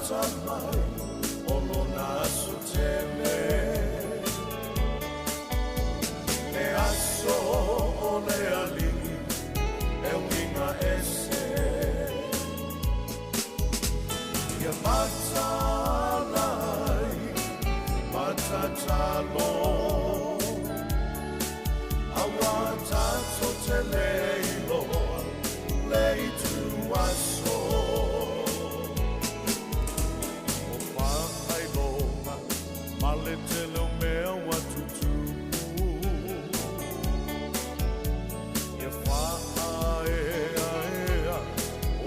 lata mai o lona aso tele. Le aso o le alii e uiga ese. Ia matalai, matatalo, aua tatou te le iloa le itu aso. O whakailoga ma le tele o mea ua tutupu. Ia whaaeaea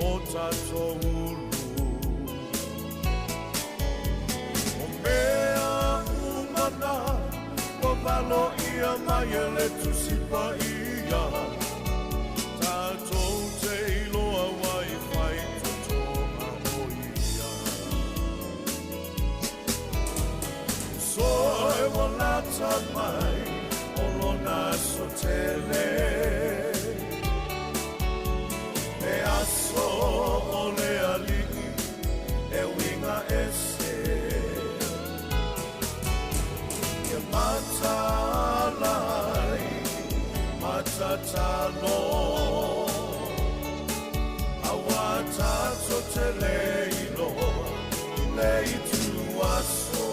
o tatou ulu. O mea uma na ua valo ia mai e le Tusi Paia. Tatou te iloa wai whai totoga o ia. Soe ua lata mai o lona aso tele. Le aso o le alii e uiga ese. Ia matalai, matatalo, aua tatou te le iloa le itu aso.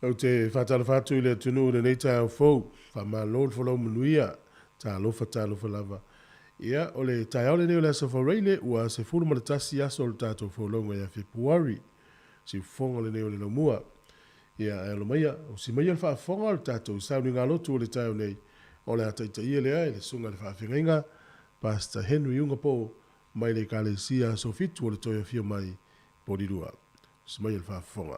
Ou te whātalofa atu i le atunuu i lenei taeao fou. Whamalo le folau manuia. Talofa, talofa lava. Ia, o le taeao lenei o le aso Faraile, ua 11 aso o le tatou folauga ia Fepuari. Siufofoga lenei o le laumua. Ia, ae alo maia, usi maia le faafofoga o le tatou sauniga lotu o le taeao nei. O le a taitaia lea e le susuga i le faafeagaiga, Pastor Henry Ungapo, mai le Ekalesia Aso Fitu o le Toe Afio Mai, Porirua. Usi maia le faafofoga.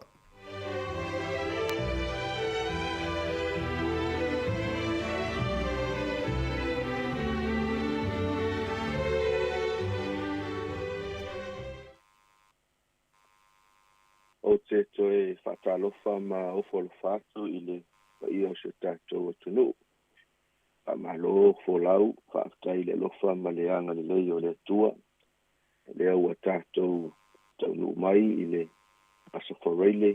Ou te toe faatalofa ma ofo alofa atu i le paia o si o tatou atunuu. Faamalo folau, faafetai i le alofa ma le agalelei o le Atua. Lea ua tatou taunuu mai i le aso Faraile,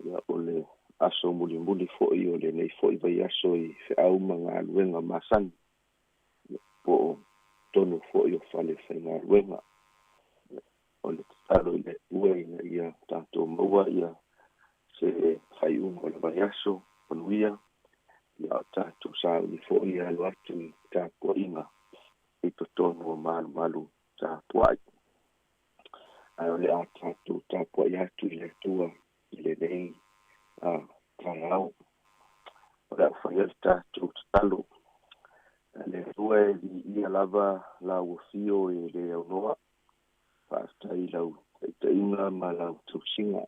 ia o le aso mulimuli foi o lenei foi vaiaso i feau ma galuega masani. Po o totonu fo'i o fale faigaluega. O le tatalo i le Atua ina ia tatou maua ia se faaiuga o le vaiaso manuia, ia o tatou sauni fo'i e alo atu i tapuaiga i totonu o malumalu tapuai. Ae o le a tatou tapuai atu i le Atua i lenei taeao. O le a faia le tatou tatalo. Le Atua e viia lava lau afio e le aunoa. Faafetai lau taitaiga ma lau tausiga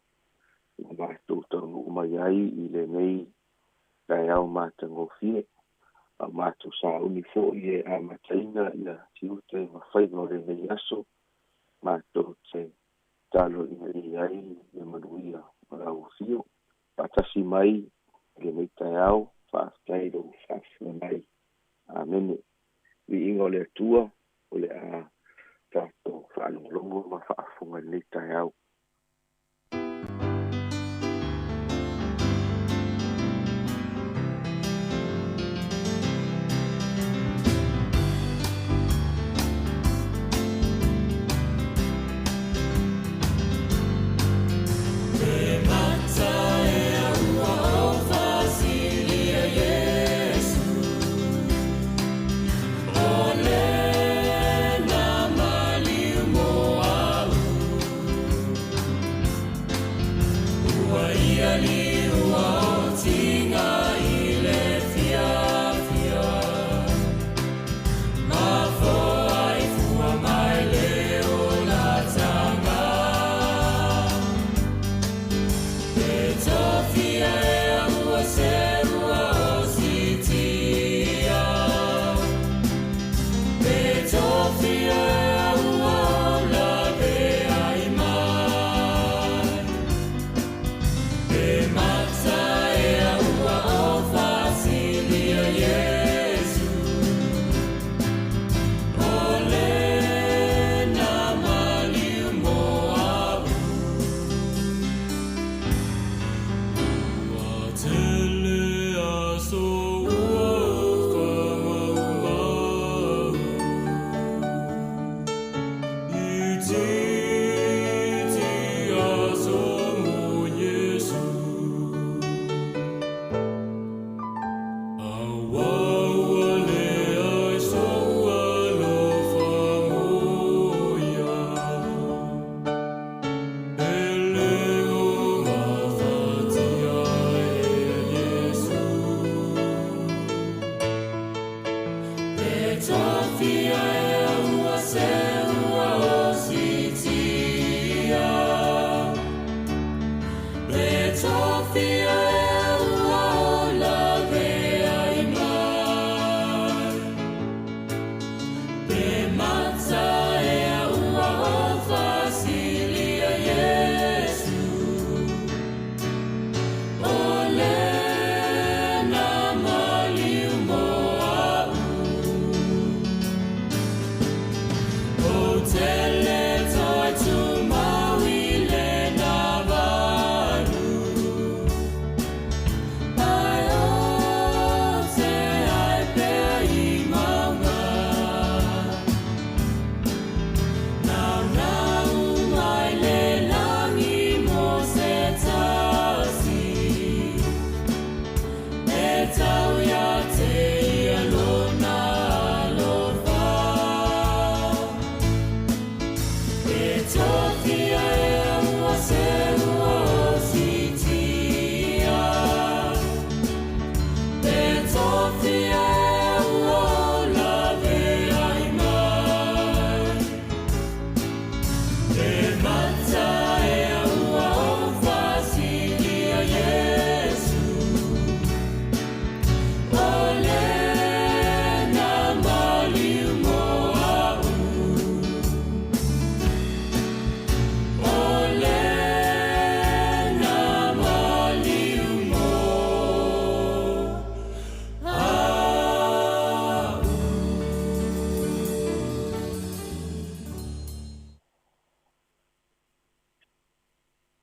ua matou taunuu mai ai i lenei taeao matagofie. A matou sauni fo'i e amataina ia tiute ma faiva o lenei aso, matou te tatalo ina ia i ai le manuia o lau afio. Faatasi mai i lenei taeao, faafetai lou faafofoga mai. Amene. Viiga o le Atua, o le a tatou faalogologo ma faafofoga i lenei taeao.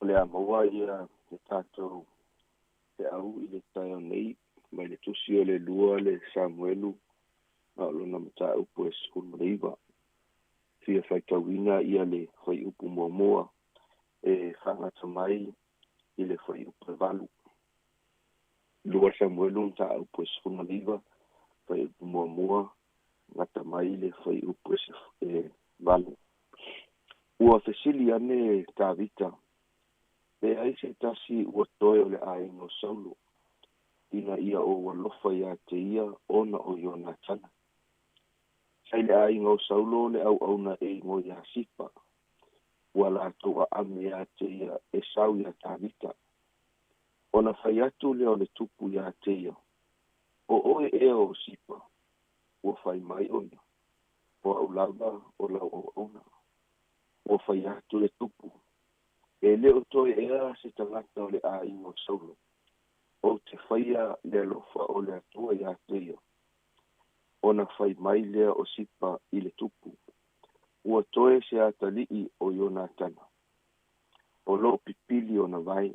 O le a maua ia le tatou feau i le taeao nei mai le tusi o le lua le Samuelu A o lona mataupu e 19. Fia faitauina ia le fuaiupu muamua e faagata mai i le fuaiupu e 8. 2 Samuelu mataupu e 19 fuaiupu muamua gata mai le fuaiupu e 8. Ua fesili ane Tavita, pe ai se tasi ua toe o le aiga o Saulo, ina ia ou alofa iā te ia ona o Ionatana. Sa i le aiga o Saulo le auauna e igoa ia Sipa, ua latou aami iā te ia e sau iā Tavita. Ona fai atu lea o le tupu iā te ia, o oe ea o Sipa, ua fai mai o ia, o au lava o lau auauna. Ua fai atu le tupu, e le o toe ea se tagata o le aiga o Saulo, ou te faia le alofa o le Atua iā te ia. Ona fai mai lea o Sipa i le tupu, ua toe se atalii o Ionatana, o loo pipili ona vae.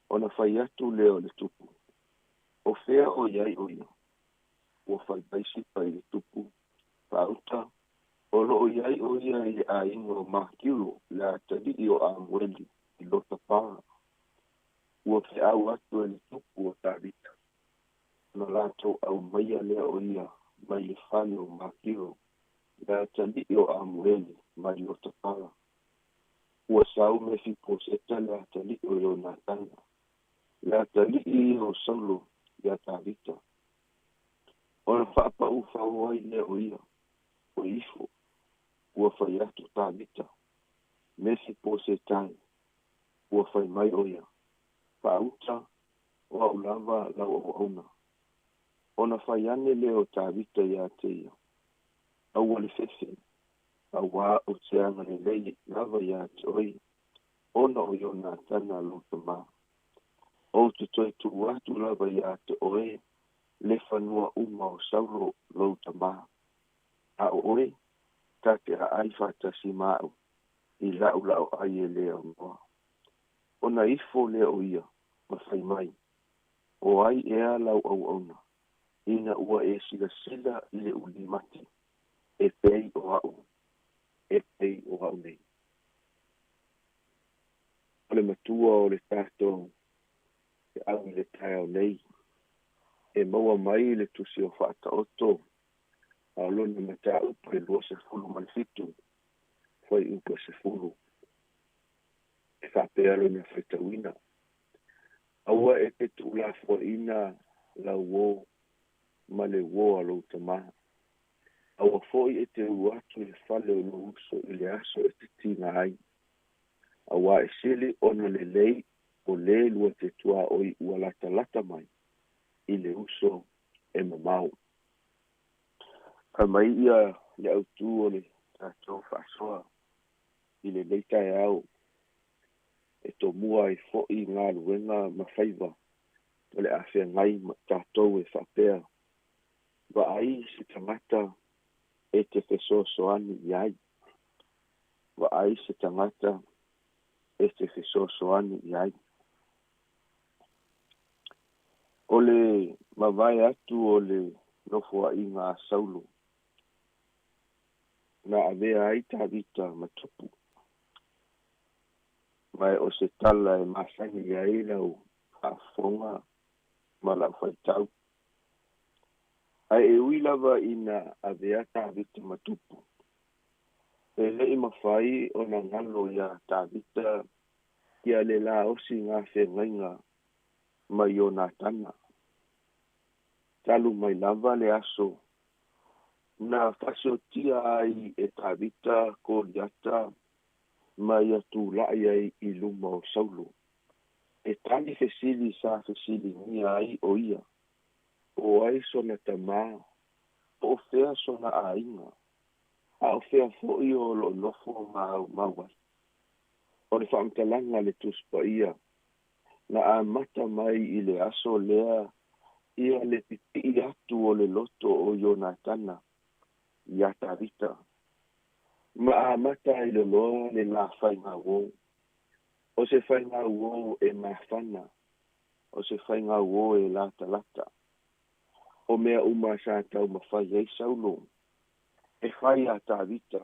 Ona fai atu lea o le tupu, o fea o i ai o ia? Ua fai mai Sipa i le tupu, faauta, o loo i ai o ia i le aiga o Makiro, le atalii o Amueli i Lotapara. Ua feau atu e le tupu o Tavita, ona latou aumaia lea o ia mai le fale o Makiro, le atalii o Amueli mai Lotapara. Ua sau Mefiposeta le atalii o Ionatana, le atalii ia o Saulo ia Tavita. Ona faapaufau ai lea o ia, o ifo. Ua fai atu Tavita, Mefiposetai. Ua fai mai o ia, faauta, o au lava lau auauna. Ona fai ane lea o Tavita iā te ia, aua le fefe, auā ou te agalelei lava iā te oe, ona o Ionatana lou tamā. Ou te toe tuu atu lava iā te oe le fanua uma o Saulo lou tamā. A o oe, ta te aai faatasi ma au i lau laoai e le aunoa. Ona ifo lea o ia, ma fai mai, o ai ea lau auauna, ina ua e silasila i le ulimate, e pei o au, e pei o au nei. O le matua o le tatou feau i le taeao nei, e maua mai le tusi o Faataoto, a o lona mataupu e 27, fuaiupu e 10. E faapea lona faitauina, aua e te tuulafoaiina lau uō ma le uō a lou tamā. Aua foi e te ulu atu i le fale o lou uso i le aso e te tiga ai. Auā e sili ona lelei o lē lua te tuaoi ua latalata mai i le uso e mamao. Fai mai ia le autū o le tatou faasoa i lenei taeao, e tomua ai foʻi galuega ma faiva o le a feagai ma tatou e faapea, vaai se tagata e te fesoasoani i ai. Vaai se tagata e te fesoasoani i ai. O le mavae atu o le nofoaiga a Saulo, na avea ai Tavita ma tupu. Ma o se tala e masani ai lau faafofoga ma lau faitau. Ae e ui lava ina avea Tavita ma tupu, e leʻi mafai ona galo iā Tavita ia le laosi gafeagaiga ma Ionatana. Talu mai lava le aso na faasiotia ai e Tavita Koliata ma ia tulaʻi ai i luma o Saulo, e tali fesili sa fesiligia ai o ia, o ai sona tamā, po o fea sona aiga, a o fea foʻi o loo nofo ma aumau ai. O le faamatalaga le Tusi Paia na amata mai i le aso lea ia le pipii atu o le loto o Ionatana iā Tavita, ma amata ai loloa le la faigauō. O se faigauō e mafana, o se faigauō e latalata. O mea uma sa taumafai ai Saulo e fai iā Tavita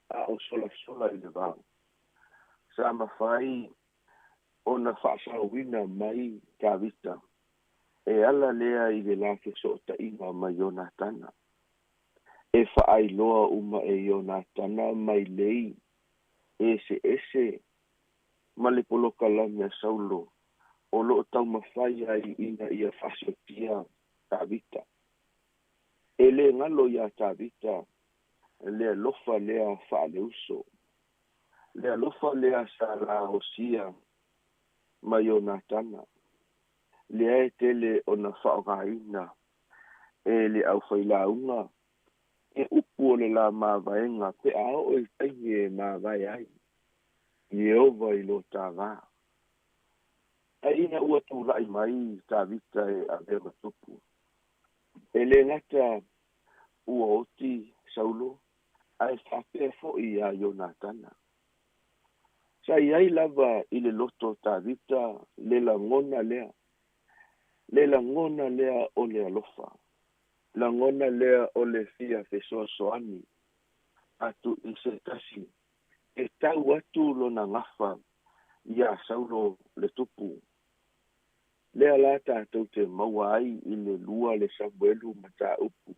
a o solasola i le vao. Sa mafai ona faasaoina mai Tavita e ala lea i le la fesootaiga ma Ionatana. E faailoa uma e Ionatana mailei eseese ma le polokalame a Saulo o loo taumafai ai ina ia faasiotia Tavita. E lē galo iā Tavita le alofa lea faaleuso, le alofa lea sa laosia ma Ionatana, lea e tele ona faaaogaina e le aufailauga e upu o le la mavaega pe a oo i taimi e mavae ai Ieova i lo tāvā. Ae ina ua tulai mai Tavita e avea ma tupu, e lē gata ua oti Saulo ae faapea foʻi iā Ionatana. Sa iai lava i le loto o Tavita le lagona lea, le lagona lea o le alofa, lagona lea o le fia fesoasoani atu i se tasi e tau atu lona gafa iā Saulo le tupu. Lea la tatou te maua ai i le 2 le Samuelu mataupu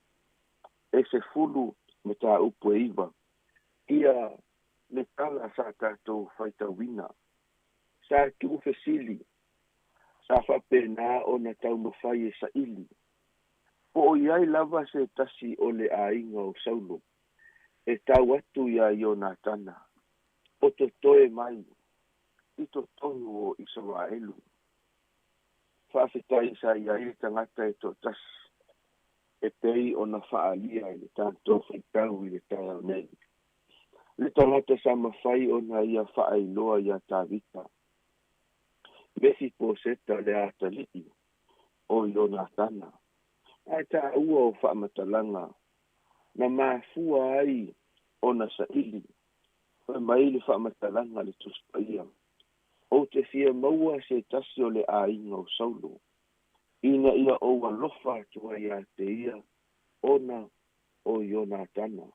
e 10 mataupu e 9 ia le tala sa tatou faitauina. Sa tuufesili, sa faapena ona taumafai e saili po o i ai lava se tasi o le aiga o Saulo e tau atu iā Ionatana o totoe mai i totonu o Isaraelu. Faafetai sa iai le tagata e toatasi e pei ona faaalia i le tatou faitau i le taeao nei, le tagata sa mafai ona ia faailoa iā Tavita, Mefiposeta le atalii o Ionatana. Ae taua o faamatalaga na mafua ai ona saili. Fai mai le faamatalaga le Tusi Paia, ou te fia maua se tasi o le aiga o Saulo ina ia ou alofa atu ai ia te ia ona o Ionatana.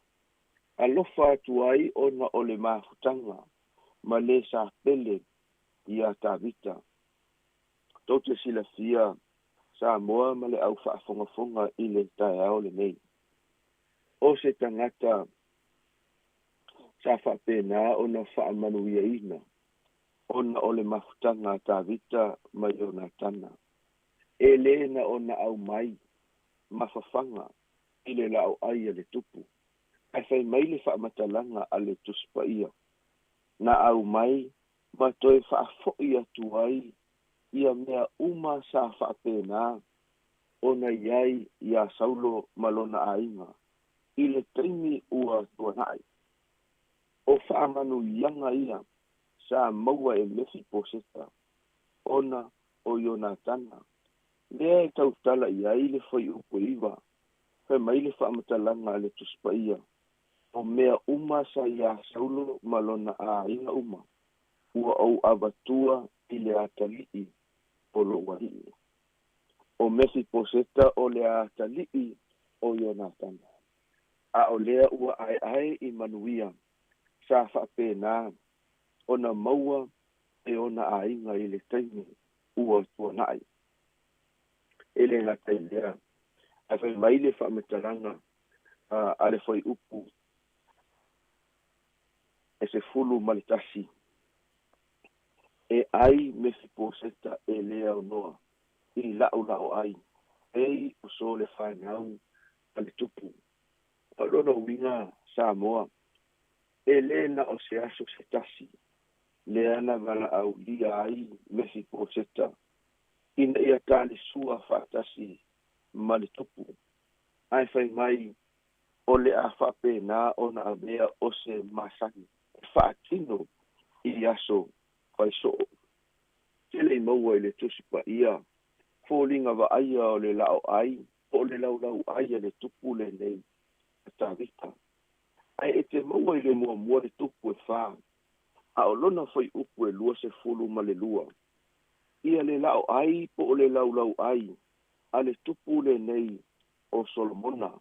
Alofa atu ai ona o le mafutaga ma le sa pele iā Tavita. Tou te silafia Samoa ma le au faafogafoga i le taeao lenei, o se tagata sa faapena ona faamanuiaina ona o le mafutaga a Tavita ma Ionatana. E lē na ona aumai mafafaga i le laoai a le tupu, ae fai mai le faamatalaga a le Tusi Paia, na aumai ma toe faafoʻi atu ai ia mea uma sa faapena ona iai iā Saulo ma lona aiga i le taimi ua tuanai. O faamanuiaga ia sa maua e Mefiposeta ona o Ionatana, lea e tautala i ai le fuaiupu e 9. Fai mai le faamatalaga a le Tusi Paia, o mea uma sa iā Saulo ma lona aiga uma ua ou avatua i le atalii o lou alii. O Mefiposeta o le atalii o Ionatana, a o lea ua aeae i manuia sa faapena ona maua e ona aiga i le taimi ua tuanai. E lē gata i lea, ae fai mai le faamatalaga a le fuaiupu e 11, e ai Mefiposeta e lē aunoa i la'u ai ei o so le fanau a le tupu. O lona uiga Samoa, e lē na o se aso se tasi lea na valaaulia ai Mefiposeta ina ia talisua faatasi ma le tupu, ae fai mai o le a faapena ona avea o se masani e faatino i aso faisoo. Tele i maua i le Tusi Paia foliga vaaia o le laoai po o le laulau ai a le tupu lenei a Tavita, ae e te maua i le muamua le tupu e 4 a o lona fuaiupu e 22 ia le laoai po o le laulau ai a le tupu lenei o Solomona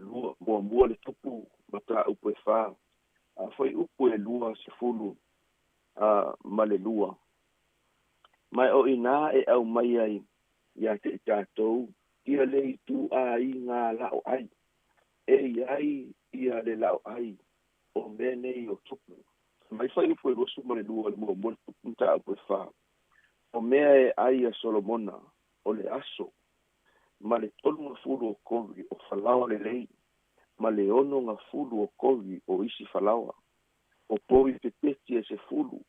lua muamua le Tupu mataupu e 4 fuaiupu e 22. Mai o ina e au mai ai ia te i tatou ia le itu aiga la'o ai e iai ia le la'o ai o mea nei o tupu. Mai fuaiupu e 22 le muamua le Tupu mataupu e 4. O mea e ai a Solomona o le aso ma le 30 o kori o falaoa lelei ma le 60 o kori o isi falaoa o povi pepeti e 10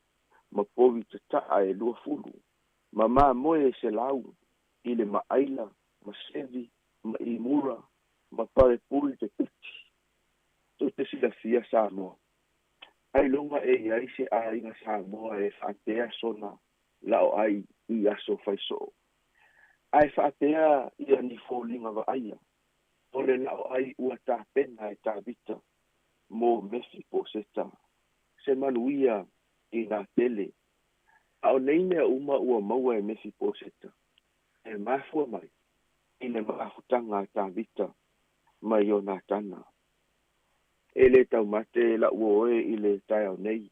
ma povi tata'a e 20 ma mamoe e 100 i le ma'aila ma sevi ma imura ma palepuli pepeti. Tou te silafia Samoa ailoga e iai se aiga Samoa e fa'apea sona la'o ai i aso faiso'o ae fa'apea ia ni foliga va'aia o le la'o ai ua tapena e Tavita mo Mefiposeta se manuia i nā tele. A o nei mea uma ua maua e Mefiposeta e mafua mai i le mafutaga a Tavita ma Ionatana. E lē taumate la'u oe i le taeao nei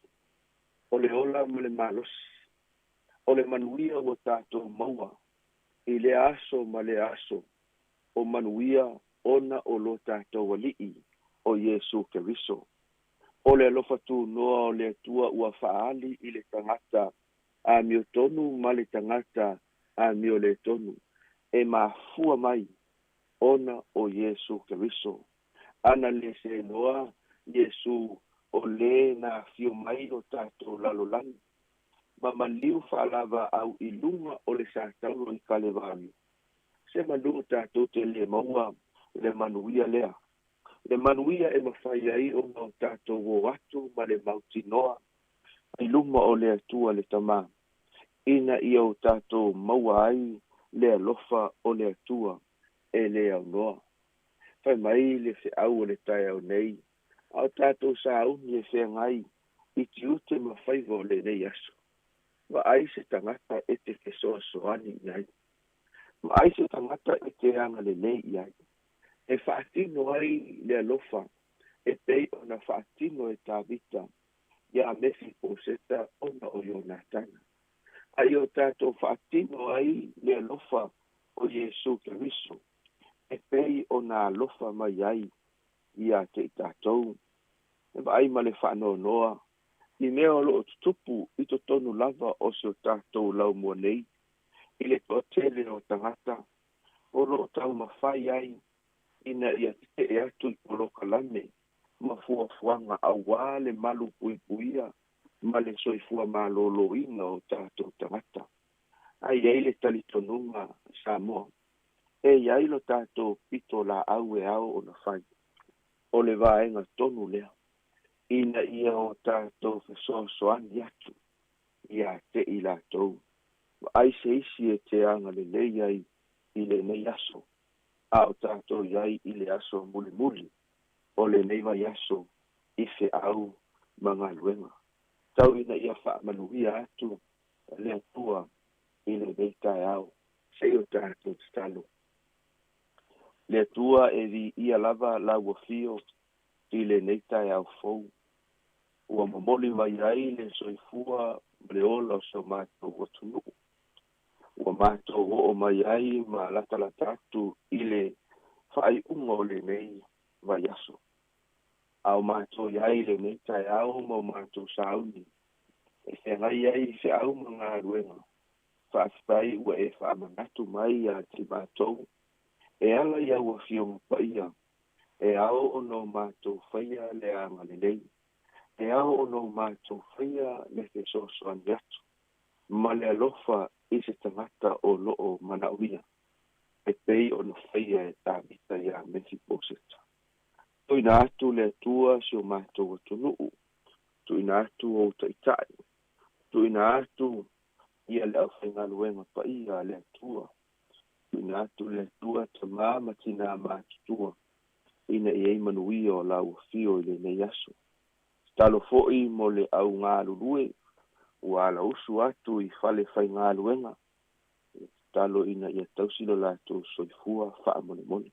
o le ola ma le malosi o le manuia ua tatou maua i le aso ma le aso o manuia ona o lo tatou ali'i o Iesu Keriso. O le alofa tunoa o le Atua ua fa'aali i le tagata amiotonu ma le tagata amio lē tonu e mafua mai ona o Iesu Keriso. Ana lē seloa Iesu o lē na afio mai lo tatou lalolagi ma maliu fa'alava'au i luga o le sataulo i Kalevario se manu tatou te lē maua le manuia lea. Le manuia e mafai ai ona o tatou o atu ma le mautinoa i luma o le Atua le Tamā ina ia o tatou maua ai le alofa o le Atua e lē aunoa. Fai mai le fe'au o le taeao nei a o tatou sauni e feagai i tiute ma faiva o lenei aso. Va'ai se tagata e te fesoasoani i ai. Va'ai se tagata e te agalelei i ai. E fa'atino ai le alofa e pei ona fa'atino e Tavita ia Mefiposeta ona o Ionatana. Ai o tatou fa'atino ai le alofa o Iesu Keriso e pei ona alofa mai ai ia te i tatou. E va'ai ma le fa'anoanoa i mea o lo'o tutupu i totonu lava o se o tatou laumua nei i le to'atele o tagata o lo'o taumafai ai ina ia tete'e atu i polokalame ma fuafuaga auā le malu puipuia ma le soifua malōlōina o tatou tagata. Ai ai le talitonuga Samoa e iai lo tatou pito la'au e ao ona fai o le vaega tonu lea ina ia o tatou fesoasoani atu ia te i latou. Va'ai se isi e te agalelei ai i lenei aso a o tatou iai i le aso mulimuli o lenei vaiaso i fe'au ma galuega. Tau ina ia fa'amanuia atu le Atua i lenei taeao se'i o tatou tatalo. Le Atua e vi'ia lava lau afio i lenei taeao fou ua momoli mai ai le soifua ma le ola o se o matou atunu'u ua matou o'o mai ai ma latalata atu i le fa'ai'uga o lenei vaiaso. A o matou iai lenei taeao ma o matou sauni e feagai ai i fe'au ma galuega fa'afetai ua e fa'amanatu mai ia te matou e ala i au afioga paia e ao ona o matou faia le agalelei e ao ona o matou faia le fesoasoani atu ma le alofa i se tagata o lo'o mana'oia e pei ona faia e Tavita iā Mefiposeta. Tu'uina atu le Atua si o matou atunu'u tu'uina atu ou ta'ita'i tu'uina atu ia le aufaigaluega paia a le Atua tu'uina atu le Atua tamā ma tinā matutua ina ia i manuia o lau afio i lenei aso. Tatalo fo'i mo le augalulue ua alausu atu i fale faigaluega tatalo ina ia tausi lo latou soifua fa'amolemole.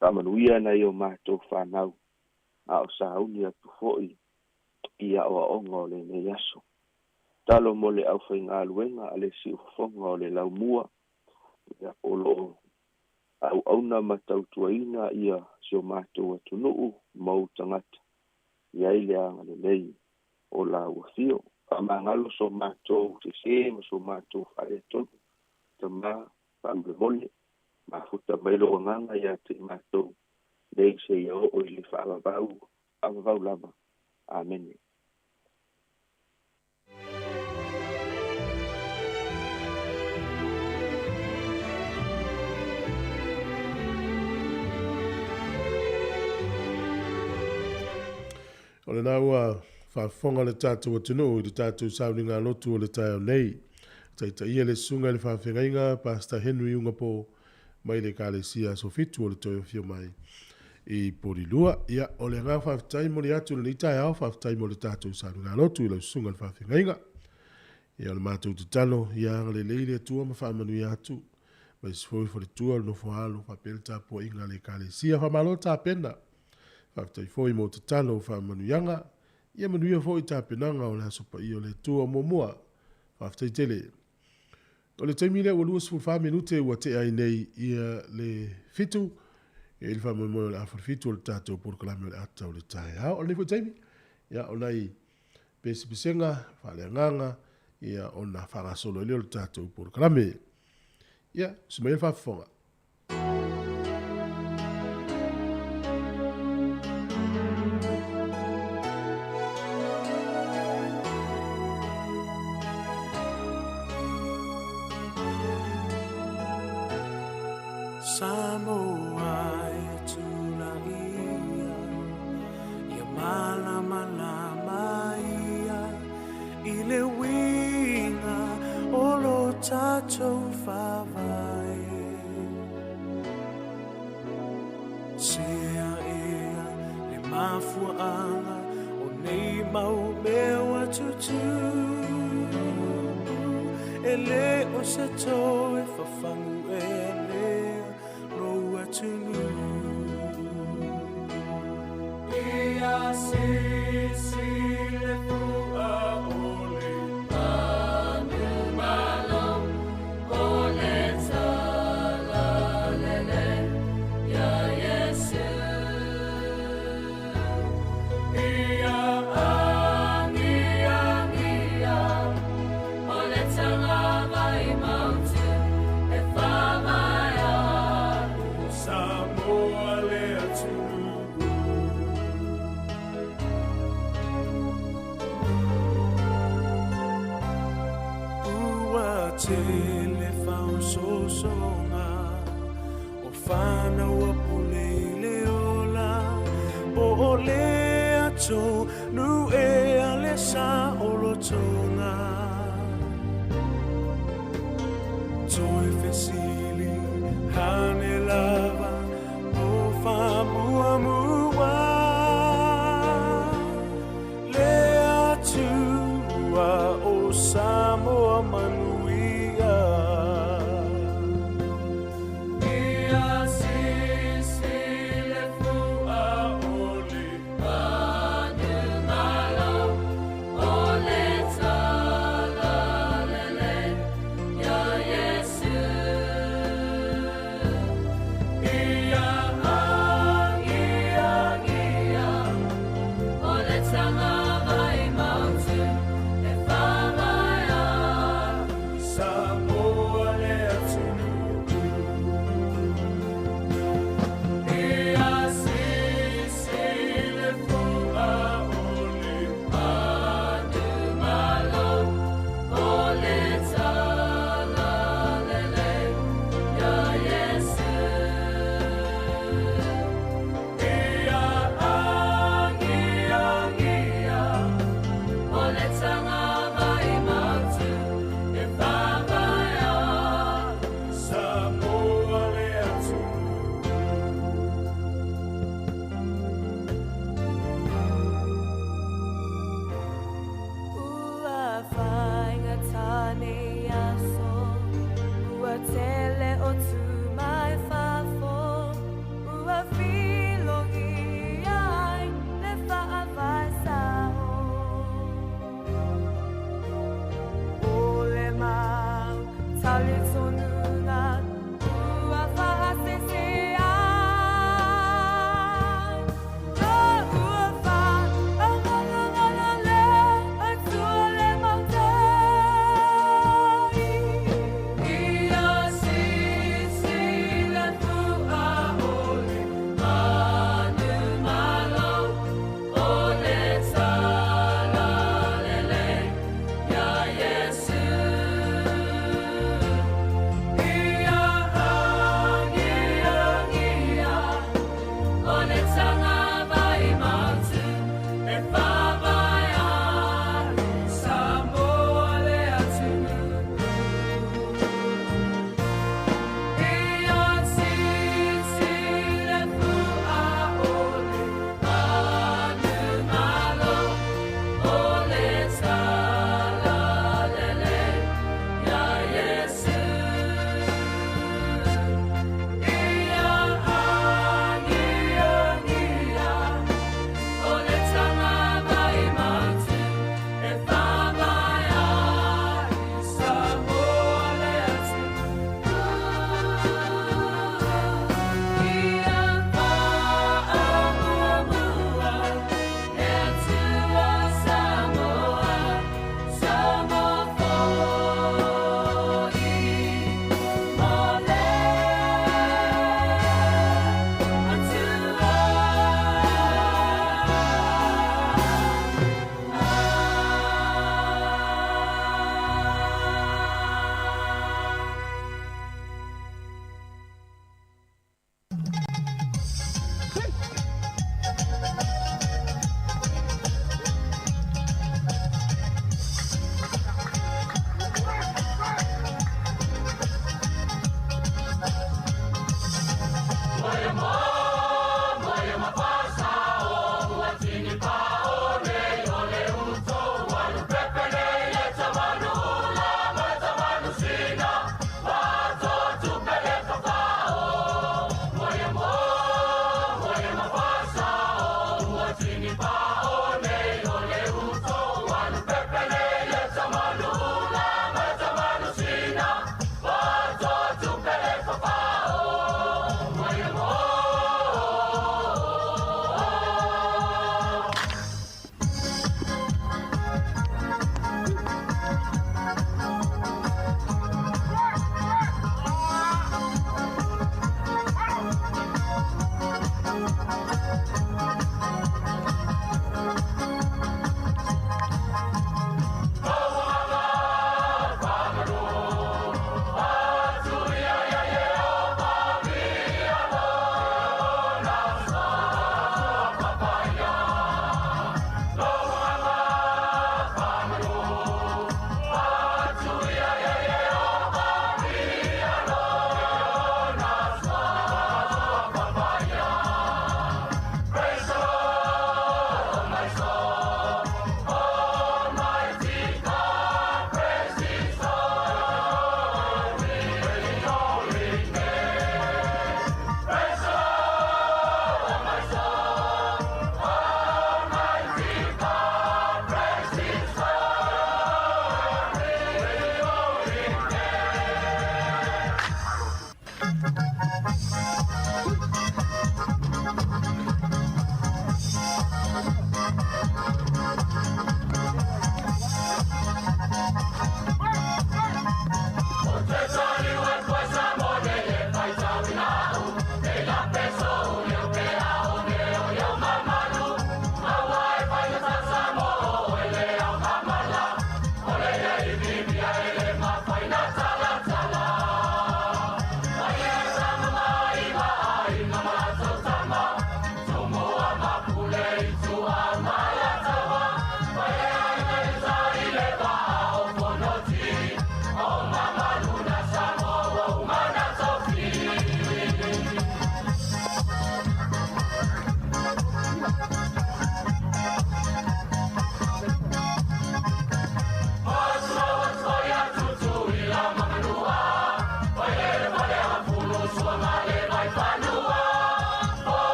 Faamanuia nai o matou fanau a o sauni atu fo'i i aoaoga o lenei aso. Talo mo le aufaigaluega a le siufofoga o le laumua, ia o loo auauna ma tautuaina ia si o matou atunuu ma ou tagata i ai le agalelei o la ua fio. Faamagalo so matou sesē ma so matou faaletonu, Tamā faamolemole, mafuta mai lou agaga ia te i matou nei seia oo i le faavavau faavavau lava. Amene. O lena ua faafofoga le tatou atunuu i le tatou sauniga lotu o le taeao nei. Taitaia le susuga i le faafeagaiga Pastor Henry Ugapo mai le Ekalesia Aso Fitu o le toe afio mai i Polilua. Ia, o le agaga faafetai momoli atu i lenei taeao, faafetai mo le tatou sauniga lotu i lau susuga i le faafeagaiga. Ia, o le matou tatalo, ia agalelei le Atua ma faamanuia atu ma isi foi faletua o le nofo alo faapea le tapuaiga a le Ekalesia. Faamalo tapena. Faafetai foi mo tatalo o faamanuiaga. Ia manuia foi tapenaga o le aso paia o le Atua muamua. Faafetai tele. O le taimi lea ua 24 minute ua tea ai nei ia le 7 e le faamoemoe o le afa 7 o le tatou polokalame o le ata o le taeao. O lenei foi taimi, ia o nai pesepesega faaleagaga ia ona faagasolo ai lea o le tatou polokalame. Ia, se mai le faafofoga. Samoa e tulaia, ia malamalama ia i le uiga o lo tatou faavae. Sea ea le mafuaaga o nei mau mea ua tutupu, e lē o se toe fafagu ea lea lou atunuu. Ia sisi le fua o le manumalo o le talalelei ia Iesu. Ia agiagia o le tagavai mautu e faavae alu. Samoa le atunuu. Ua tele faaosoosoga o fanau a pule i le ola, po o le atonu ea le saolotoga. Toe fesili ane lava o faamuamua le Atua o Samoa manuia. Ia sisi le fua o le manumalo o le talalelei ia Iesu.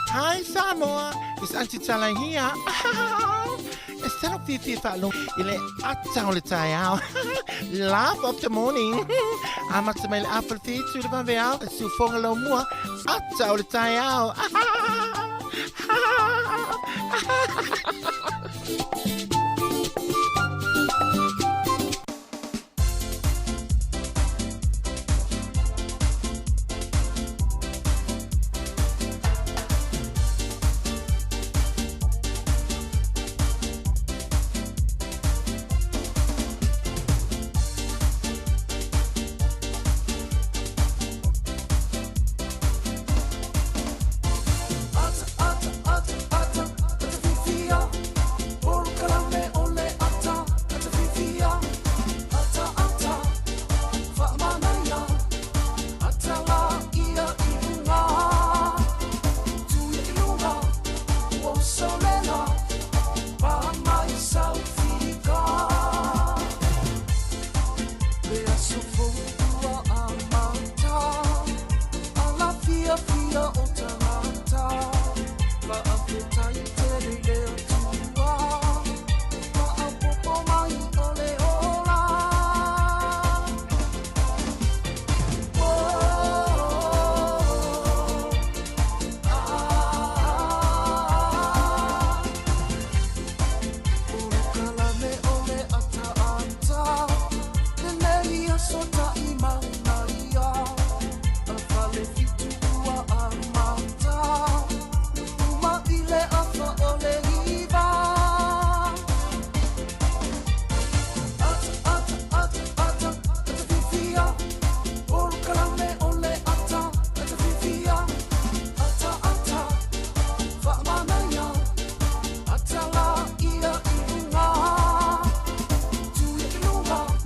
Hi Samoa, it's Auntie Tala here. E salo fifi whaalogo i le ata o le taeao. Laugh of the morning. Amata mai le afa le fitu le vaveao, e siufoga lau mua, ata o le taeao.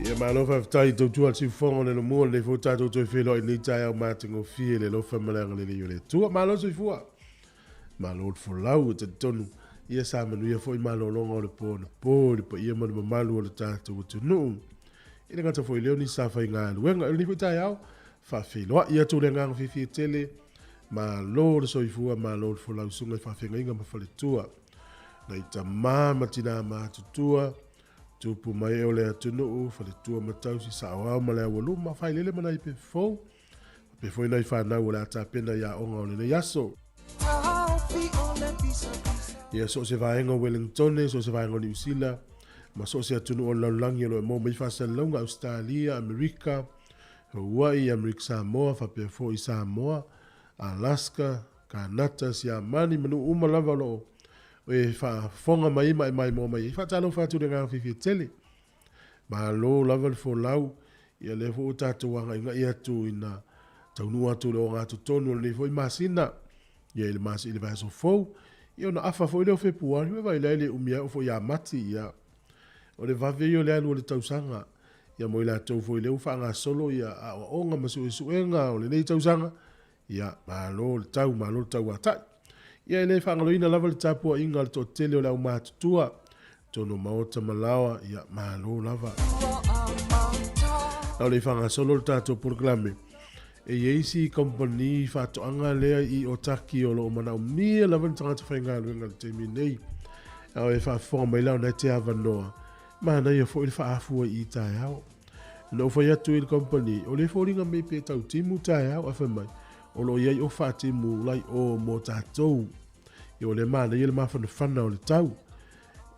Ia malo faafetai i tautua le siufofoga o le lomua lenei foi tatou toe feiloai i lenei taeao matagofie i le alofa ma le agalelei o le Atua. Malo soifua. Malo le folau e talitonu ia sa manuia foi malologa o le po anapo i le paia ma le mamalu o le tatou atunuu. E le gata foi i lea o nisi sa faigaluega. O lenei foi taeao, faafeiloai atu le agaga fiafia tele. Malo le soifua, malo le folau susuga i faafeagaiga ma faletua. Nai tama ma tina matutua, tupu mai o le atunuu, faletua ma tausi, saoao ma le aualuma, failele ma nai pepe fou. Faapea foi nai fanau o le a tapena i aoga o lenei aso. Ia so o se vaega o Wellingtone, so o se vaega o Niu Sila, ma so o se atunuu o le lalolagi o lo o maua mai faasalalauga, Ausetalia, Amerika, Hawaii, Amerika Samoa, faapea foi Samoa, Alaska, Kanata, Siamani, ma nuu uma lava o lo o e faafofoga mai ma e maimoa mai ai. Faatalofa atu i le agaga fiafia tele. Malo lava le folau, ia lea foi ua tatou agaigai atu ina taunuu atu i le ogatotonu o lenei foi masina, ia i le masina i le vaiaso fou, ia ona afa foi lea o Fepuari, ua vaai la e le umi lava oo foi ia Mati, ia o le vave ia o le alu o le tausaga, ia mo i latou foi lea ua faagasolo ia aoaoga ma suesuega o lenei tausaga, ia malo le tau, malo le tauatai. Ia e le faagaloina lava le tapuaiga a le toatele o le aumatutua, totonu o maota ma laoa, ia malo lava. A o le i faagasolo le tatou polokalame, e i ai si kamupani faatoaga lea i Otaki o lo o manaomia lava ni tagata faigaluega i le taimi nei. A o e faafofoga mai la o na e te avanoa, manaia foi le faaafua i i taeao. Na ou fai atu i le kamupani, o lea e foliga mai pe tau timu taeao, ae fai mai, o lo o i ai ofa a timu lai o mo tatou. Ia o lea manaia le mafanafana o le tau.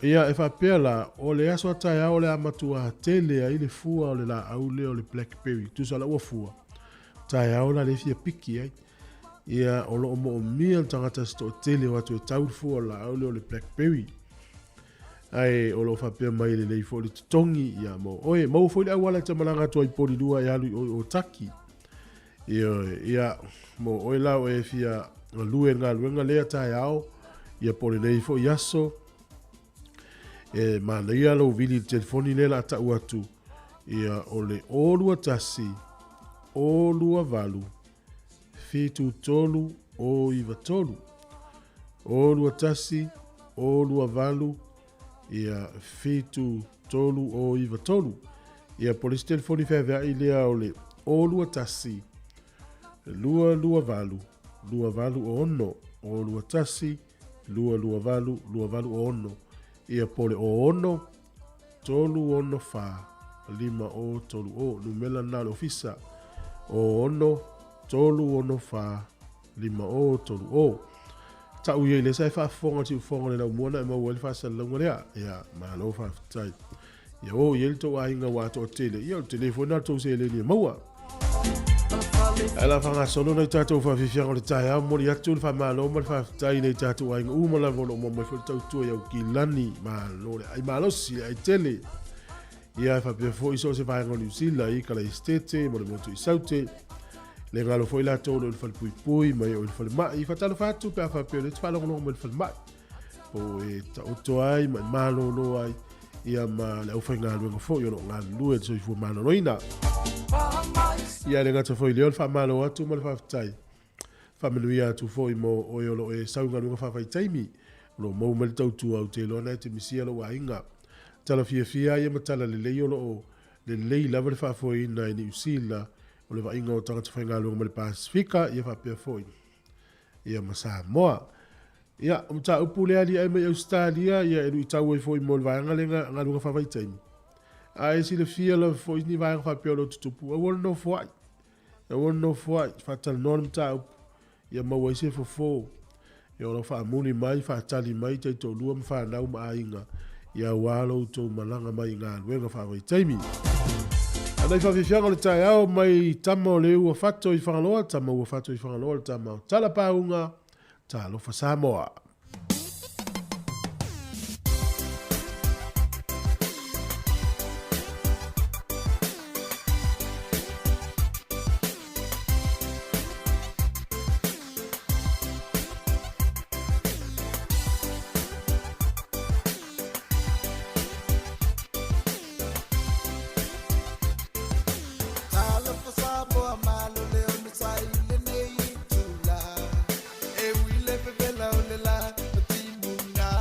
Ia e faapea la, o le aso a taeao o le a matua tele ai le fua o le laau lea o le blackberry, tusa la ua fua, taeao la lea e fia piki ai. Ia o lo o moomia le tagata se toatele o atu e tau le fua o le laau lea o le blackberry. Ae o lo o faapea mai e lelei foi le totogi ia mo oe. Maua foi le auala e te malaga atu ai i Polilua e alu i o i Otaki. Ioe, ia, mo oe la o e fia galue i le galuega lea taeao, ia po o lenei foi aso, e manaia lou vili i le telefoni lea la a tau atu, ia, o le 021 028 73 093. 021 028 ia 73 093. Ia po o le isi telefoni feaveai lea o le 021 228 286 021 228 286 ia po o le 06 364 5030 numera lena o le ofisa 06 364 5030. Ta'u ia i lea sa e faafofoga i le siufofoga o le laumua na e maua ai le faasalalauga lea. Ia, malo faafetai. Ia o i ai le tou aiga ua atoa tele. Ia, o le tele foi lena o le tou seleni e maua. Ae la faagasolo nai tatou faafiafiaga o le taeao, momoli atu le faamalo ma le faafetai i nai tatou aiga uma lava o lo o maua mai foi le tautua i Aukilani. Malo le ai malosi, le ai tele. Ia, e faapea foi so o se vaega o Niu Sila i Kalaesetete ma le motu i Saute. Le galo foi latou o lo o i le falepuipui ma e o i le falemai. Faatalofa atu pe a faapea o lea e te faalogologo mai i le falemai. Po o e taoto ai ma e malolo ai ia ma le aufaigaluega foi o lo o galulue i le soifua maloloina. Ia e le gata foi i lea o le faamalo atu ma le faafetai. Faamanuia atu foi mo oe o lo o e sau i galuega faavaitaimi, o lo o maua mai le tautua, ou te iloa na e te misia lou aiga. Tala fiafia ia ma tala lelei o lo o lelei lava le faafoeina e Niu Sila o le vaaiga o tagata faigaluega mai le Pasefika ia faapea foi ia ma Samoa. Ia, o mataupu lea aliae mai Ausetalia ia e luitau ai foi mo le vaega lea galuega faavaitaimi. A e silafia lava foi ni vaega faapea o lo o tutupu, aua le nofoai. Aua le nofo ai, faatalanoa le mataupu, ia maua ai se fofo. Ia o lo o faamuli mai, faatali mai taitoalua ma fanau ma aiga, ia aua lo outou malaga mai i galuega faavaitaimi. A nai faafiafiaga o le taeao mai tama o le ua fato i Fagaloa, tama ua fato i Fagaloa le tama o Talapauga, talofa Samoa. Talofa Samoa malo le onosai lenei itula. E ui le vevela o le la o timuga.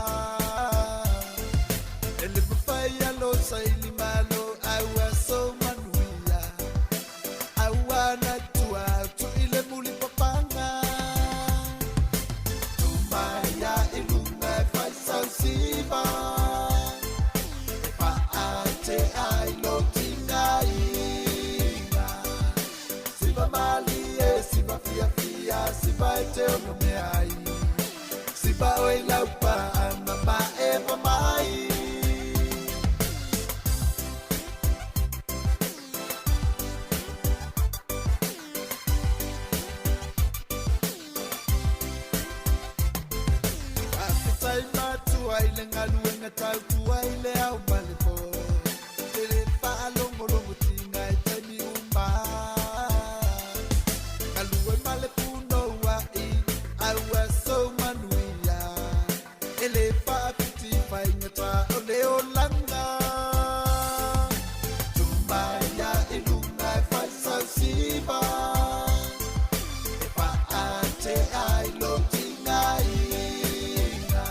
E le mafai a lo saili malo ai ua so manuia. Ai ua na tua tu i le muli papanga. Tumai i lunga e fai sausiva. E paate ai lo tingaiga. Siva malie, siva fia fia, siva e te ono me ai. Siva oi laupa, mama e mamai. Faafetai matua i le galuega tautua i le ao ma le po. Te le faalogologo tiga i taimi uma. Galue ma le punouai, ai ua sou manuia. E le faapiti faigata o le olaga. Tumai i luga e fai sausiva. E paate ai lo tingaiga.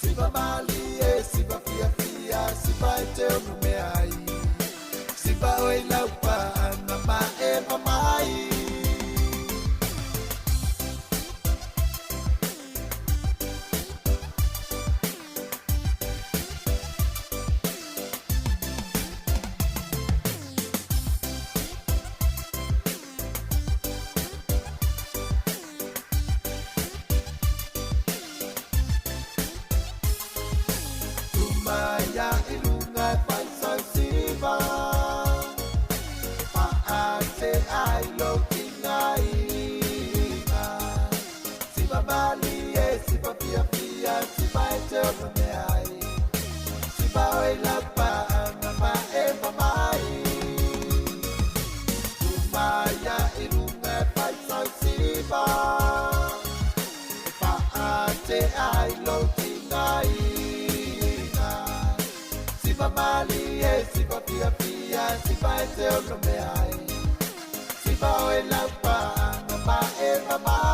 Siva malie, siva fia fia, siva e te ono me ai. Siva oi laupa, ma e mamai. Tumai i luga e fai sausiva. E paate ai lo tingaiga. Siva malie, siva fia fia, siva e te ono me ai. Siva oi laupa, ma e mamai. Tumai i luga e fai sausiva. E paate ai lo tingaiga. Siva malie, siva fia fia, siva e te ono me ai. Siva oi laupa, ma e mamai.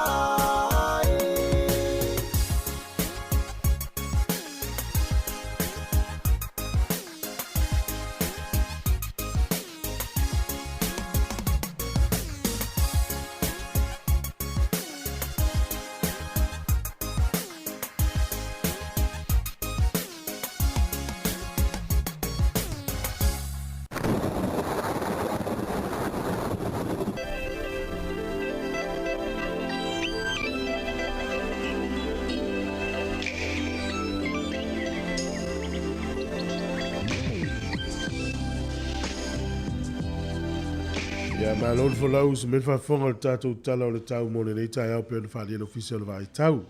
Ia, malo le folau i se mea faafofoga o le tatou Tala o le Tau mo lenei taeao pei ona faaalia e le Ofisa o le Vaai Tau.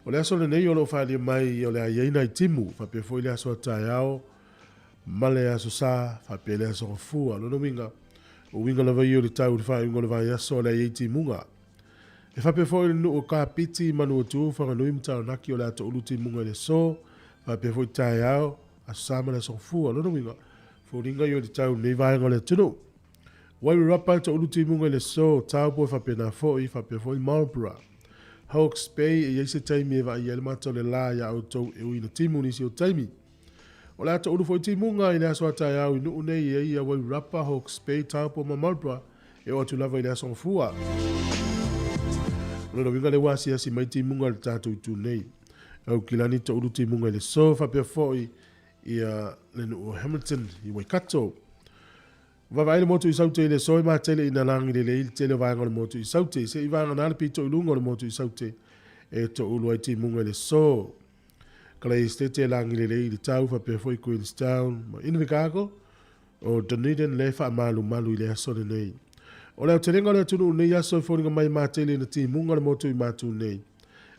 O le aso lenei o lo o faaalia mai o le a i ai nai timu, faapea foi le aso a taeao ma le aso Sa, faapea le aso Gafua. O lona uiga, o uiga lava ia o le tau i le faaiuga o le vaiaso o le a i ai timuga. E faapea foi le nuu o Kapiti, Manuatu, Whanganui ma Taranaki o le a toulu timuga i le aso, faapea foi taeao, aso Sa ma le aso Gafua. O lona uiga, foliga ia o le tau i lenei vaega o le atunuu. Wairarapa e toulu timuga i le aso, Taupo e faapena foi, faapea foi Marlborough. Hawke's Bay e i ai se taimi e vaaia ai le mata o le la iā outou e ui ina timu nisi o taimi. O le a toulu foi timuga i le aso a taeao i nuu nei e i ai ia Wairarapa, Hawke's Bay, Taupo ma Marlborough e oo atu lava i le aso Gafua. O lona uiga lea ua asiasi mai timuga i le tatou itu nei. Aukilani toulu timuga i le aso, faapea foi ia le nuu o Hamilton i Waikato. Vaavaai le motu i Saute i le aso e matele ina lagi lelei le tele o vaega o le motu i Saute. Se i vagana le pito i luga o le motu i Saute e toulu ai timuga i le aso. Kalaesetete e lagi lelei i le tau faapea foi Queenstown ma Invercargill o Dunedin lea e faamalumalu i le aso lenei. O le aotelega o le atunuu i lenei aso e foliga mai e matele ina timuga le motu i Matu nei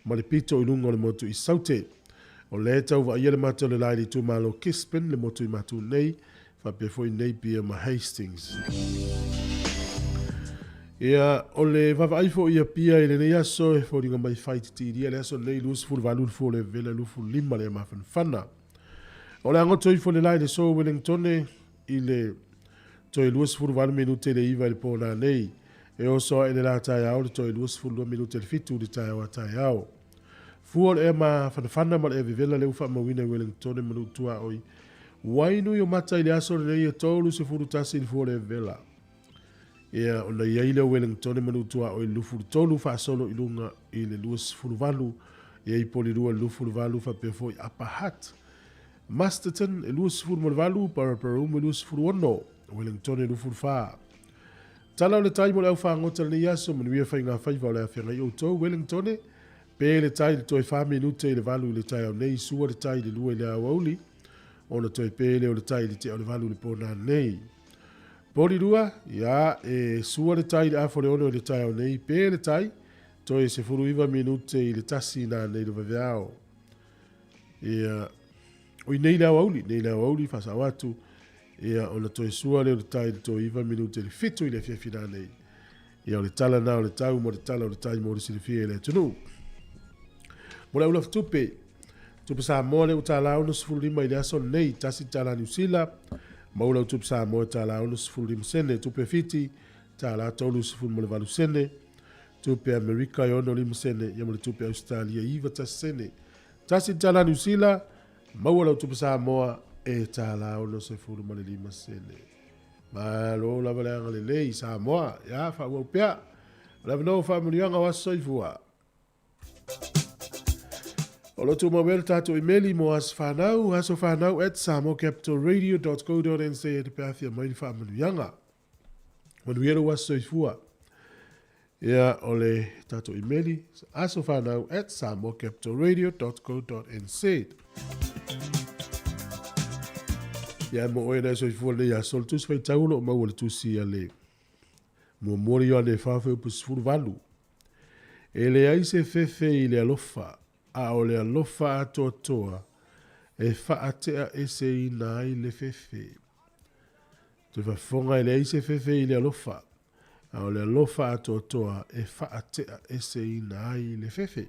ma le pito i luga o le motu i Saute. O lea e tau vaaia le mata o le la i le itumalo Gisborne le motu i Matu nei faapea foi Napier ma Hastings. Ia, o le vaavaai foi i Apia i lenei aso e foliga mai faititiilia le aso lenei 28 le fua o le vevela 25 le mafanafana. O le agoto ifo le la i le aso Wellingtone i le toe 28 minute le 9 i le po nanei. E oso ae le la taeao le toe 22 minute le 7 i le taeao a taeao. Fua o le ea mafanafana ma le ea vevela lea ua faamauina i Wellingtone ma Nuu-tuaoi. Wainui o mata i le aso lenei e 31 le fua o le vevela. Ia, ona i ai lea o Wellingtone ma Nuu-tuaoi i le 23 faasolo i luga i le 28, ia i Polirua i le 28 faapea foi Upper Hutt. Masterton e 28, Paraparaumu e 26, Wellingtone e 24. Tala o le tai mo le au fagota lenei aso, manuia faiga faiva o le a feagai outou, Wellingtone, pe le tai i le toe 4 minute i le 8 i le taeao nei, sua le tai i le 2 i le aoauli, ona toe pe lea o le tai i le tea o le 8 i le po nanei. Polirua, ia, e sua le tai i le afa o le 6 i le taeao nei, pe le tai, toe 19 minute i le 1 nanei le vaveao. Ia, oi nei le aoauli, nei le aoauli, faasao atu, ia, ona toe sua lea o le tai i le toe 9 minute i le 7 i le afiafi nanei. Ia, o le tala na o le tau mo le tala o le tai mo le silafia i le atunuu. Mo le aulafitupe, tupe Samoa lea ua tala 65 i le aso lenei, tasi tala Niu Sila, maua lau tupe Samoa e tala 65 sene, tupe Fiti, tala 38 sene, tupe Amerika e 65 sene, ia ma le tupe Ausetalia 91 sene. Tasi tala Niu Sila, maua lau tupe Samoa e tala 65 sene. Malo lava le agalelei Samoa, ia faaauau pea. O le avanoa o faamanuiaga o aso soifua. O lo tumau le tatou imeli mo aso whanau, asofanau@samoacapitalradio.co.nz e te peafia mai ni faamanuiaga. Manuia lou aso soifua. Ia, o le tatou imeli, asofanau@samoacapitalradio.co.nz. Ia, mo oe na soifua lenei aso, le tusi faitau o lo o maua le tusi a le muamua le Ioane e 4 fuaiupu 18. E leai se fefe i le alofa, a o le alofa atoatoa e faatea eseina ai le fefe. Toe faafofoga e leai se fefe i le alofa, a o le alofa atoatoa e faatea eseina ai le fefe.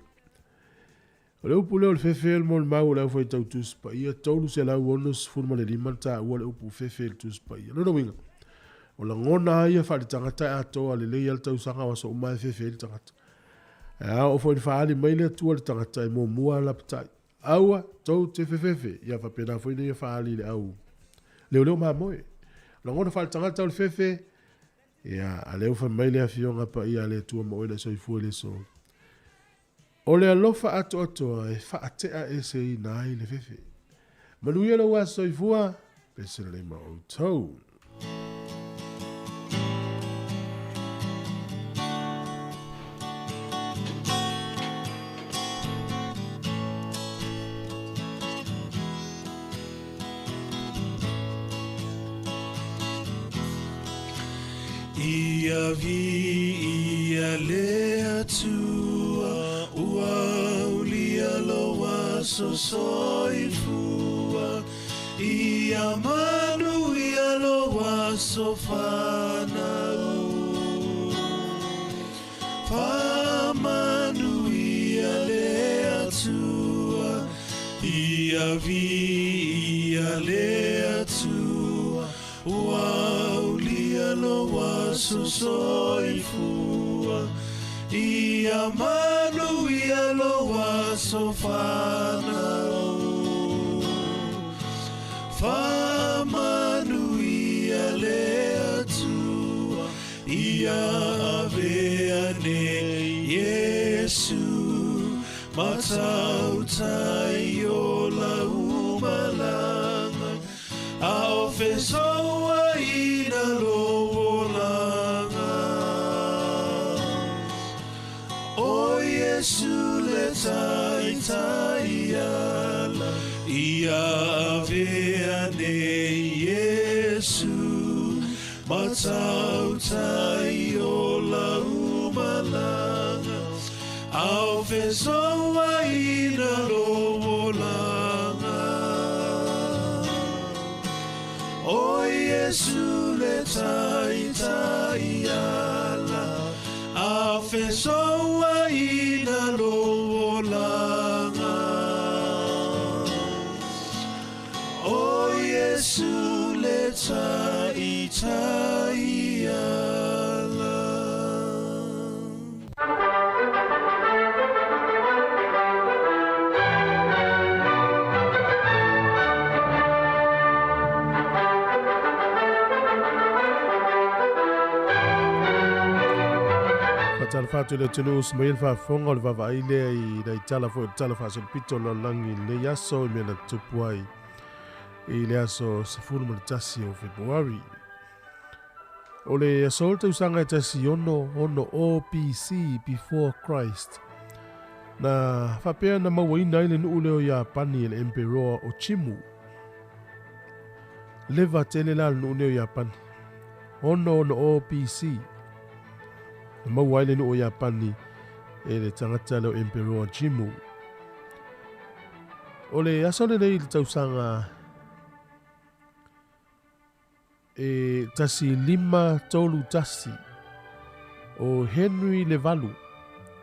O le upu lea o le fefe o le molimau o le aufaitau Tusi Paia, 365 na taua le upu fefe i le Tusi Paia. Lona uiga, o lagona lava ia faaletagata e atoa lelei lava le tausaga o aso uma e fefe ai le tagata. E a oo foi ina faaali mai le Atua i le tagata e muamua lava lapatai. Aua tou te fefefe, ia faapena foi na ia faaali i le au leoleo mamoe. Lagona faaletagata o le fefe, ia, a lea ua fai mai le Afioga Paia a le Atua ma oe na e soifua i le aso. O le alofa atoatoa e faatea eseina ai le fefe. Manuia lou aso soifua, pese lelei ma outou. Ia viia le Atua ua aulia lou aso soifua. Ia manuia lou aso fanau. Faamanuia le Atua. Ia viia le Atua ua aulia lou aso soifua. Ia manuia lou aso fanau. Faamanuia le Atua. Ia avea nei Iesu matautai o lau malaga. A o fesoaina lou olaga. O Iesu le taitai ala. Ia avea nei Iesu matautai o lau malaga. A o fesoaina lou olaga. O Iesu le taitai ala. A o fesoaina lou olaga. O Iesu le taitai ala. Faatalofa atu i le atunuu sa mai ai le faafofoga o le vaavaai lea i nai tala foi o le tala faasolopito o le lalolagi i lenei aso i mea na tutupu ai i le aso 11 o Februari. O le aso o le tausaga e 1660 BC, before Christ, na faapea na mauaina ai le nuu lea o Iapani e le Emperoa o Chimu. Leva tele la le nuu lea o Iapani. 660 BC. Na maua ai le nuu o Iapani e le tagata lea o Emperoa Chimu. O le aso lenei i le tausaga e 1531 o Henry Levalu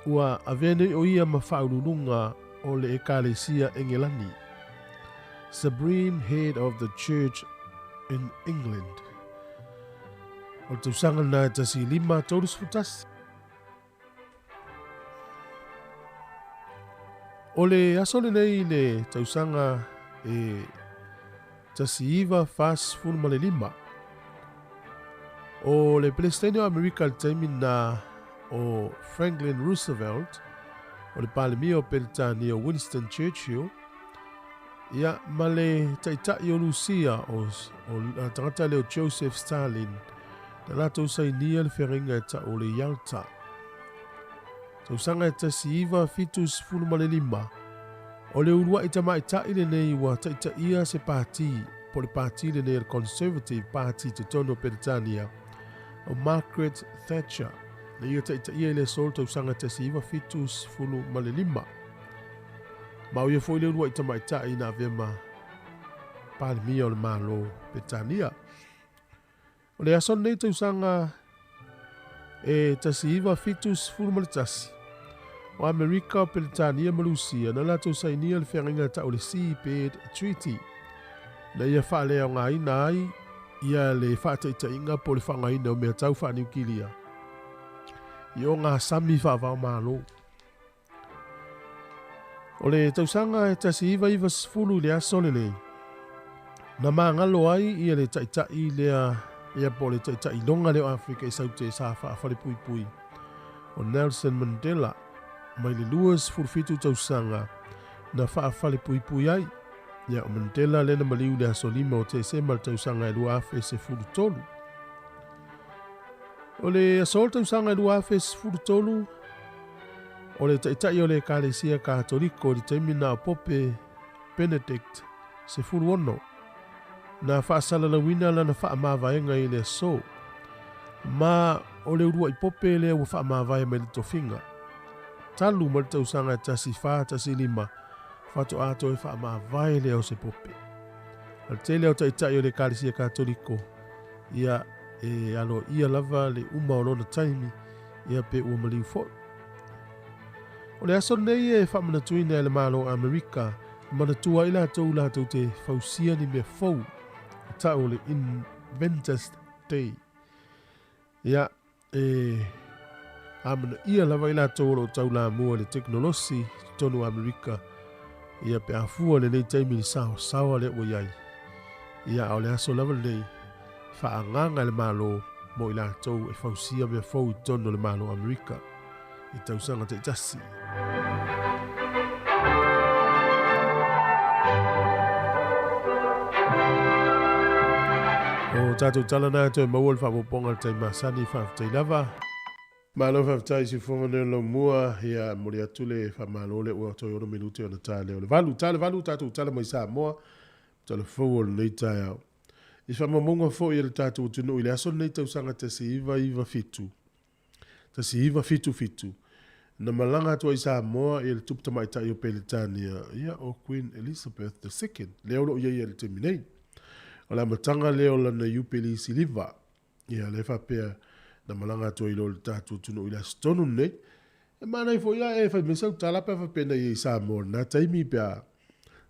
ua avea nei o ia ma faaululuga o le Ekalesia Engelani, Supreme Head of the Church in England. O le tausaga lena e 1531. O le aso lenei i le tausaga e 1945 o le Pelesitene o Amerika i le taimi na o Franklin Roosevelt, o le Palemia o Peretania o Winston Churchill, ia ma le taitai o Lusia o tagata lea o Joseph Stalin, na latou sainia le feagaiga e tau o le Yalta. Tausaga e 1975, o le uluai tamaitai lenei ua taitaia se pati, po o le pati lenei o le Conservative Party i totonu o Peretania, o Margaret Thatcher, na ia taitaia i le aso o le tausaga 1975. Ma o ia foi le uluai tamaitai na avea ma Palemia o le Malo Peretania. O le aso lenei tausaga e 1971, o Amerika o Peretania ma Lusia na latou sainia le feagaiga tau o le Seabed Treaty, na ia faaleaogaina ai ia le faataitaiga po o le faaaogaina o mea tau faaniukilia i o ngā sami faavaomalo. O le tausaga e 1990 i le aso lenei, na magalo ai ia le taitai lea ia po o le taitailoga lea o Afrika i Saute sa faafalepuipui o Nelson Mandela mai le 27 tausaga na faafalepuipui ai. Ia o Mandela lea na maliu i le aso 5 o Tesema le tausaga e 2013. O le aso o le tausaga e 2013, o le taitai o le Ekalesia Katoliko i le taimi na o Pope Benedict XVI, na faasalalauina lana faamavaega i le aso. Ma o le ulua'i pope lea ua faamavae mai le tofiga talu mai le tausaga e 1415 faatoa toe faamavae lea o se pope. O le tele o ta'ita'i o le Ekalesia Katoliko, ia e aloa'ia lava le uma o lona taimi, ia pe ua maliu fo'i. O le aso lenei e faamanatuina e le Malo Amerika e manatua ai latou latou te fausia ni mea fou e ta'u o le Inventors Day. Ia, e amanaia lava i latou o loo taulamua i le tekonolosi i totonu o Amerika, ia pe a fua lenei taimi i le saoasaoa lea ua i ai. Ia, a o le aso lava lenei, faaagaga e le Malo mo i latou e fausia mea fou i totonu o le Malo o Amerika i tausaga taitasi. O tatou tala na toe maua le faaopoopoga i le taimi masani, faafetai lava. Malo faafetai i siufofoga nei o le laumua, ia momoli atu le faamalo lea ua toe 6 minute ona ta lea o le 8. Ta le 8 tatou tala mai Samoa, tala fou o lenei taeao. I faamaumauga foi a le tatou atunuu i le aso lenei tausaga 1997, 1977, na malaga atu ai i Samoa le Tupu Tamaitai o Peretania, ia o Queen Elizabeth II, lea o lo o i ai i le taimi nei. O le amataga lea o lana Iupeli Siliva, ia lea faapea na malaga atu ai loa i le tatou atunuu i le aso tonu lenei. E manaia foi lava e fai mai sau tala pe a faapea na i ai i Samoa i lena taimi pe a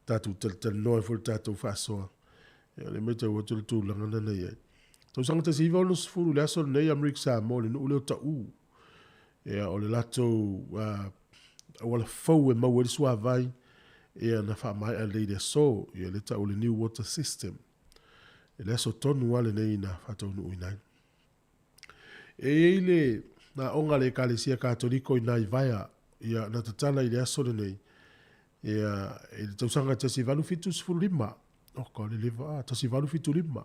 tatou talatalanoa ai foi i le tatou faasoa. Ia o lea e matau atu le tulaga lena na i ai. Tausaga 1960 i le aso lenei Amerika Samoa i le nuu lea o Taʻu. Ia o le latou auala fou e maua ai le suavai, ia na faamaea lelei i le aso, ia lea e taua o le New Water System. I le aso tonu lava lenei na faataunuuina ai. E i ai le aoga a le Ekalesia Katoliko i Naivaea, ia, na tatala i le aso lenei, ia, i le tausaga 1875. Oka, o le leva, 1875.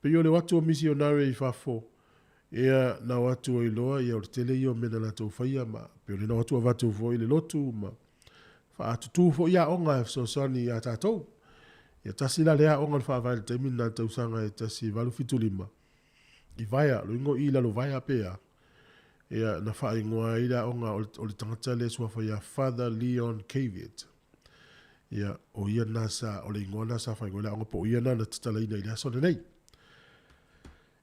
Pei o le o atu o misionare i fafo, ia, na o atu ai loa, ia, o le tele ia o mea na latou faia, ma pei o lea na o atu avatu foi le lotu, ma faatutū foi aoga e fesoasoani iā tatou. Ia, tasi la lea aoga na faavae i le taimi lena i le tausaga e 1875. I Vaea, loiga o i i lalo Vaea pe a, ia, na faaigoa ai le aoga o le tagata lea e suafa ia Father Leon Cavitt. Ia, o ia lena sa, o le igoa lena sa faaigoa ai le aoga po o ia lena na tatalaina i le aso lenei.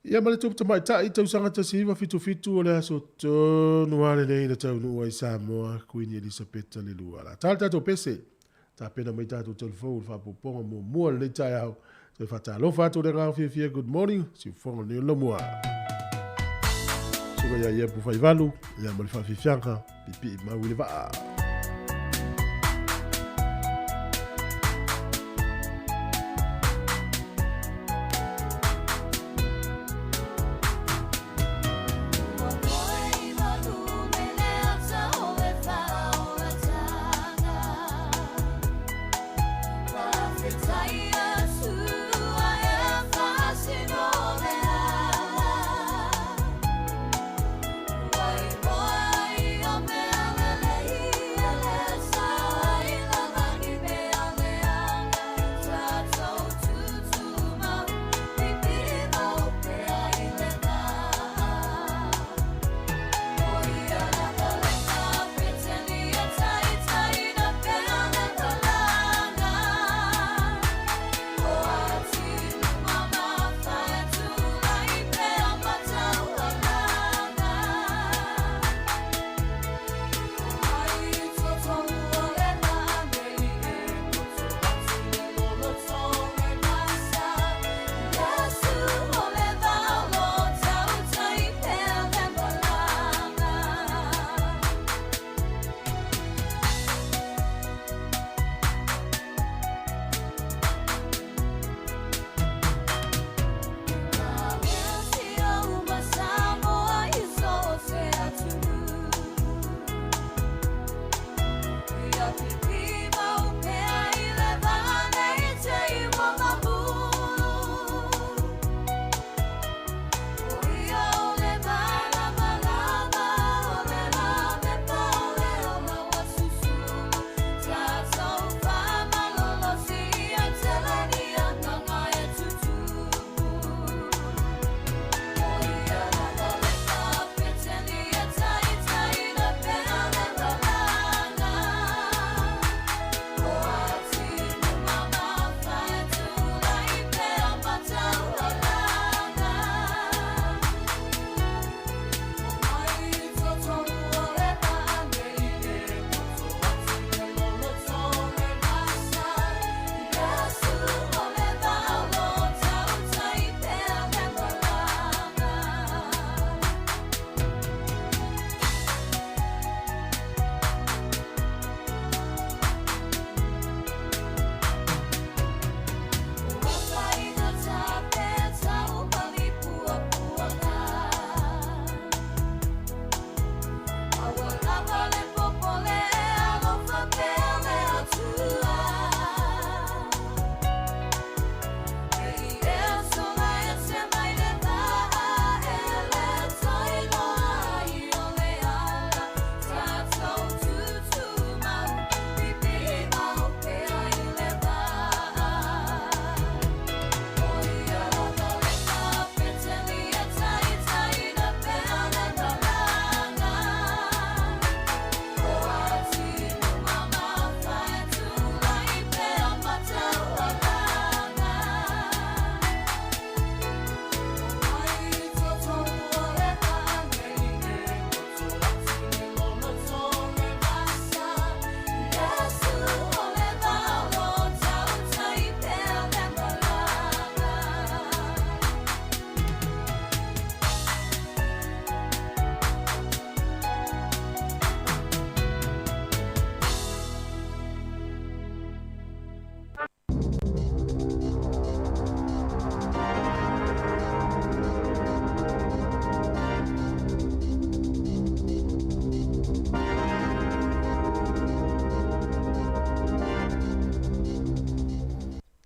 Ia ma le tupu tamaitai, tausaga 1977 o le aso tonu lava lenei na taunuu ai Samoa, Kuini Elisapeta le lua. La ta le tatou pese, tapena mai tatou telefou i le faaopoopoga muamua o lenei taeao. Toe faatalofa atu i le agaga fiafia, good morning, siufofoga lenei o le laumua. Suka ia ia Pufaivalu, ia ma le faafiafiaga, pipii mau i le vaa.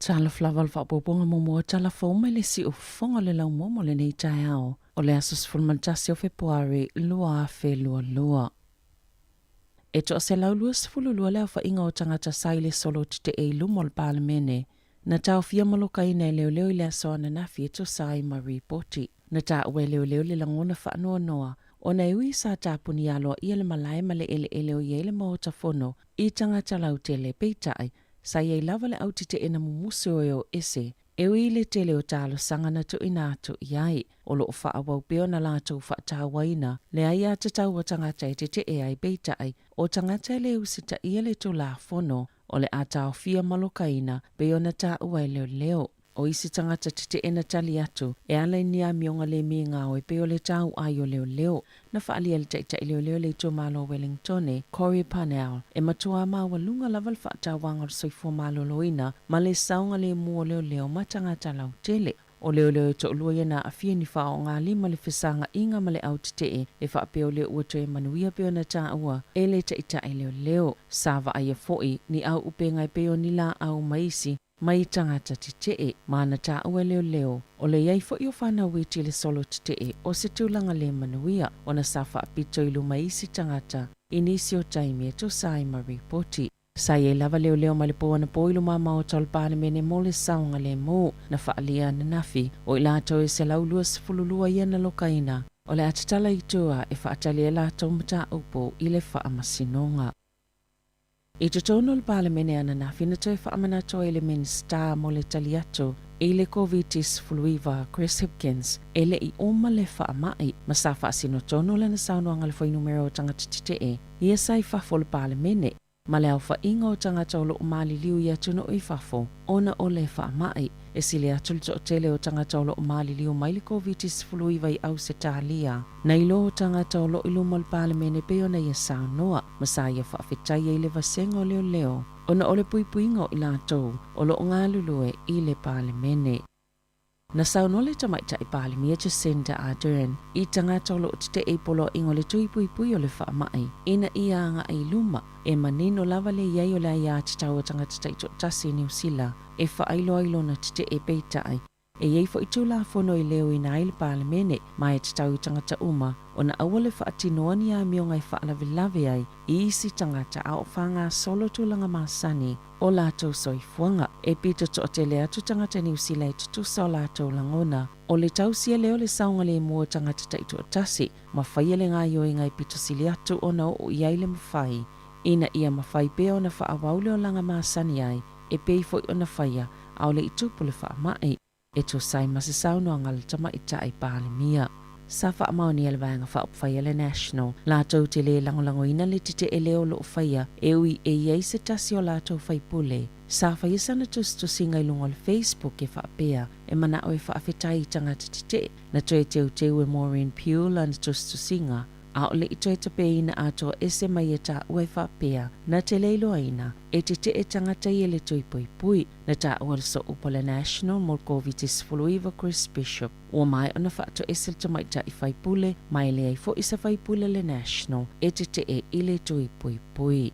Talofa lava o le faaopoopoga muamua o tala fou mai le siufofoga o le laumua mo lenei taeao o le aso 11 o Fepuari 2022. E 122 le aofaiga o tagata sa i le solo tetee i luma o le Palemene na taofia ma lokaina e leoleo i le aso ananafi e tusa ai ma ripoti. Na taua e leoleo le lagona faanoanoa ona e ui sa tapuni aloaia le malae ma le eleele o i ai le Maota Fono i tagata lautele, peitai, sa i ai lava le au tetee na mumusu e o ese e ui i le tele o talosaga na tuuina atu i ai. O lo o faaauau pea ona latou faatauaina le aiatatau a tagata e tetee ai, peitai, o tagata e le usitaia le Tulafono o le a taofia ma lokaina pei ona taua e leoleo. O isi tagata tetee na tali atu e ala i ni amioga le migao e pei o le tauai o leoleo. Na faaalia e le taitai leoleo o le itumalo o Wellingtone, Corey Parnell, e matuā maualuga lava le faatauaga o le soifua maloloina ma le saogalemu o leoleo ma tagata lautele. O leoleo e toalua ia na aafia i ni faaogalima le fesaga'iga ma le au tetee e faapea o lea ua toe manuia pei ona taua e le taitai leoleo. Sa vaaia fo'i ni au upega e pei o ni laau ma isi mai tagata tetee ma na taua e leoleo o le i ai fo'i o fanau iti i le solo tetee o se tulaga le manuia ona sa faapito i luma isi tagata i nisi o taimi e tusa ai ma ripoti. Sa i ai lava leoleo mai le po anapo i luma maota o le Palemene mo le saogalemu. Na faaalia ananafi o i latou e 122 ia na lokaina o le a tatala i tua e faatali ai latou mataupu i le faamasinoga. I totonu o le Palemene ananafi na toe faamanatu ai le Minisita mo le tali atu i le Koviti-19 Chris Hipkins e le i uma le faamai ma sa faasino tonu lana saunoaga i le fuainumera o tagata tetee ia sa i fafo o le Palemene ma le aofaiga o tagata o lo o maliliu i atunuu i fafo ona o le faamai. E sili atu le toatele o tagata o lo o maliliu mai le Koviti-19 i Ausetalia nai lo o tagata o lo o i luma o le Palemene pei ona ia saunoa ma sa ia faafetaia i le vasega o leoleo ona o le puipuiga o i latou o lo o galulue i le Palemene. Na saunoa le Tamaitai Palemia Jacinda Ardern i tagata o lo o tetee i poloaiga o le tui puipui o le faamai ina ia agai i luma e manino lava le i ai o le aiatatau a tagata taitoatasi i Niu Sila e faailoa ai lona tetee peitai e i ai fo'i Tulafono e leoina ai le Palemene ma e tatau i tagata uma ona aua le faatinoa ni amioga e faalavelave ai i isi tagata a o faagasolo tulaga masani o latou soifuaga. E pito toatele atu tagata Niu Sila e tutusa o latou lagona o le tausia lea o le saogalemu o tagata taitoatasi ma faia le gaioiga e pito sili atu ona oo i ai le mafai ina ia mafai pea ona faaauau le olaga masani ai e pei foi ona faia a o le i tupu le faamai. E tusa ai ma se saunoaga a le Tamaitai Palemia. Sa faamaonia le Vaega Faaupufai a le National latou te le lagolagoina le tetee lea o lo o faia e ui e i ai se tasi o latou faipule sa faia sana tusitusiga i luga o le Facebook e faapea e manao e faafetai i tagata tetee na toe teuteu e Maureen Pugh lana tusitusiga A o le i toe tapeina atoa ese mai e taua e faapea, na te le iloaina, e tetee tagata ia le tui puipui. Na taua le sooupu a le National mo le Koviti-19 Chris Bishop. Ua maea ona faatoese le tamaitai faipule, ma e leai foi se faipule a le National e tetee i le tui puipui.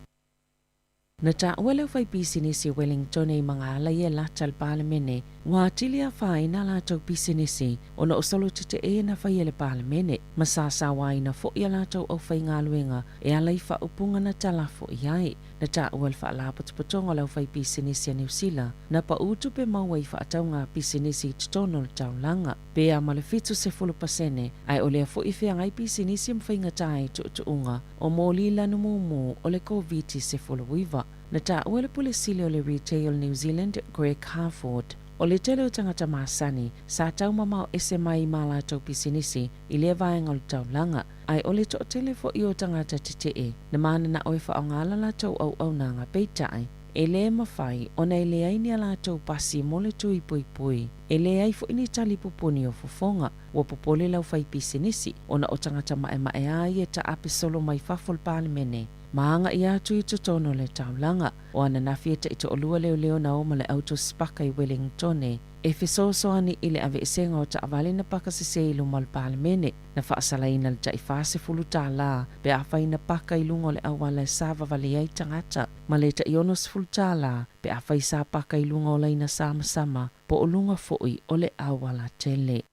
Na taua le aufaipisinisi o Wellingtone i Magaala ia e lata le Palemene, ua atili afaina a latou pisinisi ona o solo tetee na faia e le Palemene, ma sa sauaina foi a latou aufaigaluega e ala i faaupuga na talafo i ai. Na taua le Faalapotopotoga o le Aufaipisinisi a Niu Sila, na pau tupe maua i faatauga pisinisi i totonu o le taulaga, pe a ma le 70%, ae o lea foi e feagai pisinisi ma faigata ai tuutuuga o moli lanu mumu o le Koviti-19. Na taua le Pule Sili o le Retail New Zealand, Greg Harford, o le tele o tagata masani sa taumamao ese mai ma latou pisinisi i lea vaega o le taulaga, ae o le toatele foi o tagata tetee na mananao e faaaoga la latou auaunaga peitai e le mafai ona e leai ni a latou pasi mo le tui puipui. E leai foi ni tali pupuni o fofoga. Ua popole le aufaipisinisi ona o tagata maemae a ia taape solo mai fafo o le Palemene. ma agaʻi atu i totonu o le taulaga. O ananafi e taitoalua leoleo na o ma le autosipaka i Wellingtone e fesoasoani i le aveesega o taavale na paka sesē i luma o le Palemene. Na faasalaina le tai 40 tālā pe afai na paka i luga o le auala e savavali ai tagata, ma le tai 60 tālā pe afai sa paka i luga o laina samasama po o luga foʻi o le auala tele.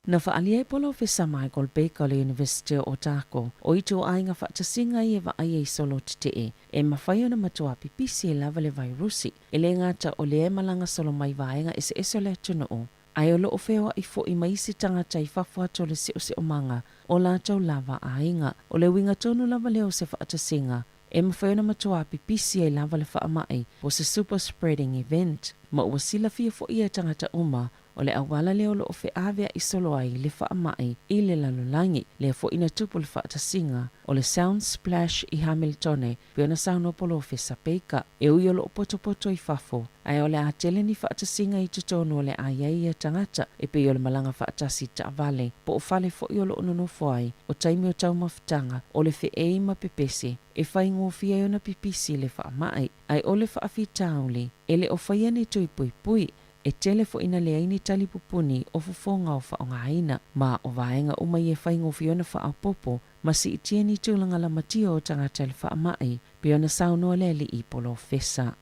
Na faaalia e Polofesa Michael Baker o le Iunivesite o Otago o ituaiga faatasiga ia e vaaia i solo tetee e mafai ona matuā pipisi ai lava le vairusi, e lē gata o lea e malaga solo mai vaega eseese o le atunuu, ae o loo feoaʻi foʻi ma isi tagata i fafo atu o le seoseomaga o latou lava aiga. O le uiga tonu lava lea o se faatasiga e mafai ona matuā pipisi ai lava le faamai po o se super spreading event, ma ua silafia foʻi e tagata uma o le auala lea o loo feaveaʻi solo ai le faamai i le lalolagi. Lea foʻi na tupu le faatasiga o le Sound Splash i Hamiltone, pei ona saunoa Polofesa Baker. E ui o loo potopoto i fafo, ae o le a tele ni faatasiga i totonu o le a i ai ia tagata, e pei o le malaga faatasi i taavale, po o fale foʻi o loo nonofo ai, o taimi o taumafataga, o le feei ma pepese, e faigofie ai ona pipisi le faamai, ae o le faafitauli, e le o faia ni tui puipui, e tele foʻi na leai ni tali pupuni o fofoga o faaaogaina, ma o vaega uma ia e faigofie ona faaopoopo ma siitia ni tulaga lamatia o tagata i le faamai, pei ona saunoa le alii polofesa.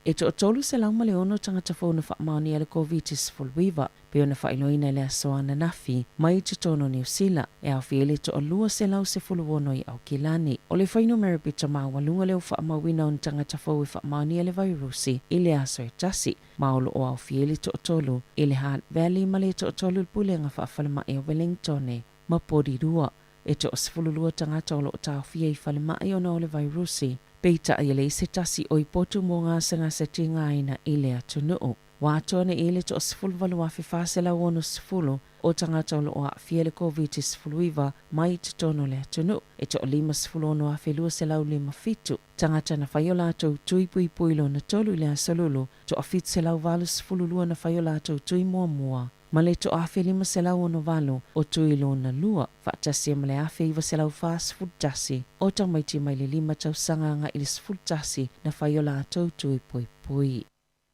E 306 tagata fou na faamaonia i le Koviti-19, pei ona faailoaina i le aso ananafi mai totonu o Niu Sila, e aofia ai le 216 i Aukilani. O le fuainumera pito maualuga lea ua faamauina o ni tagata fou e faamaonia le vairusi i le aso e tasi, ma o loo aofia ai le toatolu i le Hutt Valley ma le toatolu i le Pulega Faafalemai o Wellingtone ma Porirua. E 12 tagata o loo taofia i falemai ona o le vairusi, peitai e leai se tasi o i potu mo gasegase tigaina i le atunuu. Ua atoa nei le 18,460 o tagata o loo aafia i le Koviti-19 mai i totonu o le atunuu. E 56,257 tagata na fai o latou tui puipui lona tolu i le aso Lulu, 1,782 na fai o latou tui muamua, ma le 1,568 o tui lona lua, faatasi ai ma le 1,941 o tamaiti mai le 5 tausaga agai i le 11 na fai o latou tui puipui.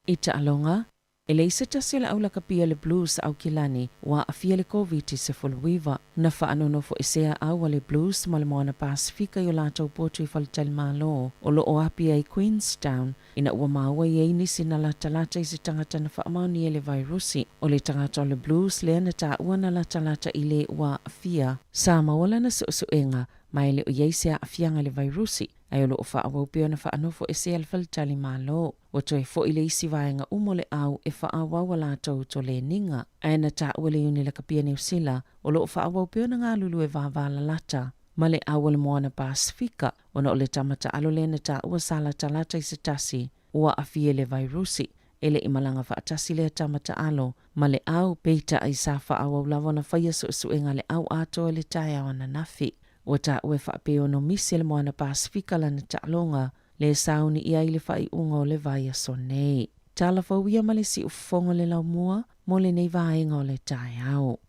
I taaloga, e leai se tasi o le au lakapi a le Blues sa Aukilani ua aafia i le Koviti-19. Na faanonofoesea au a le Blues ma le Moana Pasefika i o latou potu i faletalimalo o loo Apia i Queenstown ina ua maua i ai nisi na latalata i se tagata na faamaonia i le vairusi. O le tagata o le Blues lea na taua na latalata i le ua aafia. Sa maua lana suesuega ma e le o i ai se aafiaga i le vairusi, ae o loo faaauau pea ona faanofoesea le faletalimalo. Ua toe foʻi le isi vaega uma o le au e faaauau a latou toleniga. Ae na taua le Iuni Lakapi a Niu Sila o loo faaauau pea ona galulue vavalalata ma le au o le Moana Pasefika ona o le tama taalo lea na taua sa latalata i se tasi ua aafia i le vairusi. E le i malaga faatasi lea tama taalo ma le au, peitai sa faaauau lava ona faia suesuega a le au atoa i le taeao ananafi. Ua taua e faapea ono misi e le Moana Pasefika lana taaloga le sauni i ai le faaiuga o le vaiaso nei. Tala fou ia ma le siufofoga o le laumua mo lenei vaega o le taeao.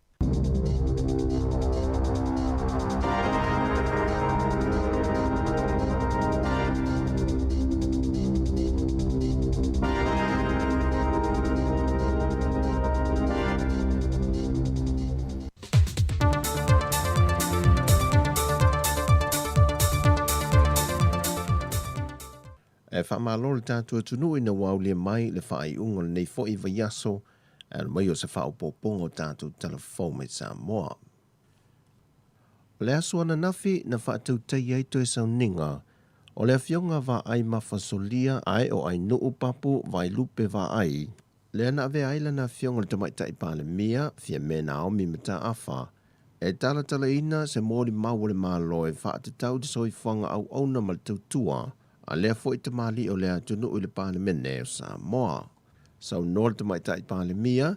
E faamalo le tatou atunuu ina ua aulia mai le faaiuga o lenei foi vaiaso e ala mai o se faaopoopoga o tatou tala fou mai Samoa. O le aso ananafi na faatautaia ai toe sauniga o le Afioga Vaai Mafasolia ae o Ainuu Papu Vailupe Vaai, lea na avea ai lana afioga i le Tamaitai Palemia, Fiame Naomi Mataafa, e talatalaina se molimau a le Malo e faatatau i le soifuaga auauna ma le tautua a lea foi tamalii o le atunuu i le Palemene o Samoa. Saunoa le Tamaitai Palemia,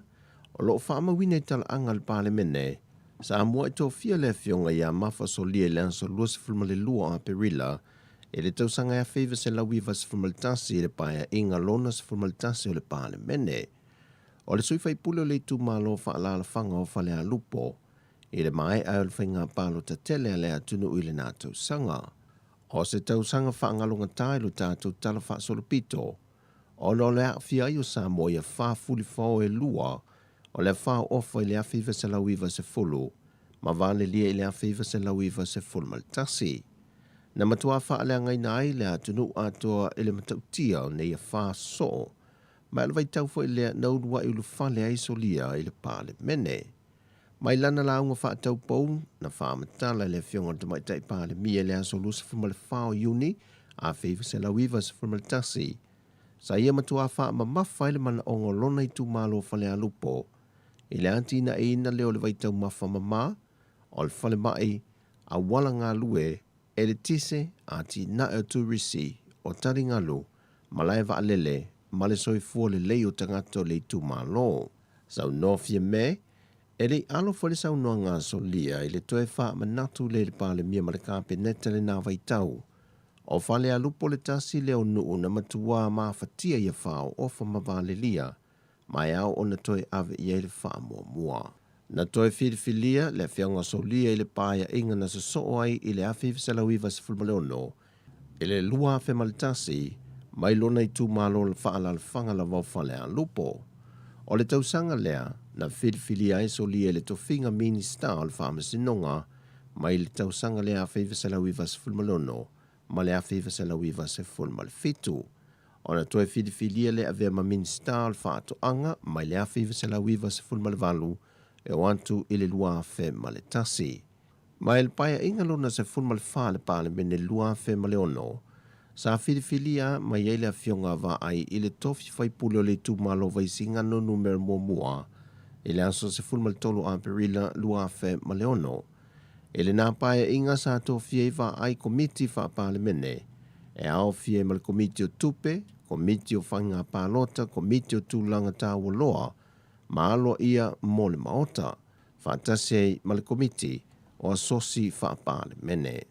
o lo o faamauina i talaaga a le Palemene, Samoa e tofia le afioga ia Mafa Solia i le aso 22 o Aperila i le tausaga 1991 i le Paeaiga lona 11 o le Palemene. O le sui faipule o le itumalo faaalaalafaga o Falealupo, i le maea ai o le faiga palota tele a le atunuu i lena tausaga. O se tausaga faagalogatā i lo tatou tala faasolopito, ona o le aafia ai o Samoa i afā fulifao e lua o le afā ofa i le 1990 ma valelia i le 1991. Na matuā faaleagaina ai le atunuu atoa i le matautia o nei afā soo, ma o le vaitau foi lea na uluai ulufale ai Solia i le Palemene. Mai lana lauga faataupou na faamatala e le Afioga i le Tamaitai Palemia i le aso 24 o Iuni 1991, sa ia matuā faamamafa ai le manaoga o lona itumalo o Falealupo i le atinaeina lea o le vaitaumafa mamā, o le falemai, auala galue, eletise, atinae o turisi, o taligalu, malae vaalele ma le soifua lelei o tagata o le itumalo. Saunoa Fiame, E le i alo foi le saunoaga a Solia i le toe faamanatu lea i le Palemia ma le Kapeneta i lena vaitau. O Falealupo le tasi lea o nuu na matuā mafatia i afao ofa ma valelia, ma e ao ona toe ave i ai le faamuamua. Na toe filifilia le Afioga Solia i le paeaiga na sosoo ai i le 1996 i le 2001 mai lona itumalo faaalaalafaga lava o Falealupo. O le tausaga lea na filifilia ai Solia i le tofiga Minista o le Faamasinoga mai le tausaga lea 1996 ma le 1997. Ona toe filifilia lea avea ma Minisita o le Faatoaga mai le 1998 e oo atu i le 2001. Mai le Paeaiga lona 14 a le Palemene 2006, sa filifilia mai ai le Afioga a Vaai i le tofi faipule o le itumalo Vaisigano Numera Muamua i le aso 13 o Aperila 2006. I lena Paeaiga sa tofia ai Vaai Komiti Faa-Palemene e aofia ai ma le Komiti o Tupe, Komiti o Faiga Palota, Komiti o Tulaga Taualoa ma Aloaia mo le Maota, faatasi ai ma le Komiti o Asosi Faa-Palemene.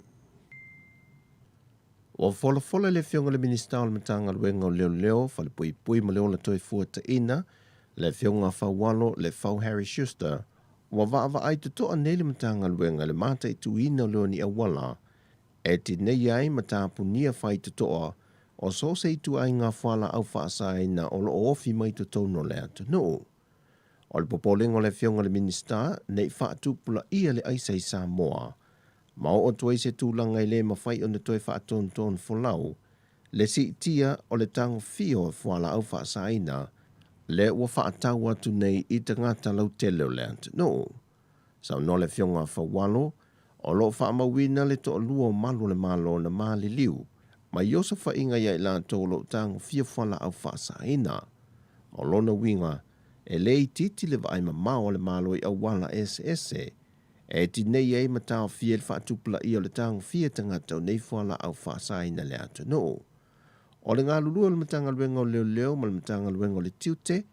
Ua folafola le Afioga i le Minisita o le Matagaluega o Leoleo, Falepuipui ma le Ola Toefuataiina, le Afioga Faualo Lefau Harry Schuster, ua vaavaai totoa nei le Matagaluega i le mataituina o leoni auala e tineia ai ma tapunia faitotoa o so o se ituaiga fualaau faasaina o lo o ofi mai totonu o le atunuu. O le popolega o le Afioga i le Minisita ne i faatupulaia le aisa i Samoa ma oo atu ai se tulaga e le mafai ona toe faatonutonu folau le siitia o le tagofia o fualaau faasaina lea ua faatau atu nei i tagata lautele o le atunuu. Saunoa le Afioga a Faualo, o lo o faamauina le toalua o malu o le Malo na maliliu mai osofaiga ia i latou o lo o tagofia fualaau faasaina. O lona uiga, e le itiiti le vaai mamao a le Malo i auala eseese e tinei ai ma taofia ai le faatupulaia o le tagofia tagata o nei fualaau faasaina i le atunuu. O le galulue o le Matagaluega o Leoleo ma le Matagaluega o le Tiute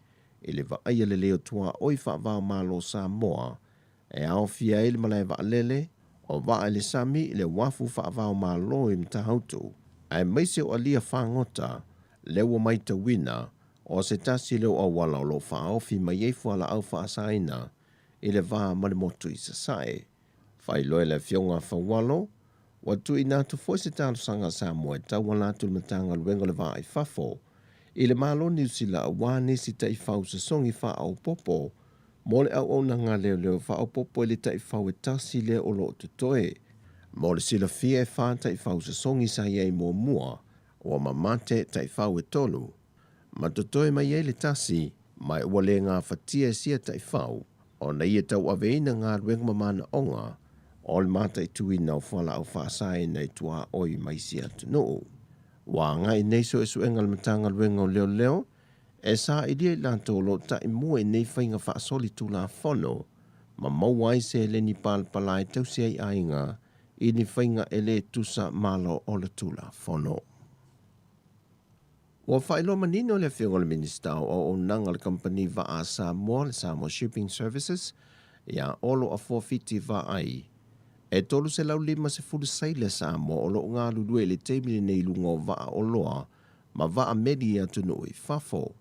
i le vaaia lelei o tuaoi faava-o-Malo o Samoa e aofia ai le malae vaalele, o vaa i le sami, le uafu faava-o-Malo i Matautu, aemaise o alia fagota lea ua maitauina o se tasi lea o auala o lo o faaofi mai ai fualaau faasaina i le va ma le motu i Sasae. Faailoa e le Afioga a Faualo, ua tuuina atu foi se talosaga a Samoa e tauala atu i le Matagaluega o le Va i Fafo i le Malo o Niu Sila aua nisi taifau sosogi faaopoopo mo le auaunaga leoleo faaopoopo i le taifau e tasi lea o lo o totoe. Mo le silafia e fa taifau sosogi sa i ai muamua, ua mamate taifau e tolu, ma totoe mai ai le tasi, ma ua le gafatia e sia taifau ona ia tauaveina galuega ma manaoga o le mataituina o fualaau faasaina i tuaoi ma isi atunuu. Ua agai nei suesuega a le Matagaluega o Leoleo e sailia i latou o lo o taimua i nei faiga faasolitulafono ma maua ai seleni palapala e tausi ai aiga i ni faiga e le tusa ma alo o le Tulafono. Ua faailoa manino le Afioga i le Minisita o Auaunaga a le Kamupani Vaa a Samoa, le Samoa Shipping Services, ia Olo Afoa Fiti Vaai, e 350 sailor Samoa o lo o galulue i le taimi lenei i luga o vaa oloa ma vaa meli i atunuu i fafo.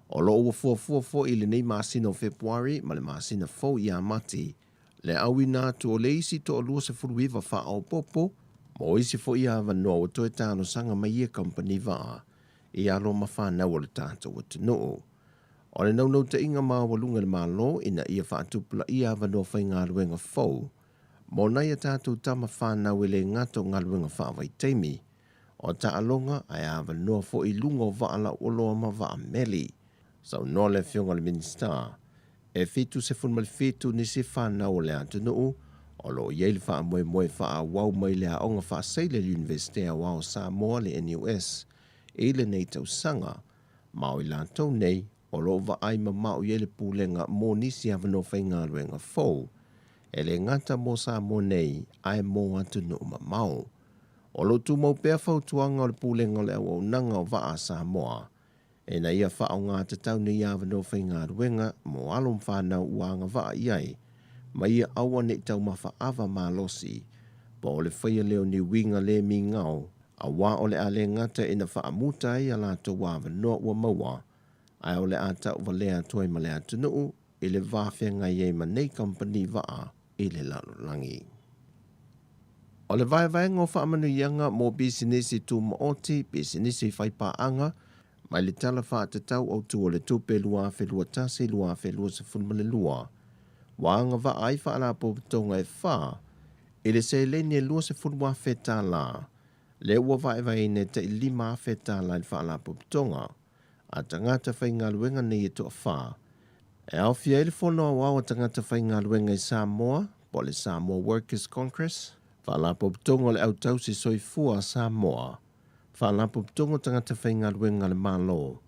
O lo o ua fuafua foi i lenei masina o Fepuari ma le masina fou ia Mati. Le auina atu o le isi 29 faaopoopo mo isi foi avanoa ua toe talosaga mai ia kamupani vaa i alo ma fanau o le tatou atunuu. O le naunautaiga maualuga i le Malo ina ia faatupulaia avanoa faigaluega fou mo nai a tatou tama fanau e le gata o galuega faavaitaimi, o taaloga ae avanoa foi i luga o vaa lauoloa ma vaa meli. Saunoa le Afioga i le Minisita, e 77 nisi fanau o le atunuu o lo o i ai le faamoemoe faaauau mai le Aoga Faaseila i le Iunivesite Aoao o Samoa, le NUS, i lenei tausaga, ma o i latou nei o lo o vaai mamao i ai le Pulega mo nisi avanoa faigaluega fou, e le gata mo Samoa nei ae mo atunuu mamao. O lo o tumau pea fautuaga o le Pulega o le Auaunaga o Vaa a Samoa ina ia faaaoga tatau nei avanoa faigaluega mo alo ma fanau ua agavaa i ai, ma ia aua ne i taumafa ava malosi po o le faia lea o ni uiga le migao, aua o le a le gata ina faamuta ai a latou avanoa ua maua, ae o le a tauvalea atu ai ma le atunuu i le va feagai ai ma nei kamupani vaa i le lalolagi. O le vaevaega o faamanuiaga mo pisinisi tumaoti, pisinisi faipaaga, mai le Tala Faatatau Autu o le Tupe 2021/2022, ua agavaa ai faalapotopotoga e fa i le seleni e $20,000, lea ua vaevaeina e tai $5,000 i le faalapotopotoga a tagata faigaluega nei e toafa, e aofia ai le Fono Aoao a Tagata Faigaluega i Samoa, po o le Samoa Workers Congress, Faalapotopotoga o le Au Tausi Soifua a Samoa, Faalapotopotoga o Tagata Faigaluega a le Malo,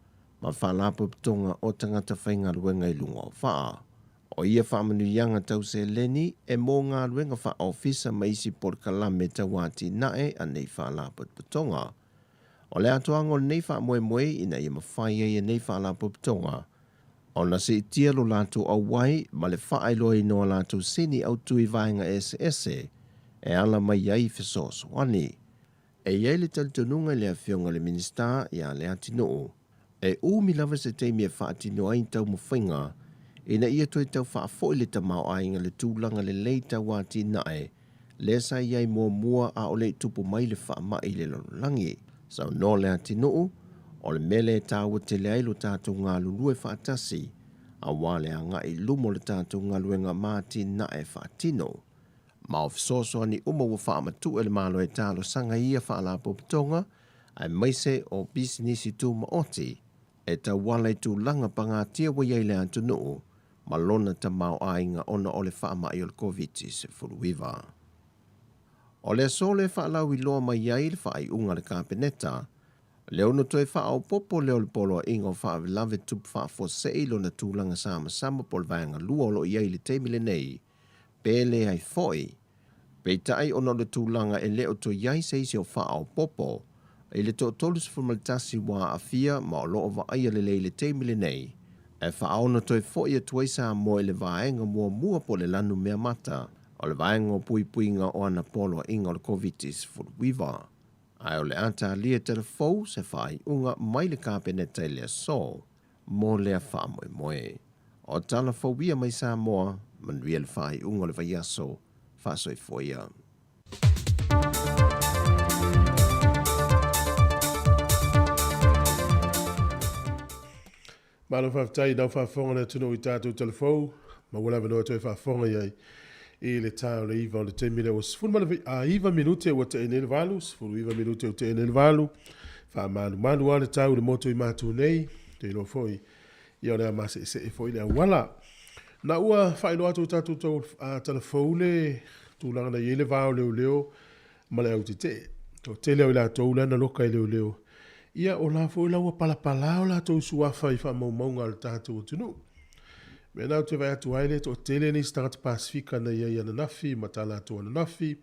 ma Faalapotopotoga o Tagata Faigaluega i Luga o Vaa. O ia faamanuiaga tau seleni e mo galuega faaofisa ma isi polokalame tau atinae a nei faalapotopotoga. O le atoaga o lenei faamoemoe ina ia mafai ai e nei faalapotopotoga ona siitia lo latou auai ma le faailoaina o a latou sini autu i vaega eseese e ala mai ai fesoasoani. E i ai le talitonuga i le Afioga i le Minisita ia Leatinuu, e umi lava se taimi e faatino ai taumafaiga ina ia toe tau faafoi le tamaoaiga i le tulaga lelei tau atinae lea sa i ai muamua a o le i tupu mai le faamai i le lalolagi. Saunoa Leatinuu, o le mea lea e taua tele ai lo tatou galulue faatasi aua le agai i luma o le tatou galuega ma atinae faatino. Ma o fesoasoani uma ua faamatuu e le Malo e talosaga i ia faalapotopotoga aemaise o pisinisi tumaoti e tauala i tulaga pagatia ua i ai le atunuu ma lona tamaoaiga ona o le faamai o le Koviti-19. O le aso lea e faalauiloa mai ai le faaiuga a le Kapeneta, le ono toe faaopoopo lea o le Poloaiga o Faalavelave Tupu Faafuasei i lona tulaga samasama po o le Vaega 2 o lo o i ai i le taimi lenei, pe leai foi. Peitai ona o le tulaga e le o toe i ai se isi o faaopoopo i le toa-31 ua aafia ma o lo o vaaia lelei i le taimi lenei, e faaono toe foi atu ai Samoa i le vaega muamua po o le lanu meamata o le vaega o puipuiga o ana poloaiga o le Koviti-19. Ae o le a talia tala fou se faaiuga mai le Kapeneta i le aso mo lea faamoemoe. O tala fou ia mai Samoa, manuia le faaiuga o le vaiaso, faasoifua ia. Malo faafetai i lau faafofoga le atunuu i tatou talafou, maua le avanoa e toe faafofoga i ai i le ta o le iva o le taimi lea ua 19 minute ua te'e nei le valu, 19 minute ua te'e nei le valu. Faamalumalu lava le tau i le motu i Matu nei, ou te iloa foi ia o le a mase'ese'e foi le auala. Na ua faailoa atu i tatou tau, talafou le tulaga na i ai le va o leoleo ma le au tetee. Toatele o i latou la na loka i leoleo, ia o la foi la ua palapala o latou suafa i faamaumauga a le tatou atunuu. Mea na ou te vaai atu ai le toatele nisi tagata Pasefika na i ai ananafi ma talaatu ananafi,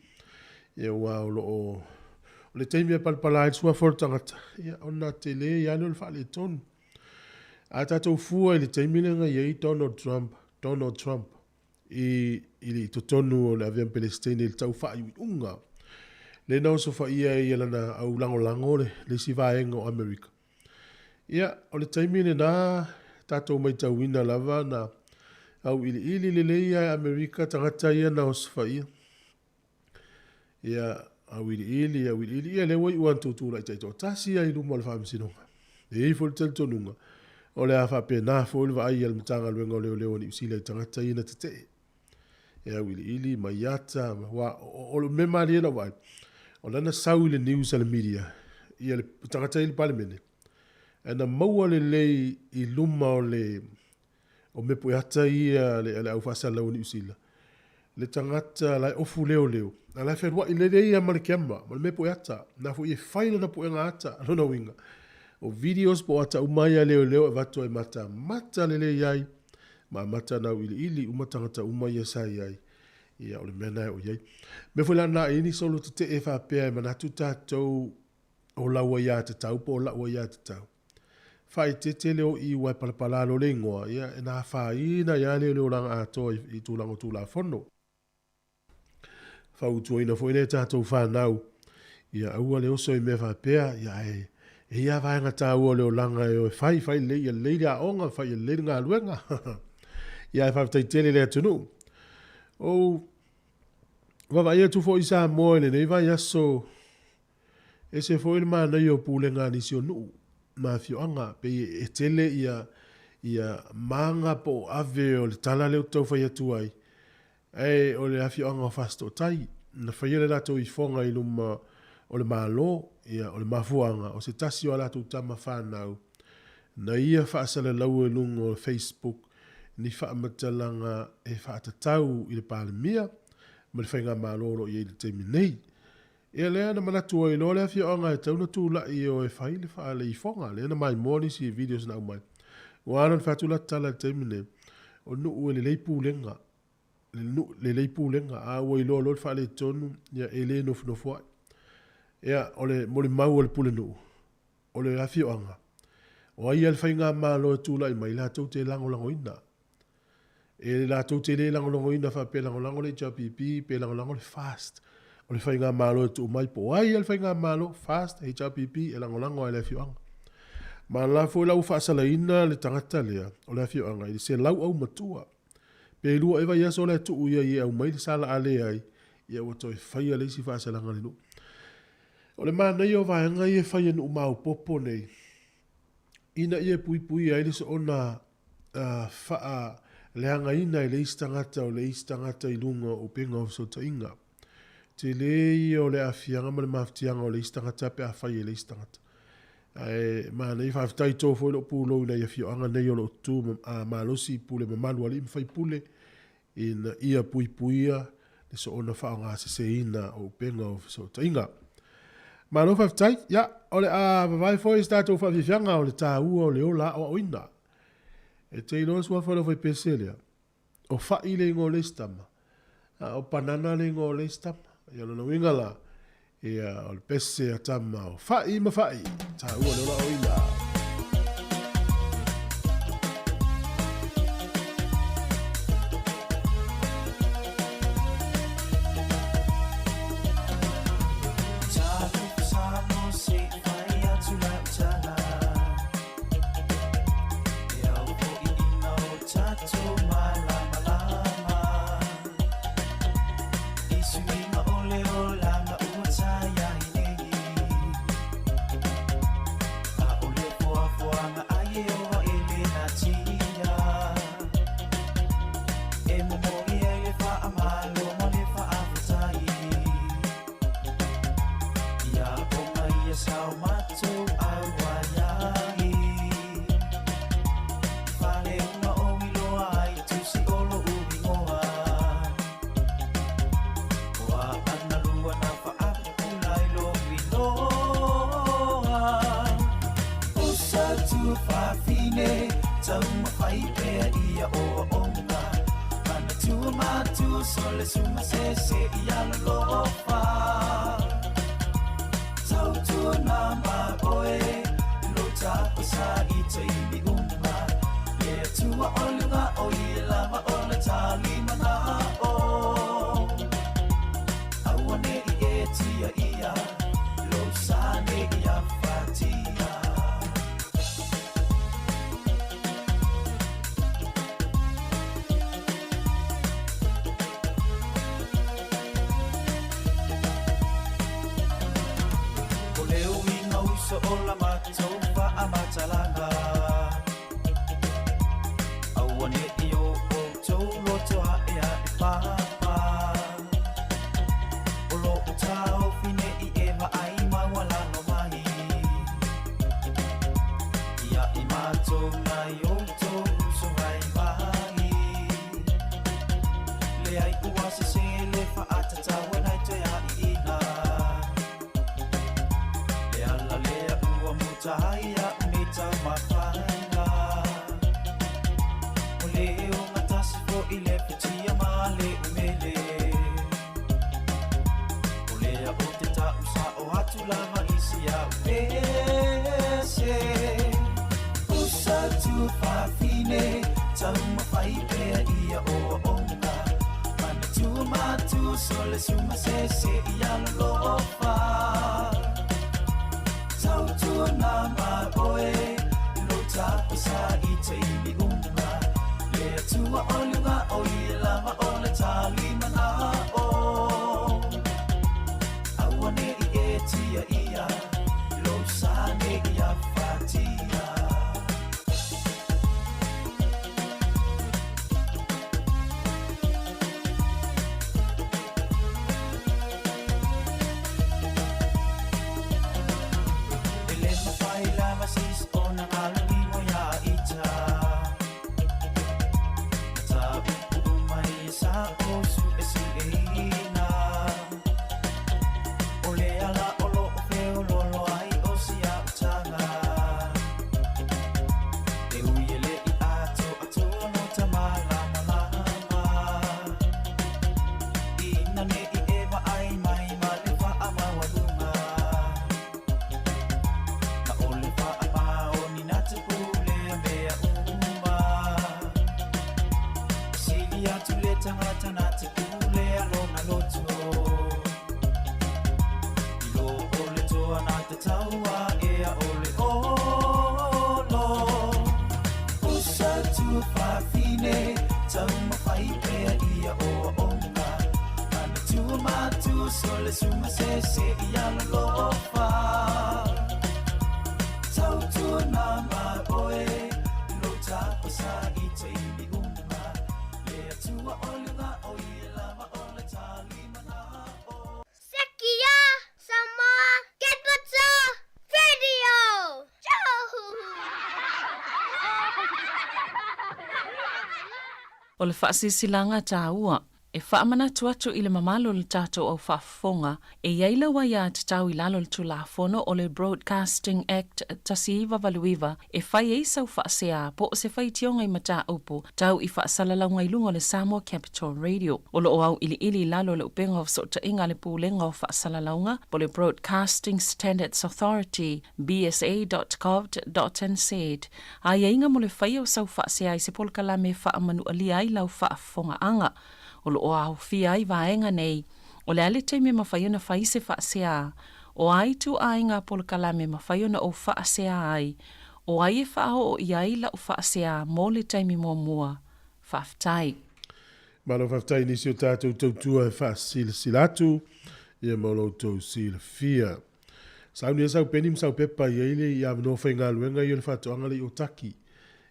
ia aua o lo o o le taimi e palapala ai le suafa o le tagata, ia ona tele ai lea o le faaletonu. A tatou fua i le taimi lea na i ai Donald Trump, Donald Trump i, i totonu o le avea ma Pelesitene i le tau faaiuiuga, lea na osofaia ai e lana au lagolago le, le isi vaega o Amerika. Ia, o le taimi lena, tatou maitauina lava na Auiliili lelei lava e Amerika tagata ia na osofaia. Ia, auiliili, auiliili, ia lea ua iu lava ina tutulai taitoatasi lava i luma o le Faamasinoga. E i ai foi le talitonuga, o le a faapena foi le vaai a le Matagaluega o Leoleo a Niu Sila i tagata ia na tetee. E auiliili ma iata, aua o le mea malie na ou vaai, o lana sau i le news a le media, ia le tagata ia i le Palemene, ae na maua lelei i luma o le o mea pueata ia a le au faasalalau a Niu Sila, le tagata la e ofu leoleo, a la e feluai lelei lava ma le camera, ma le mea pueata, na foi e fai lana puega ata, lona uiga, o videos po o ata uma ia a leoleo e avatu ai matamata lelei ai, ma amata ona auiliili uma tagata uma ia sa i ai. Ia, o le mea lena e oo i ai. Mea foi la lena e i ai nisi o lo tetee faapea e manatu tatou o lau aiatatau po o la'u aiatatau. Faaeteete le o i aua e palapala loa le igoa, ia e na afaina ai lava le olaga atoa i tulaga o Tulafono. Fautuaina foi nai a tatou fanau, ia aua le oso i mea faapea, ia ae e i ai lava vaega taua o le olaga e o e fai, fai lelei, ia lelei le aoga, fai ia lelei le galuega. Ia ae faafetai tele i le atunuu. Ou vaavaai atu foi i Samoa i lenei vaiaso, Ese foi le manaia o pulega a nisi o nuu ma afioaga, pei e tele ia ia maga po o ave o le tala lea ou te tau fai atu ai, ae o le afioaga o Fasitootai, na faia le latou ifoga i luma o le Malo, ia o le mafuaaga o se tasi o a latou tama fanau na ia faasalalaua i luga o Facebook ni faamatalaga e faatatau i le Palemia ma le Faigamalo o lo o i ai i le taimi nei. Ia lea na manatu ai loa le afioaga e tatau ona tulai e o e fai le faaleifoga. Lea na maimoa nisi videos na aumai. Ua ala ona fai atu lata tala i le taimi nei, o nuu e lelei pulega, le nuu lelei pulega, a ua iloa loa le faaletonu, ia e le nofonofo ai. Ia, o le molimau a le pulenuu, o le afioaga, o ai lava le faigamalo e tulai mai, latou te lagolagoina. E latou te le lagolagoina faapea e lagolago le HRPP pe lagolago le FAST. O le faigamalo e tuu mai po o ai lava le faigamalo, FAST, HRPP, e lagolago lava e le afioaga. Ma o la foi la ua faasalaina le tagata lea o le afioaga i le 100 aumatua. Pe lua ea vaiaso la e tuu i ai e aumai le sala, a leai, ia ua toe faia le isi faasalaga a le nuu. O le manaia o vaega ia e fai e nuu maopoopo nei, ina ia puipuia ai le soona faaleagaina e le isi tagata o le isi tagata i luga o upega o fesootaiga. Tele ia o le aafiaga ma le mafatiaga o le isi tagata pe a fai e le isi tagata. Ae manaia, faafetai to foi lou pulou i nai afioaga nei o lo o tutu malosi i pule mamalu a alii ma faipule ina ia puipuia le soona faaaogaseseina o upega o fesootaiga. Malo faafetai. Ia, o le a vavae foi se tatou faafiafiaga o le taua o le ola aoaoina. E te iloa suafa o le aufaipese lea, o Fa'i le igoa o le isi tama, a o Panana le igoa o le isi tama. Ia, o lona uiga la, ia, o le pese a tama o Fa'i ma Fa'i, taua o le ola aoaoina. o la matou faamatalaga. Aua ne i o outou loto aeae papa. O lou taofi ne i e vaai maualalo mai ia i matou nai outou uso vaivai. Leai ua sese le faatatau nai toe aiina. Le ala lea ua muta ai a'u nei taumafaina. O le ogatasi fo'i le futia ma le umele. O lea ou te ta'u sa'o atu lava i si a'u pese. Usa tuafafine taumafai pea ia oaoga. Manatua matua so le suma sese ia lolofa. Tautua ma oe lo tapasa i taimi uma. Le Atua o luga o ia lava o le talimana o. Aua ne i e tia ia, lo sa ne i afatia. E le mafai lava sis ona alolimo ia ita. Ta upu mai e sa o su e si eina. O le ala o lo o feololo ai o si a utaga. E ui e le i ato atoa no ta malamalama. Ina ne i e vaai mai ma le faamaualuga. Na o le faamaoni na te pulea mea uma. Sili atu le tagata na te pulea lona loto. I lo o le toa na te taua ea o le olo. Usa tuafafine taumafai pea ia oaoga. Manatua matua so le suma sese ia lolofa. Tautua ma oe lo tapasa i taimi uma. Le Atua o luga o ia lava o le talimana o. Sekia Samoa Capital Radio. O le faasilasilaga taua e faamanatu atu i le mamalu o le tatou au faafofoga e i ai lau aiatatau i lalo o le Tulafono o le Broadcasting Act 1989 e fai ai sau faasea po o se faitioga i mataupu tau i faasalalauga i luga o le Samoa Capital Radio. O lo o auiliili i lalo o le upega o fesootaiga a le Pulega o Faasalalauga po o le Broadcasting Standards Authority, bsa.govt.nz, aiaiga mo le faia o sau faasea i se polokalame e faamanualia ai lau faafofogaaga. O lo o aofia ai vaega nei, o le a le taimi e mafai ona fai se faasea, o a ituaiga polokalame e mafai ona ou faasea ai, o ai e faaoo i ai lau faasea mo le taimi muamua. Faafetai. Malo faafetai i nisi o tatou tautua e faasilasila atu ia ma lo outou silafia. Sauni ai sau peni ma sau pepa i ai le i avanoa faigaluega ia o le faatoaga le i Otaki.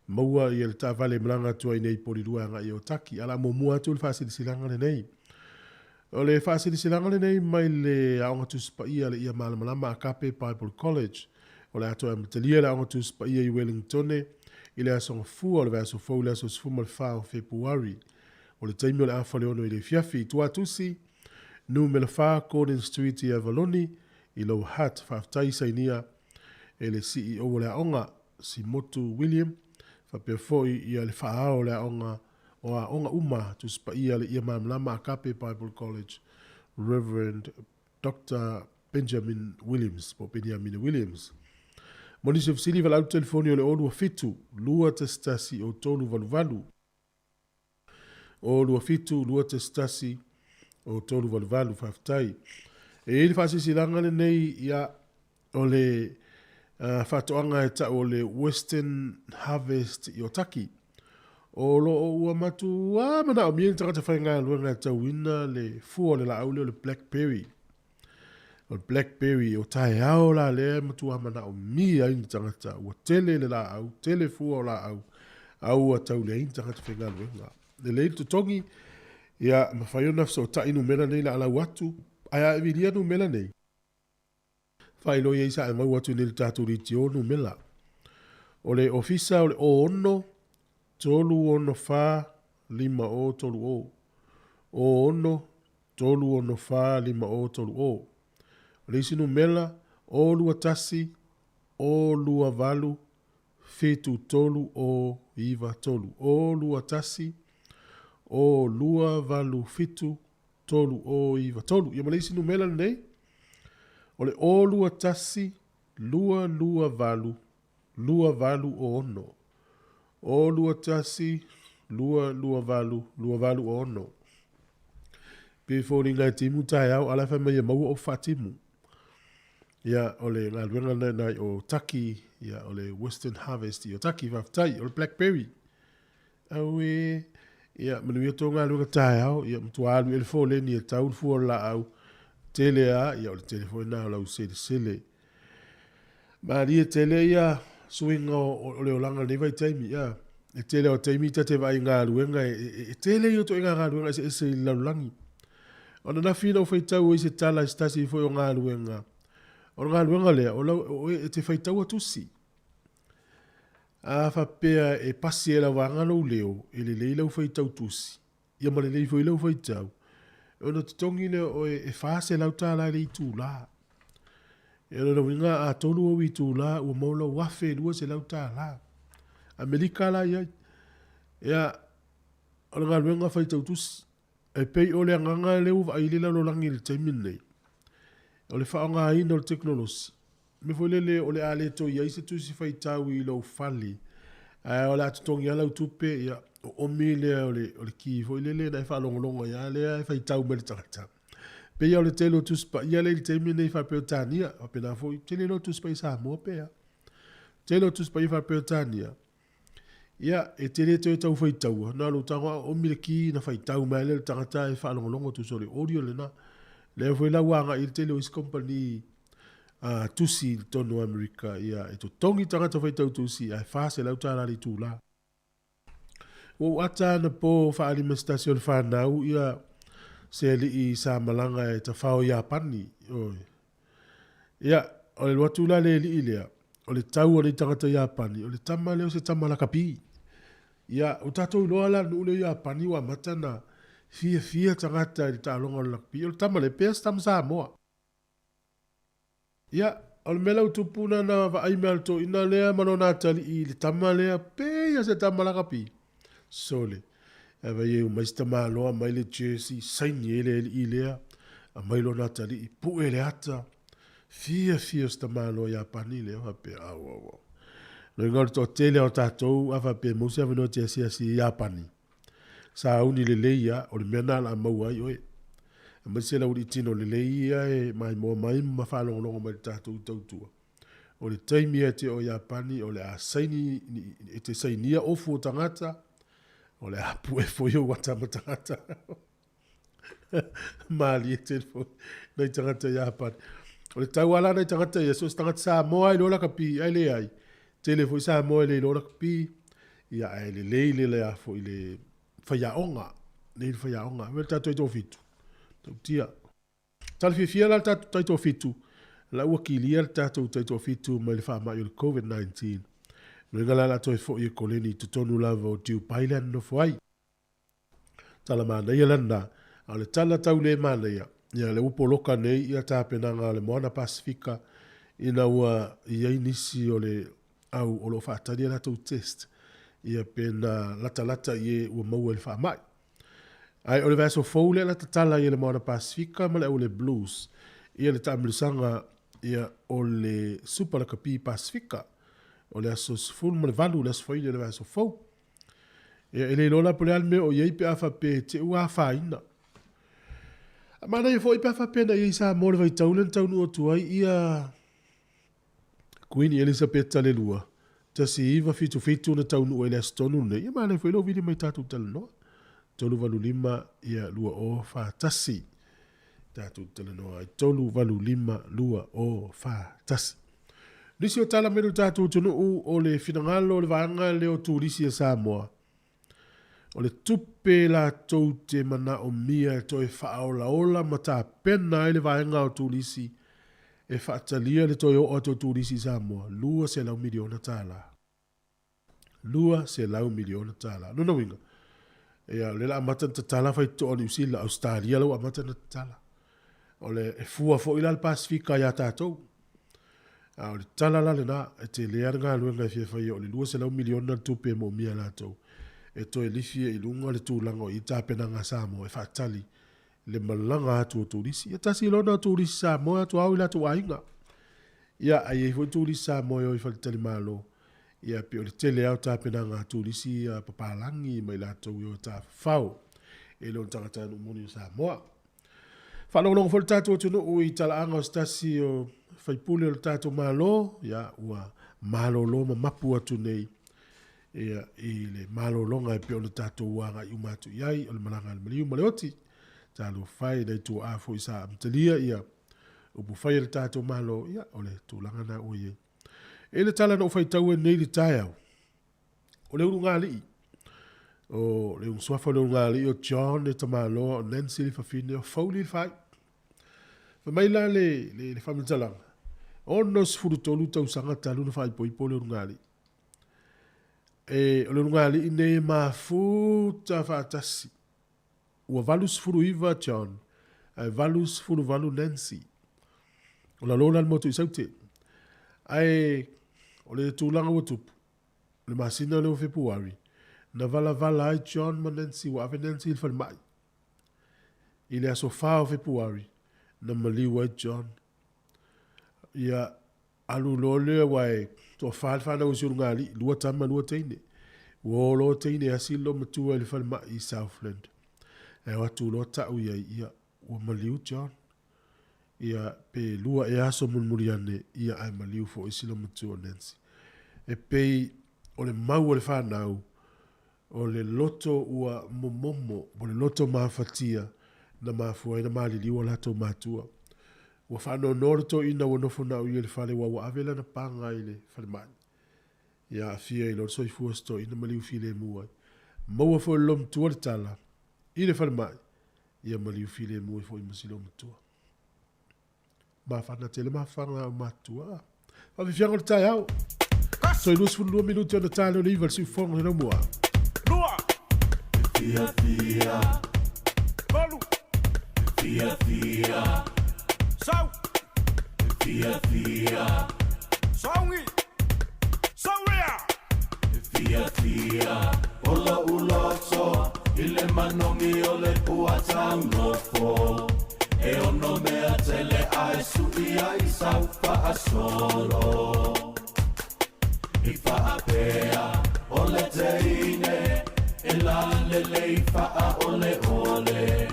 Maua ia le taavale e malaga atu ai nei i Polilua e agai i Otaki. A o le a muamua atu le faasilasilaga lenei. O le faasilasilaga lenei mai le Aoga Tusi Paia a le Ia Malamalama Agape Bible College. O le a toe amatalia le Aoga Tusi Paia i Wellingtone i le Aso Gafua o le vaiaso fou i le aso 14 o Fepuari. O le taimi o le afa le ono i le afiafi. Tuatusi, Numera 4, Gordon Street i Avaloni, i Lower Hutt. Faafetai sainia e le CEO o le aoga, Simotu William, faapea foi ia le faaao o le aoga o aoga uma Tusi Paia le Ia Malamalama Agape Bible College, Rev. Doctor Benjamin Williams, po o Peniamina Williams. Mo nisi o fesili, valaau le telefoni o le 027 211 o 388. 027 211 o 388. Faafetai. E i ai le faasilasilaga lenei, ia, o le faatoaga e tau o le Western Harvest i Otaki. O lo o ua matuā manaomia ni tagata faigaluega e tauina le fua o le laau lea o le blackberry. O le blackberry, o taeao la lea e matua manaomia ai ni tagata, ua tele le laau, tele fua o laau, a ua tau leai ni tagata faigaluega. Lelei le totogi, ia, mafai ona fesootai numera nei le a lau atu, ae a e vilia numera nei, faailoa i ai sa e maua atu nei i le tatou leitio numera. O le ofisa o le 06 364 5030. 06 364 5030. O le isi numera, 021 028 73 0 93. 021 028 73 093. Ia ma le isi numera lenei, o le 021 228 2806. 021 228 2806. Pei foliga e timu taeao a la e fai mai e maua ofu faatimu. Ia, o le galuega lena ina i o Taki, ia, o le Western Harvest i o Taki, faafetai, o le Blackberry. Auē, ia, manuia tou galuega taeao, ia, matua alu i ai le foleni e tau le fua o le laau, tele a, ia, o le tele foi lena o lau selesele. Malie tele ia suiga o le olaga i lenei vaitaimi, ia. E tele o taimi ta te vaai i galuega, e tele ia o ituaiga galuega eseese i le lalolagi. O ananafi na ou faitau ai se tala i se tasi foi o galuega, o le galuega lea, o lau, o oe e te faitaua tusi. A faapea e pasi e lau vaega lou leo, e lelei lau faitau tusi, ia ma lelei foi lau faitau, ona totogi lea o oe e $400 i le itula. Ia o lona uiga a tolu ou itula ua maua lou $1,200. Amerika la i ai. Ia, o le galuega faitau tusi. E pei o le agaga lea ua vaai i le lalolagi i le taimi lenei, o le faaaogaina o le tekonolosi. Mea foi lele o le a le toe i ai se tusi faitau i lou fale, ae o le a totogi lava lau tupe, ia, oomi lea o le, o le ki foi lele na e faalogologo ai lava lea e faitau mai le tagata. Pei lava o le tele o Tusi Paia lea i le taimi lenei faa-Peretania, faapena foi, tele loa Tusi Paia Samoa pe a. Tele o Tusi Paia faa-Peretania, Ia, e te le toe tau faitaua, na o lou tago lava oomi le ki na faitau mai lea le tagata e faalogologo tusa o le audio lena. Lea foi la ua agai i le tele o isi kamupani tusi i totonu o Amerika, ia, e totogi tagata faitau tusi ae $400 le itula. Ua ou ata anapo faalima se tasi o le fanau, ia, se alii sa malaga e tafao i Iapani, oi. Ia, o le alu atu la le alii lea, o le tau a nei tagata Iapani, o le tama lea o se tama lakapi. Ia, ua tatou iloa la le nuu lea o Iapani ua amata ona fiafia tagata i le taaloga o le lakapi. O le tama lea, pea se tama Samoa. Ia, o le mea la ua tupu na na vaai mea a le toeaina lea ma lona atalii i le tama lea, pei a se tama lakapi. Sole, ae vaai e omai si tamaloa aumai le jersey, saini ai le alii lea, aumai lona atalii, pue le ata, fiafia o si tamaloa Iapani lea, faapea, au, au, au. Loiga o le toatele o tatou, a faapea e maua se avanoa e te asiasi i Iapani, sauni lelei lava, o le mea lena o le a maua ai oe. Aemaise le aualii tino lelei ia e maimoa mai ma faalogologo mai i le tatou tautua. O le taimi e te o Iapani, o le a saini, e te sainia ofu o tagata, o le a pue foi ou ata ma tagata. Malie tele foi nai tagata Iapani. O le tau ala nai tagata ia, so o se tagata Samoa e iloa lakapi, ae leai. Tele foi Samoa e le iloa lakapi, ia ae lelei le lea foi le faiaoga, lelei le faiaoga. Aua le tatou taitoafitu, tautia. Tala fiafia la le tatou taitoafitu, la ua kilia le tatou taitoafitu mai le faamai o le Covid-19. Loiga la la toe foi e koleni i totonu lava o Dubai lea na nofo ai. Tala manaia la lena, a o le tala tau le manaia, ia lea ua poloka nei ia tapenaga a le Moana Pasifika ina ua i ai nisi o le au o lo o faatali a latou test, ia pe na latalata i e ua maua i le faamai. Ae o le vaiaso fou lea la tatala ai e le Moana Pasifika ma le Aule Blues ia le taamilosaga ia o le Supa Lakapi Pasifika o le aso 18 le aso Faile o le vaiaso fou. Ia e le iloa la po o le a le mea o i ai pe a faapea e te ua afaina. A manaia foi pe a faapea na i ai i Samoa le vaitau lea na taunuu atu ai ia Kuini Elisapeta le lua, 1977 na taunuu ai i le aso tonu lenei, ia manaia foi lou vili mai tatou talanoa. 385 ia 2041. Tatou talanoa ai 3 8 5 2 0 4 1. Nisi o tala mai lo tatou atunuu o le finagalo o le vaega lea o turisi a Samoa. O le tupe latou te manaomia e toe faaolaola ma tapena ai le vaega o turisi e faatalia le toe oo atu o turisi i Samoa, $200 miliona tala. $200 miliona tala. Lona uiga, ia, o lea o le a amata ona tatala faitotoa o Niu Sila, Ausetalia la ua amata ona tatala. O le, e fua foi la le Pasefika iā tatou. A o le tala la lena, e tele lava le galuega e fia faia, o le $200 miliona le tupe e moomia e latou e toe lifi ai i luga le tulaga o i ai tapenaga a Samoa e faatali le malaga atu o turisi. Ia tasi loa na o turisi Samoa e atu ao i latou aiga. Ia, ae i ai foi turisi Samoa e o i faletalimalo. Ia, pei o le tele lava o tapenaga a turisi ia papalagi ma i latou e o e tafafao e le o ni tagatanuu moni o Samoa. Faalogologo foi le tatou atunuu i talaaga o se tasi o faipule o le tatou Malo, ia, ua malolo ma mapu atu nei ia, i le malologa e pei ona tatou agai uma atu i ai, o le malaga a le maliu ma le oti. Talofa e, nai tuaa foi sa amatalia ia upu fai a le tatou Malo, ia, o le tulaga lena ua i ai. E le tala na ou faitaua nei i le taeao, o le ulugalii, o le ulusuafa o le ulugalii o John e tamaloa, o Nancy le fafine, o Foley le fai. Fai mai la le, le, le faamatalaga, 63 tausaga talu na faaipoipo le ulugalii. E, o le ulugalii nei e mafuta faatasi. Ua 89 John, ae 88 Nancy. O lalo la le motu i Saute. Ae o le tulaga ua tupu, le masina lea o Fepuari, na valavala ai John ma Nancy, ua ave Nancy i le falemai. I le aso 4 o Fepuari, na maliu ai John. Ia, alu loa lea aua e toafa le fanau a si ulugalii, lua tama lua teine. Ua o loa teine asi le loomatua i le falemai i Southland. Ae o atu loa tau i ai, ia, ua maliu John. Ia, pe lua ea aso mulimuli ane, ia ae maliu foi si loomatua o Nancy. E pei o le mau a le fanau, o le loto ua momomo, o le loto mafatia na mafua ai ona maliliu o latou matua. Ua faanoanoa le toeaina ua nofo na o ia i le fale aua ua ave lana paga i le falemai. Ia aafia i loa le soifua o si toeaina maliu filemu ai. Maua foi e le loomatua le tala i le falemai, ia maliu filemu ai foi ma si loomatua. Mafana tele mafaga o matua. Faafiafiaga o le taeao. Toe 22 minute ona ta lea o le iva le siufofoga le laumua. Lua. Fia fia. Tolu. Fia fia. Sau. Fia fia. Saungi. Sauia. Fia fia. O lo'u loto i le manogi o le puataunofo E ono mea tele ae suʻi ai sau faasolo I faapea o le teine e lalelei faaoleole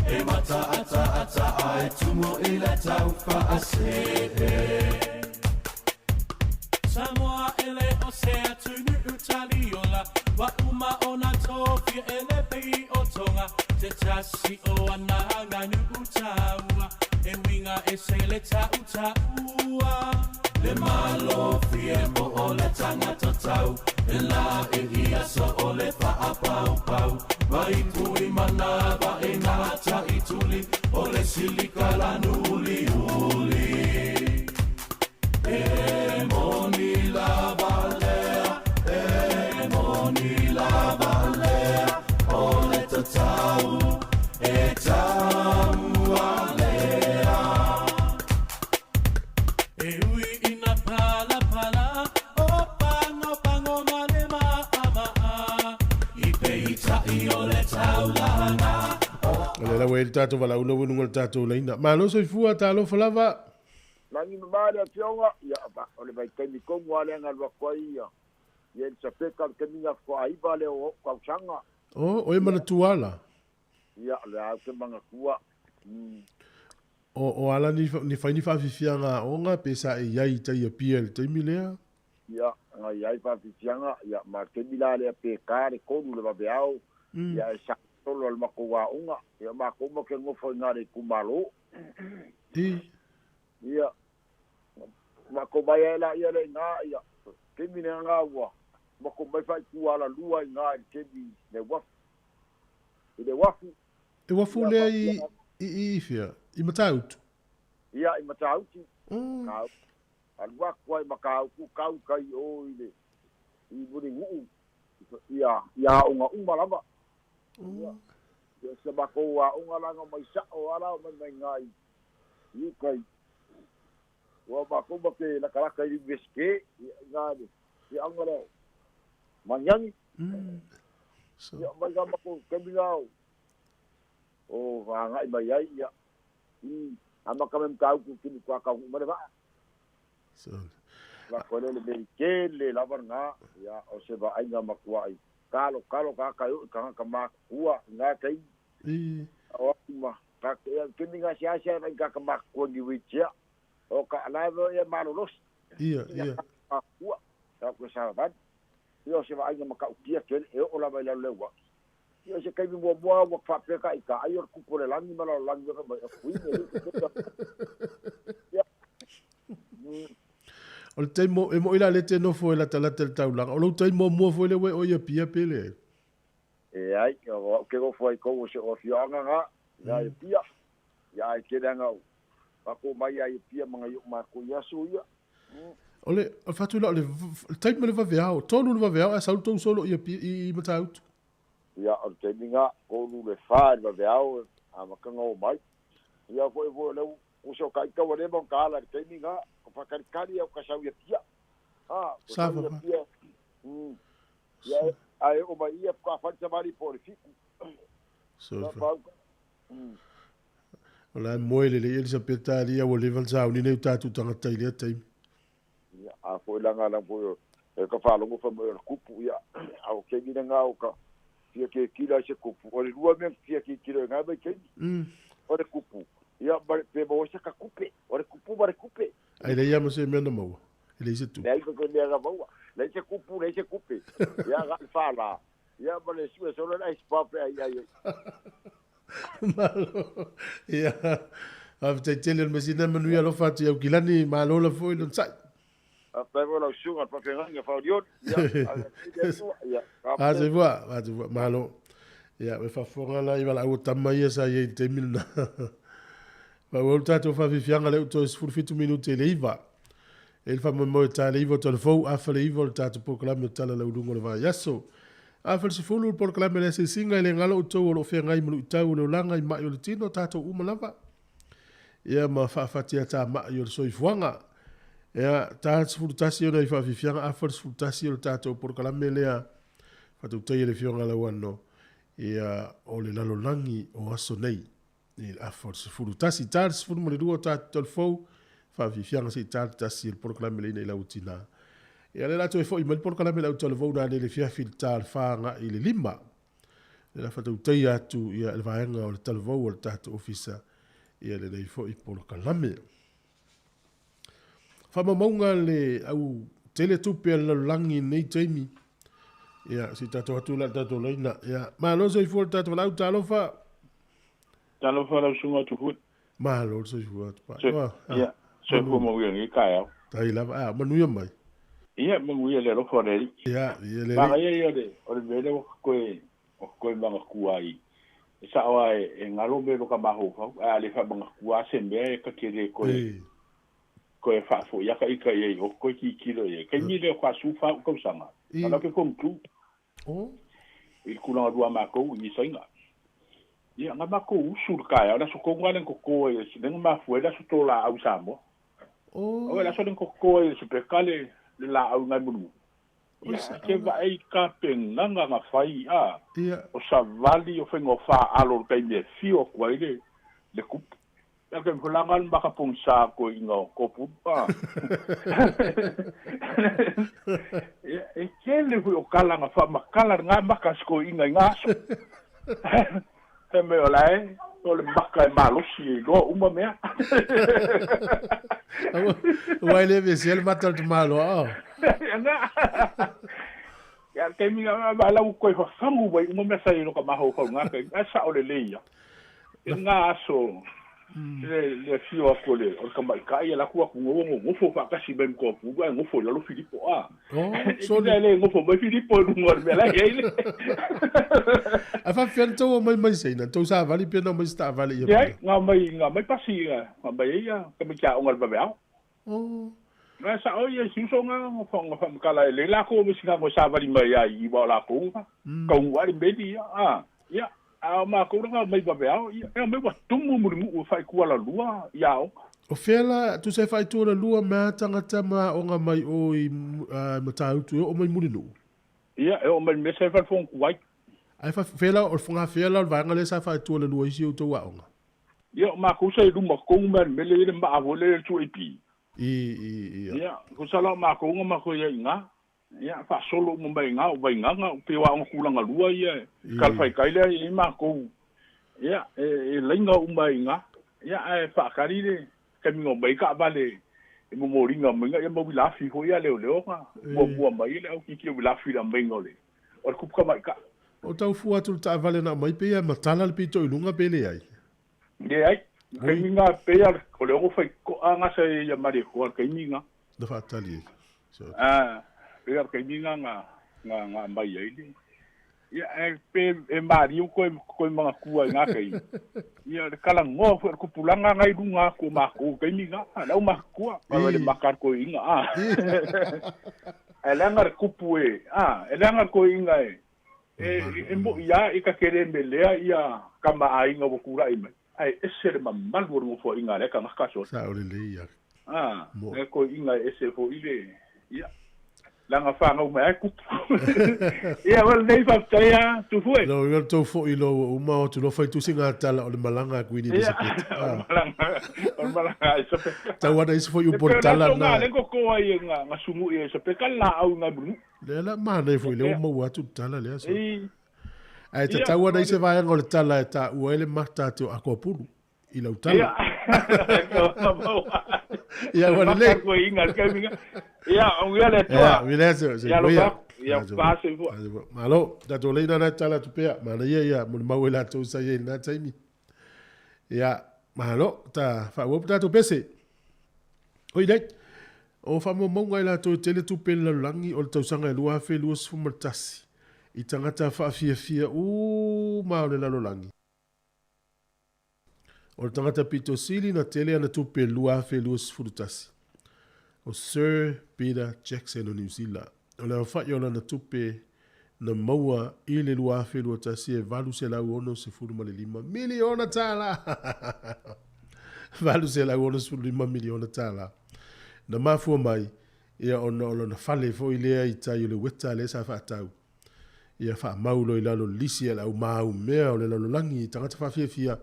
E mataataata ae tumu i le tau faasee Samoa e le o se atunuu taliola Ua uma ona tofia e le pei o Tonga Se tasi o ana aganuu taua E uiga ese le tautaua Le Malo fie po o le tagata tau E la e ia so o le faapaupau Vai pui mana va e gata i tuli O le silika lanu uliuli E moni lava lea, e moni lava lea, o le tatau e taua lea. E ui ina palapala o pagopago ma le maʻamaʻa i peitai o le taulaga. O lea la ua i ai le tatou valaauina ua i luga o le tatou laina. Malo soifua, talofa lava. Lagi mama le afioga, ia, o le vaitaimi tonu lava lea na alu atu ai ia Elisapeta, o le taimi na faatoa iva lea o o'u tausaga. Oh, o e manatua la? Ia, o lea ou te manatua. Mm. O, o ala ni, ni fai ni faafiafiaga aoga pe sa e iai i tai Apia i le taimi lea? Ia, na iai faafiafiaga, ia, ma le taimi la lea pe ta le tolu le vaveao, mm. ia e sa tolo al mako wa unga ia mako mo ke ngofo nga le kumalo i ia mako mai la ia le nga ia kemi ne nga wa mako mai fa ku ala lua nga kemi le wafu le wafu e wafu le i fia i matautu ia i matautu ka alua kwa makau ku kau kai o i le i buri ngu ia ia unga uma lava ia se mako wa unga langa mai sa o ala mai ngai i kai wa mako ba ke la kala kai veske nga ia anga le manyangi so ia mai ga mako kemi ngau o va ngai mai ai ia i ama kamem kau ku kini kwa kau ma ba so la kole le berike le lavarnga ia o se va ainga makua ai kalo kalo ka ka ka ka makua nga kai i o ma ka kemi nga sia sia ka ka makua ni witia o ka la ia malolos ia ia makua ka ko sa va ia o se va ainga makau kia ke e o la vai la lewa ia se kai mo mo mo fa pe ka ka ai o kupo le langi ma la langi ka ba kui ia o le taimo e mo ila le te nofo e la talata le taulaga o lou taimo mua foi le ue o ia pia pele e ai o ke go foi ko se o fioanga nga ia e pia ia e ke langa o ko mai ai pia manga yo ma ko ia su ia o le fatu la o le taimo le vaveao tolu le vaveao a sau tou solo ia pia i matautu ia o te minga ko lu le fa le vaveao a makanga o mai ia foi foi le o se kai ka wale mo kala te minga ko fakarikari au ka sau ia pia ah ko Sa sau ia fa. pia ia ai o mai ia ka fa mari por fiku so sa fa pa o la moe le le Elisabeta lia ua leva le sauni nei o tatou tagata i lea taimi ia a foi langa la foi e ka fa longo fa mo le kupu ia au ke ni nga o ka fia ke kila se kupu o le lua me fia ke kila nga mai ke o le kupu ia ba pe mo se ka kupe o le kupu ba le kupe ai le ia ma se mea na maua e leai se tupe le ai ko ne ga maua le se kupu le se kupe ia ga fa la ia ba le sue solo la spa pe ai ai Malo. Ia. Faafetai tele o le masina manuia alofa atu iau kilani malo la foi lona sa'i. a pe mo la suga pa fe nga fa dio ia ia A se voa, a se voa, malo. Ia, e faafofoga la i valaau o tama ia sa iai i le taimi lena. Ma ua ulu tatou faafiafiaga lea ua toe 17 minute i le iva. E le faamoemoe ta le iva o talafou, afa le iva o le tatou polokalame o tala lauluga o le vaiaso. Afa le 10 le polokalame le asiasiga i le galo outou o loo feagai ma luitau o le olaga i ma'i o le tino tatou uma lava. Ia ma faafatiatāma'i o le soifuaga. Ia, ta 11 ona i faafiafiaga, afa le 11 o le tatou polokalame lea faatautai e le fioga lauano. Ia, o le lalolagi o aso nei. I le afa o le 11, ta le 12 o tatou talafou, faafiafiaga se'i ta le tasi o le polokalame leina i lau tinā. Ia le latou e fo'i mai le polokalame lau talavou na nei le fiafi le ta le whaanga i le lima. Le la whatautaia atu ia le vaega o le talavou o le tatou ofisa ia le nei fo'i polokalame. Whamamaunga le au tele tupe a le lalolagi nei taimi. Ia, si tatou atu la le tatou laina. Ia, malo soifua le tatou valau, talofa. Talofa lau suga tuhui. Malo le soifua atu pa. Se, ia, soifua mau ia ngi kai au. Tai lava, a, manuia mai. Ia, manuia le alofa o le alii. Ia, ia le Maga alii. ia ia le, o le mea lea ua koe, o koe mangakua ai. E sao a e ngalo me lo ka mahaufau, a le fa mangakua se mea e ka tele koe. Koe faafo ia ka ika ia i o koe ki kilo ia. Kai mi le kwa su fa u kausanga. Ala ke kongtu. I kulanga lua mākou i sainga. Ia, nga mākou usu le kaea, la so konga le koko e se lenga mafua, la so tō la au Samoa. O la so lenga koko e se peka le la au ngai munu. Ia, ke vaai ka penganga nga whai a. O sa vali o whenga o wha alo le kaime fio kua i le kupu. Ia ke mhulanga le makapong sa ko i ngā kopu. Ia, e kele hui o kalanga wha makala ngā makas ko i ngā aso. He mea o lae, o le maka e malosi e loa uma mea. Ua le vese le mata o te malo, o. Ia le taimi nga va lau koe fafagu mai uma mea sa i lo ka mafaufau i na taimi, ae sa'o lelei ia. I lena aso le le afio atu o le o le tamaitai alu atu atu go nonofo faatasi mai ma Toapulu ae nofo i lalo Filipo a. Oh, E soli. le nofo mai Filipo i luga o le mea la e i ai le. Ae faapefea ona tou omai mai Saina? Tou savali pe na omai se taavale ia Leai, na omai na omai pasi na omai ai ia tamaiti aoga i le vaveao. Oh. Na sa'o ia si uso na na faamatala e lelei lakou ma sina moe savali mai ai i wa o lakou na taunuu ae le meli ia a ia a o makou la na omai vaveao ia e omai ua tumu Mulimu'u e faaitualalua i aoga. O fea la, tusa e faaitualalua mai a tagata ma aoga mai o i Matautu e oo mai Mulinuu? Ia, e oo mai i le mea sa i fale Fonotuai. Ae fea la, o le fogafea la o le vaega lea sa faaitualalua ai si outou aoga? Ia, o makou sa i luma tonu mai le mea lea e i ai le maa foi lea e i le 2AP. I, i, ia. Ia, tusa la o makou na matou i ai i ina. Ia, faasolo uma mai i ina, o Vaigaga, pei o aoga tulaga lua ia e talafatai lea e i ai makou. Ia, e laina uma ai i ina. Ia, ae faatali le taimi na omai ai taavale e momoliga mai ia ma uilafi foi ia a leoleo na muamua mai le au titi o uilafi i le aumaiga o le o le tupu tamaitai. O tau fua atu le taavale na aumai pei e matala le pito i luga pe leai? Leai, i le taimi na pei a o le ono faitotoa na sa i ai ia Malietoa i le taimi na. Na faatali ai. So. Ah, pei a o le taimi na na na aumai ai le Ia, ae pe e maliu koe koe manatua i na taimi. Ia, le talanoa foi o le tupulaga na i luga atu o matou i taimi na, le aumatutua, aua le maka le toeaina, a. Ae leaga le tupu e, a, e leaga le toeaina e, e, e mo'i lava e ta te le melea ia tama a aiga ua tulai mai, ae ese le mamalu o le nofoaiga a lea tagata sole. Sao lelei ia. A, lea toeaina e ese foi le, ia, leaga fanau mai lava e tupu. Ia, o lenei faafetai lava Tufu e. Lau Afioga tou foi loa ua uma o atu loa fai tusi gatala o le malaga a Kuini Elisapeta. Ia, o le malaga, o le malaga a Elisapeta. Tau ana isi foi E upu o pei le o le tala aso na. lena lea na toto ai e na sugui e Elisapeta le laau i nai Mulinuu. Lea la manaia foi lea ua maua atu le tala lea. So. I. Ae tatau ana i se vaega o le tala e taua ai le mata atu o Akoapulu. I lau tala. Ia, Ia, ua lelei. Ia, auia le Atua. Ia, vile se, se Ia, kuia. alofa. Ia, pa soifua. Malo, tatou lei nana tala atu pea. Manaia ia, molimau e latou sa i ai i lena taimi. Ia, malo, ta faaauau pe tatou pese. Oi nei, o faamaumauga i latou e tele tupe i le lalolagi o le tausaga e 2021 i tagata faafiafia uma o le lalolagi. O le tagata pito sili na tele ana tupe 2021, o Sir Peter Jackson o Niu Sila. O le aofai o lana tupe na maua i le 2021 e $865 miliona tala! $865 miliona tala. Na mafua mai ia ona o lona fale foi lea i tai o le ueta lea sa faatau. Ia faamau loa i lalo le lisi a le au maumea o le lalolagi i tagata faafiafia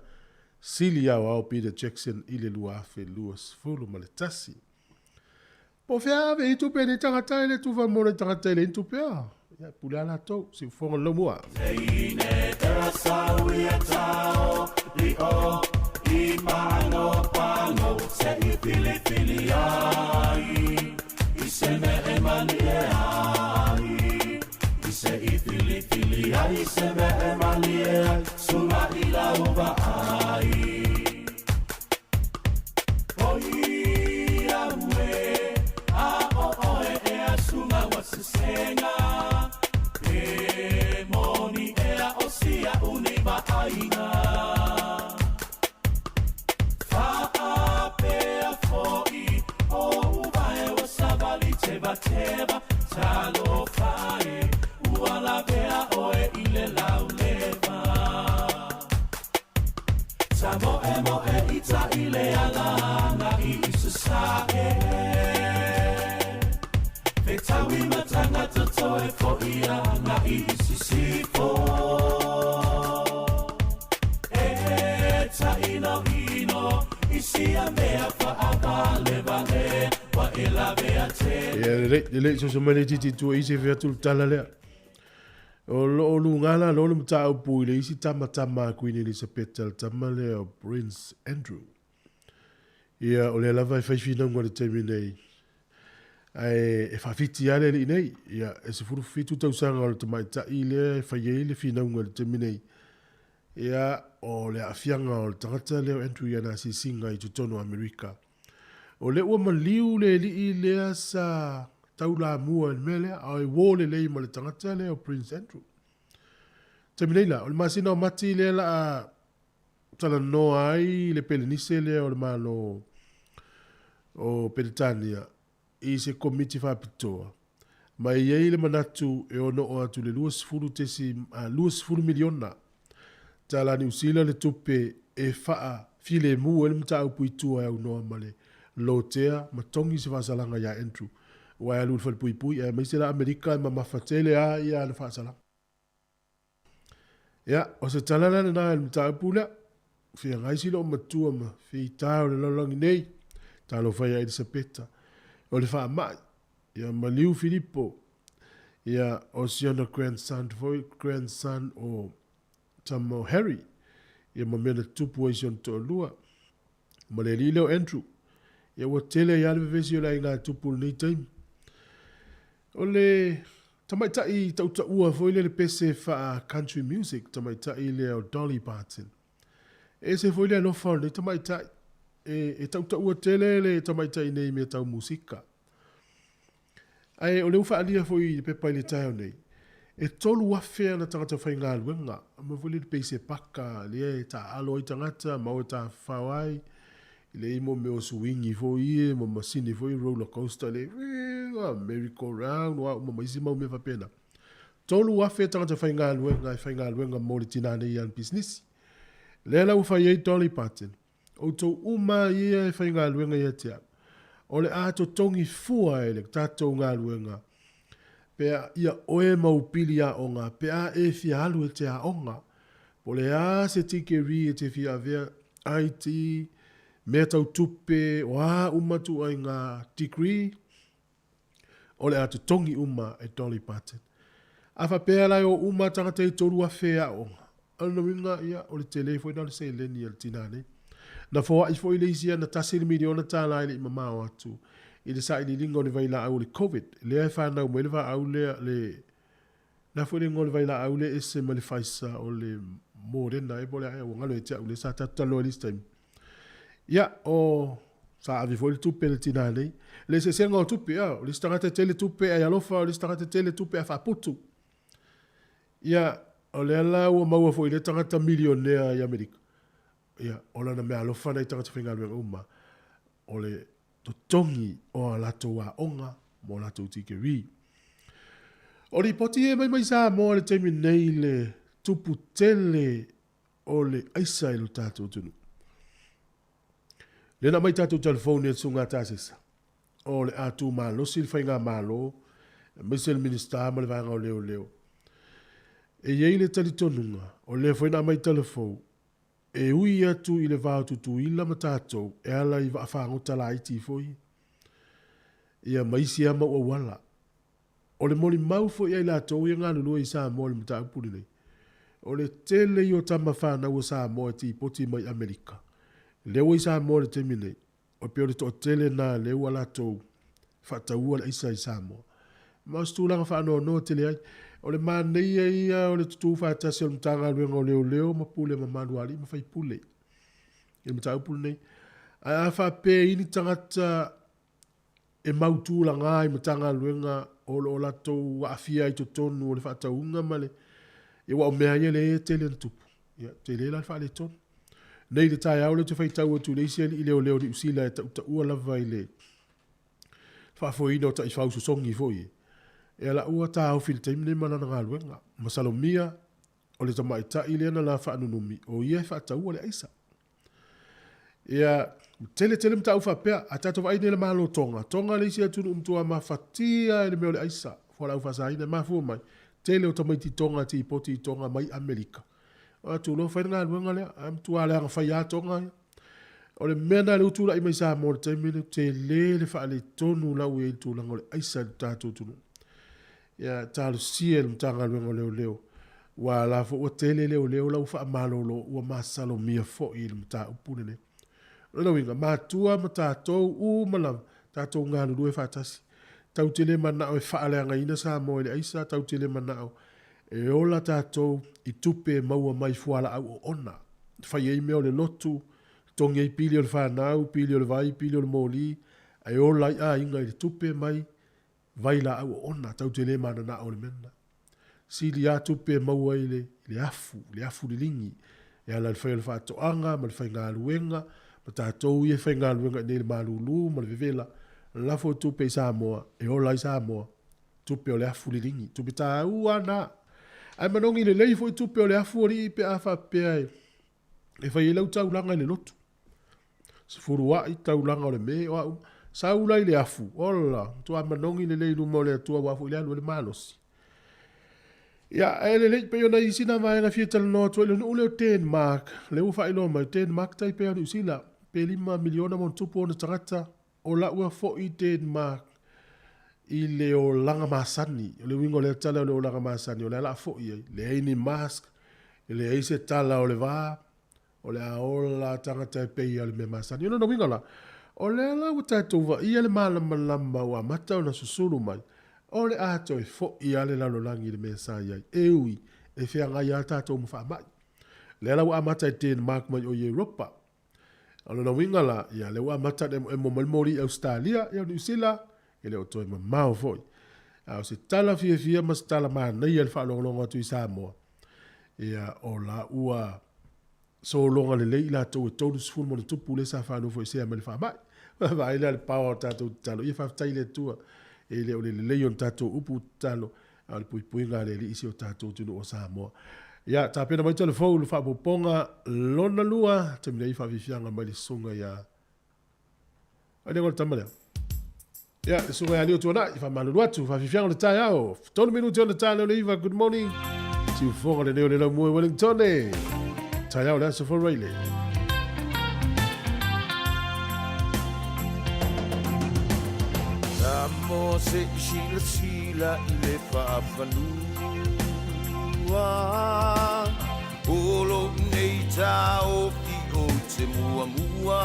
sili aoao Peter Jackson i le 2021. Po o fea ave i tupe nei tagata e le tufa mo le tagata e leai ni tupe a? Ia, pule a latou, siufofoga le laumua. Ia lelei, lelei, soso mai le itiiti tua i se fea atu le tala lea. O lo o luga la lo le mataupu i le isi tama tama a Queen Elizabeth, le tama lea o Prince Andrew. Ia, o lea lava e fai finauga i le taimi nei. Ae e faafiti lava le alii nei. Ia, e 17 tausaga o le tamaitai lea e fai ai le finauga i le taimi nei. Ia, o le aafiaga o le tagata lea o Andrew i ana asiasiga i totonu o Amerika. O lea ua maliu le alii lea sa taulamua i le mea lea, a e uo lelei ma le tagata lea o Prince Andrew. Taimi nei la, o le masina o Mati lea la a talanoa ai le Pelenise lea o le Malo o Peretania i se komiti faapitoa, ma e i ai le manatu e ono oo atu i le 20 miliona tala Niu Sila le tupe e faafilemu ai le mataupu i tua e aunoa ma le lotea ma togi se faasalaga ia Andrew, aua e alu i le falepuipui aemaise la Amerika e mamafa tele lava ana faasalaga. Ia, o se tala la lena i le mataupu lea. Feagai si loomatua ma feita o le lalolagi nei. Talofa ia Elisapeta. O le faamai. Ia maliu Filipo. Ia, o si ona grandson foi, grandson o tama o Harry. Ia ma mea na tutupu ai si ona toalua. Ma le alii lea o Andrew. Ia ua tele ai lava le vevesi o le aiga tupu i lenei taimi. O le tamaitai tautaua foi lea le pese faa country music, tamaitai lea o Dolly Parton. E ese foi le alofa o lenei tamaitai. E, e tautaua tele le tamaitai nei i mea tau musika. Ae o lea ua faaalia foi i le pepa i le taeao nei, e 3,000 ana tagata faigaluega, ma foi lele pei se paka lea e taaalo ai tagata ma o e tafafao ai, i le i mo mea o suingi foi ia ma masini foi roller coaster le merry go round o a uma ma isi mau mea faapena. 3,000 tagata faigaluega e faigaluega mo le tinā nei i ana pisinisi. Lea la ua fai ai Dolly Parton, Outou uma ia e faigaluega ia te au, o le a totogi fua e le tatou galuega, pe a ia oe ma ou pili aoga, pe a e fia alu e te aoga, po o le a se tikeri e te fia avea, IT, mea tau tupe, o a uma ituaiga degree, o le a totogi uma e Dolly Parton. A faapea la e o uma tagata e 3,000 e aoga, o lona uiga, ia, o le tele foi lena o le seleni a le tinā nei. Na foai foi le isi ana $1 miliona e le i mamao atu i le sailiiliga o le vailaau o le Covid, lea e fanau mai le vaau lea, le, le a foi le igoa o le vailaau lea e ese mai le Pfizer, o le Moderna ea po o le a ea, ua galo ia te au lea sa tatou talanoa i le isi taimi. Ia, o, sa ave foi le tupe a le tinā nei. Le eseesega o tupe, a, o le isi tagata e tele tupe ae alofa, o le isi tagata e tele tupe ae faaputu. Ia, o lea la ua maua foi i lea tagata milionea i Amerika, ia, o lana meaalofa lena i tagata faigaluega uma, o le totogi o a latou aoga ma o latou tikeri. O lipoti ia e aumai mai Samoa i le taimi nei i le tupu tele o le aisa i lo tatou atunuu. Lea na aumai tatou telefoni e le Susuga Tasesa, o le a tu malosi le faigamalo, aemaise le Minisita ma le Vaega o Leoleo. E i ai le talitonuga, o lea foi na aumai telefou, e ui atu i le va o Tutuila ma tatou e ala i vaafagota laiti foi ia ma isi lava mau auala. O le molimau foi a i latou ia galulue i Samoa i le mataupu lenei, o le tele ia o tama fanau a Samoa e tipoti mai Amerika, lea ua i Samoa i le taimi nei, e pei o le toatele lena lea ua latou faataua le aisa i Samoa. Ma o se tulaga faanoanoa tele ai. O le manaia ia o le tutū faatasi o le Matagaluega o Leoleo ma pule mamalu a alii ma faipule i le mataupu lenei. Ae a faapea e i ai ni tagata e mau tulaga i Matagaluega o lo o latou aafia ai i totonu o le faatauga ma le, ia aua o mea ia lea e tele ina tupu, ia tele la le faaletonu. Nei i le taeao lea ou te faitau atu i le isi alii leoleo Niu Sila e tautaua lava i le faafoeina o taifau sosogi foi ia, ia la ua taofi i le taimi lenei ma lana galuega. Masalomia o le tamaitai lea na la faanunumi, o ia e faataua le aisa. Ia, tele tele mataupu faapea, a tatou vaai nei i le Malo o Tonga, Tonga le isi atunuu matua mafatia i le mea o le aisa, fualaau faasaina, e mafua mai, tele o tamaiti Tonga tipoti i Tonga mai Amerika. O atu loa fai le galuega lea, ae matua leaga fai lava Tonga ia. O le mea lena lea ua tulai mai Samoa i le taimi lenei, tele le faaletonu la ua i ai i le tulaga o le aisa i le tatou atunuu. Ia talosia e le Matagaluega o Leoleo, aua o la foi ua tele leoleo la ua faamalolo ua masalomia foi i le mataupu lenei. O lona uiga, matua ma tatou uma lava, tatou galulue faatasi. Tatou te le manao e faaleagaina Samoa i le aisa, tatou te le manao e ola tatou i tupe e maua mai fualaau oona. Fai ai mea o le lotu, totogi ai pili o le fanau, pili o le vai, pili o le moli, ae ola ai aiga i le tupe mai vailaau oona. Tatou te le mananao i le mea lena. Sili lava tupe e maua i le, i le afu, le afu liligi, e ala i le fai o le faatoaga ma le faigaluega, ma tatou ia e faigaluega i inei i le malulu ma le vevela, lafo tupe i Samoa, e ola ai Samoa, tupe o le afu liligi, tupe taua lava na. Ae manogi lelei foi tupe o le afu alii pe a faapea e, e fai ai lau taulaga i le lotu. Sefuluai taulaga o le me o au, sau la i le afu, ola, matua manogi lelei i luma o le Atua aua foi le alu ai le malosi. Ia, ae lelei, pei ona isi na vaega fia talanoa atu ai, le nuu lea o Denmark, lea ua faailoa mai, Denmark tai pei o Niu Sila, pe 5 miliona ma ona tupu ona tagata, o lau foi Denmark i le olaga masani. O le uiga o lea tala o le olaga masani, o le a la foi ai, leai ni mask, leai se tala o le va, O le a ola tagata e pei o le mea masani. O lona uiga la, o lea la ua tatou vaaia le malamalama ua amata ona susulu mai, o le a toe foi lava le lalolagi i le mea sa i ai. E ui, e feagai lava tatou ma faamai. O lea la ua amata i Denmark mai o i Europa. O lona uiga la, ia lea ua amata ona emoemo mai le moli i Ausetalia, ia o Niu Sila, e le o toe mamao foi. A o se tala fiafia ma se tala manaia i le faalogologo atu i Samoa, ia o la ua sologa lelei i latou e 30 ma ona tupu lea sa faanofoesea mai le faamai. Vaai la le power o tatou tatalo. Ia faafetai i le Atua e le o le lelei o le tatou upu tatalo, a o le puipuiga a le Alii i si o tatou atunuu o Samoa. Ia, tapena mai telefou le faaopoopoga lona lua, taimi nei faafiafiaga mai le susuga ia Ai le tama lea. Ia, le susuga ia Lio Tuanai, faamalulu atu, faafiafiaga o le taeao. 3 minute ona ta lea o le 9, good morning. Siufofoga lenei o le laumua i Wellington. Taeao le aso Foraile. Samoa se i silasila i le faafanua O lou nei taofi ou te muamua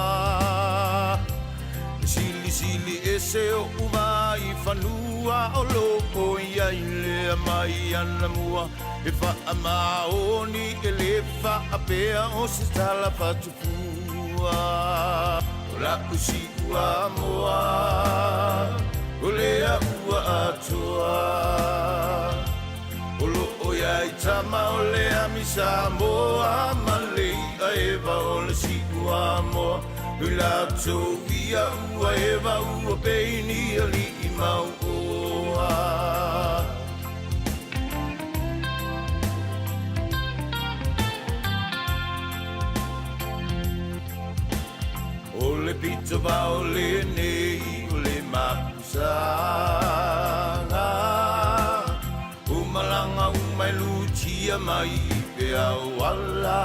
E silisili ese oʻu wā i fanua O loo i ai lea mai anamua E faamaoni e le faapea o se tala fatufua O la'u siua moa O lea ua atoa O loo iai tama o le ami Samoa ma le i'a eva o le siuamoa Nui latou ia ua eva ua peini alii mau oa. O le pito vao lenei o le mapusaga O malanga uma e lutia mai i pe auala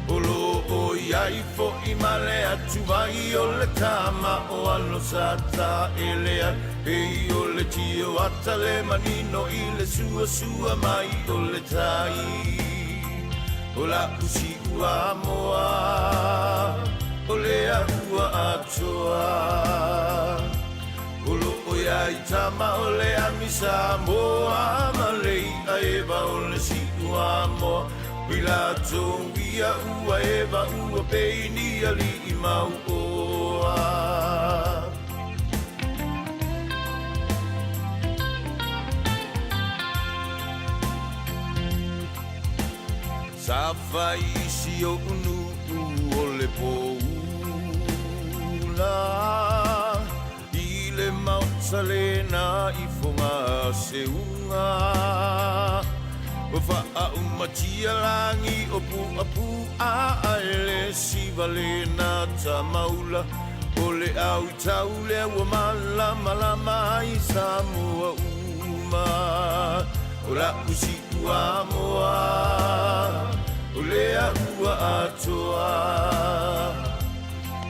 O loo iai fo'i ma le atuvai o le tama o alo sa taele ai Pei o le tio ata le manino i le suasua mai o le tai O la'u siuamoa o lea ua atoa O loo iai tama o le ami Samoa ma le i'a eva o le siuamoa Hui latou ia ua eva ua peini alii mau oa. Sa fai i si oʻu nuu o le poula I le maota lena i Fogaseuga Ua faaumatia lagi o Puapu'a Ae le siva lena tamaula O le au i tau lea ua malamalama ai Samoa uma O la'u siuamoa O lea ua atoa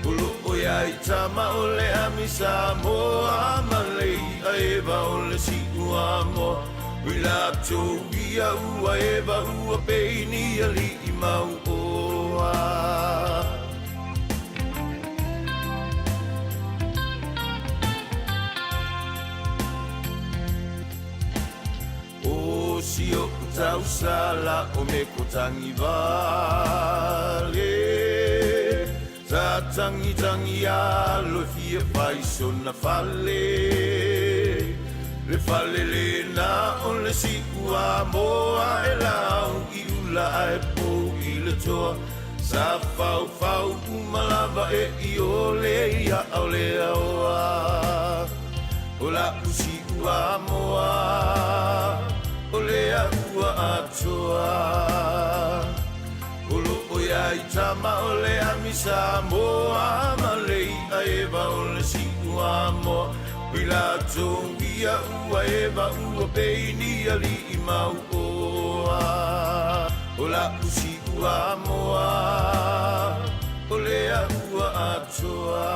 O loo iai tama o le ami Samoa ma le i'a eva o le siuamoa Hui latou ia ua eva ua peini alii mau oa. si o'u tausala o me ko tagivale. Sa tagitagi alo e fia fai sona fale. Le fale lena o le si'uamoa e lau i ula ae pou i le toa. Sa faufau uma lava e iole ia ao le aoa. O la'u si'uamoa o le a'ua atoa. O lo'o iai tama o le amisa moa ma le i'a eva o le si'uamoa. I latou ia ua eva ua peini ali'i mau'oa. O la'u si'uamoa o le a'ua atoa.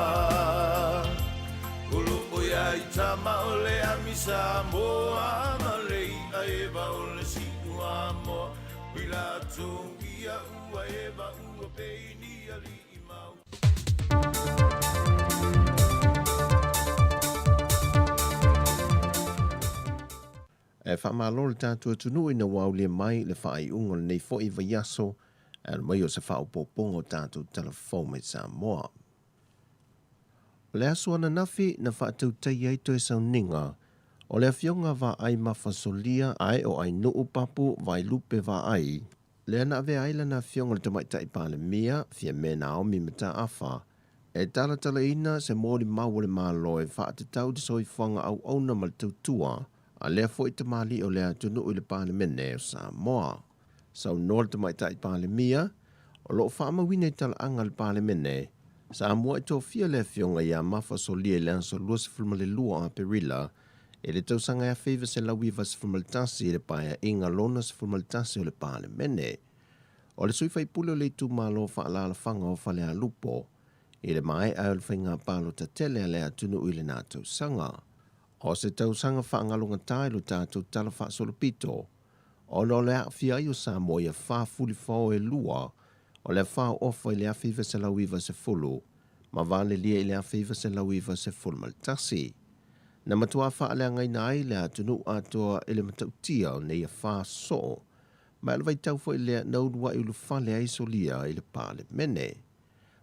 O lo'o iai tama o le amisa moa ma le i'a eva o le si'uamoa. I latou ia ua eva ua peini ali'i mau. E faamalo le tatou atunuu ina ua aulia mai le faaiuga o lenei foi vaiaso e alu mai o se faaopoopoga o tatou tala fou mai Samoa. O le aso ananafi na faatautaia ai toe sauniga o le Afioga Vaai Mafasolia ae o Ainuu Papu Vailupe Vaai, lea na avea ai lana Afioga i le Tamaitai Palemia, Fiame Naomi Mataafa, e talatalaina se molimau a le Malo e faatatau i le soifuaga auauna ma le tautua a lea foi tamalii o le atunuu i le Palemene o Samoa. Saunoa le Tamaitai Palemia, o lo o faamauina i talaaga a le Palemene, sa muai tofia le Afioga ia Mafa Solia i le aso 22 o Aperila i le tausaga 1991 i le Paeaiga lona 11 o le Palemene. O le sui faipule o le itumalo faaalaalafaga o Falealupo i le maea o le faiga palota tele a le atunuu i lena tausaga. O se tausaga faagalogata i lo tatou tala faasolopito, ona o le aafia ai o Samoa i afa fulifao e lua o le afa ofa i le 1990 ma valelia i le 1991. Na matuā faaleagaina ai le atunuu atoa i le matautia o nei afa soo, ma e o le vaitau foi lea na uluai ulufale ai Solia i le Palemene.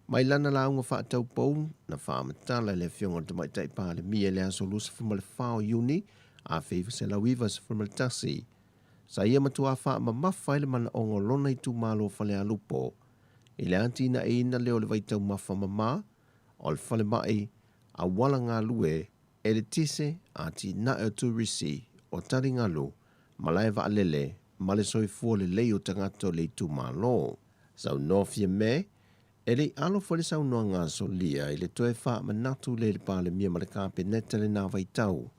Mai lana lauga faataupou na faamatala e le Afioga i le Tamaitai Palemia i le aso 24 o Iuni 1991, sa ia matuā faamamafa ai le manaoga o lona itumalo o Falealupo i le atinaeina lea o le vaitaumafa mamā, o le falemai, auala galue, eletise, atinae o turisi, o taligalu, malae vaalele ma le soifua lelei o tagata o le itumalo. Saunoa Fiame, E le i alo foi le saunoaga a Solia i le toe faamanatu lea i le Palemia ma le Kapeneta i lena vaitau.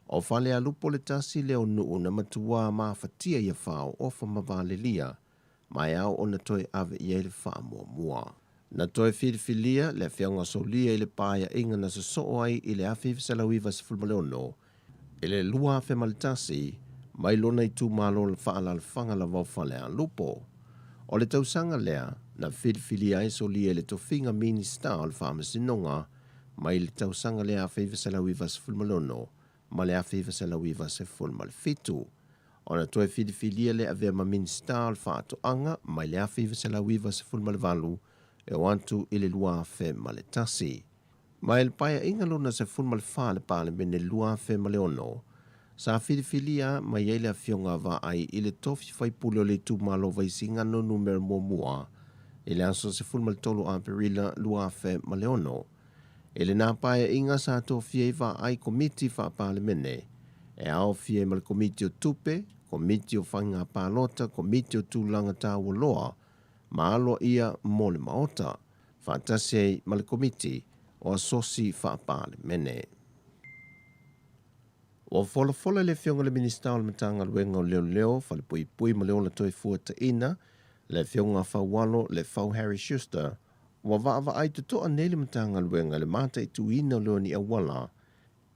O Falealupo le tasi lea o nuu na matuā mafatia i afao ofa ma valelia, ma e ao ona toe ave i ai le faamuamua. Na toe filifilia le Afioga Solia i le paeaiga na sosoo ai i le 1996 i le 2001 mai lona itumalo faaalaalafaga lava o Falealupo. O le tausaga lea na filifilia ai Solia i le tofiga Minista o le Faamasinoga mai le tausaga lea 1996 ma le 1997. Ona toe filifilia lea avea ma Minista o le Faatoaga mai le 1998 e oo atu i le 2001. Ma i le Paeaiga lona 14 a le Palemene 2006, sa filifilia mai ai le Afioga a Vaai i le tofi faipule o le itumalo Vaisigano Numera Muamua i le aso 13 o Aperila 2006. I lena Paeaiga sa tofia ai Vaai Komiti Faa-Palemene e aofia ai ma le Komiti o Tupe, Komiti o Faiga Palota, Komiti o Tulaga Taualoa ma Aloaia mo le Maota, faatasi ai ma le Komiti o Asosi Faa-Palemene. Ua folafola le Afioga i le Minisita o le Matagaluega o Leoleo, Falepuipui ma le Ola Toefuataiina, le Afioga Faualo Lefau Harry Schuster, ua vaavaai totoa nei le Matagaluega i le mataituina o leoni auala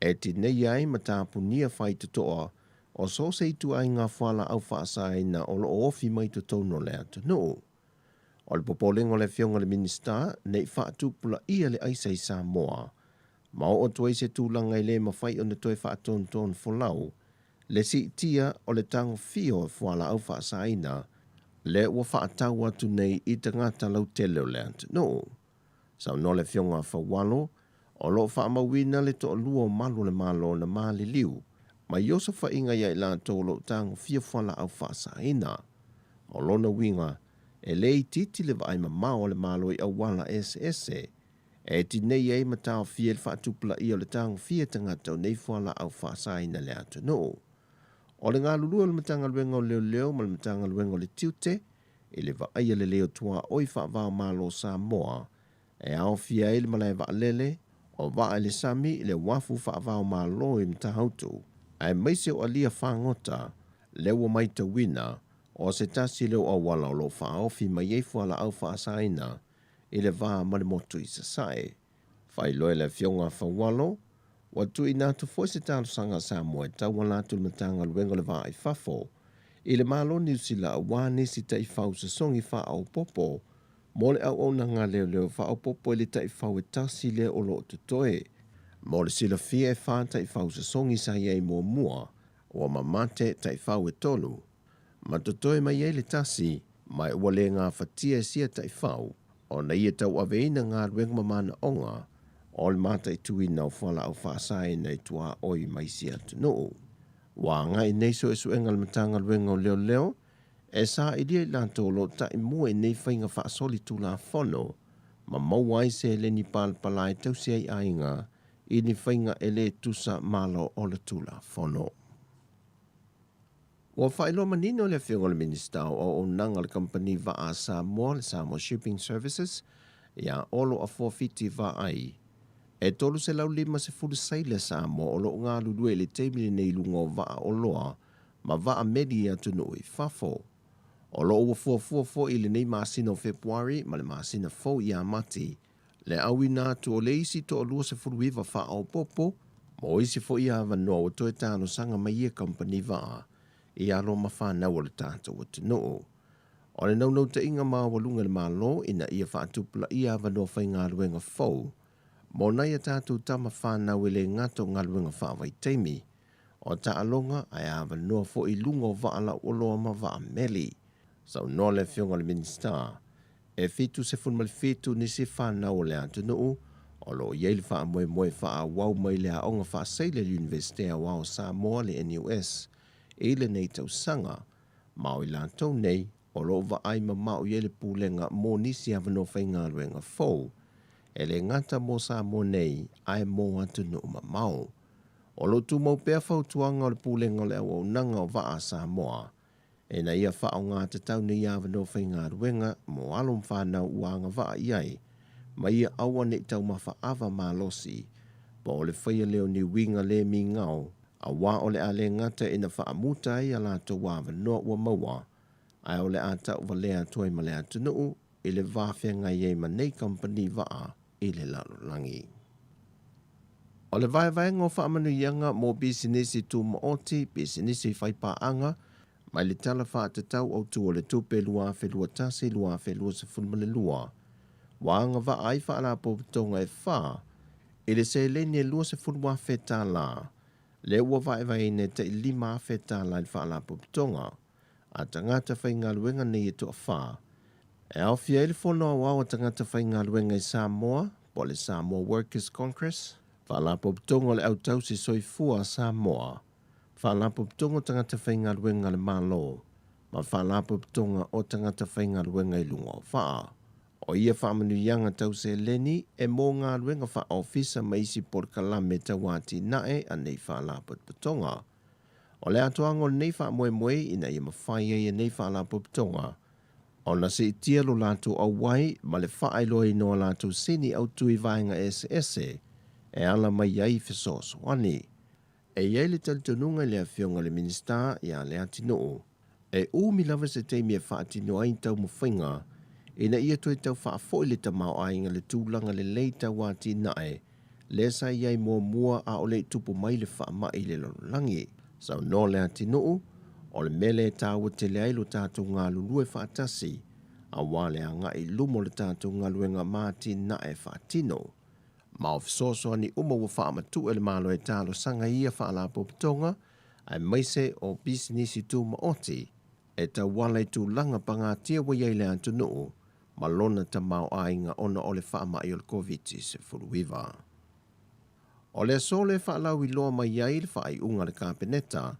e tineia ai ma tapunia faitotoa o so o se ituaiga fualaau faasaina o lo o ofi mai totonu o le atunuu. O le popolega o le Afioga i le Minisita ne i faatupulaia le aisa i Samoa ma oo atu ai se tulaga e le mafai ona toe faatonutonu folau. le siitia o le tagofia o fualaau faasaina lea ua faatau atu nei i tagata lautele o le atunuu. Saunoa le Afioga a Faualo, o lo o faamauina le toalua o malu o le Malo na maliliu mai osofaiga ia i latou o lo o tagofia fualaau faasaina. O lona uiga, e le itiiti le vaai mamao a le Malo i auala eseese e tinei ai ma taofia ai le faatupulaia o le tagofia e tagata o nei fualaau faasaina i le atunuu. O le galulue o le Matagaluega o Leoleo ma le Matagaluega o le Tiute i le vaaia lelei o tuaoi faava-o-Malo o Samoa e aofia ai le malae vaalele, o vaa i le sami i le uafu faava-o-Malo i Matautu, aemaise o alia fagota lea ua maitauina o se tasi lea o auala o lo o faaofi mai ai fualaau faasaina i le va ma le motu i Sasae. Faailoa e le Afioga a Faualo, ua tuuina atu foi se talosaga a Samoa e tauala atu i le Matagaluega o le Va i Fafo i le Malo o Niu Sila aua nisi taifau sosogi faaopoopo mo le auaunaga a leoleo faaopoopo i le taifau e tasi lea o lo o totoe. Mo le silafia e fa taifau sosogi sa i ai muamua, ua mamate taifau e tolu, ma totoe mai ai le tasi, ma ua le gafatia e sia taifau ona ia tauaveina galuega ma manaoga o le mataituina o fualaau faasaina i tuaoi ma isi atunuu. Ua agai nei suesuega a le Matagaluega o Leoleo e sailia i latou o lo o taimua i nei faiga faasolitulafono ma maua ai seleni palapala e tausi ai aiga i ni faiga e le tusa malo o le Tulafono. Ua faailoa manino le Afioga i le Minisita o Auaunaga a le Kamupani Vaa a Samoa, le Samoa Shipping Services, ia Olo Afoa Fiti Vaai, e 350 sailor Samoa o lo o galulue i le taimi lenei i luga o vaa oloa ma vaa meli i atunuu i fafo. O lo o ua fuafua foi i lenei masina o Fepuari ma le masina fou ia Mati le auina atu o le isi 29 faaopoopo mo isi foi avanoa ua toe talosaga mai ia kamupani vaa i alo ma fanau o le tatou atunuu. O le naunautaiga maualuga i le Malo ina ia faatupulaia avanoa faigaluega fou mo nai a tatou tama fanau e le gata o galuega faavaitaimi, o taaloga ae avanoa foi i luga o vaa lauoloa ma vaa meli. Saunoa le Afioga i le Minisita, e 77 nisi fanau o le atunuu o lo o i ai le faamoemoe faaauau mai le Aoga Faaseila i le Iunivesite Aoao o Samoa, le NUS, i lenei tausaga, ma o i latou nei o lo o vaai mamao i ai le Pulega mo nisi avanoa faigaluega fou, e le gata mo Samoa nei ae mo atunuu mamao. O lo o tumau pea fautuaga o le Pulega o le Auaunaga o Vaa a Samoa ina ia faaaoga tatau nei avanoa faigaluega mo alo ma fanau ua agavaa i ai, ma ia aua ne i taumafa ava malosi po o le faia lea o ni uiga le migao, aua o le a le gata ina faamuta ai a latou avanoa ua maua, ae o le a tauvalea atu ai ma le atunuu i le va feagai ai ma nei kamupani vaa i le lalolagi. O le vaevaega o faamanuiaga mo pisinisi tumaoti, pisinisi faipaaga, mai le Tala Faatatau Autu o le Tupe 2021/2022, ua agavaa ai faalapotopotoga e fa i le seleni e $20,000, lea ua vaevaeina e tai $5,000 i le faalapotopotoga a tagata faigaluega nei e toafa, e aofia ai le Fono Aoao a Tagata Faigaluega i Samoa, po o le Samoa Workers Congress, Faalapotopotoga o le Au Tausi Soifua a Samoa, Faalapotopotoga o Tagata Faigaluega a le Malo, ma Faalapotopotoga o Tagata Faigaluega i Luga o Vaa. O ia faamanuiaga tau seleni e mo galuega faaofisa ma isi polokalame tau atinae a nei faalapotopotoga. O le atoaga o lenei faamoemoe ina ia mafai ai e nei faalapotopotoga ona siitia lo latou auai ma le faailoaina o a latou sini autu i vaega eseese e ala mai ai fesoasoani. E i ai le talitonuga i le Afioga i le Minisita ia Leatinuu, e umi lava se taimi e faatino ai taumafaiga ina ia toe tau faafoi le tamaoaiga i le tulaga lelei tau atinae lea sa i ai muamua a o le i tupu mai le faamai i le lalolagi. Saunoa Leatinuu, o le mea lea e taua tele ai lo tatou galulue faatasi aua le agai i luma o le tatou galuega ma atinae faatino. Ma o fesoasoani uma ua faamatuu e le Malo e talosaga i ia faalapotopotoga aemaise o pisinisi tumaoti e tauala i tulaga pagatia ua i ai le atunuu ma lona tamaoaiga ona o le faamai o le Koviti-19. O le aso lea e faalauiloa mai ai le faaiuga a le Kapeneta,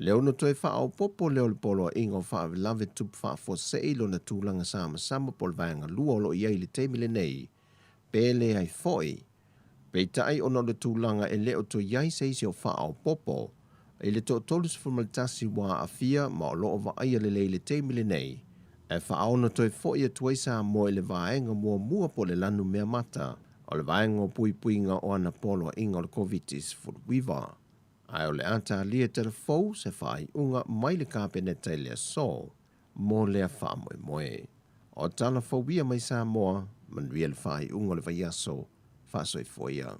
le ono toe faaopoopo lea o le Poloaiga o Faalavelave Tupu Faafuasei i lona tulaga samasama po o le Vaega 2 o lo o i ai i le taimi lenei, pe leai foi. Peitai ona o le tulaga e le o toe i ai se isi o faaopoopo i le toa-31 ua aafia ma o lo o vaaia lelei i le taimi lenei, e faaono toe foi atu ai Samoa i le vaega muamua po o le lanu mea mata o le vaega o puipuiga o ana poloaiga o le Koviti-19. Ae o le a talia tala fou se faaiuga mai le Kapeneta i le aso mo lea faamoemoe. O tala fou ia mai Samoa, manuia le faaiuga o le vaiaso, faasoifua ia.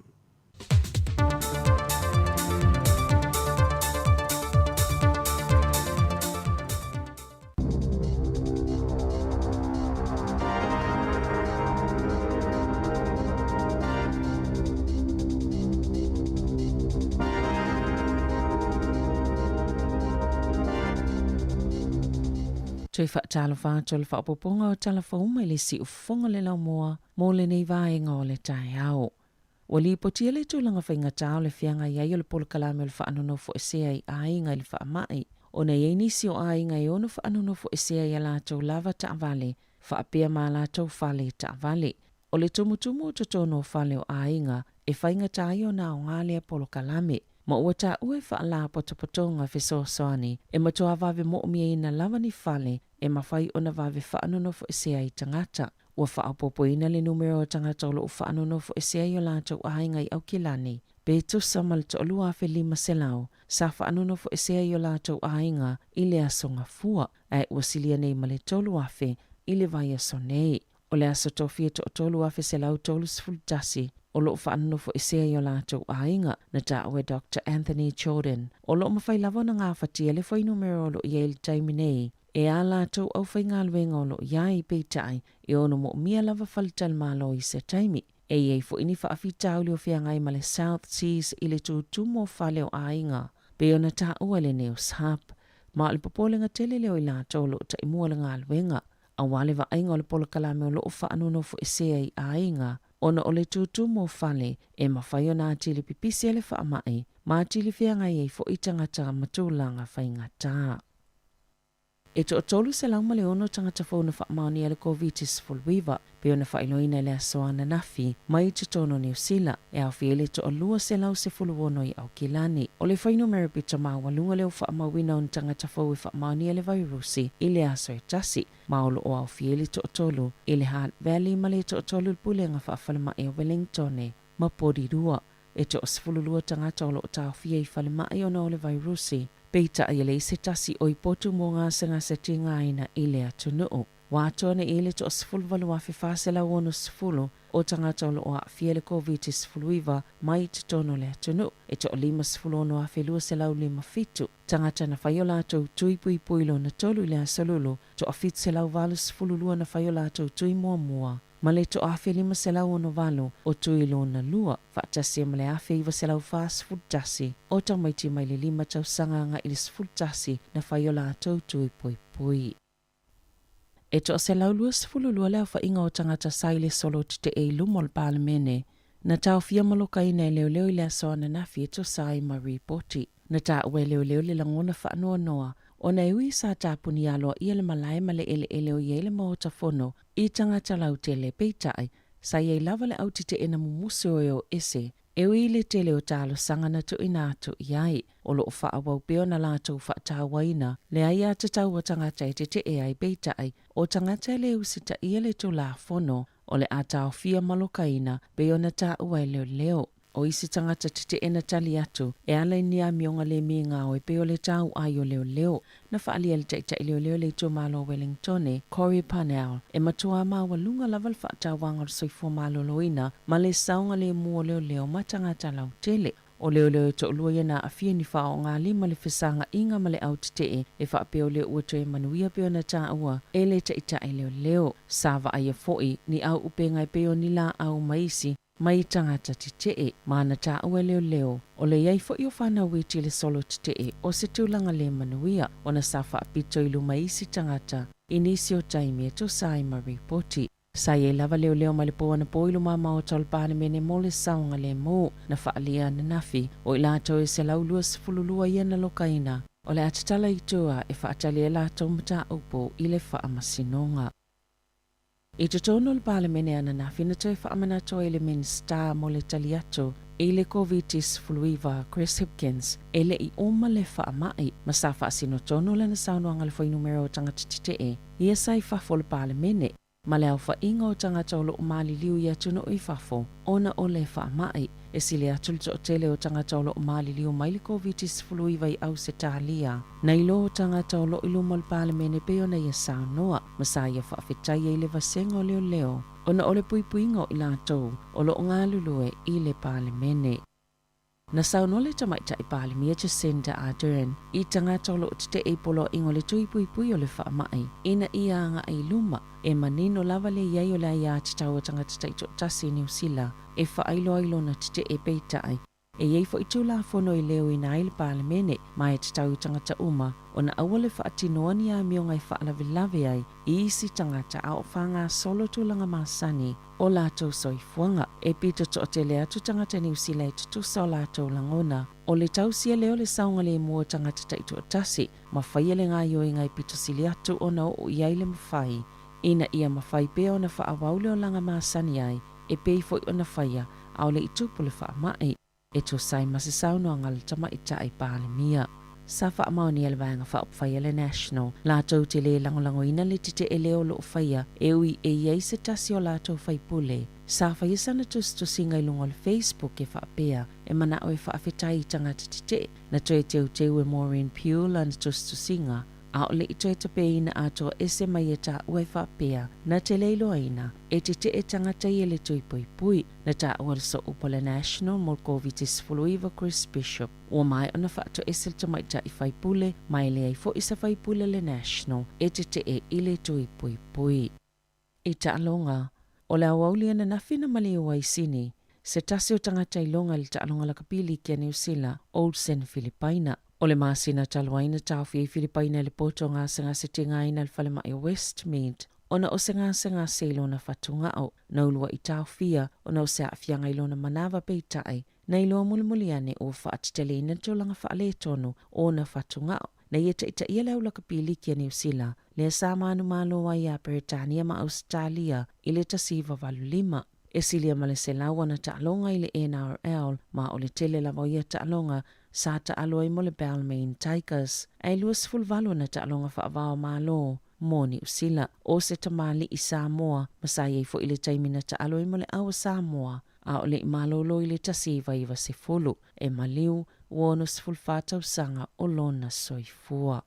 Toe faatalofa atu le faaopoopoga o tala fou mai le siufofoga le laumua mo lenei vaega o le taeao. Ua lipotia le tulaga faigata o le feagai ai o le polokalame o le faanonofoesea i aiga i le faamai, ona e i ai nisi o aiga e ono faanonofoesea i a latou lava taavale faapea ma a latou fale taavale. O le tumutumu o totonu o fale o aiga e faigata ai ona aoga lea polokalame, ma ua taua e faalapotopotoga fesoasoani e matua vave mo'omiaina lava ni fale e mafai ona vave faanonofoesea ai tagata. Ua faaopoopoina le numera o tagata o lo o faanonofoesea i o latou aiga i Aukilani, pe tusa ma le 2500 sa faanonofoesea i o latou aiga i le Aso Gafua, ae ua silia nei ma le 3000 i le vaiaso nei. O le aso tofia 3131 o lo o faanonofoesea i o latou aiga, na taua e Doctor Anthony Jordan, o lo o mafai lava ona gafatia le fuainumera o lo o i ai i le taimi nei e ā latou aufaigaluega o lo o i ai, peitai, e ono moomia lava faletalimalo i se taimi. E i ai foi ni faafitauli o feagai ma le South Seas i le tutumu o fale o aiga, pei ona taua e le News Hub. Ma o le popolega tele lea o i latou o lo o taimua le galuega, aua le vaaiga o le polokalame o lo o faanonofoesea i aiga, ona o le tutumu o fale e mafai ona atili pipisi ai le faamai, ma atili feagai ai foi tagata ma tulaga faigata. E toa-306 tagata fou na faamaonia le Koviti-19, pei ona faailoaina i le aso ananafi mai totonu o Niu Sila, e aofia ai le toa-216 i Aukilani. O le fuainumera pito maualuga lea ua faamauina o ni tagata fou e faamaonia le vairusi i le aso e tasi, ma o lo o aofia ai le toatolu i le Hutt Valley ma le toatolu i le Pulega Faafalemai o Wellingtone ma Porirua. E toa-12 tagata o lo o taofia i falemai ona o le vairusi, peitai e leai se tasi o i potu mo gasegase tigaina i le atunuu. Ua atoa nei i le toa-18,460 o tagata o lo o aafia i le Koviti-19 mai totonu o le atunuu. E toa-56,257 tagata na fai o latou tui puipui lona tolu i le aso Lulu, toa-782 na fai o latou tui muamua. ma le 1568 o Tui lona lua, faatasi ai ma le 1941 o tamaiti mai le lima tausaga agai i le 11 na fai o latou tui poipoi. E toa-122 le aofaiga o tagata sa i le solo tetee i luma o le Palemene, na taofia ma lokaina e leoleo i le aso ananafi e tusa ai ma ripoti. Na taua e leoleo le lagona faanoanoa ona e ui sa tapuni aloaia le malae ma le eleele o i ai le Maota Fono i tagata lautele, peitai, sa i ai lava le au tetee na mumusu o e o ese, e ui i le tele o talosaga na tuuina atu i ai. O lo o faaauau pea ona latou faatauaina le aiatatau a tagata e tetee ai, peitai, o tagata e le usitaia le Tulafono, o le a taofia malokaina pei ona taua e leoleo. O isi tagata tetee na tali atu e ala i ni amioga le migao e pei o le tauai o leoleo. Na faaalia e le taitai leoleo i le itumalo o Wellingtone, Corey Parnell, e matuā maualuga lava le faatauaga o le soifua maloloina ma le saogalemu o leoleo ma tagata lautele. O leoleo e toalua ia na aafia i ni faaogalima le fesaga'iga ma le au tetee e faapea o lea ua toe manuia pei ona taua e le taitai leoleo. Sa vaaia fo'i ni au upega e pei o ni laau ma isi. mai tagata tetee ma na taua e leoleo o le i ai foi o fanau iti i le solo tetee o se tulaga le manuia ona sa faapito i luma e isi tagata i nisi o taimi e tusa ai ma ripoti. Sa i ai lava leoleo mai le po anapo i luma maota o le Palemene mo le saogalemu na faaalia ananafi o i latou e 122 ia na lokaina o le a tatala i tua e faatali ai latou mataupu i le Faamasinoga. I totonu o le Palemene ananafi na toe faamanatu ai le Minisita mo le tali atu i le Koviti-19 Chris Hipkins e le i uma le faamai ma sa faasino tonu lana saunoaga le fuainumera o tagata tetee ia sa i fafo o le Palemene ma le aofaiga o tagata o lo o maliliu i atunuu i fafo ona o le faamai. E sili atu le toatele o tagata o lo o maliliu mai le Koviti-19 i Ausetalia nai lo o tagata o lo o i luma o le Palemene pei ona ia saunoa ma sa ia faafetaia i le vasega o leoleo ona o le puipuiga o i latou o lo o galulue i le Palemene. Na saunoa le Tamaitai Palemia Jacinda Ardern i tagata o lo o tetee i poloaiga o le tui puipui o le faamai ina ia agai i luma. E manino lava le i ai o le aiatatau a tagata taitoatasi i Niu Sila e faailoa ai lona tetee peitai e i ai foi Tulafono e leoina ai le Palemene ma e tatau i tagata uma ona aua le faatinoa ni amioga e faalavelave ai i isi tagata a o faagasolo tulaga masani o latou soifuaga. E pito toatele atu tagata Niu Sila e tutusa o latou lagona o le tausia lea o le saogalemu o tagata taitoatasi ma faia le gaioiga e pito sili atu ona oo i ai le mafai ina ia mafai pea ona faaauau le olaga masani ai e pei foi ona faia a o le i tupu le faamai. E tusa ai ma se saunoaga a le Tamaitai Palemia. Sa faamaonia le Vaega Faaupufai a le National latou te le lagolagoina le tetee lea o lo o faia e ui e i ai se tasi o latou faipule sa faia sana tusitusiga i luga o le Facebook e faapea e manao e faafetai i tagata tetee na toe teuteu e Maureen Pugh lana tusitusiga a o le i toe tapeina atoa ese mai e taua e faapea, na te le iloaina, e tetee tagata ia le tui puipui. Na taua le sooupu a le National mo le Koviti-19 Chris Bishop. Ua maea ona faatoese le tamaitai faipule, ma e leai foi se faipule a le National e tetee i le tui puipui. I taaloga, o le aoauli ananafi na maliu ai Sini, se tasi o tagata iloga i le taaloga lakapi liki a Niu Sila, Olsen Filipaina. O le masina talu ai na taofi ai Filipaina i le poto gasegase tigaina i le falemai o Westmead ona o se gasegase i lona fatugao. Na ulua'i taofia ona o se aafiaga i lona manava peitai na iloa mulimuli ane ua faateteleina le tulaga faaletonu o ona fatugao. Na ia taitaia le au lakapi liki a Niu Sila, lea sa manumalo ai iā Peretania ma Ausetalia i le 1985. E silia ma le 100 ana taaloga i le NRL, ma o le tele lava o ia taaloga sa taalo ai mo le Balmain Tigers. Ae 28 ana taaloga faavao Malo mo Niu Sila. O se tamalii Samoa, ma sa i ai foi le taimi na taalo ai mo le au a Samoa, a o le i malolo i le 1990. E maliu, ua 64 tausaga o lona soifua.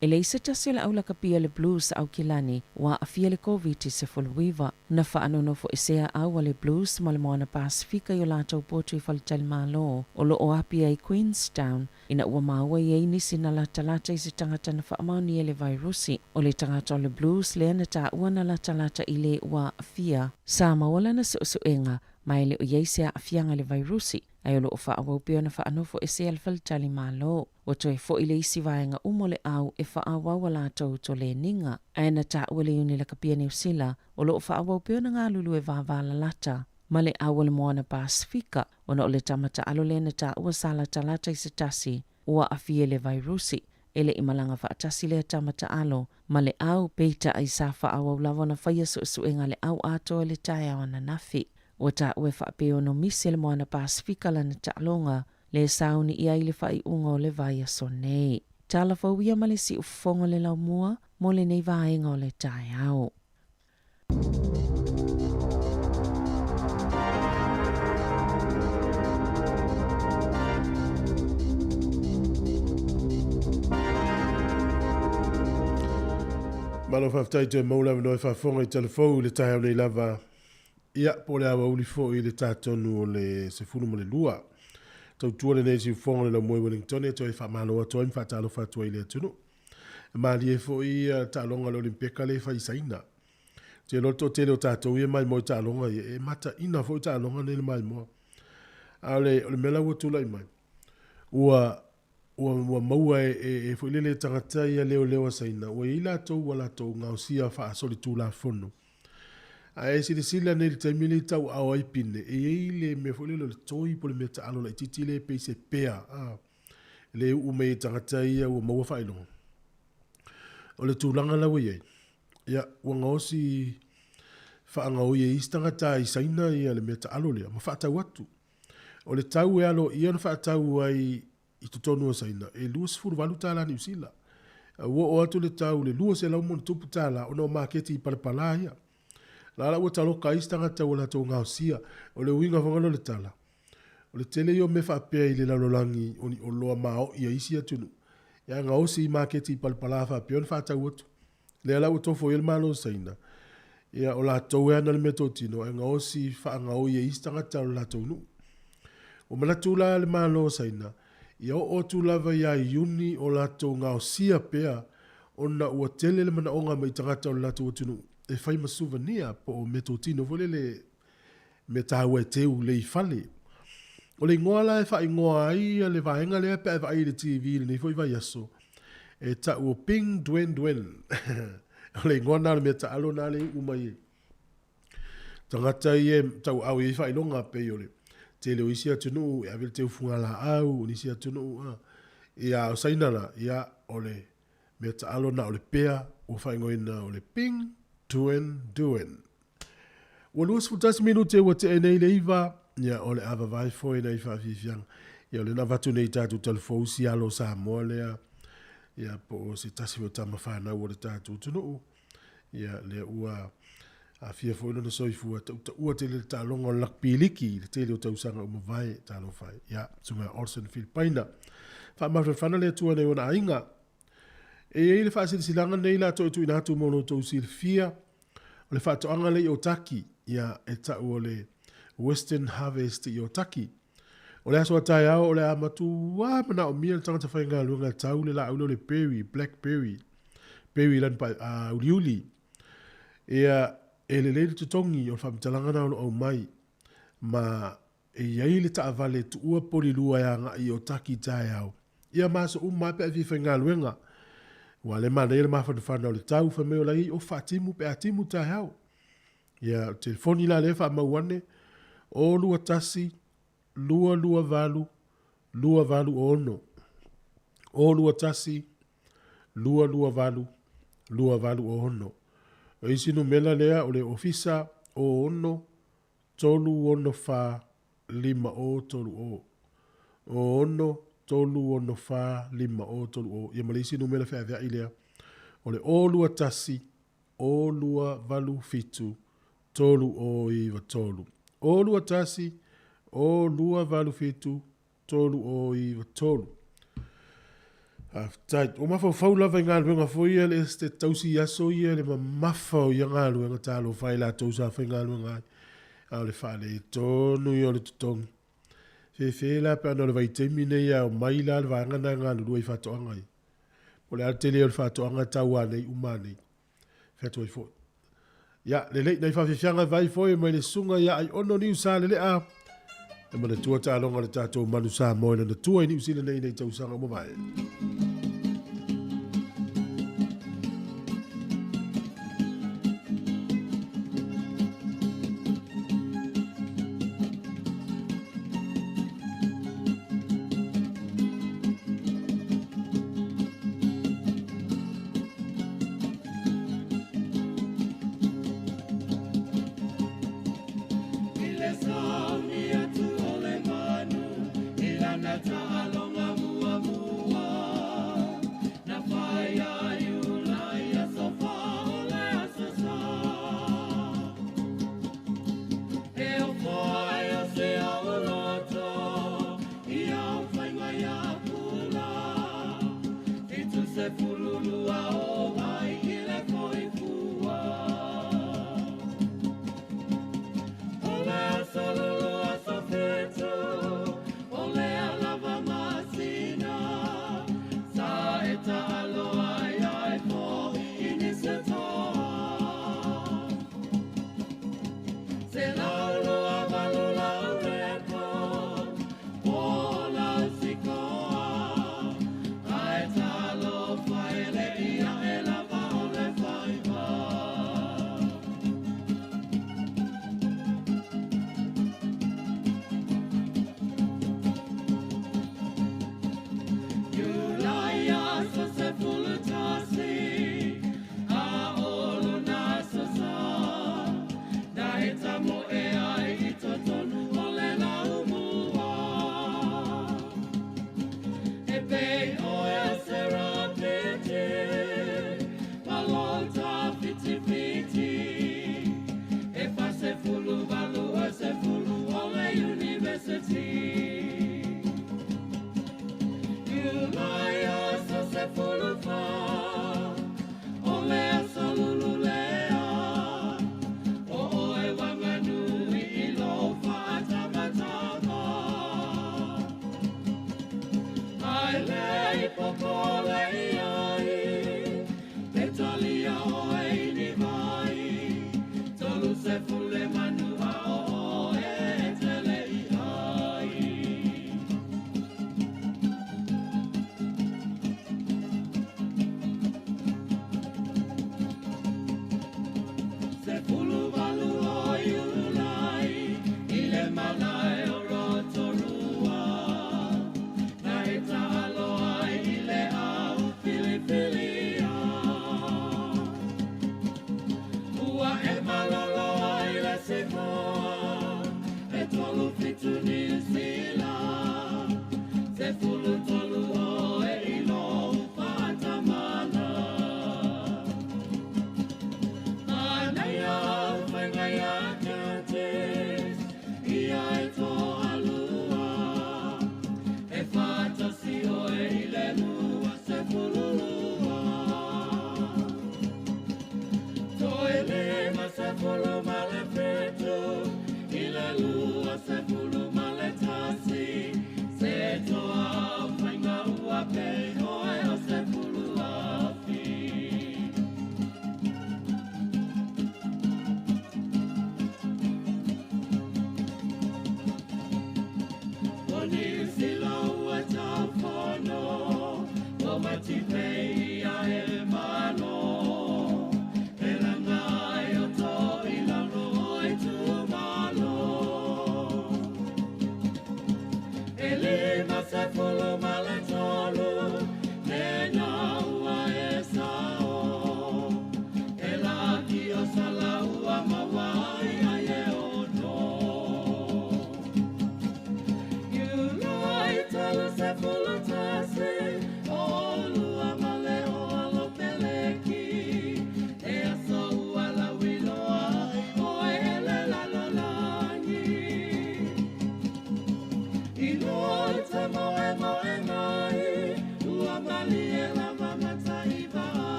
E leai se tasi o le au lakapi a le Blues a Aukilani ua aafia i le Koviti-19. Na faanonofoesea au a le Blues ma le Moana Pasefika i o latou potu i faletalimalo o lo o Apia i Queenstown ina ua maua i ai nisi na latalata i se tagata na faamaonia i le vairusi. O le tagata o le Blues lea na taua na latalata i le ua aafia. Sa maua lana suesuega ma e le o i ai se aafiaga i le vairusi, ae o lo o faaauau pea ona faanofoesea le faletalimalo. Ua toe foi le isi vaega uma o le au e faaauau a latou toleniga. Ae na taua le iuni lakapi a Niu Sila, o lo o faaauau pea ona galulue vavalalata ma le au o le Moana Pasefika, ona o le tama taalo lea na taua sa latalata i se tasi ua aafia i le vairusi. E le i malaga faatasi lea tama taalo ma le au, peitai sa faaauau lava ona faia suesuega a le au atoa i le taeao ananafi. Ua taua e faapea ono misi e le Moana Pasefika lana taaloga le sauni i ai i le faaiuga o le vaiaso nei. Tala fou ia ma le siufofoga o le laumua mo lenei vaega o le taeao. Malo faafetai toe maua le avanoa e faafofoga i tala fou i le taeao nei lava. Ia, po o le aoauli foi i le ta tonu o le 12. Tautua lenei siufofoga o le Laumoe Wellington e toe faamalo atu ai ma faatalofa atu ai i le atunuu. E malie foi taaloga a le Olimpeka lea e fai i Saina. Te iloa le toatele o tatou ia e maimoa i taaloga ia, e mataina foi taaloga nei le maimoa. A o le, o le mea la ua tulai mai, ua, ua, ua maua e, e, e foi lele e tagata ia leoleo a Saina, ua i ai latou ua latou gaosia faasolitulafono. Ae silasila nei i le taimi lea i tauaao ai pine, e i ai le mea foi lele o le toi po o le mea taalo laitiiti lea e pei se pea, a, le uu mai e tagata ia ua maua faailoga. O le tulaga la ua i ai, ia, ua gaosi faagaoi e isi tagata i Saina ia le mea taalo lea ma faatau atu. O le tau e aloaia ona faatau ai i totonu o Saina, e $28 Niu Sila. Ua oo atu le tau i le $200+ ona o maketi i palapala ia. La la ua taloka ai isi tagata ua latou gaosia. O le uiga foi lea o le tala, o le tele ia o mea faapea i le lalolagi o ni oloa maoi a isi atunuu, ia gaosi i maketi i palapala faapea ona faatau atu. Lea la ua tofo i ai le Malo o Saina, ia o latou e ana le meatotino ae gaosi faagaoi e isi tagata o le latou nuu. Ua manatu la le Malo o Saina, ia oo atu lava ia Iuni o latou gaosia pea ona ua tele le manaoga mai tagata o le latou atunuu e fai ma souvenir po o meatotino foi lele mea taua e teu lei fale. O le igoa la e faaigoa ai le vaega lea pe a e vaai i le TV i lenei foi vaiaso, e tau o Ping Duen Duen. O le igoa lena o le mea taalo lena lea e iu mai e tagata ia e tauaao i ai faailoga pei o le tele o isi atunuu e ave le teu fugalaau, o nisi atunuu, a. Ia, o Saina la, ia, o le mea taalo na o le pea ua faaigoaina o le Ping Duen Duen. Ua 21 minute ua tea nei le 9, ia o le a vavae foe nai faafiafiaga. Ia o lea na avatu nei i tatou talafou si alo o Samoa lea, ia po o se tasi foi o tama fanau o le tatou atunuu. Ia lea ua aafia foi lona soifua tautaua tele le taaloga o le lakpi liki i le tele o tausaga ua mavae, talofa e. Ia, Susuga Olsen Filipaina. Faamafanafana le Atua i nai ona aiga. E i ai le faasilasilaga lenei la toe tuuina atu mo lo outou silafia, o le faatoaga lea i Otaki, ia, e tau o le Western Harvest i Otaki. O le aso a taeao o le a matuā manaomia le tagata faigaluega e tau le laau lea o le berry, blackberry, berry lani pa, uliuli. Ia, e lelei le totogi o le faamatalaga na o lo o aumai, ma E i ai le taavale tuua polilua e agai i Otaki i taeao, ia ma aso uma lava pe a e fia faigaluega. Aua o lea e manaia le mafanafana o le tau, fai mai o la e i ai ofa faatimu pe a timu taeao. Ia, o le telefoni la lea e faamau ane, 0 2 1 2 2 8 2 8 6. 0 2 1 2 2 8 2 8 6. O isi numera lea o le ofisa 06 3 6 4 5 0 3 0. 06 3 6 4 5 0 3 0. Ia ma le isi numera feaveai lea, o le 0 2 1 0 2 8 7 3 0 9 3. 0 2 1 0 2 8 7 3 o 9 3. Faafetai. Ua mafaufau lava i galuega foi ia le Esetete Tausi i aso ia le mamafa o ia galuega talofa e latou sa faigaluega ai. A o le faaletonu ia o le totogi. Fefe la pe ana o le vaitaimi nei a omai la le vaega na e galulue i faatoaga ia. Po o le a le tele o le faatoaga tau anei uma anei. Fai atu ai foi. Ia, lelei, nai faafiafiaga vai foi mai le susuga ia Aiono Niu Salelea. E manatua taaloga o le tatou Manu Samoa i lana tua i Niu Sila nei nei tausaga ua mavae.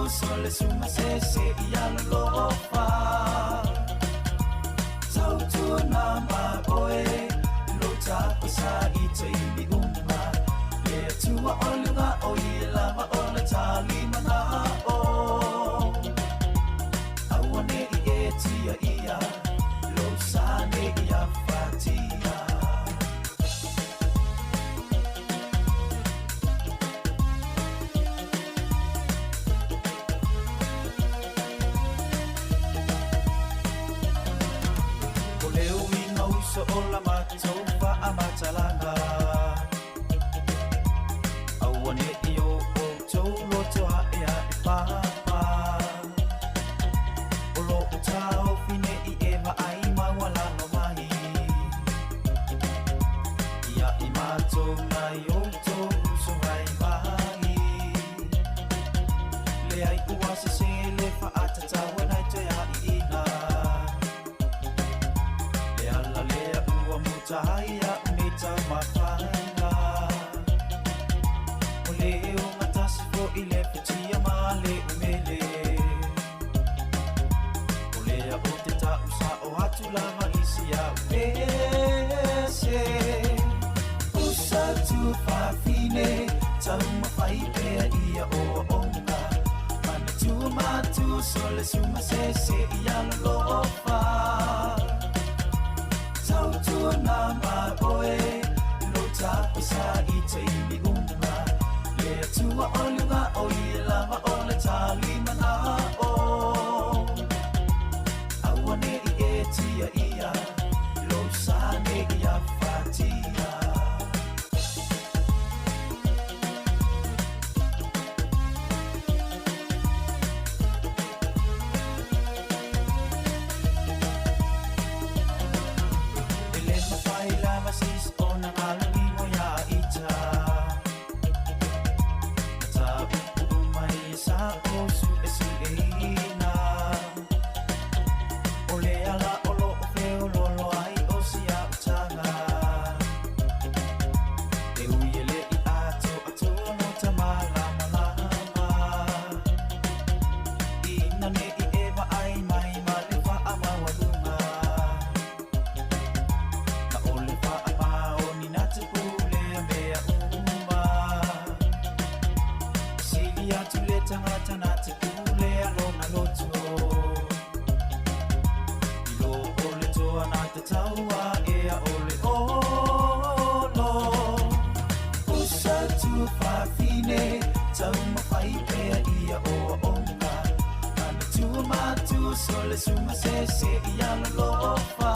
so le suma se se ia lolofa. Tautua ma oe, lo tapasa i taimi uma. Le atua o luga o ia lava o le talimana o. Aua ne i e tia ia, lo sa ne i a fatia. O leo inga uso o la matou faamatalaga. Aua ne i o outou loto ae ae papa. O loo taofi ne i e vaai maualalo mai. Ia i matou nai outou uso vaivai. Leai ua sese le faatatau nai toe aiina. Le ala lea ua muta ai au nei taumafaina. O le o gatasi fo'i le futia ma le umele. O lea o te ta'u sa'o atu lava i si au ese. Usa tuafafine, taumafai pea ia oaoga. Manatua matua so le suma se se ia lolofa. Tautua ma oe, lo tapasa i taimi uma. Le atua o luga o ia lava o le talimana o. Aua ne i e tia ia, lo sa ne i a fatia. E le mawhai lava sis o na ngalo limo ia ita. Ta upu mai e sa o su e si e ina. O le ala o lo o feo lolo ai o si a utanga. E ui e le i ato ato no ta malama lama. Ina ne i ewa ai mai ma le wha a maualunga. Na o le wha a mao ni nā te pule a mea uma. Sili atu le tangata nā te pule a lona loto. I lo o le toa nā te taua e a o le olo. Usa tuafafine, taumafai pea ia oaoga. Manatua matua so le suma se se ia lolofa.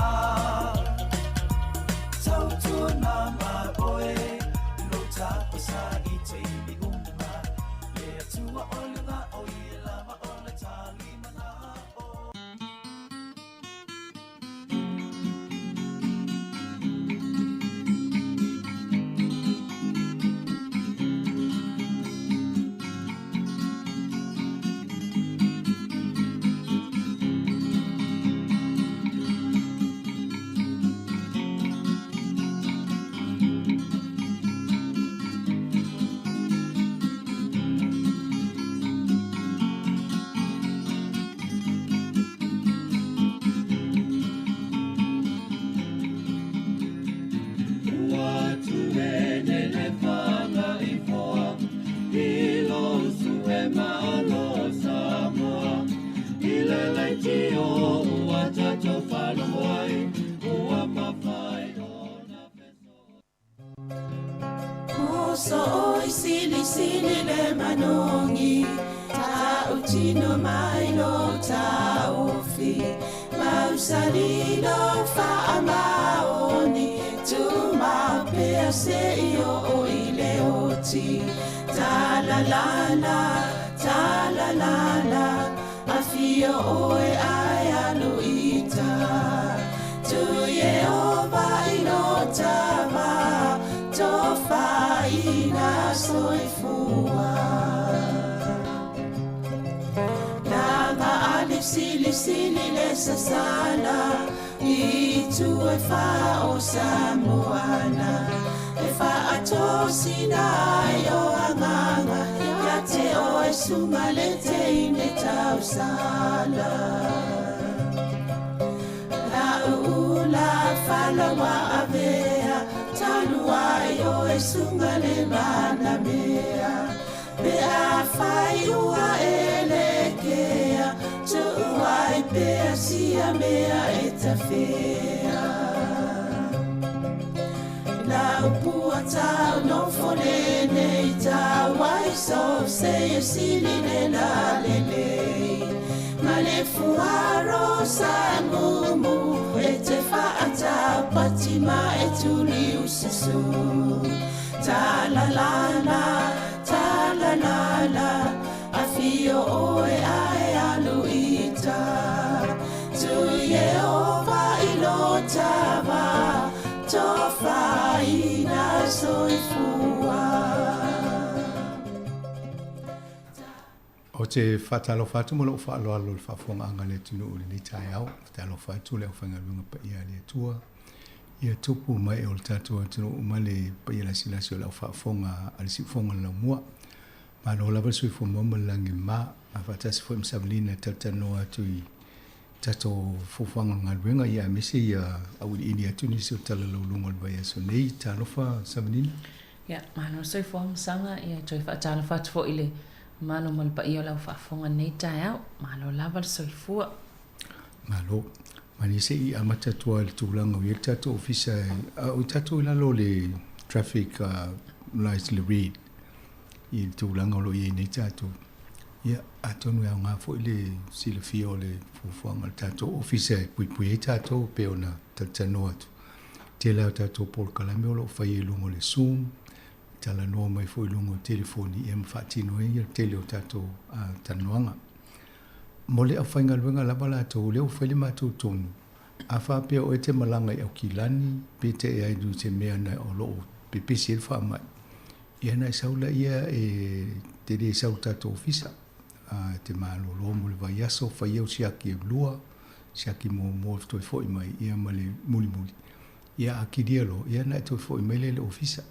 Tautua ma oe, lo tapasa i taimi uma. Le atua o luga o ia lava o le talimana o. Muso oi sili sili le manongi, ta utino mai lo taufi, mausalilo fa amaoni, tu maupea se i o o i le oti. Ta la la la, ta la la la, afio oe ai aluita. Tu ye o vai lo tava, tofa ina soifua. Langa alif sili sili le sasala, i tu e fa o Samoana. E fa ato sinai o anganga, ia te o e su sunga le teine tausala. La ula falawa avea, taluai o e sunga le manamea. Pe a fai ua elekea, tuuai pea sia mea e tafea. La upua tau no fone nei tau ai so se e sili le la le le. Ma le fuaro sa mumu e te whaata patima e tuli ususu. Ta la la la, ta la la la, a fio oe ae alu ita. Tui e ova i lo tava, tofa ina soifua. Ou te faatalofa atu ma lou faaaloalo i le faafofogaaga a le atunuu i lenei taeao. Faatalofa atu le aufaigaluega paia a le Atua ia tupu ma ee o le tatou atunuu ma le paia lasilasi o le aufaafofoga a le Siufofoga o le Laumua. Malo lava le soifua maua ma le lagi e mama. A faatasi foi ma Savalina e talatalanoa atu i tatou fuafuaga o le galuega ia aemaise ia auiliili atu nisi o tala lauluga o le vaiaso nei. Talofa Savalina. Ia, malo le soifua masaga, ia toe faatalofa atu foi i le mamalu ma le paia o lau faafofoga i lenei taeao. Malo lava le soifua. Malo. Malie se i amata atu lava i le tulaga o i ai le tatou ofisa, a o tatou i lalo o le traffic lights le red i le tulaga o lo o i ai nei tatou. Ia, atonu e aoga foi le silafia o le fuafuaga a le tatou ofisa e puipui ai tatou e pei ona talatalanoa atu. Tele lava o tatou polokalame o lo o faia i luga o le Zoom, talanoa mai foi i luga o telefoni ia ma faatino ai le tele o tatou talanoaga. Mo le aufaigaluega lava latou, lea ua fai le matou tonu, a faapea o e te malaga i Aukilani pe te e ai se mea na o lo o pepesi ai le faamai, ia na e sau laia e te le sau i le tatou ofisa. A te malolo mo le vaiaso, fai au siaki e lua, siaki muamua toe foi mai ia ma le mulimuli. Ia a kilia loa, ia na e toe foi mai lea i le ofisa.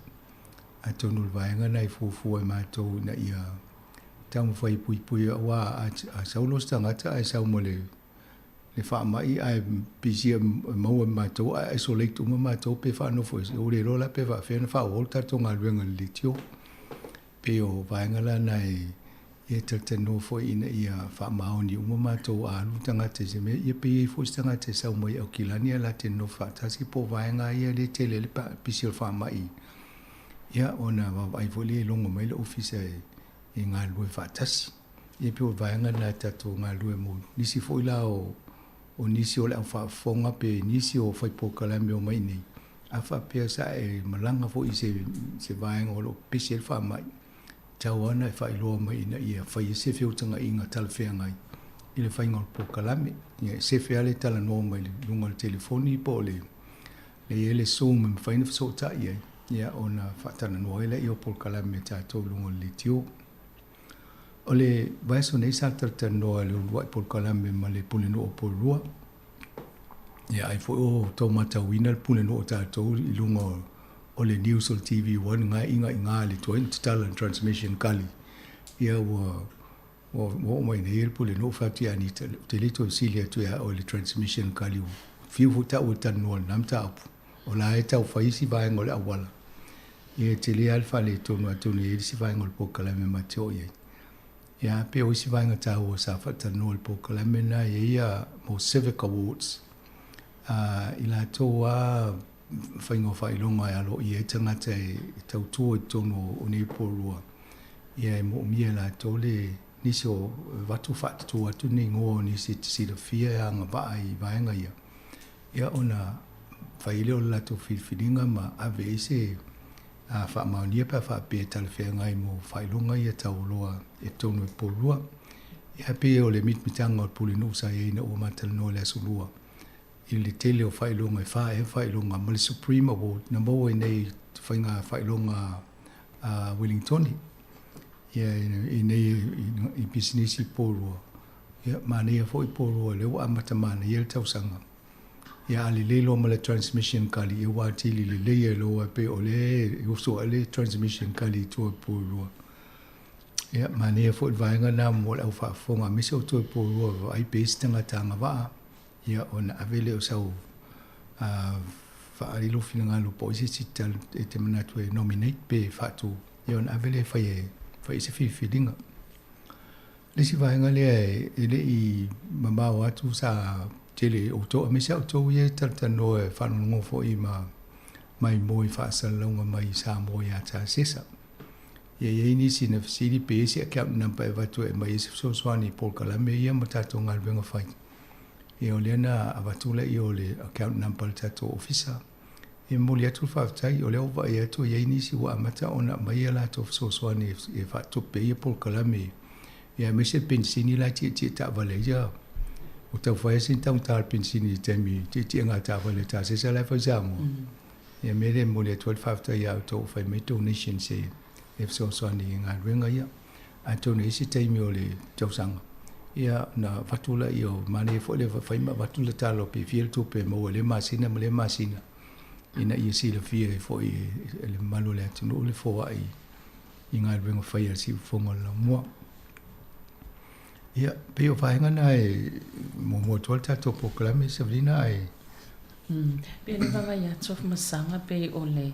Atonu o le vaega na e fuafua e matou ina ia taumafai e puipui aua a sau loa se tagata ae sau ma le le faamai ae pisia e maua e matou ae isolate uma matou pe faanofo ese, ua le iloa la pe faapefea ona faaauau le tatou galuega i le leitio. Pei o vaega la na e e talatalanoa foi ina ia faamaoni uma matou a alu tagata i se mea, ia pe i ai foi se tagata e sau mai Aukilani ae la te nonofo faatasi po o vaega lava ia lea e tele ai le pisi o le faamai, ia ona vaavaai foi lea e logo mai le ofisa e galulue faatasi. Ia pei o vaega na e tatou galulue mo nisi foi la o o nisi o le au faafofoga pe nisi o fai polokalame o mai nei, a faapea sa e malaga foi i se se vaega o lo o pepesi ai le faamai, tau ana e faailoa mai ina ia fai ai se feutagaiga talafeagai i le faiga o le polokalame. Ia e sefe lava le talanoa mai i luga o le telefoni po o le le i ai le Zoom e mafai ona fesootai ai, ia ona faatalanoa ai lea o polokalame a tatou i luga o le leitio. O le vaiaso nei sa talatalanoa i le uluai polokalame ma le Pulenuu o Porirua. Ia ai foi o tou matauina le Pulenuu o tatou i luga o le news o le TV1 nga iga iga le tuai na tatala le transmission kali. Ia ua ua oo mai nei le Pulenuu fai atu ia Anita, ou te le toe fesili atu ia oe i le transmission kali ua fiu foi taua e talanoa i lena mataupu. O la e tau fai isi vaega o le auala. Ia e tele lava le faaletonu atonu e i ai le isi vaega o le polokalame ma te oo i ai. Ia pei o isi vaega taua sa faatalanoa i le polokalame lena e i ai ia mo Civic Awards. I latou lava faiga o faailoga e aloaia ai tagata e tautua i totonu o nei Porirua, ia e moomia e latou le nisi o avatu faatutu atu ni igoa o nisi e te silafia e agavaa i vaega ia, ia ona fai lea o le latou filifiliga ma ave i ai se faamaonia pe a faapea e talafeagai mo faailoga ia taualoa i totonu o Porirua. Ia pei o le mitamitaga o le Pulenuu sa i ai ina ua matalanoa i le Aso Lua i le tele o faailoga e fa ea faailoga ma le Supreme Award na maua ai nei faiga faailoga a Wellingtoni ia i nei i pisinisi Porirua. Ia manaia foi Porirua lea ua amata manaia le tausaga. Ia a lelei loa ma le transmission kali ia ua atili lelei ai loa e pei o lea e oso ai le transmission kali i tua i Porirua. Ia, manaia foi le vaega lena mo le aufaafofoga aemaise o toe polua vaai pe i se tagata agavaa, ia ona ave lea o sau faaali lou finagalo po o ai se isi e te manatu e nominate pe faatu, ia ona ave lea e fai e fai i se filifiliga. Le isi vaega lea e le i mamao atu sa tele outou aemaise lava outou ia e talatalanoa e faalogologo foi ma maimoa i faasalalauga mai Samoa ia Tasesa. Ia i ai nisi na fesili pe i ai se account number e avatu e aumai ai se fesoasoani i polokalame ia ma tatou galuega fai. Ia o lea na avatu laia o le account number a le tatou ofisa. E momoli atu le faafetai, o lea ua vaai atu e i ai nisi ua amata ona aumai a latou fesoasoani e faatupe ai polokalame ia aemaise le penisini la e tietie taavale ai ia. Ua tau fai lava sina taugata o le penisini i le taimi tietiega taavale a Tasesa la e fai i Samoa. Ia mea lea e momoli atu ai le faafetai ia outou ua fai mai donations e fesoasoani i galuega ia. Atonu e i ai se taimi o le tausaga, ia ona avatu laia o manaia foi le fai ma avatu le tala pe fia le tupe e maua i lea masina ma lea masina ina ia silafia ai foi e le mamalu o le atunuu le foai i galuega fai a le Siufofoga o le Laumua. Ia, pei o vaega na e muamua atu ai le tatou polokalame, Savelina, ae Pei o le vaavaai atu o Masaga pei o le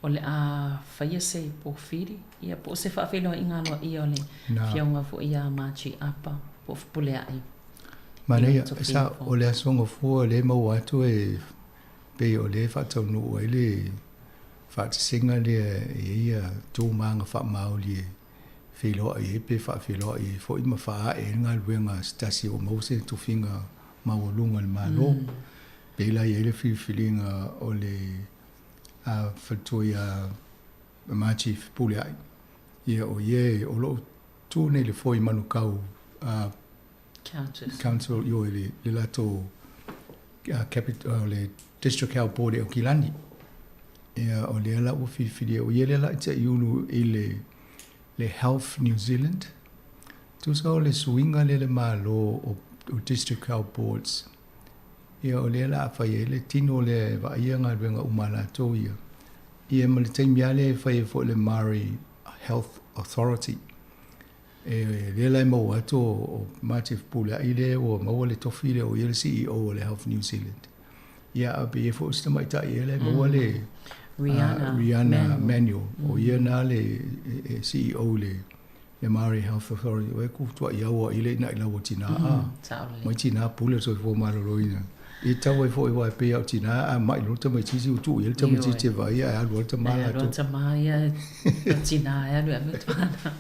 o le a faia se pofili, ia po o se faafeiloaiga aloaia o le Afioga foi ia Margie Apa po o Fepuleai. Manaia, sa o le Aso Gafua lea e maua atu e pei o lea e faataunuu ai le faatasiga lea e i ai ia tu ma aga faamaoli e feiloai ai pe faafeiloai ai foi ma faaae ai le galuega a se tasi ua maua se tofiga maualuga i le Malo. Pei la e i ai le filifiliga o le faletua ia Margie Fepuleai, ia o ia o lo o tu nei i le foe i Manukau Council i le latou capital, le District Health Board i Aukilani. Ia o lea la ua filifilia, o ia lea la i taiulu i le Health New Zealand. Tusa o le suiga lea i le Malo o District Health Boards, Ia o lea la a fai ai le tino lea e vaaia galuega uma a latou ia. Ia ma le taimi lava lea e fai ai foi le Māori Health Authority. E lea la e maua atu o Marty Fepuleai lea ua maua le tofi lea o ia le CEO o le Health New Zealand. Ia a pei e foi o se tamaitai ea lea e maua le Riana, Riana Manuel. O ia na le CEO le le Māori Health Authority, o e ku tuaʻi au i le ina i lau o tina a. Mai tina pule soifua maloloina. I tau ai foi wa e pei au tina a mai lo tamaitiiti u tuu i le tamaitiiti e vaai ae alu ai le tama latou. Ae alu tama ia o tina e alu e ave tama.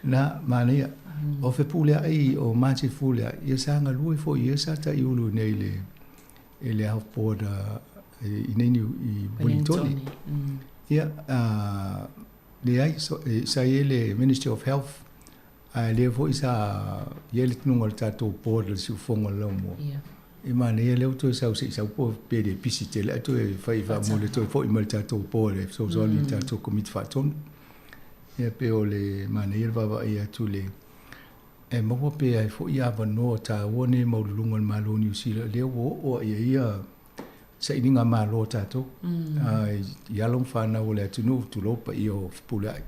Na, manaia. O Fepuleai, o Marty Fepuleai, ia sa galue foi ia sa taiulu nei le i le Health Board i nei i Wellingtoni. Ia, leai, sa i ai le Ministry of Health, ae lea foi sa i ai le tunuga o le tatou board o le siufofoga o le laumua. E manaia lea ua toe sau se i sau po pe le pisi tele ae toe fai faamuli toe foi mai le tatou board e fesoasoani i le tatou komiti faatonu. Ia pei o le manaia le vaavaai atu i le e maua pea ai foi avanoa taua nei maualuluga o le Malo o Niu Sila lea ua oo i ai ia sailiga malo a tatou i alo ma fanau o le atunuu, tulou paia o Fepuleai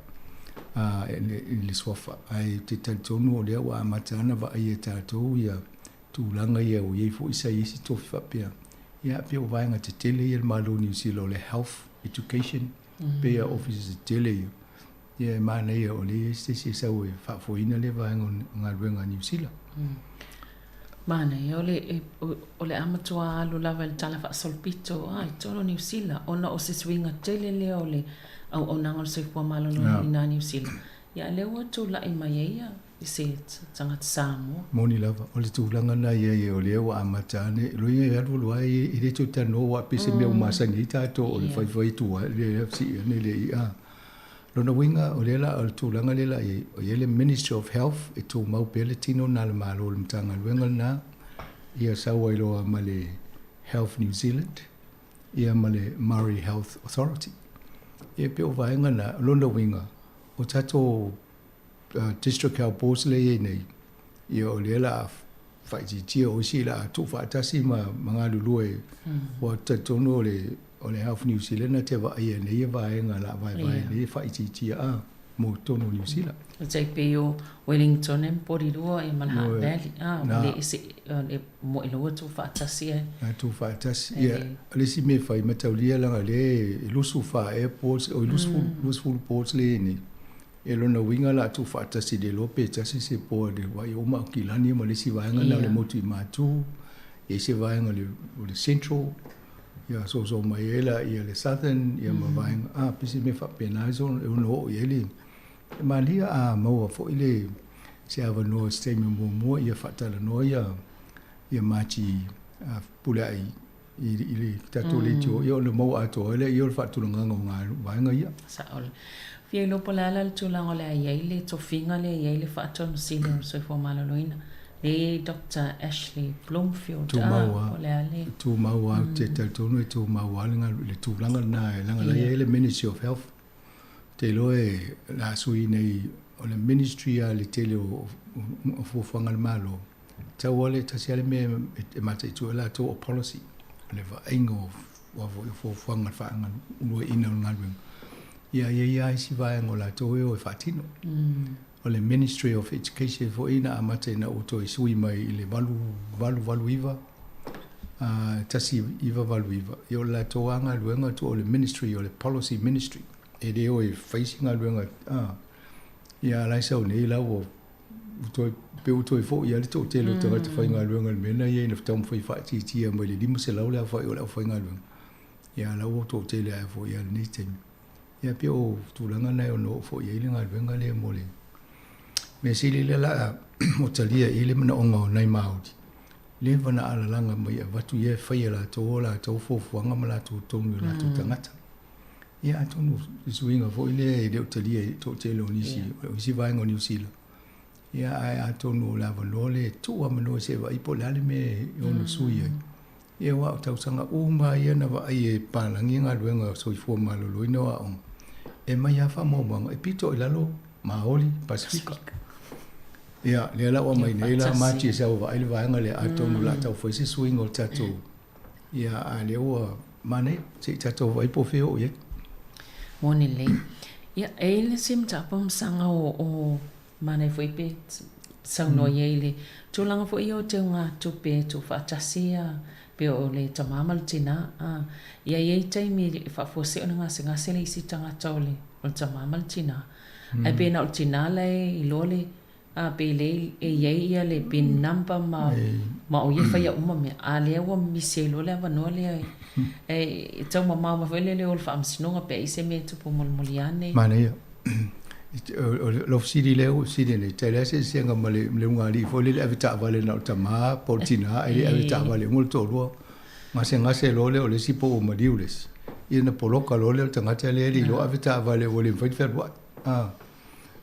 i le suafa. Ae ou te talitonu o lea ua amata ana vaai e tatou ia tulaga ia ua i ai foi sa i ai isi tofi faapea. Ia pei o vaega tetele ia a le Malo o Niu Sila o le Health, Education, pei o ofisa tetele ia. Ia e manaia o lea e i ai se isi e sau e faafoeina lea vaega o galuega a Niu Sila. Manaia, o le, o le a matua alu lava i le tala faasolopito a i totonu o Niu Sila ona o se suiga tele lea o le auaunaga o le soifua maloloina a Niu Sila. Ia a lea ua tulai mai ai ia se tagata Samoa. Moni lava, o le tulaga lena i ai o lea ua amata ane, loiga e alualu lava e le toe talanoa aua pei se mea ua masani ai tatou o le faifai atu ai le sii ane le i'a. Lona uiga, o lea la, o le tulaga lea la i ai, o i ai le Ministry of Health e tumau pea le tino lena a le Malo, le Matagaluega lena, ia sau ai loa ma le Health New Zealand, ia ma le Māori Health Authority. Ia e pei o vaega na, o lona uiga, o tatou District Health Boards lea e i ai nei, ia o lea la a faaitiitia, o isi la a tuufaatasi ma galulue, ua talitonu o le o le Health New Zealand na te vaaia nei ia vaega la vaevae nei e faaitiitia a. mo totonu o Niu Sila. E tai pei o Wellington e ma Porirua ia ma le Hutt Valley, a, ua le ese, e moe loa tuufaatasi ai. Na tuufaatasi, ia, o le isi mea e fai, mataulia leaga o lea e 24 ea boards, oi 20 boards lea e i ai nei. E lona uiga o le a tuufaatasi le iloa pe tasi se board e vaai uma Aukilani ma le isi vaega lena o le motu i Matu, i ai se vaega o le Central, ia soso mai ai la ia le Southern ia ma vaega, a, pei se mea faapena e ono oo i ai le malia a maua foi le se avanoa i se taimi muamua ia faatalanoa ia ia Mati Puleai i le tatou leitio, ia ona maua atoa ai lea o le faatulagaga o vaega ia. Sao. Fia iloa po o le a la le tulaga o le a i ai le tofiga lea e i ai le Faatonu Sili o le Soifua Maloloina, lea e i ai Doctor Ashley Bloomfield, a, po o le a le. Tumau lava, ou te talitonu e tumau lava le tulaga lena, leaga la e i ai le Ministry of Health. Ou te iloa e o le a sui nei, o le Ministry lava i le tele o fuafuaga a le Malo, Tau lava le tasi lava le mea e mataitu ai latou o policy, o le vaaiga o fuafuaga o le faagalueaiina o le galuega. Ia, e i ai lava isi vaega o latou e o e faatino. O le Ministry of Education foi na amata ina ua toe sui mai i le 889, 1989, ia o le latou lava galuega tua o le Ministry, o le Policy Ministry. E le o e fai se galuega, ia a la e sau nei la ua toe, pe ua toe foi lava le toatele o tagata faigaluega i le mea lena e i ai ina taumafai faaitiitia mai le 500 le aofai o le aufaigaluega. Ia a la ua toatele ae foi lava i lenei taimi. Ia pei o tulaga na e ono oo foi i ai le galuega lea mo le mea sili lea o le a talia i ai le manaoga o nai Māori. Leva na alalaga mai e avatu ia e fai e latou o latou fuafuaga ma latou tonu i o latou tagata. Ia atonu o se suiga foi lea e le o talia e le toatele o nisi, o isi vaega o Niu Sila. Ia ae atonu o le avanoa lea e tuu avanoa se i vaai po o le a le mea e ono sui ai. Ia aua o tausaga uma lava ia na vaai e palagi galuega o soifua maloloina o aoga, e aumai lava faamaumauga e pito i lalo Maoli, Pasifika. Ia, lea la ua aumai nei la Mati e sau e vaai le vaega lea, atonu o le a tau fai se suiga o le tatou Ia, a lea ua manaia, se i tatou vaai po o fea e oo i ai. Moni lelei. Ia, e i ai le isi mataupu masaga o, o manaia foi pe saunoa i ai i le tulaga foi ia o teugatupe e tuufaatasi ia, pei o le tama ma le tina. A, ia i ai taimi e faafuasei ona gasegase le isi tagata o le, o le tama ma le tina. Ae pei na o le tina la e iloa le A pe lei e i ai ia le pin number ma ma o ia e faia uma mea, a lea ua misi ai loa le avanoa lea e e tau mamao mai foi le leo o le faamasinoga pe a i ai se mea e tupu molimoli ane. Manaia. O lau fesili lea ua fesili nei, tai leai se eseesega ma le le ulugalii foi lele e ave taavale na o le tama po o le tina ae le ave taavale uma le toalua. Gasegase loa lea o le isi po ua maliu le isi. Ia ona poloka loa lea o le tagata lea e le iloa ave taavale ua le mafai ona fealuai.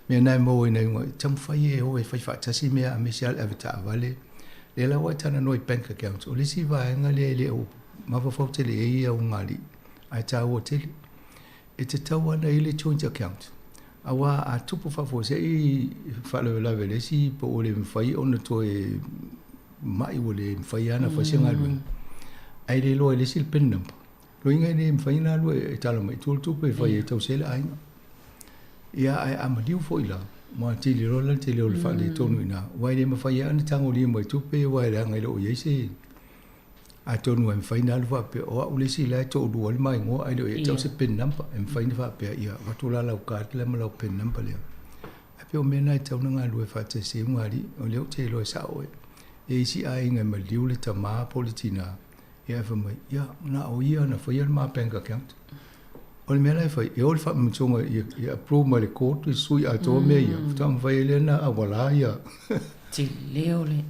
Mea na e maua ina iuga, e taumafai e o e fai faatasi mea aemaise lava le avetaavale. Lea la ua e talanoa i bank accounts, o le isi vaega lea e le o mafaufau tele i ai ulugalii, ae taua tele. E tatau lava ona i ai le joint account, aua a tupu faafuasei faalavelave i le isi po ua le mafai ona toe mai ua le mafai lava ona fai se galuega, ae le iloa e le isi le pin number. Loiga e le mafai ona alu e tala mai i tua le tupe e fai ai e tausi ai le aiga. Ia, ae a maliu foi la, ua atili loa la le tele o le faaletonu i ina, aua e le mafai lava ona tagolia mai tupe aua e leaga e le o i ai se. Atonu e mafai ona alu faapea, o au le isi la e toalua ai le ma igoa ae le o i ai te au se pin number. E mafai ona faapea, ia avatu la lau card lea ma lau pin number lea. Ae pei o mea na e tatau ona galulue faatasi ai ulugalii, o lea ou te iloa e sao e isi aiga e maliu le tama po o le tina, Ia ae fai mai, ia, na o ia na faia le ma bank account. O le mea la e fai, e o i le faamasinoga ia approve mai le court i sui atoa mea ia, faatoa mafai ai lea ona auala ia. Tele o le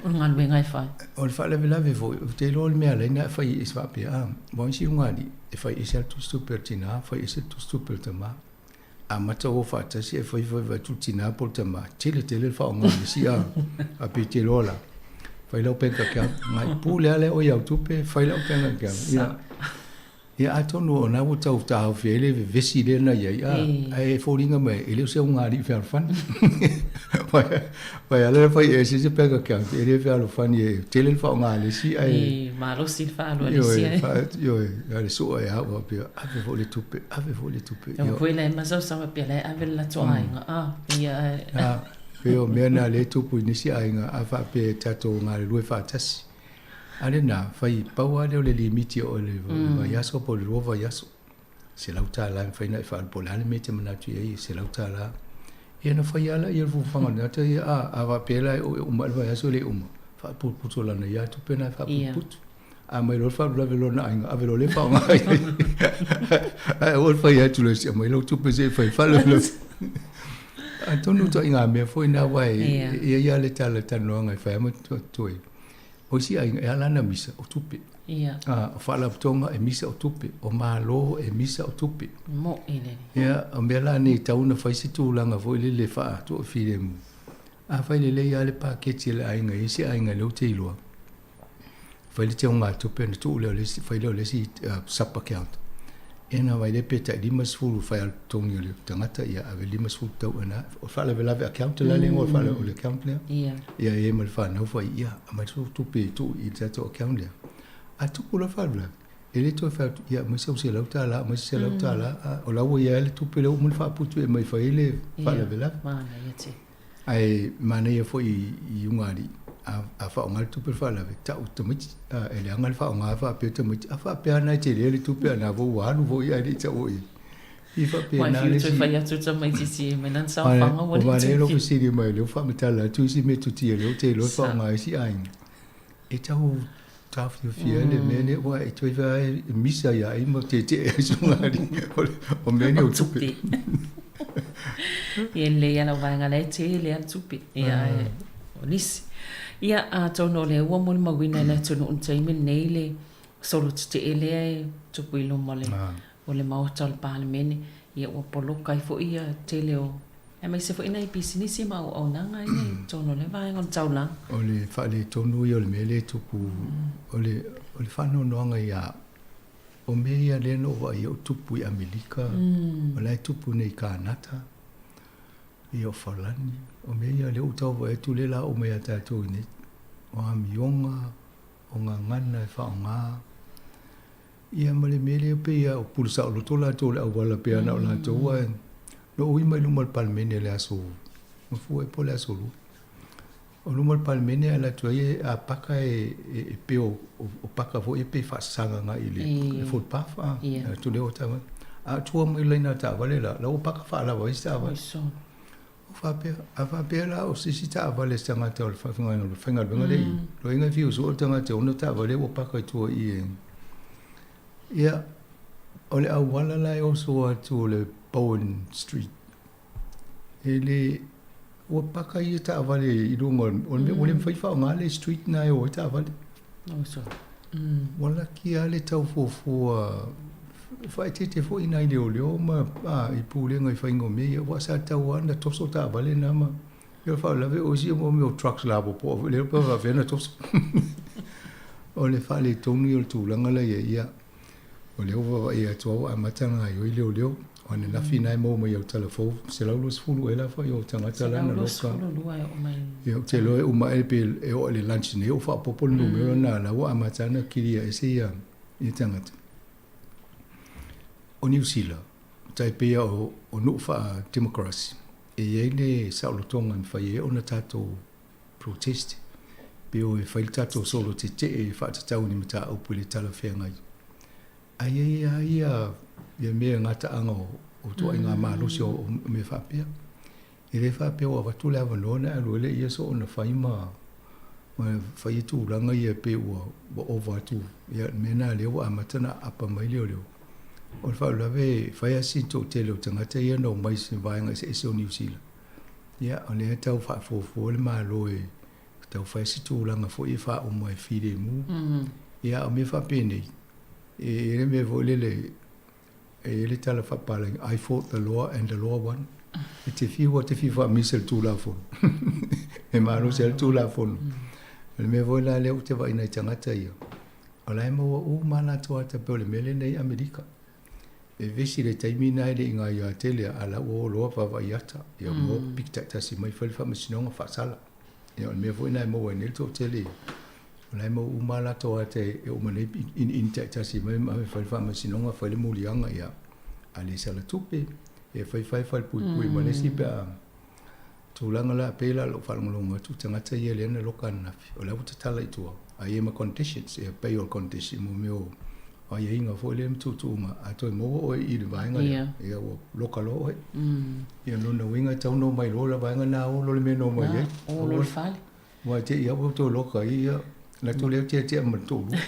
o le galuega e fai. O le faalavelave foi, ou te iloa o le mea e ala ai ona fai ese faapea, a, aua o isi ulugalii, e fai ese lava le tusitupe a le tina, fai ese le tusitupe a le tama. Amata o faatasi ae fai fai fai atu le tina po o le tama, tele tele le faaaoga a le isi a, a pe te iloa la, fai lau bank account, ngai pule lava lea oe i au tupe, fai lau bank account. Ia. Ia atonu o na ua tau taofi ai le vevesi lea na i ai, a, ae e foliga mai e le o se ugali'i fealofani. Vai ala le fai ese se bank account, e le fealofani e tele le faaaoga a le isi ae. E malosi le faalu a le isi ae. Ioe, a le sua e au faapea, ave foi le tupe, ave foi le tupe. Ua foi la e masausau faapea la e ave le latou aiga, a, ia ae. A, pei o mea na lea e tupu i nisi aiga, a faapea e tatou galulue faatasi. A lena, fai pau lava lea o le limiti o le vaiaso po o le 2 vaiaso. $100 e mafai ona e faaalu po o le a le mea e te manatu i ai, $100. Ia ona fai lava lea o le fuafuaga a le tagata ia, a, a faapea la e uma le vaiaso e le uma, faaputuputu lana ia tupe lena e faaputuputu. A aumai loa le faalavelave i lona aiga, ave loa lea faaaoga i ai. Ae aua le fai atu loa, aumai lau tupe se i fai faalavelave. Atonu o ituaiga mea foi na aua e i ai lava le talatalanoaga e fai lava ma toe. O isi aiga e ala ana misa o tupe. Ia. A, o faalapotopotoga e misa o tupe, o Malo e misa o tupe. Mo'i lele. Ia, o mea la nei e tatau ona fai se tulaga foi lele faatoafilemu. Afai lelei lava le paketi a le aiga i isi aiga lea ou te iloa, fai le teugatupe ona tuu lea o le isi, fai lea o le isi sub account. Ia ona vaai lea pe tai 50 fai lava o le totogi o le tagata, ia ave le 50 tau i ina. O le faalavelave account la le igoa o le account lea. Ia. Ia e i ai ma le fanau fai, ia aumai se tupe e tuu i le tatou account lea. A tupu loa le faalavelave, e le toe fai atu, ia aumai sau $100, aumai se $100, a o la ua i ai le tupe lea ua uma ona faaputu e aumai e fai ai le faalavelave. Ia, manaia tele. Ae manaia foi i ugaalii, a faaaoga le tupe o le faalavelave, tau i tamaiti, e leaga le faaaoga faapea tamaiti, a faapea lava na e tele le tupe a na foi ua alu foi ae le i taua i ai. E faapena le isi. Fai atu tamaitiiti e mai lana saofaga ua le tele. Ua fesili mai lea ua faamatala atu isi metotia lea ou te iloa e faaaoga ai isi aiga. E tau taofiofia le mea lea aua e toe fai e misa ia ai ma tetee ai sugalii o mea nei o tupe. Ia lelei lava lau vaega la e tele lava le tupe. Ia ae o nisi. Ia atonu o lea ua molimauina e le atunuu i le taimi lenei le solo tetee lea e tupu i luma o le o le Maota o le Palemene, ia ua poloka ai foi ia tele o, aemaise foi nai pisinisi ma auaunaga ia i totonu o lea vaega o le taulaga. O le faaletonu ia o le mea lea e tupu, o le o le faanoanoaga ia au, o mea ia lea na ou vaai ai o tupu i Amerika, o la e tupu nei i Kanata, ia o Farani, o mea ia lea ua tau vaai atu lea o le a oo mai ia tatou i inei, o amioga, o gagana e faaaoga. Ia ma le mea lea pei lava o pule saoloto latou i le auala pei lava na o latou ae na ou ui mai luma o le Palemene i le aso Gafua po o le aso Lua. O luma o le Palemene e ala atu ai a paka e pei o paka foi ia pei e faasaga agai i le footpath a atu lea o taavale. A o tua mai o le laina taavale la, la ua paka faalava ai isi taavale. Ua faapea, a faapea la o se isi taavale a se tagata o le faigaluega lea i i, loiga e fiu soo le tagata e ona taavale ua paka i tua i i. Ia, o le auala la e oso atu o le Bowen Street, e le, ua paka ia taavale i luga o le mea, ua le mafai faaaoga le street na e o ai taavale. Ua laki lava le tau fuafua faaeteete foi nai leoleo ma i pulega i faiga o mea ia, aua sa tatau lava ona toso taavale na ma ia o le faalavelave o isi mea o trucks lapopoa foi lea pe faapefea ona toso. O le faaletonu ia o le tulaga la i ai, ia o lea ua vaavaai atu lava ua amata ona gaoioi leoleo. O ananafi na e maua mai au tala fou, 120 ea la foi o tagata la na loka. 122 e oo mai. Ia, ou te iloa e uma ae pe e oo i le lunch nei ua faaopoopo le numera na la ua amata ona kilia ese ia tagata. O Niu Sila, tai pei lava o nuu faa-democracy, e i ai le saolotoga e mafai ai ona tatou protest, pe o e fai le tatou solo tetee e faatatau i ni mataupu e le talafeagai. Ae i ai lava ia ia mea gataaga o ituaiga malosi o mea faapea. E le faapea ua avatu le avanoa ona e alu ai lea ia soona fai ma fai tulaga ia pei ua ova atu. Ia le mea lena lea ua amata ona aapa mai leoleo. O le faalavelave e fai lava si toatele o tagata ia na omai i vaega eseese o Niu Sila. Ia o lea e tau faafuafua le Malo e tau fai se tulaga foi e faauma e filemu. Ia o mea faapenei, e i ai le mea foi lele, e i ai le tala faapalagi, I fought the law and the law won. E te fiu lava e te fia faamisa i le Tulafono. E malosi lava le Tulafono. O le mea foi la lea ou te vaai i nai tagata ia, O la e maua uma lava latou ata pei o le mea lea i Amerika. E vevesi i le taimi lena e le i gaioa tele a la ua o loa vaavaai ata, ia maua piki taitasi mai fai le faamasinoga faasala. Ia o le mea foi lena e maua ai nei le toatele ia. O la e maua uma lava latou ata e uma nei iniini taitasi mai ma ave e fai le faamasinoga fai le muliaga ia a le sala tupe, e fai fai falepuipui ma le isi pe a tulaga la pei la lou faalogologo atu tagata ia lea na loka ananafi o la ua tatala i tua a i ai ma conditions ia pei o le condition mo mea o aiaiga foi lea ma tuutuuga a toe maua oe i le vaega lea ia ua loka loa oe. Ia lona uiga e tatau ona omai loa la vaega lena o lo le mea na omai ai. O lo le fale. Aua te i ua toe loka ai ia latou lea tiatia ma le toalua.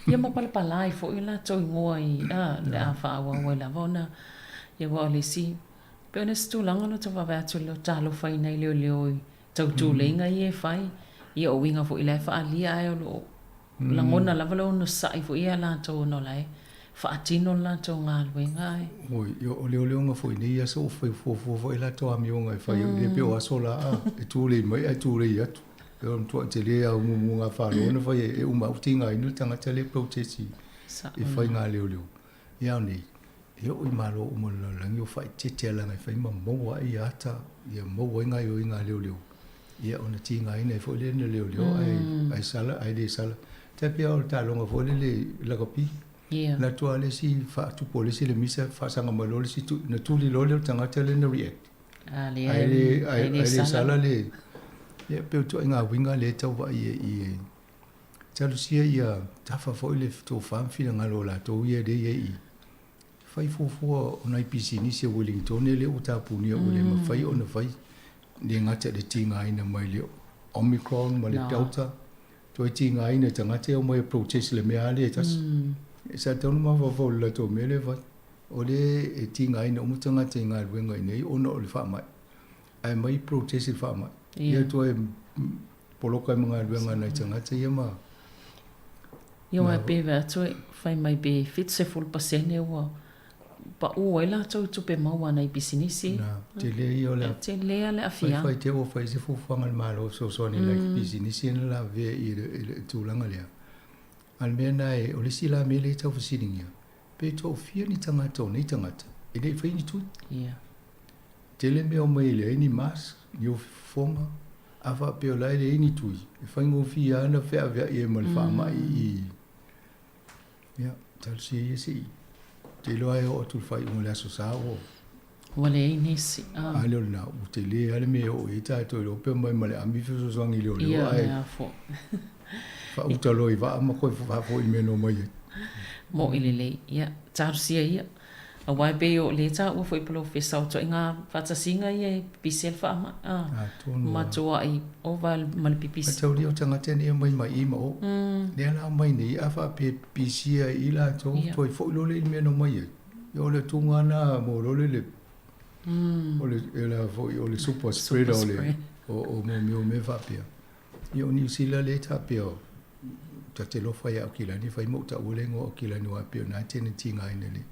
Ia ma palapala ai foi o latou igoa i a le a faaauau ai lava ona ia aua o le isi pei o le isi tulaga o lo o vaavaai atu i le talofa i nai leoleo i tautuleiga ia e fai ia o uiga foi la e faaalia ae o lo o lagona lava le onosai foi ia latou ona o la e faatino le latou galuega ae. Oi, ia o leoleoga foi nei aso ua fai fuafua foi latou amioga e fai ai, le pei o aso la a, e tulei mai ae tulei atu. E o le matuai tele lava o muamuaga faalua na fai ai, e uma au tigaina le tagata lea e protest i faiga leoleo. Ia ao nei, e oo i Malo uma o le lalolagi o faaeteete alaga e fai ma maua ai ia ata, ia maua ai gaoioiga a leoleo, ia ona tigaina ai foi lea na leoleo ae, ae sala ae le sala. Tai pei lava o le taaloga foi lele lakapi, na alu atu lava le isi faatupu e le isi le misa faasaga mai loa le isi na tuli loa lea o le tagata lea na react. Ae le, ae le sala le, ia pei o ituaiga uiga lea e tau vaai ai i i. Talosia ia tafa foi le tofa ma finagalo o latou ia lea e i ai i i. Fai fuafua o nai pisinisi a Wellingtone lea ua tapunia ua le mafai ona fai, le gata i le tigaina mai le Omicron ma le Delta, toe tigaina e tagata e omai e protest i le mea lava lea e tasi. Sa tatau ona mafaufau i le latou mea lea e fai. O lea e tigaina uma tagata i galuega i inei ona o le faamai, ae omai protest i le faamai. Ia toe poloka ai ma galuega a nai tagata ia ma. Ia aua e pei vae atu e fai mai pe 70% ua paʻu ai latou i tupe maua a nai pisinisi. Na, tele ia o le. Tele a le aafiaga. Faifai te ua fai se fuafuaga a le Malo e fesoasoani i nai pisinisi ia na lavea i le tulaga lea. A o le mea lena e, o le isi la mea lea e tau fesiligia, pe toafia ni tagata o nei tagata e le i faia ni tui. Ia. Tele mea omai e leai ni mask, ni ofi fofoga, a faapea o la e leai ni tui, e faigofie lava ona feaveai ai ma le faamai i Ia, talosia ia se i te iloa e oo atu i le faaiuga o le Aso Sa ua Ua leai nisi. A lea o lena, ua tele lava le mea e oo i ai tatou, e le o pea mai ma le ami fesoasoani i leoleo, ae faauta loa i vaa ma toe faafoi i le mea na omai ai. Moʻi lelei. Ia, talosia ia. Aua e pei o lea taua foi polofesa o ituaiga faatasiga ia e pipisi ai le faamai. Atonu lava. Matuai ova ma le pipisi. Mataulia o tagata nei e omai mai i ma o. Lea la omai nei a faapea e pipisia ai i latou, toe foi loa lea i le mea na omai ai. Ia o le atuga lena mo loa le o le e la foi o le super spreader o le o o mea o mea faapea. Ia o Niu Sila lea e faapea ta te alofa ia Aukilani fai ma ou taua le igoa o Aukilani aua e pei o lena e tele tigaina le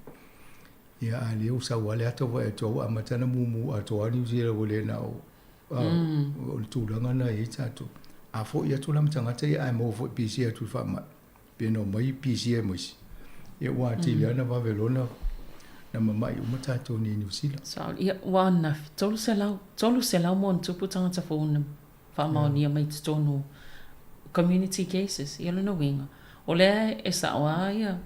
ia a lea ua sau lava le ata ua vaai atu ua amata ona mumu atoa Niu Sila ua le na o o le tulaga lena e i ai tatou. A foi atu la ma tagata ia ae maua foi pisia atu i le faamai pe na omai pisia ma isi ia ua atili lava ona vave loa na na mama'i uma tatou nei i Niu Sila. Sao, ia ua ananafi, 300, 300 ma ona tupu tagata fou na faamaonia mai totonu community cases. Ia lona uiga, o lea e sao lava ia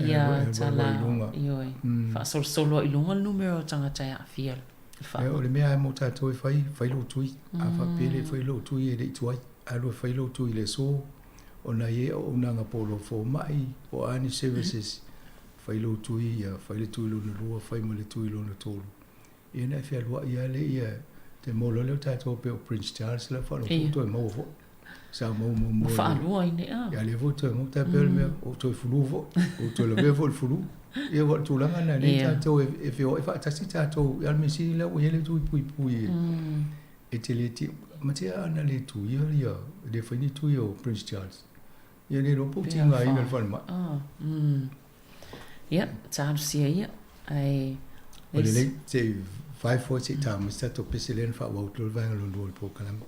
ia tala ioe, faasolosolo ai i luga le numera o tagata e aafia i le faamai. O le mea lava mo tatou e fai, fai lou tui. A faapea e le fai lou tui e le i tuai, alu e fai lou tui i le aso, ona e i ai auaunaga po o lou fomai, po o a ni services, fai lou tui, ia fai le tui lona lua, fai ma le tui lona tolu. Ia na e fealuai lava lea ia te maua loa lea o tatou pei o Prince Charles la faalogo foi toe maua foi. Sa maua muamua. Ua faalua ai nei a. Ia lea foi toe maua tai pei o le mea o toe fulu foi, o toe lavea foi i le fulu. Ia ua o le tulaga lena lea tatou e feoai faatasi tatou, a o le mea sili la ua i ai le tui puipui e te le matea ana le tuia ia le fai ni tui o Prince Charles. Ia le iloa po o tigaina i le falemai. Ia, talosia ia, ae... Ua lelei, se i vae foi se i tā mai se tatou pese lea na faaauau atu loa le vaega lona lua o le polokalame.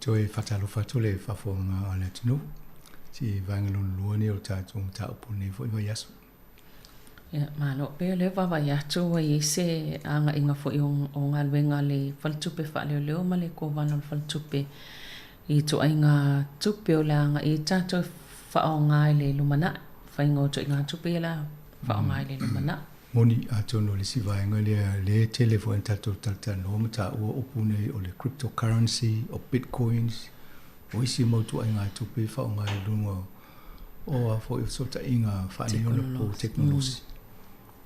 Toe faatalofa atu le faafofoga a le atunuu i vaega lona lua nei o le tatou mataupu i lenei foi vaiaso. Ia, malo pea lea vaavaai atu ua i ai se agaiga foi o galuega a le Faletupe Faaleoleo ma le Kovana o le Faletupe i ituaiga tupe o le a agai ai tatou e faaaoga i le lumanai, faiga o ituaiga tupe ia o le a faaaoga i le lumanai. Moni, atonu o le isi vaega lea lea e tele foi ina tatou talatalanoa ma taua upu nei o le cryptocurrency, o bitcoins, o isi mau ituaiga tupe e faaaoga i luga o a foi fesootaiga faaneionapo tekonolosi.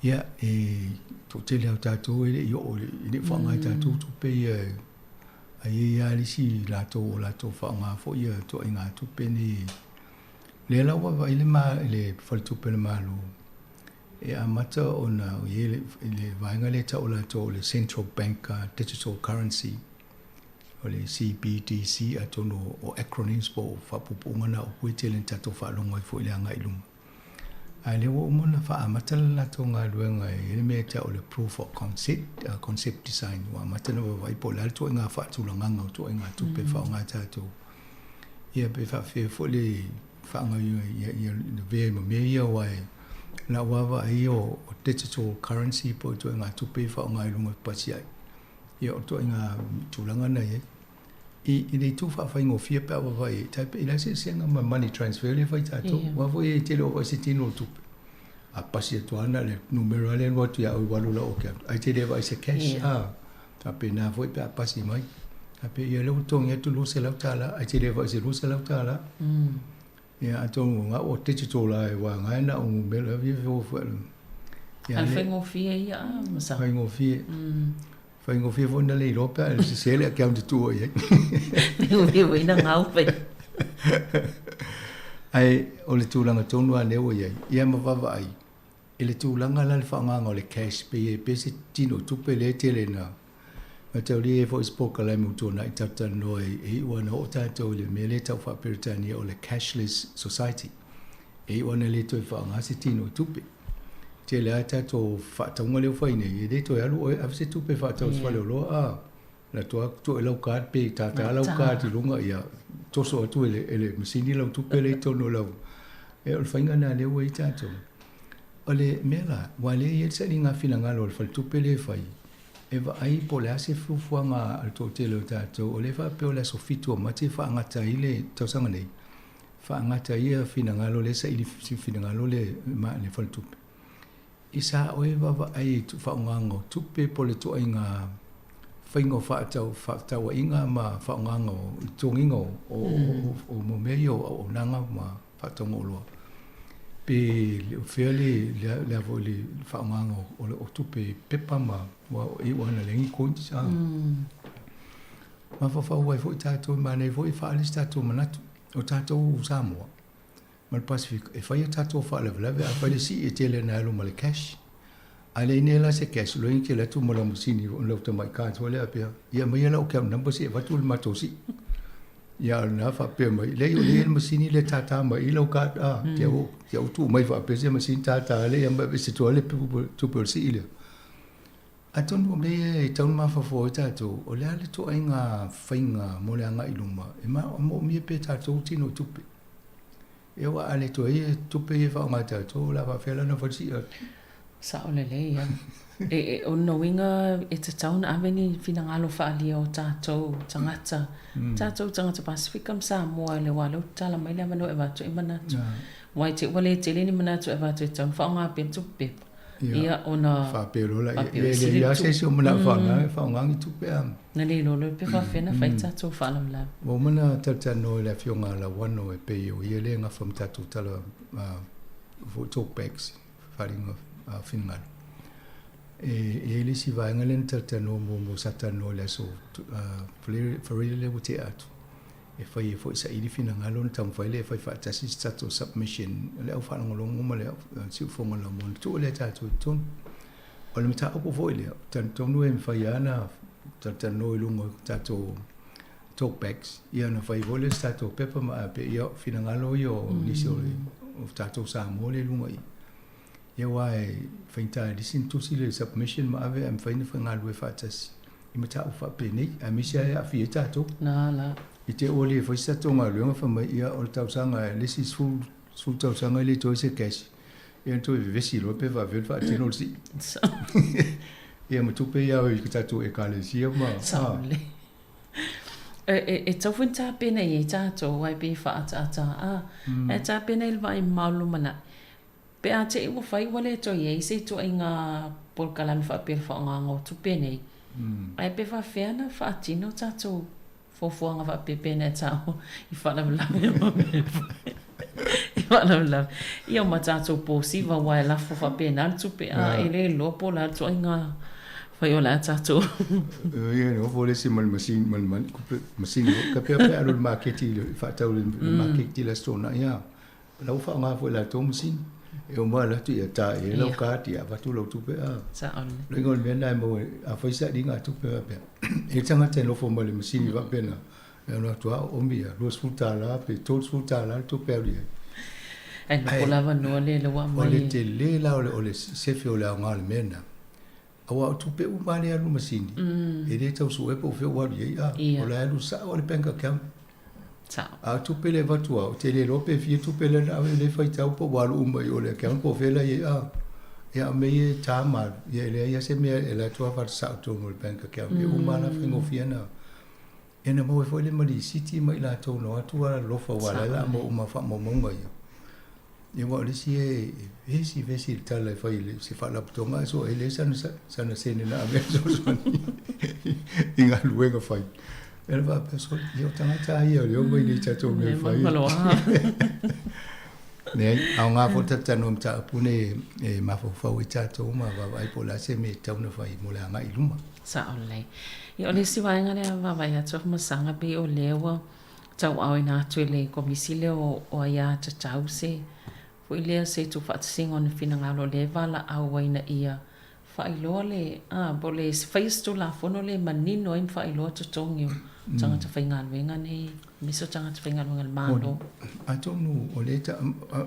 Ia, e toatele lava o tatou e le i oo, e le i faaaoga e tatou tupe ia, ae i ai lava le isi latou o latou faaaoga foi ia ituaiga tupe nei. O lea la ua vaavaai le Faletupe o le Malo e amata ona i ai le vaega lea e tau e latou o le Central Bank Digital Currency, o le CBDC, atonu o acronyms po o faapuupuuga na o upu e tele ina tatou faalogo ai foi i le agai i luma. A o lea ua uma ona faaamata le latou galuega e i ai le mea e tau o le proof of concept, concept design, ua amata ona vaavaai po o le a le ituaiga faatulagaga o ituaiga tupe e faaaoga e tatou. Ia pe faapefea foi le faagaoioiga ia lavea ai ma mea ia aua e lau vaavaai o digital currency po o ituaiga tupe e faaaoga i luga o pasi ai. Ia o ituaiga tulaga na i ai. I le itu faafaigofie pe a vaavaai i ai, e leai se eseesega ma money transfer lea e fai tatou. Aua foi e tele ova se tino o le tupe. A pasi atu lava na o le numera lea e alu atu ia oe ua alu lau account. Ae te le vaai i se cash. Faapena foi pe a pasi mai. A pei ia lea ua totogi atu $200 ae te le vaai i se $200. Ia atonu o ua digital la e waga ai na o numera ia fo fo. Ia le faigofie ia a masa. Faigofie. Faigofie foi na le iloa pe a sese le account e tua i ai. Faigofie foi na gau pe. Ae o le tulaga tonu lava lea ua i ai, ia ma vaavaai i le tulaga la le faaaogaina o le cash pei e pei se tino tupe lea e tele ina mataulia ai foi se polokalame ua tuanai tatou talanoa ai e iu lava ina oo tatou i le mea lea e tau faa-Peretania o le cashless society e iu lava ina le toe faaaoga se tino tupe. Tele lava tatou faatauga lea ua fai nei e le toe alu oe ave se tupe e faatau i se faleoloa a alu atu lava tuu i lau card pe tata lau card i luga ia toso atu e le masini lau tupe lea i totonu o lau E o le faiga lena lea ua i ai tatou. O le mea la, aua o lea e i ai le sailiga finagalo a le faletupe lea e fai, e vaai po o le a se fuafuaga a le toatele o tatou, o lea e faapea o le aso 7 o Mati e faagata ai le tausaga nei, faagata ai ia finagalo lea e saili finagalo le le faletupe. I sa oe vaavaai i faaaogaga o tupe po o le ituaiga faiga o faatauaiga ma faaaogaga o le totogiina o mea ia o auaunaga ma faatauga oloa. Pe o fea le le a foi le faaaogaga o o tupe pepa ma ua iu ana leai ni coins a. Mafaufau ai foi tatou, manaia foi e faaali se tatou manatu. O tatou Samoa ma le Pasefika, e fai a tatou faalavelave, a fai le sii e tele ina alu ma le cash. A leai nei la se cash, loa e te alu atu ma lau masini, lau tamai card foi lea faapea, ia aumaia lau account number se i avatu le matou sii. Ia a o lena faapea mai, leai o lea e i ai le masini lea e tātā mai i lau card, a, te au, te au tuu mai faapea se masini tātā lea, ia ma aveese atu lava le tupe o le sii lea. Atonu o mea ia e tatau ona mafaufau ai tatou, o le a le ituaiga faiga mo le agai i luma e moomia pea e tatou tino i tupe. Ia aua a le toe i ai tupe ia e faaaoga e tatou, o le a faapefea la ona fai le sii atu? Sao lelei ia. E, e, o lona uiga e tatau ona ave ni finagalo faaalia o tatou tagata, tatou tagata Pasefika ma Samoa i le wā lea ua tatala mai le avanoa e avatu ai manatu. Aua i te i ua le tele ni manatu e avatu e tatau ona faaaoga pea le tupe pepa. Ia, ona faapea loa la, ia, e leai lava se isi o manao e faaaoga ni tupe a. Na le iloa loa pe faapefea ona fai tatou faalavelave. Ua uma ona talatalanoa i le Afioga a Lauano e pei o ia lea e gafa ma tatou tala foi talkbacks, faaaliga finagalo. E i ai le isi vaega lea na talatalanoa muamua sa talanoa i le aso Faraile lea ua tea atu. E fai ai foi saili finagalo ona taumafai lea e fai faatasi se tatou submission o le au faalogologo ma le siufofoga laumua ona tuu lea e tatou i totonu. O le mataupu foi lea, talitonu e mafai lava ona talatalanoa i luga o tatou talkbacks, ia ona fai foi lea o se tatou pepa ma ave ia finagalo ia o nisi o tatou Samoa lea i luga i i. Ia aua e faigata e nisi ona tusi le submission ma ave ae mafai ona galulue faatasi i mataupu faapenei, aemaise lava e aafia ai tatou. Na la. I te i ua le fai se tatou galuega fai mai, ia o le tausaga e le isi 10 tausaga e le toe se cash, ia ona toe vevesi loa pe faapefea ona faatino le sii. Ia ma tupe ia i tatou Ekalesia ma. Sao lelei. E tatau foi ona tapena i ai tatou, aua e pei e faaataata a. Ae tapena i le vaai mamao i le lumanai. Pe a te i ua fai ua le toe i ai se ituaiga polokalame faapea i le faaaogaina o tupe nei, ae pe faapefea ona faatino tatou fuafuaga faapea pe ana e taua i faalavelave ma mea fai i faalavelave. Ia ma tatou po siva aua e lafo faapena le tupe a e le iloa po o le a le ituaiga fai o le a tatou. Ia nofo le isi ma le masini ma le masini ka pea pe alu i le maketi i le faatau i le maketi i le Aso Toonai a. O la ua faaaoga foi e latou masini. E uma alu atu ia ta i ai lau card ia avatu lau tupe a. Sao lelei. Loiga o le mea lena e maua ai, a fai sailiga a tupe faapea, e i ai tagata e nofo mai le masini faapena, e ono atu lava oomi ia $20 pe $30 le tupe e alu i ai. Ae nofo le avanoa lea lea ua aumai. O le tele la o le sefe o le aoga o le mea lena, aua o tupe uma lava lea e alu i le masini, e le tau sue po o fea ua alu i ai, a, o la e alu sao lava i le bank account. Sao. A o tupe lea e avatu au, ou te le iloa pe fia tupe lea na ave, le faitau po ua alu uma i o le account po o fea la e i ai, a. Ia a o mea ia e ta ma alu, ia e leai lava se mea e alu atu lava faasao i totonu o le bank account. E uma lava la faigofie na. Ia na maua ai foi le ma lisiti ma i latou na o atu alofa aua o la e o le a maua uma faamaumauga ia. Ia aua o le isi e vesi vesi le tala e fai i se faalapotopotoga ae soo e leai sana sene na ave ai fesoasoani i galuega fai. Ia na faapea, sole, ia o tagata lava ia o lea e omai nei i tatou mea e fai. Leai, aoga foi le talatalanoa i mataupu nei e mafaufau ai tatou ma vaavaai po o le a se mea e tatau ona fai mo le agai i luma. Sao lelei. Ia o le isi vaega lea e vaavaai atu a Famasaga pei o lea ua tauaaoina atu e le Komisi lea o Aia Tatau se foi lea se tuufaatasiga o ni finagalo lea e valaau ai ina ia faailoa le, a, po o le faia se Tulafono lea e manino ai ma faailoa totogi o tagata faigaluega nei, aemaise o tagata faigaluega a le Malo. Atonu o lea ta,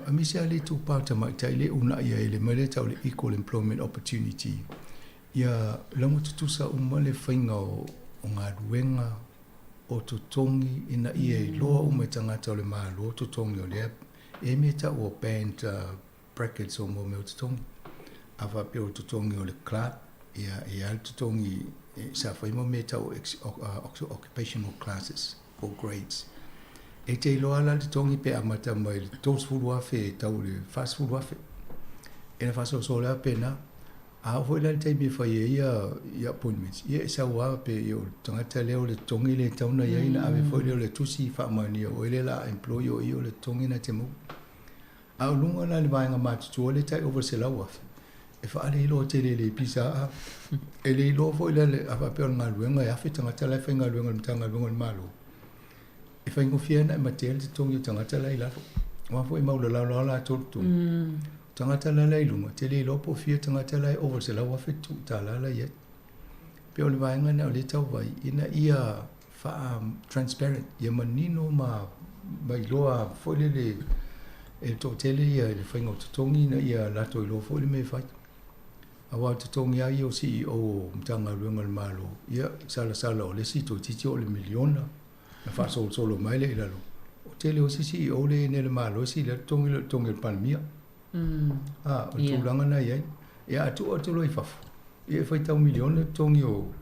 aemaise lava le itupa o tamaitai lea e uunai ai le mea lea e tau o le Equal Employment Opportunity, ia laga tutusa uma le faiga o galuega o totogi ina ia iloa uma e tagata o le Malo totogi o lea e mea tau o band brackets o mea o totogi. A faapea o totogi o le clerk, ia e i ai le totogi sa fai mo mea tau o occupational classes po o grades. E te iloa la le totogi pe amata mai le 30,000 e tau i le 40,000. E na faasoasoa lea pena. A oo foi la i le taimi e fai ai ia appointments, ia e sau lava pe o le tagata lea o le totogi lea e tatau ona i ai, ona ave foi lea o le tusi faamaonia o oe lea o le a employ o i o le totogi lena e te maua. A o luga la i le vaega matutua lea e tai ova i le 100,000, e faaleiloa tele e le pisa a. E le iloa foi la a faapea o le galuega e 1,000 tagata la e faigaluega i le Matagaluega a le Malo, e faigofie lava ona e matea le totogi o tagata la i lalo. Aua foi e maulalalo lava latou totogi. O tagata la la i luga, e te le iloa po o fia tagata la e ova i le 100,000 $1 la i ai. Pei o le vaega lena o lea e tau vaai ina ia faa-transparent, ia manino ma iloa foi lele e le toatele ia le faiga o totogi ina ia latou iloa foi le mea e fai. Aua o totogi lava ia o CEO o Matagaluega a le Malo, ia salasala o le isi toeitiiti oo i le miliona na faasolosolo mai lea i lalo. O le tele o isi CEO lea e i ai nei a le Malo e sili atu totogi i lo le totogi o le Palemia. A, o le tulaga lena e i ai. Ia a tuu atu loa i fafo, ia e faitau miliona le totogi o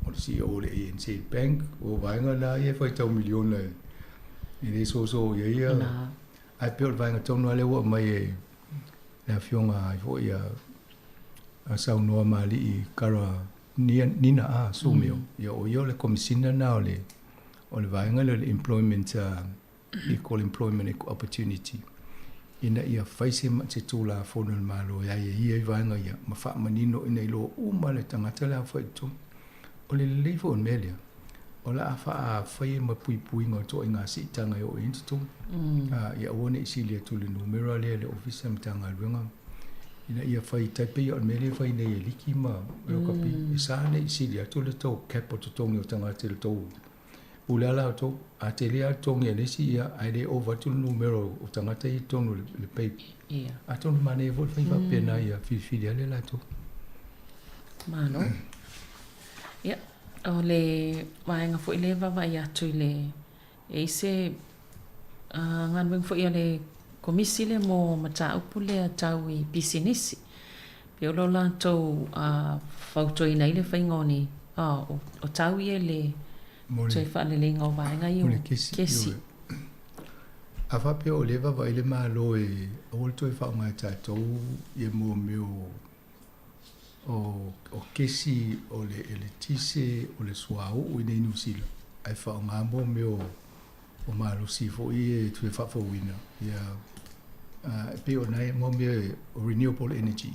le CEO o le ANZ Bank, o vaega na ia e faitau miliona e le soso i ai ia. Ae pei o le vaega tonu lava lea ua aumai e le afioga ai foi a saunoa ma alii Kara Nina a Sumeo, ia o ia o le Komesina lena o le o le vaega lea o le Employment Equal Employment Opportunity, ina ia fai se se Tulafono a le Malo e aiaia ai vaega ia ma faamanino ina iloa uma le tagata le aofai i totonu. O le lelei foi o le mea lea, o le a faafai ai ma puipuiga o ituaiga siitaga e oo i ai ni totogi. Ia aua ne i sili atu i le numera lea i le Ofisa Matagaluega ina ia fai tai pei o le mea lea e fai nei e Liki ma Lockaby, e sa ne i sili atu le tou cap o totogi o tagata i le tou pule lava la outou. A tele lava le totogi a le isi, ia, ae le ova atu le numera o tagata ia i totonu o le pay. Atonu e manaia foi le fai faapena ia filifili ai le latou. Malo. Ia, o le vaega foi lea e vaavaai atu i le, e i ai se galuega foi a le Komisi lea mo mataupu lea tau i pisinisi. Pei o lo latou fautuaina ai le faiga o ni, o tau ia i le toe faaleleiga o vaega ia o kesi. A faapea o lea e vaavaai le Malo e aua le toe faaaoga e tatou ia mea o o kesi o le eletise, o le suauu i inei i Niu Sila, ae faaaoga mo mea o malosi foi ia e toe faafouina, ia, e pei o nai mo mea o renewable energy.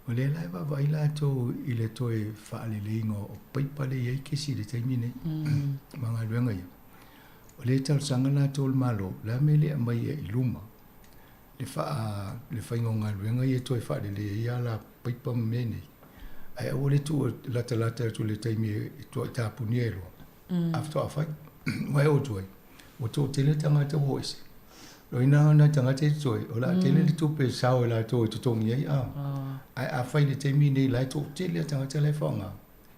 O lea la e vaavaai latou i le toe faaleleiga o paipa lea e i ai kesi i le taimi nei ma galuega ia. O lea e talosaga latou i le Malo, o le a le mea e le aumai ai i luma le faa le faiga o galuega ia e toe faalelei ai ala paipa ma mea nei, ae aua le tuu e latalata atu i le taimi e tuai tapunia ai loa, a faatoa fai. Aua e oo atu ai, ua toatele tagata ua o ese. Loina o nai tagata e totoe, o le a tele le tupe e sao e latou e totogi ai, a. Ae a fai i le taimi nei la e toatele lava tagata la e faaaoga,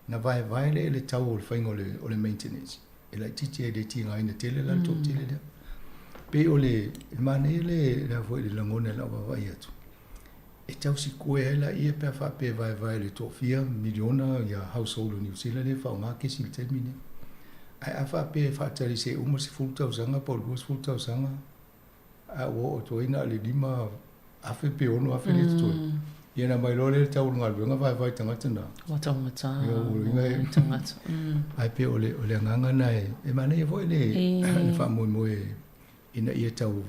ona vaevae lea i le tau o le faiga o le maintenance. E laitiiti ai, e le tigaina tele la le toatele lea. Pei o le manaia le le foi le lagona i lau vaavaai atu, e tau sikoe ai laia pe a faapea e vaevae i le toafia miliona ia household o Niu Sila lea e faaaoga kesi i le taimi lenei. Ae a faapea e faatali se uma 10 tausaga po o le 20 tausaga, a ua oo atu ai na o le 5,000 pe 6,000 lea e totoe, ia ona aumai loa lea le tau o le galuega vaevae i tagata na. Ua taugata i tagata. Ae pei o le agaga lena e manaia foi le faamoemoe ina ia tau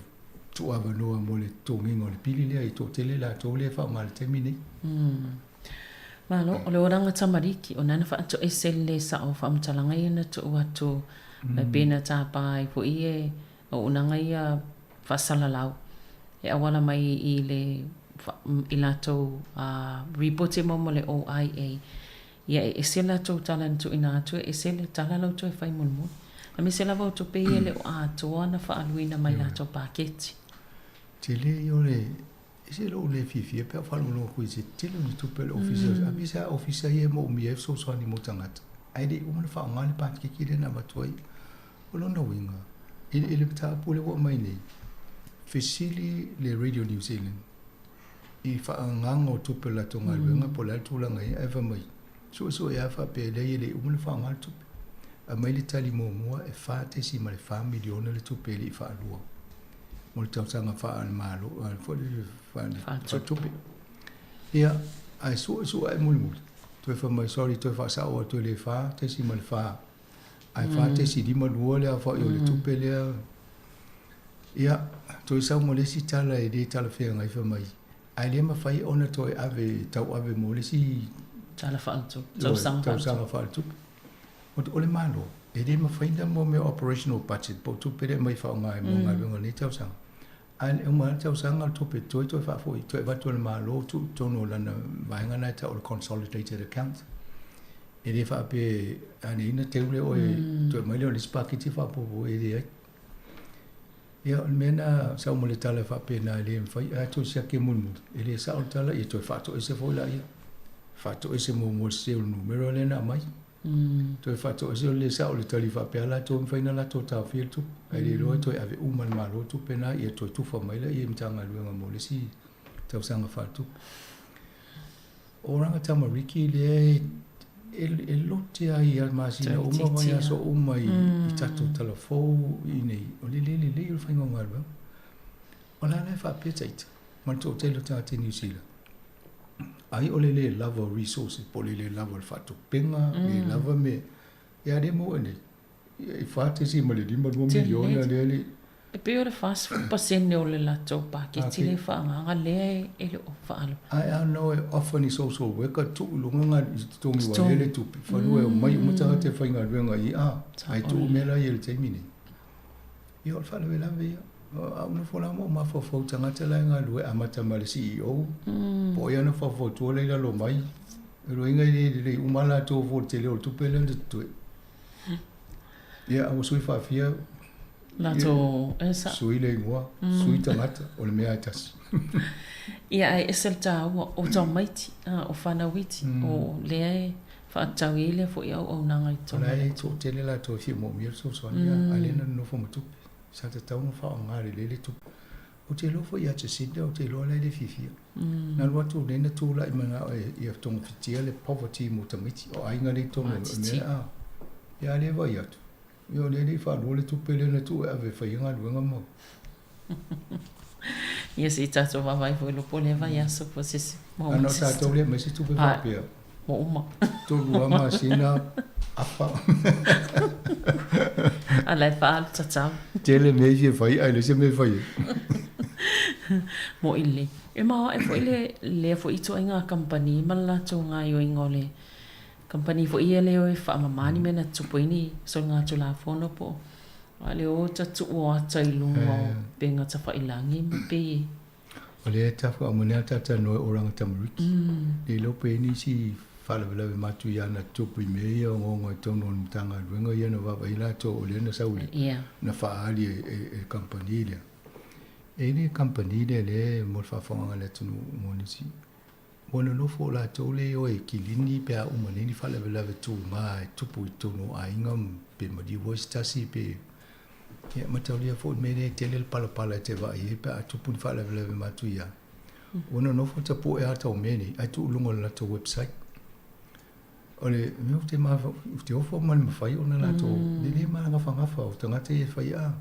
tuuavanoa mo le totogiina o le pili lea i toatele latou lea e faaaoga i le taimi nei. Malo, o le olaga tamaliki, o na na faatoese le sao o faamatalaga ia na tuu atu e pei na tapa ai foi e auaunaga ia faasalalau e auala mai i le i latou ripoti mo mo le OIA ia e ese latou tala na tuuina atu e ese le tala la outou e fai mulimuli. Aemaise lava o tupe ia e le o atoa na faaluina mai latou paketi. Tele ia o le ese lou le fiafia pe a ou faalogologo atu i se tele o ni tupe a le ofisa aemaise lava ofisa ia e moomia ai fesoasoani mo tagata ae le i uma ona faaaoga le paketi lea na avatu ai. O lona uiga, i le mataupu lea ua aumai nei, fesili le Radio New Zealand i faaagaga o tupe o le latou galuega po o le a le tulaga e i ai, ae fai mai, suesue lava faapea e leai e le i uma ona faaaoga le tupe. Aumai le tali muamua e $4.4 miliona le tupe e le i faalua mo le tausaga faale-Malo, foi lele faaletupe. Ia, ae suesue ae mulimuli, toe fai mai, sorry, toe faasao atu e le 4.4 Ae 4.52 le aofai o le tupe lea. Ia, Toe sau ma le isi tala e le talafeagai fai mai, ae le mafai ona toe ave tauave mo le isi Tala faaletupe, tausaga faaletupe. Tausaga faaletupe. O le Malo, e le mafai ona mo mea operational budget po o tupe lea e aumai e faaaoga ai mo galuega o lenei tausaga. Ae uma lava le tausaga o le tupe totoe toe faafoi, toe avatu e le Malo tuu i totonu o lana vaega lena e tau o le consolidated account. E le faapea a nei ona teu lea oe toe aumai lea o le isi paketi faaopoopo, e leai. Ia, o le mea lena sau ma le tala faapena e le mafai, ae toe siaki mulimuli, e le sao le tala, ia toe faatoese foi laia. Faatoese muamua i le sese o le numera lea na aumai. Toe faatoese o le le sao o le tali faapea latou e mafai ona latou taofia le tupe. Ae le iloa e toe ave uma e le Malo tupe na, ia toe tufa mai laia i Matagaluega mo le isi tausaga faaletupe. O Oranga Tamariki lea e lote ai i masina uma, vaiaso uma i tatou tala fou i inei, o le le lelei o le faiga o galuega. O la la e faapea ita ma le toatele o tagata i Niu Sila, ai o le le lava o resources po o le le lava o le faatupega, le lava mea, ia lea e maua nei, e 4.52 miliona lea le. E pei o le 40% o le latou paketi lea e faaagaaga lea e le o faaalu. Ae a na e offer ni social worker tuu i luga nga i totogi ua lele tupe, fanua e omai uma tagata e faigaluega i a, ae tuu mea la ia i le taimi nei. Ia o le faalavelave ia. A ou nofo la ma ou mafaufau i tagata la e galulue amata mai le CEO, po o ai ana faufautua la e i lalo mai, o lona uiga e le lelei uma lava latou fua i le tele o le tupe lea na totoe. Ia, a ua sui faafia latou e sa. Sui le igoa, sui tagata, o le mea lava e tasi. Ia, ae ese le taua o tamaiti, o fanau iti, o lea e faatatau i ai lea foi auaunaga i totonu. O la e toatele latou e fia moomia le fesoasoani, a o lea na nonofo ma tupe. Sa tatau ona faaaoga lelei le tupe. Ou te iloa foi ia Jacinda, ou te iloa la e le fiafia. Na alu atu nei na tulai manao e ia togafitia le poverty mo tamaiti o aiga lea i totonu o mea a. Ia a lea e vaai atu, ia o lea e le i faalua le tupe lea na tuu e ave e fai ai galuega ma. Ia se i tatou vaavaai foi i loko o lea vaiaso po o se isi. Ana o tatou le aumai se tupe faapea. Ua uma. 3 lava masina apa. A la e faaalu tatau. Tele mea e fia fai ae leai se mea e fai ai. Moʻi lelei. E maoae foi le lea foi ituaiga kamupani ma le latou gaoioiga o le kamupani foi ia lea e o e faamama ni mea na tutupu ai ni soligatulafono po o a le o ta tuu o ata i luga o upega tafailagi ma pei e O lea e tafaamone a talatalanoa e Oranga Tamariki. Le iloa pe i ai nisi faalavelave matuia na tutupu i mea ia ogaoga i totonu o le Matagaluega ia na vaavaai latou o lea na sau i le na faaali e le kamupani lea. E i ai le kamupani lea lea mo le faafofogaaga a le atunuu mo nisi ua nonofo o latou lea e o e kilini pe a uma nei ni faalavelave tuga e tupu i totonu o aiga pe maliu ai se tasi pe Ia mataulia foi le mea lea e tele le palapala e te vaai ai pe a tupu ni faalavelave matuia. Ua nonofo tapue ata o mea nei ae tuu i luga o le latou website. O le mea ou te mafaufau, ou te ofo ma le mafai ona latou, le le magafagafa o tagata ia e fai a.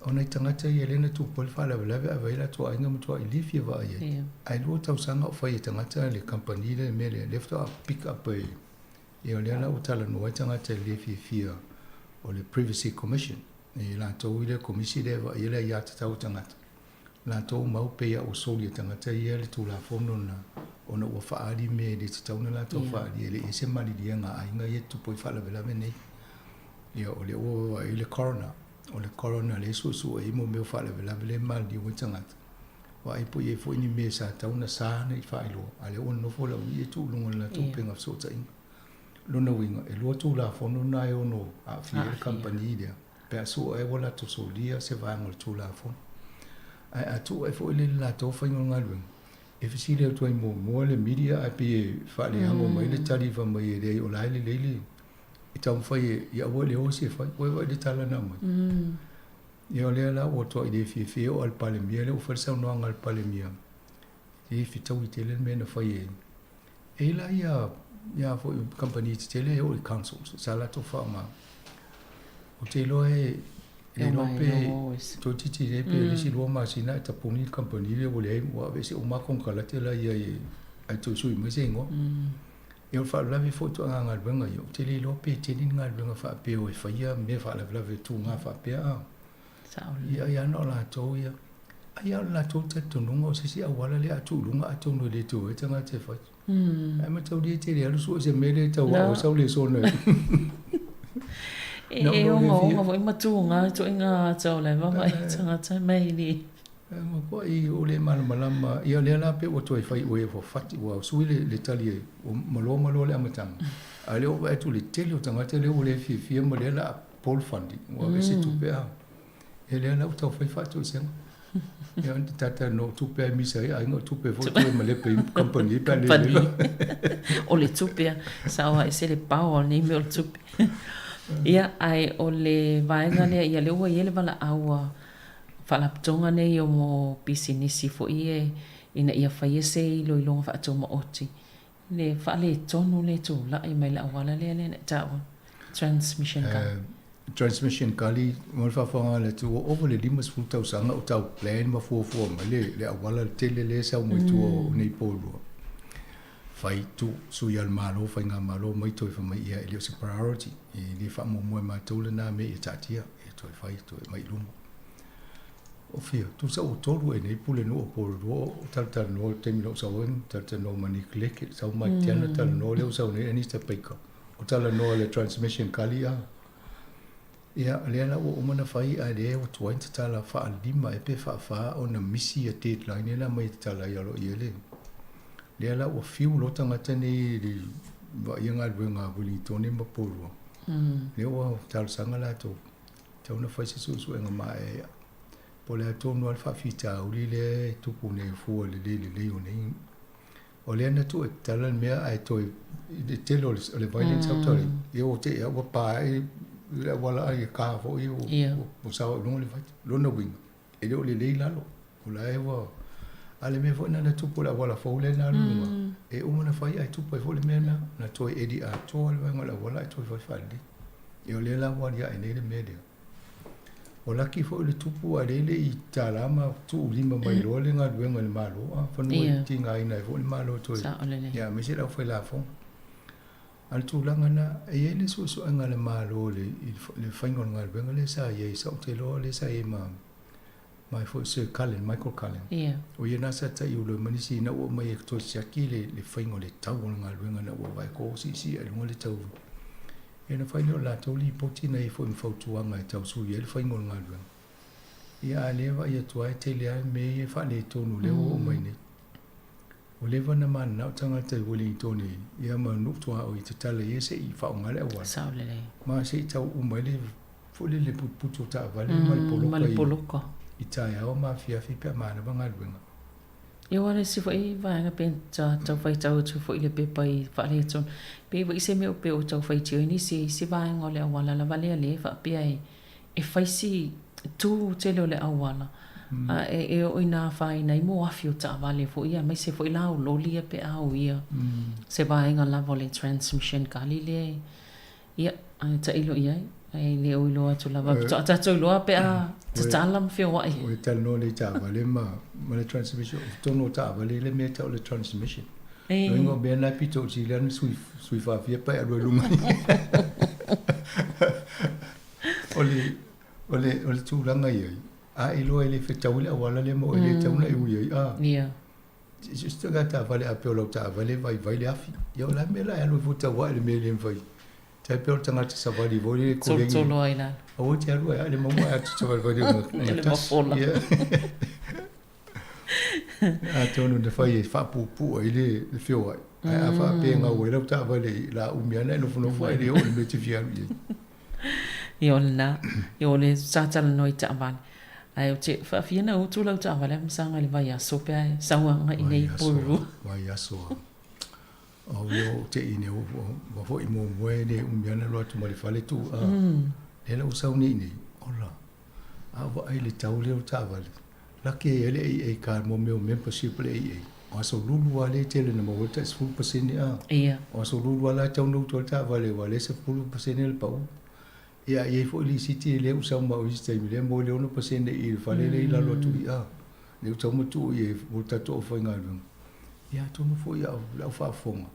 O nai tagata ia lea na tupu ai le faalavelave ae vaai latou aiga matuai le fia vaai ai. Ae 2 tausaga o fai e tagata le kamupani lea le mea lea, lea faatoa pick up e Ia o lea la ua talanoa ai tagata e le fiafia o le Privacy Commission, e latou i le komisi lea e vaaia le aiatatau a tagata, latou mau pei a ua soli e tagata ia le Tulafono na ona ua faaali mea e le tatau ona latou faaalia, e le i ai se maliliega a aiga ia e tutupu ai faalavelave nei. Ia o lea ua vaavaai le Coroner, o le Coroner lea e suesue ai mo mea o faalavelave lea e maliliu ai tagata, Vaai po o i ai foi ni mea sa tatau ona sa ne i faailoa, a o lea ua nonofo le aualii e tuu i luga o le latou upega fesootaiga. O lona uiga, e 2 Tulafono na e ono aafia ai le kamupani lea pe a sua ai ua latou solia se vaega o le Tulafono. Ae a tuu ae foi lea i le latou faiga o le galuega, e fesili atu ai muamua le media ae pei e faaleago mai le tali fai mai e leai o la e lelei le e taumafai e ia aua le o isi e fai. Ua e vaai i le tala na aumai? Ia o lea la ua toai le fiafia o a le Palemia lea ua fai le saunoaga a le Palemia e fetaui tele le mea na fai e e i la ia ia foi kamupani tetele e oo i councils sa latou faaaoga. Ou te iloa e le iloa pe toeitiiti lelei pe le isi 2 masina ae tapuni le kamupani lea ua leai ua aveese uma lava konekarate la ia ae toe sui mai se igoa. Ia o le faalavelave foi ituaiga galuega ia, ou te le iloa pe tele ni galuega faapea o e faia mea faalavelave tuga faapea a. Ia, ia na o latou ia. Ai a o le latou talitonuga o se isi auala lea a tuu i luga atonu e le toe o ai tagata e fai. Ae mataulia e te le alu sue se mea lea e tau ao ai sau lesona e. E ogaoga foi ma tuga ituaiga ata o la e vaavaai i tagata mai le. E matuai o le malamalama, ia lea la pe ua toe fai ua ua fati ua sui le le tali e ua maloa maloa le amataga. A o lea ua vaai atu i le tele o tagata lea ua le fiafia ma lea la a po le funding ua aveese tupe a. Ia lea la ua tau fai faatoesega. Ia ona tata no tupe ai misa ai aiga o tupe foi toe malepe i company pe a le leva. O le tupe a sao a ese le power o lenei mea o le tupe. Ia ae o le vaega lea ia lea ua i ai le valaau a Faalapotopotoga nei o mo pisinisi foi e ina ia faia se iloiloga faatumaoti le faaletonu le tulai mai le auala lea lea na e taua, transmission gully. Transmission gully, mo le faafofoga a le atunuu, ua ova i le 50 tausaga o tau plan ma fuafua mai le le auala tele lea e sau mai tua o nei Porirua. Fai, tuu, sui a le Malo, faigamalo mai toe fai mai ia e le o se priority, e le faamuamua e matou lena mea ia taatia, ia toe fai, toe aumai i luma. O fia, tusa ua tolu ea nei pulenuu o Porirua o talatalanoa i le taimi na ou sau ai, talatalanoa ma Nick Leke, sau Mike Tiana talanoa, lea ua sau nei Anita Baker, o talanoa i le transmission gully a. Ia, lea la ua uma ona fai ae lea ua tuai ona tatala faalima ea pe faafa ona misi ia deadline ia na aumai e tatala ai aloaia le. Lea la ua fiu loa tagata nei i le vaaia galuega a Ueligitone ma Porirua. Lea ua talosaga latou Tatau ona fai se suesuega maeaea po o le a tonu lava le faafitauli lea e tupu nei fua i le le lelei o nei. O lea na tuu e tatala le mea ae toe i le tele o le violence au tau ia ua te i ua pa ai le auala ai e ka foi ua sao i luga le vai. Lona uiga, e le o lelei lalo. O la e ua a o le mea foi lena na tupu i le auala fou lea na alu i luga, e uma ona fai ae tupu ai foi le mea lena, na toe eli atoa le vaega o le auala ae toe fai faalelei. Ia o lea la ua aliae nei le mea lea. Ua laki foi le tupu ae lea e le i tala ma tuulima mai loa le galuega i le Malo, a fanua e tigaina ai foi le Malo e toe, ia aemaise le aufailafoga. A o le tulaga lena, e i ai le suesuega a le Malo i le faiga o le galuega lea sa i ai, sa ou te iloa lea sa i ai ma mai foi Sir Cullen, Michael Cullen. Ia. O ia na sa ta'iulu ai ma nisi ina ua aumai e toe siaki le, le faiga o le tau o le galuega ina ua vaai ko siisii ai luga le tau. Ia na fai lea o le latou lipoti na i ai foi ma fautuaga e tau sui ai le faiga o le galuega. Ia a lea vaai atu lava e tele lava mea ia e faaletonu lea ua oo mai nei. Ua leva ona mananao tagata i Wellington ia ma nuu tuaoi e tatala ia se i faaaoga le auala. Sao lelei. Ma se i tau uma ai le foi lele putuputu o taavale ma le poloka, ma le poloka. I taeao ma afiafi pe a manava galuega. Ia aua o le isi foi vaega pe sa tau faitau atu foi i le pepa i faaletonu, pe iwa i se mea pe ua tau faitio ai nisi i isi vaega o le auala lava lea lea e faapea e e fai si tu tele o le auala a e oo ina afaina ai moafi o taavale foi ia aemaise foi la o loli ia pe a uia se vaega lava o le transmission gully lea ia ae tailo i ai ae le o iloa atu lava faatoa tatou iloa pe a tatala ma feoai. Ua talanoa nei i taavale ma le transmission, o totonu o taavale le mea e tau o le transmission. Loiga o mea na e pito i sili ana sui faafia pa e alu ai luga. O le, o le, o le tulaga i ai, a e iloa e le fetaui le auala lea ma oe le tatau ona e ui ai, a. Ia. So se taavale a pei o lau taavale e vaivai le afi. Ia o le a le mea la e alu ai fua tau ae i le mea e le mafai. Tai pei o le tagata savali foi lele kolegi. Tolotolo ai lalo. Aua e te alu ai ae le maua ae atu savalivali o le mafola. Ia. Atonu na fai e faapuupuu ai le feoai. Ae a faapea e gau ai lau taavale i la umi lava ona e nofonofo ae le oo i le mea e te fia alu i ai. Ia o lena. Ia o le sa talanoa i taavale. Ae ou te faafia na utu lau taavale a masaga i le vaiaso pe a e sau agai nei i Porirua. Vaiaso a. O ia o te i nei ua foi muamua e le umi lava ona alu atu ma le fale tu a. Lea la ua sau nei nei, ola. A ou vaai i le tau lea o taavale, laki ai lava le AA card mo mea o membership o le AA. O aso lulu lava lea e tele ina maua ai le tai 10% a. Ia. O aso lulu lava la e tatau ona utu ai le taavale aua o lea e 10% le pau. Ia, e i ai foi lisiti lea ua sau ma au i isi taimi, lea e maua ai le 6% i le fale lea i lalo atu i a. Lea ua tatau ma tuu i ai mo le tatou aufaigaluega. Ia atonu foi le au faafofoga,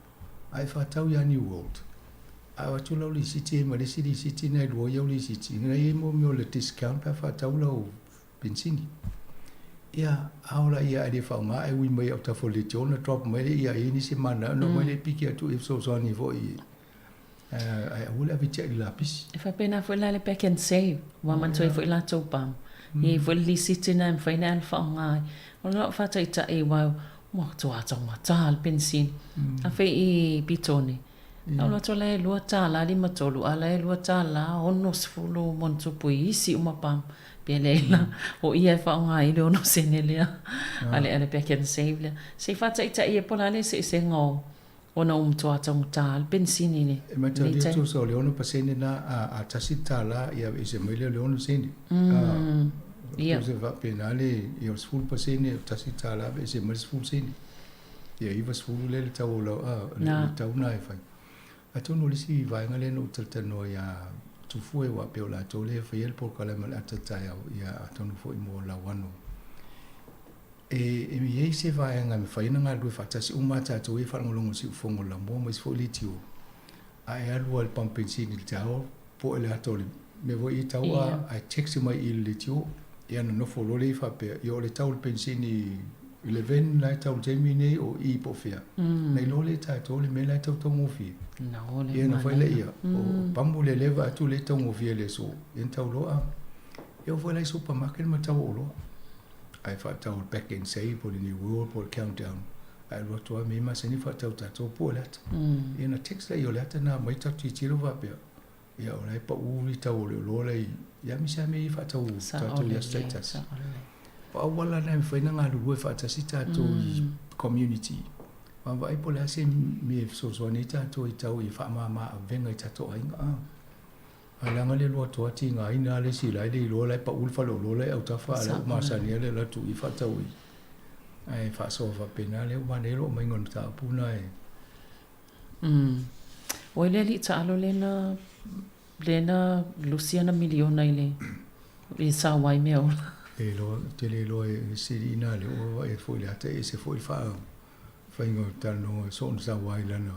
a e faatau ia New World. A avatu lau lisiti ma le isi lisiti na e lua i au lisiti, na i ai mo mea o le discount pe a faatau lau penisini. Ia, a ola ia ae le faaaoga ae ui mai i autafa o le leitio ona drop mai lea ia i ai nisi e mananao ona omai lea e piki atu e fesoasoani foi ae aua le ave tiai i le lapisi. E faapena foi la le pack and save, ua manatua ai foi latou pam. E i ai foi le lisiti lena e mafai ona alu faaaoga ai. O lau faataitai aua ua matua taugata le penisini. Afe i Petone, Na alu atu la e $2.53 a la e $2.60 ma ona tupu i isi uma pam. Pe leai la, o ia e faaaoga ai le 6 sene lea a le a le pack and save lea. Se i faataitai ai po o le a le eseesega o ona ua matua taugata le penisini i le E mataulia tusa o le 6% lena a tasi le tala ia aveese mai lea o le 6 sene. Ia. Tusa faapena le ia o le 10% o tasi le tala aveese mai le 10 sene. Ia 90 lea le tau o lau, a, le, le tau na e fai. Atonu o le isi vaega lea na ou talatalanoa iā Tufue aua pei o latou lea e faia le polokalame o le ata taeao, ia atonu foi mo Lauano. E, e i ai se vaega e mafai ona galulue faatasi uma a tatou ia e faalogologo i le siufofoga o le laumua ma isi foi leitio. A e alu lava i le pamu penisini i le taeao, poe le ata o le mea foi ia tau a, ae text mai i le leitio, ia ona nofo loa lea faapea, ia o le tau o le penisini 11 la e tau i le taimi nei o i po o fea. Na iloa lea e tatou le mea la e tau taugofie. Ia ona fai lea, o pamu lea lea e vaai atu lea e taugofie i le aso, ia ona tau loa a. E oo foi la i supermarket ma tau o oloa. Ae faatau le pack and save po o le new world po o le countdown. Ae alu atu lava mea masani faatau tatou po o le ata. Ia ona text lea o le ata na aumai tatou tilotilo faapea, ia o la e pau le tau o le oloa la i ia aemaise lava mea ia faatau tatou i aso taitasi. O auala na e mafai ona galulue faatasi tatou i community. Vaavaai po o le a se mea e fesoasoani ai tatou i tau i faamama avega i tatou aiga. Ae leaga le alu atu lava tigaina lava le isi la e le iloa la e pau le faleoloa la e i autafa a o la e ua masani lava le alu atu i faatau i. Ae faasoa faapena lea ua manaia lou aumaiga o le mataupu lena e. Oi le alii taalo lea na lea na lusi ana miliona i le i le sao ai meaola. E iloa, ou te le iloa e sili ina lea ua vaai atu foi i le ata e ese foi le faa faiga o le talanoa soona sao ai lana.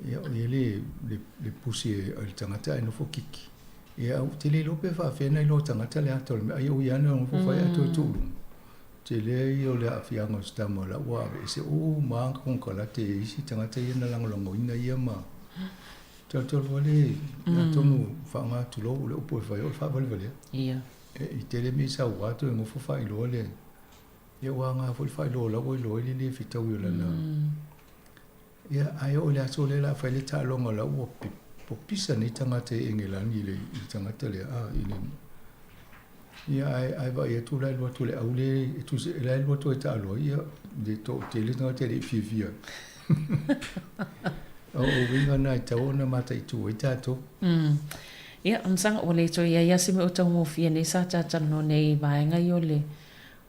Ia o ia le le le pusi a le tagata ae nofo kiki. Ia ou te le iloa pe faafefea ona iloa e tagata le ata o le mea ai o ia na nofo fai ae toe tuu i luga. Tele ia o le aafiaga o se tama la ua aveese uma lava konekarate e isi tagata ia na lagolagoina ia ma talutalu ale atonu faaaoga tulou o le upu e fai o le faavalevalea. Ia. E tele mea i sau atu e nofo faailoa le ia ua aoga foi le faailoa o la ua iloa ai le le fetaui o lana. Ia ae oo i le aso lea o le a fai le taaloga o la ua pisa nei tagata i Engelani i le tagata lea a i le Ia ae ae vaai atu la e alu atu le au lea e tusi la e alu atu e taalo ai ia le toatele tagata e le i fiafia. O uiga na e tatau ona mataitu ai tatou. Ia, masaga ua le toe i ai lava se mea o taugofie nei sa talatalanoa nei i vaega ia o le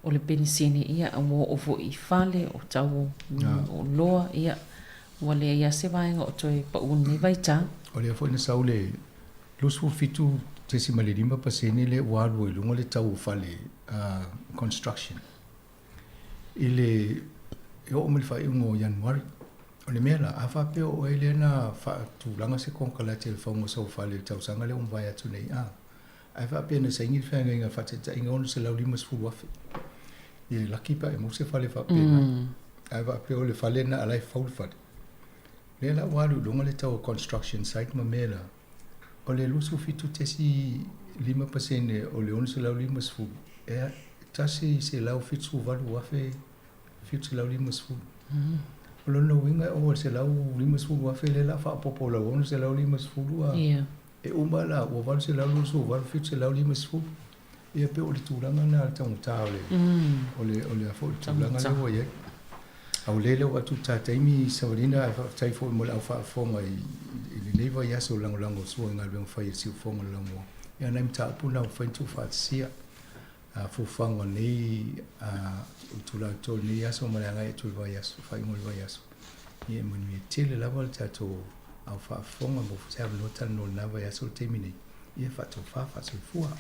o le penisini, ia ua oo foi i fale, o tau o oloa, ia ua leai lava se vaega o toe pau i lenei vaitau. O lea foi na sau le 27.5% lea ua alu ai i luga le tau o fale construction i le e oo mai le faaiuga o Ianuari. O le mea la, a faapea o oe lea na faatulaga se konekarate i le fauga o sau fale i le tausaga lea ua mavae atu nei, a, ae faapea na saini le feagaiga faataitaiga $650,000. Ia e laki pe a e maua se fale faapena. Ae faapea o le fale lena a la e fau le fale. Lea la ua alu i luga le tau o construction site ma mea la, o le 27.5% o le 650, e $178,750. O lona uiga e ova i le $150,000 lea o le a faaopoopo i lau $650 a e uma la ua $828,750. Ia pei o le tulaga lena o le taugata o le o le o le a foi le tulaga lea ua i ai. A o lea ua atu ta taimi Savalina ae faafetai foi mo le au faafofoga i lenei vaiaso o lagolago sua i galuega fai a le Siufofoga o le Laumua. Ia nai mataupu na ua mafai ona tuufaatasia fuafuaga o lenei itula o totoe o lenei aso ma le agai atu i le vaiaso, faaiuga o le vaiaso. Ia e manuia tele lava le tatou au faafofoga mo se avanoa talanoa i lena vaiaso i le taimi nei. Ia faatofa faasoifua.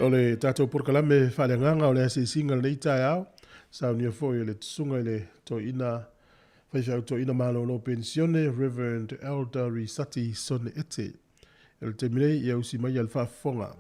O le tatou polokalame faaleagaga o le asiasiga o lenei taeao, saunia foi e le Susuga i le Toeaina Faifeau Toeaina Malolo Penisione, Reverend Elder Risati Sone Ete. O le taimi nei, ia usi maia le faafofoga.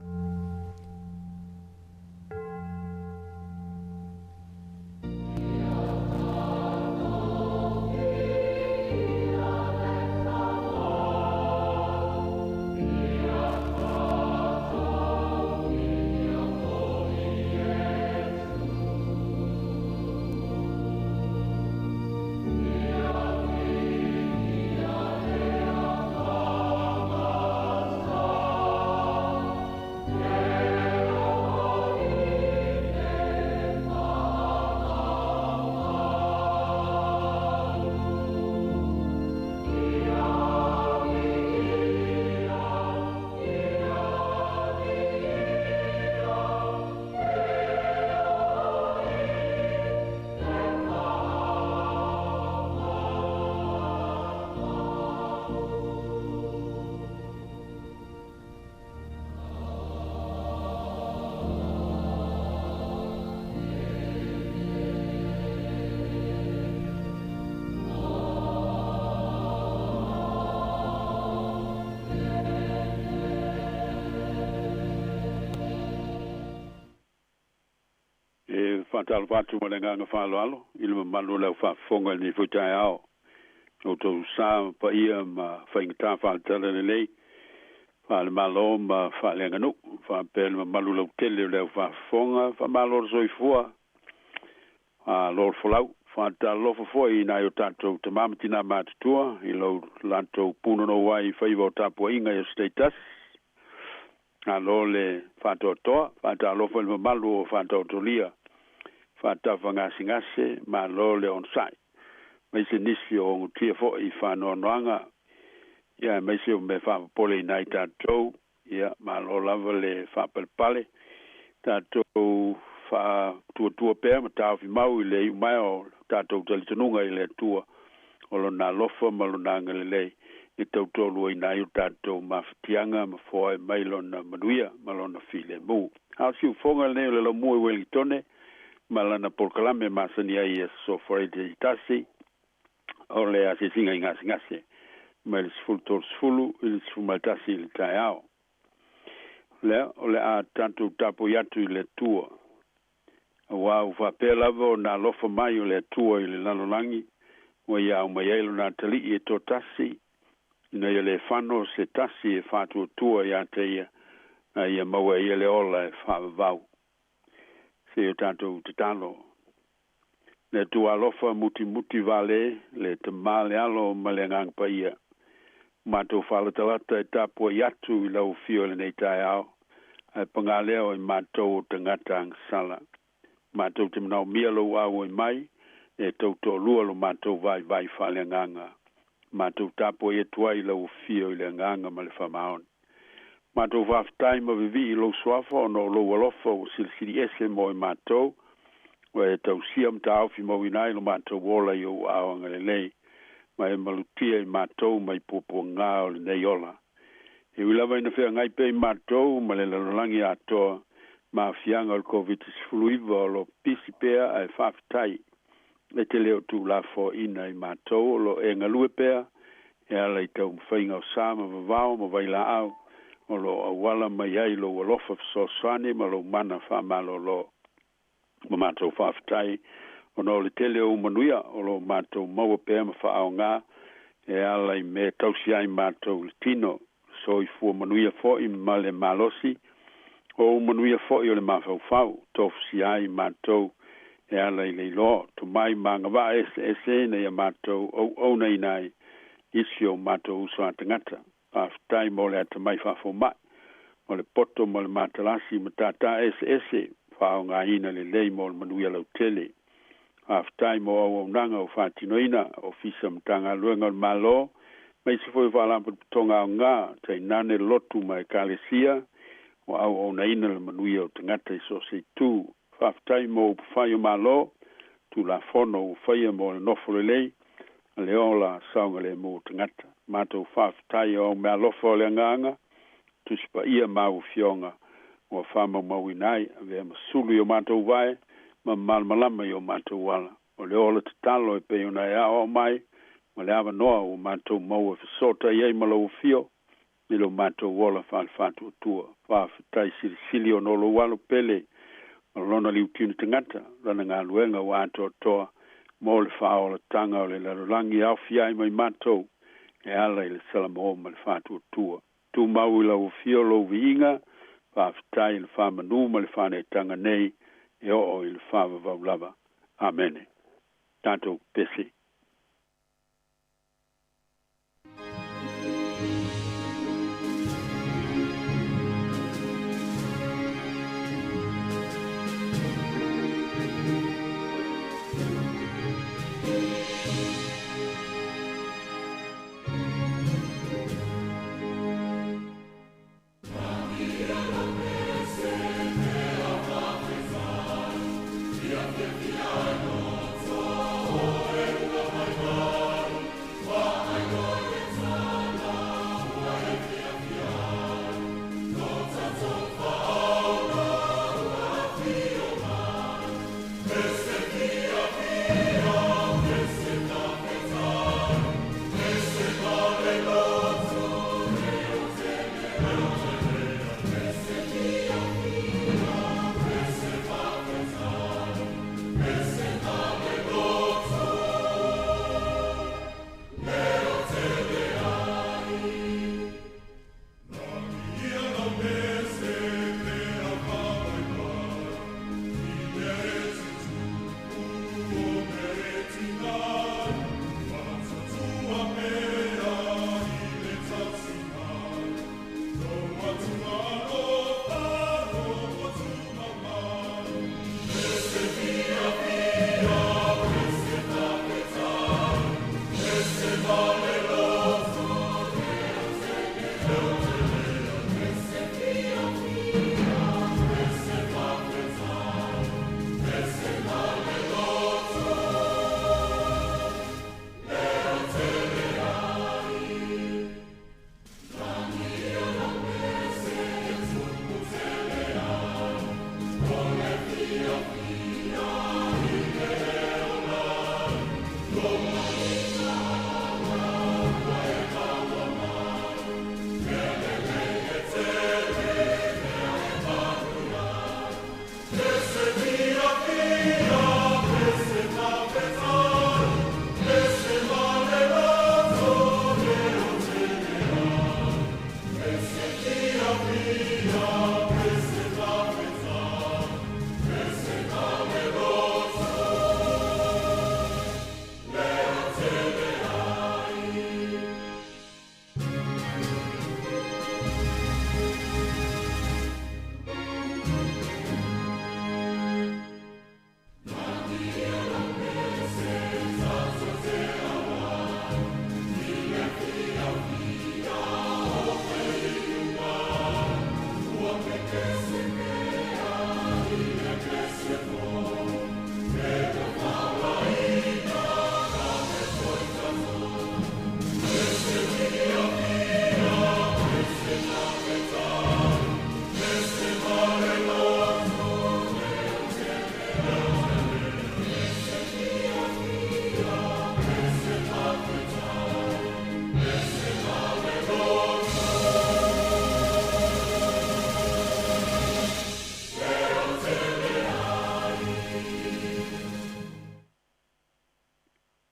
E faatalofa atu ma le agaga faaaloalo i le mamalu o le aufaafofoga i lenei foi taeao. O outou sa ma paia ma faigata faaletala lelei, faale-Malo ma faaleaganuu, faapea le mamalu lautele o le aufaafofoga, faamalo le soifua, malo le folau. Faatalofa foi i nai o tatou tama ma tina matutua i lo latou punonou ai i faiva o tapuaiga i aso taitasi. Malo le faatoatoa, faatalofa i le mamalu o faataotolia, faatafagasegase, malo le onosai. Aemaise nisi o ogotia foi i faanoanoaga, ia aemaise o mea faapopole i nai tatou, ia malo lava le faapalepale. Tatou faatuatua pea ma taofi mau i le iumaea o tatou talitonuga i le Atua, o lona alofa ma lona agalelei e tautoaluaina ai o tatou mafatiaga ma foai mai lona manuia ma lona filemu. A o siufoga lenei o le laumua i Wellingtone ma lana polokalame masani ai i aso Friday tasi o le asiasiga i gasegase mai le 13:30 i le 11 i le taeao. Lea o le a tatou tapuai atu i le Atua. Aua ua faapea lava ona alofa mai o le Atua i le lalolagi, ua ia aumai ai lona atalii e toatasi, ina ia le fano se tasi e faatuatua ia te ia, a ia maua e ia le ola e faavavau. Se o tatou tatalo. Le Atua alofa mutimuti vale, le Tama le Alo ma le Agaga Paia. Matou faalatalata e tapuai atu i lau afio i lenei taeao, ae paga lea o i matou o tagata agasala. Matou te manaomia lou auai mai, e tautoalua lo matou vaivai faaleagaga. Matou tapuai atu ai i lau afio i le agaga ma le faamaoni. Matou faafetai ma vivii i lou suafa ona o lou alofa ua silisili ese mo i matou, ua e tausia ma taofi mauina ai lo matou ola i ou aao agalelei, ma e malutia i matou mai puapuaga o lenei ola. E ui lava ina feagai pea i matou ma le lalolagi atoa ma aafiaga o le Koviti-19 o lo o pisi pea ae faafetai e te le o tuulafoaiina i matou o lo o e galue pea e ala i taumafaiga o sa ma vavao ma vailaau o lo o auala mai ai lou alofa fesoasoani ma lou mana faamalolo. Ma matou faafetai ona o le tele o ou manuia o lo o matou maua pea ma faaaoga e ala i mea e tausi ai matou i le tino, soifua manuia foi ma le malosi, o ou manuia foi o le mafaufau, tofusia ai matou e ala i le iloa, tomai ma agavaa eseese ina ia matou auaunaina ai isi o matou uso a tagata. Faafetai mo le atamai faafomai, o le poto ma le matalasi ma tātā eseese, faaaogaina lelei mo le manuia lautele. Faafetai mo auaunaga ua faatinoina, Ofisa Matagaluega o le Malo, aemaise foi o Faalapotopotoga aoga, tainane lotu ma Ekalesia, ua auaunaina le manuia o tagata i so o se itu. Faafetai mo upufai o Malo, Tulafono ua faia mo le nofo lelei ma le ola saogalemu o tagata. Matou faafetai o au meaalofa o le agaga, Tusi Paia ma au Afioga, Ua faamaumauina ai, avea ma sulu i o matou vae ma malamalama i o matou ala. O le ola tatalo e pei ona e aoao mai ma le avanoa ua matou maua e fesootai ai ma lau afio i lo matou ola faalefaatuatua. Faafetai silisili ona o lou alo pele ma lona liutiuni tagata, lana galuega ua atoatoa mo le faaolataga o le lalolagi e aofia ai ma i matou e ala i le salamo ma le faatuatua. Tumau i lau afio lou viiga, faafetai i le faamanu ma le faaneetaga nei e oo i le faavavau lava. Amene. Tatou pese.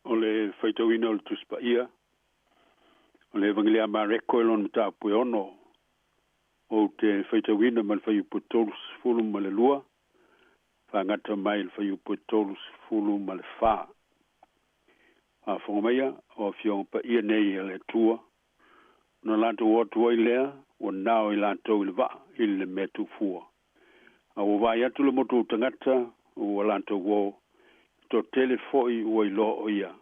O le faitauina o le Tusi Paia, o le Evagelia a Mareko e lona mataupu e ono, ou te faitauina ma le fuaiupu e 32, faagata mai le fuaiupu e 34. Faafofoga maia, o Afioga Paia nei a le Atua, ona latou o atu ai lea, ua nao i latou i le vaa i le mea tuufua. A ua vaai atu le motu o tagata, ua latou o, toatele foi ua iloa o ia,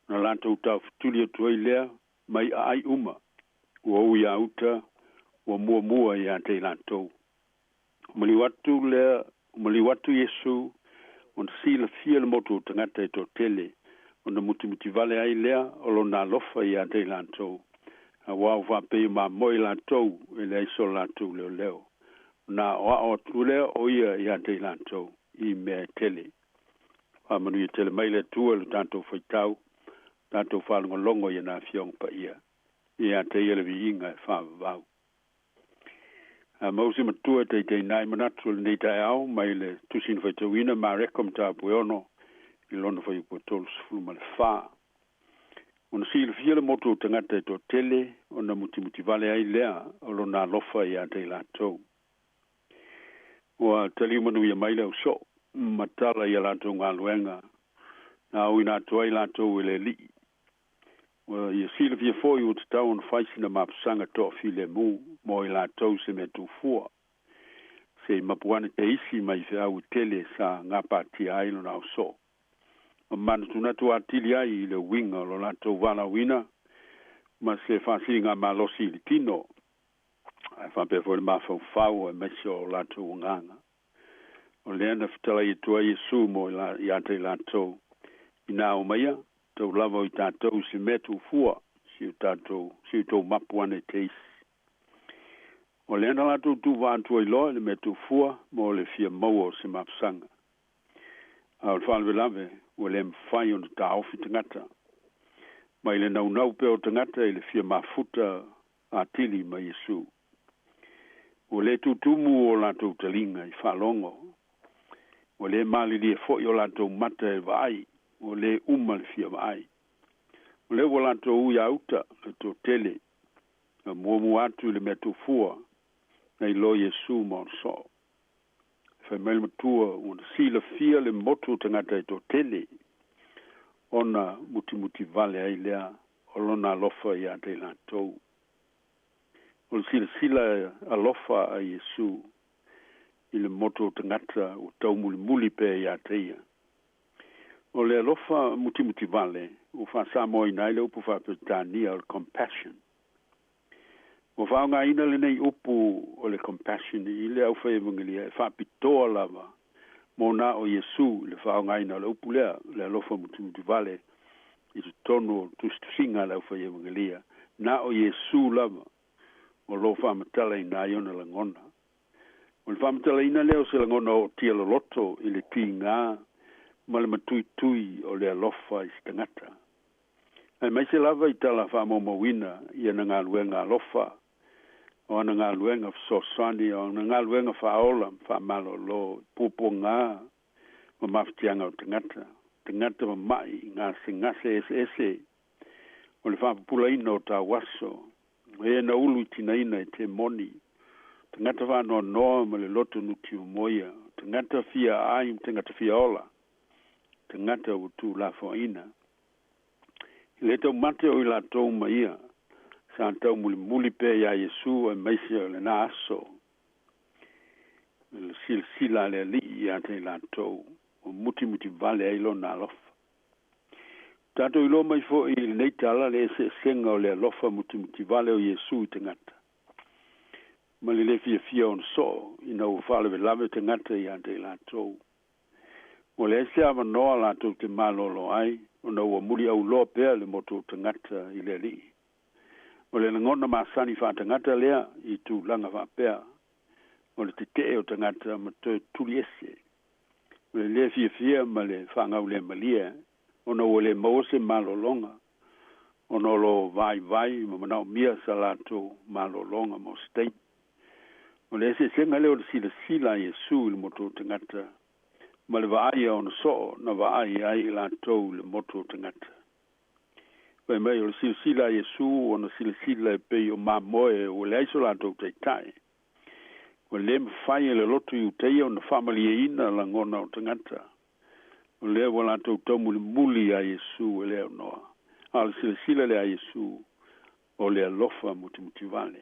ona latou taufetuli atu ai lea mai aai uma, ua ui a uta, ua muamua ia te i latou. Ua maliu atu lea, ua maliu atu Iesu, ona silafia le motu o tagata e toatele, ona mutimutivale ai lea o lona alofa ia te i latou, auā ua faapei o mamoe latou e leai so latou leoleo. Ona aoao atu lea o ia ia te i latou i mea e tele. Faamanuia tele mai le Atua i lo tatou faitau, tatou faalogologo i ana Afioga Paia, ia te ia le viiga e faavavau. A mau se matua e taitaiina ai manatu o lenei taeao mai le Tusi na faitauina Mareko mataupu e 6 i lona fuaiupu e 34. Ona silafia le motu o tagata e toatele, ona mutimutivale ai lea o lona alofa ia te i latou. Ua taliu manuia mai le ausoo, ma tala i a latou galuega, na auina atu ai latou e le Alii. Ua ia silafia foi ua tatau ona fai sina mapusaga toafilemu mo i latou se mea tufua, se i mapu ane te isi mai feau e tele sa gapatia ai lona ausoo, ma manatunatu atili ai i le uiga o lo latou valaauina ma se faasiligamalosi i le tino, ae faapea foi le mafaufau aemaise o latou agaga. O lea na fetalai atu ai Iesu mo ia te i latou, inā omaia, tau lava o i tatou se mea tufua, si o tatou, si o tou mapu ane te isi. O lea na latou tuuvaa atu ai loa i le mea tufua mo le fia maua o se mapusaga. A o le faalavelave, ua le mafai ona taofi tagata. Mai le naunau pea o tagata i le fia mafuta atili ma Iesu. Ua le tutumu o latou taliga i faalogo. Ua le malilie foi o latou mata e vaai. Ua le uma le fia vaai. O lea ua latou ui a uta le toatele, na muamua atu i le mea tufua, na iloa Iesu ma ona soo. Fai mai le matua, ua na silafia le motu o tagata e toatele, ona mutimutivale ai lea o lona alofa ia te i latou. O le silasila alofa a Iesu i le motu o tagata ua taumulimuli pea ia te ia. O le alofa mutimutivale ua faasamoaina ai le upu faaperetania o le compassion. Ua faaaogaina lenei upu o le compassion i le aufaieuagelia e faapitoa lava mo na o Iesu i le faaaogaina o le upu lea, le alofa mutimutivale i totonu o tusitusiga a le aufaieuagelia. Na o Iesu lava o lo o faamatalaina ai ona lagona. O le faamatalaina lea o se lagona ootia loloto i le tiga ma le matuitui o le alofa i se tagata. Aemaise lava i tala faamaumauina i ana galuega alofa, o ana galuega fesoasoani, o ana galuega faaola ma faamalolo i puapuaga ma mafatiaga o tagata, tagata mama'i i gasegase eseese, o le faapupulaina o tauaso, o e na ulu i tinaina e temoni, tagata faanoanoa ma le loto nutimomoia, tagata fia aai ma tagata fia ola, tagata ua tuulafoaina. I le taumate o i latou ma ia, sa taumulimuli pea iā Iesu aemaise o lenā aso. Le silasila a le Alii ia te i latou, ua mutimutivale ai lona alofa. Tatou iloa mai foi i lenei tala le eseesega o le alofa mutimutivale o Iesu i tagata, ma le le fiafia ona soo ina ua faalavelave tagata ia te i latou. Ua leai se avanoa latou te malolo ai, ona ua muliauloa pea le motu o tagata i le Alii. O le lagona masani faatagata lea i tulaga faapea, o le tetee o tagata ma toe tuli ese. O le le fiafia ma le faagaulemalie, ona ua le maua se malologa, ona o lo o vaivai ma manaomia sa latou malologa mo se taimi. O le eseesega lea o le silasila a Iesu i le motu o tagata ma le vaai a ona soo na vaai ai i latou i le motu o tagata. Fai mai o le silasila a Iesu ona silasila e pei o mamoe ua leai so latou taitai. Ua le mafai e le loto Iutaia ona faamalieina lagona o tagata. O lea ua latou taumulimuli iā Iesu e le aunoa. A o le silasila lea a Iesu o le alofa mutimutivale.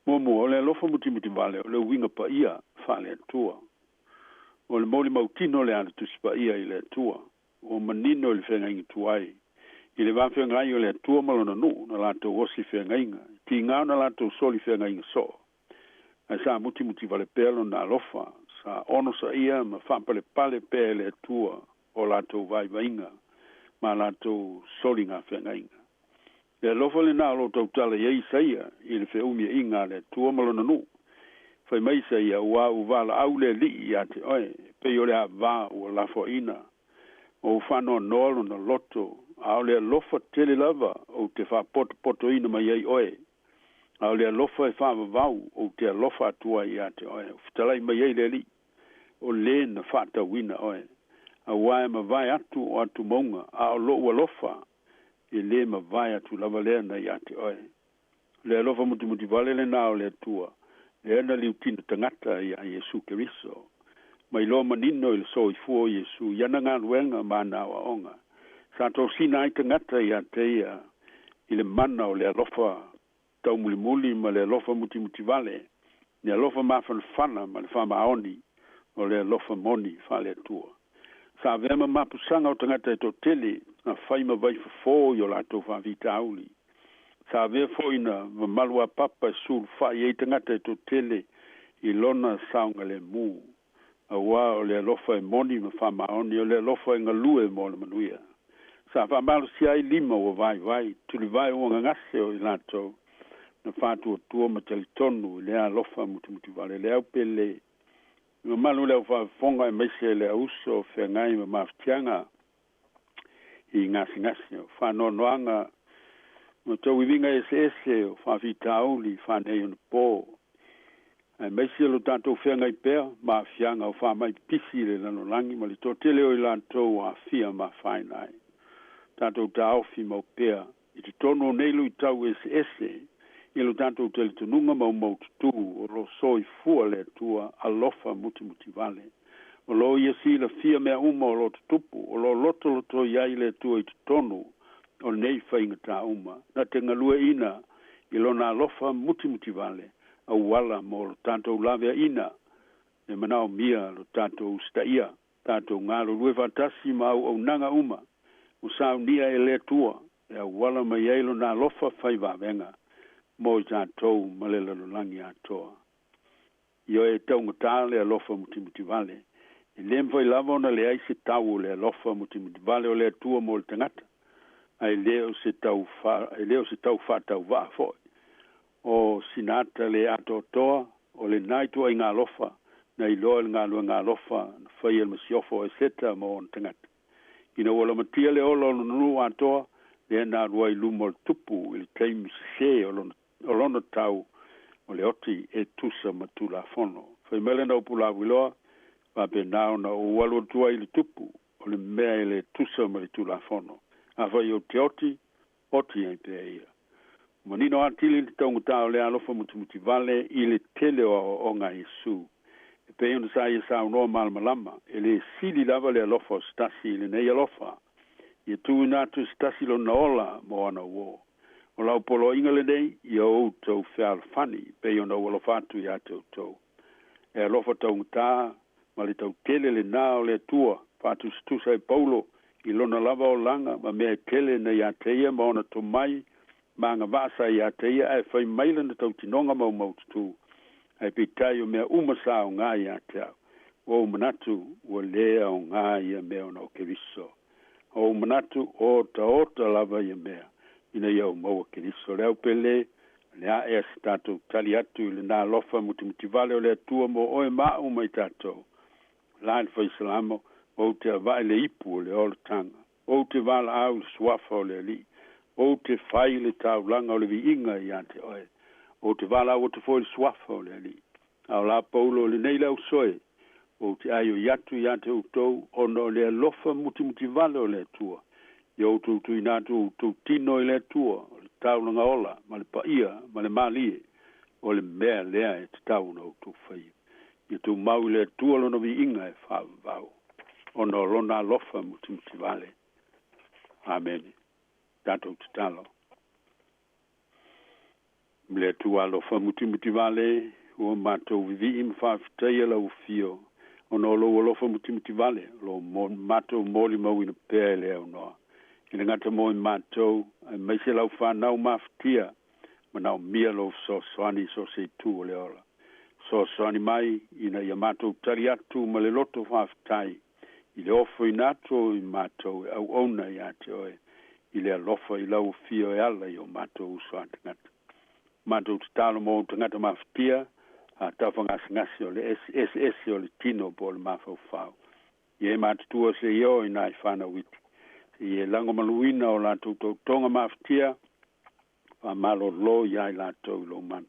Muamua, o le alofa mutimutivale o le uiga paia faale-Atua. O le molimau tino lea a le Tusi Paia i le Atua, ua manino i le feagaiga tuai, i le va feagai o le Atua ma lona nuu na latou osi feagaiga, e tiga ona latou soli feagaiga soo, ae sa mutimutivale pea lona alofa, sa onosaia ma faapalepale pea e le Atua o latou vaivaiga ma latou soliga feagaiga. Le alofa lenā o lo o tautala i ai Isaia i le feumiaiga a le Atua ma lona nuu. Fai mai Isaia, Auā ua valaau le Alii iā te oe, e pei o le avā ua lafoaina, ma ua faanoanoa lona loto, a o le alofa tele lava ou te faapotopotoina mai ai oe, a o le alofa e faavavau ou te alofa atu ai iā te oe. Ua fetalai mai ai le Alii, o lē na faatauina oe, auā e mavae atu o atumauga, a o loʻu alofa e lē mavae atu lava lea na iā te oe. Le alofa mutimuti vale lenā o le Atua, lea na liutino tagata iā Iesu Keriso. Ma iloa manino i le soifua o Iesu i ana galuega ma ana aoaoga, sa tosina ai tagata iā te ia i le mana o le alofa taumulimuli ma le alofa mutimuti vale, le alofa mafanafana ma le faamaoni o le alofa moni faale-Atua. Sa avea ma mapusaga o tagata e toatele na fai ma vaifofo i o latou faafitauli. Sa avea foi na mamalu apapa e sulufa'i ai tagata e toatele i lona saogalemu, auā o le alofa e moni ma faamaoni, o le alofa e galue mo le manuia. Sa faamalosia ai lima ua vaivai, tulivae ua gagase o i latou na faatuatua ma talitonu i lea alofa mutimutivale, le au pe lē. I mamalu le au faafofoga aemaise le auso o feagai ma mafatiaga i gasegase, o faanoanoaga ma tauiviga eseese o faafitauli faaneionapo, aemaise lo tatou feagai pea ma aafiaga o faamai pipisi i le lalolagi ma le toatele o i latou ua aafia ma afaina ai. Tatou taofi mau pea i totonu o nei luitau eseese i lo tatou talitonuga maumaututu o lo o soifua le Atua alofa mutimutivale. O lo o Ia silafia mea uma o lo o tutupu, o lo o lotolotoi ai le Atua i totonu o nei faigatā uma, na te galueaiina i Lona alofa mutimutivale auala mo lo tatou laveaiina e manaomia lo tatou usitaia, tatou galulue faatasi ma auaunaga uma ua saunia e le Atua e auala mai ai Lona alofa fai vavega mo i tatou ma le lalolagi atoa. Ioe, e taugatā le alofa mutimutivale. E lē mafai lava ona leai se tau o le alofa mutimutivale o le Atua mo le tagata, a e lē o se tau e lē o se tau faatauvaa foi. O sina ata lē atoatoa o lenā ituaiga alofa na iloa i le galuega alofa na faia e le masiofo o Eseta ma ona tagata. Ina ua lamatia le ola o lona nuu atoa, lea na alu ai i luma o le tupu i le taimi sesē o lona, o lona tau o le oti e tusa ma Tulafono. Fai mai lana upu lauiloa, Faapena ona ou alu atu ai i le tupu, o le mea e lē tusa ma le Tulafono. Afai ou te oti, oti ai pea ia. Ua manino atili le taugatā o le alofa mutimutivale i le tele o aoaoga a Iesu. E pei ona sa ia saunoa malamalama, e lē sili lava le alofa o se tasi i lenei alofa, ia tuuina atu e se tasi lona ola mo ana uō. O lau poloaiga lenei, ia outou fealofani, pei ona ou alofa atu iā te outou. E alofa taugatā ma le tautele lenā o le Atua, faatusatusa e Paulo i lona lava olaga ma mea e tele na iā te ia ma ona tomai ma agavaa sa iā te ia ae fai mai lana tautinoga maumaututu, ae peitai o mea uma sa aogā iā te au, ua ou manatu ua lē aogā ia mea ona o Keriso. Ua ou manatu otaota lava ia mea ina ia ou maua Keriso. Le au pele, o le a ea se tatou tali atu i lenā alofa mutimutivale o le Atua mo oe ma a'u ma i tatou? La le Fai Salamo, Ou te avae le ipu o le olataga, ou te valaau i le suafa o le Alii, ou te fai le taulaga o le viiga iā te oe, ou te valaau atu foi i le suafa o le Alii. A o la Paulo, lenei le ausoe, ou te aioi atu iā te outou, ona o le alofa mutimutivale o le Atua, ia outou tuuina atu outou tino i le Atua, o le taulaga ola, ma le paia, ma le malie, o le mea lea e tatau ona outou faia. Ia tumau i le Atua lona viiga e faavavau, ona o lona alofa mutimutivale. Amene. Tatou tatalo. Le Atua alofa mutimutivale, ua matou vivii ma faafetaia lau afio, ona o lou alofa mutimutivale, o lo o matou molimauina pea e le aunoa. E le gata mo i matou, aemaise lau fanau mafatia, manaomia lou fesoasoani i so o se itu o le ola. Fesoasoani mai ina ia matou tali atu ma le loto faafetai i le ofoina atu o i matou e auauna iā te oe i le alofa i lau afio e ala i o matou uso a tagata. Matou tatalo mo ou tagata mafatia, Faatafagasegase o le eseese o le tino po o le mafaufau. Ia e matutua seia oo i nai fanau iti. Seia e lagomaluina o latou tautoga mafatia, faamalōlō iā i latou i lou mana.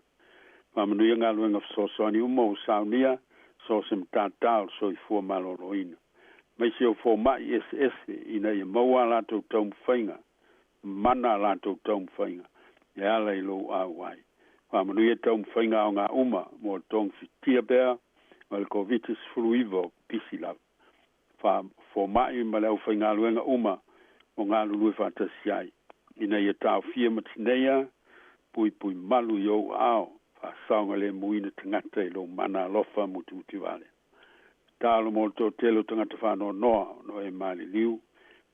Faamanuia galuega fesoasoani uma ua saunia, so o se matatā o le soifua malōlōina. Aemaise o fomaʻi eseese ina ia maua a latou taumafaiga, mana a latou taumafaiga e ala i lou auai. Faamanuia taumafaiga aoga uma mo le togafitia pea ma le Koviti-19 o pipisi lava. Fa, fomaʻi ma le aufaigaluega uma o galulue faatasi ai, ina ia taofia ma tineia, puipui malu i ou aao, faasaogalemuina tagata i lou mana alofa mutimutiwale. Tatalo mo le toatele o tagata faanoanoa ona e maliliu,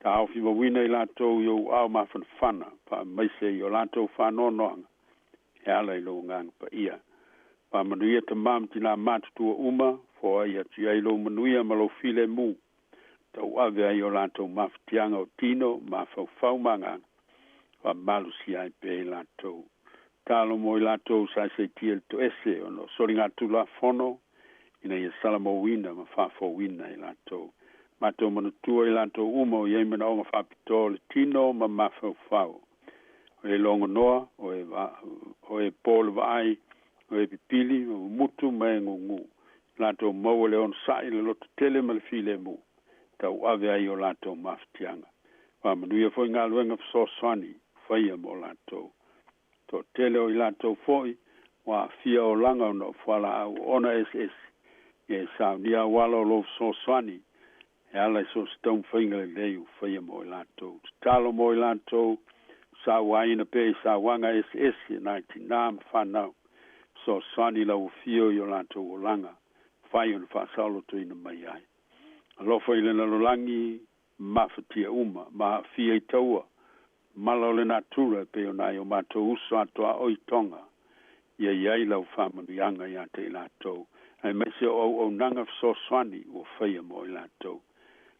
taofimauina i latou i ou aao mafanafana, faamaise i o latou faanoanoaga e ala i lou Agaga Paia. Faamanuia tamā ma tinā matutua uma, foai atu i ai lou manuia ma lou filemu, tauave ai o latou mafatiaga o tino, mafaufau ma agaga, faamalosia ai pea i latou. Tatalo mo i latou sa saisaitia i le toese ona o soligatulafono, ina ia salamauina ma faafouina i latou. Matou manatua i latou uma o i ai manaoga faapitoa o le tino ma mafaufau. O e logonoa, o e, o e po le vaai, o e pipili, ma mumutu ma e gugū. Latou maua le onosai, le lototele ma le filemu, tauave ai o latou mafatiaga. Faamanuia foi galuega fesoasoani faia mo latou. Toatele o i latou foi ua aafia olaga ona o fualaau oona eseese, ia e saunia auala o lou fesoasoani e ala i so o se taumafaiga lelei ua faia mo i latou. Tatalo mo i latou, sauaina pea i sauaga eseese nai tinā ma fanau, fesoasoani i lau afio i o latou olaga, fai ona faasaolotoina mai ai. Alofa i le lalolagi, mafatia uma, ma aafia i taua, mala o le natura e pei o nai o matou uso a tuaoi i Tonga, ia i ai lau faamanuiaga ia te i latou, aemaise o auaunaga fesoasoani ua faia mo i latou.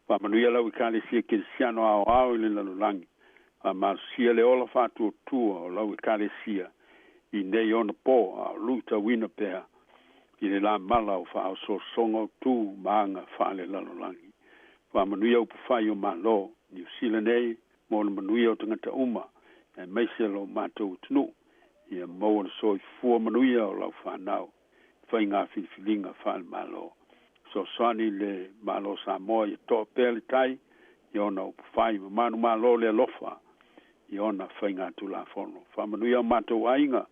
Faamanuia lau Ekalesia Kerisiano aoao i le lalolagi, faamalosia le ola faatuatua o lau Ekalesia i nei ona po a o luitauina pea i le lā mala o faaosoosoga o tu ma aga faalelalolagi. Faamanuia upufai o Malo, Niu Sila nei, mo le manuia o tagata uma, aemaise lo matou atunuu, ia maua le soifua manuia o lau fanau i faiga filifiliga faale-Malo. Fesoasoani le Malo o Samoa ia toa pea le tai i ona upufai ma manumalo le alofa i ona faiga tulafono. Faamanuia o matou aiga,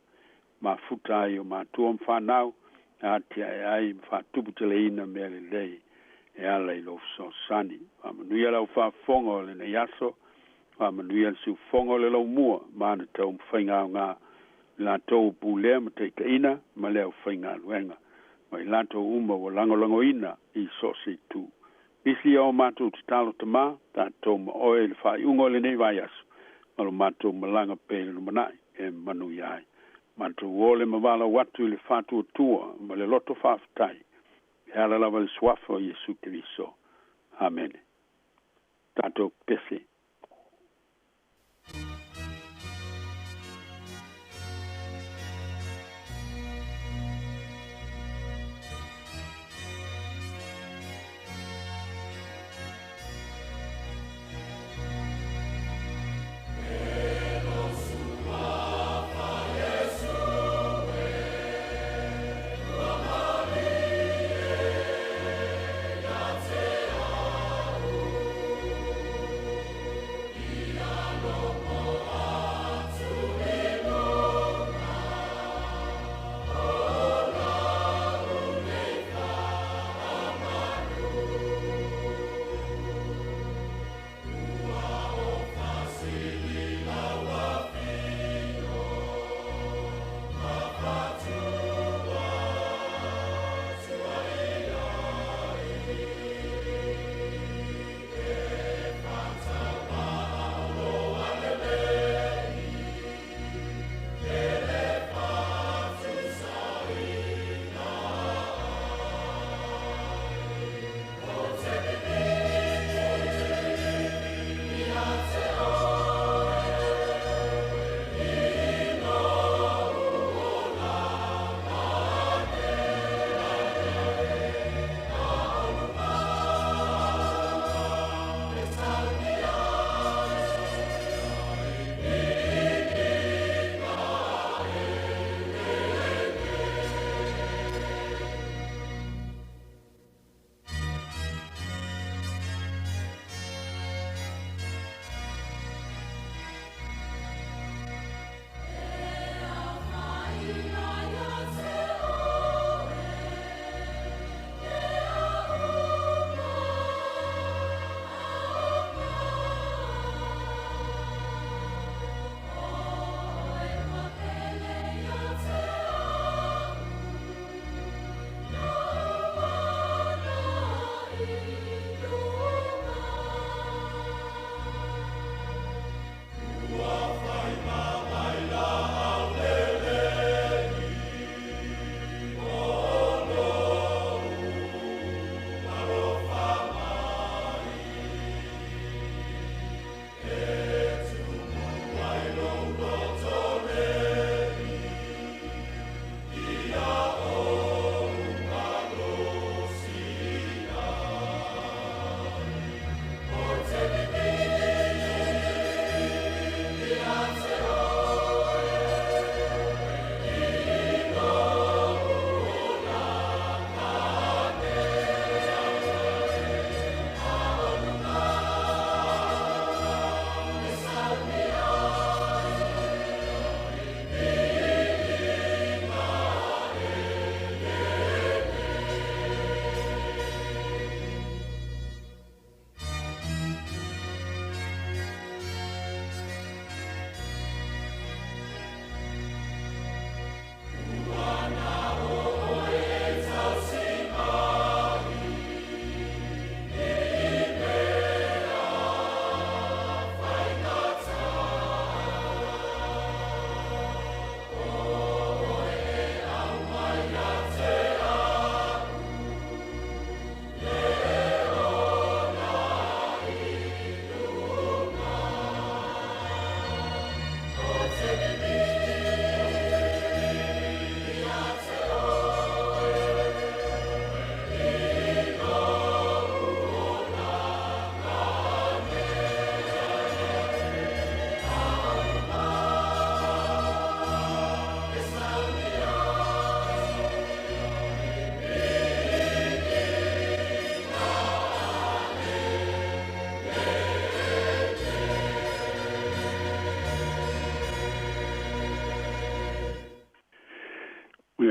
mafuta ai o matua ma fanau, e atiae ai ma faatuputeleina mea lelei e ala i lou fesoasoani. Faamanuia lau faafofoga o lenei aso, faamanuia le siufofoga o le laumua ma ana taumafaiga aoga, i latou ua pulea ma taitaiina ma le aufaigaluega, ma i latou uma ua lagolagoina i so o se itu. Nisi ia o matou tatalo Tamā, tatou ma oe i le faaiuga o lenei vaiaso, ma lo matou malaga pea i le lumanai e manuia ai. Matou ole ma valaau atu i le faatuatua ma le loto faafetai, e ala lava i le Suafa o Iesu Keriso. Amene. Tatou pese.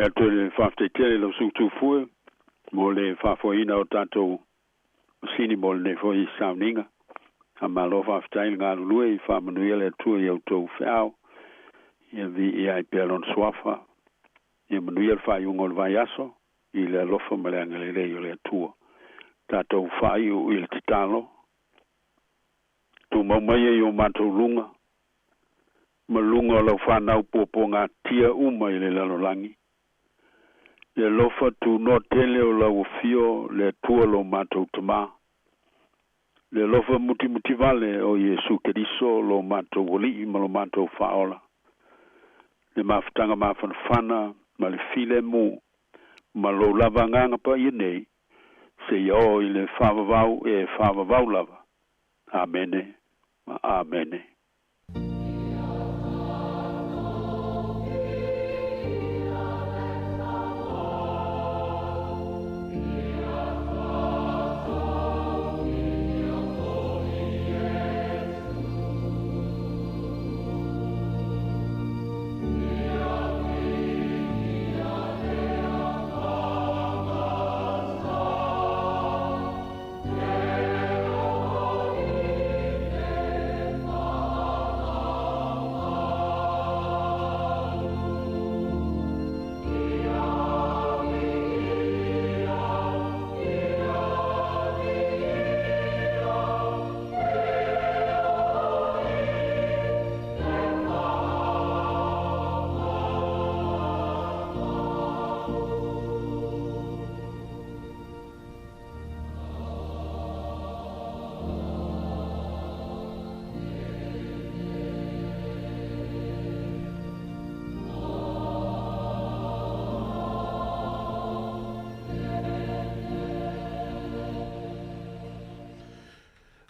atu le faafetai tele i lau susuga Tufue mo le faafoeina o tatou masini mo lenei foi sauniga. Faamalo faafetai le galulue i faamanuia le Atua i a outou feau. Ia viia ai pea Lona suafa. Ia manuia le faaiuga o le vaiaso i le alofa ma le agalelei o le Atua. Tatou faaiu i le tatalo. Tumau mai e i o matou luga, ma luga o lau fanau puapuagatia uma i le lalolagi. Le alofa tunoa tele o lau afio le Atua lo matou Tamā. Le alofa mutimutivale o Iesu Keriso lo matou Alii ma lo matou Faaola. Le mafutaga mafanafana ma le filemu ma lou lava Agaga Paia nei, seia oo i le faavavau e faavavau lava. Amene ma Amene.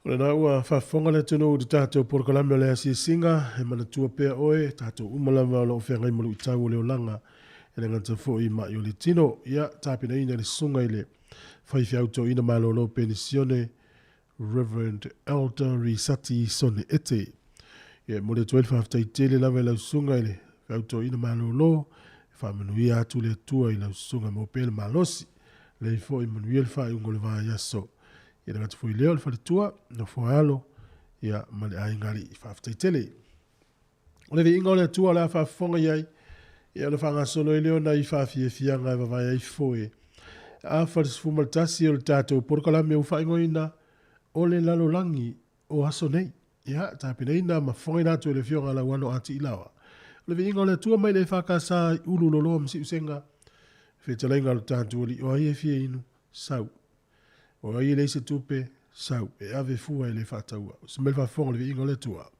O lena ua faafofoga le atunuu i le tatou polokalame o le asiasiga, e manatua pea oe, tatou uma lava o lo o feagai ma luitau o le olaga, e le gata foi i mai o le tino. Ia, tapenaina le susuga i le faifeau toeaina malolo penisione, Rev. Elder Risati Sone Ete. Ia, e momoli atu ai le faafetai tele lava i lau susuga i le feau toeaina malolo, e faamanuia atu le Atua i lau susuga maua pea le malosi. Lelei foi, manuia le faaiuga o le vaiaso. Ia le gata foi lea o le faletua, nofo a alo, ia, ma le aiga alii. Faafetai tele. O le viiga o le Atua o le a faafofoga i ai, ia ona faagasolo ai lea o nai faafiafiaga e vavae ai foe. Afa le 11 o le tatou polokalame ua faaigoaina o le lalolagi o aso nei. Ia, tapenaina ma fofogaina atu e le Afioga a Lauano A. Tiilawa. O le viiga o le Atua mai le EFKS i Ululoloa ma Siusega, fetalaiga a lo tatou Alii, o ai e fia inu? Sau. O ai e leai se tupe? Sau. E ave fua e le faataua. O se mea le faafofoga o le viiga o le Atua.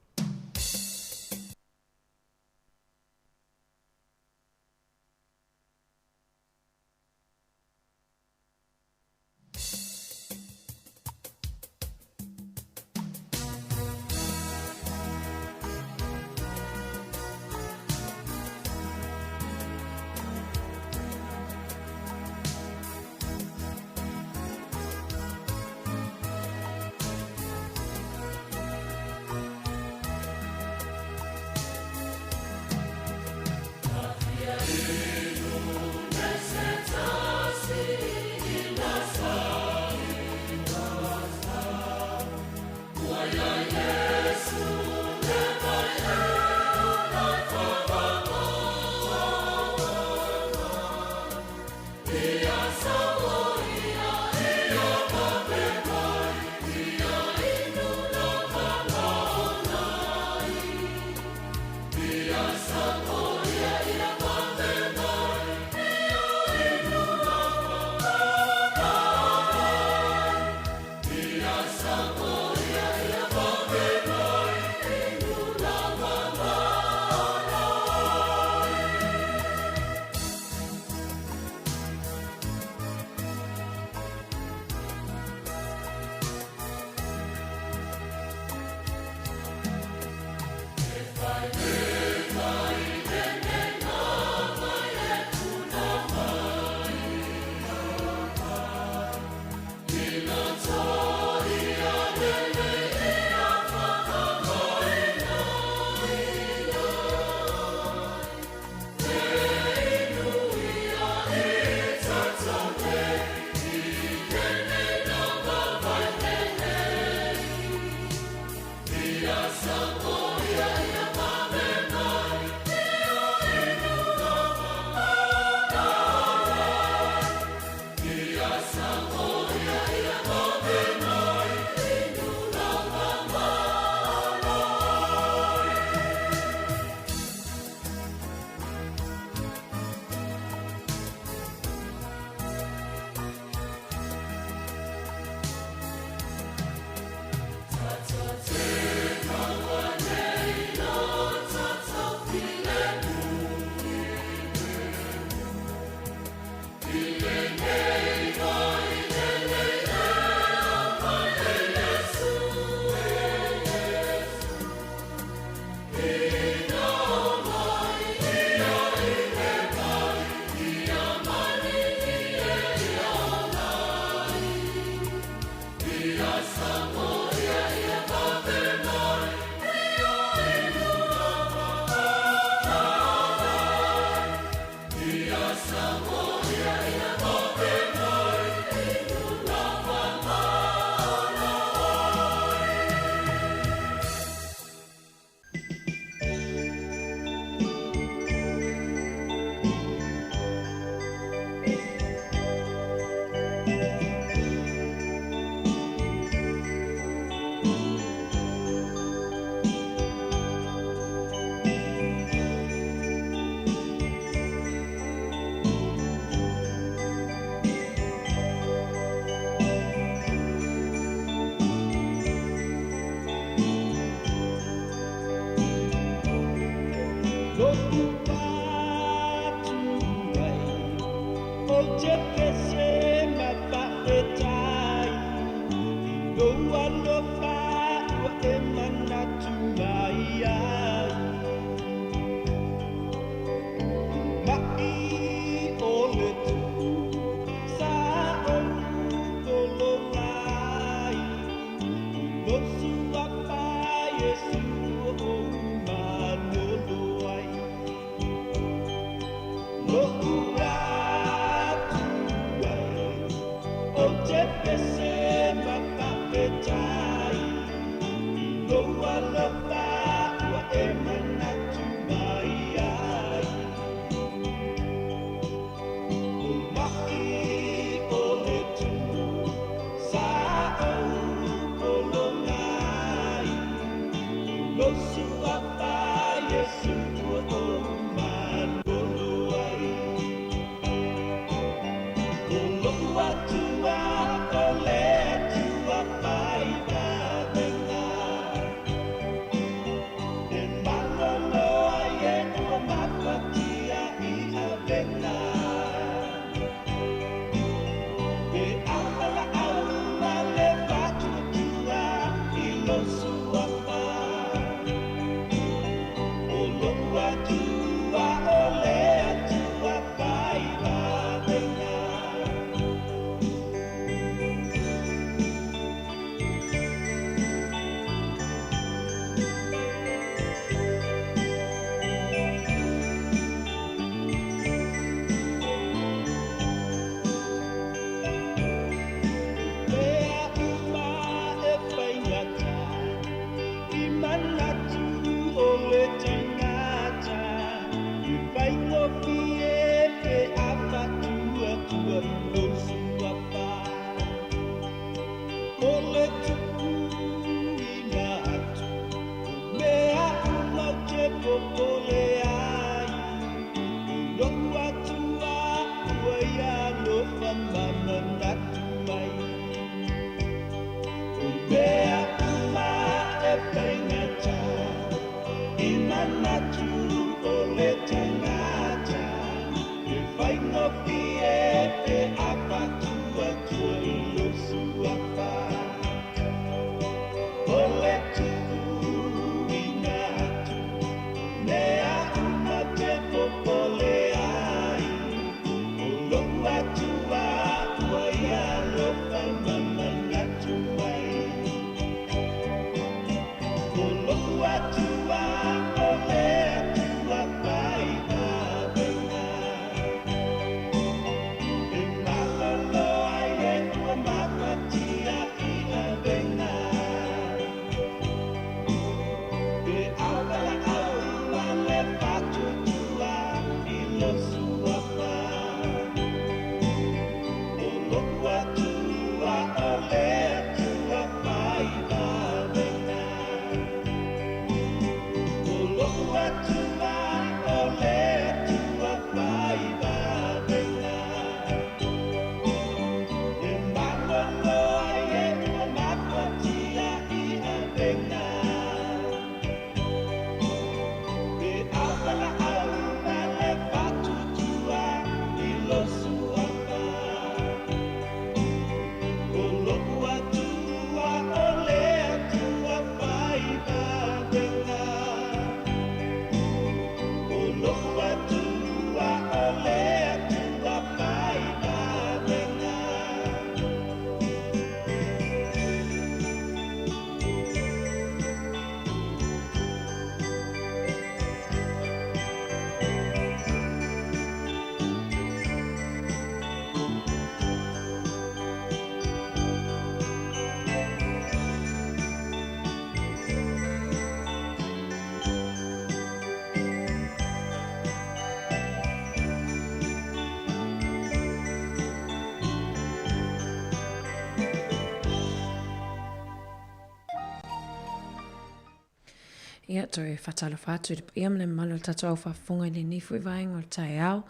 Ia, toe faatalofa atu i le paia ma le mamalu o le tatou au faafofoga i lenei foi vaega o le taeao.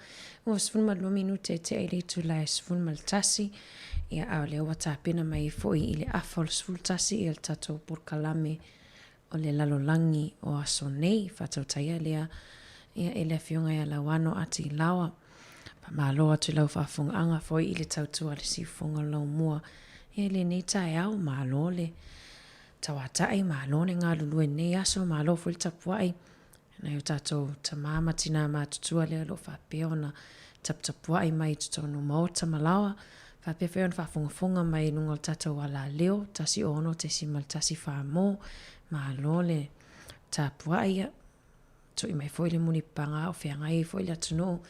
Ua 12 minute e tea i le itula e 11, ia, a o lea ua tapena mai ai foi i le afa o le 11 ia le tatou polokalame o le lalolagi o aso nei. Faatautaia lea ia e le Afioga ia Lauano Ati Laoa. Faamalo atu i lau faafofogaaga foi i le tautua a le siufofoga o Laumua ia i lenei taeao. Malo le Tauatai, malo le galulue i lenei aso, malo foi le tapuai nai o tatou tama ma tina matutua lea o lo o faapea ona taputapuai mai i totonu o maota ma laoa, faapea foi ona faafogafoga mai i luga o le tatou alaleo 106.1 Farmore, malo le tapuai, ia tui mai foi le mulipapaga a o feagai ai foi le atunuu,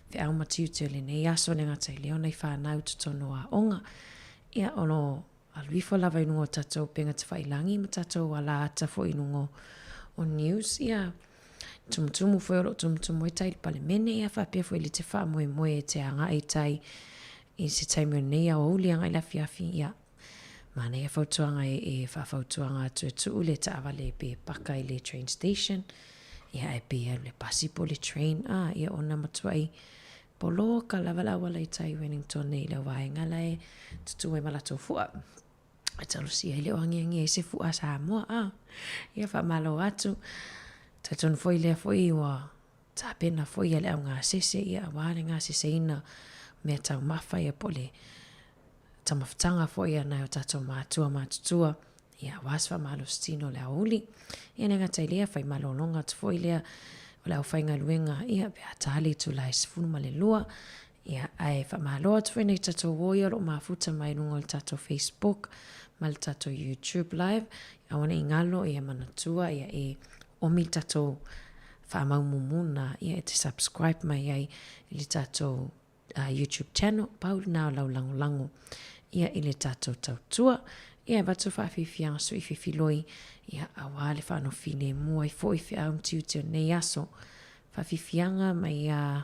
feau ma tiute o lenei aso, le gata i lea o nai fanau i totonu o aoga. Ia, o lo o Alu ifo lava i luga o tatou upega tafailagi ma tatou ala ata foi i luga o news, ia tumutumu foi o lo o tumutumu ai tai i le Palemene, ia faapea foi le te faamoemoe e te agai i tai i se taimi o lenei aoauli agai i le afiafi, ia manaia fautuaga e faafautuaga atu e tuu le taavale pe paka i le train station, ia ae pe alu i le pasi po o le train, a ia ona matuai Poloka lava le auala i tai Wellington nei i lau vaega la e tutū ai ma latou fua. E talosia ai le o agiagi ai se fua a Samoa, a. Ia faamalo atu. Talitonu foi lea foi ua tapena foi ia le augasese ia aua le gaseseina mea taumafa ia po o le taumafataga foi a nai o tatou matua matutua Ia, aua se faamalositino o le aoauli. Ia, le gata i lea, fai malologa atu foi lea o le aufaigaluega, ia, pe a ta le itula e 12. Ia, ae faamalo atu foi nei tatou uo ia o lo o mafuta mai i luga o le tatou Facebook ma le tatou YouTube live. Aua ne i galo, ia manatua, ia e omi le tatou faamaumumuga, ia e te subscribe mai ai i le tatou YouTube channel, pau lena o lau lagolago ia i le tatou tautua. Ia e avatu faafiafiaga sui fifiloi, ia aua le faanofilemu ai foi feau ma tiute o lenei aso. Faafiafiaga mai ia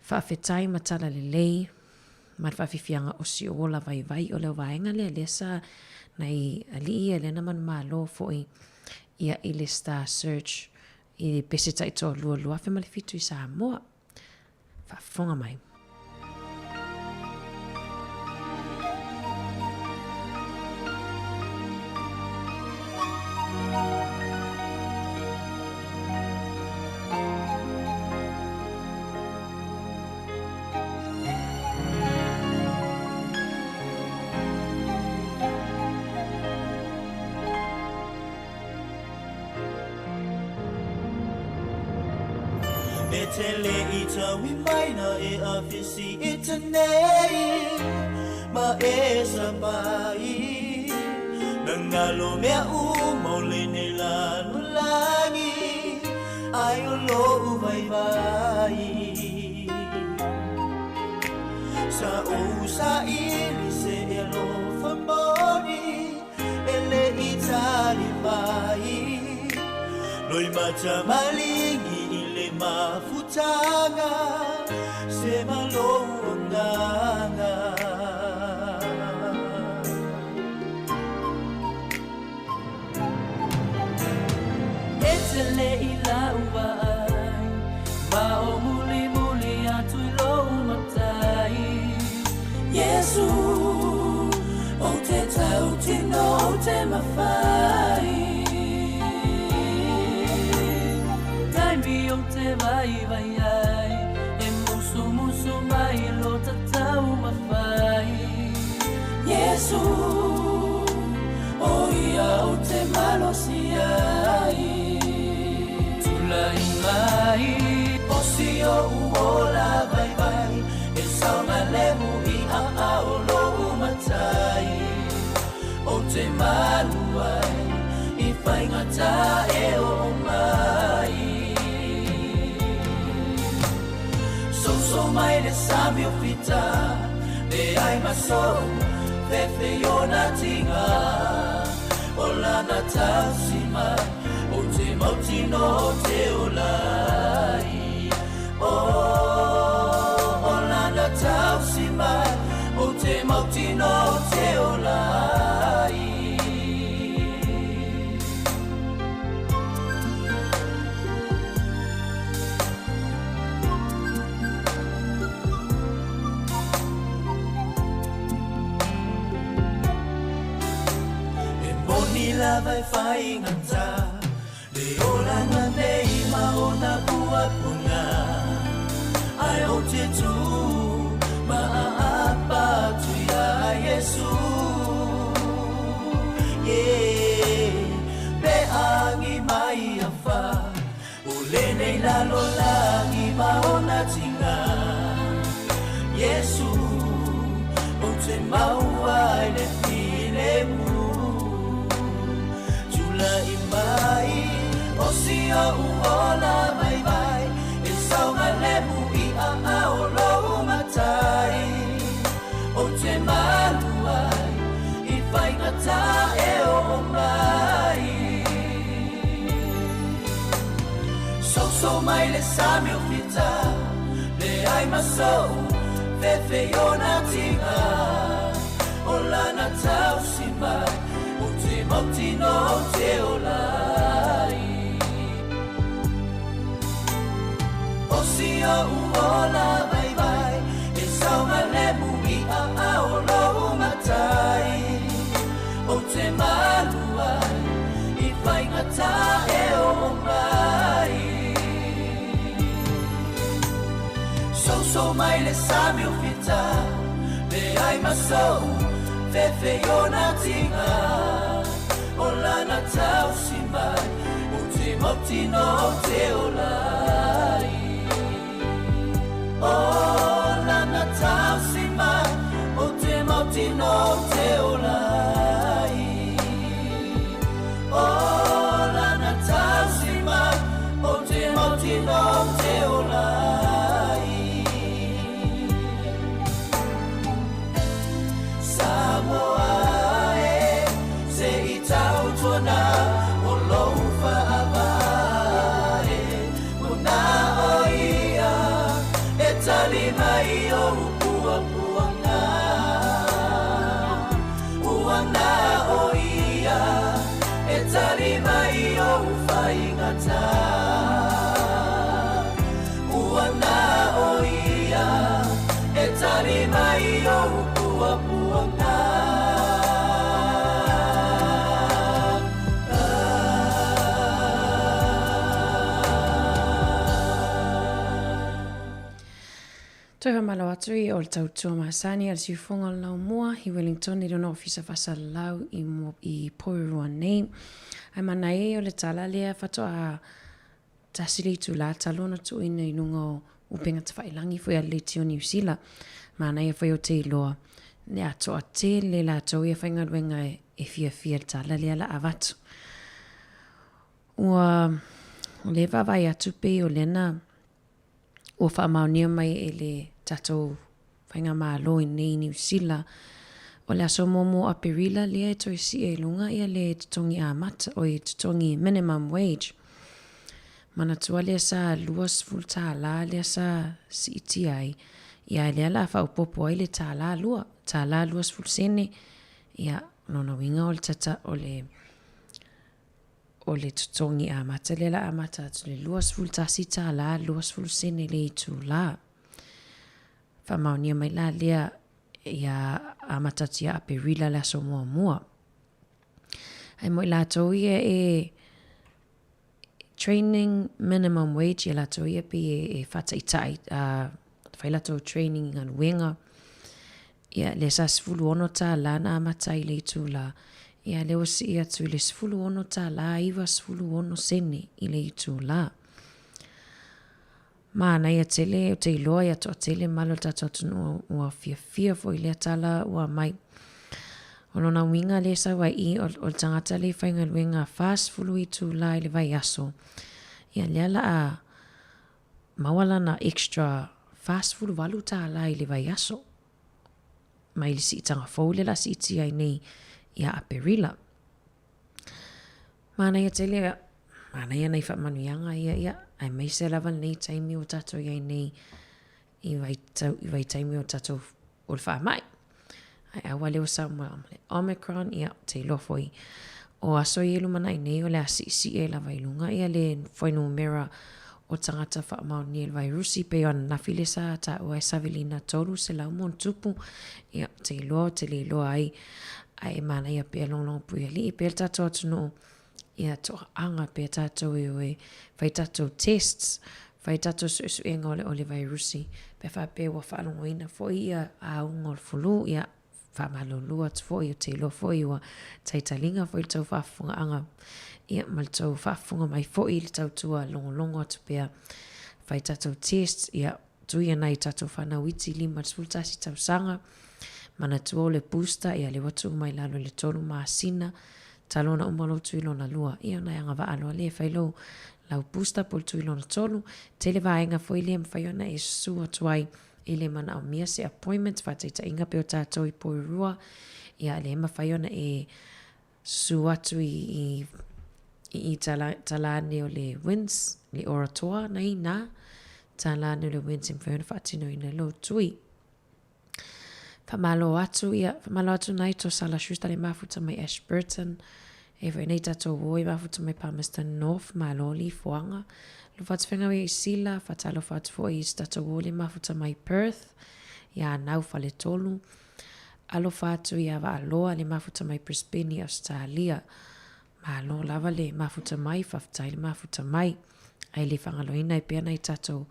faafetai ma tala lelei ma le faafiafiaga o si ou ola vaivai o le vaega lea lea sa nai alii ia lea na manumalo foi ia i le Star Search i le pese taitoalua 2007 i Samoa. Faafofoga mai. E te le i taui mai na e awhisi i te nei Ma e sapai Na ngalo mea u mau le nei lalolagi Ai o lou vai vai Sa ou sa ili se e alofa moni E le i tali mai Loi mata malingi i le mafutaga Se malou agaga E te le i lau vaai Ma o mulimuli atu i lou matai Iesu Ou te tautino ou te mafai Taimi ou te vaivai ai E musumusu mai lo ta taumafai Iesu O ia ou te malosi ai Tulai mai O si o'u ola vaivai E saogalemu i aao o lou matai Ou te malu ai i faigata e oo mai Soso mai le sami o fita Leai ma sou fefe i ona tiga O lana tausi mai Ou te mautino o te ola ai Oh, o lana tausi mai Ou te mautino o te ola ai. lava e faigata le olaga nei ma ona puapuga ae ou te tū ma aapa atu iā Iesu. Yeah, pe agi mai afa o lenei lalolagi ma ona tiga. Iesu, ou te maua i le filemu. Tula'i mai o si o'u ola vaivai e saogalemu i aao o lou matai. Ou te malu ai i faigata e oo mai. Soso mai le sami o fita, leai ma so'u fefe i ona tiga. O lana tausi mai, ou te mautinoa ou te ola ai. O si o'u ola vaivai e saogalemu i aao o lou matai. Ou te malu ai i faigata e oo mai. Soso mai le sami o fita, leai ma so'u fefe i ona tiga. O lana tausi mai, ou te mautinoa ou te ola ai. O lana tausi mai, ou te mautinoa ou te ola ai. O lana tausi mai, ou te mautinoa ou te ola ai. Samoa e, se i tautuana o lou faavae. Muna o ia, e tali mai ou puapuaga. Ua na o ia, e tali mai ou faigata. Ua na o ia, e tali mai ou puapuaga. Toe faamalo atu i o le tautua masani a le siufoga o le Laumua i Wellington i lona ofisa faasalalau i, i Porirua nei. Ae manaia ia o le tala lea faatoa tasi le itulā talu ona tuuina i luga o upega tafailangi foi a le Leitio Niu Sila. Manaia foi o te iloa le atoa tele latou ia faigaluega e fiafia i le tala lea la avatu. Ua o lea e vaavaai atu pei o lea na ua faamaonia mai e le tatou Faigamalo i nei Niu Sila, o le aso muamua o Aperila lea e toe si'i ai luga ia le totogi amata, oi totogi minimum wage. Manatua lea sa 20 tālā lea sa siitia ai, ia lea la faaopoopo ai le tālā lua, tālā 20 sene, ia lona uiga o le tata o le o le totogi amata lea la amata atu le 21 tālā 20 sene le itulā. Faamaonia mai la lea ia amata atu ia Aperila le aso muamua. Ae mo i latou ia e training minimum wage ia latou ia pei e, e faataitai fai latou training i galuega. Ia, lea sa $16 na amata ai i le itulā, ia lea ua sii atu i le $16 96 sene i le itulā. Manaia tele, ou te iloa ia toatele male o le tatou atunuu ua fiafia foi i lea tala ua aumai. O lona uiga lea e sau ai i, o, o le tagata lea e faigaluega 40 itulā i le vaiaso, ia lea la a maua lana extra $48 i le vaiaso mai le siitaga fou lea o le a siitia ai nei ia Aperila. Manaia tele, manaia nai faamanuiaga ia, ia, aemaise lava lenei taimi ua tatou i ai nei i vaitau, i vaitaimi o tatou o le faamai. Ae aua lea ua sau ma le Omicron, ia, te iloa foi o aso ia i lumanai nei o le a siisii ai lava i luga ia le fuainumera o tagata faamaonia i le vairusi pei o ananafi lea sa taua e Savelina 300 ma ona tupu, ia, te iloa, te le iloa ai. Ae e manaia pea logologo puialii pea le tatou atunuu, ia toaaga pea tatou e o e fai tatou tests, fai tatou suesuega o le o le vairusi, pe a faapea ua faalogoina foi ia auga o le fulu, ia faamalulu atu foi, ou te iloa foi ua taitaliga foi le tou faafofogaaga, ia ma le tou faafofoga mai foi i le tautua logologo atu pea, fai tatou tests, ia Tui ana i tatou fanau iti 51 tausaga, manatua o le booster ia lea ua tuu mai lalo i le 3 masina talu ona uma lou tui lona lua, ia ona e agavaa loa lea e fai lou lau booster po o le tui lona tolu. Tele vaega foi lea e mafai ona e susu atu ai e le manaomia se appointment, faataitaiga pei o tatou i Porirua, ia lea e mafai ona e Susu atu i i i i tala talane o le winds, le oratoa na ina, talane o le winds e mafai ona faatinoina lou tui. Faamalo atu ia, faamalo atu nai to Sala Schuster le mafuta mai Ashburton, e foi nei tatou o i mafuta mai Palmerston North, malo li foanga. Lofa atu whenga i Sila, whatalofa atu foi i tatou o le mafuta mai Perth, ia nau fale tolu. Alofa atu ia Vaaloa le mafuta mai Brisbane i Ausetalia. Malo lava le mafuta mai, faafetai le mafuta mai. Ae le faagaloina ai pea nai tatou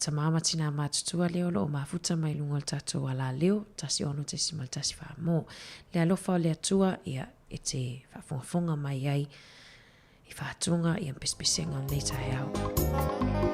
tama ma tinā matutua lea o lo o mafuta mai luga o le tatou alaleo, 16.14 mo le alofa o le Atua, ia, e te faafogafoga mai ai i whātūnga i a pesepesega o lenei taeao.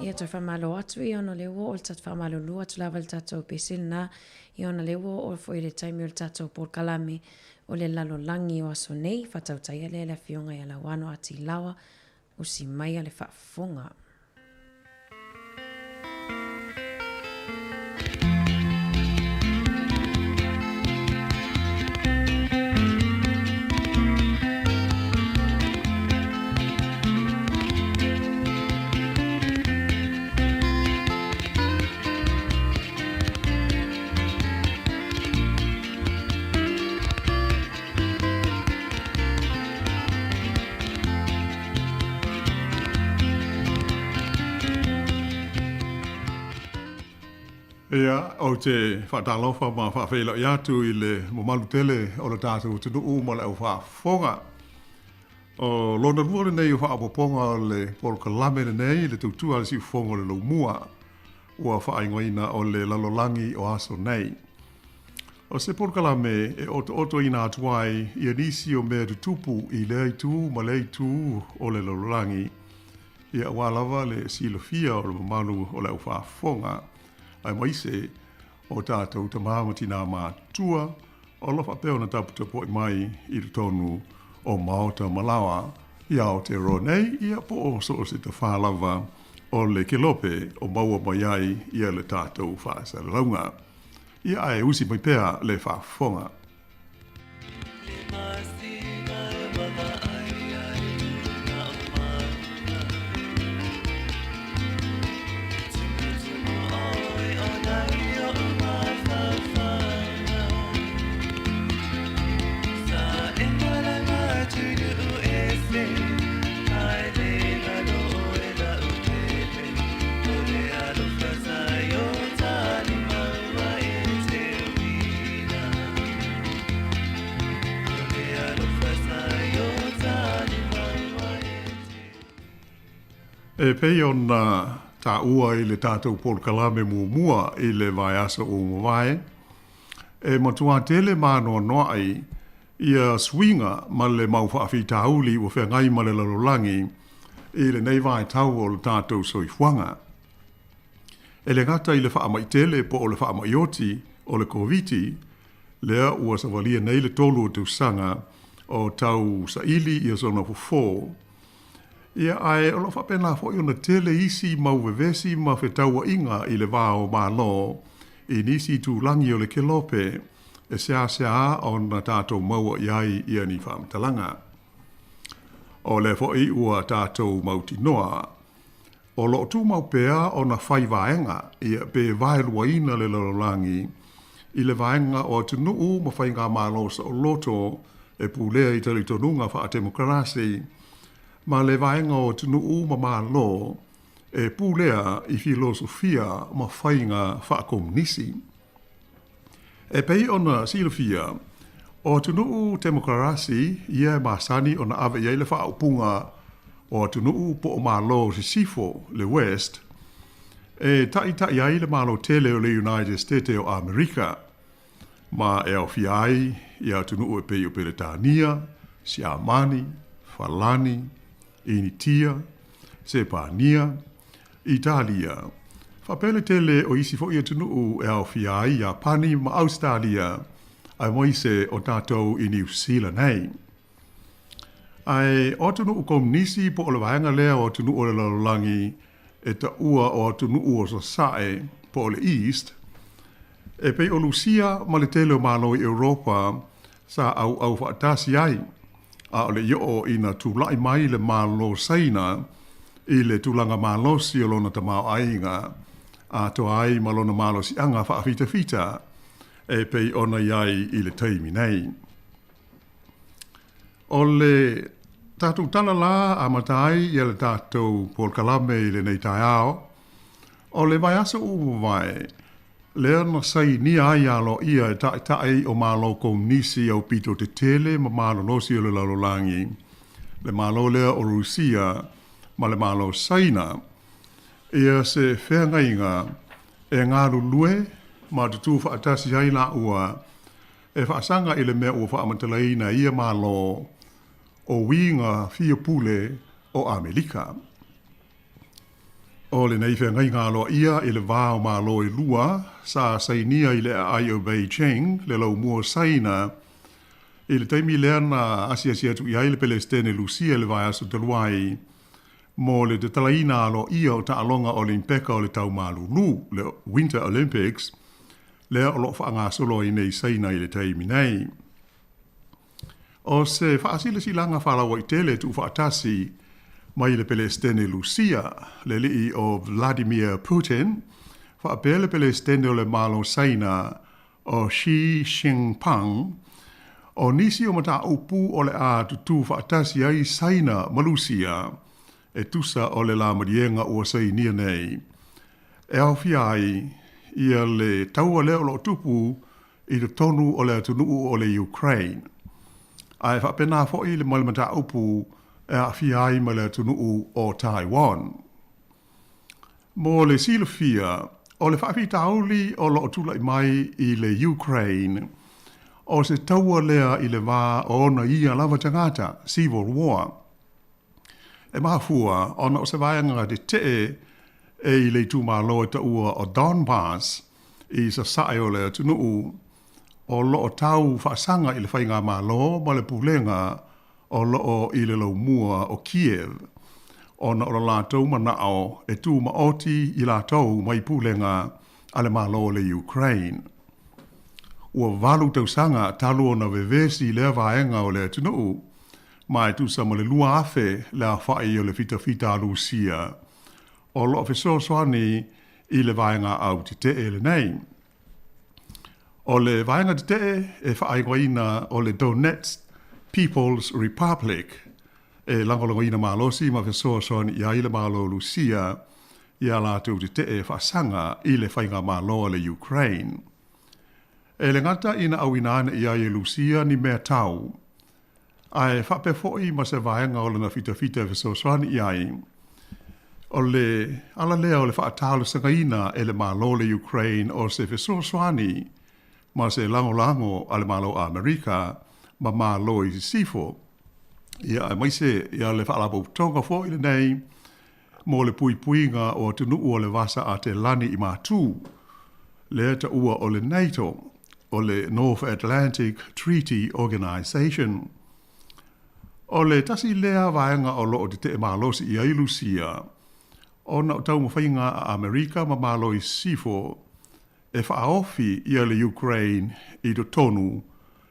Ia toe faamalo atu ia ona o lea ua oo le tatou faamalulu atu lava i le tatou pese lena ia ona o lea ua oo foi i le taimi o le tatou polokalame o le lalolagi o aso nei faatautaia lea le afioga ia Lauano Atilawa usi maia le faafofoga. Ia, ou te faatalofa ma faafeiloai atu i le mamalu tele o le tatou atunuu ma le au faafofoga. O lona lua lenei o faaopoopoga o le polokalame lenei i le tautua a le siufofoga o le Laumua ua faaigoaina o le Lalolagi o Aso Nei. O se polokalame e otootoina atu ai ia nisi o mea tutupu i lea itu ma lea itu o le lalolagi, ia aua lava le silafia o le mamalu o le au faafofoga, aemaise o tatou tama ma tinā matutua o lo o faapea ona taputapuai mai i totonu o maota ma laoa i Aotearoa nei, ia po o so o se tafā lava o le kelope o maua mai ai ia le tatou faasalalauga. Ia ae usi mai pea le faafofoga. E pei ona taua i le tatou polokalame muamua i le vaiaso ua mavae, e matua tele mānoanoaʻi ia suiga ma le mau faafitauli ua feagai ma le lalolagi i lenei vaitau o le tatou soifuaga. E le gata i le faamai tele po o le faamai oti o le Koviti, lea ua savalia nei le tolu o tausaga o tau saili ia sona fofo, ia ae o lo o faapena foi ona tele isi mau vevesi ma fetauaiga i le va o Malo i nisi itulagi o le kelope e seasea ona tatou maua i ai ia ni faamatalaga. O lea foi ua tatou mautinoa O lo o tumau pea ona fai vaega, ia, pe vaeluaina le lalolagi i le vaega o atunuu ma faigamalo saoloto e pulea i talitonuga faatemokarasi, ma le vaega o atunuu ma malo e pulea i filosofia ma faiga faakomunisi. E pei ona silafia, O atunuu temokarasi ia e masani ona ave i ai le faaupuga o atunuu po o Malo Sisifo, le West, e taʻitaʻi ai le Malo tele o le United Stete o Amerika, ma e aofia ai ia atunuu e pei o Peretania, Siamani, Falani, Initia, Sepania, Italia, faapea le tele o isi foi atunuu e aofia ai Iapani ma Ausetalia, aemaise o tatou i Niu Sila nei. Ae o atunuu komunisi po o le vaega lea o atunuu o le lalolagi e taua o atunuu o Sasae po o le East, e pei o Lusia ma le tele o Malo i Europa sa auau faatasi ai, a o le i oo ina tulai mai le Malo Saina i le tulaga malosi o lona tamaoaiga, atoa ai ma lona malosiaga faafitafita e pei ona i ai i le taimi nei. O le tatou tala la amata ai ia le tatou polokalame i lenei taeao, o le vaiaso ua mavae, lea na sainia ai aloaia e Taitai o Malo Komunisi aupito tetele ma malolosi o le lalolagi, le Malo lea o Rusia ma le Malo Saina, ia se feagaiga e galulue ma tutū faatasi ai lāua e faasaga i le mea ua faamatalaina e ia Malo o uiga fia pule o Amerika. O lenei feagaiga aloaia i le va o Malo e lua sa sainia i le aai o Beijing, le laumua o Saina, i le taimi lea na asiasi atu i ai le Pelesitene Lusia i le vaiaso talu ai mo le tatalaina aloaia o taaloga Olimpeka o le Tau Malulu, le Winter Olympics, lea o lo o faagasolo ai nei Saina i le taimi nei. O se faasilasilaga faalauaitele tuufaatasi mai le Pelesitene Lusia, le alii o Vladimir Putin, faapea le Pelesitene o le Malo Saina o Xi Jinping, o nisi o mataupu o le a tutū faatasi ai Saina ma Lusia e tusa o le lamaliega ua sainia nei, e aofia ai ia le taua lea o lo o tupu i totonu o le atunuu o le Ukraine, ae faapena foi ma le mataupu e aafia ai ma le atunuu o Taiwan. Mo le silafia, o le faafitauli o lo o tulai mai i le Ukraine, o se taua lea i le va o ona ia lava tagata, civil war. E mafua ona o se vaega tetee e i le itumalo e taua o Donbas i sasae o le atunuu, o lo o tau faasaga i le faigamalo ma le pulega o lo o i le laumua o Kiev, ona o lo latou manao e tumaoti i latou mai pulega a le Malo o le Ukraine. Ua valu tausaga talu ona vevesi lea vaega o le atunuu, ma e tusa ma le 2,000 le aofai o le fitafita a Lusia o lo o fesoasoani i le vaega au tetee lenei. O le vaega tetee e faaigoaina o le Donetsk People's Republic e lagolagoina malosi ma fesoasoani i ai le Malo o Lusia i a latou tetee faasaga i le faigamalo a le Ukraine. E le gata ina auina ane i ai e Lusia ni mea tau, ae faapea foi ma se vaega o lana fitafita e fesoasoani i ai. O le ala lea o le faatalosagaina e le Malo o le Ukraine o se fesoasoani ma se lagolago a le Malo o Amerika ma Malo i Sisifo, ia aemaise ia le Faalapotopotoga foi lenei mo le puipuiga o atunuu o le Vasa Atelani i Matu, lea taua o le NATO, o le North Atlantic Treaty Organization. O le tasi lea vaega o lo o tetee malosi i ai Lusia, ona o taumafaiga a Amerika ma Malo i Sisifo e faaofi ia le Ukraine i totonu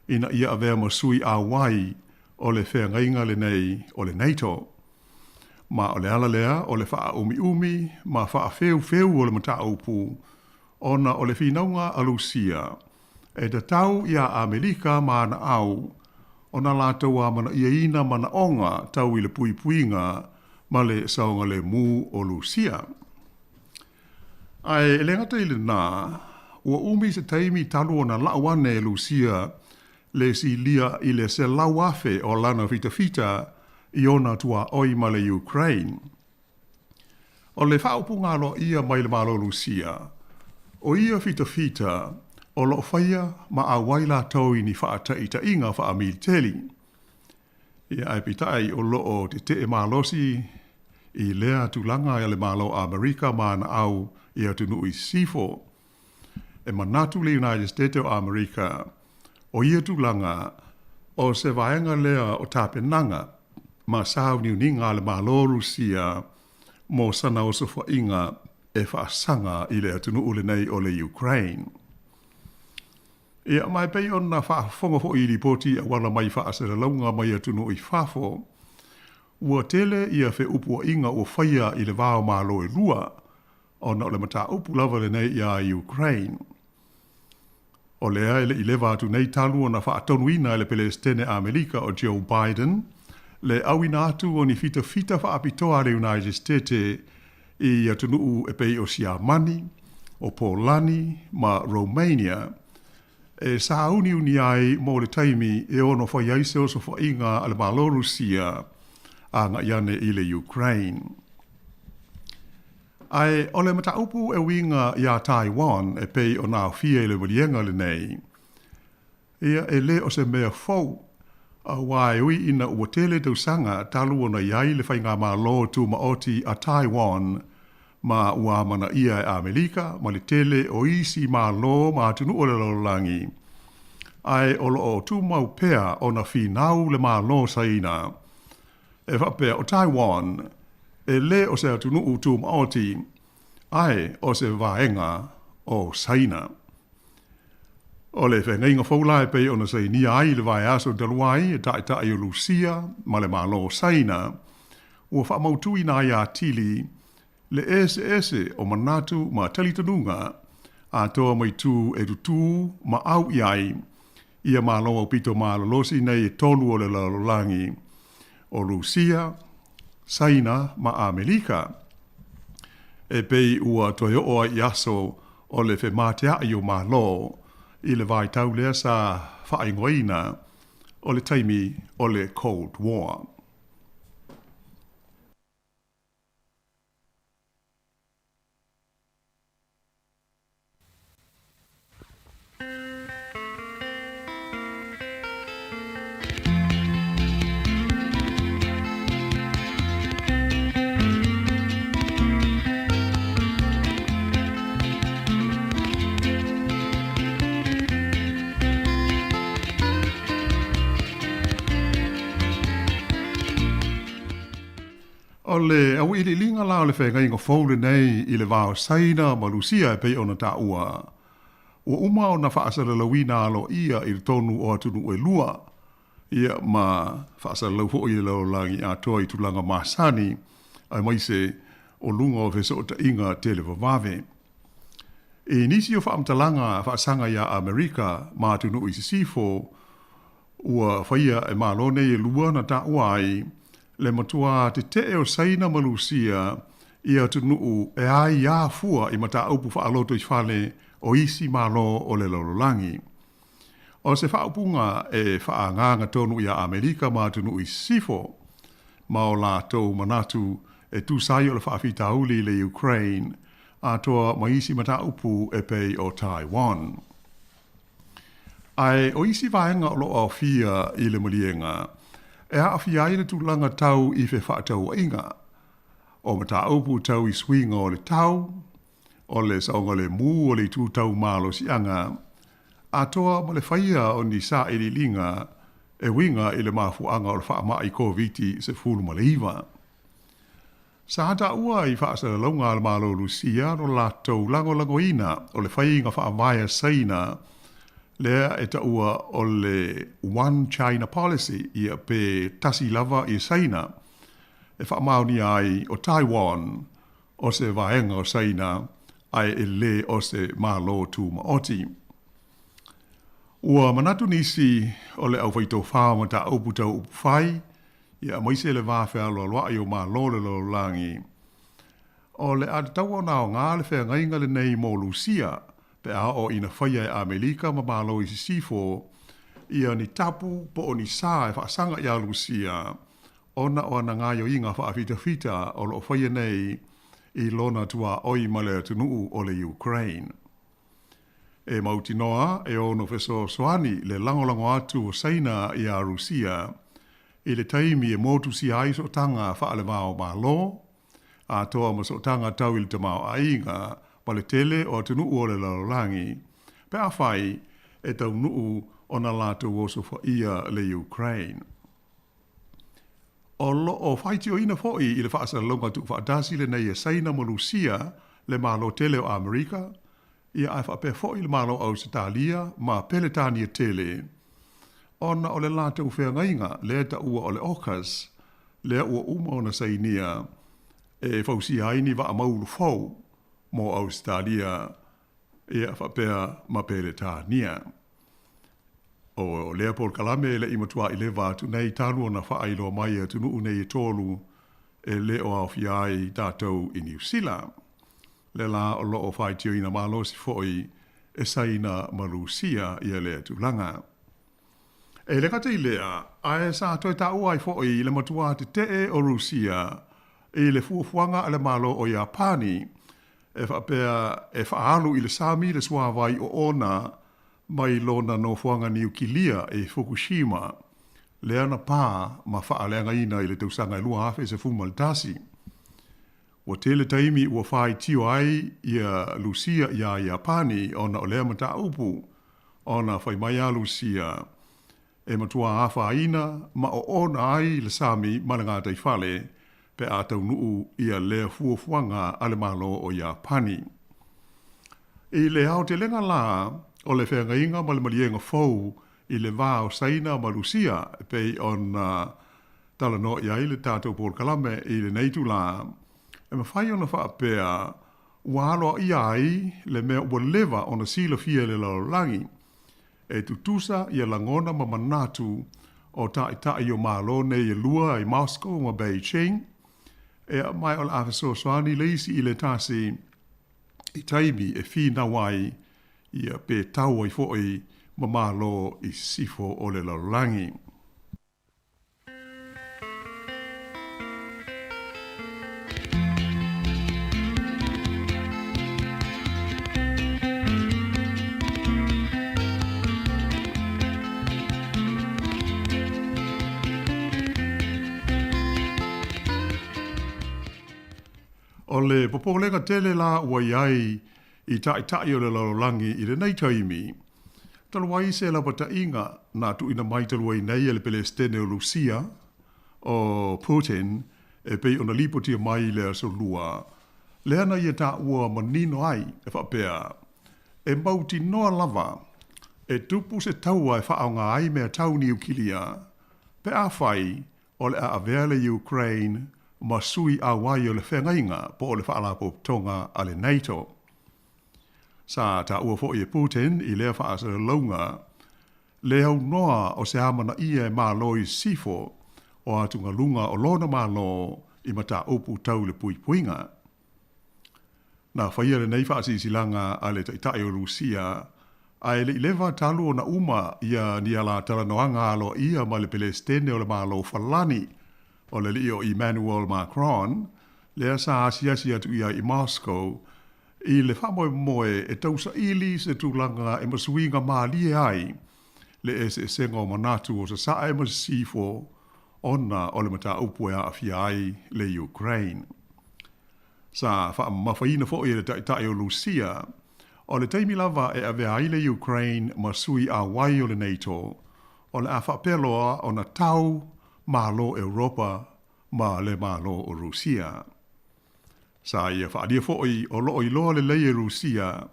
ina ia avea ma sui auai o le feagaiga lenei o le NATO. Ma o le ala lea o le faaumiumi ma faafeufeu o le mataupu ona o le finauga a Lusia e tatau iā Amelika ma ana au ona latou amanaiaina manaoga tau i le puipuiga ma le saogalemu o Lusia. Ae e le gata i lenā, ua umi se taimi talu ona lau ane e Lusia le silia i le 100,000 o lana fitafita i ona tuaoi ma le Ukraine. O le faaupuga aloaia mai le Malo Lusia, o ia fitafita o lo o faia ma auai latou i ni faataitaiga faamiliteli. Ia, ae peitai o lo o tetee malosi i lea tulaga e le Malo Amerika ma ana au i atunuu i sisifo. E manatu le United States o Amerika, o ia tulaga, o se vaega lea o tapenaga ma sauniuniga a le Malo Rusia mo sana osofaʻiga e faasaga i le atunuu lenei o le Ukraine. Ia, ma e pei ona faafofoga foi i lipoti auala mai faasalalauga mai atunuu i fafo, ua tele ia feupuaiga ua faia i le va o Malo e lua, ona o le mataupu lava lenei iā Ukraine. O lea e le i leva atu nei talu ona faatonuina e le Pelesitene Amelika o Joe Biden le auina atu o ni fitafita faapitoa a le United Stete i atunuu e pei o Siamani, o Polani ma Romania e sāuniuni ai mo le taimi e ono fai ai se osofaʻiga a le Malo Rusia agai ane i le Ukraine. Ae o le mataupu e uiga iā Taiwan e pei ona aofia i le maliega lenei, ia e le o se mea fou, aua e ui ina ua tele tausaga talu ona i ai le faigamalo tumaoti a Taiwan ma ua amanaia e Amelika ma le tele o isi malo ma atunuu o le lalolagi, ae o lo o tumau pea ona finau le Malo Saina e faapea o Taiwan e lē o se atunuu tumaoti ae o se vaega o Saina. O le feagaiga fou la e pei ona sainia ai le vaeaso talu ai e taitai o Lusia ma le Malo o Saina, ua faamautuina ai atili le eseese o manatu ma talitonuga atoa ma itu e tutū ma au i ai ia Malo aupito malolosi nei e tolu o le lalolagi, o Lusia, Saina ma Amelika, e pei ua toe oo ai i aso o le femateaʻi o Malo i le vaitau lea sa faaigoaina o le taimi o le Cold War. O le auiliiliga la o le feagaiga fou lenei i le va o Saina ma Lusia e pei ona taua, ua uma ona faasalalauina aloaia i totonu o atunuu e lua, ia ma faasalalau foi i le lalolagi atoa i tulaga masani, aemaise o luga o fesootaiga televavave. I nisi o faamatalaga faasaga iā Amerika ma atunuu i sisifo, Ua faia e Malo nei e lua na taua ai le matuā tetee o Saina ma Lusia i atunuu e aiā fua i mataupu faalotoifale o isi Malo o le lalolagi. O se faaupuga e faaagaaga tonu iā Amerika ma atunuu i sisifo, ma o latou manatu e tusa ai o le faafitauli i le Ukraine atoa ma isi mataupu e pei o Taiwan. Ae o isi vaega o lo o aofia i le maliega, e aafia ai le tulaga tau i fefaatauaiga, o mataupu tau i suiga o le tau, o le saogalemu o le itu tau malosiaga, atoa ma le faia o ni sailiiliga e uiga i le mafuaaga o le faamai Koviti-19. Sa taua i faasalalauga a le Malo Lusia lo latou lagolagoina o le faiga faavae a Saina lea e taua o le One China Policy, ia pe tasi lava i Saina, e faamaonia ai o Taiwan o se vaega o Saina ae e lē o se Malo Tumaoti. Ua manatu nisi o le aufaitofā o mataupu tau upufai Ia aemaise le va fealoaloaʻi o Malo o le lalolagi. O le a tatau ona aoga le feagaiga lenei mo Lusia pe a oo ina faia e Amelika ma Malo i Sisifo ia ni tapu po o ni sa e faasaga iā Lusia ona o ana gaoioiga faafitafita o lo o faia nei i lona tuaoi ma le atunuu o le Ukraine. E mautinoa e ono fesoasoani le lagolago atu o Saina iā Rusia i le taimi e motusia ai sootaga faale-va-o-Malo, atoa ma sootaga tau i le tamaoaiga ma le tele o atunuu o le lalolagi, pe afai e taunuu ona latou osofaia le Ukraine. O lo o faitioina foi i le faasalalauga tuufaatasi lenei e Saina ma Lusia le Malo tele o Amerika, ia ae faapea foi le Malo o Ausetalia ma Peletania tele, ona o le latou feagaiga lea e taua o le AUKUS, lea ua uma ona sainia e fausia ai ni vaa maulu fou mo Ausetalia ia faapea ma Peletania. O lea polokalame e le i matuaʻi leva atu nei talu ona faailoa mai e atunuu nei e tolu e le o aofia ai tatou i Niu Sila. Lea la o lo o faitioina malosi foi e Saina ma Lusia ia lea tulaga. E le gata i lea, ae sa toe taua ai foi le matuā tetee o Rusia i le fuafuaga a le Malo o Iapani e faapea e faaalu i le sami le suāwai oona mai lona nofoaga niukilia i Fukushima, lea na pā ma faaleagaina i le tausaga e 2011. Ua tele taimi ua faitio ai ia Lusia iā Iapani ona o lea mataupu, ona fai mai a Lusia e matuā afaina ma oona ai le sami ma le gataifale pe a taunuu ia lea fuafuaga a le Malo o Iapani. I le aotelega la o le feagaiga ma le maliega fou i le va o Saina ma Lusia e pei ona talanoa i ai le tatou polokalame i lenei itulā, e mafai ona faapea ua aloaia ai le mea ua leva ona silafia e le lalolagi, e tutusa ia lagona ma manatu o taitai o Malo nei e lua i Moscow ma Beijing, e aumai o le a fesoasoani le isi i le tasi i taimi e finau ai ia pe tau ai foi ma Malo i sisifo o le lalolagi. O le popolega tele la ua i ai i taitai o le lalolagi i lenei taimi, Talu ai se lapataiga na tuuina mai talu ai nei e le Pelesitene o Lusia, o Putin, e pei ona lipotia mai i le Aso Lua, lea na ia taua manino ai e faapea, e mautinoa lava e tupu se taua e faaaoga ai mea tau niukilia pe afai o le a avea le Ukraine ma sui auai o le feagaiga po o le Faalapotopotoga a le NATO. Sa taua foi e Putin i lea faasalalauga le aunoa o se amanaia e Malo i sisifo o atugaluga o lona Malo i mataupu tau le puipuiga. Na faia lenei faasilasilaga a le Taitai o Lusia ae le i leva talu ona uma ia ni ala talanoaga aloaia ma le Pelesitene o le Malo Falani o le alii o Emmanuel Macron lea sa asiasi atu i ai i Moscow i le faamoemoe e tausaili se tulaga e masuiga malie ai le eseesega o manatu o Sasae ma Sisifo ona o le mataupu e aafia ai le Ukraine. Sa faamamafaina foi e le Taitai o Lusia, o le taimi lava e avea ai le Ukraine ma sui auai o le NATO, o le a faapea loa ona tau Malo Europa ma le Malo o Rusia. Sa ia faaalia foi o lo o iloa lelei e Rusia,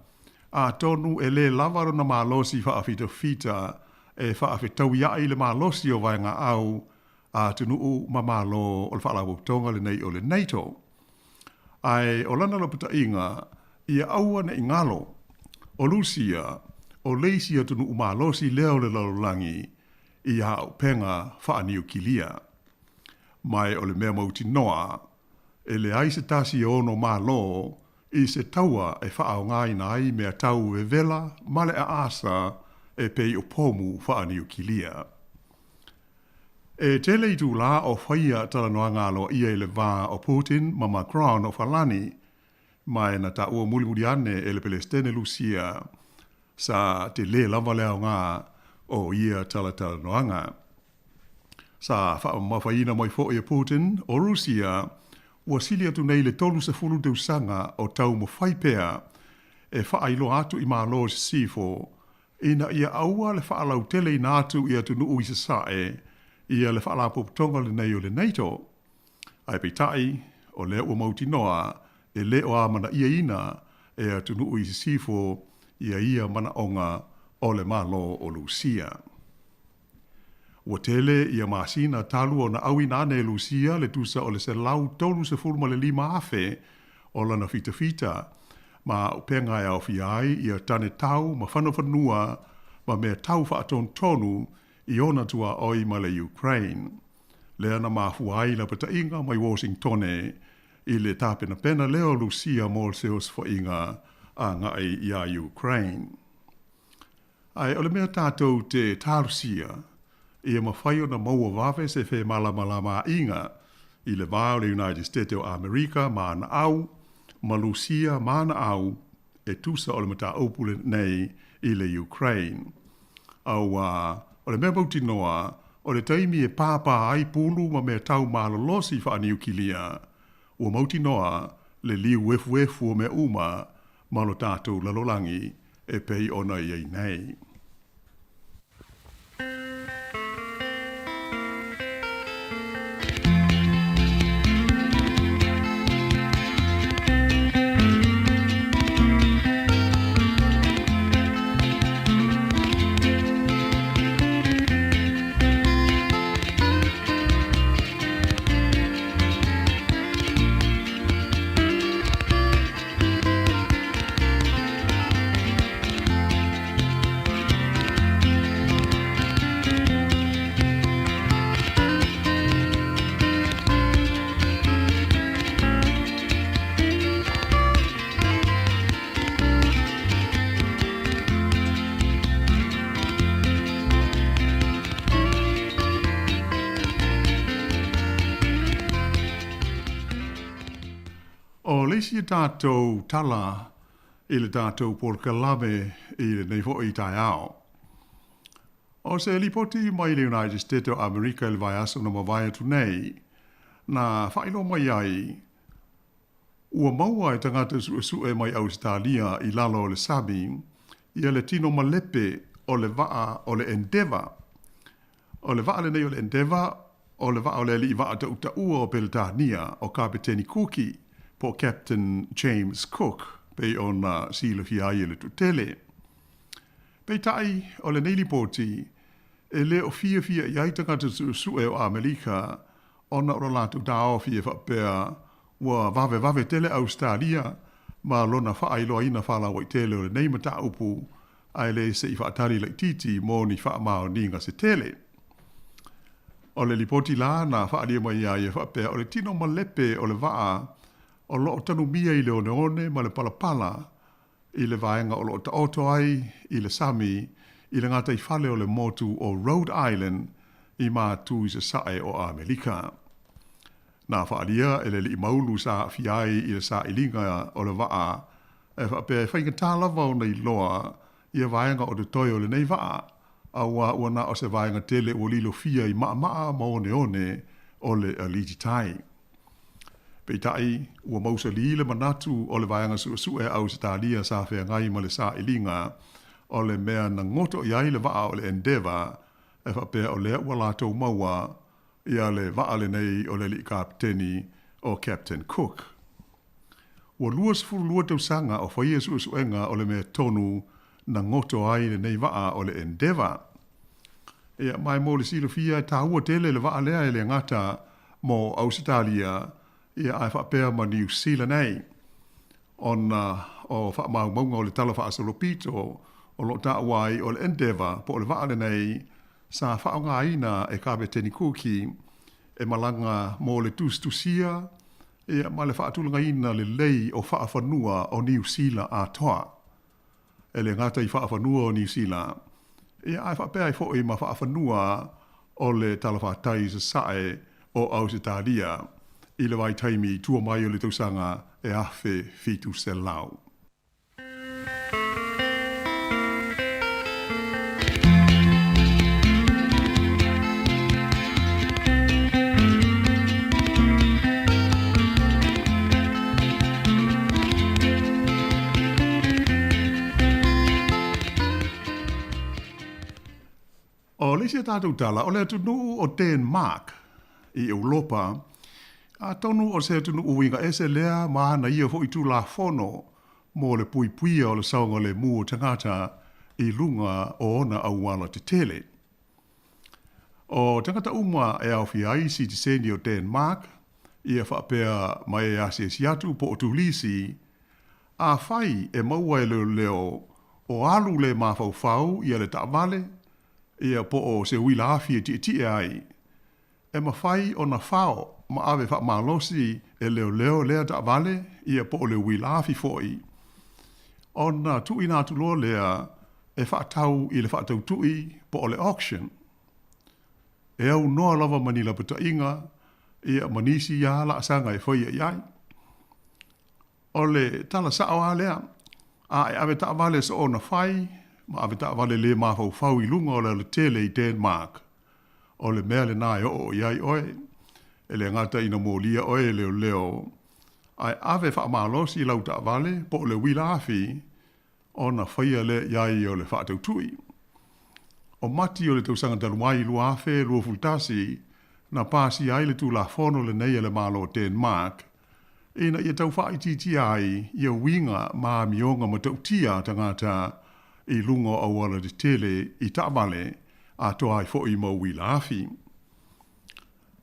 atonu e lē lava lona malosi faafitafita e faafetauiaʻi le malosi o vaegaau a atunuu ma Malo o le Faalapotopotoga lenei o le NATO. Ae o lana lapataiga ia aua ne i galo, o Rusia o le isi atunuu malosi lea o le lalolagi i auupega faaniukilia. Ma o le mea mautinoa, e leai se tasi e ono malo i se taua e faaaogaina ai mea tau vevela ma le aasa e pei o pomu faaniukilia. E tele itulā o faia talanoaga aloaia i le va o Putin ma Macron o Falani, ma e na taua mulimuli ane e le Pelestene Lusia sa telē lava le aoga o ia talatalanoaga. Sa faamamafaina mai foi e Putin o Rusia ua sili atu nei le 30 tausaga o taumafai pea e faailoa atu i Malo i Sisifo ina ia aua le faalauteleina atu i atunuu i Sasae ia le Faalapotopotoga lenei o le NATO. Ae peitai, o lea ua mautinoa e le o amanaiaina e atunuu i Sisifo ia ia manaoga o le Malo o Lusia. Ua tele ia masina talu ona auina ane e Lusia le tusa o le 135,000 o lana fitafita ma upega e aofia ai ia tane tau ma fanufanua ma mea tau faatonutonu i ona tuaoi ma le Ukraine. Lea na mafua ai lapataiga mai Washingtone i le tapenapena lea o Lusia mo se osofaiga agai iā Ukraine. Ae o le mea tatou te talosia, ia mafai ona maua vave se femalamalamaaiga i le va o le United States o Amerika ma ana au, ma Lusia ma ana au, e tusa o le mataupu lenei i le Ukraine. Auā, o le mea mautinoa, o le taimi e pāpā ai pulu ma mea tau malolosi faaniukilia, ua mautinoa le liu efuefu o mea uma ma lo tatou lalolagi e pei ona i ai nei. O le isi a tatou tala i le tatou polokalame i lenei foi taeao. O se lipoti mai le United States o Amerika i le vaiaso na mavae atu nei, na faailoa mai ai ua maua e tagata suesue mai Ausetalia i lalo o le sami ia le tino malepe o le vaa o le Endeavour. O le vaa lenei o le Endeavour, o le vaa o le alii vaa tautaua o Peretania, o Kapeteni Kuki, po o Captain James Cook, pei ona silafia ai e le toatele. Peitai, o lenei lipoti, e le o fiafia i ai tagata suesue o Amerika ona o lo latou taofi e faapea ua vavevave tele Ausetalia ma lona faailoaina faalauaitele o lenei mataupu ae le se i faatali laitiiti mo ni faamaoniga se tele. O le lipoti la na faaalia mai ai e faapea o le tino malepe o le vaa o lo o tanumia i le oneone ma le palapala i le vaega o lo o taoto ai i le sami i le gataifale o le motu o Rhode Island i matu i sasae o Amerika. Na faaalia e le alii maulu sa aafia ai i le sailiga o le vaa e faapea e faigata lava ona iloa ia vaega o totoe o lenei vaa, auā ua na o se vaega tele ua lilofia i maamaa ma oneone o le aliti tai. Peitai, ua mausalī le manatu o le vaega suesue a Ausetalia sa feagai ma le sailiga o le mea na goto i ai le vaa o le Endeavour e faapea o lea ua latou maua ia le vaa lenei o le alii kapeteni o Captain Cook. Ua 22 tausaga o faia suesuega o le mea tonu na goto ai lenei vaa o le Endeavour. Ia, ma e mo le silafia e taua tele le vaa lea e le gata mo Ausetalia, ia ae faapea ma Niu Sila nei. Ona o faamaumauga o le Tala Faasolopito o lo o taua ai o le Endeavour po o le vaa lenei sa faaaogaina e Kapeteni Kuki e malaga mo le tusitusia ia ma le faatulagaina lelei o faafanua o Niu Sila atoa. E le gata i faafanua o Niu Sila, Ia, ae faapea ai foi ma faafanua o le talafatai i sasae o Ausetalia i le vaitaimi i tua mai o le tausaga e 1700. O le isi a tatou tala, o le atunuu o Denmark i Europa, atonu o se atunuu uiga ese lea ma ana ia foi Tulafono mo le puipuia o le saogalemu o tagata i luga o ona auala tetele. O tagata uma e aofia ai sitiseni o Denmark, ia faapea ma e asiasi atu po o turisi, afai e maua e leoleo o alu le mafaufau ia le taavale, ia po o se uila afi e tietie ai, e mafai ona fao ma ave faamalosi e leoleo lea taavale, ia po o le uila afi foi, ona tuuina atu loa lea e faatau i le faatautui po o le auction. E aunoa lava ma ni lapataiga, ia ma nisi lava laasaga e faia i ai. O le tala sao lava lea, a e ave taavale soona fai ma ave taavale le mafaufau i luga o le alatele i Denmark, o le mea lena e oo i ai oe. E le gata ina molia oe e leoleo, ae ave faamalosi lau taavale po o le uila afi ona faia lea i ai o le faatautui. O Mati o le tausaga talu ai 2021, na pasia ai le Tulafono lenei a le Malo o Denmark ina ia tau faaitiitia ai ia uiga ma amioga matautia a tagata i luga o auala tetele i taavale atoa ai foi ma uila afi.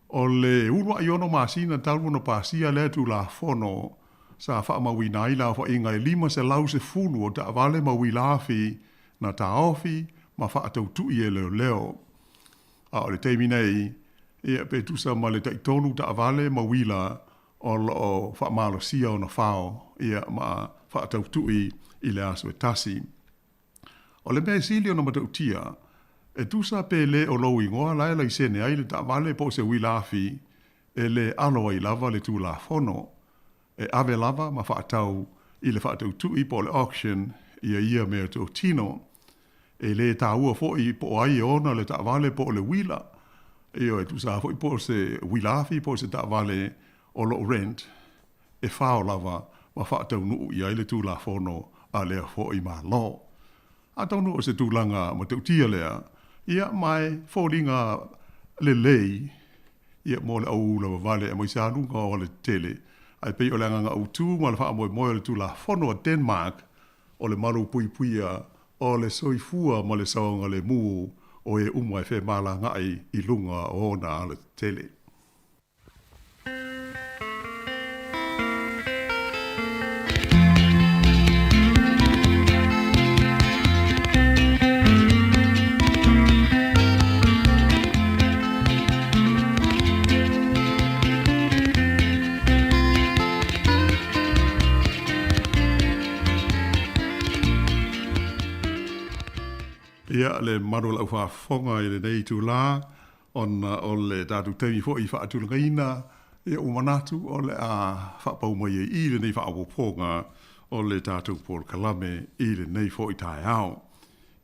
O le uluai ono masina talu ona pasia lea Tulafono, sa faamauina ai le aofaiga e 510 o taavale ma uila afi na taofi ma faatautui e leoleo. A o le taimi nei, ia pe tusa ma le taitolu taavale ma uila o lo o faamalosia ona fao ia ma faatautui i le aso e tasi. O le mea e sili ona matautia, e tusa pe le o lou igoa la e laisene ai le taavale po o se uila afi, e le alo ai lava le Tulafono, e ave lava ma faatau i le faatautui po o le auction ia ia mea totino. E le taua foi po o ai e ona le taavale po o le uila, ioe, e tusa foi po o se uila afi po o se taavale o lo o rent, e fao lava ma faataunuu i ai le Tulafono a lea foi Malo. Atonu o se tulaga matautia lea, ia, ma e foliga lelei ia mo le auula vavale aemaise lava luga o alatetele, ae pei o le agaga autu ma le faamoemoe o le Tulafono a Denmark o le malupuipuia o le soifua ma le saogalemu o e uma e femalagaai i luga o ona alatetele. Ia, le mamalu o lau faafofoga i lenei itulā, Ona o le tatou taimi foi i faatulagaina, ia ua manatu o le a faapau mai ai i lenei faaopoopoga o le tatou polokalame i lenei foi taeao.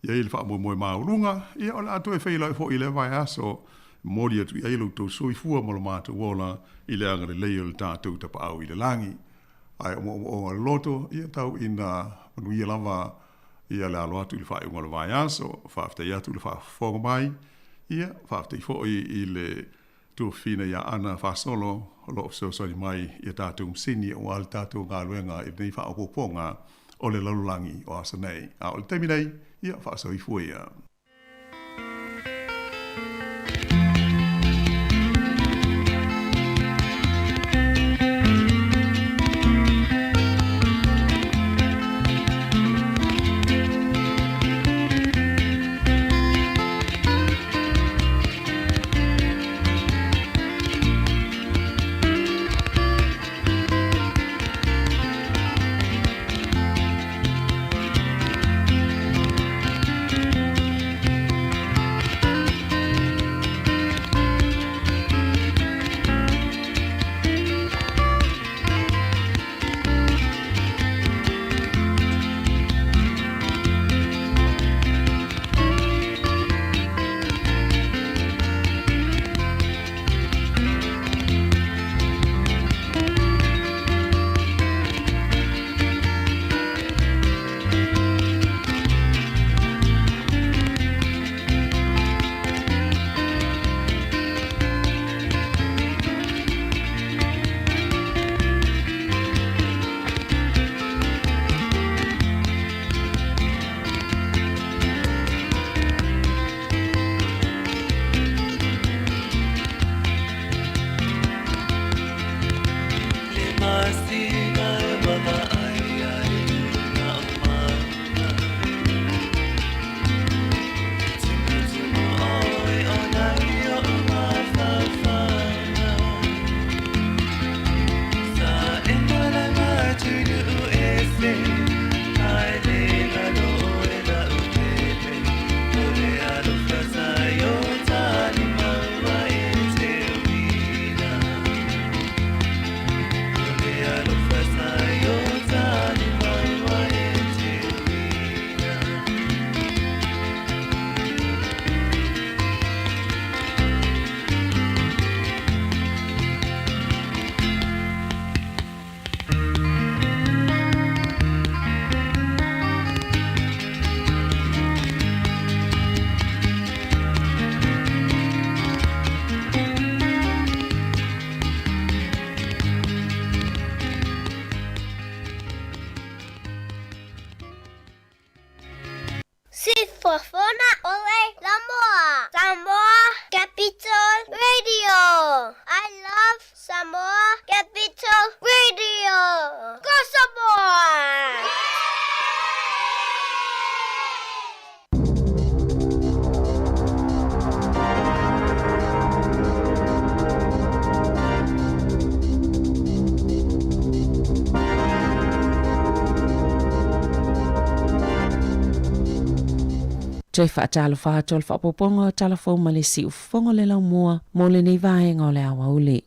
I ai le faamoemoe maualuga, ia o le a toe feiloai foi i lea vaiaso, e momoli atu i ai lo outou soifua ma lo matou ola i le agalelei o le tatou Tapaau i le Lagi. Ae o moomooga o le loto, ia tau ina manuia lava ia le alo atu i le faaiuga o le vaiaso. Faafetai atu i le faafofoga mai, ia, faafetai foi i le tuafafine ia Ana Fasolo o lo o fesoasoani mai i a tatou masini aua le tatou galuega i lenei faaopoopoga o le lalolagi o aso nei. A o le taimi nei, ia, faasoifua ia. Fofona ole Samoa. Samoa Capital Radio. I love Samoa Capital Radio. Go Samoa! Toe faatalofa atu o le faaopoopoga o tala fou ma le siufofoga o le laumua mo lenei vaega o le aoauli.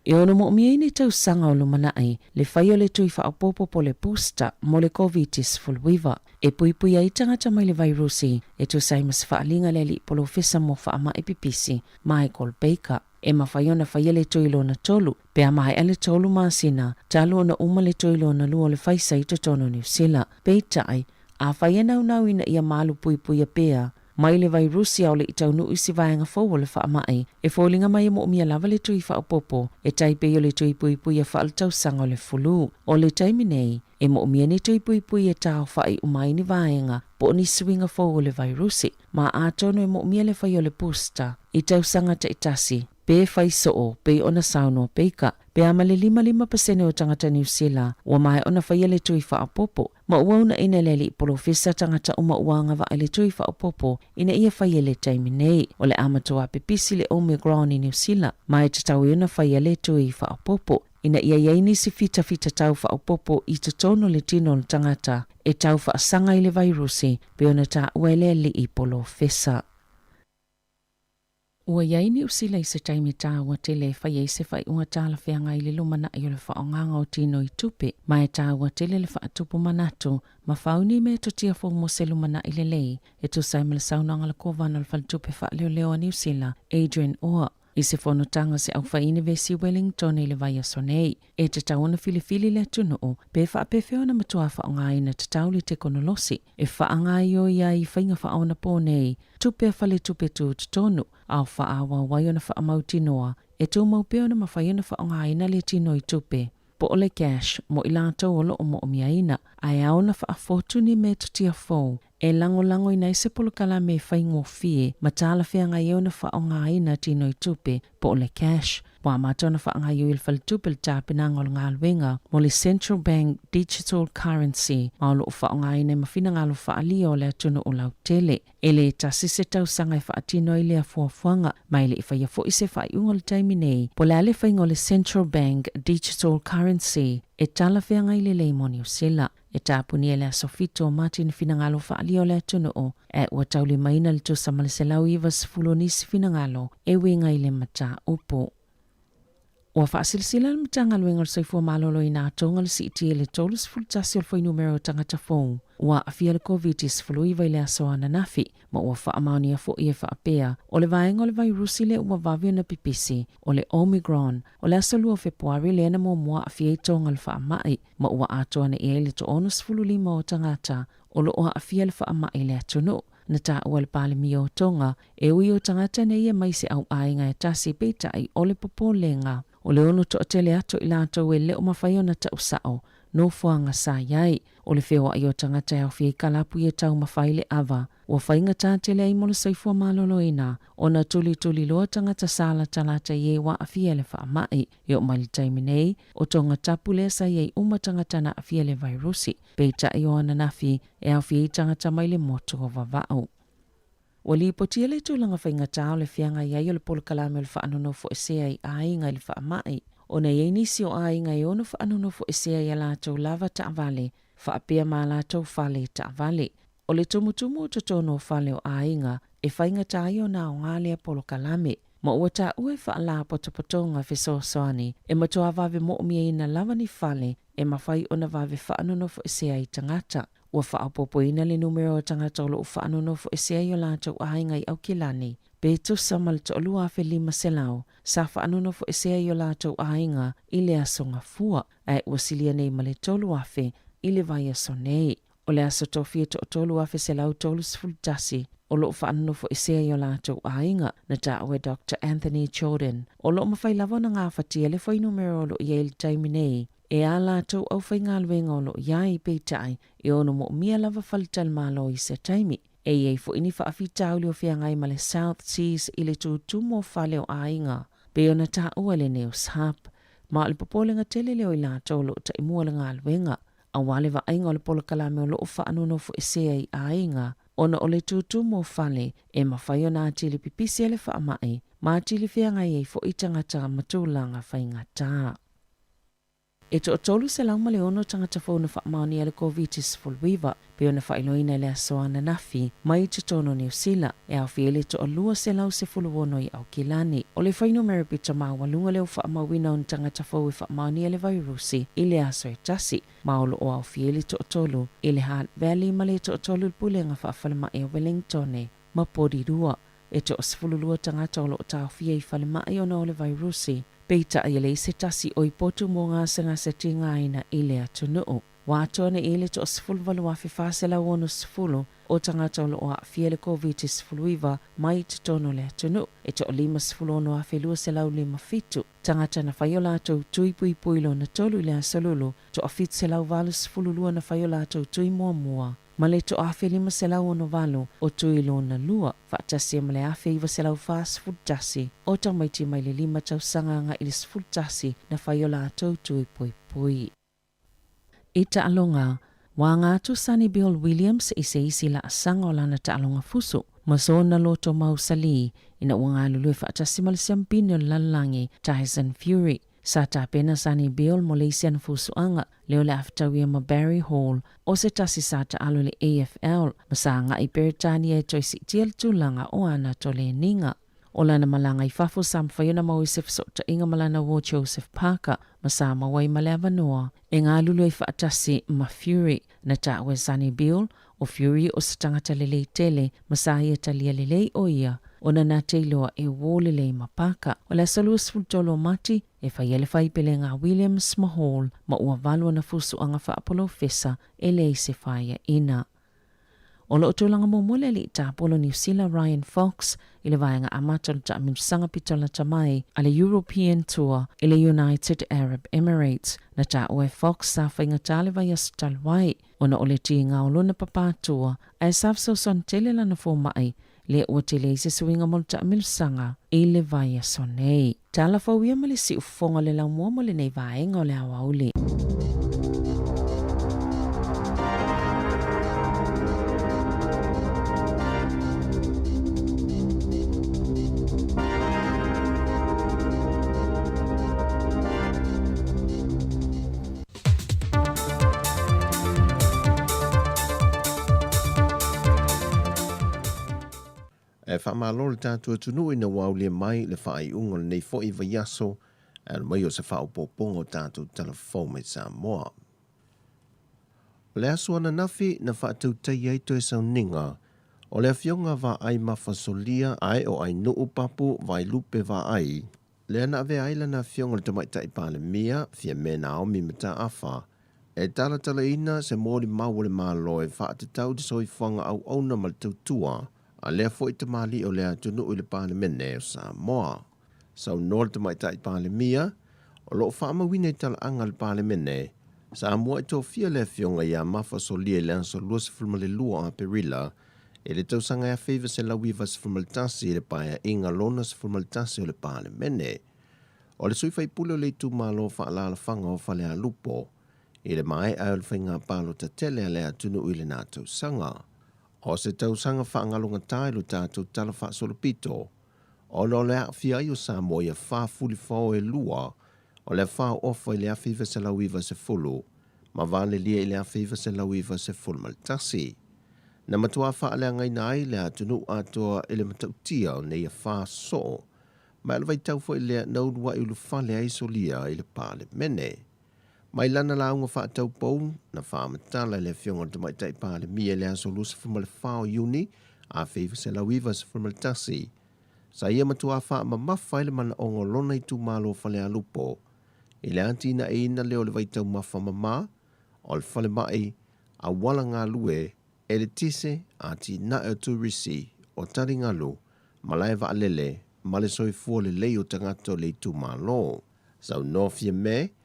E ono moomia ai nei tausaga o lumanai le fai o le tui faaopoopo po o le booster mo le Koviti-19 e puipui ai tagata mai le vairusi e tusa ai ma se faaaliga a le alii polofesa mo faamai pipisi Michael Baker. E mafai ona faia le tui lona tolu pe a maea le tolu masina talu ona uma le tui lona lua o le faisa i totonu o Niu Sila. Peitai, afai e naunau ina ia malupuipuia pea mai le vairusi a o le i taunuu i se vaega fou o le faamai, e foliga mai e moomia lava le tui faaopoopo e tai pei o le tui puipuia faaletausaga o le fulu. O le taimi nei, e moomia ni tui puipui e taaofai uma ai ni vaega po o ni suiga fou o le vairusi, ma atonu e moomia le fai o le booster i tausaga taitasi pe fai soo pei ona saunoa Baker. Pe a ma le 55% o tagata Niu Sila ua maea ona faia le tui faaopoopo, ma ua uunaina e le alii polofesa tagata uma ua agavaa i le tui faaopoopo ina ia faia i le taimi nei. O le a matua pipisi le Omicron i Niu Sila, ma e tatau ai ona faia le tui faaopoopo ina ia i ai nisi fitafitatau faaopoopo i totonu o le tino o le tagata e tau faasaga i le vairusi pei ona taua e le alii polofesa. Ua i ai Niu Sila i se taimi taua tele e fai ai se faaiuga talafeagai i le lumanai o le faaaogaga o tino i tupe, ma e taua tele le faatupu manatu ma fau ni metotia fou mo se lumanai lelei, e tusa ai ma le saunoaga a le Kovana o le Faletupe Faaleoleo a Niu Sila, Adrian Orr. I se fonotaga se aufainivesi Wellington i le vaiaso nei, e tatau ona filifili le atunuu pe faapefea ona matua faaaogaina tatau le tekonolosi e faagaoioi ai i faiga faaonapō nei tupe a faletupe tutotonu, a o faaauau ai ona faamautinoa e tumau pea ona mafai ona faaaogaina le tino i tupe po o le cash mo i latou o lo o moomiaina, ae ao ona faafotu ni metotia fou e lagolagoina ai se polokalame e faigofie ma talafeagai ai ona faaaogaina tino i tupe po o le cash. Ua amata ona faagaoioi e le Faletupe le tapenaga o le galuega mo le Central Bank Digital Currency ma o lo o faaaogaina i ma finagalo faaalia o le atunuu lautele. E le tasi se tausaga e faatino ai lea fuafuaga, ma e le i faia foi se faaiuga o le taimi nei po o le a le faiga o le Central Bank Digital Currency e talafeagai lelei mo Niu Sila. E tapunia i le aso 7 o Mati ni finagalo faaalia o le atunuu, ae ua taulimaina le tusa ma le 190 o nisi finagalo e uiga i le mataupu. Ua faasilasila le Matagaluega o le Soifua Maloloina a Tonga le siitia i le 31 o le fuainumera o tagata fou ua aafia i le Koviti-19 i le aso ananafi, ma ua faamaonia foi e faapea, o le vaega o le vairusi lea ua vave ona pipisi, o le Omicron. O le aso 2 o Fepuari lea na muamua aafia ai Tonga i le faamai, ma ua atoa nei ai le 65 o tagata o lo o aafia i le faamai i le atunuu. Na taua e le Palemia o Tonga, e ui o tagata nei e mai se au aiga e tasi peitai o le popolega o le ono toatele atu i latou e le o mafai ona tau sao nofoaga sa i ai. O le feoai o tagata e aofia i kalapu e taumafa ai le ava, ua faigata tele ai mo le soifua maloloina ona tulituliloa tagata sa latalata i e ua aafia i le faamai. E oo mai le taimi nei, o Tonga tapu lea sa i ai uma tagata na aafia i le vairusi. Peitai o ananafi e aofia ai tagata mai le motu o Vava'u. Ua lipotia le tulaga faigata o le feagai ai o le polokalame o le faanonofoesea i aiga i le faamai, ona e i ai nisi o aiga e ono faanonofoesea i a latou lava taavale faapea ma a latou fale taavale. O le tumutumu o totonu o fale o aiga e faigata ai ona aoga lea polokalame, ma ua taua e faalapotopotoga fesoasoani e matua vave moomiaina lava ni fale e mafai ona vave faanonofoesea ai tagata. Ua faaopoopoina le numera o tagata o lo o faanonofoesea i o latou aiga i Aukilani, pe tusa ma le 2,500 sa faanonofoesea i o latou aiga i le aso Gafua, ae ua silia nei ma le 3,000 i le vaiaso nei. O le aso Tofia 3,131 o lo o faanonofoesea i o latou aiga, na taua e Doctor Anthony Jordan, o lo o mafai lava ona gafatia le fuainumera o lo o i ai i le taimi nei e ā latou aufaigaluega o lo o i ai, peitai, e ono moomia lava faletalimalo i se taimi. E i ai foi ni faafitauli o feagai ma le South Seas i le tutumu o fale o aiga, pei ona taua e le News Hub. Ma o le popolega tele lea o i latou o lo o taimua le galuega, aua le vaaiga o le polokalame o lo o faanonofoesea i aiga ona o le tutumu o fale e mafai ona atili pipisi ai le faamai ma atili feagai ai foi tagata ma tulaga faigata. E toa-306 tagata fou na faamaonia le Koviti-19, pei ona faailoaina i le aso ananafi mai i totonu o Niu Sila, e aofia ai le toa-216 i Aukilani. O le fuainumera pito maualuga lea ua faamauina o ni tagata fou e faamaonia le vairusi i le aso e tasi, ma o lo o aofia ai le toatolu i le Hutt Valley ma le toatolu i le Pulega Faafalemai o Wellingtone ma Porirua. E toa-12 tagata o lo o taofia i falemai ona o le vairusi. Peitai e leai se tasi o i potu mo gasegase tigaina i le atunuu. Ua atoa nei i ai le toa-18,460 o tagata o lo o aafia i le Koviti-19 mai i totonu o le atunuu. E toa-56,257 tagata na fai o latou tui puipui lona tolu i le aso Lulu, toa-782 na fai o latou tui muamua ma le toa-1568 o tui lona lua, faatasi ai ma le 1941 o tamaiti mai le lima tausaga agai i le 11 na fai o latou tui puipui. I taaloga, ua aga atu Sonny Bill Williams i se isi laasaga o lana taaloga fusu ma sona loto mausali ina ua galulue faatasi ma le siampine o le lalolagi Tyson Fury. Sa tapena Sonny Bill mo le isi ana fusuaga lea o le a fetauia ma Barry Hall o se tasi sa taalo i le AFL ma sa agai i Peretania e toe siitia le tulaga o ana toleniga. O lana malaga i fafo sa mafai ona maua i se fesootaiga ma lana uo Joseph Parker ma sa maua ai ma le avanoa e galulue ai faatasi ma Fury. Na taua e Sonny Bill o Fury o se tagata lelei tele ma sa ia talia lelei o ia ona na te iloa e uo lelei ma Parker. O le aso 23 o Mati e fai ai le faipelega a Williams ma Hall ma ua valu ana fusuaga faapolofesa e leai se faiaina. O lo o tulaga muamua le alii tapolo Niu Sila Ryan Fox i le vaega amata o le taamilosaga pitolata mai a le European Tour i le United Arab Emirates. Na taua e Fox sa faigata le vaiaso talu ai ona o le tiga o lona papatua ae sa fesoasoani tele lana fomai lea ua tele ai se suiga mo le taamilosaga i le vaiaso nei. Tala fou ia ma le siufofoga o le laumua mo lenei vaega o le aoauli. E faamalo le tatou atunuu ina ua aulia mai le faaiuga o lenei foi vaiaso e alu mai o se faaopoopoga o tatou tala fou mai Samoa. O le aso ananafi na faatautaia ai toe sauniga o le Afioga Vaai Mafasolia ae o Ainuu Papu Vailupe Vaai, lea na avea ai lana Afioga i le Tamaitai Palemia, Fiame Naomi Mataafa, e talatalaina se molimau a le Malo e faatatau i le soifuaga auauna ma le tautua a lea foi tamalii o le atunuu i le Palemene o Samoa. Saunoa le Tamaitai Palemia, o lo o faamauina i talaaga a le Palemene, sa muai tofia le Afioga ia Mafa Solia i le aso 22 o Aperila i le tausaga 1991 i le Paeaiga lona 11 o le Palemene. O le sui faipule o le itumalo faaalaalafaga o Falealupo i le maea o le faiga palota tele a le atunuu i lena tausaga. O se tausaga faagalogatā i lo tatou tala faasolopito, ona o le aafia ai o Samoa i afa fulifao e lua o le afa o Ofa i le 1990 ma Valelia i le 1991. Na matuā faaleagaina ai le atunuu atoa i le matautia o nei afa soo, ma e o le vaitau foi lea na uluai ulufale ai Solia i le Palemene. Mai lana lauga faataupou, na faamatala e le Afioga i le Tamaitai Palemia i le aso 24 o Iuni 1991, sa ia matuā faamamafa ai le manaoga o lona itumalo o Falealupo i le atinaeina lea o le vaitaumafa mama, o le falemai, auala galue, eletise, atinae o turisi, o taligalu, malae vaalele ma le soifua lelei o tagata o le itumalo. Saunoa Fiame,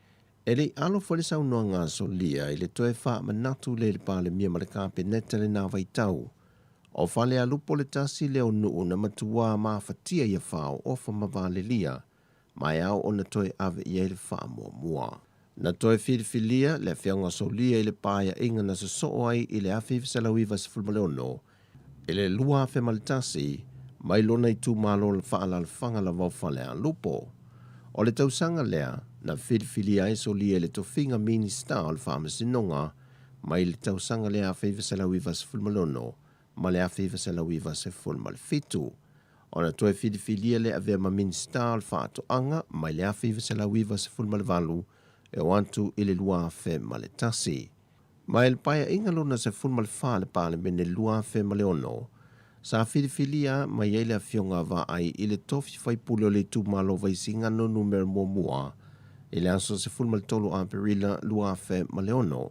E le i alo foi le saunoaga a Solia i le toe faamanatu lea i le Palemia ma le Kapeneta i lena vaitau. O Falealupo le tasi lea o nuu na matuā mafatia i afao ofa ma valelia, ma e ao ona toe ave i ai le faamuamua. Na toe filifilia le Afioga Solia i le paeaiga na sosoo ai i le 1996 i le 2001 mai lona itumalo faaalaalafaga lava o Falealupo. O le tausaga lea na filifilia ai Solia i le tofiga Minista o le Faamasinoga mai le tausaga lea 1996 ma le 1997. Ona toe filifilia lea avea ma Minisita o le Faatoaga mai le 1998 e oo atu i le 2001. Mai le Paeaiga lona 14 a le Palemene 2006, sa filifilia mai ai le Afioga a Vaai i le tofi faipule o le itumalo Vaisigano Numera Muamua i le aso 13 o Aperila 2006.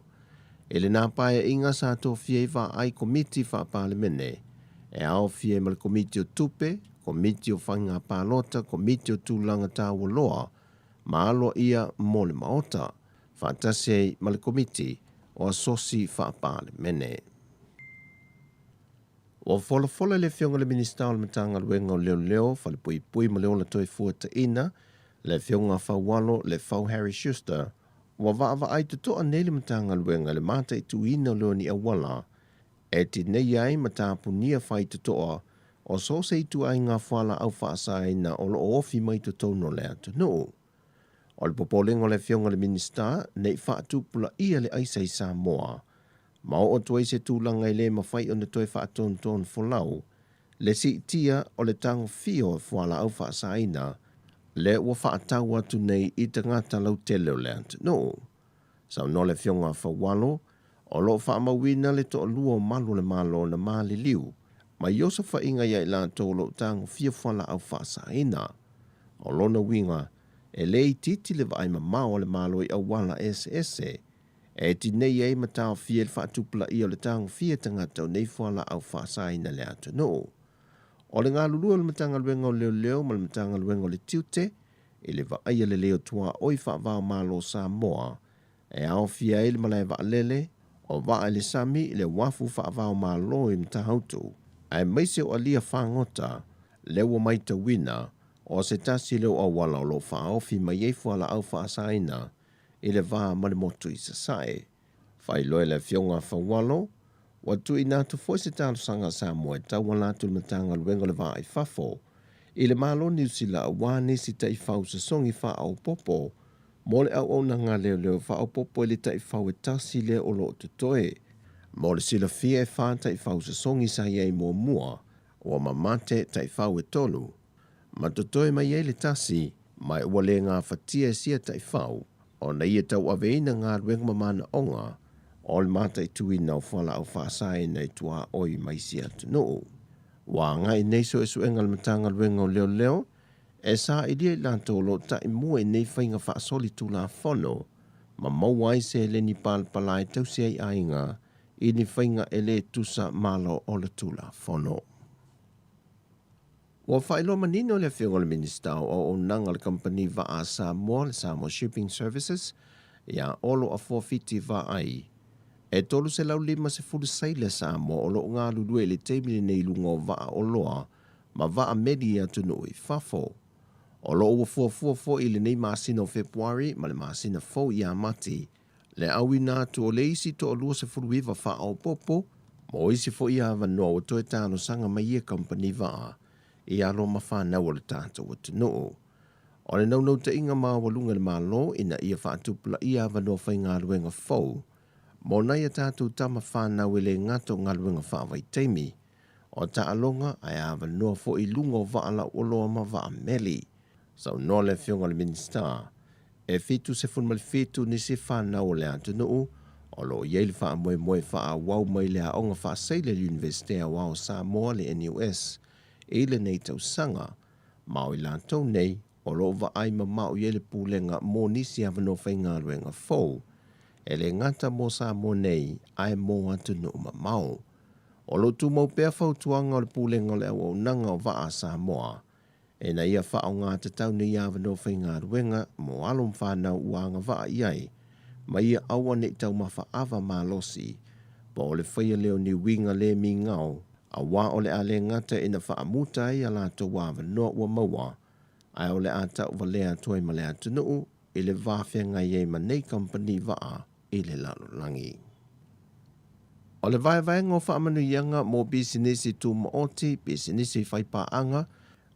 I lena paeaiga sa tofia ai Vaai Komiti Faa-Palemene e aofia ai ma le Komiti o Tupe, Komiti o Faiga Palota, Komiti o Tulaga Taua Loa ma Aloaia mo le Maota, faatasi ai ma le Komiti o Asosi Faa-Palemene. Ua folafola le Afioga i le Minisita o le Matagaluega o Leoleo, Falepuipui ma le Ola Toefuataina, le Afioga Faualo Lefau Harry Schuster, Ua vaavaai totoa nei le Matagaluega i le mataituina o leoni auala e tineia ai ma tapunia faitotoa o so o se ituaiga fualaau faasaina o lo o ofi mai totonu o le atunuu. O le popolega o le Afioga i le Minisita ne i faatupulaia le aisa i Samoa ma oo atu ai se tulaga e le mafai ona toe faatonutonu folau le siitia o le tagofia o fualaau faasaina lea ua faatau atu nei i tagata lautele o le atunuu. Saunoa le Afioga a Faualo, o lo o faamauina le toalua o malu o le Malo na maliliu mai osofaiga ia i latou o lo o tagofia fualaau faasaina. O lona uiga, e le itiiti le vaai mamao a le Malo i auala eseese e tinei ai ma taofia i le faatupulaia o le tagofia tagata o nei fualaau faasaina i le atunuu. O le galulue o le Matagaluega o Leoleo ma le Matagaluega o le Tiute i le vaaia lelei o tuaoi faava-o-Malo Samoa e aofia ai le malae vaalele, o vaa i le sami, le uafu faava-o-Malo i Matautu, aemaise o alia fagota lea ua maitauina o se tasi lea o auala o lo o faaofi mai ai fualaau faasaina i le va ma le motu i Sasae. Faailoa e le Afioga a Faualo, ua tuuina atu foi se talosaga a Samoa e tauala atu i le Matagaluega o le Va i Fafo i le Malo o Niu Sila aua nisi taifau sosogi faaopoopo mo le auaunaga leoleo faaopoopo i le taifau e tasi lea o lo o totoe. Mo le silafia e fa taifau sosogi sa i ai muamua, ua mamate taifau e tolu ma totoe mai ai le tasi, ma ua le gafatia e sia taifau ona ia tauaveina galuega ma manaoga o le mataituina o fualaau faasaina i tuaoi ma isi atunuu. Ua agai nei suesuega a le Matagaluega o Leoleo e sailia i latou o lo o taimua i nei faiga faasolitulafono ma maua ai seleni palapala e tausi ai aiga i ni faiga e le tusa malo o le Tulafono. Ua faailoa manino le Afioga i le Minisita o Auaunaga a le Kamupani Vaa a Samoa, le Samoa Shipping Services, iā Olo Afoa Fiti Vaai, e 350 sailor Samoa o lo o galulue i le taimi lenei i luga o vaa oloa ma vaa meli i atunuu i fafo. O lo o ua fuafua foi i lenei masina o Fepuari ma le masina fou ia Mati le auina atu o le isi toalua 19 faaopoopo mo isi foi avanoa ua toe talosaga mai ia kamupani vaa i alo ma fanau o le tatou atunuu. O le naunautaiga maualuga i le Malo ina ia faatupulaia avanoa faigaluega fou mo nai a tatou tama fanau e le gata o galuega faavaitaimi, o taaloga ae avanoa foi i luga o vaa lauoloa ma vaa meli. Saunoa le Afioga i le Minisita, e 77 nisi fanau o le atunuu o lo o i ai le faamoemoe faaauau mai le Aoga Faaseila i le Iunivesite Aoao o Samoa, le NUS, i lenei tausaga, ma o i latou nei o lo o vaai mamao i ai le Pulega mo nisi avanoa faigaluega fou, e le gata mo Samoa nei ae mo atunuu mamao. O lo o tumau pea fautuaga o le Pulega o le Auaunaga o Vaa a Samoa ina ia faaaoga tatau nei avanoa faigaluega mo alo ma fanau ua agavaa i ai, ma ia aua ne i taumafa ava malosi po o le faia lea o ni uiga le migao. auā o le a le gata ina faamuta ai a latou avanoa ua maua, ae o le a tauvalea atu ai ma le atunuu i le va feagai ai ma nei kamupani vaa i le lalolagi. O le vaevaega o faamanuiaga mo pisinisi tumaoti, pisinisi faipaaga,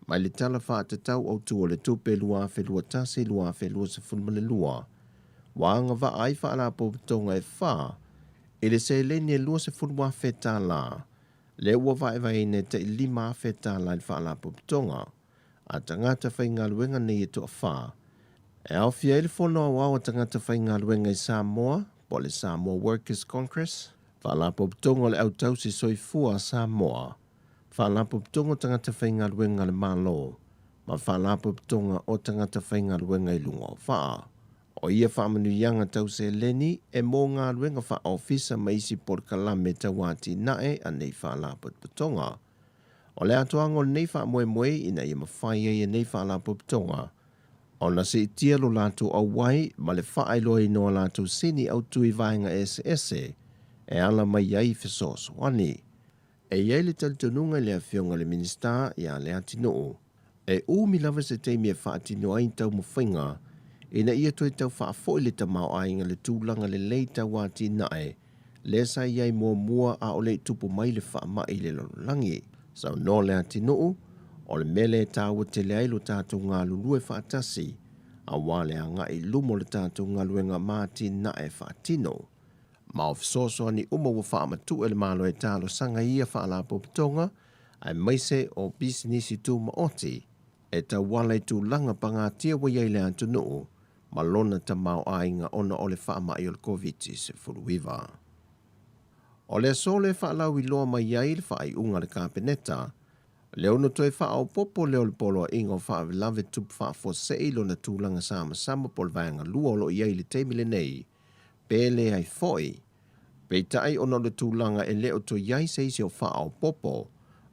mai le Tala Faatatau Autu o le Tupe 2021/2022, ua agavaa ai faalapotopotoga e fa i le seleni e $20,000, lea ua vaevaeina e tai $5,000 i le faalapotopotoga a tagata faigaluega nei e toafa, e aofia ai le Fono Aoao a Tagata Faigaluega i Samoa, po o le Samoa Workers Congress, Faalapotopotoga o le Au Tausi Soifua a Samoa, Faalapotopotoga o Tagata Faigaluega a le Malo, ma Faalapotopotoga o Tagata Faigaluega i Luga o Vaa. O ia faamanuiaga tau seleni e mo galuega faaofisa ma isi polokalame tau atinae a nei faalapotopotoga. O le atoaga o lenei faamoemoe ina ia mafai ai e nei faalapotopotoga ona siitia lo latou auai ma le faailoaina o a latou sini autu i vaega eseese e ala mai ai fesoasoani. E i ai le talitonuga i le Afioga i le Minisita ia Leatinuu, e umi lava se taimi e faatino ai taumafaiga ina ia toe tau faafoi le tamaoaiga i le tulaga lelei tau atinae lea sa i ai muamua a o le i tupu mai le faamai i le lalolagi. Saunoa Leatinuu, o le mea lea e taua tele ai lo tatou galulue faatasi aua le agai i luma o le tatou galuega ma atinae faatino. Ma o fesoasoani uma ua faamatuu e le Malo e talosaga i ia faalapotopotoga aemaise o pisinisi tumaoti e tauala i tulaga pagatia ua i ai le atunuu ma lona tamaoaiga ona o le faamai o le Koviti-19. O le aso lea e faalauiloa mai ai le faaiuga a le Kapeneta, le ono toe faaopoopo lea o le Poloaiga o Faalavelave Tupu Faafuasei i lona tulaga samasama po o le Vaega 2 o lo o i ai i le taimi lenei, pe leai foi. Peitai ona o le tulaga e le o toe i ai se isi o faaopoopo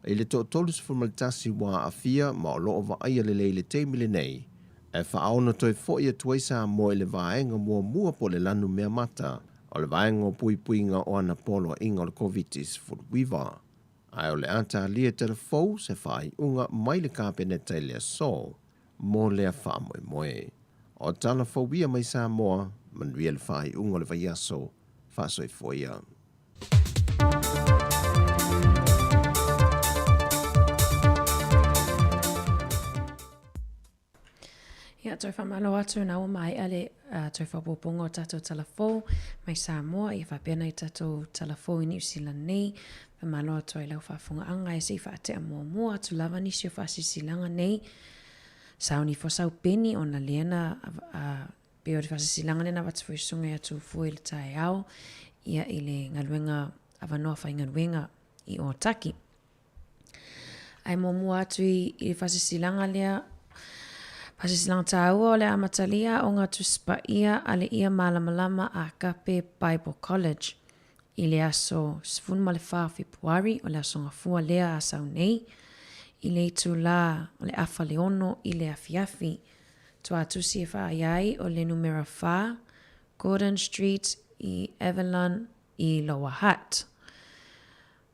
i le toa-31 ua aafia ma o lo o vaaia lelei i le taimi lenei, e faaono toe foi atu ai Samoa i le vaega muamua po o le lanu meamata o le vaega o puipuiga o ana poloaiga o le Koviti-19. Ae o le a talia tala fou se faaiuga mai le Kapeneta i le aso mo lea faamoemoe. O tala fou ia mai Samoa, manuia le faaiuga o le vaiaso, faasoifua ia. Ia, toe whamalo atu nā ua maea le uh, toe whapoponga o tātou talafou mai Samoa, ia whapea nei tātou talafou i New Zealand nei. Whamalo atu ai lau whaafonga anga e se i whaatea muamua atu lava nisi o whaasisilaga nei. Sauni fo sau peni ona lea na uh, pei o le whaasisilaga lea na avatu foi susuga ia Tūfua i le taeao ia i le galuega avanoa faigaluega i Ōtaki. Ae muamua atu i, i le faasilasilaga lea, faasilasilaga tāua o le amatalia o ngā Tusi Paia a le Ia Malamalama a Agape Bible College i le aso 14 o Fepuari, o le aso Gafua lea a sau nei, i le itulā o le afa le ono i le afiafi. Tuatusi e whaaia ai o le numera 4, Gordon Street i Avalon i Lower Hutt.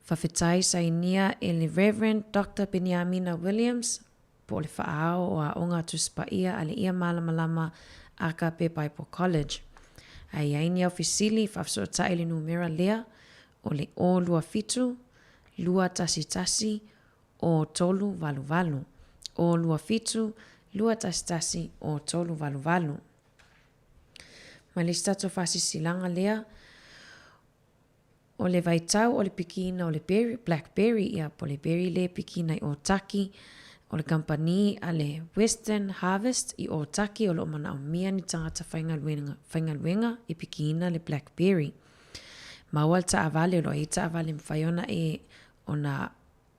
Faafetai sainia e le Rev. Doctor Peniamina Williams, po o le Faaao o Aoga Tusi Paia a le Ia Malamalama Agape Bible College. A i ai ni au fesili, faafesootai le numera lea o le 027 211 0388. 027 211 0388. Ma le isi tatou faasisilaga lea, O le vaitau o le pikiina o le berry, blackberry, ia, po o le berry lea e pikiina i Ōtaki, o le kamupani a le Western Harvest i Ōtaki o lo o manaomia ni tagata faigaluega, faigaluega e pikiina le blackberry. Maua le taavale, o lo o i ai taavale e mafai ona e, ona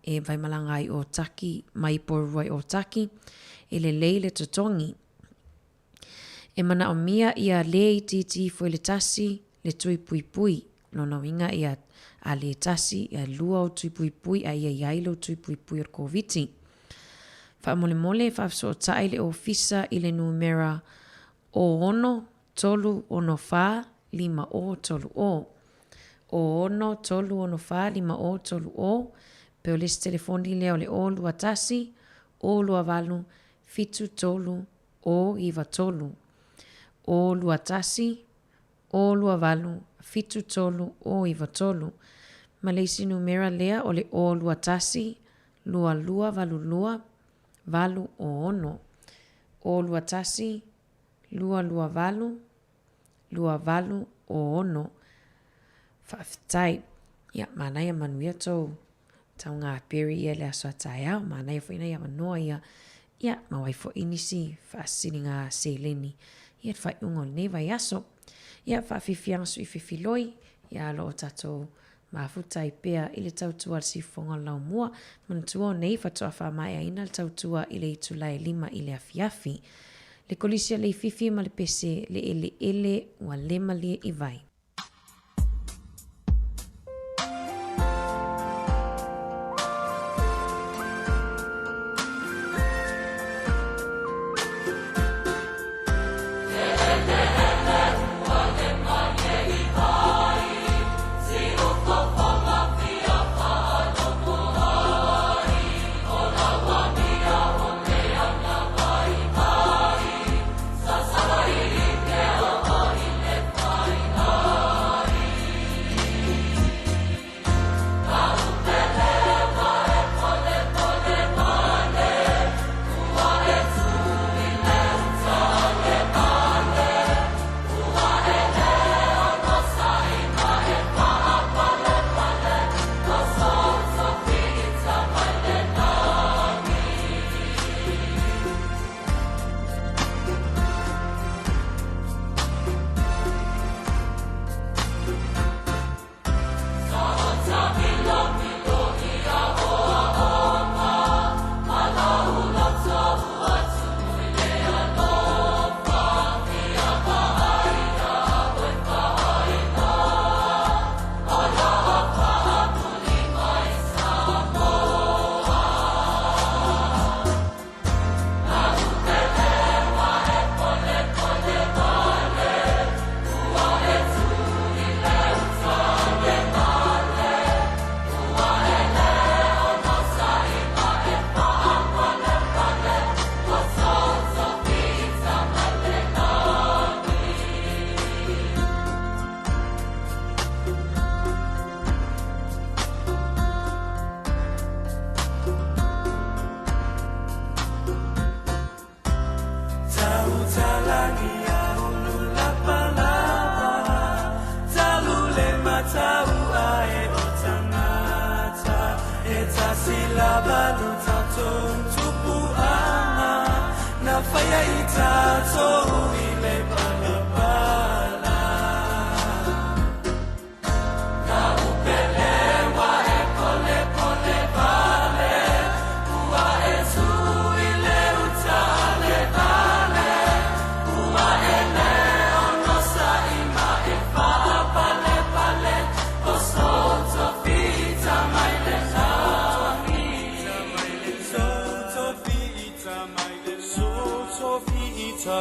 e waimalaga ai i Ōtaki, mai i Porirua i Ōtaki, e lelei le totogi. E manaomia ia lē itiiti ifo i le tasi le tui puipui, lona uiga ia a lē tasi ia lua o tui puipui a ia i ai lou tui puipui o le Koviti. Faamolemole e faafesootai le ofisa i le numera 06 3 6 4 5 0 3 0. 06 3 6 4 5 0 3 0 Pe o le isi telefoni lea o le 0 21 0 28 73 0 93. 0 21 0 28 73 0 93. Ma le isi numera lea o le 0 21 22 82 8 06. 0 21 228 28 06. Faafetai. Ia, manaia manuia tou tauga peri ia le aso a taeao. Manaia foi nai avanoa ia. Ia, maua ai foi nisi faasiliga seleni ia le faaiuga o lenei vaiaso. Ia, faafiafiaga sui fefiloi, ia lo o tatou mafuta ai pea i le tautua a le siufofoga o le laumua. Manatua o nei faatoa faamaeaina le tautua i le itula e 5 i le afiafi. Le kolisi a Leififi ma le pese le eleele ua le malie i vai.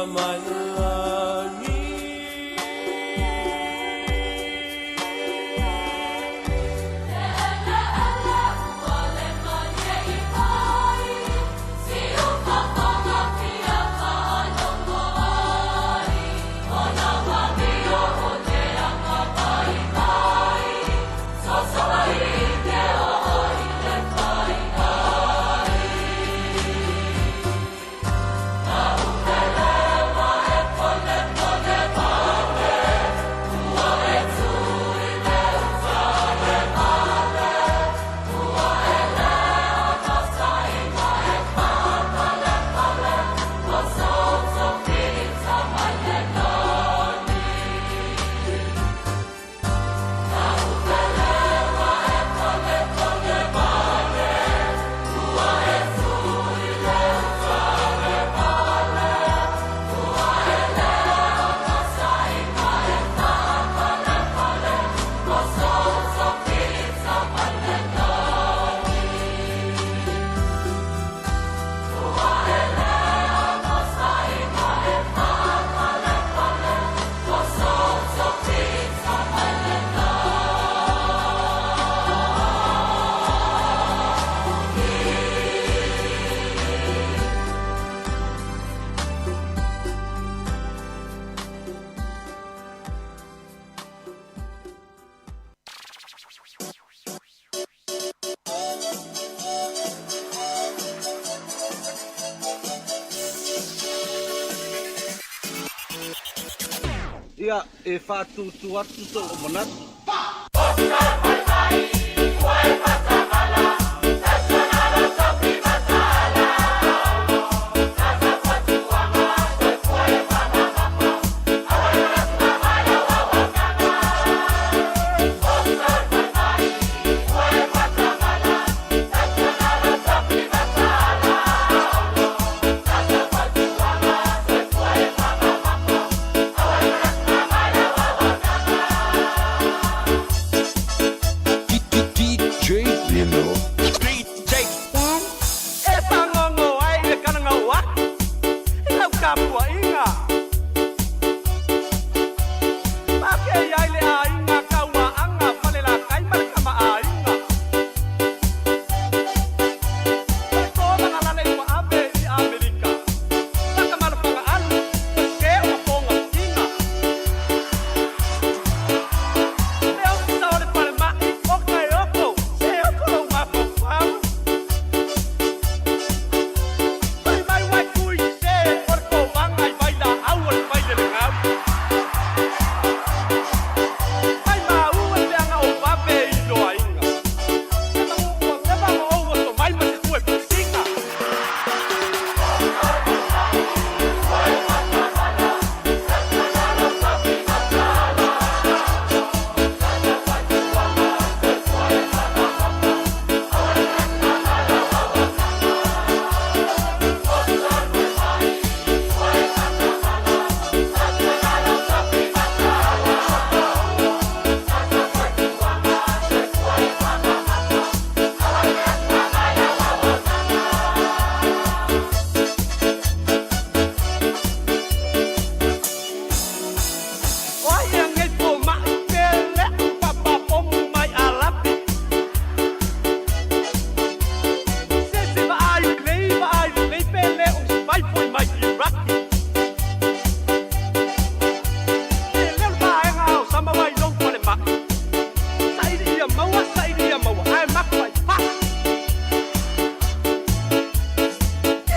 My Ia, e faatutu atu so'u manatu. E fagogo ai le kanagau aku i lau tapuaiga. Pakei ai le aiga Kauaaga Falelatai ma le Tamaaiga. O le tolaga lale ua ave i Amerika. Takamalo alu, ua sē o mapoga tiga. Le ofisa o le falemai o Kaeoko, se oko lou mafaufau. Fai mai uai tui sē o le kovaga i vailaau o le failelegau. Mai maua le feaga o vave i loaiga. Se magu ua leva ma ou oso mai ma se tue pusiga. O ai ea nei fomaʻi pe leʻu papapomu mai Alapi. Se se vaai lelei vaai lelei pe le o se vai foi mai Iraki. E leo le vaega o sama mai lou falemai. Saili ia maua, saili ia maua, ae maku ai faa.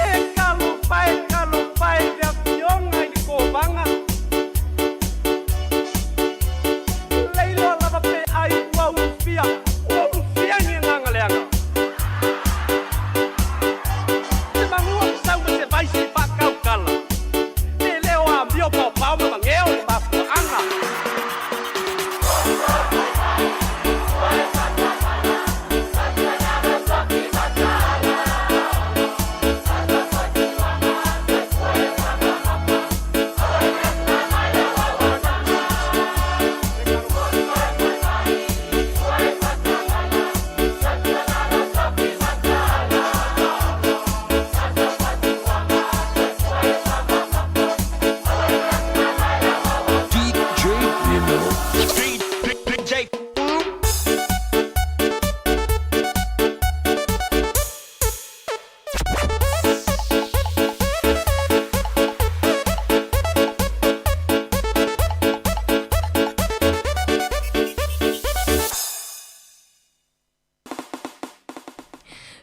E talofa e, talofa e le afioga i le kovaga. Leiloa lava pe ai ua ulufia, ua ulufia ni agaga leaga. Se magua masau ma se vaisi faakaukala. Pe le o amio paopao ma mageo le mafuaaga. DJ Nino. DJ.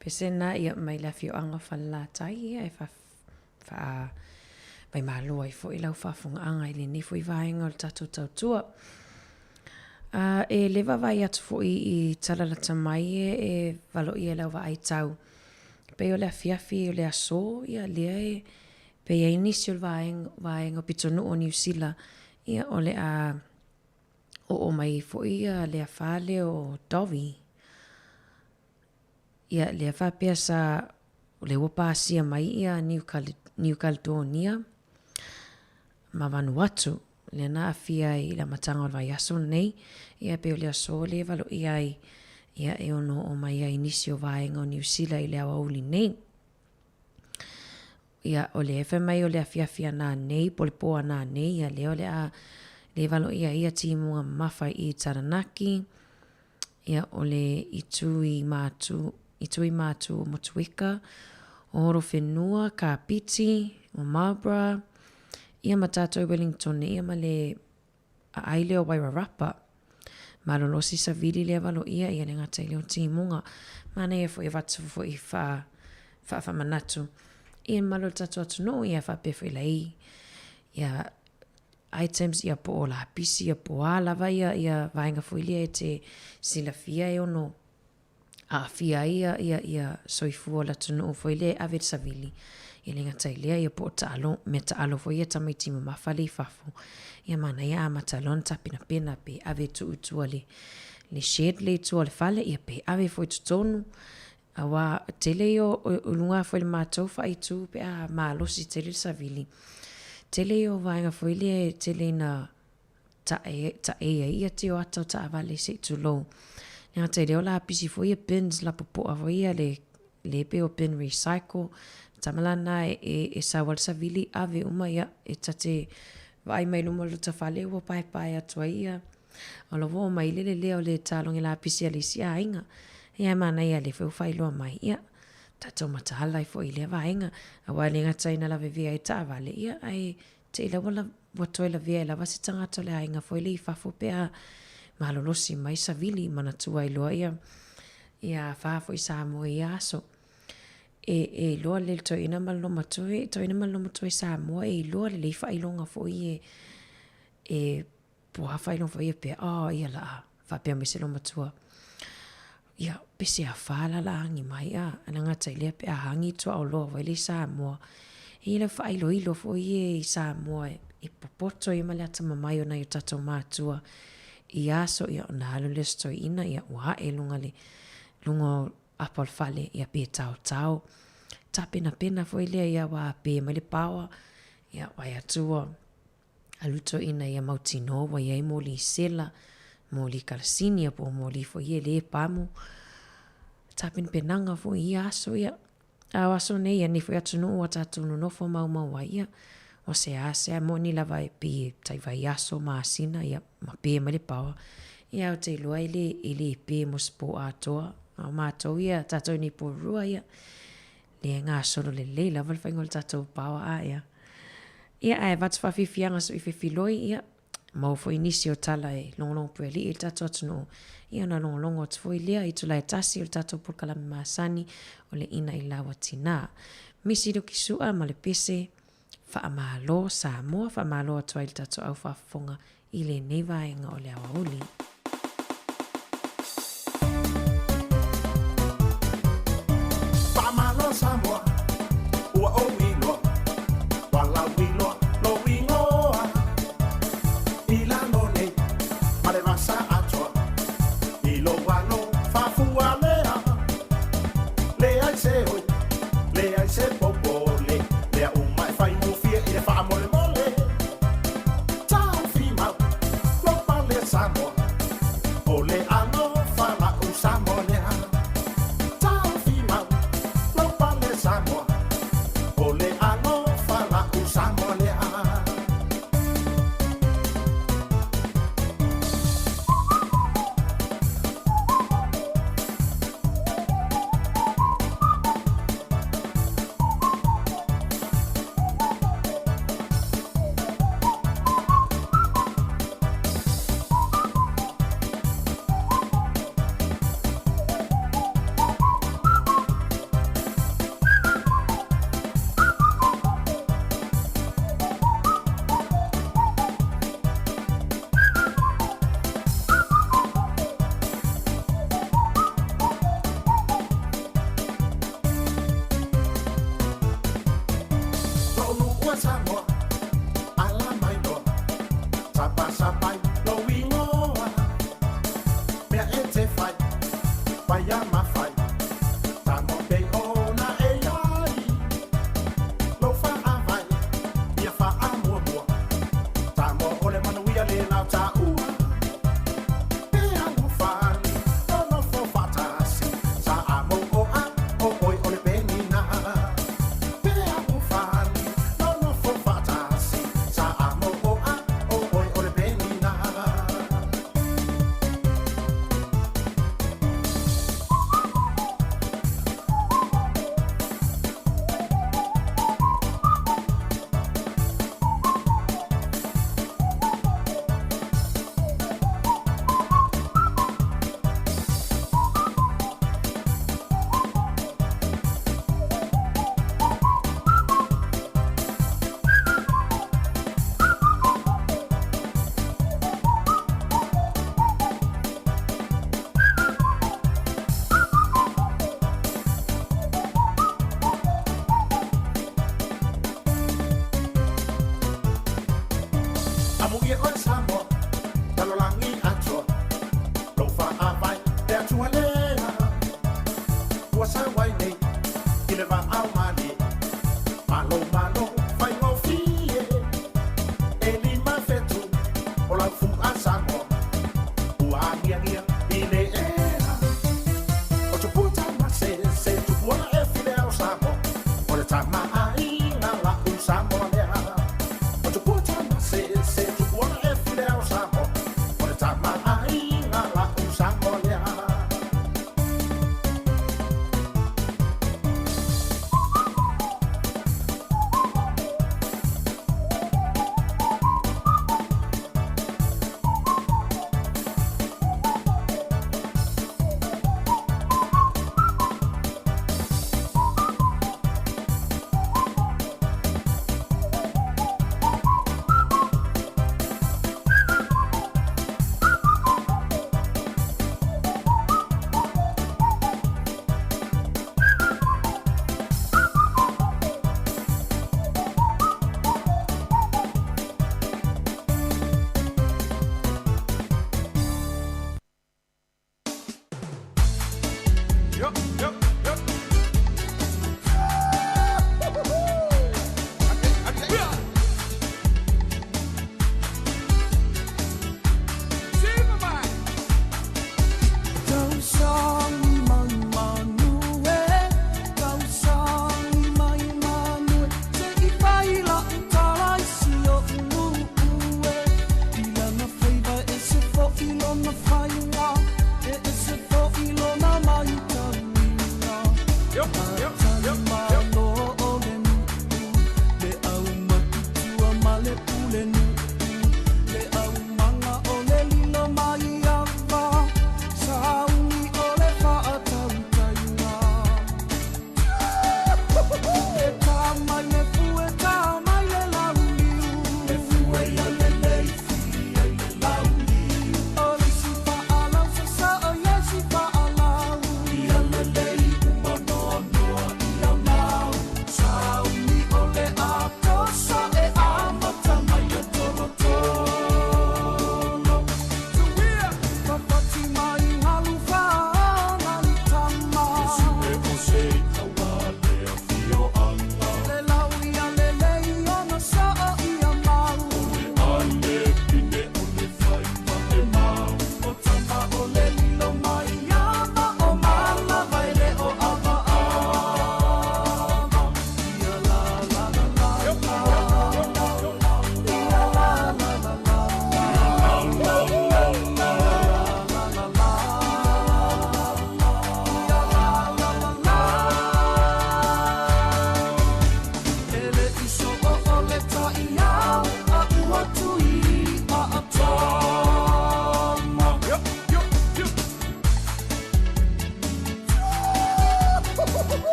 Pese na ia mai le afioaga o Falelatai ia e faa mai malo ai foi lau faafogaaga i lenei foi vaega o le tatou tautua. A e le vaavaai atu foi i tala lata mai e e valoia e lau vaai tau. Pei o le afiafi o le aso ia lea e pei ai nisi o le vaega vaega o pitonuu o Niu Sila ia o le a oo mai foi ia le afa lea o Dovi. Ia lea faapea sa o lea ua pasia mai ia New New Caledonia ma Vanuatu. Lea na aafia ai i le amataga o le vaiaso lenei. Ia pei o le aso lea e valoia ai ia e ono oo mai ai nisi o vaega o Niu Sila i le aoauli nei. Ia, o lea e fai mai o le afiafi ana nei, po o le pō ana nei, ia lea o le a le valoia ai ia timuga mamafa i Taranaki, ia o le itu i Mātū, itu i Mātū o Motueka, o Horowhenua, Kāpiti, o Marlborough, ia ma tātou Wellingtone, ia ma le aai lea o Wairarapa. Malolosi savili lea valoia ia le gata i leo timuga. Manaia foi avatu foi faa faamanatu ia malo le tatou atunuu ia faapea foi lai ia. items ia po o lapisi ia po o a lava ia ia vaega foi lea e te silafia e ono aafia ai ia ia ia soifua o le atunuu foi lea e ave i le savili. E le gata i lea ia po o taalo mea taalo foi ia tamaiti mamafa lea i fafo. Ia manaia amata loa ona tapenapena pe ave e tuu i tua le le shed lea i tua o le fale ia pe ave foi i totonu Aua tele ia o luga foi le matou faaitu pe a malosi tele le savili. Tele ia o vaega foi lea e tele ina tae, tae ai ia tio ata o taavale se i tulou. E gata i lea o lapisi foi ia bins lapopoa foi ia le le pei o bin recycle. Tama la na e, e, e sau ai le savili ave uma ia e ta te vaai mai luma o le lota fale ua paepae atu ai ia O lo ua mai le lelea o le taloge lapisi a le isi aiga. Ia e manaia lea foi ua faailoa mai, ia, tatou mataala ai foi i lea vaega. Aua e le gata ina lavevea ai taavale, ia, ae te i lava la, ua toe lavea ai lava se tagata o le aiga foi lea i fafo pe a malolosi mai savili, manatua ai loa ia, ia afa foi Samoa i ia aso. E, e iloa lelei le toeaina ma le olomatua, toeaina ma le olomatua i Samoa e iloa lelei faailoga foi e, e Po a faailoga foi ia pea, oh ia la faapea mai se loomatua, ia pese afa la la agi mai a, ana gata i lea pe a hagi tuaoloa foi lea i Samoa. E i ai lau faailoilo foi ia i Samoa e popoto ai ma le atamamai o nai o tatou matua i aso ia ona alu lea o se toeaina ia ua ae i luga le luga o apa o le fale ia pe taotao. Tapenapena foi lea ia ua pe mai le paoa ia vaai atu ua Alu toeaina ia mautinoa ua i ai moli sela, moli kalasini ia po o moli foi ia le pamu. Tapenapenaga foi i ia aso ia. A o aso nei, ia nei foi atunuu ua tatou nonofo maumau ai ia, ua seasea moni lava e pei e tai vaiaso, masina ia ma pe mai le paoa. Ia ou te iloa e le, e le pe mo se pō atoa. A o matou ia, tatou nei Porirua ia, lea e gasolo lelei lava le faiga o le tatou paoa a ia. Ia, ae avatu faafiafiaga so i fefiloi, ia, maua foi nisi o tala e logologo puealii i le tatou atunuu, ia ona logologo atu foi lea i itula e tasi o le tatou polokalame masani o le Ina i Lau Atina. Misi Lukisu'a ma le pese, Faamalo Samoa, faamalo atu ai i le tatou au faafofoga i lenei vaega o le aoauli. Faamalo Samoa, ua ou iloa, ua lauiloa lou igoa. I lalo nei ma le vasa atoa, i lou alo faafualea. Leai se oi, leai se popole, mea uma e faigofie i le faamolemole. Taofi mau, lou pale Samoa.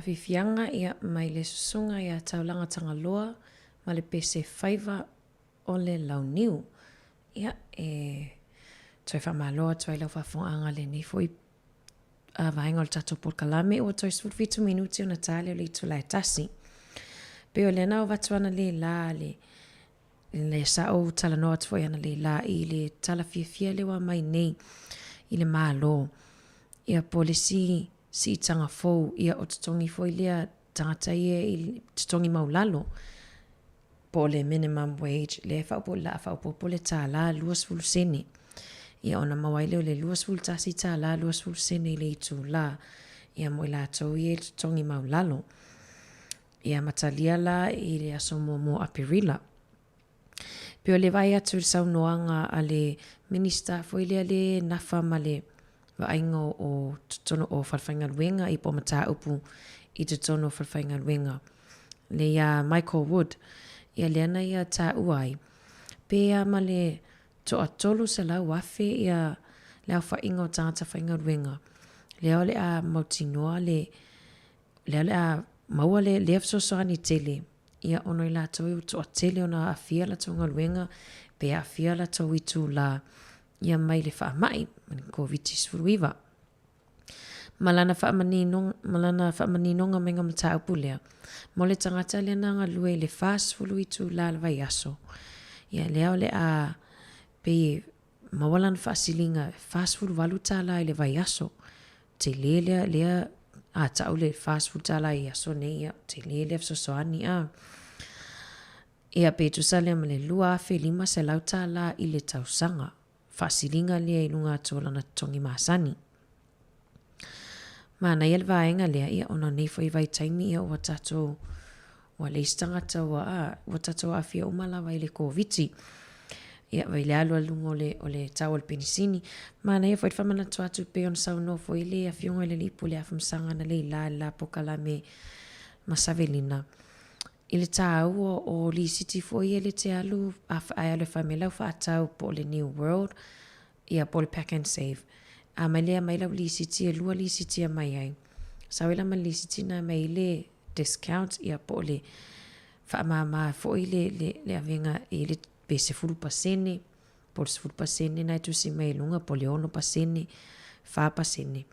faafiafiaga ia mai le susuga ia Taulaga Tagaloa ma le pese faiva o le launiu. Ia, e toe faamalo atu ai lau faafofogaaga i lenei foi vaega o le tatou polokalame ua toe 17 minute ona ta lea o le itula e tasi. Pei o lea na avatu ana le la le le sa ou talanoa atu foi ana le la i le tala fiafia lea ua aumai nei i le Malo. Ia po o le isi siitaga fou ia o totogi foi lea tagata ia i totogi maulalo po o le minimum wage lea e faaopoopo o le a faaopoopo le $1 20 sene. Ia ona maua ai lea o le $21 20 sene i le itula ia mo i latou ia i le totogi maulalo. Ia amatalia la i le aso muamua o Aperila. Pei o le vaai atu i le saunoaga a le Minisita foi lea le nafa ma le vaaiga o totonu o falefaigaluega i po o mataupu i totonu o falefaigaluega le ia Michael Wood, ia lea na ia taua ai, pe a ma le toa 300,000 ia le aofaiga o tagata faigaluega lea o le a mautinoa le lea o le a maua le lea fesoasoani tele ia ona i latou ua toatele ona aafia latou galuega pe aafia latou itula ia mai le faamai ma le Koviti-19. Ma lana faamaninoga, ma lana faamaninoga mai ga mataupu lea, mo le tagata lea na galue i le 40 itula le vaiaso, ia lea o le a pei e maua lana faasiliga e $48 i le vaiaso. Tele lea, lea a tau le $40 i aso nei, ia, tele lea fesoasoani a. Ia, pe tusa lea ma le $2,500 i le tausaga. Faasiliga lea i luga atu o lana totogi masani. Manaia le vaega lea, ia, ona o nei foi vaitaimi, ia, ua tatou, ua leai se tagata ua, a, ua tatou aafia uma lava i le Koviti. Ia, i le alu aluga o le, o le tau o le penisini. Manaia foi le faamanatu atu pei ona saunoa foi le Afioga i le Alii Pule Afamasaga analeila i le la polokalame ma Savelina, i le tāua o lisiti foi ia le te alu a ae alu e fai mai lau faatau po o le New World ia po o le Pack and Save. A mai lea mai lau lisiti e lua lisiti e aumai ai. Sau ai la ma le lisiti na aumai ai le discount ia po o le faamama foi le le le avega i le pe 10% po o le 10% na e tusi mai i luga po o le 6%, 4%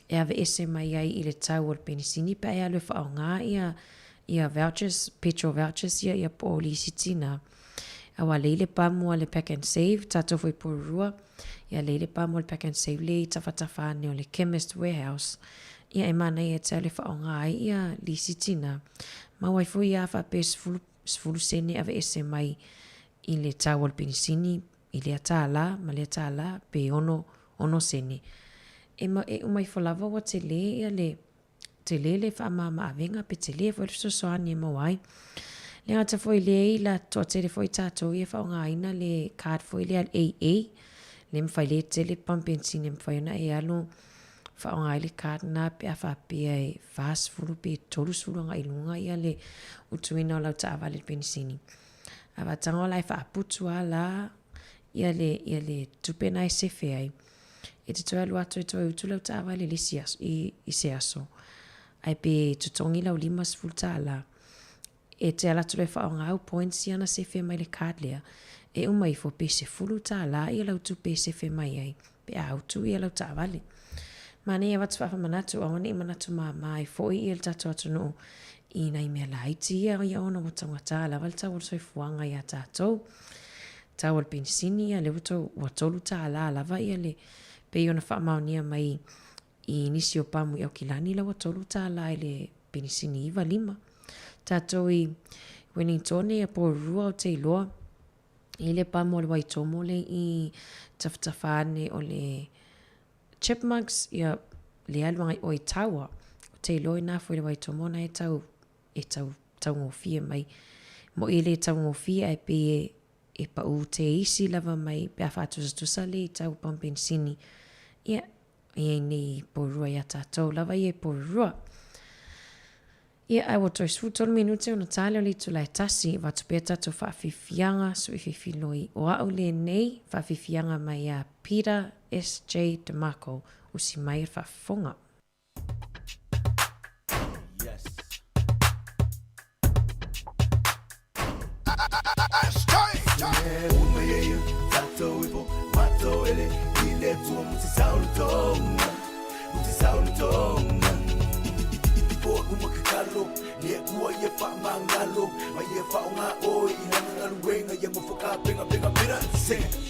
e aveese mai ai i le tau o le penisini pe a e alu e faaaoga ia ia vouchers, petrol vouchers ia ia po o lisiti na. Aua lei le pamu a le Pack and Save, tatou foi Porirua, ia lei le pamu a le Pack and Save lea i tafatafa ane o le Chemist Warehouse, ia e manaia e te alu e faaaoga ai ia lisiti na. Maua ai foi ia faapea 10, 10 sene aveese mai i le tau o le penisini i lea tālā ma lea tālā pe ono, ono sene. E, ma, e uma ifo lava ua telē ia le, telē le faamāmāavega pe telē foi le fesoasoani e maua ai. Le gata foi i lea i la toatele foi tātou ia e faaaogaina le card foi lea a le AA, le mafai le tele pump penisini e mafai ona e alu faaaoga ai le card na pe a faapea e 40 pe 30 agai i luga ia le utuina o lau taavale i le penisini. A faataga la e faaputu lava la ia le, ia le tupe na e sefe ai. E te toe alu atu e toe utu lau taavale i le isi aso, i, i se aso. Ae pe totogi lau $50. E te ala atu loa e faaaoga au points ia na sefe mai le card lea. E uma ifo pe $10 ia lau tupe e sefe mai ai pe a utu ia lau taavale. Manaia avatu faafamanatu aua ne i manatu māmā ai foi ia le tatou atunuu i nai mea laiti ia ia ona ua taugata lava le tau o le soifuaga iā tatou. Tau o le penisini ia lea ua tou ua $3 lava ia le pei ona faamaonia mai i nisi o pamu i Aukilani la ua $3 i le penisini 95. Tatou i Wellingtone ia Porirua ou te iloa i le pamu o le Waitomo le i tafatafa ane o le Chipmunks, ia, le alu agai ʻoe i Tawa, ou te iloa inā foi le Waitomo na e tau, e tau, taugofie mai. Moʻi e le taugofie ae pei e, e paʻu te isi lava mai pe a faatusatusa le i tau pamu penisini. Ia, i ai nei Porirua iā tātou lava ia i Porirua. Ia, ae ua toe 13 minute ona ta lea o le itula e tasi, avatu pea tatou faafiafiaga suififiloi. O a'u lenei faafiafiaga mai iā Peter SJ DeMarco, usi mai e le faafofoga. Yes. ia faamagalo ma ia faaaogā oe i lana galuega ia mo fakapegapegamera. Sing it.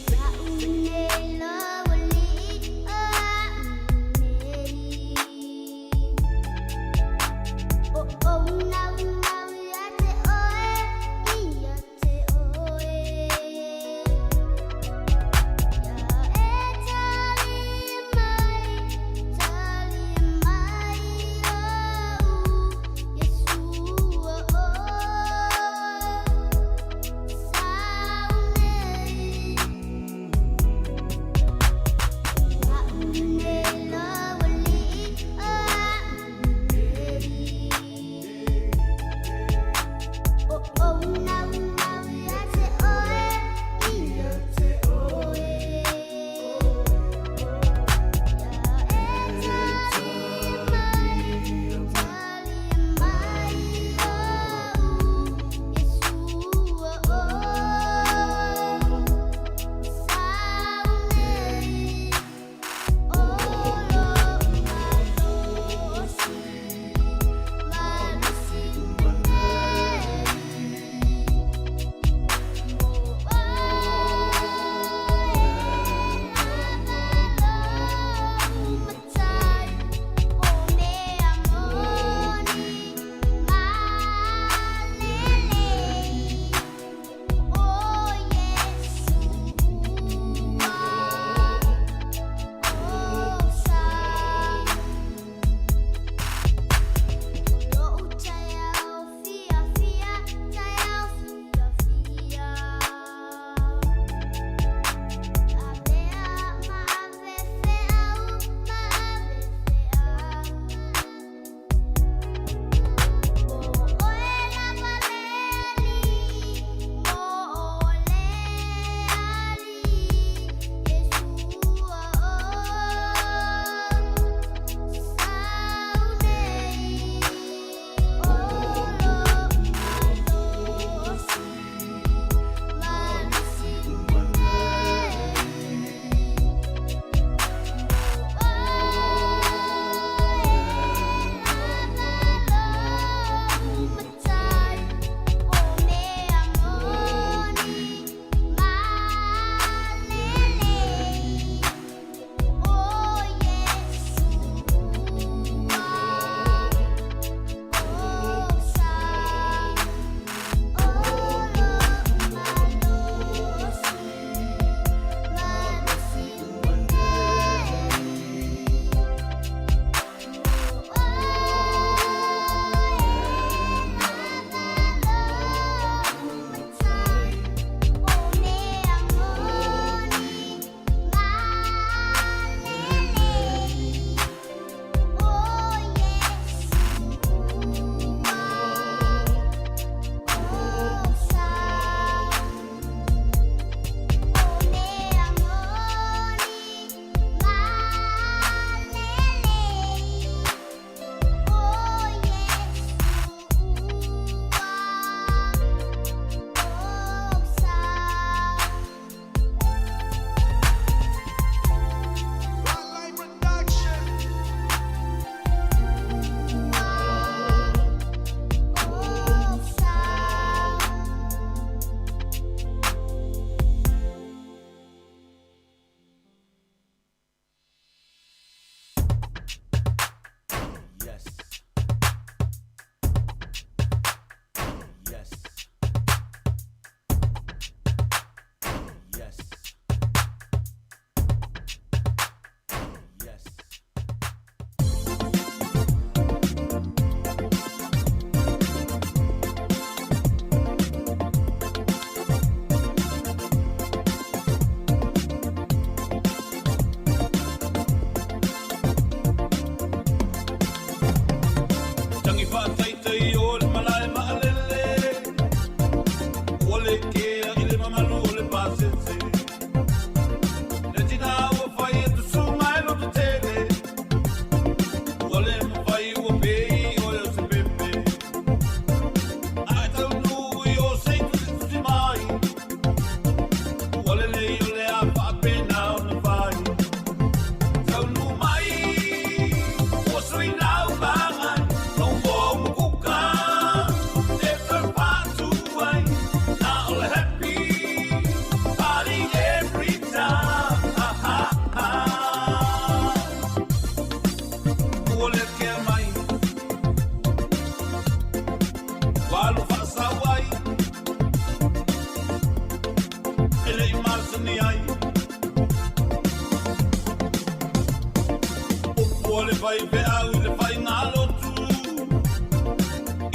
faifeau i le faigalotu.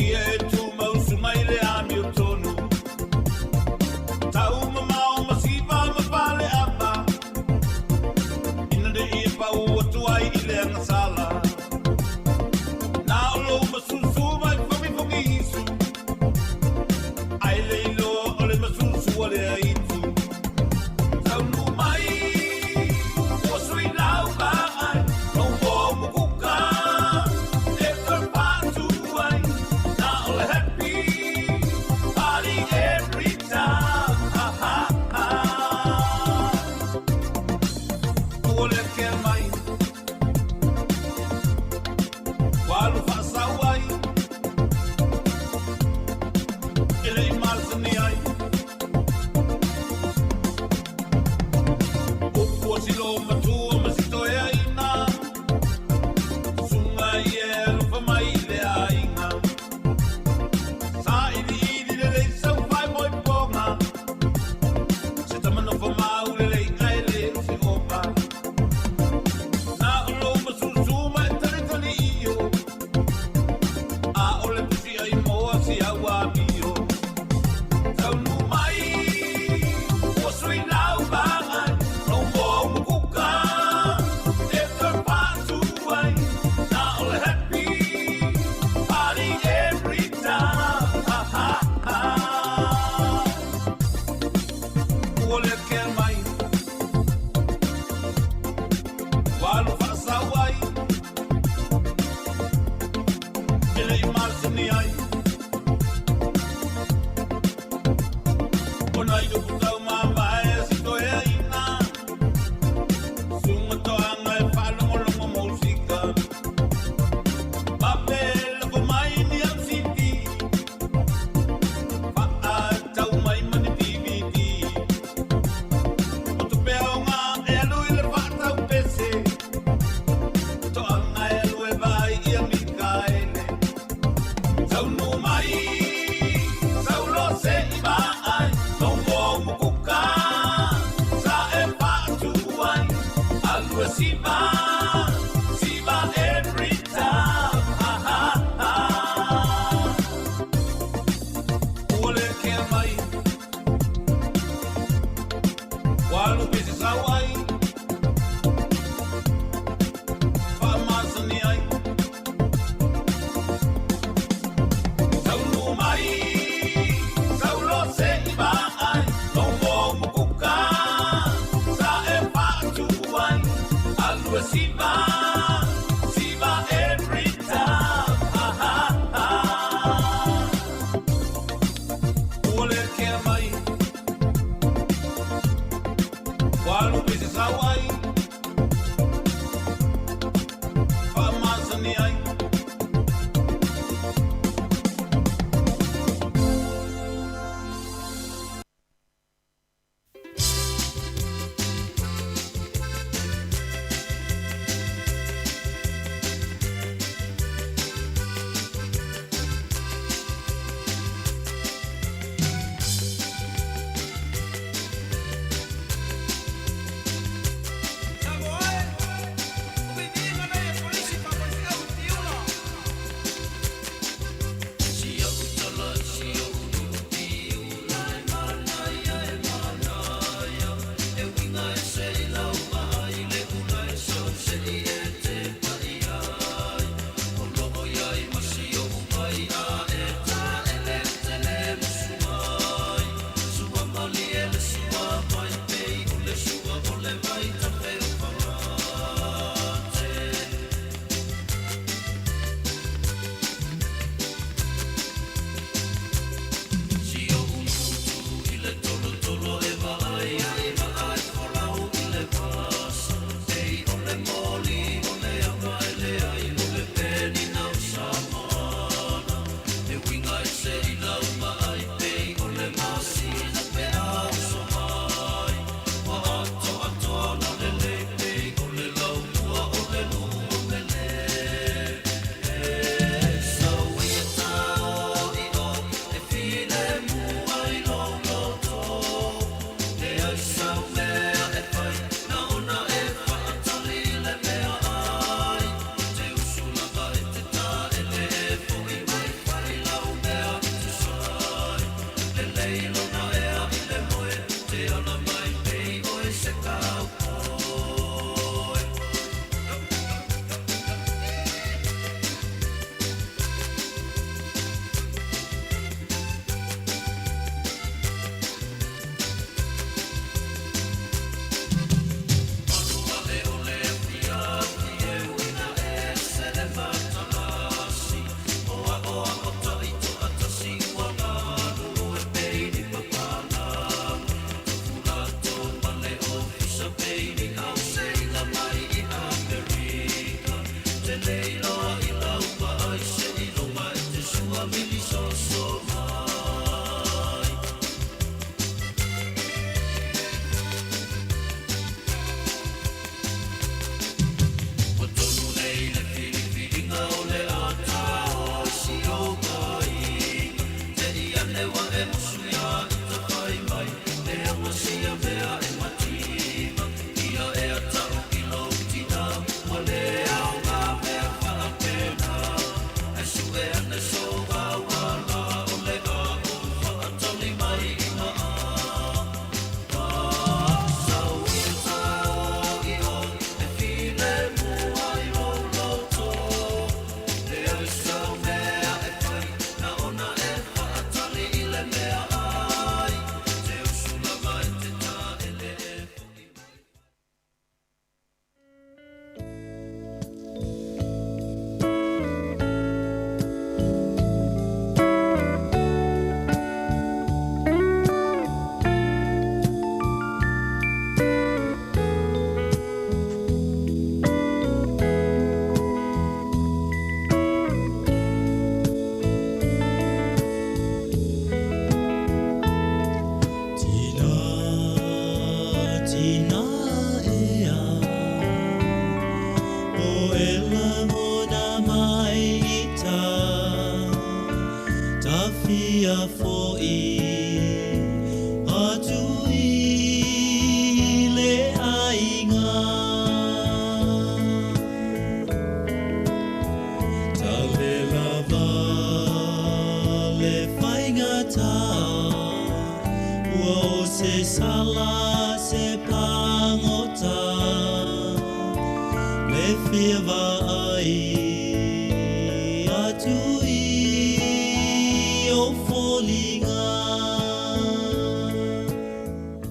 Ia e tumausu mai le amiotonu. Taumamao ma siva ma faleava. Ina ne i pau atu ai i le agasala. Na o lou masusu mai fogifogiisu. Ai le iloa o le masusu a le aitu. Taunuu mai, ua sui lau vaai, lou moa umukuka, e toe faatu ai. Na o le happy party every time. Ha, ha, ha. Ua le kea mai, ua alu faasau ai, e le i masani ai. Upu o si loumatua ma si toeaina, susuga ia e alofa mai i le aiga. Sailiili lelei sau faimoipoga, se tama nofo mau lelei ae le o se ova. Na o lou masusu ma e talitali io, a o le pusi ai moa si au amio. Taunuu mai, ua sui lau vaai, lou moa umukuka, e toe faatu ai. Na o le happy party every time. Ha, ha, ha. Ua le kea mai, ua alu faasau ai, e le i masani ai. Ona i upu taumamae a si toeaina, susuga toaga e faalogologo musika. Vave lafo mai ni au CD, faatau mai ma ni DVD. O tupe aoga e alu i le faataupese, toaga e alu e vaai ia Mikaele. Taunuu mai, saulo se i vaai, lou moa umukuka, sa e faatu ai. Alu e siva, siva every time. Ha, ha, ha. Ua le kea mai, ua alu pese sau ai, faamasani ai. Taunuu mai, saulo se i vaai, lou moa umukuka, sa e faatu ai. Alu e siva, siva every time. Ha, ha, ha. Ua le kea mai, ua alu pese sau ai, faamasani ai.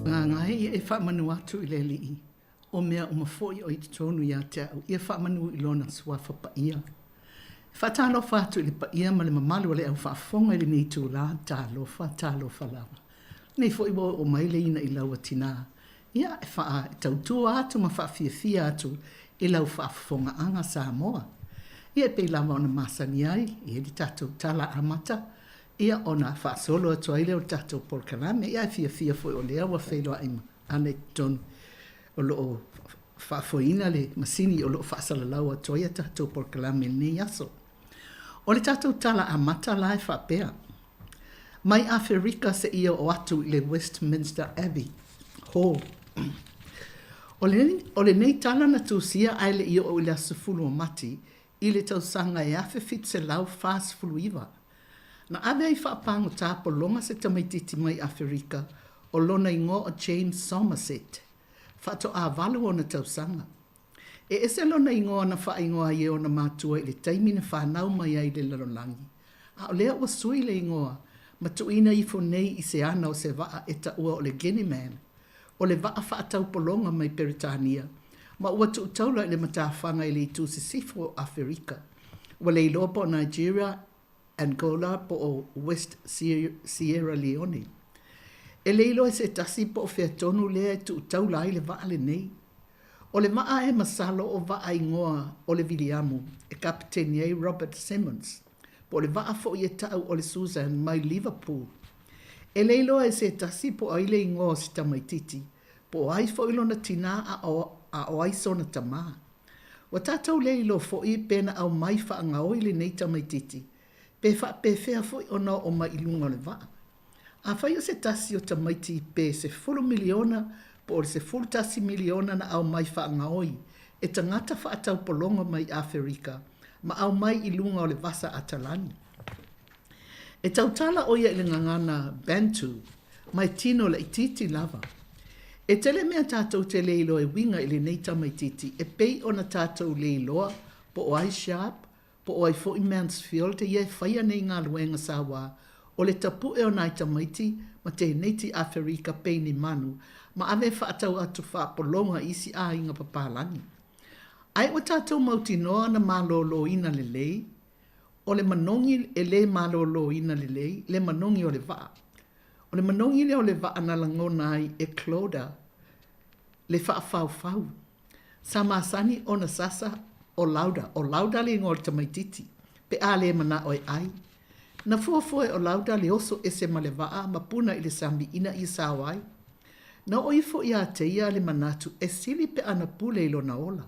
Gagae ia e faamanu atu i le Alii, o mea uma foi o i totonu ia te au, ia faamanu i Lona Suafa Paia. E faatalofa atu i le paia ma le mamalu o le au faafofoga i lenei itulā, talofa, talofa lava. Lenei foi ua oo mai le ina i lau atinā, ia, e faa, e tautua atu ma faafiafia atu i lau faafofogaaga Samoa. Ia, e pei lava ona masani ai, e i ai le tatou tala amata, ia, ona faasolo atu ai lea o le tatou polokalame. Ia, ae fiafia foi o lea ua feiloai ma Ana i totonu o lo o faafoeina le masini o lo o faasalalau atu ai a tatou polokalame i lenei aso. O le tatou tala amata la e faapea, Mai Aferika seia oo atu i le Westminster Abbey Hall. O le, o lenei tala na tusia ae le i oo i le aso 10 o Mati i le tausaga e 1749. Na ave ai faapagota pologa se tamaitiiti mai Aferika o lona igoa o James Somerset, faatoa valu ona tausaga. E ese lona igoa na faaigoa ai e ona matua i le taimi na fanau mai ai i le lalolagi, a o lea ua sui le igoa ma tuuina ifo nei i se ana o se vaa e taua o le Guinea Man, o le vaa faataupologa mai Peretania, ma ua tuutaula i le matafaga i le itu sisifo o Aferika. Ua le iloa po o Nigeria, Angola po o West Sierra Leone. E le iloa e se tasi po o fea tonu lea e tuutaula ai le vaa lenei. O le vaa e masalo o vaa igoa o le Viliamu e kapeteni ai Robert Simmons, po o le vaa foi e tau o le Susan mai Liverpool. E le iloa e se tasi po o ai le igoa o si tamaitiiti, po o ai foi lona tinā a o ai sona tamā. Ua tatou le iloa foi pe na aumai faagaoi lenei tamaitiiti, pe faapefea foi ona oo mai i luga o le vaa. Afai o se tasi o tamaiti pe 10 miliona po o le 11 miliona na aumai faagaoi e tagata faataupologa mai Aferika ma aumai i luga o le Vasa Atalani. E tautala ʻo ia i le gagana Bantu ma e tino laitiiti lava. E tele mea tatou te le iloa e uiga i lenei tamaitiiti e pei ona tatou le iloa po o ai Sharp po o ai foi Mansfield ia e faia nei galuega sauā o le tapue o nai tamaiti ma teneiti Aferika pei ni manu ma ave e faatau atu faapologa i isi aiga papalagi. Ae ua tatou mautinoa na malōlōina lelei O le manogi e lē malōlōina lelei le manogi o le vaa. O le manogi lea o le vaa na lagona ai e Clodagh le faafaofau. Sa masani ona sasa o Lauda, o Lauda le igoa o le tamaitiiti, pe a le manao e ai. Na fuafua e o Lauda le oso ese ma le vaa ma puna i le sami ina ia sao ai. Na oo ifo iā te ia le manatu e sili pe a na pule i lona ola.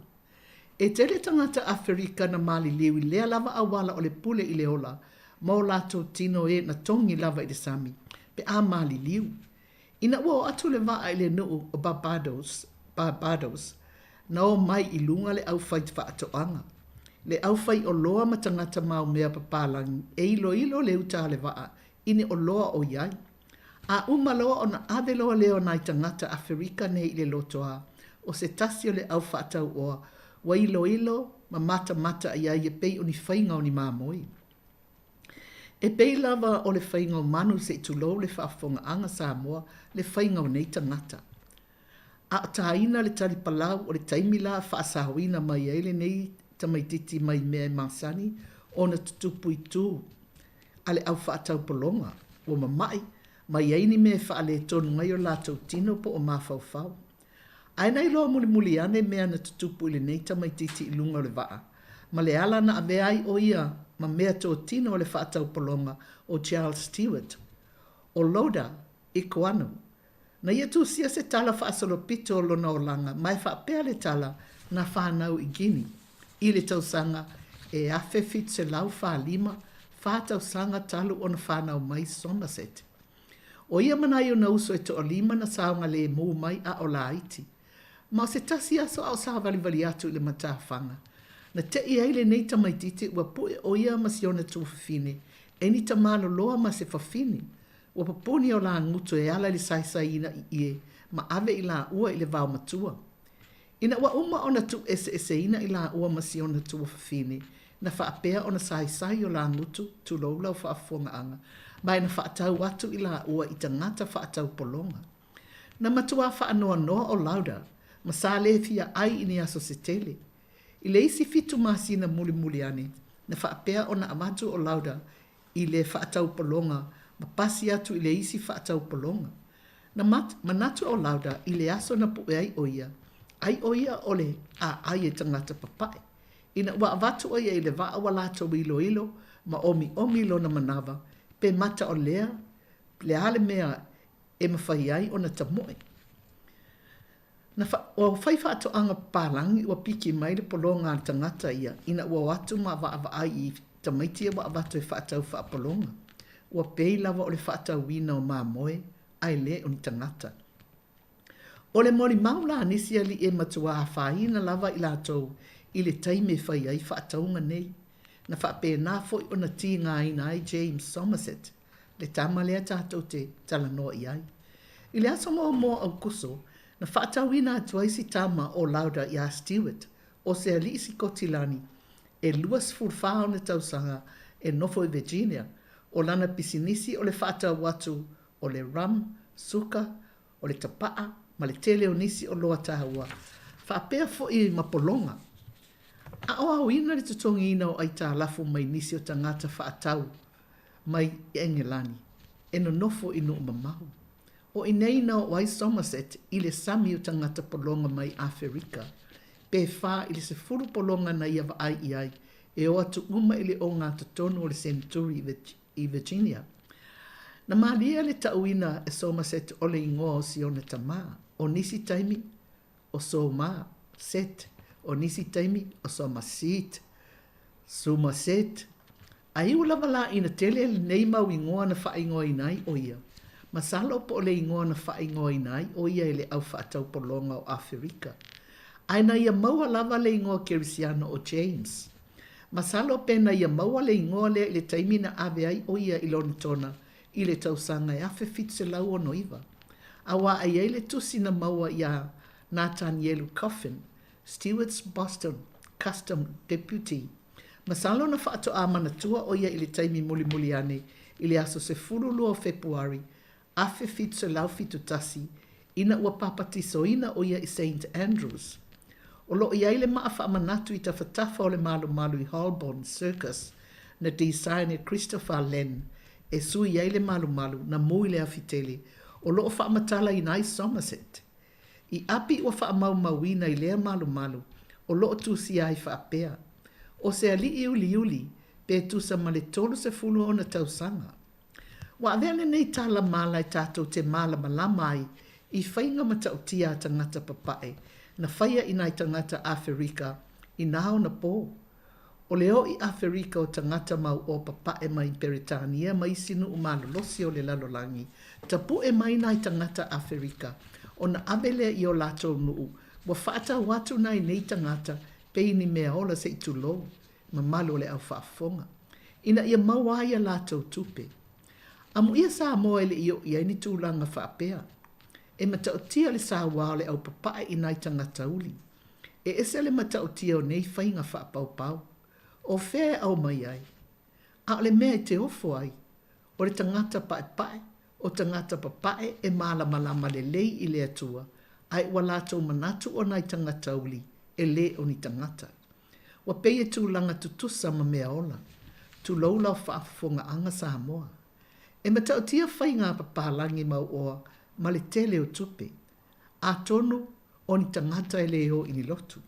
E tele tagata Aferika na maliliu i lea lava auala o le pule i le ola ma o latou tino e na togi lava i le sami pe a maliliu. Ina ua oo atu le vaa i le nuu o Barbados, Barbados, na o mai i luga le aufai faatoaga, le aufaioloa ma tagata maumea papalagi e iloilo le uta a le vaa i ni oloa o i ai. A uma loa ona ave loa lea o nai tagata Aferika nei i le lotoa, o se tasi o le au faatauoa ua iloilo ma matamata i ai e pei o ni faiga o ni mamoe. E pei lava o le faiga o manu se i tulou le faafofogaaga Samoa le faiga o nei tagata. A o tāina le talipalau o le taimi la faasaoina mai ai lenei tamaititi mai mea e masani ona tutupu i tū a le au faatau pologa ua mama'i ma i ai ni mea e faaletonu ai o latou tino po o mafaufau. Ae na iloa mulimuli ane mea na tutupu i lenei tamaititi i luga o le vaa, ma le ala na avea ai ʻo ia ma mea totino o le faatau pologa o Charles Stewart, o Loda Ikoano. Na ia tusia se tala faasolopito o lona olaga ma e faapea le tala na fanau i Guinea i le tausaga e 1745, fa tausaga talu ona fanau mai Somerset. ʻO ia ma nai ona uso e toalima na saogalēmū mai a o laiti. Ma o se tasi aso a o sāvalivali atu i le matafaga, na teʻi ai lenei tamaititi ua puʻe ʻo ia ma si ona tuafafine e ni tamāloloa ma se fafine. Ua papuni o lāgutu e ala i le saesaiina i ʻie ma ave i lāua i le vao matua. Ina ua uma ona tuueseeseina i lāua ma si ona tuafafine, na faapea ona saisai o lāgutu, tulou lau faafofogaaga, ma e na faatau atu i lāua i tagata faatau pologa. Na matuā faanoanoa ʻo Lauder ma sa lē fia ʻai i ni aso se tele. I le isi fitu masina mulimuli ane, na faapea ona avatu ʻo Lauder i le faatau pologa ma pasi atu i le isi faatau pologa. Na manatu ʻo Lauder i le aso na puʻe ai ʻo ia, ai ʻo ia o le ʻaʻai e tagata papaʻe. Ina ua avatu ʻo ia i le waʻa ua latou iloilo ma ʻomiʻomi i lona manawa, pe mata ʻo lea, le a le mea e mafai ai ona tamoe. Na fa, ua fai faatoaga papalagi ua piki mai le pologa a le tagata ia ina ua o atu ma vaavaai i tamaiti ia ua avatu e faatau faapologa. Ua pei lava o le faatauina o mamoe ae le o ni tagata. O le molimau la a nisi aliʻi e matua afaina lava i latou i le taimi e fai ai faatauga nei. Na faapena foi ona tigaina ai James Somerset, le tama lea tatou te talanoa i ai. I le aso muamua o Aukuso, na faatauina atu ai si tama o Lauder iā Stewart, o se aliʻi Sikotilani e 24 ona tausaga e nofo i Virginia, o lana pisinisi o le faatau atu o le rum, suka, o le tapaʻa ma le tele o nisi oloa taua, faapea foi ma pologa. A o aoina le totogiina o aitalafu mai nisi o tagata faatau mai Engelani e nonofo i nuu mamao. O inei na oo ai Somerset i le sami o tagata pologa mai Aferika, pe fa i le 10 pologa na ia vaai i ai e o atu uma i le ogatotonu o le Century i Virginia. Na malie le taʻuina e Somerset o le igoa o si ona tamā, o nisi taimi o Soma, Set, o nisi taimi o Somerset, Somerset. A iu lava la ina tele lenei mau igoa na faaigoaina ai ʻo ia. Masalo po o le igoa na faaigoaina ai ʻo ia e le au faatau pologa o Aferika. Ae na ia maua lava le igoa Kerisiano o James. Masalo pe na ia maua le igoa lea i le taimi na ave ai ʻo ia i Lonetona i le tausaga e 1769. Auā e i ai le tusi na maua iā Natanielu Coffin, Stewart's Boston Custom Deputy. Masalo na faatoā manatua ʻo ia i le taimi mulimuli ane i le aso 12 o Fepuari 1771 ina ua papatisoina ʻo ia i Saint Andrews. O lo o i ai le maʻa faamanatu i tafatafa o le malumalu i Holborn Circus na design e Christopher Len e sui ai le malumalu na mū i le afi tele o lo o faamatalaina ai Somerset. I api ua faamaumauina i lea malumalu o lo o tusia ai faapea, O se aliʻi uliuli pe tusa ma le 30 ona tausaga. Ua avea lenei tala mala e tatou te malamalama ai i faiga matautia a tagata papaʻe na faia i nai tagata Aferika i nā ona pō. O le o i Aferika o tagata mauō papaʻe mai Peretania ma isi nuʻu malolosi o le lalolagi, tapuʻe mai nai tagata Aferika, ona ave lea i o latou nuʻu, ua faatau atu nai nei tagata pei ni mea ola se i tulou, mamalu o le au faafofoga, ina ia maua ai a latou tupe. Amuia Samoa e le i oo i ai ni tulaga faapea. E matautia le sauā o le au papaʻe i nai tagata uli. E ese le matautia o nei faiga faapaopao. O fea e aumai ai? A o le mea e te ofo ai, o le tagata paepae, o tagata papae e mālamalama lelei i le Atua, ae ua latou manatu o nai tagata uli e lē o ni tagata. Ua pei e tulaga tutusa ma mea ola. Tulou lau faafofogaaga Samoa. E matautia faiga a papalagi mauoa ma le tele o tupe. Atonu o ni tagata e lē o i ni lotu.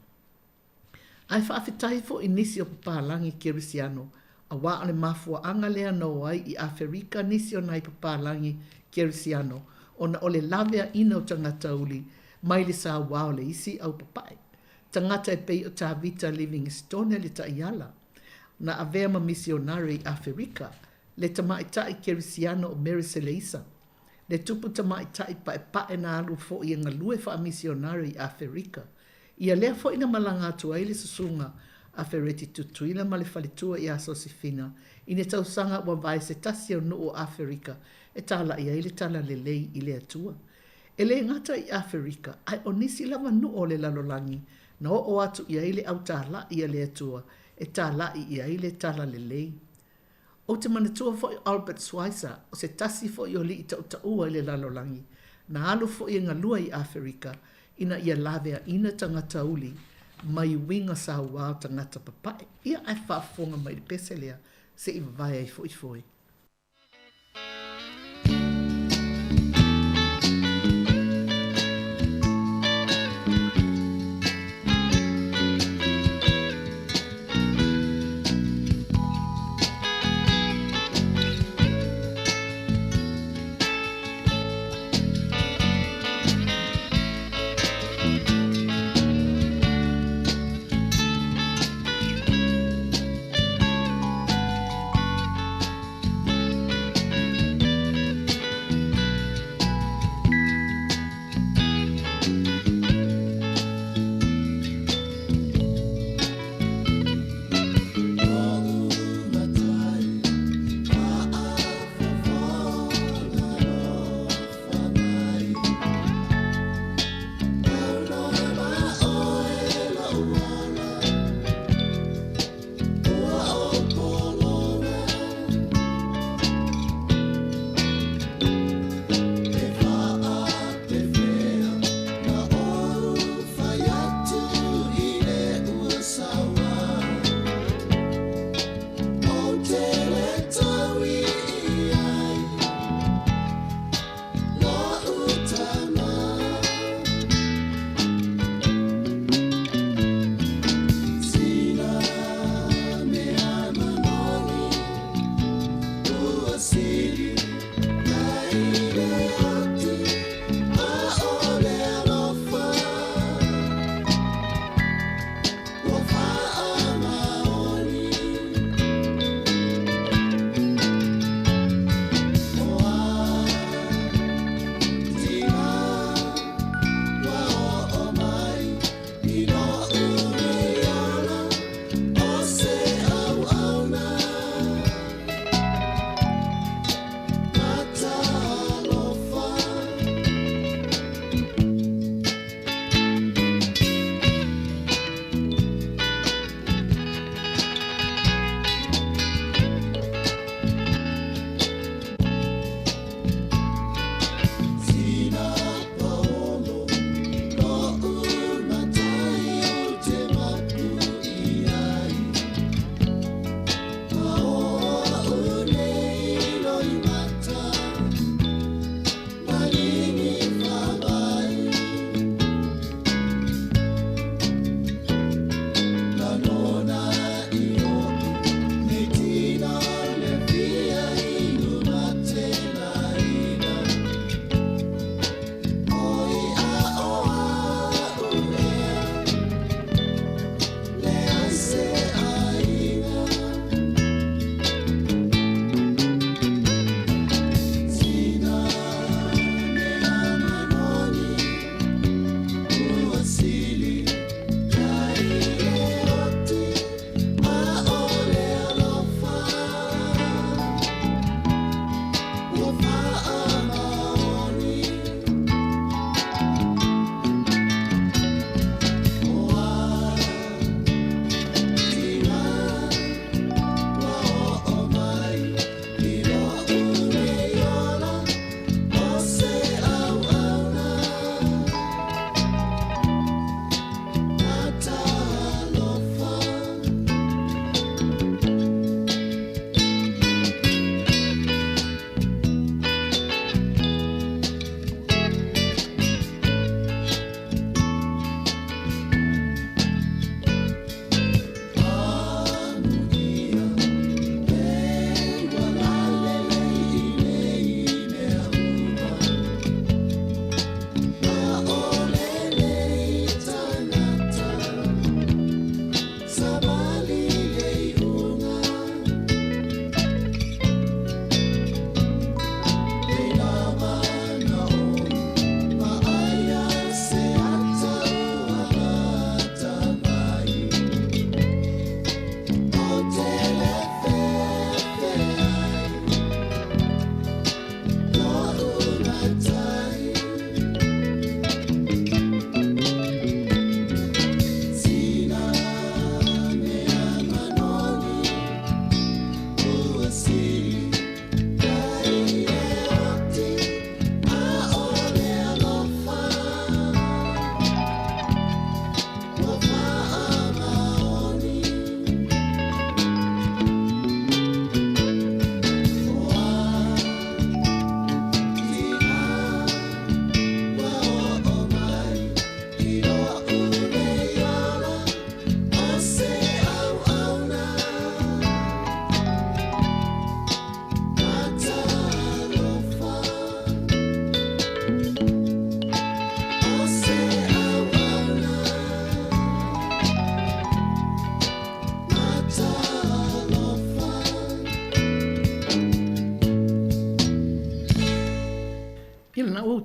Ae faafetai foi i nisi o papalagi Kerisiano, auā o le mafuaaga lea na o ai i Aferika nisi o nai papalagi Kerisiano ona o le laveaina o tagata uli mai le sauā o le isi au papae. Tagata e pei o Tavita Livingstone le taiala, na avea ma misionare i Aferika, le tamaitai Kerisiano o Mary Seleisa, le tupu tamaitai paepae na alu foi e galue faamisionare i Aferika. Ia lea foi na malaga atu ai le susuga a Fereti Tutuila ma le faletua iā Sosefina i le tausaga ua vae se tasi o nuu o Aferika e talai ai le talalelei i le Atua. E le gata i Aferika, ae o nisi lava nuu o le lalolagi na oo atu i ai le au talai a le Atua e talai i ai le talalelei. Ou te manatua foi Albert Schweitzer, o se tasi foi o alii tautaua i le lalolagi, na alu foi e galue i Aferika ina ia laveaina tagata uli mai uiga sauā o tagata papae. Ia, ae faafofoga mai i le pese lea se i vavae ai foi foe.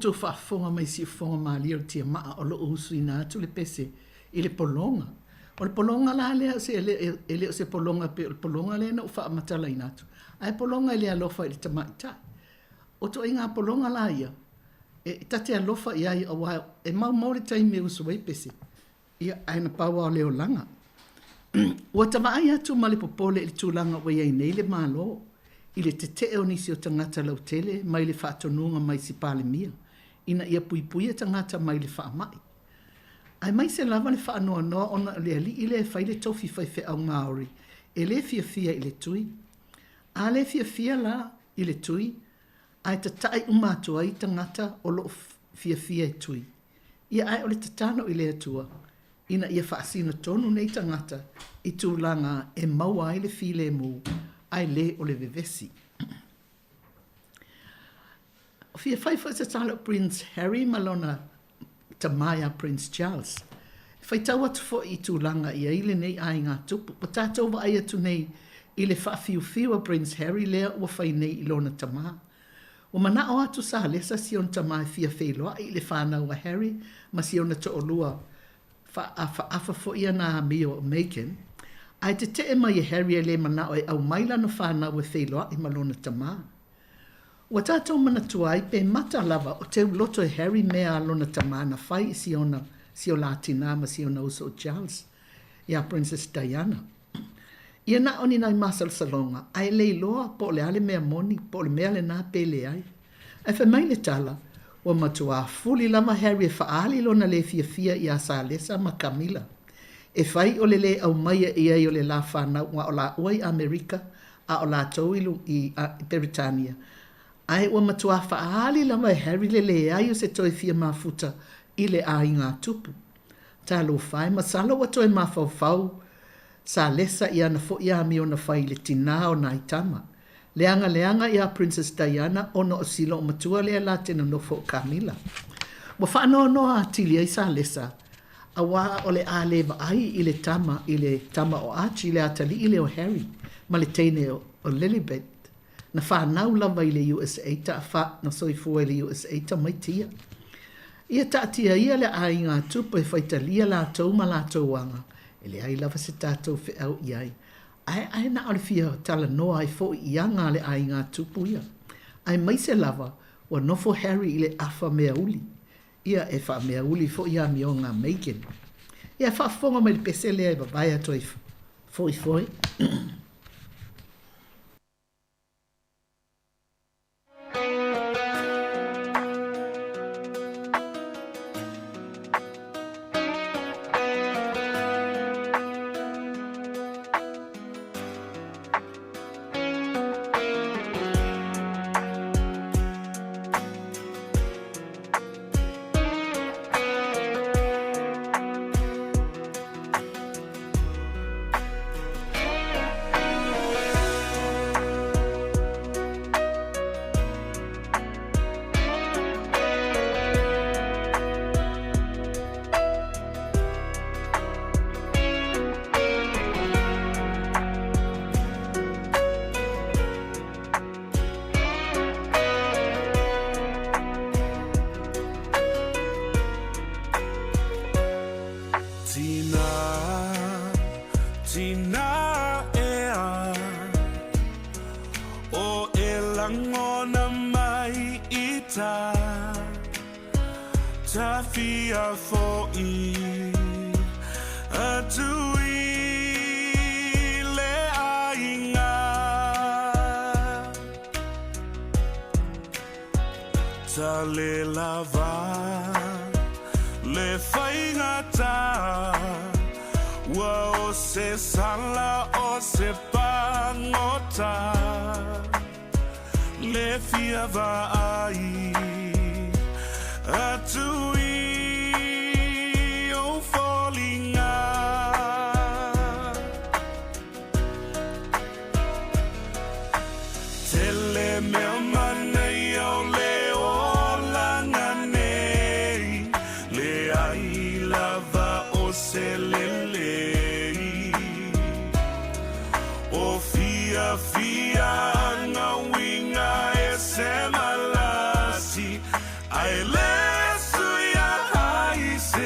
tou faafofoga mai siufofoga malie o le tiamaa o lo o usuina atu le pese i le pologa. O le pologa la lea o se e le o se pologa pei o le pologa lea na ou faamatalaina atu, ae pologa i le alofa i le tamaitai. O ituaiga pologa la ia, e ta te alofa i ai aua e maumau le taimi e usu ai pese, ia, ae na pau lava o le olaga. Ua ta vaai atu ma le popole i le tulaga ua i ai nei le Malo i le tetee o nisi o tagata lautele mai le faatonuga mai si Palemia ina ia puipuia tagata mai le faamai. Aemaise lava le faanoanoa ona o le alii lea e fai le tofi faifeau Māori e le fiafia i le tui. A le fiafia la i le tui, ae tata'i uma atu ai tagata o lo'o fiafia e tui. Ia ae o le tatalo i le Atua ina ia faasino tonu nei tagata i tulaga e maua ai le filemu ae le o le vevesi. Fia fai foi se tala o Prince Harry ma lona tama ia Prince Charles. E faitau atu foi i tulaga i ai lenei aiga tupu. Ua tatou vaai atu nei i le faafiufiu a Prince Harry lea ua fai nei i lona tama. Ua manao atu Salesa si ona tama e fia feiloai i le fanau a Harry ma si ona toalua faaafaafa foi ana amio o Meghan, ae tetee mai e Harry e le manao e aumai lana fanau e feiloai ma lona tama. Ua tatou manatua ai pe mata lava o teuloto e Harry mea a lona tama na fai i si ona si o la tinā ma si ona uso o Charles iā Princess Diana. Ia na o ni nai masalosaloga ae le iloa po o le a le mea moni po o le mea lenā pe leai. Ae fai mai le tala, ua matuā fuli lava Harry e faaali lona le fiafia iā Salesa ma Camilla. E fai o le lē aumaia i ai o le lā fanau ua o lāua i Amerika a o latou i i Peretania, ae ua matuā faaali lava e Harry le leai o se toe fia mafuta i le aiga tupu. Talofa e, masalo ua toe mafaufau Salesa i ana foi amio na fai i le tinā o nai tama. Leagaleaga iā Princess Diana ona o si loomatua lea la te nonofo o Camilla. Ua faanoanoa atili ai Salesa Auā o le a le vaai i le tama i le tama o Archie, le atalii lea o Harry, ma le teine o Lilibet, na fanau lava i le USA ta fa, na soifua i le USA tamaiti ia. Ia taatia ia le aiga tupu e faitalia latou ma latou aga, e leai lava se tatou feau i ai, ae ae na o le fia talanoa ai foi i aga a le aiga tupu ia. Aemaise lava ua nofo Harry i le afa meauli, Ia, e faameauli foi amioga a Megan. Ia, faafofoga mai le pese lea e vavae atu ai foifoi. Tina, tina ea O e langona mai i ta Tawhia fo'i Atu i le aiga Ta le lava le faigata Ua o se sala o se pagota Le fia vaai atu i ou foliga. Tele mea manaia o le olaga nei, leai lava o se lelei. O fiafia ngā uiga e se malasi, ae le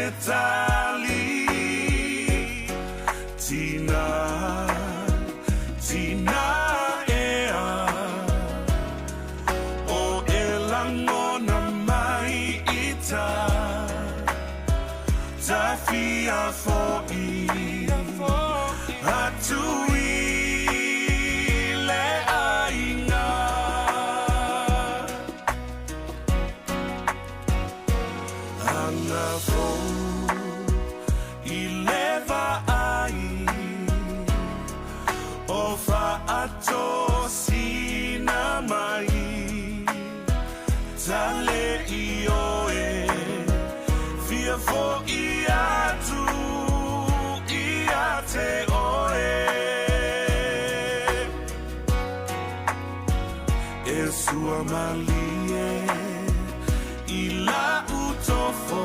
se tali Tinā, tinā ea O e langona mai i tā Tawhia fo'i Atu i le aiga. Anga fou i le vaai o faatosina mai Tale i oe fia fo'i atu ia te oe E sua malie i la'u tofo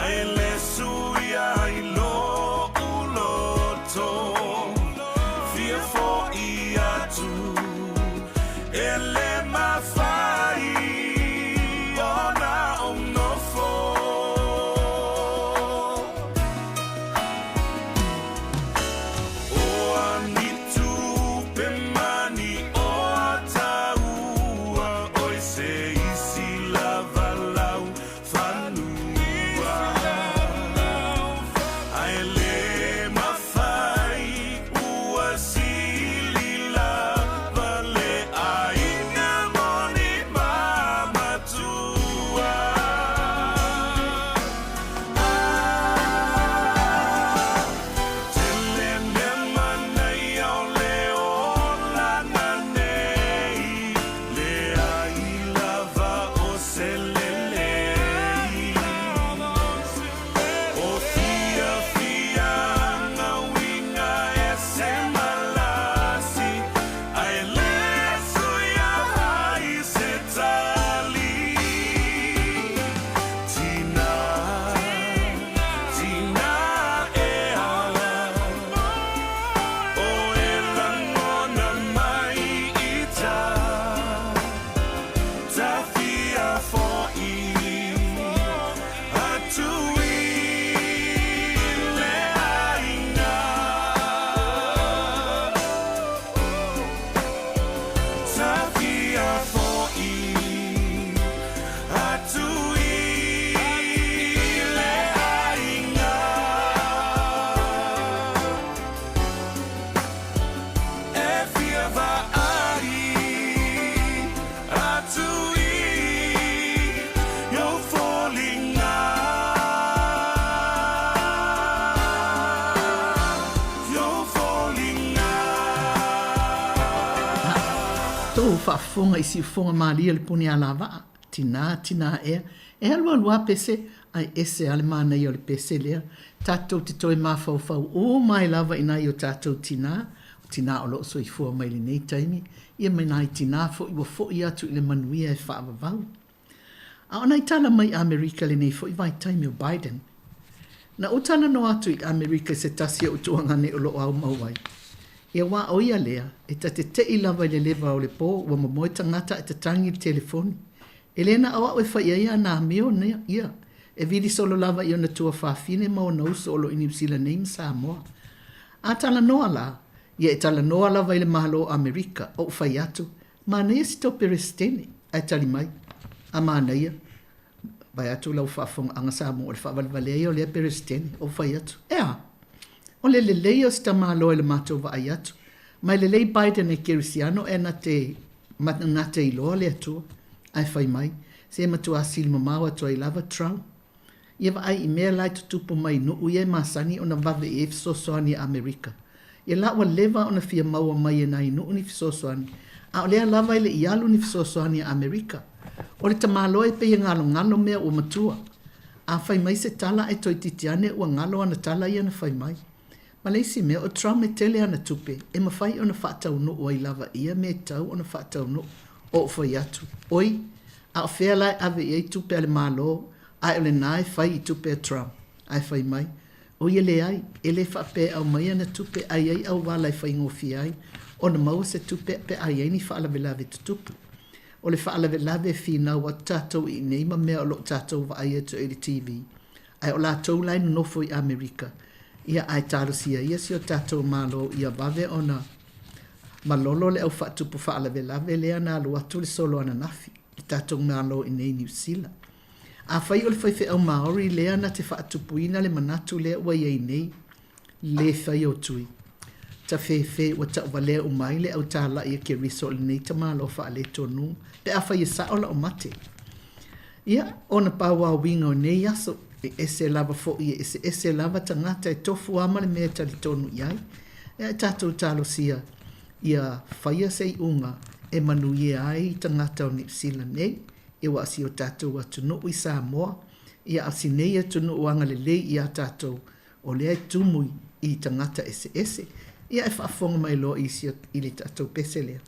Ae le suia i lo'u loto Fia fo'i atu e le mafai ona ou nofo. O a ni tupe mani o a taua oi se isi lava lau fanua Ae le mafai ua sili lava le aiga moni ma matua. Tele mea manaia o le olaga nei, Leai lava o se lelei. O fiafiaga uiga ese malasi, Ae le suia ai se tali. Tinā, tinā ea, O e langona mai i tā Tawhia fo'i atu i le aiga. Tawhia fo'i atu i le aiga. E fia vaai atu i ou foliga. Ou foliga. Tou faafofoga i siufofoga malie o le puni alavaa, tinā, tinā ea, e alualu a pese, ae ese a le manaia o le pese lea, tatou te toe mafaufau uma ai lava i nai o tatou tinā, o tinā o lo o soifua mai lenei taimi, ia ma nai tinā foi ua foi atu i le manuia e faavavau. A o nai tala mai Amerika lenei foi vaitaimi o Biden. Na ou talanoa atu i Amerika i se tasi o ou tuagane o lo o aumau ai. Ia aua o ia lea, e ta te te'i lava i le leva o le po ua momoe tagata ae tatangi i le telefoni. E le na o a'u e fai ai ana amio ia, e vili solo lava i ona tuafafine ma ona uso o lo o i Niu Sila nei ma Samoa. A talanoa la, ia e talanoa lava i le Malo o Amerika, ou fai atu, Manaia si tou Peresetene, ae tali mai, A manaia, vae atu lau faafofogaaga Samoa o le faavalevalea ia o lea Peresetene, ou fai atu, E a? O le lelei o si tamaloa i le matou vaai atu, ma e lelei Biden e Kerisiano e na te ma na te iloa le Atua. Ae fai mai, se matuā sili mamao atu ai lava Trump. Ia vaai i mea la e tutupu mai i nuu ia e masani ona vave i ai fesoasoani a Amerika. Ia la ua leva ona fia maua mai e nai nuu ni fesoasoani, a o lea lava e le i alu ni fesoasoani a Amerika. O le tamaloa e pei e galogalo mea ua matua. A fai mai se tala ae toeitiiti ane ua galo ana tala ia na fai mai. Ma le isi mea, o Trump e tele ana tupe, e mafai ona faataunuu ai lava ia mea e tatau ona faataunuu. Ou fai atu, Oi, a o fea la e ave i ai tupe a le Malo, ae o lena e fai i tupe a Trump? Ae fai mai, Oi e leai, e le faapea e aumai ana tupe a i ai auala e faigofie ai ona maua se tupe pe a i ai ni faalavelave tutupu. O le faalavelave e finau atu tatou i inei ma mea o lo o tatou vaai atu ai i le TV, ae o latou la e nonofo i Amerika, ia ae talosia ia si o tatou Malo ia vave ona malolo le au faatupu faalavelave lea na alu atu le solo ananafi, le tatou Malo i inei i Niu Sila. Afai o le faifeau Maori lea na te faatupuina le manatu lea ua i ai nei, le fai o tui. Tafefe ua tauvalea uma ai le au talai a Keriso o lenei tamaloa faaletonu pe afai e sao la'u mate. Ia, ona pau a uiga o nei aso, e ese lava foi e eseese lava tagata e tofu a ma le mea e talitonu i ai. Ia e tatou talosia ia faia se iuga e manuia ai tagata o Niu Sila nei, ia ua si o tatou atunuu i Samoa, ia a o si nei atunuu agalelei iā tatou o lea e tumu i tagata eseese. Ia e faafofoga mai loa i si i le tatou pese lea.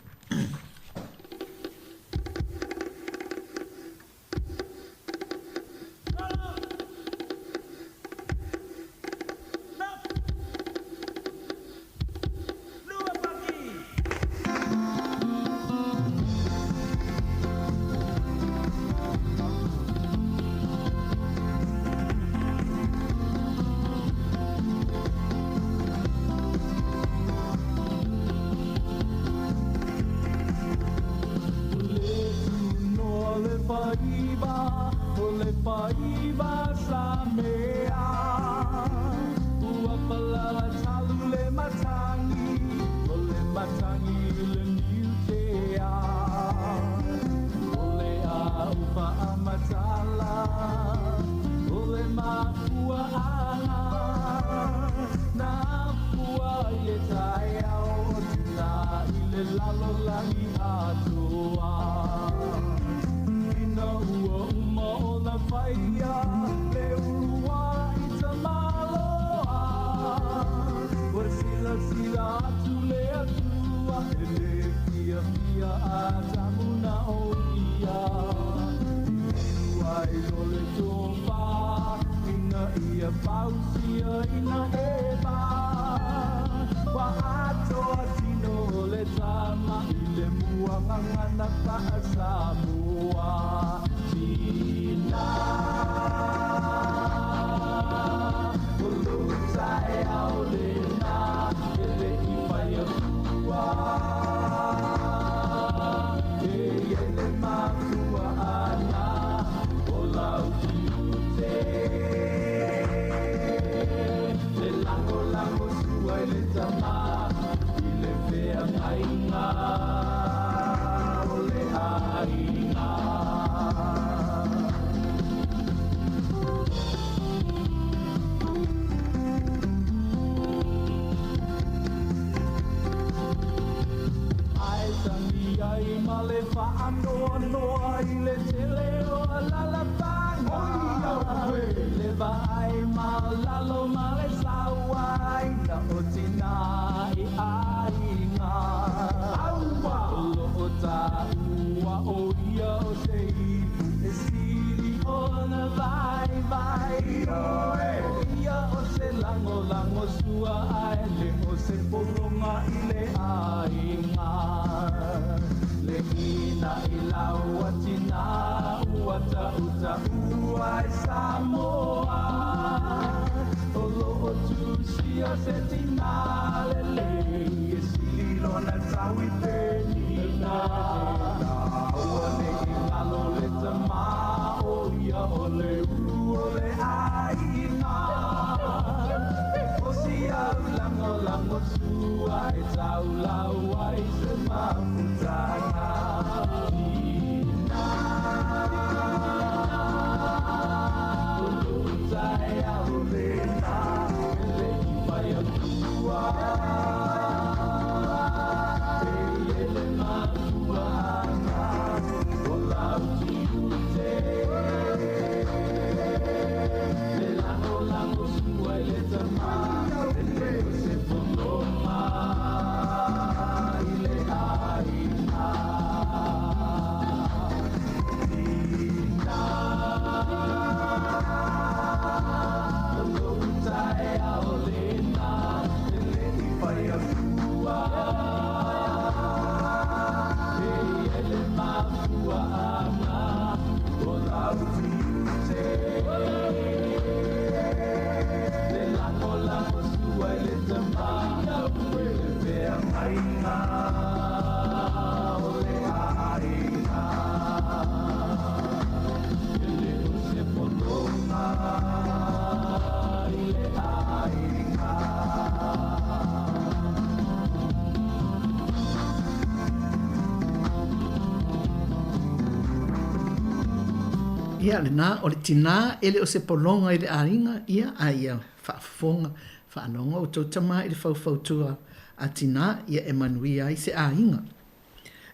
Ia lenā, o le tinā e le o se pologa i le aiga, ia, a ia faafofoga, faalogo outou tama i le faufautua a tinā, ia e manuia ai se aiga.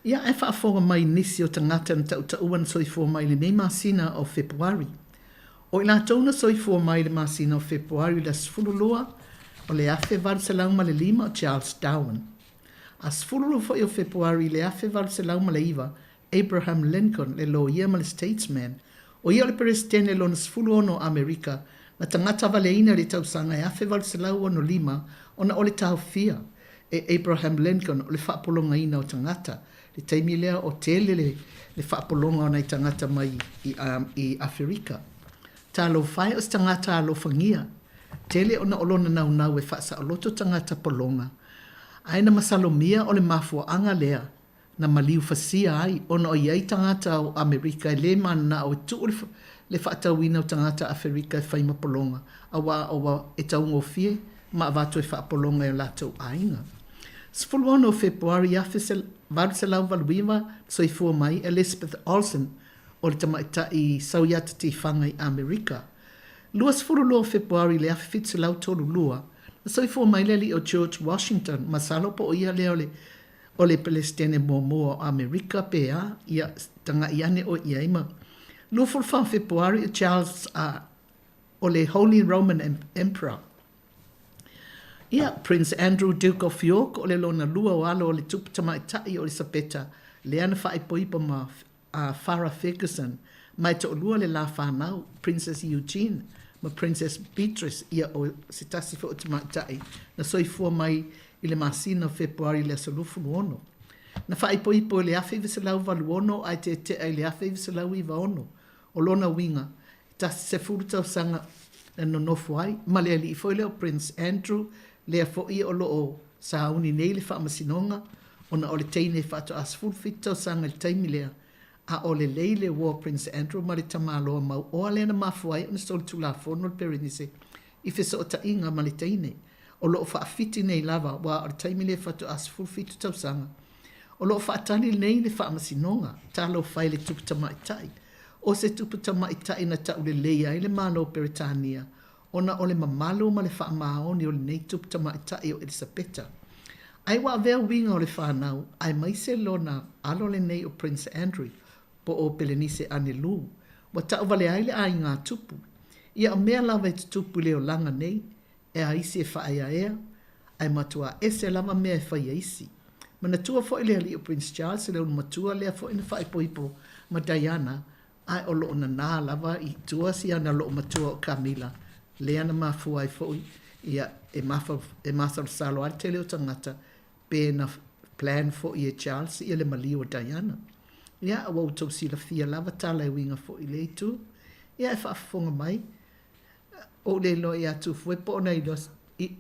Ia, ae faafofoga mai nisi o tagata na tautaua na soifua mai i lenei masina o Fepuari. O i latou na soifua mai i le masina o Fepuari i le aso 12 o le 1805 o Charles Darwin. A 12 foi o Fepuari i le 1809 Abraham Lincoln, le loia ma le statesman, o ia o le Peresetene lona 16 o Amerika, na tagatavaleina i le tausaga e 1865 ona o le taofia e Abraham Lincoln o le faapologaina o tagata, le taimi lea o tele le le faapologa o nai tagata mai i i Aferika. Talofa e o se tagata alofagia, tele ona o lona naunau e faasaoloto tagata pologa, ae na masalomia o le mafuaaga lea na maliu fasia ai ona o i ai tagata o Amerika e lē mananao e tuu le le faatauina o tagata Aferika e fai ma pologa auā ua e taugofie ma avatu e faapologa e o latou aiga. 16 o Fepuari 1889 soifua mai Elizabeth Olsen o le tamaitai sauiata tifaga i Amerika. 22 o Fepuari i le 1732 na soifua mai le alii o George Washington, masalo po o ia lea o le o le Peresetene muamua o Amerika pe a, ia, taga'i ane oe i ai ma 24 o Fepuari o Charles a o le Holy Roman Emperor. Ia, Prince Andrew Duke of York o le lona lua o alo o le tupu tamaitai o Elisapeta lea na faaipoipo ma a Farrah Ferguson, ma e toʻalua le la fanau, Princess Eugene ma Princess Beatrice, ia o se tasi foi o tamaitai na soifua mai i le masina o Fepuari i le aso 26. Na faaipoipo i le 1986 ae tetea i le 1996. O lona uiga, e tasi sefulu tausaga na nonofo ai, ma le alii foi lea o Prince Andrew, lea foi o lo o sauni nei le faamasinoga ona o le teine faatoa 17 tausaga i le taimi lea, a o lelei le uo a Prince Andrew ma le tamaloa mauoa lea na mafua ai ona solitulafono le Perenise i fesootaiga ma le teine o lo o faafiti nei lava aua o le taimi lea faatoa 17 tausaga. O lo o faatali nei le faamasinoga, talofa e le tupu tamaitai. O se tupu tamaitai na taulelei ai le Malo o Peretania ona o le mamalu ma le faamaoni o lenei tupu tamaitai o Elisapeta. Ai ua avea uiga o le fanau, aemaise lona alo lenei o Prince Andrew, po o Pelenise Anelu, ua tauvale ai le aiga tupu. Ia o mea lava e tutupu i le olaga nei, e a isi e faaeaea, ae matuā ese lava mea e fai e isi. Manatua foi le alii o Prince Charles le ulumatua lea foi na faaipoipo ma Diana, ae o lo o nanā lava i tua si ana loomatua o Camilla, lea na mafua ai foi ia e e masalosalo ai le tele o tagata pe na plan foi e Charles ia le maliu o Diana. Ia, ua outou silafia lava tala e uiga foi i lea itu. Ia, e faafofoga mai, ou le iloa iā Tufue po o na iloa i,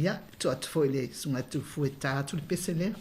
ia, tuu atu foi i le susuga ia Tufue e ta atu le pese lea.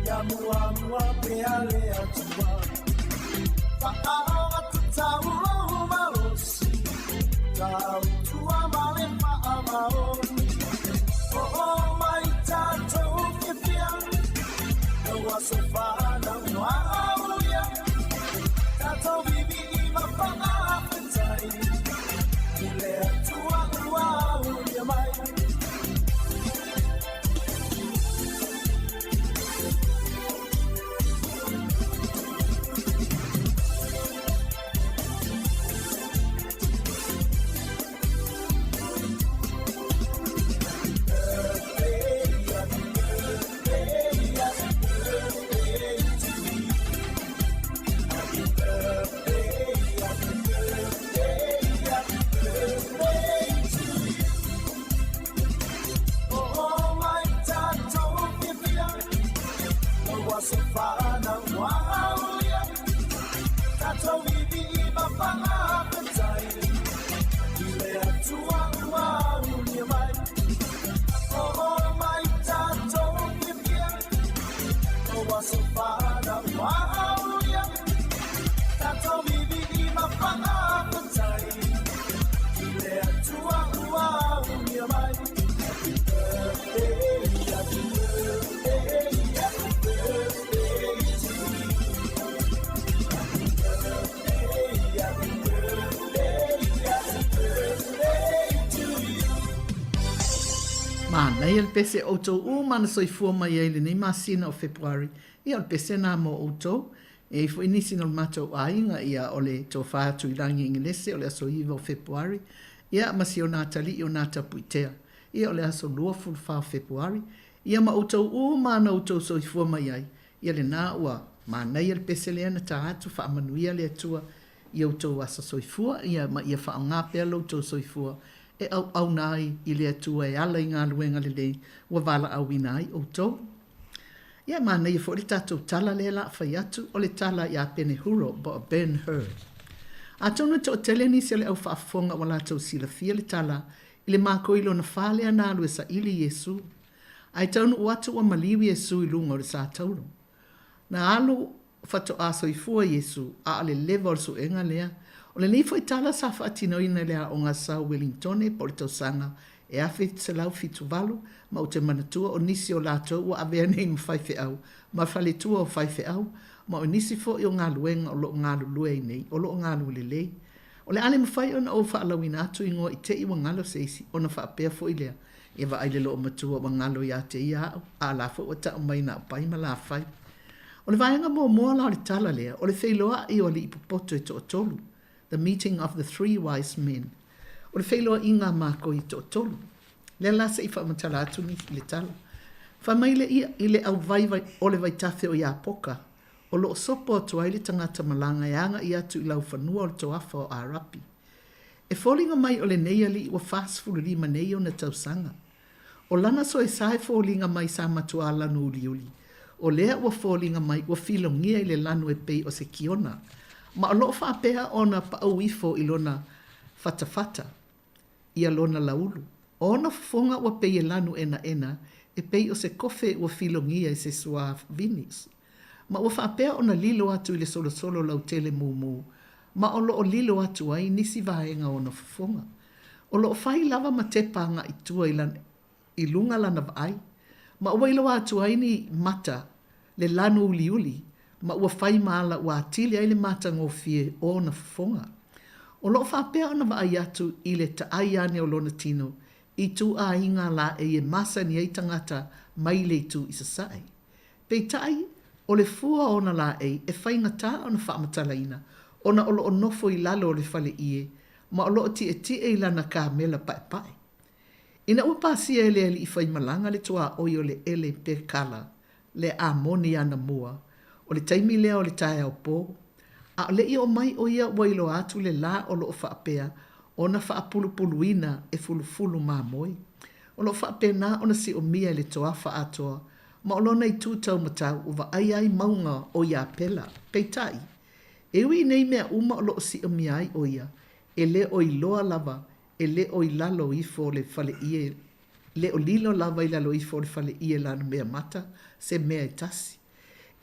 Ia muamua pea le Atua. Faaogatutau lou malosi, tautua ma le faamaoni. Oo mai tatou fiafia, lau aso fanau ua aulia. Tatou vivii ma faafetai, i le Atua ua aulia mai. Oo mai tatou fiafia, lau aso fanau ua aulia. Tatou vivii ma faafetai, i le Atua ua aulia mai. Oo mai tatou fiafia, lau aso fanau ua aulia. Tatou vivii ma faafetai, i le Atua ua aulia mai. Happy birthday, happy birthday, happy birthday to you. Happy birthday, happy birthday, happy birthday to you. Manaia le pese o outou uma na soifua mai ai i lenei masina o Fepuari. Ia, o le pese lena mo outou. E i ai foi nisi no le matou aiga, ia, o le tofa atu i lagi Igilese o le aso 9 o Fepuari, ia, ma si ona atalii o Natapuitea, ia, o le aso 24 o Fepuari. Ia, ma outou uma na outou soifua mai ai, ia lena ua manaia le pese lea na ta atu, faamanuia le Atua i outou aso soifua, ia, ma ia faaaoga pea lo outou soifua e auauna ai i le Atua e ala i galuega lelei ua valaauina ai outou. Ia, e manaia foi le tatou tala lea la a fai atu, o le tala ia Penehuro po o Ben Hur. Atonu e toatele nisi o le au faafofoga ua latou silafia le tala i le makoi lona fa lea na alu e saili Iesu. Ae taunuu atu ua maliu Iesu i luga o le sa taulo. Na alu faatoa soifua Iesu, a o le leva o le suega lea. O lenei foi tala sa faatinoina i le aoga sa Welingtone po o le tausaga e 1978, ma ou te manatua o nisi o latou ua avea nei ma faifeau ma faletua o faifeau, ma o nisi foi o galuega o lo o galulue ai nei, o lo o galue lelei. O le a le mafai ona ou faalauina atu igoa i te i ua galo se isi, ona faapea foi lea, Ia vaai le loomatua ua galo ia te ia au, a o la foi ua tau mai na o Pai ma Lafai. O le vaega muamua la o le tala lea, o le feiloai o alii popoto e toatolu, the meeting of the three wise men. O le feiloaiga a mākou e toatolu. Lea la se i faamatala atu ni le tala. Fai mai le ia i le auvaivai o le vaitafe o Iapoka, o lo o sopo atu ai le tagata malaga e agai atu i laufanua o le toafa o Arapi. E foliga mai o lenei alii ua 45 nei ona tausaga. O lana soesa e foliga mai sa matuā lanu uliuli, o lea ua foliga mai ua filogia i le lanu e pei o se kiona, ma o lo o faapea ona paau ifo i lona fatafata ia lona laulu. O ona fofoga ua pei e lanu enaena e pei o se kofe ua filogia i se suā vini, ma ua faapea ona lilo atu i le solosolo lautele mumu, ma o lo o lilo atu ai nisi vaega o ona fofoga. O lo o fai lava ma tepa agai tua i lana, i luga lana vaai, ma ua iloa atu ai ni mata le lanu uliuli, ma ua fai ma ala ua atili ai le matagofie o ona fofoga. O lo o faapea ona vaai atu i le taai ane o lona tino i ituaiga laei e masani ai tagata mai le itu i sasae. Peitai, o le fua o ona laei e faigata ona faamatalaina ona o lo o nofo i lalo o le fale ʻie ma o lo o tietie i lana kāmela paepae. Ina ua pasia e le alii faimalaga le tuaoi o le ele pekala le amoni anamua, o le taimi lea o le taeao pō, a o le i oo mai ʻo ia ua iloa atu le lā o lo o faapea ona faapulupuluina e fulufulu mamoe. O lo o faapena ona siomia i le toafa atoa ma o lona itu taumatau ua vaaia ai mauga o Iapela. Peitai, e ui i nei mea uma o lo o siomia ai ʻo ia, e le o iloa lava, e le o i lalo ifo o le faleʻie, le o lilo lava i lalo ifo o le faleʻie lana mea mata se mea e tasi.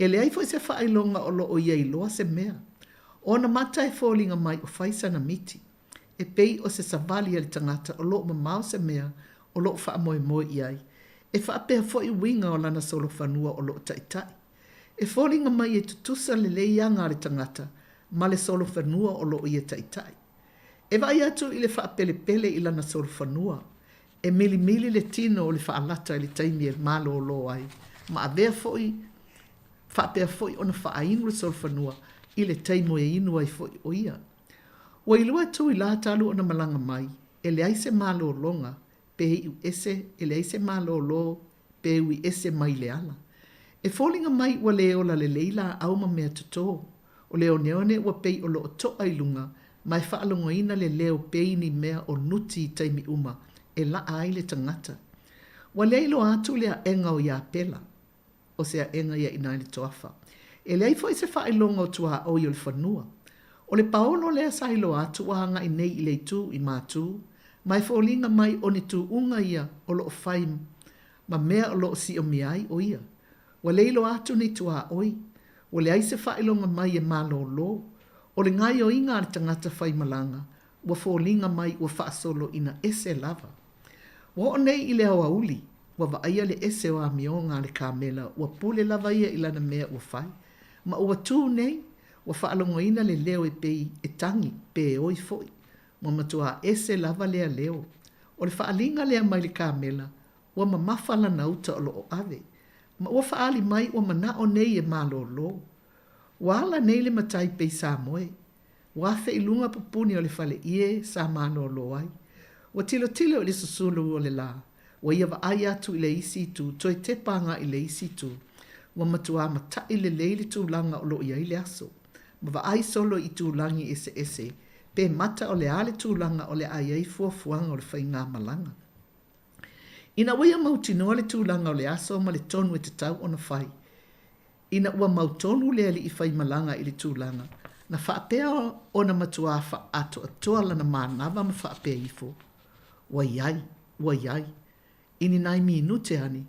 E leai foi se faailoga o lo o ia iloa se mea. O ona mata e foliga mai o fai sana miti. E pei o se savali a le tagata o lo o mamao se mea o lo o faamoemoe i ai. E faapea foi uiga o lana solofanua o lo o taitai. E foliga mai e tutusa lelei aga a le tagata ma le solofanua o lo o ia taitai. E vaai atu i le faapelepele i lana solofanua. E milimili le tino o le faalata i le taimi e malōlō ai, ma avea foi faapea foi ona faainu le solofanua i le taimi e inu ai foi ʻo ia. Ua iloa e Tuilā talu ona malaga mai, e leai se malōlōga pe iu ese, e leai se malōlō pe ui ese mai le ala. E foliga mai ua lē ola lelei lāʻau ma mea totō. O le oneone ua pei o loo toʻa i luga ma e faalogoina le leo pei ni mea o nuti i taimi uma e laʻa ai le tagata. Ua le iloa atu le aʻega o Iapela, o se aʻega ia inā i le toafa. E leai foi se faailoga o tuaoi o le fanua. O le paolo lea sa iloa atu ua agai nei i le itu i Matū, ma e foliga mai o ni tūʻuga ia o loo fai ma mea o loo siomia ai ʻo ia. Ua le iloa atu ni tuaoi. Ua leai se faailoga mai e malōlō. O le gaoioiga a le tagata faimalaga, ua foliga mai ua faasolo ina ese lava. Ua oo nei i le aoauli, ua vaaia le ese o amioga a le kamela ua pule lava ia i lana mea ua fai. Ma ua tū nei, ua faalogoina le leo e pei e tagi pe e oi foi. Ua matuā ese lava lea leo. O le faaaliga lea mai le kamela, ua mamafa lana uta o lo o ave, ma ua faaali mai ua manaʻo nei e malōlō. Ua ala nei le matai pei sa moe. Ua afe i luga pupuni o le fale ʻie sa malōlō ai. Ua tilotilo i le susulu o le lā. Ua ia vaai atu i le isi itu, toe tepa agai i le isi itu. Ua matuā mataʻi lelei le tulaga o lo o i ai le aso. Ma vaai solo i itulagi eseese, pe mata o le a le tulaga o le a i ai fuafuaga o le faigamalaga. Ina ua ia mautinoa le tulaga o le aso ma le tonu e tatau ona fai, ina ua mautonu le alii faimalaga i le tulaga, na faapea ona matuā faaatoatoa lana manava ma faapea ifo, Ua i ai, ua i ai. I ni nai minute ane,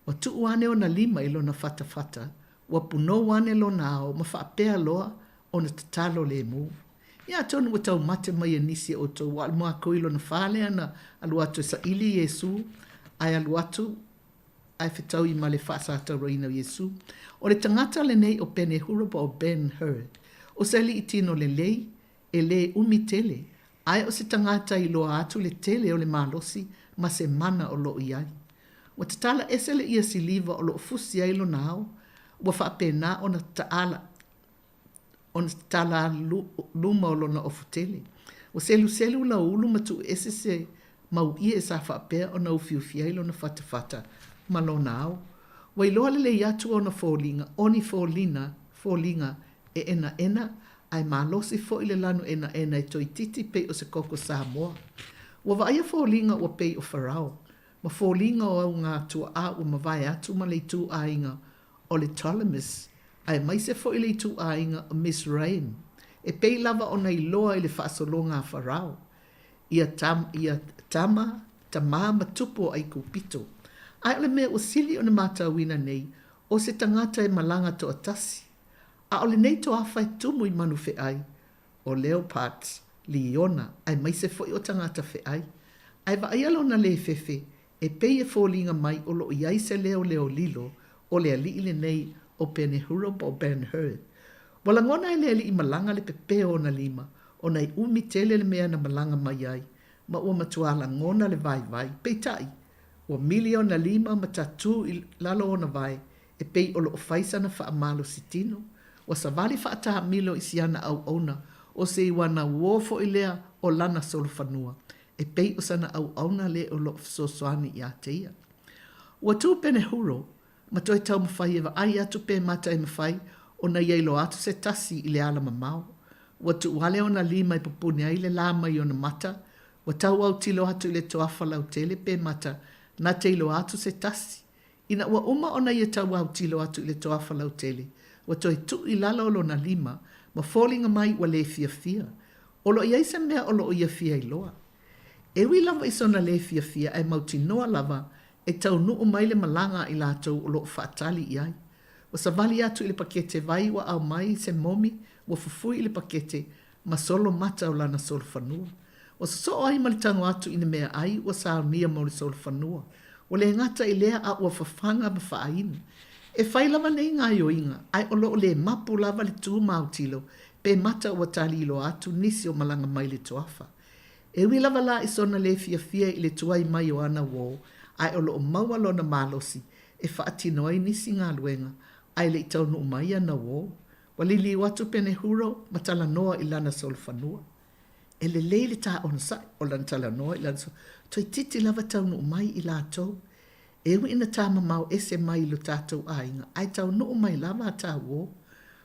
ua tuu ane ona lima i lona fatafata, ua punou ane lona ao ma faapea loa ona tatalo lemu. Ia atonu ua taumate mai e nisi o outou ua alu makou i lona fale ana alu atu e saili i Iesu, ae alu atu ae fetaui ma le faasatauraina o Iesu. O le tagata lenei o Penehuro po o Ben Hur. O se alii tino lelei, e lē umi tele, ae o se tagata i loa atu le tele o le malosi ma se mana o loo i ai. Ua tatala ese le ia siliva o loo fusi ai lona ao, ua faapena ona taala ona tatala luma o lona ofu tele. Ua seluselu lauulu ma tuu ese se mau ie sa faapea ona ufiufi ai lona fatafata ma lona ao. Ua iloa lelei atu ona foliga, o ni folina, foliga, e enaena, ae malosi foi le lanu enaena e toeitiiti pei o se koko Samoa. Ua vaaia foliga ua pei o Farao, ma foliga o auga tuaa ua mavae atu ma le ituaiga o le Ptolemies, aemaise foi le ituaiga o Mizraim, e pei lava ona iloa i le faasologa a Farao, ia tam, ia tama, tamā ma tupu o Aikupito. Ae o le mea ua sili ona matauina nei, o se tagata e malaga toatasi. A o lenei toafa e tumu i manu feʻai, o leopards, liona, aemaise foi o tagata feʻai. Ae vaaia lona lē fefe, e pei e foliga mai o lo o i ai se leo leo lilo o le aliʻi lenei o Penehuro po o Ben Hur. Ua lagona e le aliʻi malaga le pepē o ona lima, ona e umi tele le mea na malaga mai ai, ma ua matuā lagona le vaivai. Peitai, ua mili ona lima ma tatū i lalo o ona vae, e pei o lo o fai sana faamalosi tino. Ua savali faatāmilo i siana auauna, o se iwana uō foi lea o lana solofanua, e pei o sana auauna lē o lo o fesoasoani iā te ia. Ua tū Penehuro ma toe taumafai e vaai atu pe mata e mafai ona ia iloa atu se tasi i le ala mamao. Ua tuu ale ona lima e pupuni ai le lā mai ona mata, ua tau autilo atu i le toafa lautele pe mata na te iloa atu se tasi. Ina ua uma ona ia tau autilo atu i le toafa lautele, ua toe tuu i lalo o lona lima, ma foliga mai ua lē fiafia. O lo o i ai se mea o lo o ia fia iloa. E ui lava i sona lē fiafia ae mautinoa lava e taunuu mai le malaga a i latou o lo o faatali i ai. Ua savali atu i le pakete vai ua aumai se momi ua fufui i le pakete ma solo mata o lana solofanua. Ua sosoo ai ma le tago atu i ni meaai ua saunia mo le solofanua. Ua le gata i lea a ua fafaga ma faainu. E fai lava nei gaoioiga, ae o lo o le mapu lava le tu ma autilo pe mata ua taliloa atu nisi o malaga mai le toafa. E ui lava la i sona le fiafia i le tuai mai o ana uō, ae o lo o maua lona malosi e faatino ai nisi galuega ae le i taunuu mai ana uō. Ua liliu atu Penehuro ma talanoa i lana solofanua. E lelei le tā onosai o lana talanoa i lana solo, toeitiiti lava taunuu mai i latou. E ui ina tā mamao ese mai i lo tātou aiga, ae taunuu mai lava a tā uō.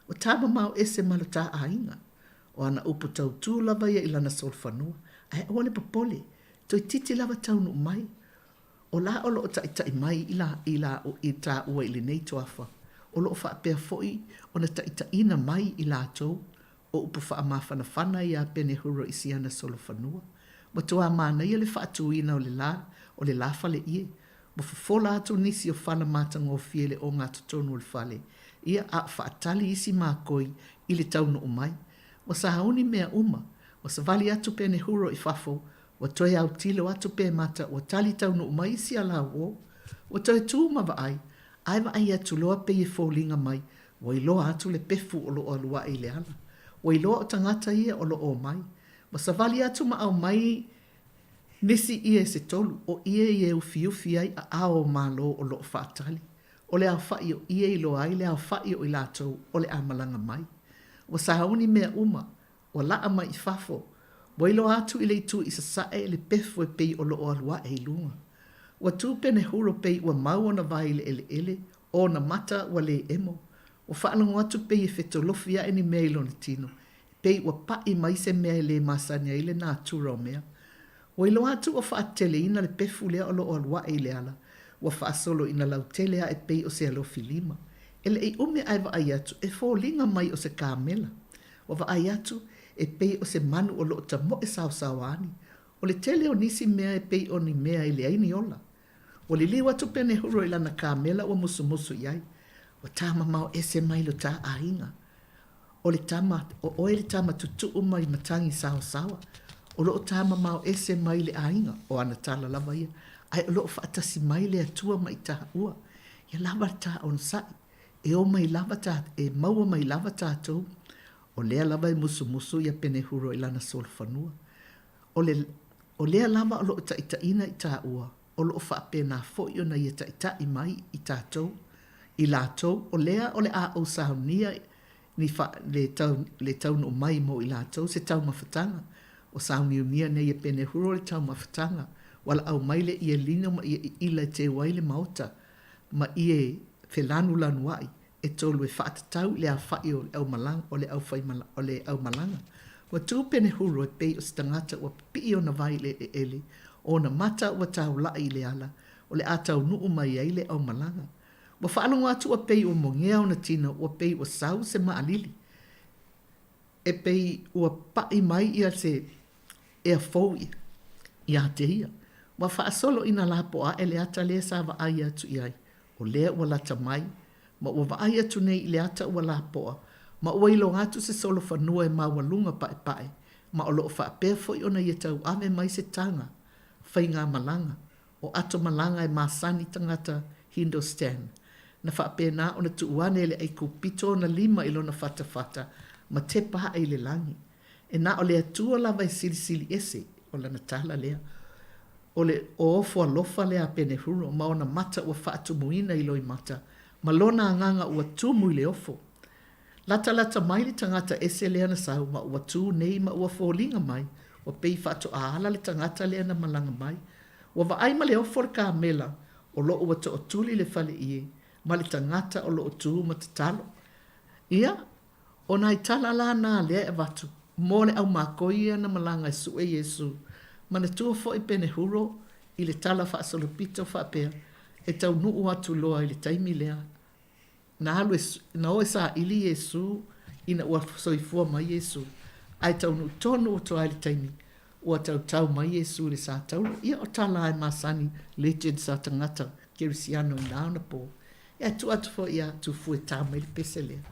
Ua tā mamao ese ma lo tā aiga. O ana upu tautū lava ia i lana solofanua, ae aua le popole, toeitiiti lava taunuu mai. O la o lo o taʻitaʻi mai i la, i la, i tāua i lenei toafa, o lo o faapea foi ona taʻitaʻina mai i latou, o upu faamafanafana iā Penehuro i siana solofanua. Matuā manaia le faatūina o le la, o le la fale ie. Ua fofola atu nisi o fala matagofie i le ogatotonu o le fale, ia, a o faatali isi makoi i le taunuu mai. Ua sauni mea uma. Ua savali atu Penehuro i fafo, Ua toe autilo atu pe mata ua tali taunuu mai isi alauō. Ua toe tū ma vaai, ae vaai atu loa pei e foliga mai ua iloa atu le pefu o lo o alu aʻe i le ala. Ua iloa o tagata ia o lo o omai. Ua savali atu ma aumai nisi ie se tolu, o ie i e ufiufi ai aao o Malo o lo o faatali. O le aofaʻi o ie iloa ai le aofaʻi o i latou o le a malaga mai. Ua sauni mea uma, Ua laʻa mai i fafo, ua iloa atu i le itu i sasae le pefu e pei o lo o alu aʻe i luga. Ua tū penehuro pei ua mau ona wae i le ʻeleʻele, o ona mata ua lē ʻemo. Ua faalogo atu pei e fetolofi aʻe ni mea i lona tino, pei ua paʻi mai se mea e lē masani ai le natura o mea. Ua iloa atu ua faateleina le pefu lea o lo o alu aʻe i le ala, ua faasolo ina lautele aʻe pei o se alofi lima. E leʻi ʻumi ae vaai atu, e foliga mai o se kāmela. Ua vaai atu, e pei o se manu o lo o tamoʻe saosaoa ani. O le tele o nisi mea e pei o ni mea e leai ni ola. Ua liliu atu Penehuro i lana kāmela ua musumusu i ai. Ua tā mamao ese mai lo tā aiga. O le tama, o ʻoe le tama tutuʻu mai matagi saosaoa. O lo o tā mamao ese mai le aiga, o ana tala lava ia, ae o lo o faatasi mai le Atua ma i tāua. Ia lava le tā onosai. E o mai lava tā, e maua mai lava tātou. O lea lava e musumusu ia Penehuro i lana solofanua. O le, o lea lava o lo o taʻitaʻina i tāua, o lo o faapena foi ona ia taʻitaʻi mai i tātou, i latou, o lea o le a ou saunia ni fa, le tau, le taunuu mai mo i latou se taumafataga. O sauniunia nei e Penehuro le taumafataga, walaʻau mai le ie lino ma ia iʻila e teu ai le maota, ma ie felanulanuaʻi e tolu e faatatau i le afaʻi o le aumalaga, o le aufaimalaga, o le aumalaga. Ua tū penehuro e pei o se tagata ua pipiʻi ona wae i le ʻeleʻele, o ona mata ua taulaʻi i le ala, o le a taunuu mai ai le aumalaga. Ua faalogo atu ua pei ua mogea ona tino, ua pei ua sau se maʻalili. E pei ua paʻi mai ia se ea fou iā te ia. Ua faasolo ina lapoa aʻe le ata lea sa vaai atu i ai, o lea ua lata mai, ma ua vaai atu nei i le ata ua lapoa, ma ua iloa atu se solofanua e maualuga paepae, ma o lo o faapea foi ona ia tauave mai se taga faigamalaga, o ato malaga e masani tagata Hindostan. Na faapena ona tuu ane e le Aikupito ona lima i lona fatafata ma tepa aʻe i le lagi. E na o le Atua lava e silisili ese, o lana tala lea. O le ofo alofa lea a Penehuro ma ona mata ua faatumuina i loimata, ma lona agaga ua tumu i le ofo. Latalata mai le tagata ese lea na sau ma ua tū nei ma ua foliga mai, ua pei faatoa ala le tagata lea na malaga mai. Ua vaai ma le ofo le kāmela o lo o ua tootuli le fale ie ma le tagata o lo o tū ma tatalo. Ia, o nai tala la nā lea e avatu, mo le ʻaumākoi ia na malaga e suʻe Iesū. Manatua foi Penehuro i le tala faasolopito faapea, e taunuu atu loa i le taimi lea Na alu e, na o e saʻili Iesū ina ua soifua mai Iesū, ae taunuu tonu ua toa ai le taimi ua tautau mai Iesū i le sā taula. Ia o tala e masani legends a tagata Kerisiano i nā ona pō. Ia tuu atu foi ia Tufu e tā mai le pese lea.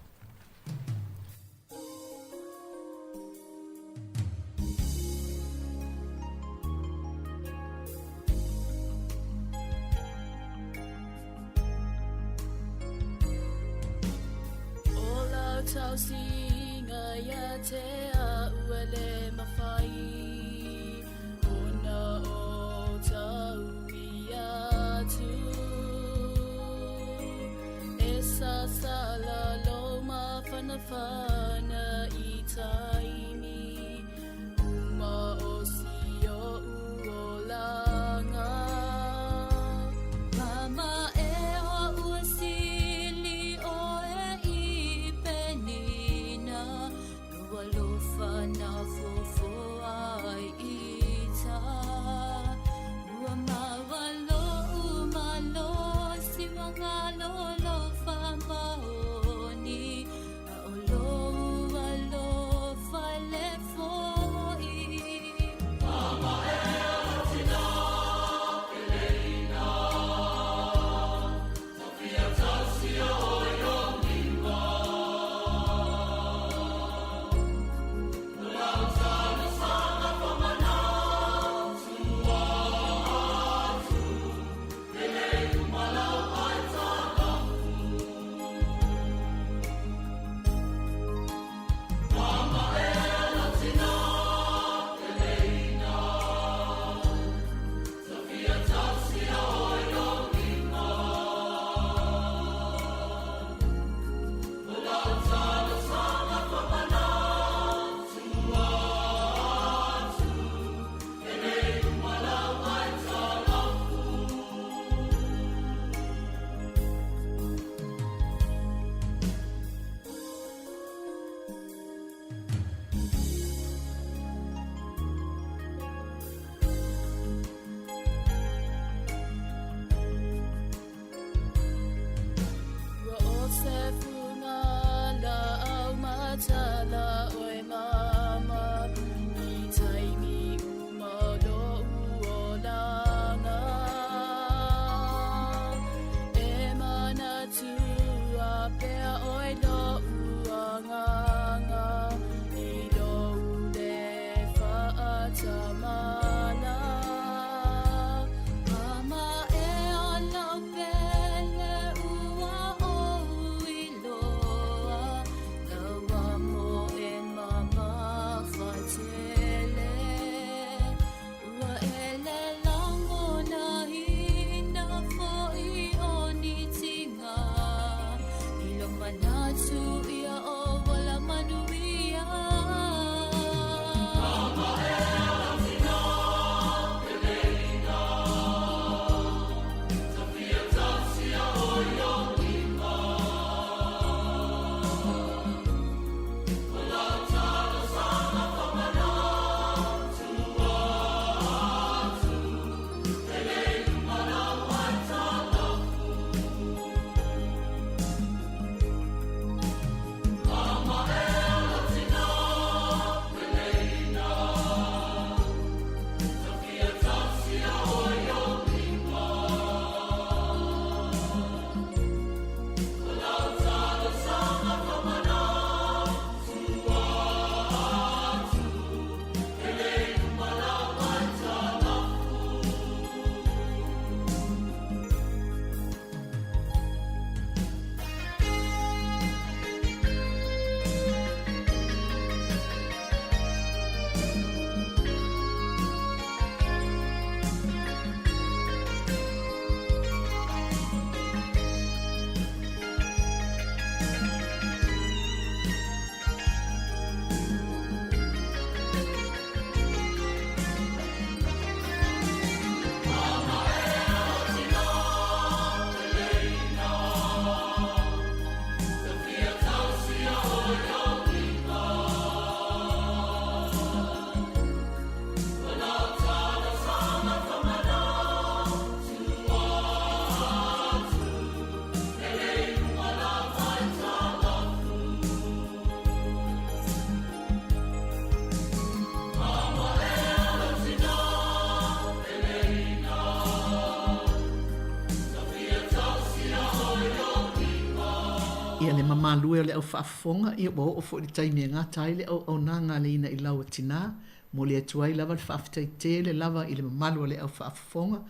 galue o le au faafofoga, ia ua oo foi i le taimi e gata ai le auaunaga a le Ina i Lau a Tina. Momoli atu ai lava le faafetai tele lava i le mamalu o le au faafofoga.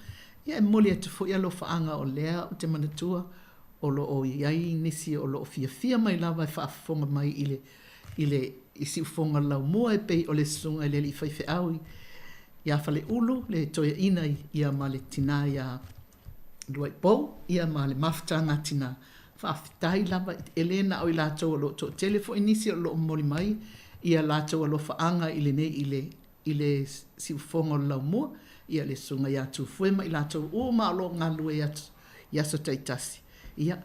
Ia e momoli atu foi alofaaga o lea ou te manatua o lo o i ai nisi o lo o fiafia mai lava e faafofoga mai i le i le i siufoga laumua e pei o le susuga i le alii faifeau ia Faleulu, le toeaina ia ma le tina ia Luaipou, ia ma le mafutaga a tina. Faafetai lava, e le na o i latou o lo o toatele foi nisi o lo o momoli mai ia latou alofaaga i lenei i le i le siufoga o le laumua, ia le susuga ia Tufue ma i latou uma o lo o galulue i aso taitasi. Ia,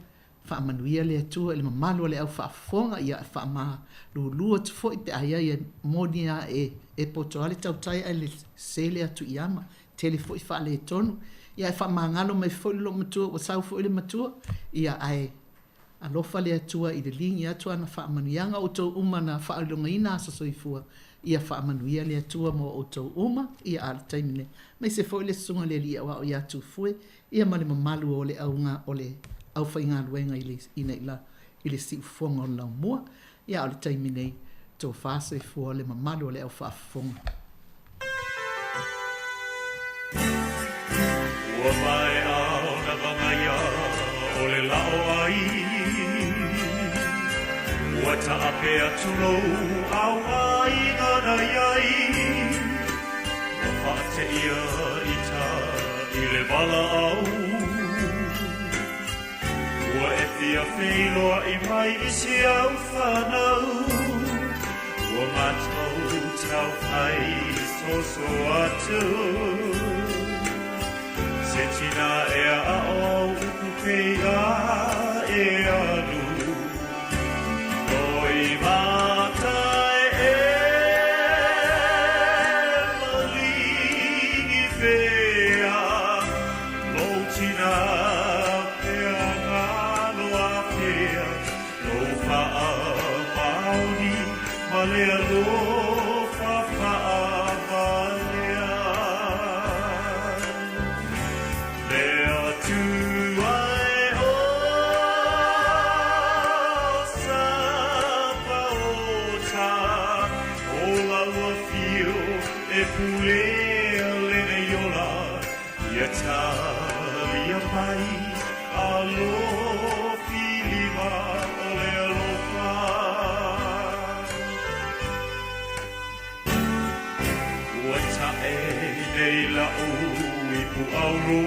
Faamanuia le Atua i le mamalu o le au faafofoga, ia faamalulu atu foi pe a i ai e moni a e e poto lava le tautai ae le sele atu i ama, tele foi faaletonu. Ia ae faamagalo mai foi le loomatua ua sau foi le matua, ia ae alofa le Atua i liligi atu ana faamanuiaga outou uma na faailogaina aso soifua, ia faamanuia le Atua mo outou uma, ia a o le taimi nei, aemaise foi le Susuga i le Alii Aoao ia Tufue, ia ma le mamalu o le auga o le aufaigaluega i le ina i la i le siufofoga o le laumua, ia a o le taimi nei, tofa soifua le mamalu o le au faafofoga. Ua maea ona vagaia o le lao ai Ua taape atu lou auaiga na iai Ua faateia ita i le valaau Ua e fia feiloai mai i si au fanau Ua matou taufai soso atu Se tina ea a o upu pei a e alu Loi matai e maligi pea Lou tina pea ngalo a pea Lou faamaoni ma le alofa faavalea Le Atua e o Sapaota O lau afio e pulea lenei ola Ia talia mai alofi lima o le alofa. Ua tae nei la'u ipu auro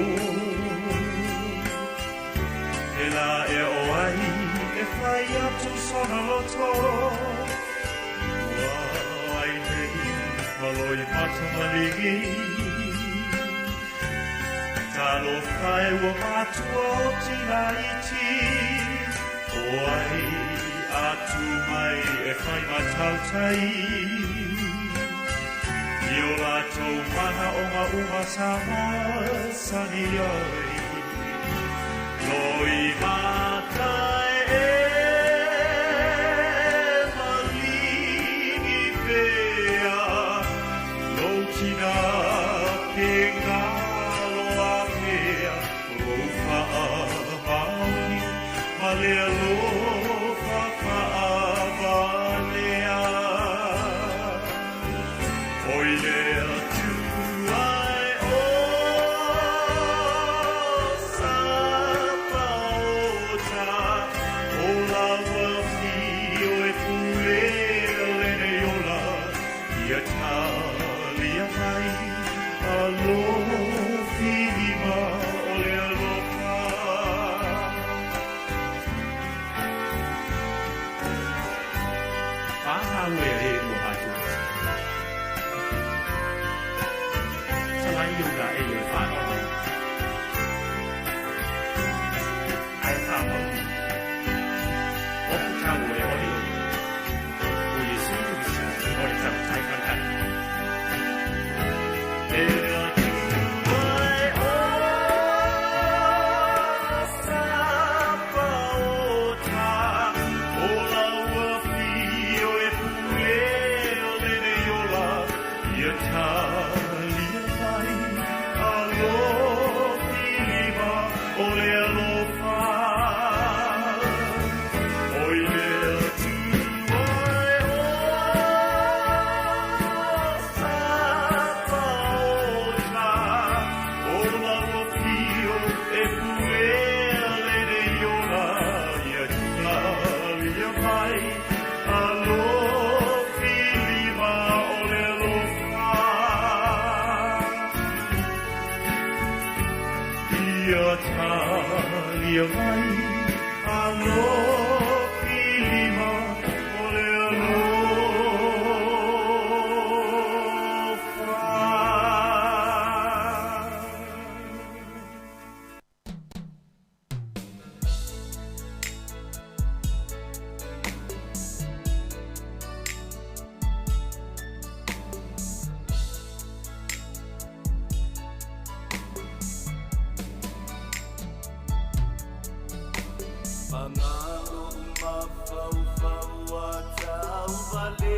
Pēlā ea o ai e fai atu sona loto Ua ai nei ma loimata maligi Talofa e ua matua o tina iti O ai atu mai e fai matautai I o latou manaoga uma sa masani ai Loi matai e maligi pea Lou tina pe galo a pea Lou faamaoni ma le alofa faavalea Oi le Atua e o Sapaota O lau afio e pulea lenei ola Ia talia mai alofi lima o le alofa. Whānau ea e ua mātua. Talai i una e le whānau nei. Ai whānau. Oku tāu e oli oli. O Iesu Keriso, o le tautai matai. E Atua e o Sapaota, o lau afio e pulea lenei ola, ia talia mai alofi. ia vai alofi lima o le alofa. Pagalo mafaufau tauvalea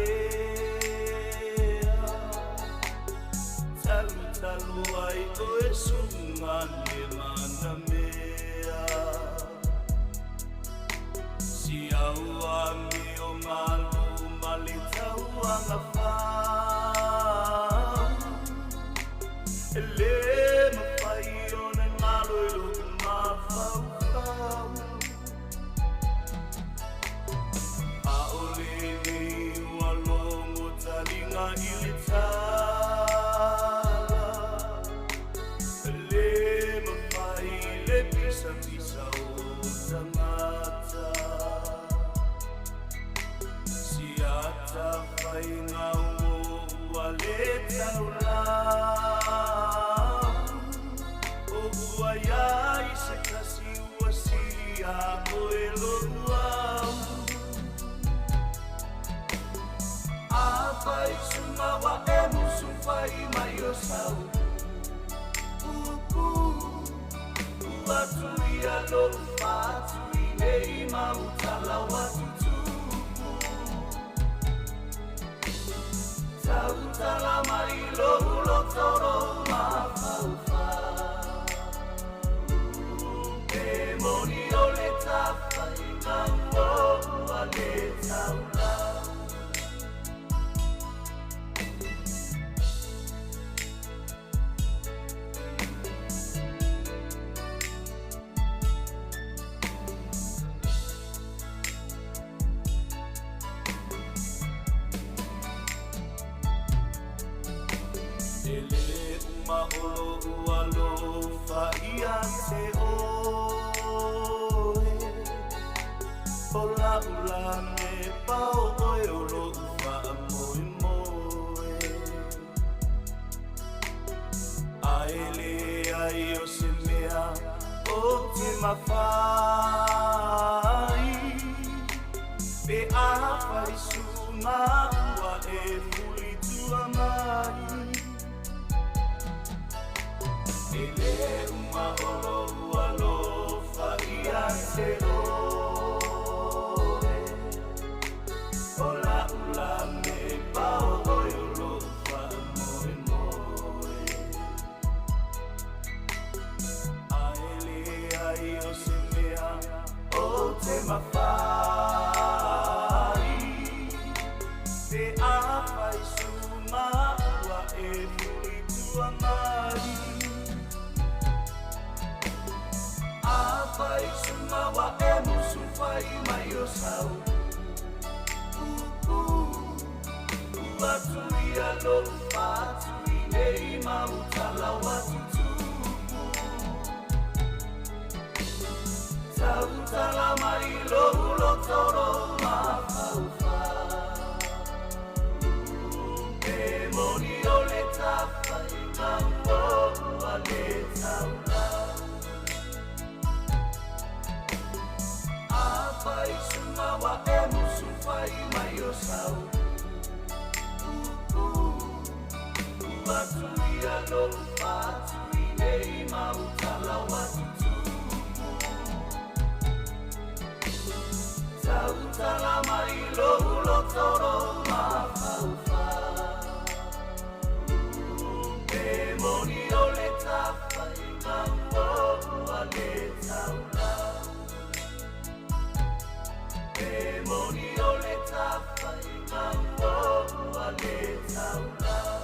Talutalu ai oe suga le manamea Siau amio malu ma le tauaga fau E lē mafai ona galo i lo'u mafaufau A'ole nei ua logo taliga i le tala E lē mafai le pisapisa o tagata Siata faiga o ua lē taulau O ua iai se tasi ua sili iā oe lo'u au Afai suga ua e musufai mai o sau Upu ua tuia lo'u fatu i nei mautala ua tutupu Tautala mai lo'u loto lou mafaufau Pe moni o le tafaiga ua ua lē taulau E lē uma o lo'u alofa ia te oe O la'u lamepa o oe o lo'u fa'amoemoe Ae leai o se mea o te mafai Pe afai suga ua e fulitua mai E lē uma o lo'u alofa ia te oe O la'u lamepa o oe o lo'u fa'amoemoe Ae leai o se mea o te mafai Pe afai suga ua e fulitua mai Afai suga ua e musufai mai o sau Upu ua tuia lo'u fatu i nei mautala ua tutupu Tautala mai lo'u loto lou mafaufau Pe moni o le tafaiga ua ua lē taulau Afai suga ua e musufai mai o sau Upu ua tuia lo'u fatu i nei mautala ua tutupu Tautala mai lo'u loto lou mafaufau Pe moni o le tafaiga ua ua lē taulau Pe moni o le tafaiga ua ua lē taulau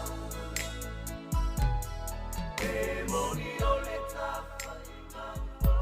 Pe moni o le tafaiga ua.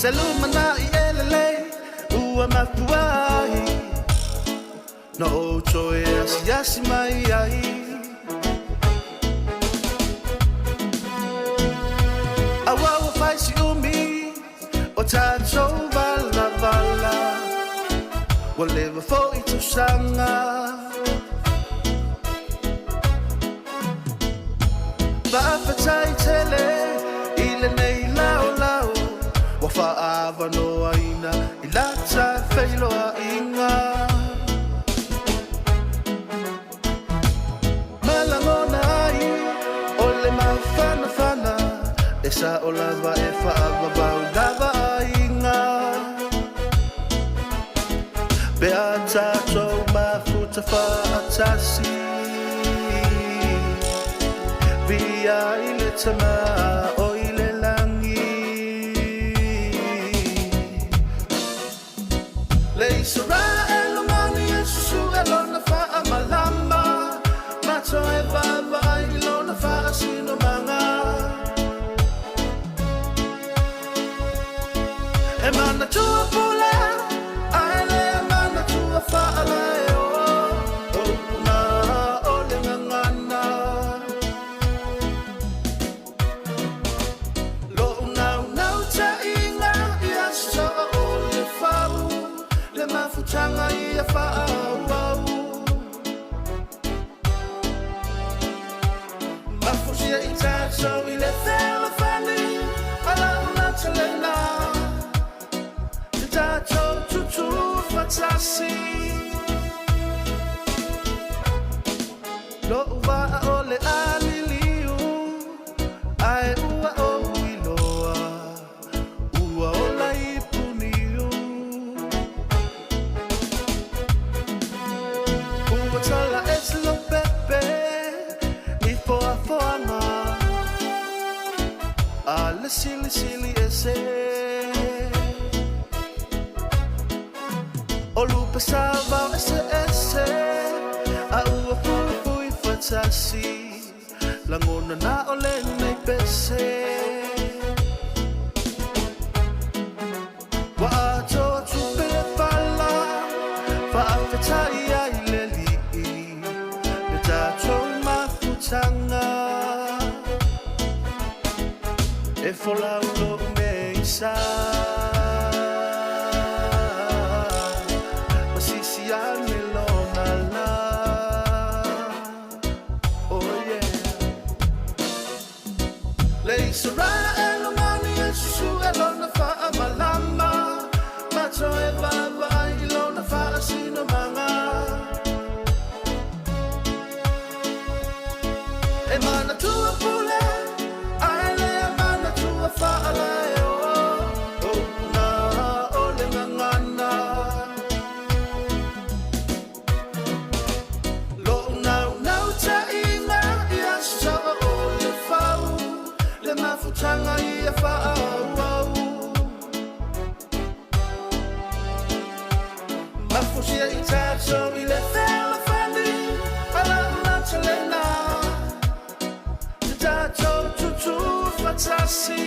Se lumanaʻi e lelei ua mafua ai Na ou toe asiasi mai ai. Auā ua fai si umi o tatou valavala Ua leva foʻi tausaga Faafetai tele i lenei laolao Ua faaavanoaina i lata feiloaiga Ma lagona ai o le mafanafana E sao lava e faavavau lava aiga Pe a tatou mafuta faatasi Viia ai le Tama o i le lagi Le Isaraelu mani e susue lona faamalama Ma toe vaavaai i lona faasinomaga E manatua pule ae le manatua faalaeo O upu na o le gagana Loʻu naunautaiga ia saʻo o le fau Le mafutaga ia faaauau Mafusia i tatou i le fealofani A lau lautelega Te tatou tutufaatasi Loʻu vaa o le a liliu Ae ua ou iloa Ua ola i puniu Ua tala ese Lopepe i foafoaga A le silisili ese O lupe sauvao eseese A ua fuifui faatasi Lagona na o lenei pese Ua atoa tupe le fala Faafetai ai i le Alii Le tatou mafutaga E folau lou meisa Ma sisi ane lona la Oh yeah Le Isaraelu mani e susue lona faamalama Ma toe vaavaai i lona faasinomaga E manatua pule ae le manatua faalaeo O upu na o le gagana Loʻu naunautaiga ia saʻo o le fau Le mafutaga ia faaauau Mafusia i tatou i le fealofani A lau lautelega Te tatou tutufaatasi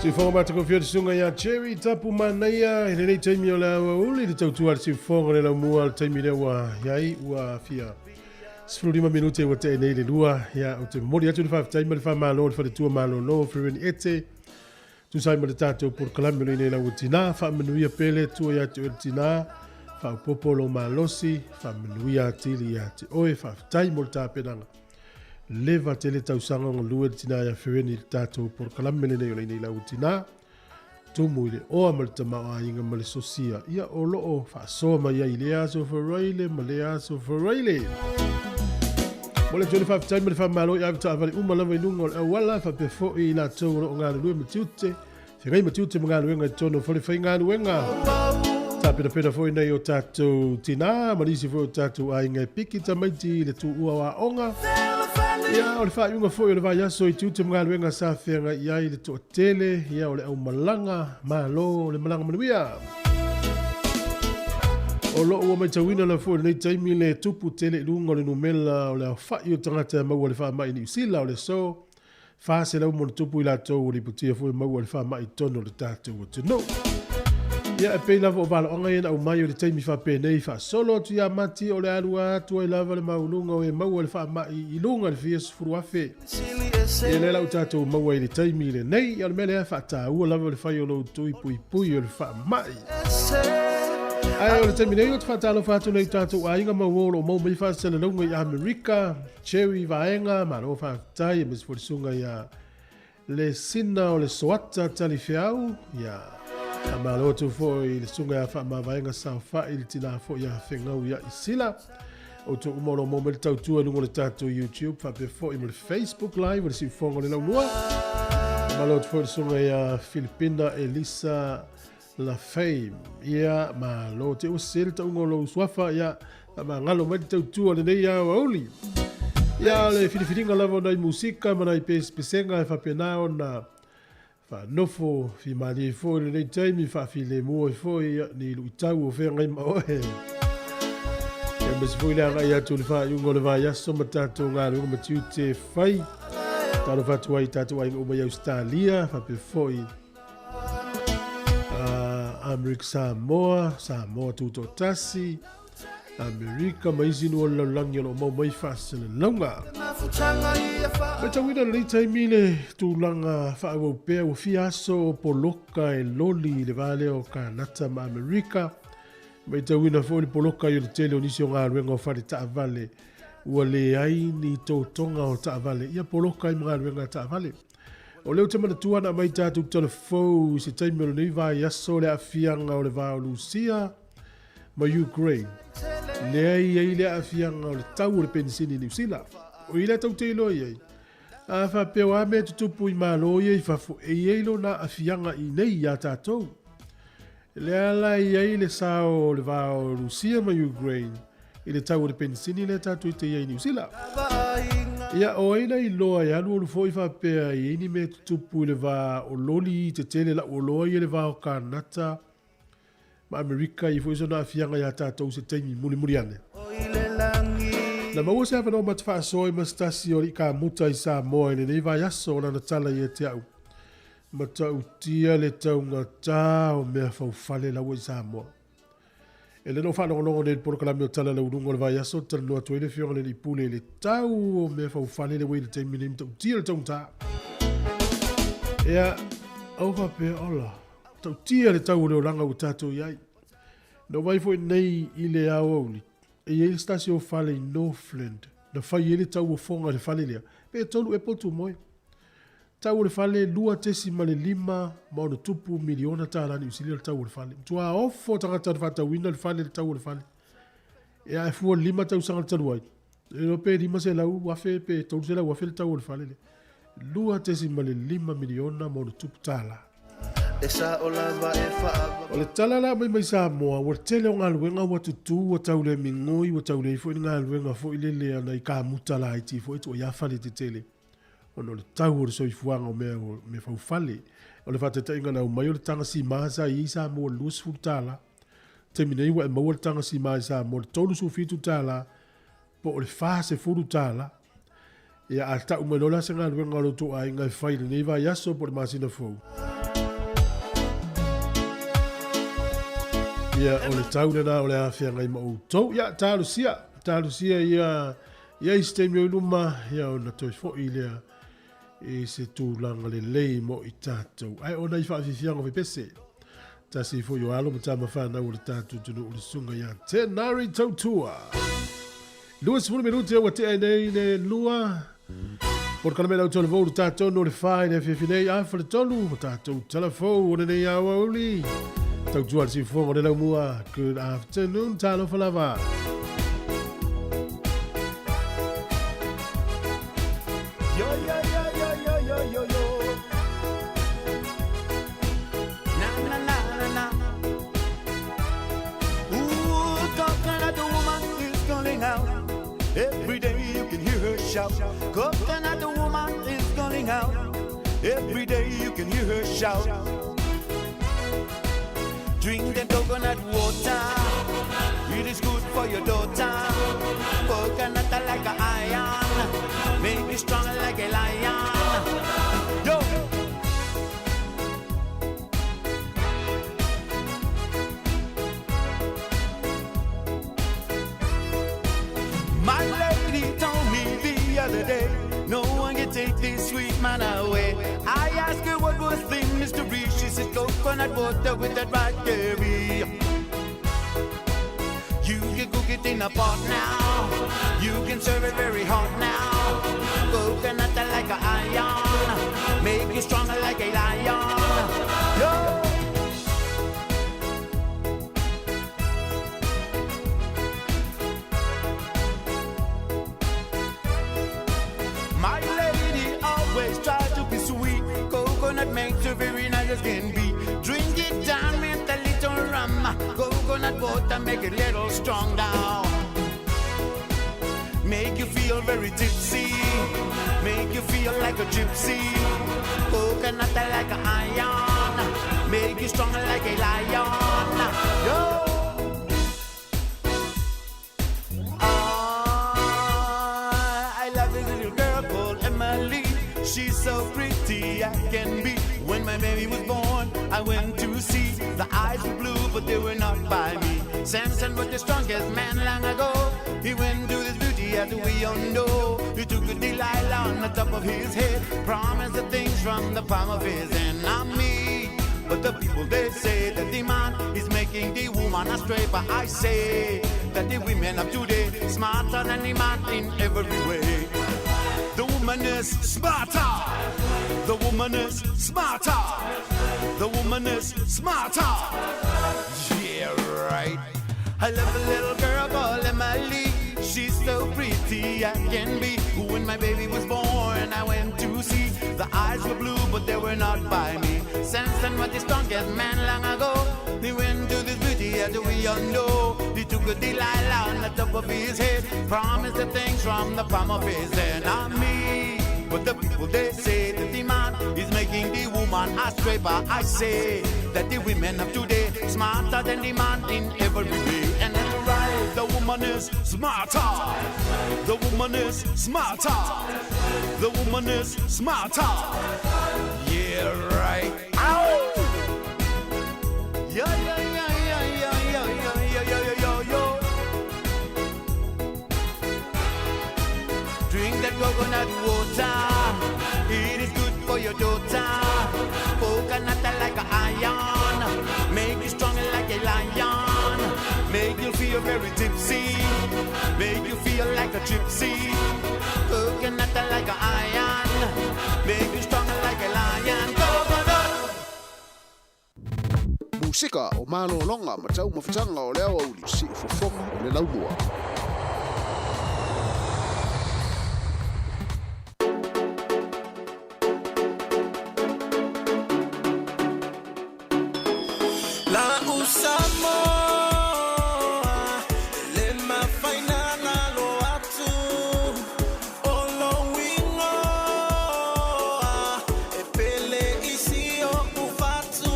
Siufoga matagofie o le susuga ia Jerry Tapu Manaia i lenei taimi o le aoauli le tautua a le siufoga o le laumua le taimi lea ua iai ua fia 15 minute ua tea nei le lua ia ou te momoli atu le faafetai ma le faamalo i le faletua malolo Ferin Ete tusa ai ma le tatou polokalame o lenei lau tina faamanuia pea le Atua ia te oe le tina faaopoopo lou malosi faamanuia atili ia te oe faafetai mo le tapenaga leva tele tausaga o galue le tina ia Fereni i le tatou polokalame lenei o lenei lau tina tumu i le oa ma le tamaoaiga ma le sosia ia o loo faasoa mai ai i lea aso Faraile ma lea aso Faraile. Mo le atu le faafetai ma le faamalo i avetaavale uma lava i luga o le auala faapea foi i latou o lo o galulue ma tiute feagai ma tiute ma galuega i totonu o fale faigaluega. Tapenapena foi nai o tatou tinā ma nisi foi o tatou aiga e piki tamaiti i le tuua o aoga. Ia, o le faaiuga foi o le vaiaso i tiute ma galuega sa feagai i ai le toatele, ia, o le aumalaga, malo le malaga manuia. O lo o ua matauina lava foi i lenei taimi le tupu tele i luga o le numera o le aofai o tagata e maua i le faamai i Niu Sila, o le aso 400 ma ono tupu i latou ua lipotia foi maua i le faamai i totonu o le tatou atunuu. Ia, e pei lava o valoaga ia na aumai o le taimi faapenei faasolo atu ia Mati o le alu atu ai lava le maualuga o e maua i le faamai i luga i le fia 10,000. Ia lea la ua tatou maua i le taimi lenei. Ia o le mea lea e faataua lava le fai o lo outou puipui o le faamai. Ae o le taimi nei ou te faatalofa atu nei i tatou aiga ma uo o lo o maua mai faasalalauga i Amerika, Cherry Vaega, malo faafetai, aemaise foi le susuga ia Lesina o le Soata Talifeau, ia faamalo atu foi i le susuga ia Faamavaega Saofai, le tina foi ia Fegau ia Isila. Outou uma o lo o maua mai le tautua i luga o le tatou YouTube faapea foi ma le Facebook Live o le Siufoga o le Laulua. Faamalo atu foi i le susuga ia Filipina Elisa La Fame. Ia, malo te ua sese le tauga o lou suafa, ia, faamagalo mai le tautua lenei aoauli. Ia, o le filifiliga lava o nai musika ma nai pesepesega e faapena ona faanofo fimalie foi i lenei taimi, faafilemu ai foi ia, ni luitau o feagai ma oe. Ia, aemaise foi le agai atu i le faaiuga o le vaiaso ma tatou galuega ma tiute e fai. Talofa atu ai i tatou aiga uma i Ausetalia, faapea foi Amerika Samoa, Samoa Tutoatasi, Amerika ma isi nuu o le lalolagi o lo o maua mai faasalalauga. Matauina lenei taimi le tulaga faaauau pea ua fia aso o poloka e loli i le va lea o Kanata ma Amerika. Matauina foi le poloka ai o le tele o nisi o galuega o fale taavale ua leai ni totoga o taavale ia poloka ai ma galuega a taavale. O lea ou te manatua na aumai tatou tala fou i se taimi o lenei vaiaso le aafiaga o le va o Lusia ma Ukraine. Lea e i ai le aafiaga o le tau o le penisini i Niu Sila. O i lea tou te iloa i ai. A faapea o a mea e tutupu i Malo ia i fafo, e i ai lona aafiaga i inei iā tatou. Lea la e i ai le sao o le va o Rusia ma Ukraine i le tau o le penisini lea tatou te i ai i Niu Sila. Ia, o ai na iloa e alualu foi faapea e i ai ni mea e tutupu i le va o loli i tetele lau oloa ia i le va o Kanata ma Amerika i ai foi sona aafiaga iā tatou se taimi mulimuli ane. Na maua se avanoa ma te faasoa i ma se tasi o alii kamuta i Samoa i lenei vaiaso o lana tala ia te au. Matautia le taugata o mea faufale la ua i Samoa. E le no faalogologo nei i le polokalame o Tala Lauuluga o le vaiaso, talanoa atu ai le Afioga i le Alii Pule i le tau o mea faufale le ua i le taimi nei, matautia le taugata. Ia, au faapea, ola, matautia le tau o le olaga ua tatou i ai. Na ou vaai foi nei i le aoauli, e i ai le se tasi o fale i Northland, na fai ai le tauofoga i le fale lea, pe 3 ea po o tumoe. Tau o le fale, $2.5 miliona tala Niu Sila le tau o le fale. Matua ofo tagata na faatauina le fale i le tau o le fale. Ia ae fua 5 tausaga talu ai, e iloa pe 500,000 pe 300,000 le tau o le fale lea. $2.5 miliona tala. O le tala la aumai mai Samoa, ua tele o galuega ua tutū, ua tau le migoi, ua tau leai foi ni galuega foi lele a nai kamuta laiti foi e tuuaiā fale tetele. ona o le tau o le soifuaga o mea, o mea faufale. O le faataitaiga na aumai o le taga sima sa i ai i Samoa i le $20. Taimi nei ua e maua le taga sima i Samoa i le $37 po o le $40. Ia a tau mai loa la se galuega a lo outou aiga e fai i lenei vaiaso po o le masina fou, Ia, o le tau lena o le a feagai ma outou. Ia, talosia, talosia ia, ia i se taimi o i luma, ia ona toe foi lea i se tulaga lelei mo i tatou. Ae o nai faafiafiaga o fepese, tasi foi o alo ma tama whanau o le tatou atunuu le susuga ia Tenari Tautua. 20 minute ua tea nei le lua. Polokalame lau tolu le tatou no le whai le afiafi nei a whale tolu o tatou telefou o lenei aoauli. Tautua le siufofoga o le laumua. Good afternoon, talofa lava. Yo, yo, yo, yo, yo, yo, yo, yo. Na, na, na, na, na. Ooh, coconut woman is calling out. Every day you can hear her shout. Coconut woman is calling out. Every day you can hear her shout. Drink the coconut water. It is good for your daughter. Coconut like an iron. Make you strong like a lion. Yo! My lady told me the other day, no one can take this sweet man away. I asked her what was the mystery. She said coconut water with that right berry. You can cook it in a pot now. You can serve it very hot now. Coconut like an iron, make you stronger like a lion. Yo! My lady always tried to be sweet. Coconut makes her very nice as can be. Drink it down with a little rum. Coconut water make it little strong now. Make you feel very tipsy. Make you feel like a gypsy. Coconut like an iron. Make you strong like a lion. Yo! Ah, I love this little girl called Emily. She's so pretty I can be. When my baby was born, I went to see. The eyes were blue, but they were not by me. Samson was the strongest man long ago. He went to this beauty as we all know. He took a Delilah on the top of his head, promised the things from the palm of his hand. Not me. But the people they say that the man is making the woman astray. But I say that the women of today smarter than the man in every way. The woman is smarter. The woman is smarter. The woman is smarter. Yeah, right. I love a little girl called Emily. She's so pretty I can be. When my baby was born, I went to see. The eyes were blue, but they were not by me. Samson was the strongest man long ago. He went to this beauty as we all know. He took a Delilah on the top of his head. Promised the things from the palm of his hand. Not me. But the people they say that the man is making the woman astray. But I say that the women of today smarter than the man in every way. And that's right, the woman is smarter. The woman is smarter. The woman is smarter. Yeah, right. Ow! Yeah, yeah, yeah, yeah, yeah, yeah, yeah, yeah, yeah, yeah, yeah. Drink that coconut water. It is good for your daughter. Coconut like an iron. Make you strong like a lion. Make you feel very tipsy. Make you feel like a gypsy. Coconut like an iron. Make you strong like a lion. Coconut. Musika o malologa ma taumafataga o le aoauli siufofoga o le laumua. La'u Samoa, e le mafai na galo atu. O lou igoa, e pele i si o'u fatu.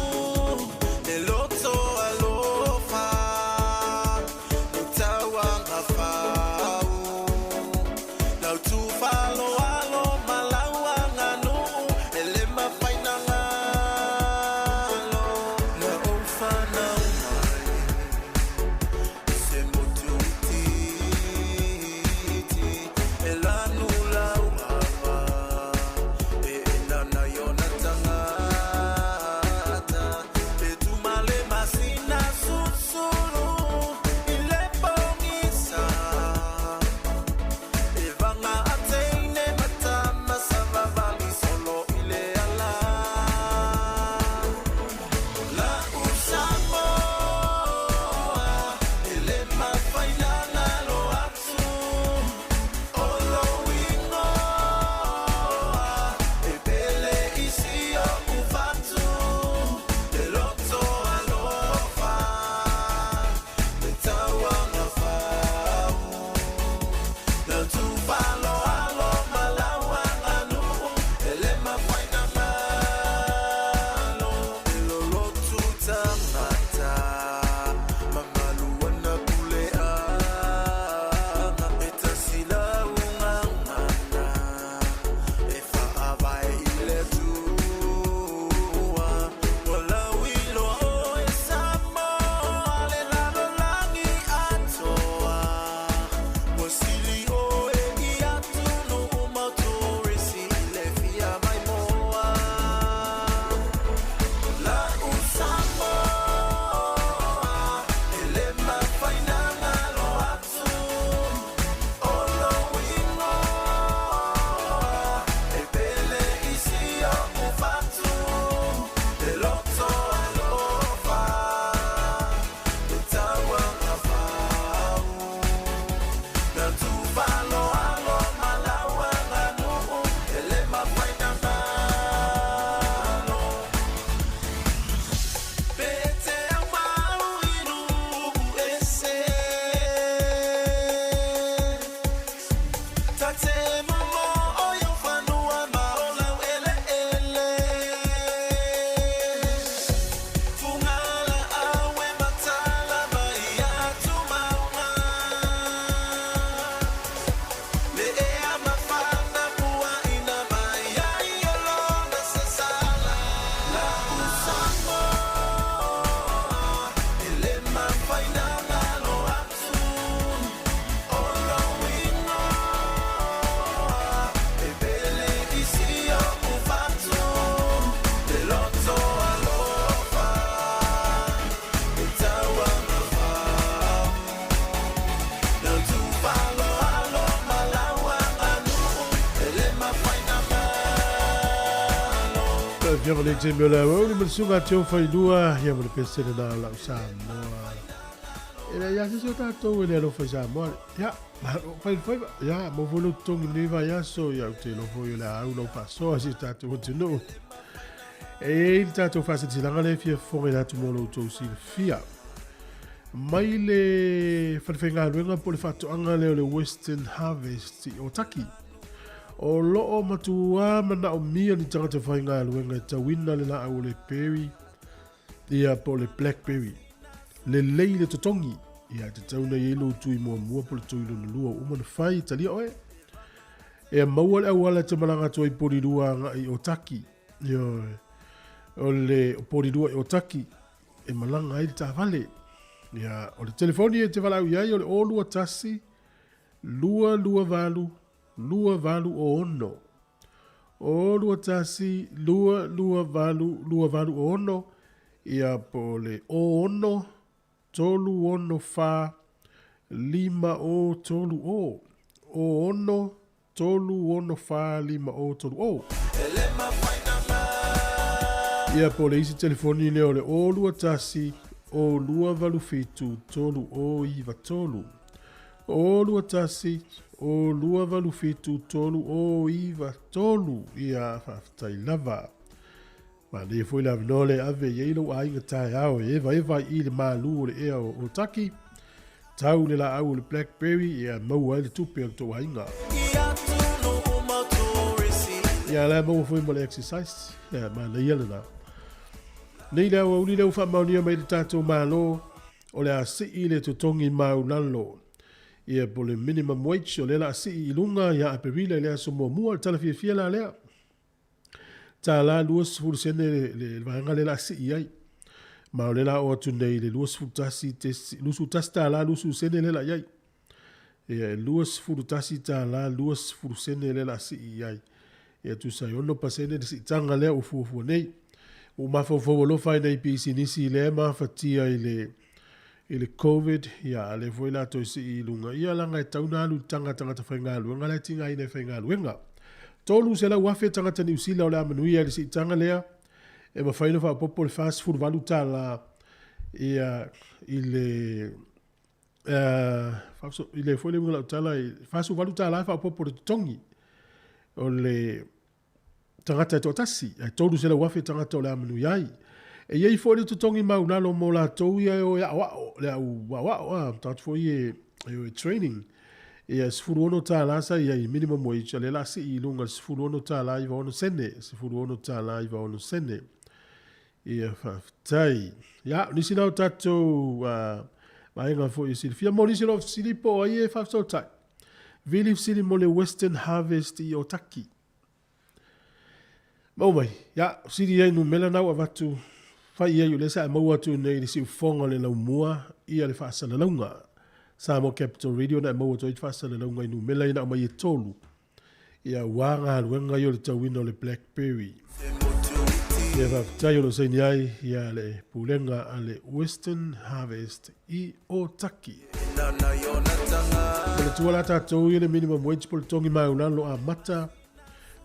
Le loto alofa, le tauagafau. Lau tufaloalo ma lau aganuu, e le mafai na galo. Na ou fanau. Afioga le taimi o le aoauli ma le susuga a Teo Failua, ia ma le pesele na o lau Samoa. E leai lava se isi o tatou e le alofa i Samoa. Ia, malo fai le faiva. Ia, maua foi lou totogi i lenei vaiaso, ia, ou te iloa foi o le a au lau faasoa i si o tatou atunuu. E i ai le tatou faasilasilaga lea e fia fofogaina atu mo lo outou silafia. Mai le falefaigaluega po o le faatoaga lea o le Western Harvest i Otaki. O lo o matuā manaomia ni tagata faigaluega e tauina le laau o le berry, ia po o le blackberry. Lelei le totogi, ia e tatau ona i ai lou tui muamua po o le tui lona lua ua uma ona fai, talia oe. E maua le auala e te malaga atu ai i Polilua agai i Otaki. Ioe. O le Polilua i Otaki e malaga ai le taavale. Ia, o le telefoni e te valaau i ai o le 021 228 286. 021 228 286, ia po o le 06 364 5030. 06 364 5030. Ia po o le isi telefoni lea o le 021 0287 3093. 021 0287 3093. Ia faafetai lava. Manaia foi le avanoa lea e ave i ai lou aiga taeao e evaeva ai i le malu o le ea o Otaki, tau le laau o le blackberry ia maua ai le tupe a le tou aiga. Ia la e maua foi ma le exercise, ia manaia lena. Nei le aoauli lea ua faamaonia mai le tatou Malo, o le a sii le totogi maulalo. Ia po o le minimum wage, o lea o le a sii i luga ia Aperila i le aso muamua, o le tala fiafia la lea. Tala 20 sene le vaega lea o le a sii ai. Ma o lea o le a oo atu nei i le 21 21 tala 20 sene lea o le a i ai. Ia e 21 tala 20 sene lea o le a sii i ai. Ia tusa ai 6% le siitaga lea ua fuafua nei. Ua mafaufau alofa ai nai pisinisi lea e mafatia i le i le Covid, ia a lea foi la toe sii i luga, ia leaga e tatau ona alu i le taga a tagata faigaluega la e tigaina e faigaluega. 300,000 tagata Niu Sila o le a manuia i le siitaga lea, e mafai ona faaopoopo le $48 ia i le i le foi le uiga o lau tala, $48 e faaopoopo i le totogi o le tagata e toatasi, ae 300,000 tagata o le a manuia ai. E i ai foi le totogi maulalo mo latou ia e o e aoao, le au aoao, a, tagata foi ia e o e training. Ia, e $16 sa i ai minimum wage, a o lea o le a sii i luga i le $16.96, $16.96. Ia, faafetai. Ia, o nisi na o tatou vaega foi e silafia. Mo nisi o lo o fesili po o ai e faafesootai. Vili fesili mo le Western Harvest i Otaki. Maua mai, ia, sili ai numera na ua avatu, fai i ai o lea sa e maua atu nei i le siufofoga o le laumua ia le faasalalauga. Samoa Capital Radio na e maua atu ai le faasalalauga i numera ia na aumai e tolu. Ia, aua galuega ia o le tauina o le Blackberry. Ia, faafetai o lo o saini ai ia le pulega a le Western Harvest i Otaki. Manatua la tatou ia le minimum wage po o le togi maulalo amata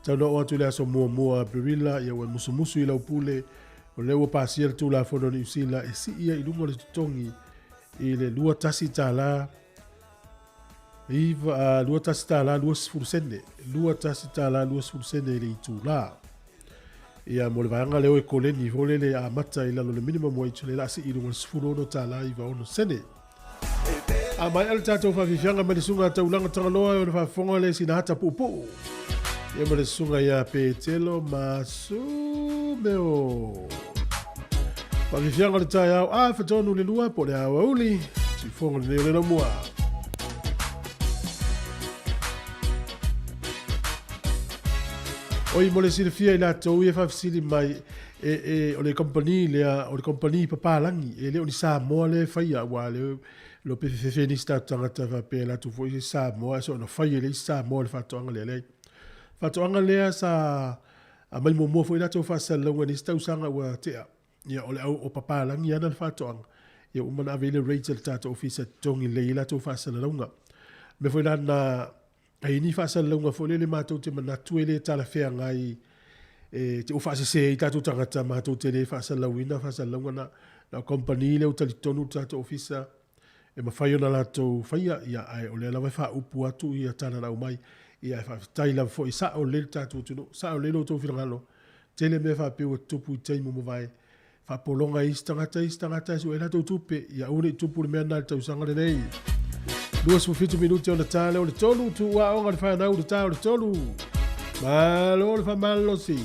tau na oo atu i le aso muamua o Aperila, ia ua e musumusu i lau pule, o lea ua pasia le Tulafono a Niu Sila e sii ai i luga o le totogi i le $21 iva, $21.20 sene, $21.20 sene i le itulā. Ia, mo le vaega lea o e koleni foi lele e amata i lalo o le minimum wage, lea o le a sii i luga i le $16.96. A maea le tatou faafiafiaga mai le susuga a Taulaga Tagaloa e ona faafofoga le sina ata puupuu. Ia ma le susuga ia Petelo Masumeo. Faafiafiaga o le taeao a fatonu le lua po o le aoauli. Siufofoga lenei o le laumua. Oi, mo le silafia i latou ia faafesili mai, e, e, o le kamupani lea, o le kamupani papalagi, e le o ni Samoa lea e faia, aua le, lo pe fefefe nisi tatou tagata faapea latou foi se Samoa, ae soona fai e le isi Samoa le faatoaga lea. Leai. Faatoaga lea sa aumai muamua foi latou faasalalauga i nisi tausaga ua tea. Ia, o le au o papalagi ana le faatoaga, ia ua uma ona ave i le rate a le tatou ofisa e totogi lelei ai latou faasalalauga. O mea foi la na, E i ai ni faasalalauga foi lele matou te manatu e le talafeagai E te ua faasesē ai tatou tagata matou te le faasalalauina faasalalauga na, na o kamupani lea ua talitonu le tatou ofisa e mafai ona latou faia, ia, ae o lea lava e faaupu atu ia tala na aumai. Ia, ae faafetai lava foi, sao lelei le tatou atunuu, sao lelei lo outou finagalo. Tele mea faapea ua tutupu i taimi ua mavae, faapologa e isi tagata isi tagata e sue ai latou tupe, ia aua ne i tupu le mea lena i le tausaga lenei. 27 minute ona ta lea o le tolu, tuu aoga le fanau le ta o le tolu. Malo le faamalosi.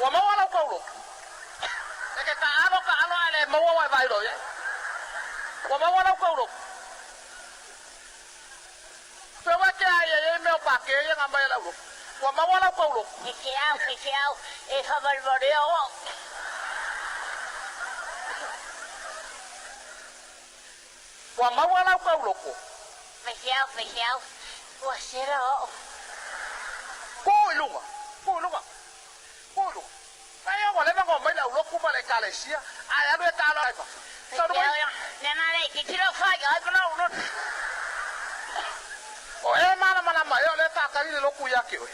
Ua maua lau kauloko. E ke taʻalo taʻalo ae le maua ua e vaai loa i ai. Ua maua lau kauloko. Pe ua ke ai ai ai mea o pake ia na aumai e le auloko. Ua maua lau kauloko. Feseau, feseau, e faavalevalea o au. Ua maua lau kauloko. Feseau, feseau, ua sela o au. Kū i luga, kū i luga, kū i luga. Ai ua leva ona omai le aulotu ma le Ekalesia, ae alu e taalo ai fafo. Talu mai. O e malamalama ea o lea e faatali le lotu ia te oe?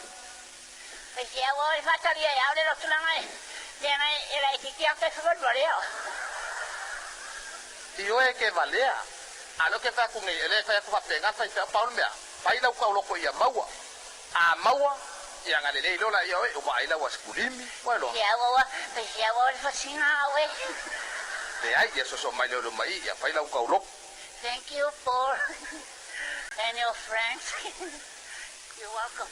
Ioe e ke valea, a o lea ou te fai atu nei, e le fai atu faapena le faifeau, pau le mea, fai lau tauloko ia maua. A maua, ia na lelei loa laia oe, ua ai lau asikulimi, ua iloa. Leai, ia soso mai lea o le mai, ia fai lau tauloko. Thank you Paul and your friends. You're welcome.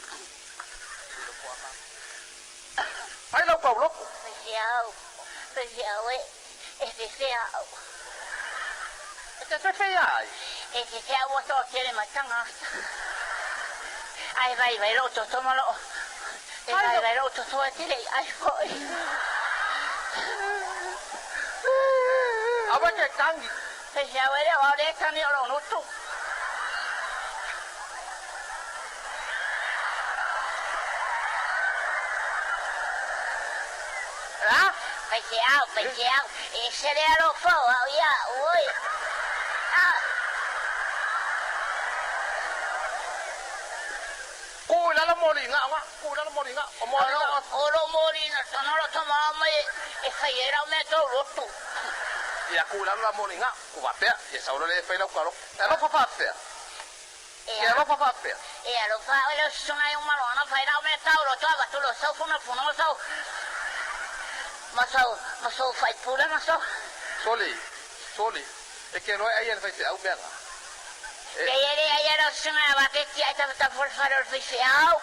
Fai lau tauloko. Feseau, feseau e, e feseau. E te fefe ia ai? E feseau ua toatele mai tagata. Ae vaivai lou toto ma loo, e vaivai lou toto e te le i ai foi. Aua e ke tagi. Feseau e le o au le tagi o lou nutu. A? Feseau, feseau, e ese le alofa o au ia au oe. Ah. Kū i lalo moliga o ga, kū i lalo moliga, o moliga o. O lou moliga tonu o lou tama mai e fai ai lau mea tou lotu. Ia kū i lalo la moliga, ku faapea, ia sau loa lea e fai lau kalo. E alofa faapea. E alofa faapea. E alofa au e le osisona e uma loa ona fai lau mea tau loto avatu lo sau funafuno ma sau ma sau ma sou faipule ma sou. Soli, soli, e ke loa e ai e le faifeau mea ga. E. Kei e le ai e le osisona e avatu e tiai tafatafu o le fale o le faifeau.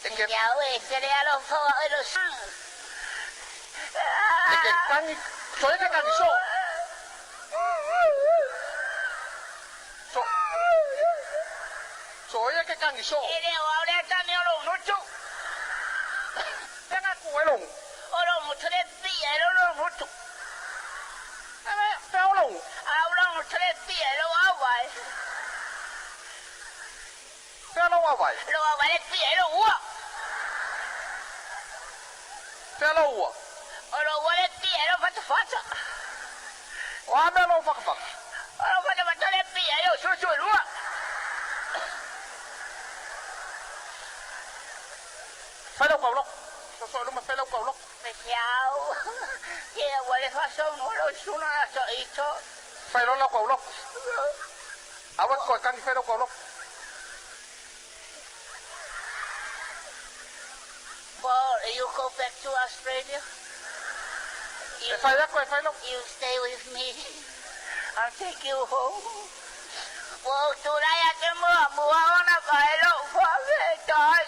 E ke. E au e te le alofa o au e lo sang. E ke tagi, so e ke tagi so. So, so e ke tagi so. E le o au le tagi o lou nutu. Te nga ku e lou. O lou mutu le pi e lo lou mutu. E le, te au lou. Au lou mutu le pi e lo au vai. Fea lou auvae? Lou auvae le pia e lou ua. Fea lou ua? O lou ua le pia e lou fatafata. O a mea lou fatafata? O lou fatafata le pia e lou suesuelua. Fai lau kauloko. Soso i luma fai lau kauloko. Feseau, ke ua le faasono lou suna aso ito. Fai loa lau kauloko. Aua e toe tagi fai lau kauloko. Paul, you go back to Australia. E fai atu e fai lau. You stay with me. I'll take you home. Ua ou tulai atu muamua ona fai lou faafetai,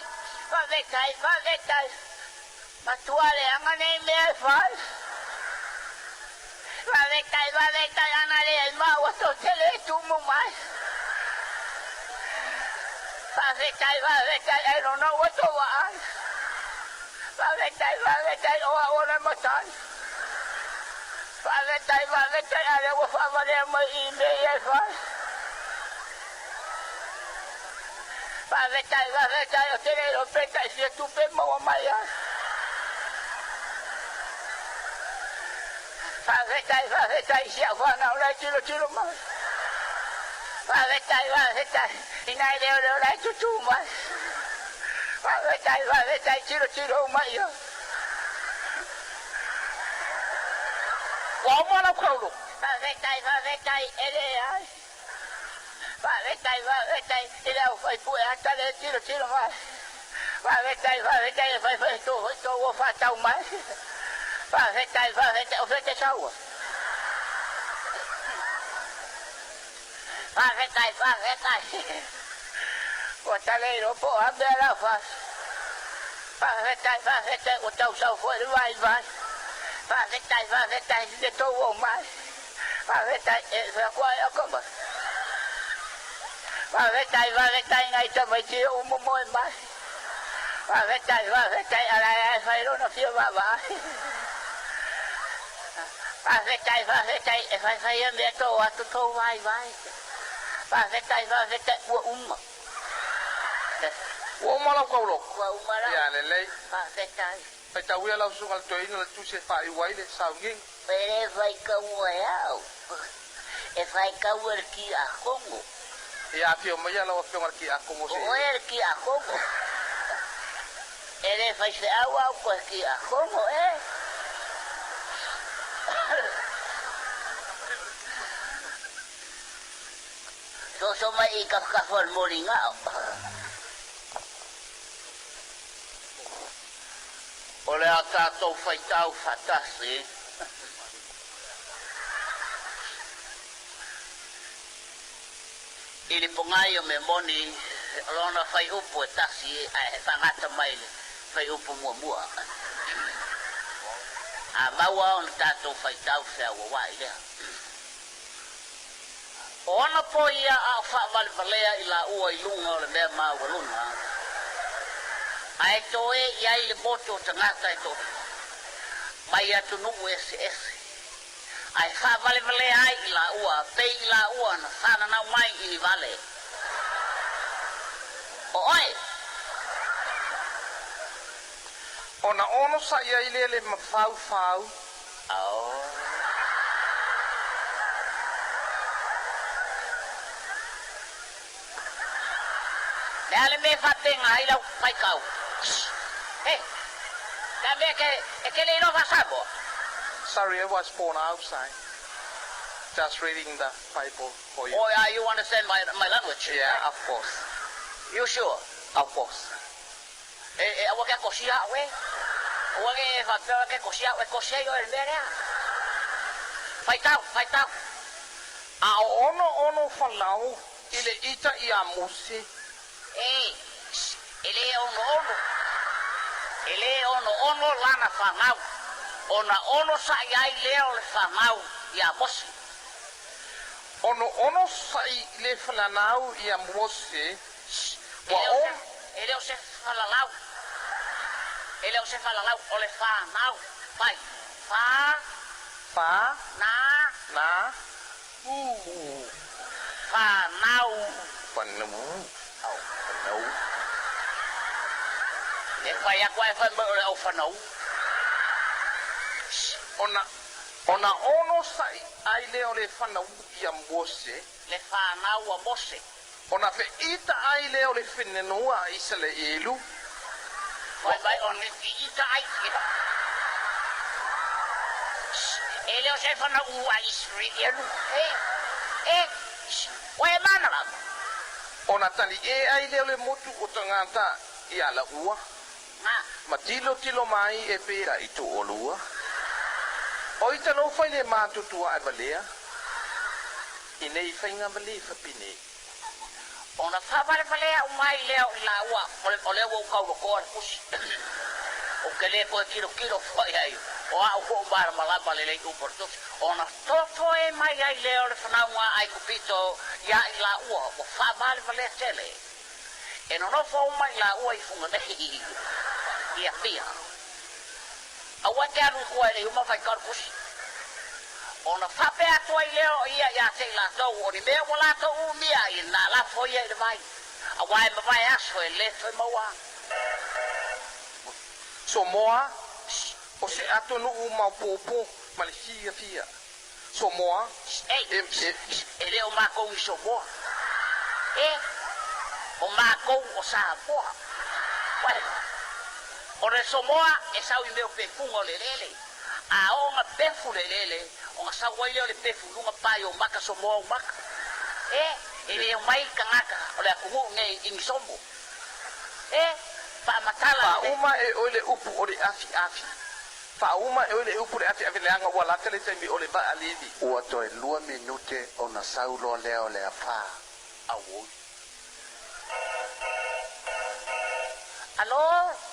faafetai, faafetai. Matua leaga nei mea e fai. Faafetai, faafetai, ana leai maua tou te le tumu mai. Faafetai, faafetai, I don't know what to vaai. Faafetai, faafetai, o au o le matai. Faafetai, faafetai, a lea ua faavalea mai i mea ia e fai. Faafetai, faafetai, ou te le iloa pe tai fia tupe e maua mai ai. Faafetai, faafetai i si au fanau la e tilotilo mai. Faafetai, faafetai i nai leoleo la e tutū mai. Faafetai, faafetai, tilotilo uma i ai. Ua uma lau kaulu. Faafetai, faafetai, e leai. Faafetai, faafetai i le aufaipue ata le tilotilo mai. Faafetai, faafetai e fai foi tou foi tou o faatau mai. Faafetai, faafetai, o fea te sau ai? Faafetai, faafetai. Ua tale iloa po o a mea la fasi. Faafetai, faafetai ua tausau foi le vaivai. Faafetai, faafetai i le tou omai. Faafetai, e fai atu ai o ka mai. Faafetai, faafetai i nai tamaiti o uma moe mai. Faafetai, faafetai, a la e fai lona fia vaavaai. Faafetai, faafetai, e faifai ia mea tou atu tou vaivai. Faafetai, faafetai, ua uma. Ua uma lau tauloko? Ua uma lau. Ia lelei. Faafetai. Faitauia lau susuga i le toeaina le tusi e faaiu ai le sauniga. E le faitaua e au, e faitaua e le Tiakono. Ia afio maia lau afioga i le Tiakono se i. O oe le Tiakono. E le faifeau au koe Tiakono e. Soso mai i kafakafa o le moligao. O le a tatou faitau faatasi. I le pogai o mea moni, o lona faiupu e tasi ae faagata mai le faiupu muamua. A maua ona tatou faitau feauauai lea. O ana po ia a o faavalevalea i laua i luga o le mea maualuga, ae toe i ai le motu o tagata e toalua, mai atunuu eseese, ae faavalevalea ai i laua, pei i laua na fananau mai i ni vale. O oe! Ona onosai ai lea le mafaufau. Ao. Le a le mea e faapena ai lau faitau? He, le a mea e e te le iloa faa-Samoa? Sorry, I was born outside. Just reading the Bible for you. Oh, yeah, you understand my, my language? Yeah, of course. You sure? Of course. E, e aua ke kosia au e. Aua ke e faapea ke kosia au e kosia ai oe i le mea lea. Faitau, faitau. A o onoono Falau i le ita iā Mose. E, e le onoono, e le onoono lana fanau, ona onosaʻi ai lea o le fanau iā Mose. Onoonosaʻi le fanau iā Mose, ua o. E le o se falalau, e le o se falalau, o le fanau, fai, fa. Fa. Na. Na. U. Fanau. Fanau. Au, fanau. E fai atu ae fai mai o le au fanau. Ona, ona onosai ai lea o le fanau ia Mose. Le fanau a Mose. Ona feʻita ai lea o le fenenua a Isalaelu. Fai mai ona feʻita ai ia. E le o se fanau a Isaraelu. E, e, ua e mana lava. Ona taliʻē ai lea o le motu o tagata i alaua. Na. Ma tilotilo mai e pei i toʻalua. O ita lofa i le matutua ae valea i nei faiga ma le fapinei. Ona faavalevalea uma ai lea o i laua, o lea ua ou taulotoa le tusi. Ou te le toe tilotilo foi ai, o au foi o malamalama lelei upu o le tusi. Ona totoe mai ai lea o le fanauga a Aikupito iā i laua, ua faavalevalea tele. E nonofo uma i laua i Fugalei i Apia. Aua e te alu i tua e le uma faitau le tusi. Ona faapea atu ai lea o ia ia te i latou, o ni mea ua latou umia ai, na lafo ia i le vai, aua e mavae aso e le toe maua. Somoa, o se atunuu maopoopo ma le fiafia. Somoa, e, e. E le o makou ni Somoa. E, o makou o Samoa. Uai, o le Somoa e sau i mea o pefuga o le eleele. A oo na pefu le eleele, ona sau ai lea o le pefu i luga pae o maka Somoa o maka. E, e le omai tagata o le atunuu nei i ni somo. E, faamatala le. Faauma e oe le upu o le afiafi. Faauma e oe le upu le afiafi leaga ua lata le taimi o le vaalili. Ua toe lua minute ona sau loa lea o le afa. Auoi. Alo!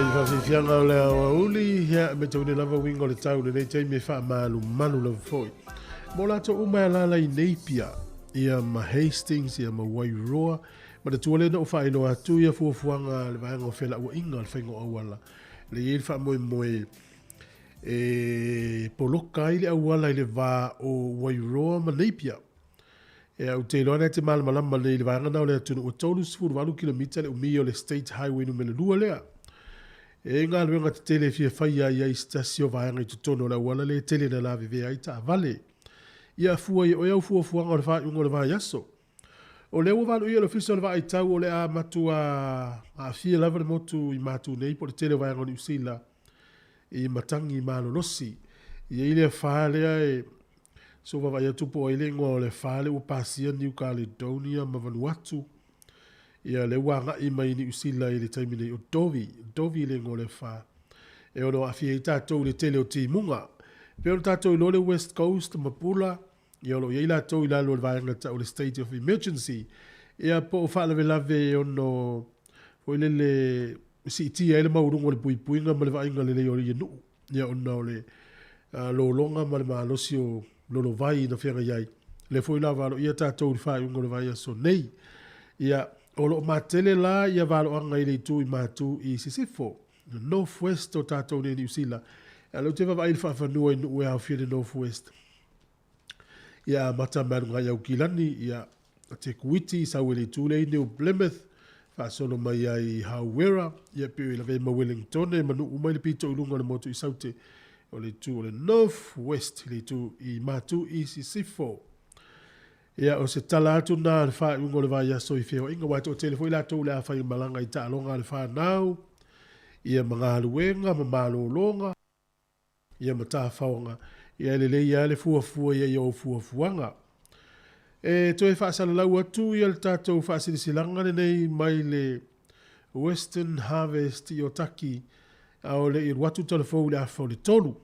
Ei whawhiwhianga o le aoauli, ia me te une lava winga o le tau lenei taimi e whaamalumalu lava foi. Mo latou uma e alala i Napier, ia ma Hastings, ia ma Wairoa, ma le tua lea na ou faailoa atu ia fuafuaga a le vaega o felauaiga o le faiga o auala, le i ai le faamoemoe e poloka ai le auala i le va o Wairoa ma Napier. Ea, ou te iloa lea te malamalama lelei i le vaega lena o le atunuu, ua 38 kilomita le umi o le State Highway numera lua lea. E i ai galuega tetele e fia faia ai ai i se tasi o vaega i totonu o le auala lea e tele ina lavevea ai taavale. Ia fua ia oe au fuafuaga o le faaiuga o le vaiaso. O lea ua valoia e le Ofisa o le Vaai Tau o le a matua aafia lava le motu i Matu nei po o le tele o vaega o Niu Sila i matagi malolosi. E i ai le afa lea e so vaavaai atu po o ai le igoa o le afa lea ua pasia New Caledonia ma Vanuatu. Ia lea ua agai mai i Niu Sila i le taimi nei o Dovi, Dovi le igoa o le afa. E ono aafia ai tatou i le tele o timuga. E pei ona tatou iloa le West Coast ma Pula, Ia o lo o i ai latou i lalo o le vaega tau o le state of emergency, ia po o faalavelave e ono foi lele siitia ai le maualuga o le puipuiga ma le vaaiga lelei o ia nuu, ia ona o le lologa ma le malosi o lolovai na feagai ai. Lea foi la valoia tatou i le faaiuga o le vaiaso nei. Ia, o lo o matele la ia valoaga i le itu i Matu i Sisifo, le North West o tatou nei i Niu Sila. Ia, lea ou te vaavaai i le faafanua i nuu e aofia i le North West. Ia amata mai luga i Aukilani, ia Te Kuiti, sau i le itu lea i New Plymouth, faasolo mai ai i Hauwera, ia pei i lavea ma Wellingtone, ma nuu mai le pito i luga o le motu i Saute, o le itu o le North West, le itu i Matu i Sisifo. Ia, o se tala atu na le faaiuga o le vaiaso i feoaiga, aua e toatele foi latou o le a fai malaga i taaloga a le whanau, ia ma galuega ma malologa, ia ma tafaoga, ia e lelei lava le fuafua i ai o ou fuafuaga. E toe faasalalau atu ia le tatou faasilasilaga lenei mai le Western Harvest i Otaki, a o le i alu atu talafou i le afa o le 3.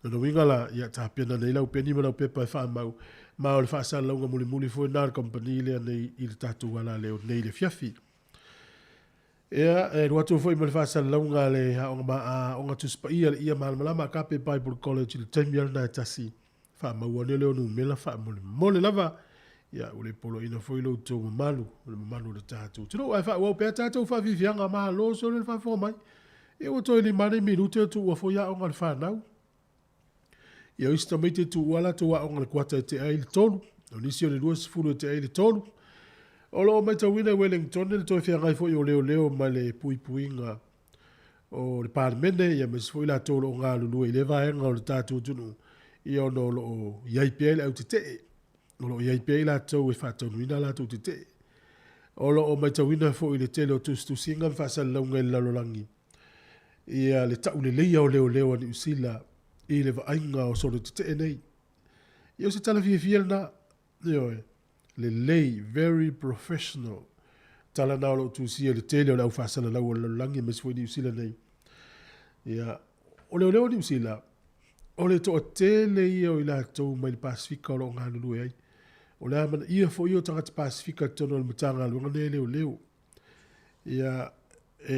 Lona uiga la, ia tapena nei lau peni ma lau pepa e faamau, ma o le faasalalauga mulimuli foi lena a le kamupani lea nei i le tatou alaleo nei i le afiafi. Ia, e alu atu foi ma le faasalalauga a le Aoga ma Aoga Tusi Paia le Ia Malamalama Agape Bible College i le taimi lava lena e tasi. Faamau ane lea o numera faamolemole lava. Ia, ua le poloaiina foi lo outou mamalu, o le mamalu o le tatou atunuu. Ae faaauau pea tatou faafiafiaga, malo sole le faafofoga mai. Ia, ua toe 5 nei minute o tuua foi aoga a le fanau. Ia o isi tamaiti e tuua latou aoga i le kuata e tea ai le 3, o nisi o le 20 e tea ai le 3. O lo o matauina e Wellington le toe feagai foi o leoleo ma le puipuiga o le Palemene, ia aemaise foi latou o lo o galulue i lea vaega o le tatou atunuu, ia ona o lo o i ai pea le au tetee. O lo o i ai pea i latou e faataunuina a latou tetee. O lo o matauina foi le tele o tusitusiga ma faasalalauga i le lalolagi ia le tauleleia o leoleo a Niu Sila i le vaaiga o solo tetee nei. Ia o se tala fiafia lena, ioe, lelei, very professional. Tala na o lo o tusia i le tele o le au faasalalau o le lalolagi aemaise foi Niu Sila nei. Ia, o leoleo a Niu Sila, o le toatele ia o i latou mai le Pasifika o lo o galulue ai. O le amanaia foi o tagata Pasifika i totonu o le Matagaluega nei a leoleo. Ia, e,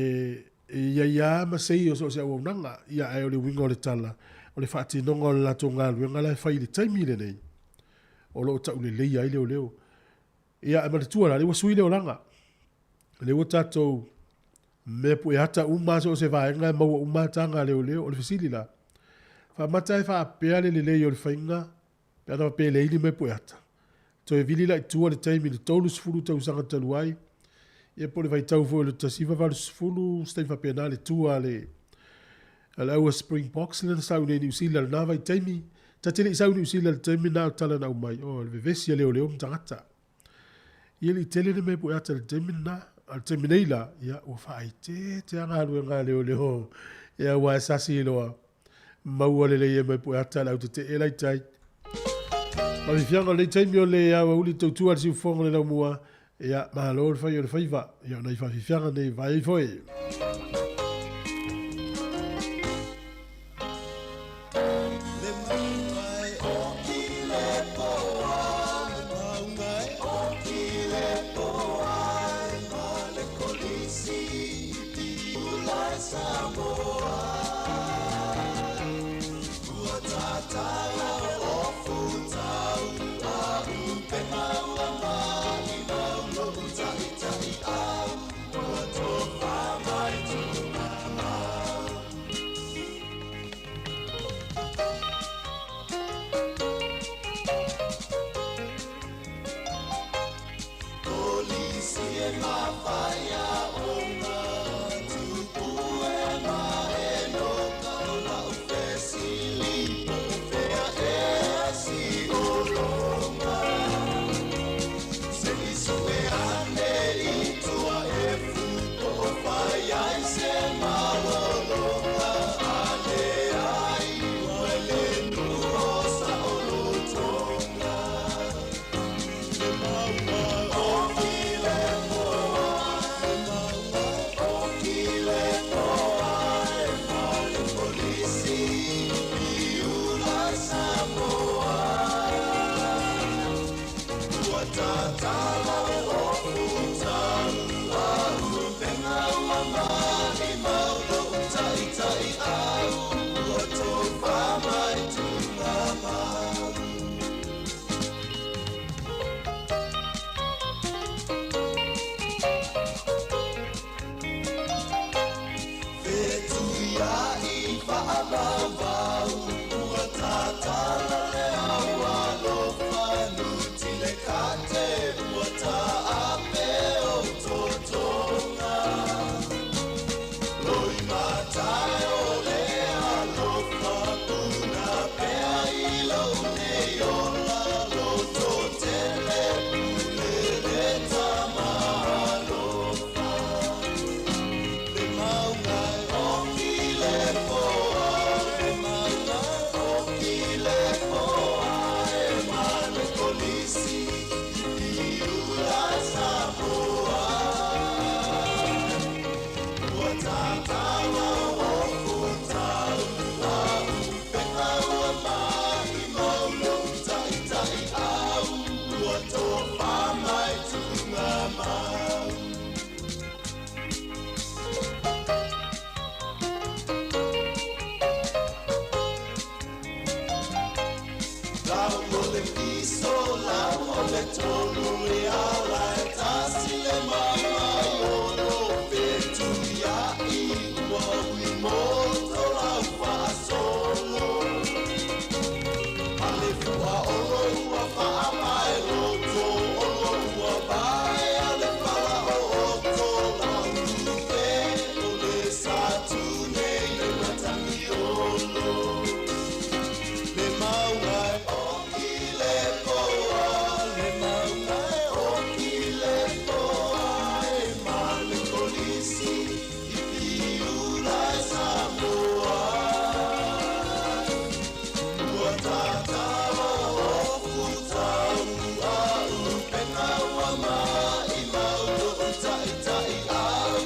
e i ai lava ma sei o so o se auaunaga, ia, ae o le uiga o le tala, o le faatinoga o le latou galuega la e fai i le taimi lenei, o lo o tauleleia ai leoleo. Ia, ae manatua la, lea ua sui le olaga. Lea ua tatou mea pueata uma so o se vaega e maua uma taga a leoleo. O le fesili la, faamata e faapea le lelei o le faiga Pe ana faapea e leai ni mea pueata, toe vili la i tua le taimi i le 30 tausaga talu ai, ia po o le vaitau foi o le 1980, se taimi faapena le tua a le, a le aua Springboks lea na sau nei i Niu Sila i lena vaitaimi. Ta te le i sau i Niu Sila i le taimi lena o tala na aumai, oh, le vevesi a leoleo ma tagata. Ia le i tele le mea pueata i le taimi lena. A o le taimi nei la, ia ua faaeteete lava galuega a leoleo, ia aua e sasi loa Maua lelei e mai pueata le au tetee la i tai. Mafifiaga o lenei taimi o le aoauli tautua le siufofoga o le laumua. Ia, malo le fai o le faiva. Ia, o nai faafiafiaga nei vae ai foi. Lau o le fiso, lau o le tolu le ala e tasi le mai o lo fetu ia i ua ui moto lau faasolo. Ale fua olo ua faamae loto olo ua vae ale fala o oto lau tupe o le sa tunei le matangi olo. Le maunga e oki le poa, le maunga e oki le poa, e male kolisi i piula e Samoa. Ua tatao o futau a upena ua mai mau lo'u ta'ita'i au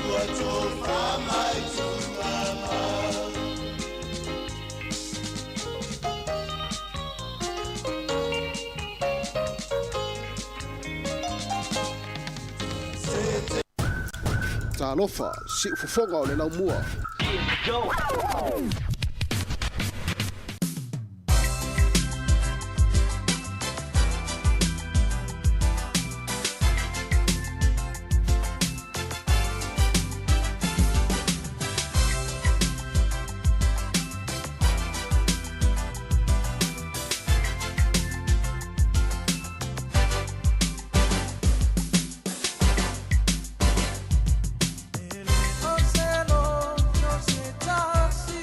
ua tofa mai tugamau. Talofa, siufofoga o le laumua. O se lo, no se tasi.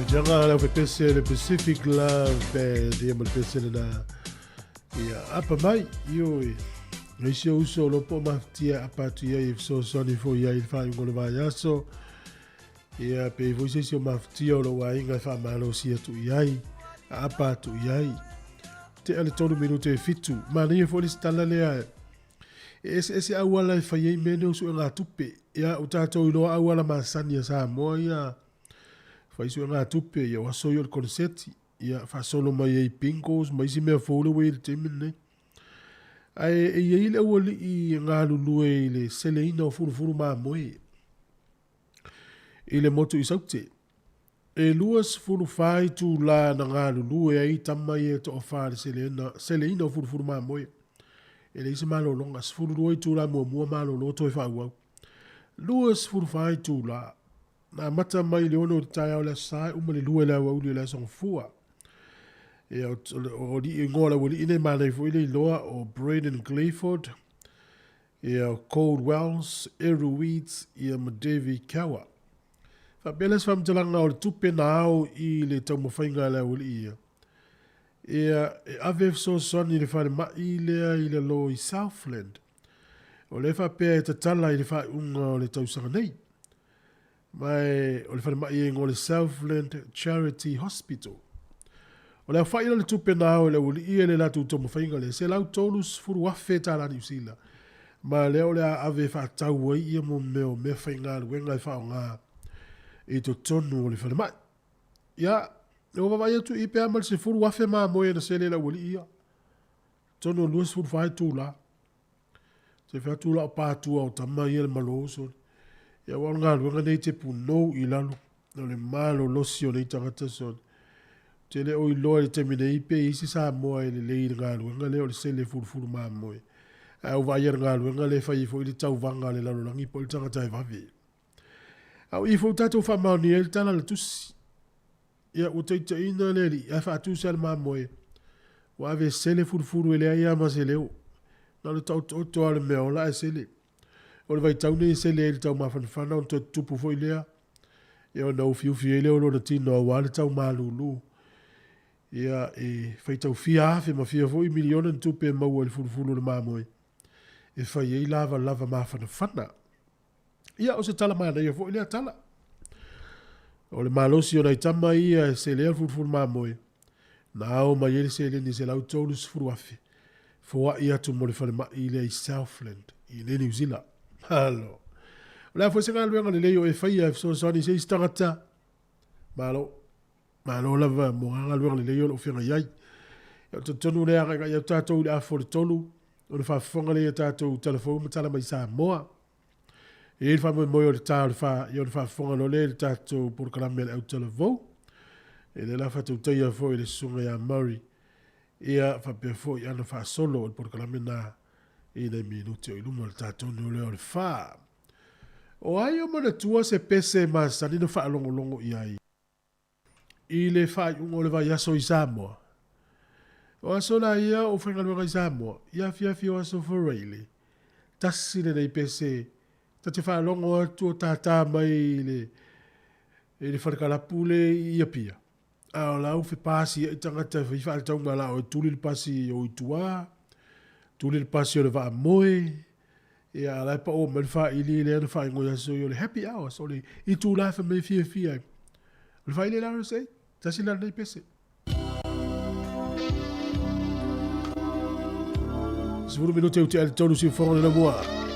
Fiafiaga le aufepese le Pacific Love Band ia ma le pese lena. Ia apa mai, ioe. Ngai si o uso o lo po mafatia apa atu i ai e fesoasoani foi i ai i le faaiuga o le vaiaso. Ia pe i foi se isi o mafatia o lou aiga e faamalosi atu i ai, a apa atu i ai. Tea le 3 minute e 7. Manaia foi le isi tala lea e eseese auala e fai ai mea nei o suegatupe. Ia, ua tatou iloa auala masani a Samoa ia, fai suegatupe, ia o aso ia o le koneseti, ia faasolo mai ai bingos ma isi mea fou lea ua i ai i le taimi lenei. Ae e i ai le aualii e galulue i le seleina o fulufulu mamoe i le motu i Saute. E 24 itulā na galulue ai tama ia e toafa i le seleina, seleina o fulufulu mamoe. E leai se malologa, 12 itulā muamua malolo toe faaauau. 24 itulā. Na amata mai i le 6 i le taeao o le Aso Sa e uma i le 2 i le aoauli o le Aso Gafua. Ia, o, o, o, igoa o le aualii nei manaia foi le iloa o Braden Glayford, ia o Cole Wells, Eru Weeds, ia ma Davey Kawa. Faapea lea se faamatalaga o le tupe na ao i le taumafaiga a le aualii ia. Ia, e ave e fesoasoani i le falemai lea i lalo i Southland. O lea e faapea e tatala i le faaiuga o le tausaga nei. Ma e, o le falemai e igoa o le Southland Charity Hospital. O le aofai la le tupe na ao e le aualii e le latou taumafaiga lea, $130,000 tālā Niu Sila. Ma lea o le a ave e faatau ai ia mo mea o meafaigaluega e faaaoga i totonu o le falemai. Ia, ua vaavaai atu i pe a ma le 10,000 mamoe na sele i le aualii ia. Totonu o 24 itula. Se fai atu la o patua o tama ia le malo sole. Ia aua o le galuega nei te punou i lalo. O le malolosi o nei tagata sole. Ou te le o iloa i le taimi nei pe i ai se Samoa e lelei i le galuega lea o le sele fulufulu mamoe. Ae a ou vaai i le galuega lea e fai ai foi le tauvaga a le lalolagi po o le tagata e vave. A o i foi tatou faamaonia ai le tala a le tusi. Ia, ua taitaiina le alii, ae faatusa le mamoe. Ua ave e sele fulufulu e leai lava ma se leo. Na o le taotooto lava o le mea ola ae sele. O le vaitau nei e sele ai le taumafanafana ona toe tutupu foi lea. Ia ona ufiufi ai lea o lona tino aua le tau malulu. Ia, e faitau fia afe ma fia foi miliona ni tupe e maua i le fulufulu o le mamoe e fai ai lavalava mafanafana. Ia, o se tala manaia foi lea tala. O le malosi o nai tama ia e selea le fulufulu mamoe, na ao mai ai le seleni e $130,000, foai atu mo le falemai lea i Southland, i inei Niu Sila. Malo. O le a foi se galuega lelei o e faia e fesoasoani i se isi tagata? Malo. Malo lava mo ga galuega lelei o lo o feagai ai. Ia, o talitonu lea agaigai atu tatou i le afa o le tolu, ona faafofoga lea i a tatou tala fou ma tala mai Samoa. E i ai le faamoemoe o le ta o le fa, ia ona faafofoga loa lea i le tatou polokalame a le autalavou. E lea la faatautaia foi i le susuga ia Murray, ia faapea foi ana faasolo o le polokalame na i nai minute o i luma o le ta tonu lea o le fa. O ai o manatua se pese e masani na faalogologo i ai i le faaiuga o le vaiaso i Samoa? O aso la ia o faigaluega i Samoa, i afiafi o aso Faraile, tasi lenei pese ta te faalogo atu o tātā mai i le, i le falekalapu le i Apia. A o la u fepasi ai tagata e fai faaletauga la o e tuli le pasi o i tua, tuli le pasi o le vaa moe, ia a la e pao mai le faili lea na faaigoa i aso ia o le happy hours, o le itula e fai mai e fiafia ai. O le faili le RSA, tasi la lenei pese. 10 minute u te ali tolu siufoga le lamua.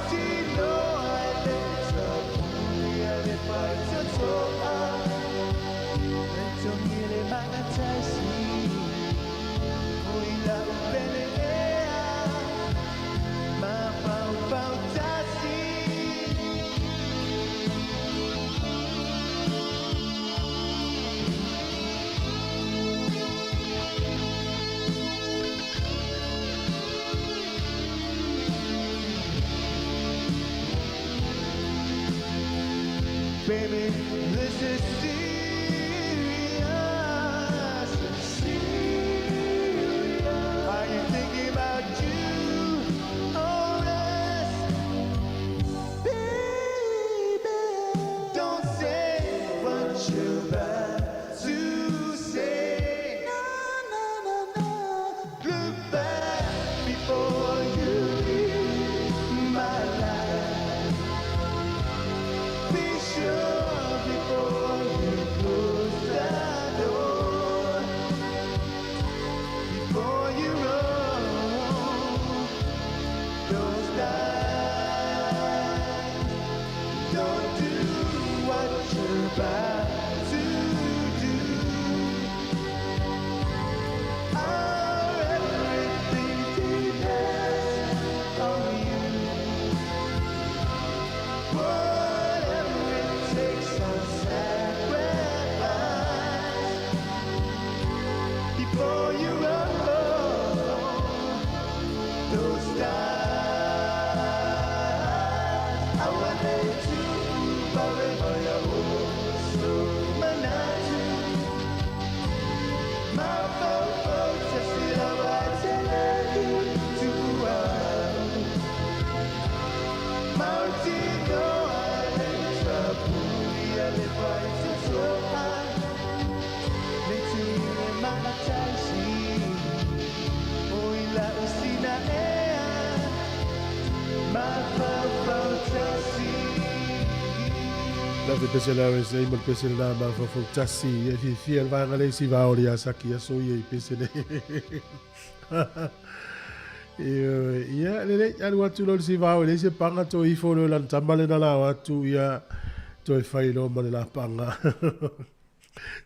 Mautinoa e le tapuia le faitotoa Le togi le magatasi O i lau pele ea Mafaufau tasi. Baby, this is serious. Serious. Are you thinking about you or us? Baby, don't say what you're about to say. No, no, no, no. Look back before you leave my life. Be sure before you close the door. Before you roll those dice, don't do what you're about to do. Our everything depends on you. Whatever it takes, I'll sacrifice. Before you roll those dice, I want to pare o manatu. Mafaufau tasi lava teleki tuau. Mautinoa le tapuia le faitotoa Le tui le magatasi O i lau sina ea Mafaufau tasi. Lave pese la rese ma le pese lena mafaufau tasi. E fiafia le vaega le isi vao le ia Saki aso ia i pese nei. Ia lelei alu atu loa le isi vao e leai se paga toe ifo loa i lana tama lena la o atu ia toe fai loa ma le lapaga.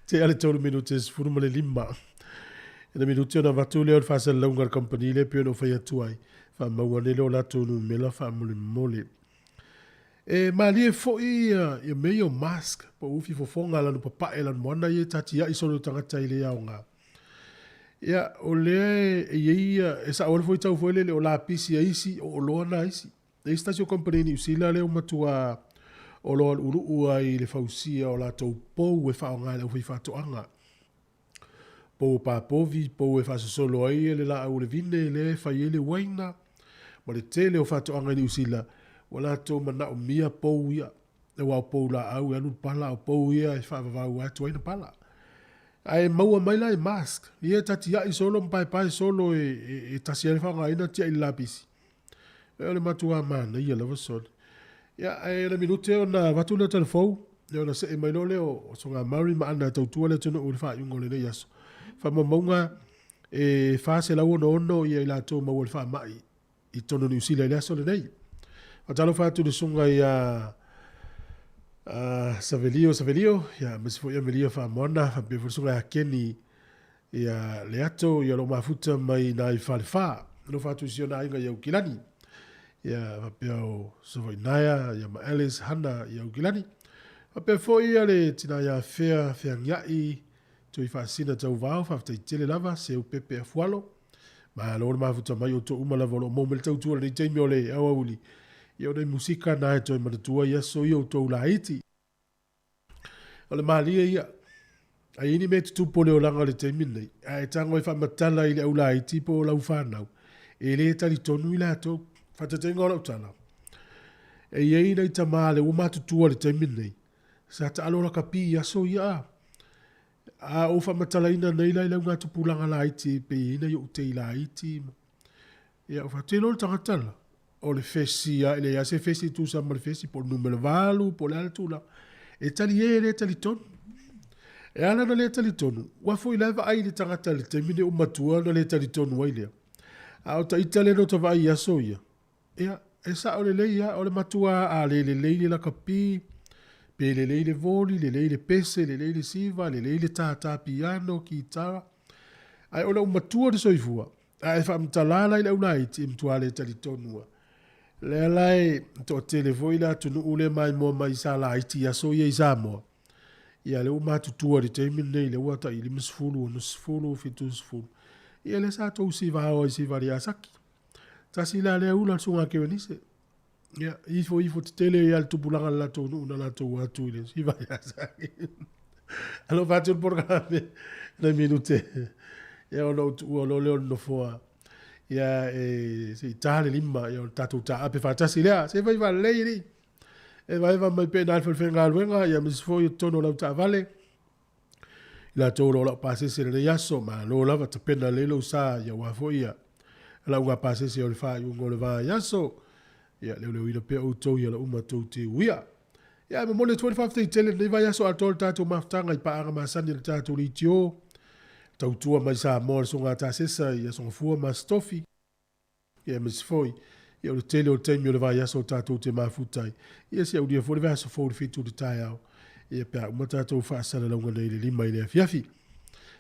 Tea le 3 minute e 15. Ina minute ona avatu lea o le faasalalauga a le kamupani lea e pei ona ou fai atu ai, faamau ane lea o latou numera faamolemole. E malie foi ia mea ia o mask po o ufi fofoga lanu papae lanu moana ia e tatiai solo i tagata i le aoga. Ia, o lea e i ai ia, e sao ai le fuaitau foi lele o lapisi a isi, o oloa na isi. E i ai se tasi o kamupani Niu Sila lea ua matua oloa lu'ulu'u ai i le fausia o latou pou e faaaoga e le aufaifaatoaga. Pou o papovi, pou e faasosolo ai le laau o le vine lea e fai ai le uaina, ma le tele o faatoaga i Niu Sila, ua latou manaomia pou ia, aua o pou laau e alu le pala, a o pou ia e faavavau atu ai na pala. Ae maua mai la e mask, ia e tatiai solo ma paepae solo e tasi ai le faaaogaina tiai le lapisi. O le matuā manaia lava sole. Ia, ae o le minute ona avatu lea o telefou, ia ona see mai loa lea o Soga Murray ma Ana e tautua le atunuu i le faaiuga o lenei aso. Faamaumauga e 466 ia i latou maua i le faamai i totonu o Niu Sila i le aso lenei. Faatalofa atu i le susuga ia Savelio Savelio, ia aemaise foi Amelia Faamoana, faapea foi le susuga ia Keni Ia Leato, ia lo mafuta mai nai Falefa. Alofa atu i si ona aiga i Aukilani. Ia faapea o Savainaia, ia ma Alice Hana i Aukilani. Faapea foi ia le tina ia Fea Feagiai, Tui Faasina Tauvao, faafetai tele lava, Seu Pepe Afualo. Malo le mafuta mai outou uma lava o lo o maua mai le tautua i lenei taimi o le aoauli. Ia o nai musika na e toe manatua i aso ia outou laiti. O le malie ia. A i ai ni mea e tutupu o le olaga o le taimi lenei, a e tago e faamatala i le au laiti po o lau fanau, e le talitonu i latou. Faataitaiga o lau tala, e i ai nai tama lea ua matutua i le taimi lenei, sa taalo lakapi i aso ia a. A ou faamatalaina nei la i lau gatupulaga laiti e pei e i ai nai ou tei laiti, ia, ua faatino le tagata la, o le fesi lava, e leai lava se fesi e tusa ma le fesi, po o le numera 8, po o le a le tulaga. E talie e le talitonu. E ala ona le talitonu, aua foi la e vaai i le tagata i le taimi lenei ua matua ona le talitonu ai lea. A o ta ita lea na ota vaai i aso ia, ia, e sa'o lelei lava, o le matuā a le lelei le lakapi, pe lelei le voli, lelei le pese, lelei le siva, lelei le tātā piano, kitara, ae ona ua matua le soifua, a e faamatala la i le aulaiti, e matua le talitonu lava. Lea la e toatele foi le atunuu lea maimoa mai sa laiti i aso ia i Samoa, ia lea ua matutua i le taimi lenei, lea ua tai 50, 60, 70, ia lea sa tou siva ai siva le Asaki. Tasi la lea ula le susuga a Kerenise. Ia, ifo ifo tetele ia le tupulaga le latou nuu na latou atu i le siva i Asaki. Alo fatu le polokalame nai minute. Ia ona ou tuua loa lea o le nofoa. Ia e se i ta le lima ia o le tatou taape faatasi lea. Se fai faalelei alii. E vaeva mai pea i ina i le falefaigaluega ia aemaise foi o totonu o lau taavale. I latou o lo o lau pasese i lenei aso, malo lava tapena lelei lou sa ia aua foi ia lauga pasese o le faaiuga o le vaiaso. Ia leoleoina pea outou i ala uma tou te uia. Ia e momoli atu foi le faafetai tele i lenei vaiaso atoa le tatou mafutaga i paaga masani a le tatou leitio. Tautua mai Samoa le Susuga Tasesa i Aso Gafua ma Aso Tofi. Ia aemaise foi, ia o le tele o taimi o le vaiaso tatou te mafuta ai, ia se aulia foi le vaiaso fou i le 7 i le taeao, ia pe a uma tatou faasalalauga nei i le 5 i le afiafi.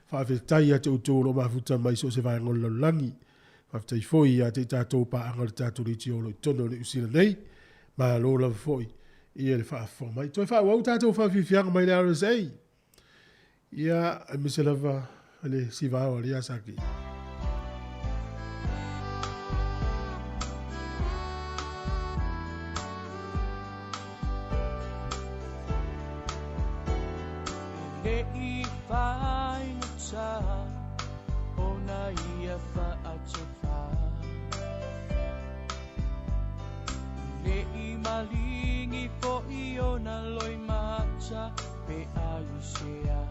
Faafetai ia te outou o lo o mafuta mai i so o se vaega o le lalolagi. Faafetai foi ia te i tatou paaga o le tatou leitio o lo o i totonu o Niu Sila nei. Malo lava foi ia le faafofoga mai. Toe faaauau tatou faafiafiaga mai le RSA. Ia, aemaise lava le sivao a le Iasaki. Le i whaingata o na ia whaatofa Le i malingi fo i ona loi mata pe aisea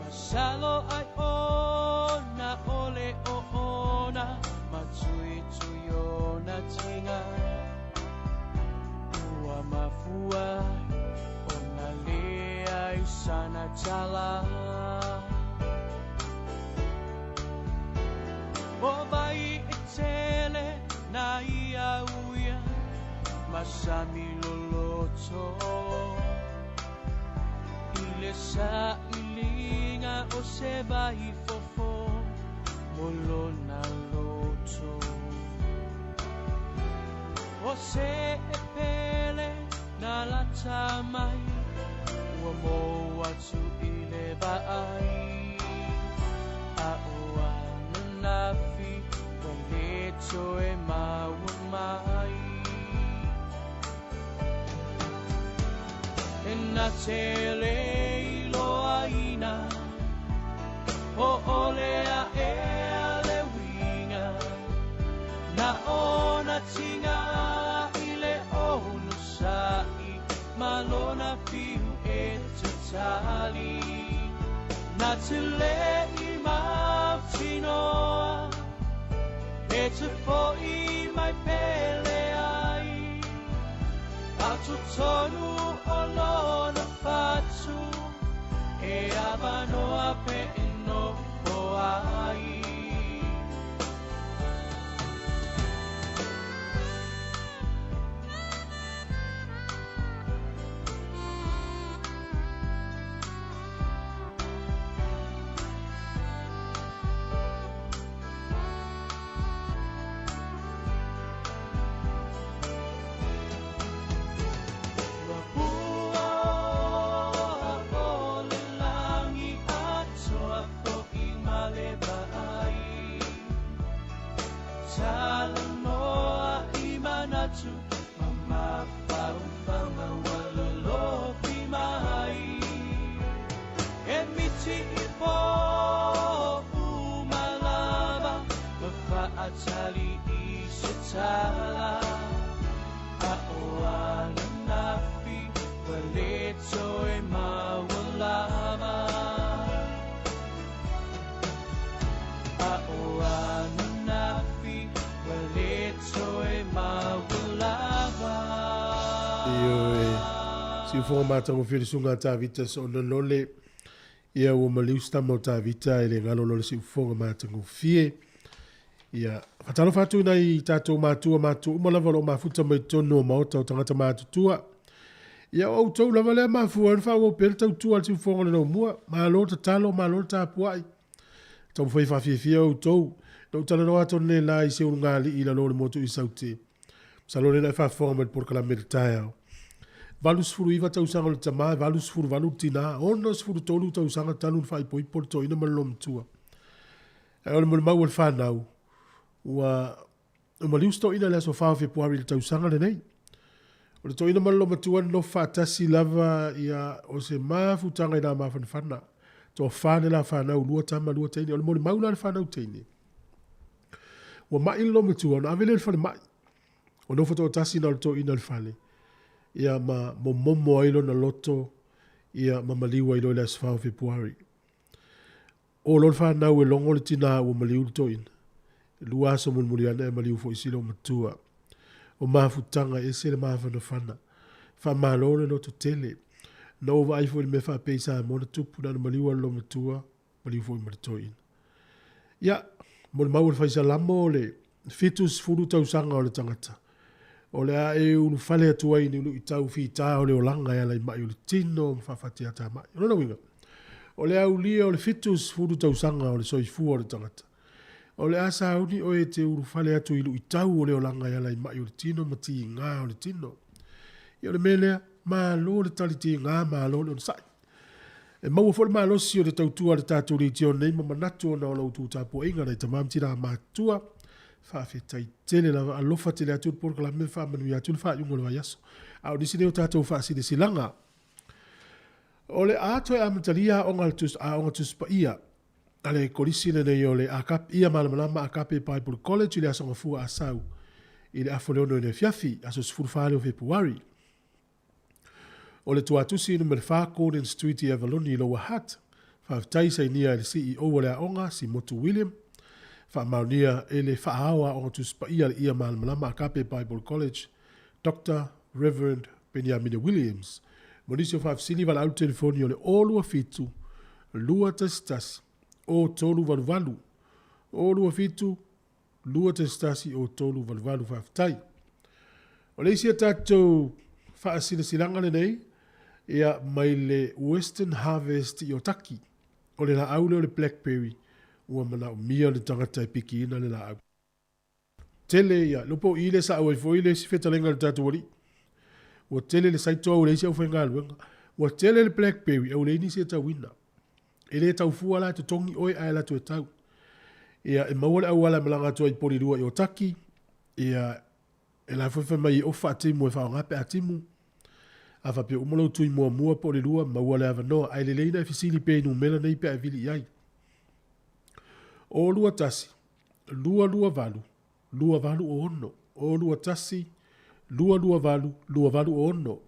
Masalo ai ona ole o ona Matui tui ona tinga Ua mafua ona le ai sana tala O vai e tele na ia uia Masami loloto I le sa ilinga o se vai fofo Mo lona loto O se e pele na lata mai Ua mo atu i le vaai A o ana nafi Ua le toe maua mai E na te le iloaina O ole a ea le uiga Na ona tiga i le ono sa'i Ma lona fiu e tatali Na te le i mautinoa E te fo'i mai pele ai A totonu o lona fatu E avanoa pe e nofo ai. Ioe, siufoga matagofie le susuga a Tavita Soonanole. Ia ua maliu se tama o Tavita e le galo loa le siufoga matagofie. Ia, faatalofa atu i nai tatou matua matua uma lava o lo o mafuta mai totonu o maota o tagata matutua. Ia, o outou lava lea mafua ai ona faaauau pea le tautua a le Siufofoga o le Laumua. Malo tatalo, malo le tapuai. Taumafai e faafiafia outou. Na ou talanoa atu analeila i se ulugalii i lalo o le motu i Saute. Masalo o lea na e faafofoga mai i le polokalame i le taeao. 89 tausaga o le tama, 88 le tina, 63 tausaga talu ona faaipoipo le toeaina ma le loomatua. Ae o le molimau a le fanau, ua maliu si toeaina i le aso 4 o Fepuari i le tausaga lenei. O le toeaina ma le loomatua nonofo faatasi lava ia o se mafutaga i nā mafanafana. Toafa le la fanau, lua tama, lua teine. O le molimau la a le fanau teine, ua mai le loomatua ona ave lea i le falemai. Ua nofo toatasi na o le toeaina i le fale, ia ma momomo ai lona loto ia ma maliu ai loa i le aso 4 o Fepuari. O loa le fanau e logo le tinā ua maliu le toeaina. E lua aso mulimuli ane ae maliu foi si loomatua. O mafutaga e ese le mafanafana. Faamalo le loto tele. Na ou vaai foi i le mea faapea i Samoa na tupu na ona maliu lava le loomatua, maliu foi ma le toeaina. Ia, molimau a le faisalamo o le 70 tausaga o le tagata, o le a e ulufale atu ai i ni luitau fita o le olaga e ala i mai o le tino ma faafatiatamai. O lona uiga, o le aulia o le 70 tausaga o le soifua o le tagata, o le a sauni oe e te ulufale atu i luitau o le olaga e ala i mai o le tino ma tiga o le tino. Ia o le mea lea, malo le tali tiga, malo le onosai. E maua foi le malosi o le tautua a le tatou Legion nei ma manatu ona o la outou tapuaiga nai tama ma tina matutua. Faafetai tele lava, alofa tele atu le polokalame ma faamanuia atu le faaiuga o le vaiaso. A o nisi nei o tatou faasilasilaga, o le a toe amatalia aoga a le Tus, aoga Tusi Paia a le Kolisi lenei o le Agape, Ia Malamalama Agape Bible College i le Aso Gafua Asau i le afa o le 6 i le afiafi, aso 14 lea o Fepuari. O le tuatusi numera 4 Gordon Street i Avaloni i Lower Hutt. Faafetai sainia e le CEO o le aoga, Simotu William. Faamaonia e le Faaao Aoga Tusi Paia a le Ia Malamalama Agape Bible College, Doctor Reverend Peniamina Williams. Mo nisi o faafesili, valaau le telefoni o le 027 211 0388, 027 211 o 388. Faafetai. O le isi a tatou faasilasilaga lenei, ia, mai le Western Harvest i Otaki. O le laau lea o le blackberry, ua manaomia le tagata e pikiina le laau. Tele ia, le po i le sa au ai foi le isi fetalaiga a le tatou alii. Ua tele le saito au leai se aufaigaluega. Ua tele le blackberry, au leai nisi e tauina. E le tau fua la e totogi oe ae alu atu e tau. Ia, e maua le auala e malaga atu ai i Polilua i Otaki, ia, e la foi fai mai e ofa a timu e faaaoga pe a timu. A faapea uma lou tui muamua po o le lua, maua le avanoa. Ae lelei ona e fesili pea i numera nei pe a e vili i ai. O lua tasi, lua lua valu, lua valu o ono. O lua tasi, lua lua valu, lua valu o ono.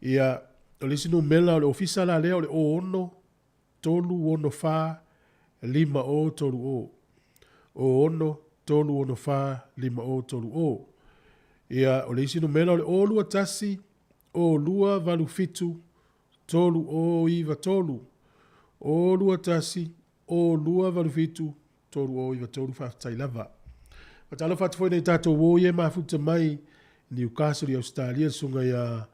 Ia, o le isi numera o le ofisa la lea o le o ono, tolu ono fa, lima o tolu o. O ono, tolu ono fa, lima o tolu o. Ia, o le isi numera o le o lua tasi, o lua valu fitu, tolu o iva tolu. O lua tasi, o lua valu fitu, 3093 Faafetai lava. Faatalofa atu foi nei tatou uo ia e mafuta mai Newcastle i Ausetalia, le susuga ia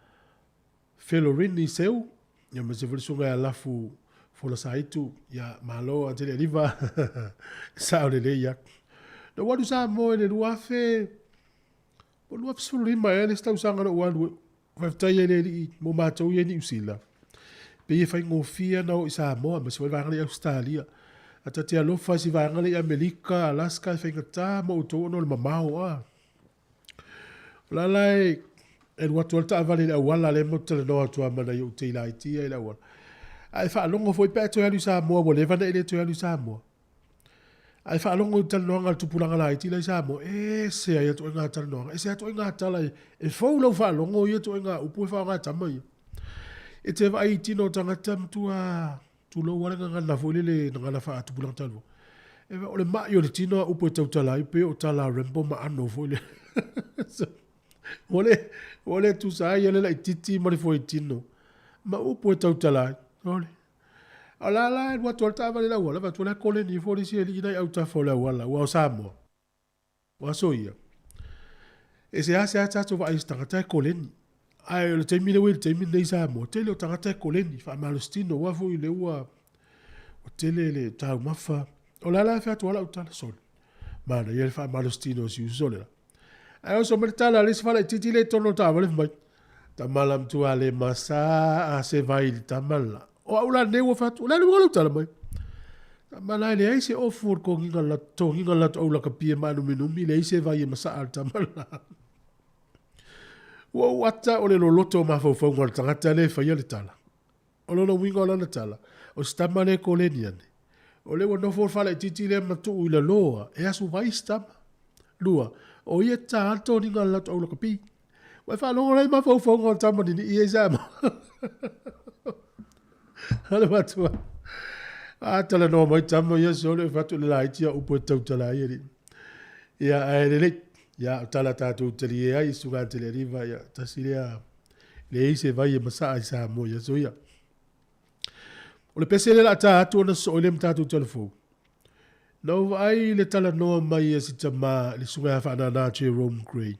Felorini Seu, ia ma se foi le susuga ia Lafu Folasaitu, ia malo a tele aliva. Sao lelei atu. Na ou alu Samoa i le 2000 po o 2015 ea le isi tausaga na ou alu Faafetai e le Alii mo matou ia i Niu Sila. Pei e faigofie ona o i Samoa, aemaise foi le vaega lea i Ausetalia. A ta te alofa i si vaega lea i Amerika, Alaska, e faigata mo outou ona o le mamao a. O la la e alu atu lava le taavale i le auala lea matou te talanoa atu lava ma nai ou tei laiti ia i le auala. A e faalogo foi pe a e toe alu i Samoa ua leva ona e le toe alu i Samoa. A e faalogo i talanoaga a le tupulaga laiti la i Samoa, e ese ai ia ituaiga talanoaga, ese lava ituaiga tala e fou lau faalogo ia ituaiga upu e faaaoga e tama ia. E te vaai i tino o tagata matua tulou lava le gagana foi lele gagana faatupulaga talu. E o le mai o le tino a upu e tautala ai pei o tala a Rambo ma ano foi lele. Ua le, ua le tusa ai le laititi ma le fuaitino ma upu e tautala ai. Ole. O la la e alu atu lava le taavale i le auala, vaai atu o la e koleni ifo le isi alii la i autafa o le auala, aua o Samoa. O aso ia, e seasea tatou vaai i se tagata e koleni. Ae o le taimi lea ua i le taimi lenei i Samoa, tele o tagata e koleni, faamalositino, aua foi o lea ua tele le taumafa. O le a la e fai atu lava lau tala, sole, manaia le faamalositino o si uso le la. Ae oso mai le tala a le isi falaitiiti lea i totonu o le taavale fai mai, Tama la matua le masa a se vai i le tama la. O au la nei ua fai atu, o le a le uiga o lau tala mai? Tama la e leai se ofu o le togiga la, togiga la au lakapie maanuminumi, leai se vai e masaa le tama la. Ua ou ata o le loloto o mafaufauga o le tagata lea e faia le tala. O lona uiga o lana tala, o se tama lea e koleni ane. O lea ua nofo le falaitiiti lea ma tuu i lalo e asu vai se tama. Lua, o ia e tatā le toniga o le latou aulakapi. Ua e faalogo la i mafaufauga o le tama ninii ai Samoa. O le matua. A talanoa mai tama ia sole e fatu le laiti a upu e tautala ai alii. Ia ae lelei. Ia o tala tatou talie ai suga tele riva ia tasi lea leai se vai e masaa i Samoa i aso ia. O le pese lea o le a ta atu ona sosoo ai lea ma tatou talafou. Na ou vaai i le talanoa mai a si tama le susuga ia Faanana Jerome Gray.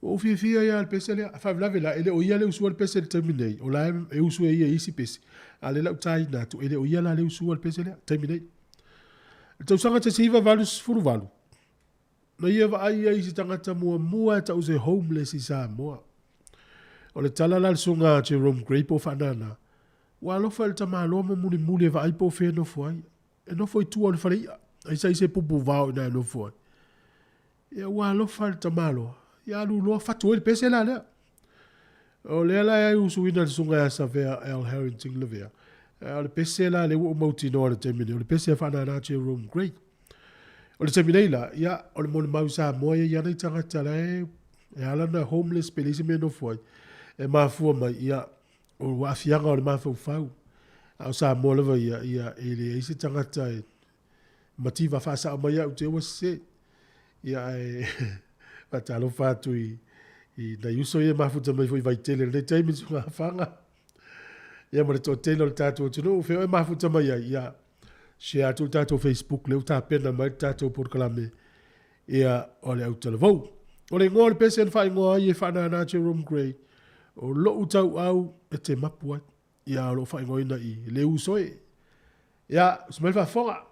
Ua ou fiafia ai lava i le pese lea. A faalavelave la, e le o ia le usua le pese i le taimi nei, o la e usu e ia i isi pese. A o lea la ua taina atu, e le o ia la le usua le pese lea i le taimi nei. I le tausaga 1988, Na ia vaai ai i se tagata muamua e tau se homeless i Samoa. O le tala la a le Susuga a Jerome Gray po o Faanana, ua alofa i le tamaloa ma mulimuli e vaai po o fea e nofo ai. E nofo i tua o le fale i'a, ai sa i se pupu vao i ina e nofo ai. Ia ua alofa i le tamaloa, ia alu loa fatu ai le pese la lea. O lea la e usuina le Susuga ia Savea L. Harrington Lavea, o le pese la lea ua ou mautinoa i le taimi nei, o le pese a Faanana Jerome Gray. O le taimi nei la, ia, o le molimau i Samoa e i ai nai tagata la e, e ala ona homeless pe leai se mea e nofo ai, e mafua mai, ia, o aafiaga o le mafaufau. A o Samoa lava ia, ia, e leai se tagata e mativa faasao mai au te ua sese. Ia, ae faatalofa atu i, i nai uso ia e mafuta mai foi i Vaitele i lenei taimi, susuga Afaga. Ia ma le toatele o le tatou atunuu, fea oe mafuta mai ai, ia, share atu le tatou Facebook lea ua tapena mai le tatou polokalame ia o le autalavou. O le igoa o le pese na faaigoa ai e Faanana Jerome Gray, o lou tauau e te mapu ai. Ia o loo faaigoaina i le uso e. Ia, usu mai le faafofoga.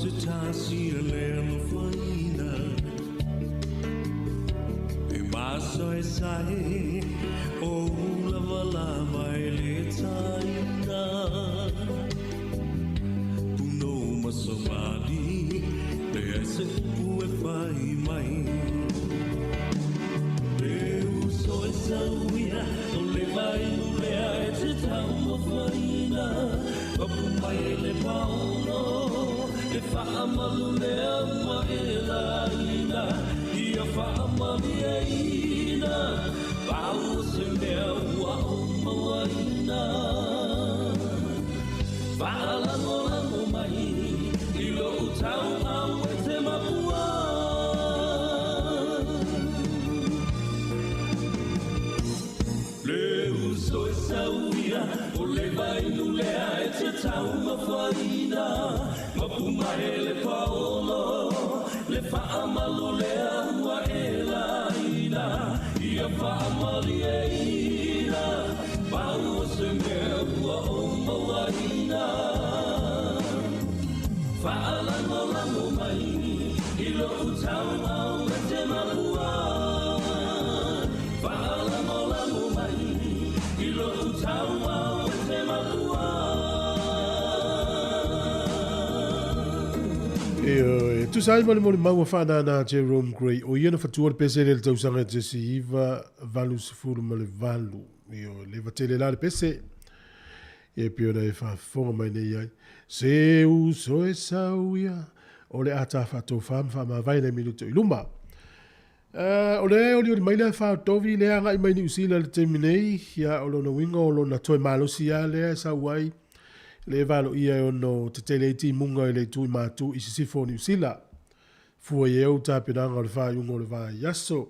se tasi e le alofaina E maso e sae o lava lava e le taina Puno masavali le ai se upu e fai mai Le uso e sauia o le vai lulea e te taumafaina Papu mai e le paolo e whaamalulea ua e laina Ia whaamalieina pau o se mea ua o mauaina Whaalangolago mai i lou tau au e te mapua Le uso e sauia o le vainulea e te taumafaina Mapumae le paolo le whaamalulea ua e laina Ia whaamalieina pau o se mea ua o mauaina Whaalangolago mai i lou tau au e te mapua Whaalangolago mai i lou tau au e te mapua E tusa ai ma le molimau ua faanānā a Jerome Gray, o ia na fatua le pese lea i le tausaga e 1988. Ioe, leva tele la le pese. Ia e pei ona e faafofoga mai nei ai. Se uso e sau ia, o le a ta faatofā ma faamavae nai minute o i luma. O le olioli mai lea faatovi lea agai mai Niu Sila i le taimi nei, ia o lona uiga o lona toe malosi lava lea e sau ai le valoia e ono tetele ai timuga i le itu i matu i sisifo o Niu Sila. Fua i ai ou tapenaga o le faaiuga o le vaiaso.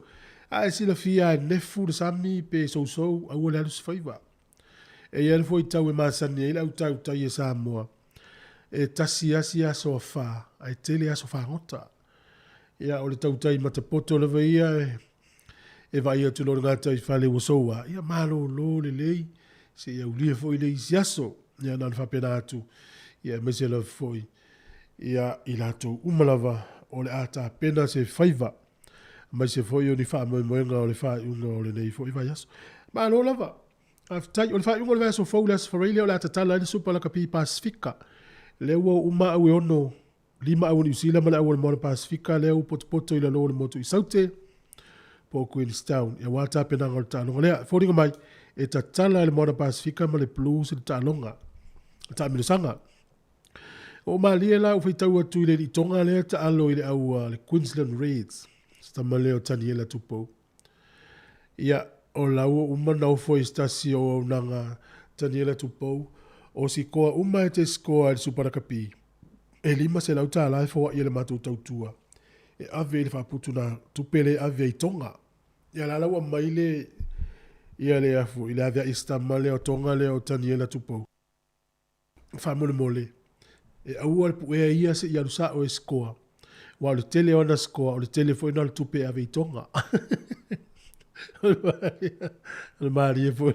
A e silafia e nefu le sami pe sousou, aua le alu se faiva. E i ai le fuaitau e masani ai le au tautai e Samoa, e tasi asi aso afa, ae tele aso fagota. Ia, o le tautai matapoto lava ia e, e vaai atu loa le gataifale ua soua, ia malolo lelei, seia aulia foi le isi aso. Ia, na ona faapena atu, ia aemaise lava foi, ia, i latou uma lava o le a tapena se faiva, aemaise foi o ni faamoemoega o le faaiuga o lenei foi vaiaso. Malo lava! Faafetai. O le faaiuga o le vaiaso fou i le Aso Faraile o le a tatala ai le Supa Lakapi Pasefika. Lea ua oo uma au e ono lima au o Niu Sila ma le au o le Moana Pasefika lea ua potopoto i lalo o le motu i Saute po o Queenstown. Ia aua tapenaga o le taaloga lea. E foliga mai, e tatala e le Moana Pasefika ma le Blues le taaloga, le taamilosaga. Ua ou malie la ou faitau atu i le alii Tonga lea taalo i le au a le Queensland Reds, se tama lea o Taniela Tupou. Ia, o la ua uma ona ofo i se tasi o auaunaga Taniela Tupou, o sikoa uma e te sikoa i le Supa Lakapi, e $500 tala e foai e le matou tautua e ave i le faaputu na tupe lea e ave ai i Tonga. Ia la la ua aumai le ia le afu i le ave ai i se tama lea o Tonga lea o Taniela Tupou. Faamolemole, e aua le puea ia se i alu sa'o e sikoa, aua o le tele o ana sikoa, o le tele foi lena o le tupe e ave i Tonga. O le malie foi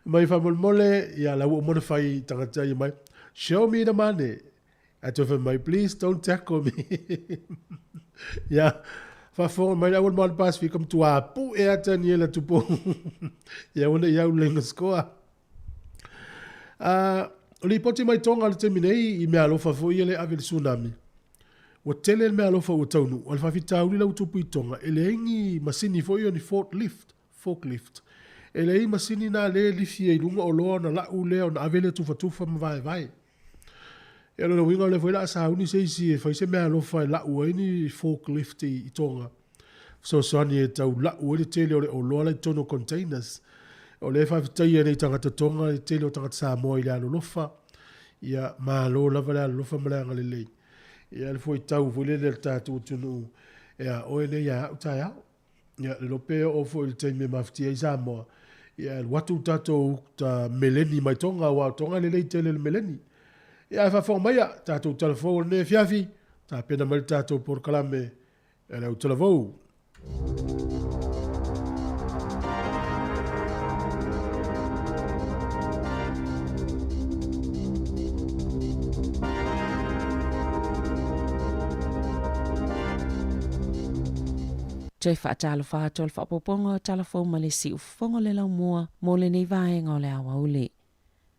mai faamolemole, ia la ua uma ona fai i tagata ia mai, show me the money. Ae toe fai mai, please don't tackle me. Ia, faafofoga mai le au o le Moana Pasifika, matua pu'e a Taniela Tupou. Ia aua ne i au lenga sikoa. A, o lipoti mai Tonga i le taimi nei i meaalofa foi ia lea e ave i le tsunami. Ua tele le meaalofa ua taunuu, a o le faafitauli la ua tupu i Tonga, e leai ni masini foi ia o ni forklift, forklift. E leai masini na lea e lifi ai i luga oloa ona lau lea ona ave lea tufatufa ma vaevae. Ia o lona uiga o lea foi o le a sauni se isi e fai se meaalofa e lau ai ni forklift i Tonga. Fesoasoani e tau lau ai le tele o le oloa la i totonu o containers. O lea e faafetaia nei tagata Tonga le tele o tagata Samoa i le alolofa. Ia, malo lava le alolofa ma le agalelei. Ia, le fuaitau foi lele a le tatou atunuu, e a oe nei a au taeao. Ia, le iloa pe oo foi i le taimi e mafatia ai Samoa, ia e alu atu le tatou uta meleni mai Tonga, aua o Tonga e lelei tele i le meleni. Ia, ae faafofoga maia, tatou tala fou o lenei afiafi, tapena mai le tatou polokalame e le Autalavou. Toe faatalofa atu o le faaopoopoga o Tala Fou ma le Siufofoga o le Laumua mo lenei vaega o le aoauli.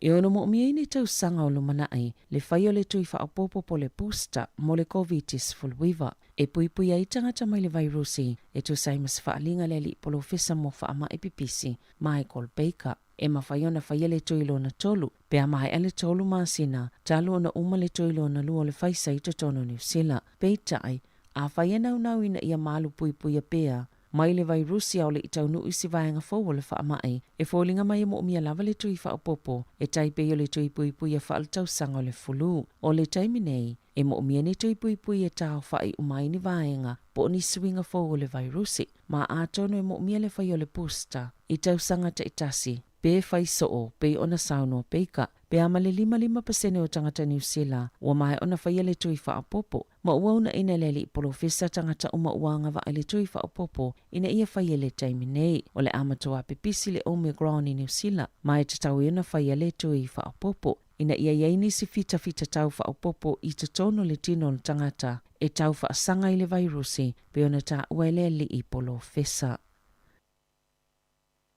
E ono moomia ai ni tausaga o lumanai le fai o le tui faaopoopo po o le booster mo le Koviti-19 e puipui ai tagata mai le vairusi e tusa ai ma se faaaliga a le alii polofesa mo faamai pipisi Michael Baker. E mafai ona faia le tui lona tolu pe a maea le tolu masina talu ona uma le tui lona lua o le Pfizer i totonu o Niu Sila. Peitai, afai e naunau ina ia malu puipuia pea mai le vairusi a o le i taunuu i se vaega fou o le faamai, e foliga mai e moomia lava le tui faaopoopo e tai pei o le tui puipuia faaletausaga o le fulu. O le taimi nei, e moomia ni tui puipui e taofa'i uma ai ni vaega po o ni suiga fou o le vairusi, ma atonu e moomia le fai o le booster i tausaga taitasi pe fai soo pei ona saunoa Baker. Pe a ma le 55% o tagata Niu Sila ua maea ona faia le tui faaopoopo, ma ua uunaina e le alii polofesa tagata uma ua agavaa i le tui faaopoopo ina ia faia i le taimi nei. O le a matua pipisi le Omicron i Niu Sila, ma e tatau ai ona faia le tui faaopoopo ina ia i ai nisi fitafitatau faaopoopo i totonu o le tino o le tagata e tau faasaga i le vairusi pei ona taua e le alii polofesa.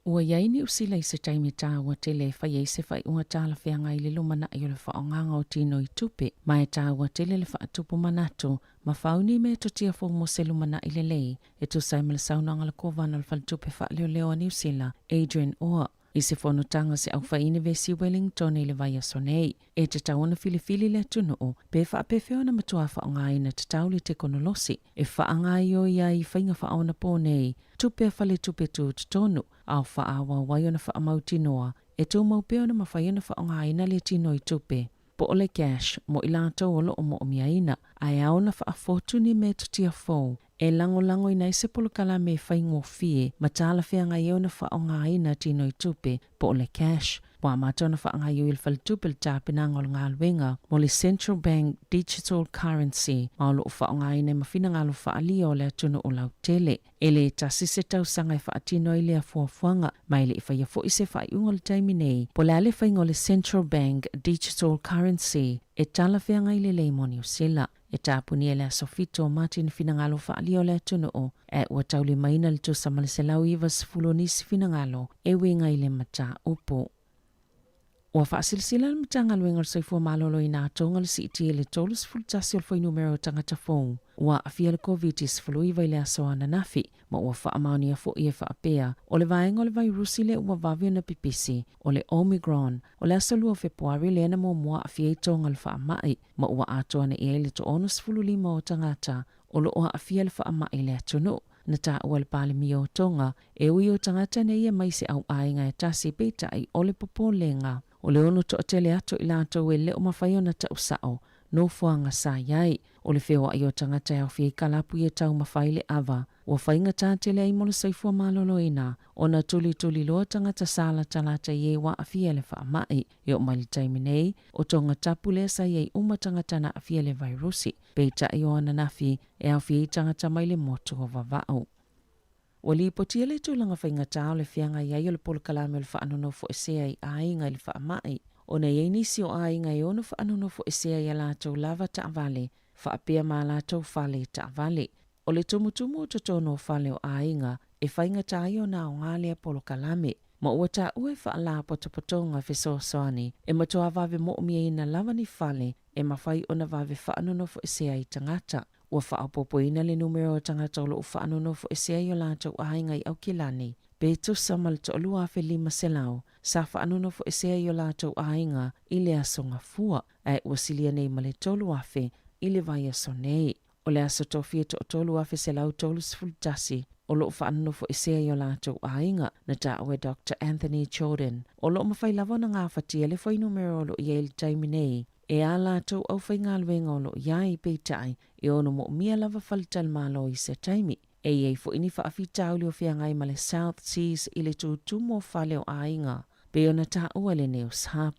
Ua i ai Niu Sila i se taimi taua tele e fai ai se faaiuga talafeagai i le lumanai o le faaaogaga o tino i tupe, ma e taua tele le faatupu manatu ma fau ni metotia fou mo se lumanai lelei, e tusa ai ma le saunoaga a le Kovana o le Faletupe Faaleoleo a Niu Sila, Adrian Orr, i se fonotaga a se aufaiinivesi i Wellington i le vaiaso nei. E tatau ona filifili le atunuu pe faapefea ona matua faaaogaina tatau le tekonolosi e faagaoioi ai i faiga faaonapō nei tupe a faletupe tutotonu, a o faaauau ai ona faamautinoa e tumau pea ona mafai ona faaaogaina le tino i tupe po o le cash mo i latou o lo o moomiaina, ae ao ona faafotu ni metotia fou e lagolagoina ai se polokalame e faigofie ma talafeagai ai ona faaaogaina tino i tupe po o le cash. Ua amata ona faagaoioi e le Faletupe le tapenaga o le galuega mo le Central Bank Digital Currency ma o lo o faaaogaina i ma finagalo faaalia o le atunuu lautele. E le tasi se tausaga e faatino ai lea fuafuaga, ma e le i faia foi se faaiuga o le taimi nei po o le a le faiga o le Central Bank Digital Currency e talafeagai lelei mo Niu Sila. E tapunia i le aso 7 o Mati ni finagalo faaalia o le atunuu, ae ua taulimaina le tusa ma le 190 o nisi finagalo e uiga i le mataupu. Ua faasilasila le Matagaluega o le Soifua Maloloina a Tonga le siitia i le 31 o le fuainumera o tagata fou ua aafia i le Koviti-19 i le aso ananafi, ma ua faamaonia foi e faapea o le vaega o le vairusi lea ua vave ona pipisi, o le Omicron. O le aso 2 o Fepuari lea na muamua aafia ai Tonga i le faamai, ma ua atoa nei ai le 65 o tagata o lo o aafia i le faamai i le atunuu. Na taua e le Palemia o Tonga, e ui o tagata nei e mai se auaiga e tasi peitai o le popolega o le ono toatele atu o i latou e le o mafai ona tau sao nofoaga sa i ai. O le feoai o tagata e aofia i kalapu e taumafa ai le ava, ua faigata tele ai mo le soifua maloloina ona tulituliloa tagata sa latalata i e ua aafia i le faamai. E oo mai le taimi nei, o Tonga tapu lea sa i ai uma tagata na aafia i le vairusi. Peitai o ananafi e aofia ai tagata mai le motu o Vava'u. Ua lipotia le tulaga faigata o le feagai ai o le polokalame o le faanonofoesea i aiga i le faamai, ona e i ai nisi o aiga e ono faanonofoesea i a latou lava taavale faapea ma a latou fale taavale. O le tumutumu o totonu o fale o aiga e faigata ai ona aoga lea polokalame, ma ua taua e faalapotopotoga fesoasoani e matua vave moomiaina lava ni fale e mafai ona vave faanonofoesea ai tagata. Ua faaopoopoina le numera o tagata o lo o faanonofoesea i o latou aiga i Aukilani, pe tusa ma le 2500 sa faanonofoesea i o latou aiga i le Aso Gafua, ae ua silia nei ma le 3000 i le vaiaso nei. O le aso tofia 3131 o lo o faanonofoesea i o latou aiga, na taua e Doctor Anthony Jordan, o lo o mafai lava ona gafatia le fuainumera o lo o i ai i le taimi nei e ā latou aufaigaluega o lo o i ai, peitai, e ono moomia lava faletalimalo i se taimi. E i ai foi ni faafitauli o feagai ma le South Seas i le tutumu o fale o aiga, pei ona taua e le News Hub.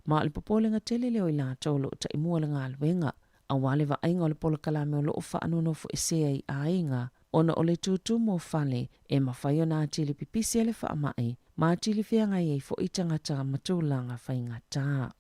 Ma o le popolega tele lea o i latou o lo o taimua le galuega, aua le vaaiga o le polokalame o lo o faanonofoesea i aiga, ona o le tutumu o fale e mafai ona atili pipisi ai le faamai ma atili feagai ai foi tagata ma tulaga faigata.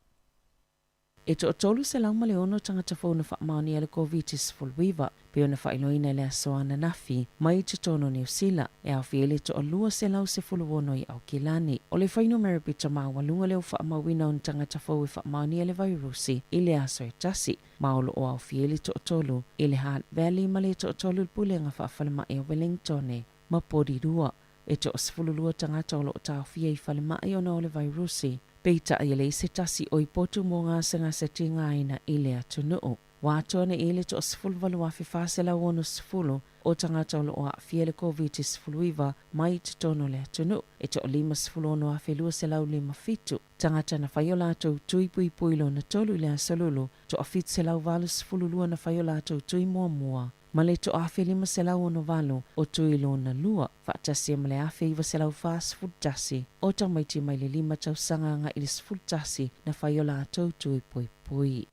E 306 tagata fou na faamaonia i le Koviti-19, pei ona faailoaina i le aso ananafi mai totonu o Niu Sila, e aofia ai le 216 i Aukilani. O le fuainumera pito maualuga lea ua faamauina o ni tagata fou e faamaonia i le vairusi i le aso e tasi, ma o lo o aofia ai le toatolu i le Hutt Valley ma le toatolu i le Pulega Faafalemai o Wellingtone ma Porirua. E 12 tagata o lo o taofia i falemai ona o le vairusi, peitai e leai se tasi o i potu mo gasegase tigaina i le atunuu. Ua atoa nei i le 18,460 o tagata o lo o aafia i le Koviti-19 mai totonu o le atunuu, e 56,257 tagata na fai o latou tui puipui lona tolu i le aso Lulu, 1,782 na fai o latou tui muamua, ma le 1,568 o tui lona lua, faatasi ai ma le 1,941 o tamaiti mai le 5 tausaga agai i le 11 na fai o latou tui puipui.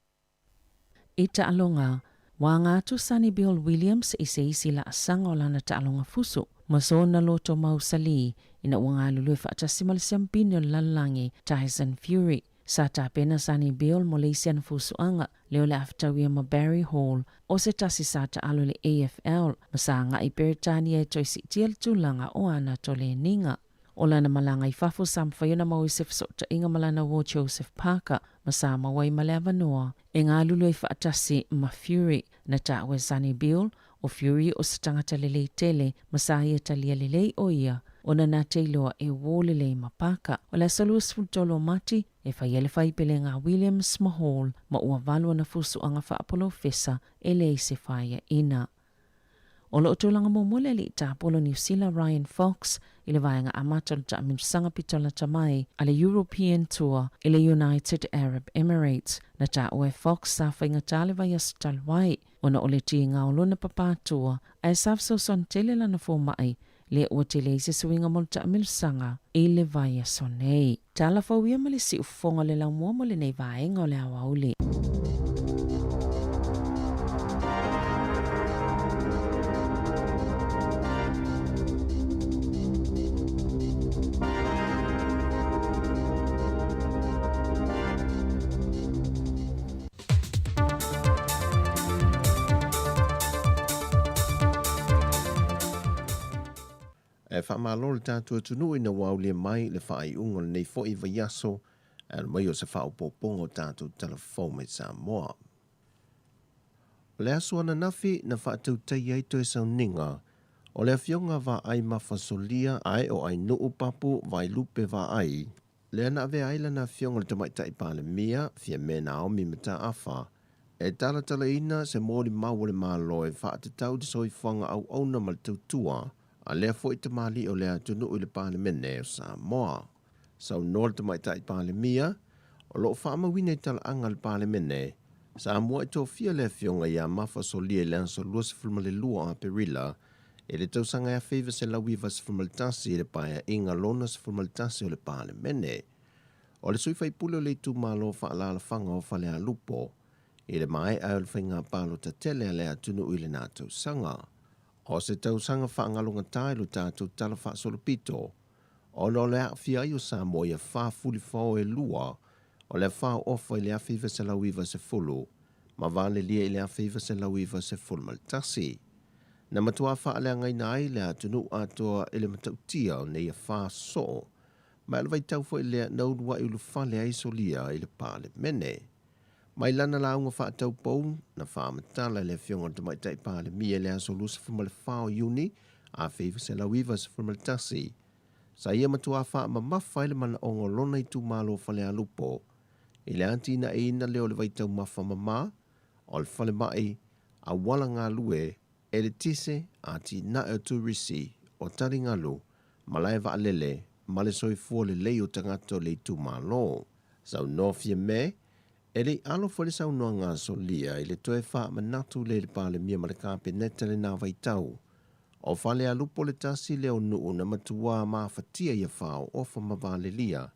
I taaloga, ua aga atu Sonny Bill Williams i se isi laasaga o lana taaloga fusu ma sona loto mausali ina ua galulue faatasi ma le siampine o le lalolagi Tyson Fury. Sa tapena Sonny Bill mo le isi ana fusuaga lea o le a fetauia ma Barry Hall o se tasi sa taalo i le AFL ma sa agai i Peretania e toe siitia le tulaga o ana toleniga. O lana malaga i fafo sa mafai ona maua i se fesootaiga ma lana uo Joseph Parker ma sa maua ai ma le avanoa e galulue ai faatasi ma Fury. Na taua e Sonny Bill o Fury o se tagata lelei tele ma sa ia talia lelei o ia ona na te iloa e uo lelei ma Parker. O le aso 23 o Mati e fai ai le faipelega a Williams ma Hall ma ua valu ana fusuaga faapolofesa e leai se faiaina. O lo o tulaga muamua le alii tapolo Niu Sila Ryan Fox i le vaega amata o le taamilosaga pito lata mai a le European Tour i le United Arab Emirates. Na taua e Fox sa faigata le vaiaso talu ai ona o le tiga o lona papātua ae sa fesoasoani tele lana fomai lea ua tele ai se suiga mo le taamilosaga i le vaiaso nei. Tala fou ia ma le siufofoga o le laumua mo lenei vaega o le aoauli. E faamalo le tatou atunuu ina ua aulia mai le faaiuga o lenei foi vaiaso e ala mai o se faaopoopoga o tatou tala fou mai Samoa. O le aso ananafi na faatautaia ai toe sauniga o le Afioga Vaai Mafasolia ae o Ainuu Papu Vailupe Vaai, lea na avea ai lana Afioga i le Tamaitai Palemia, Fiame Naomi Mataafa, e talatalaina se molimau a le Malo e faatatau i le soifuaga auauna ma le tautua a lea foi tamalii o le atunuu i le Palemene o Samoa. Saunoa le Tamaitai Palemia, o lo o faamauina i talaaga a le Palemene, sa muai tofia le Afioga ia Mafa Solia i le aso 22 o Aperila i le tausaga 1991 i le Paeaiga lona 11 o le Palemene. O le sui faipule o le itumalo faaalaalafaga o Falealupo i le maea o le faiga palota tele a le atunuu i lena tausaga. O se tausaga faagalogatā i lo tatou tala faasolopito, ona o le aafia ai o Samoa i afā fulifao e lua o le afā o Ofa i le 1990 ma Valelia i le 1991. Na matuā faaleagaina ai le atunuu atoa i le matautia o nei afā soo, ma e le vaitau foi lea na uluai ulufale ai Solia i le Palemene. Mai lana lauga faataupou na faamatala e le Afioga i le Tamaitai Palemia i le aso 24 o Iuni 1991, sa ia matuā faamamafa ai le manaoga o lona itumalo o Falealupo i le atinaeina lea o le vaitaumafa mama, o le falemai, auala galue, eletise, atinae o turisi, o taligalu, malae vaalele, ma le soifua lelei o tagata o le itumalo. Saunoa Fiame, E le i alo foi le saunoaga a Solia i le toe faamanatu lea i le Palemia ma le Kapeneta i lena vaitau. O Falealupo le tasi lea o nuu na matuā mafatia i afao ofa ma valelia,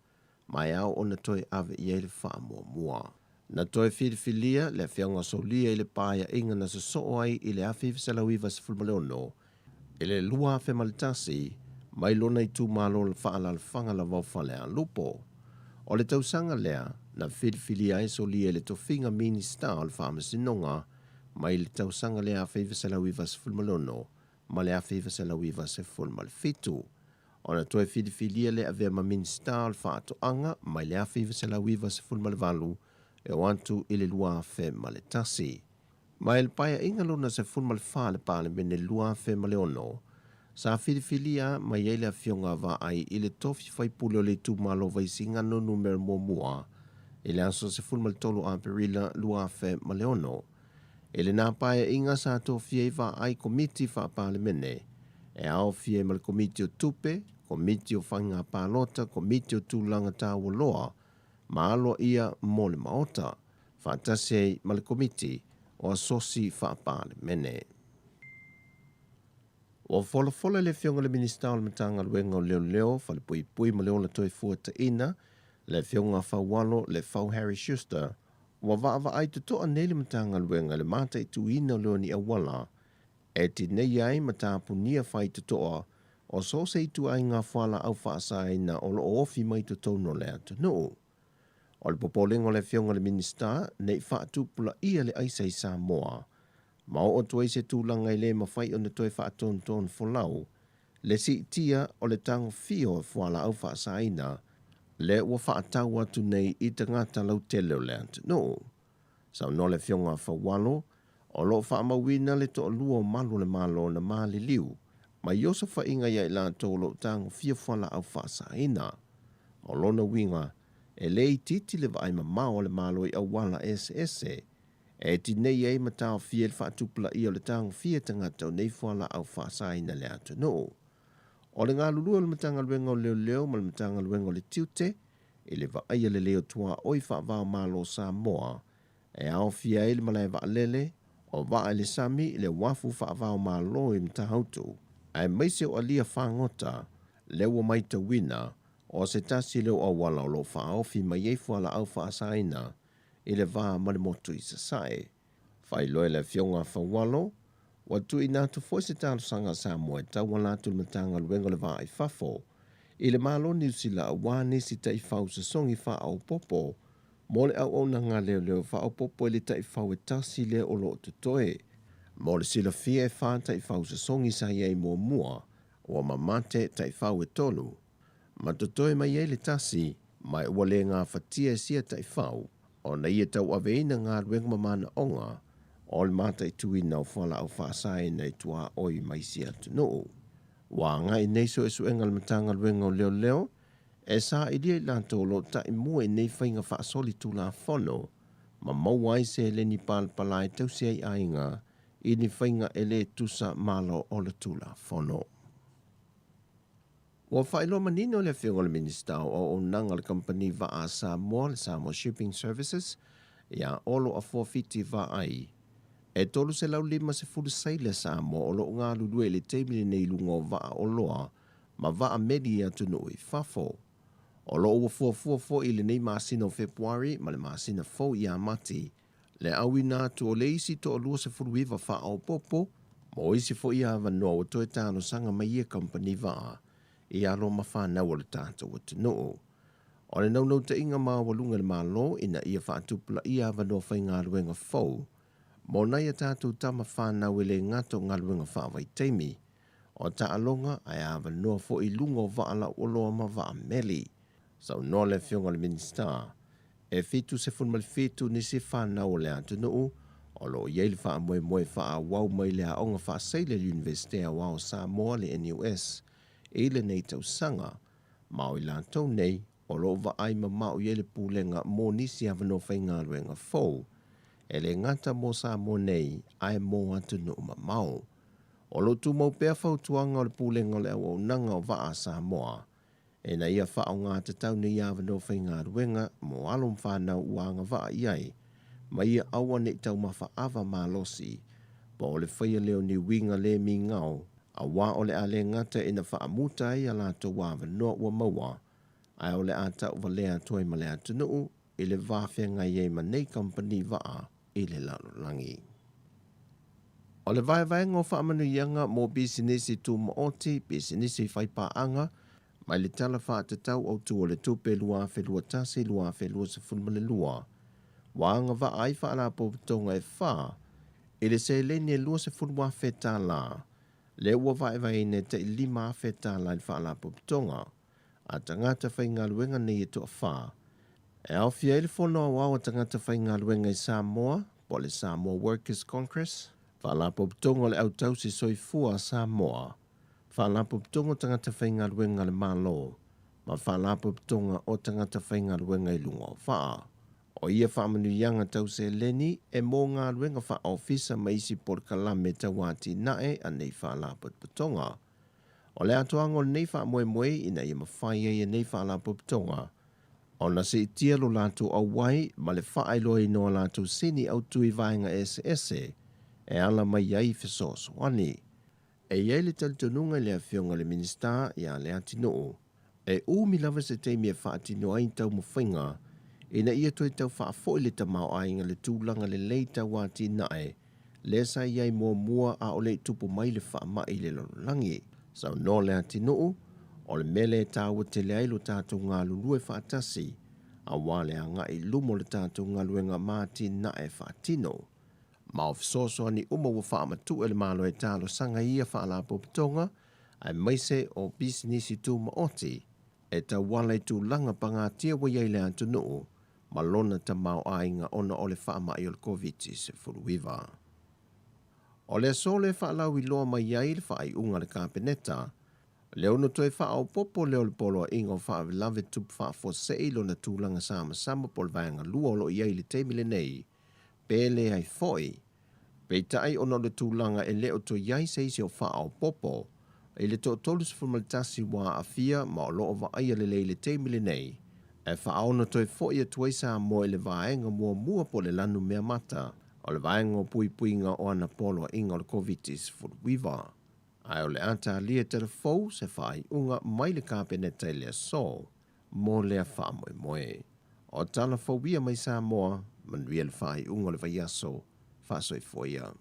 ma e ao ona toe ave i ai le faamuamua. Na toe filifilia le Afioga Solia i le paeaiga na sosoo ai i le 1996 i le 2001 mai lona itumalo faaalaalafaga lava o Falealupo. O le tausaga lea na filifilia ai Solia i le tofiga Minista o le Faamasinoga mai le tausaga lea 1996 ma le 1997. Ona toe filifilia lea e avea ma Minisita o le Faatoaga mai le 1998 e oo atu i le 2001. Mai le Paeaiga Lona 14 a le Palemene 2006, sa filifilia mai ai le Afioga a Vaai i le tofi faipule o le itumalo o Vaisigano Numera Muamua i le aso 13 o Aperila 2006. I lena Paeaiga sa tofia ai Vaai Komiti Faa-Palemene e aofia ai ma le Komiti o Tupe, Komiti o Faiga Palota, Komiti o Tulaga Taualoa ma Aloaia mo le Maota, faatasi ai ma le Komiti o Asosi Faa-Palemene. Ua folafola le Afioga i le Minisita o le Matagaluega o Leoleo, Falepuipui ma le Ola Toefuataiina, le Afioga Faualo Lefau Harry Schuster, ua vaavaai totoa nei le Matagaluega i le mataituina o leoni auala e tineia ai ma tapunia faitotoa o so o se ituaiga fualaau faasaina o lo o ofi mai totonu o le atunuu. O le popolega o le Afioga i le Minisita ne i faatupulaia le aisa i Samoa ma oo atu ai se tulaga e le mafai ona toe faatonutonu folau le siitia o le tagofia o fualaau faasaina lea ua faatau atu nei i tagata lautele o le atunuu. Saunoa le Afioga a Faualo, o lo o faamauina le toalua o malu o le Malo na maliliu mai osofaiga ia i latou o lo o tagofia fualaau faasaina. O lona uiga, e le itiiti le vaai mamao a le Malo i auala eseese e tinei ai ma taofia ai le faatupulaia o le tagofia e tagata o nei fualaau faasaina i le atunuu. O le galulue o le Matagaluega o Leoleo ma le Matagaluega o le Tiute i le vaaia lelei o tuaoi faava-o-Malo o Samoa e aofia ai le malae vaalele, o vaa i le sami, le uafu faava-o-Malo i Matautu, aemaise o alia fagota, lea ua maitauina o se tasi lea o auala o lo o faaofi mai ai fualaau faasaina i le va ma le motu i Sasae. Faailoa e le Afioga a Faualo, ua tuuina atu foi se talosaga a Samoa e tauala atu i le Matagaluega o le Va i Fafo i le Malo o Niu Sila aua nisi taifau sosogi faaopoopo mo le auaunaga leoleo faaopoopo i le taifau e tasi lea o lo o totoe. Mo le silafia e fa taifau sosogi sa i ai muamua, ua mamate taifau e tolu, ma totoe mai ai le tasi, ma ua le gafatia e sia taifau ona ia tauaveina galuega ma manaoga o le mataituina o fualaau faasaina i tuaoi ma isi atunuu. Ua agai nei suesuega a le Matagaluega o Leoleo e sailia i latou o lo o taimua i nei faiga faasolitulafono ma maua ai seleni palapala e tausi ai aiga i ni faiga e le tusa malo o le Tulafono. Ua faailoa manino le Afioga i le Minisita o Auaunaga a le Kamupani Vaa a Samoa, le Samoa Shipping Services, ia Olo Afoa Fiti Vaai, e 350 sailor Samoa o lo o galulue i le taimi lenei i luga o vaa oloa ma vaa meli i atunuu i fafo. O lo o ua fuafua foi i lenei masina o Fepuari ma le masina fou ia Mati le auina atu o le isi toalua 19 faaopoopo mo isi foi avanoa ua toe talosaga mai ia kamupani vaa i alo ma fanau o le tatou atunuu. O le naunautaiga maualuga i le Malo ina ia faatupulaia avanoa faigaluega fou mo nai a tatou tama fanau e le gata o galuega faavaitaimi, o taaloga ae avanoa foi i luga o vaa lauoloa ma vaa meli. Saunoa le Afioga i le Minisita, e 77 nisi fanau o le atunuu o lo o i ai le faamoemoe faaauau mai le Aoga Faaseila i le Iunivesite Aoao o Samoa, le NUS, i lenei tausaga, ma o i latou nei o lo o vaai mamao i ai le Pulega mo nisi avanoa faigaluega fou, e le gata mo Samoa nei ae mo atunuu mamao. O lo o tumau pea fautuaga o le Pulega o le Auaunaga o Vaa a Samoa ina ia faaaoga tatau nei avanoa faigaluega mo alo ma fanau ua agavaa i ai, ma ia aua ne i taumafa ava malosi po o le faia lea o ni uiga le migao, aua o le a le gata ina faamuta ai a latou avanoa ua maua, ae o le a tauvalea atu ai ma le atunuu i le va feagai ai ma nei kamupani vaa i le lalolagi. O le vaevaega o faamanuiaga mo pisinisi tumaoti, pisinisi faipaaga, mai le Tala Faatatau Autu o le Tupe 2021/2022, ua agavaa ai faalapotopotoga e 4 i le seleni e $20,000, lea ua vaevaeina e tai $5,000 i le faalapotopotoga a tagata faigaluega nei e toafa. E aofia ai le Fono Aoao a Tagata Faigaluega i Samoa, po o le Samoa Workers Congress, Faalapotopotoga o le Au Tausi Soifua a Samoa, Faalapotopotoga o Tagata Faigaluega a le Malo, ma Faalapotopotoga o Tagata Faigaluega i luga o Vaa. O ia faamanuiaga tau seleni e mo galuega faaofisa ma isi polokalame tau atinae a nei faalapotopotoga. O le atoaga o lenei faamoemoe ina ia mafai ai e nei faalapotopotoga ona siitia lo latou auai ma le faailoaina o a latou sini autu i vaega eseese e ala mai ai fesoasoani. E i ai le talitonuga i le Afioga i le Minisita ia Leatinuu, e umi lava se taimi e faatino ai taumafaiga ina ia toe tau faafoi le tamaoaiga i le tulaga lelei tau atinae lea sa i ai muamua a o le i tupu mai le faamai i le lalolagi. Saunoa Leatinuu, o le mea lea e taua tele ai lo tatou galulue faatasi aua le agai i luma o le tatou galuega ma atinae faatino. Ma o fesoasoani uma ua faamatuu e le Malo e talosaga i ia faalapotopotoga aemaise o pisinisi tumaoti e tauala i tulaga pagatia ua i ai le atunuu ma lona tamaoaiga ona o le faamai o le Koviti-19. O le aso lea e faalauiloa mai ai le faaiuga a le Kapeneta, le ono toe faaopoopo lea o le Poloaiga o Faalavelave Tupu Faafuasei i lona tulaga samasama po o le vaega lua o lo o i ai i le taimi lenei, pe leai foi. Peitai ona o le tulaga e le o toe i ai se isi o faaopoopo i le toa-31 ua aafia ma o lo o vaaia lelei i le taimi lenei, e faaono toe foi atu ai Samoa i le vaega muamua po o le lanu mea mata o le vaega o puipuiga o ana poloaiga o le Koviti-19. Ae o le a talia tala fou se faaiuga mai le Kapeneta i le aso mo lea faamoemoe. O tala fou ia mai Samoa, manuia le faaiuga o le vaiaso, faasoifua ia.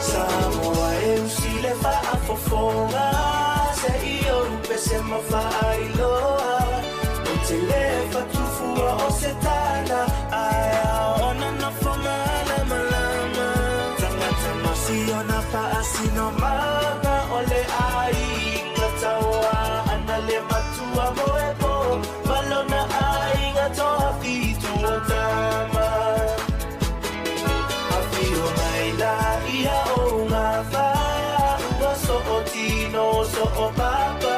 Samoa e usi le faafofoga se i ou pese ma faailoa ou te le fatufua o se tala ae ona nofo malamalama tagata masiona faasinomaga o le aiga taua ana le matua moepo malona aiga toafitu o tama afio mai la ia o ngā whaua so o tino so o papa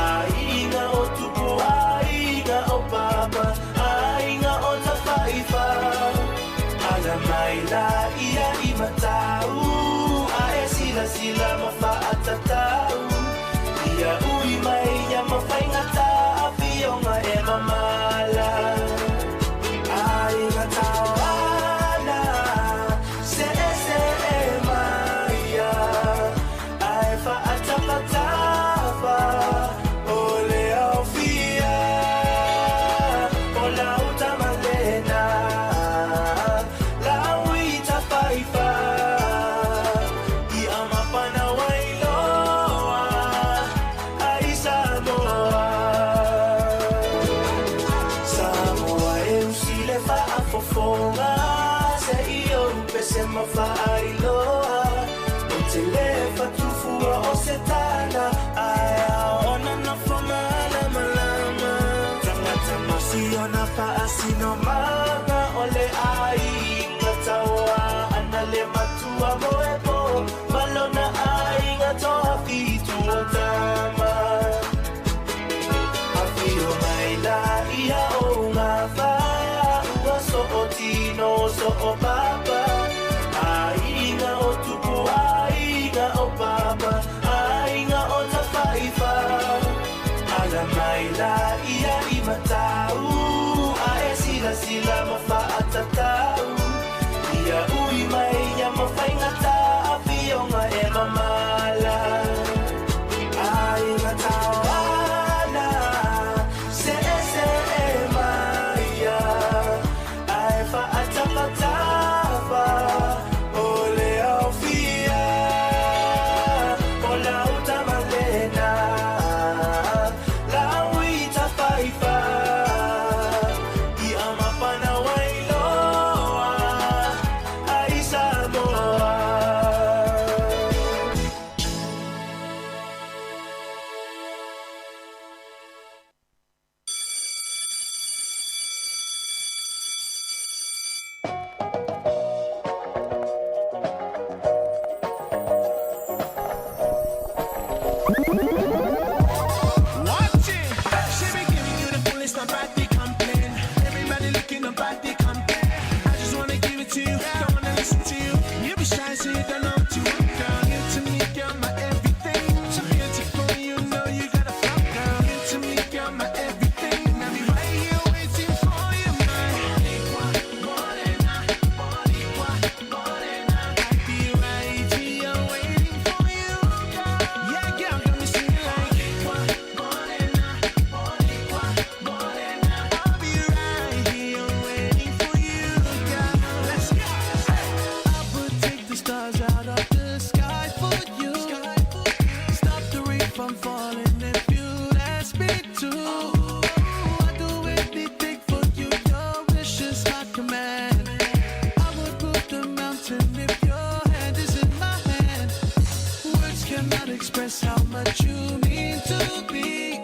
aiga o tupu aiga o papa aiga o tafaifa ala mai la ia i matau a e sila sila ma faatatau ia ui mai ia mafaigata afioga e mamala aiga taoana se se e maia ae faatapatafa o le aofia o lau tamalena lau i tafaifa i amapana wailoa ai Samoa. Samoa e usi le faafofoga se i ou pese ma faailoa ou te le fatufua o se tala ae ona nofo malamalama tagata masiona faasinomaga o le aiga taua ana le matua moepo malona aiga toafitu o tama afio mai la ia o ngā whaua so o tino so o papa aiga o tupu aiga o papa aiga o tafaifa ala mai la ia i matau a e sila sila ma faatatau Nobody complain. Everybody looking, nobody complain. I just wanna give it to you, don't wanna listen to you. You be shy, so you don't know what you want, girl. You to me, girl, my everything. So beautiful, you know you got a flow, girl. You to me, girl, my everything. And I'll be right here waiting for you, my morena, morena. I'll be right here waiting for you, girl. Yeah, girl, got me singing like morena, morena. I'll be right here waiting for you, girl. Let's go. I would take the stars out of the sky for you. Stop the rain from falling if you'd ask me to. I'd do anything for you. Your wish is my command. I would move the mountain if your hand is in my hand. Words cannot express how much you mean to me.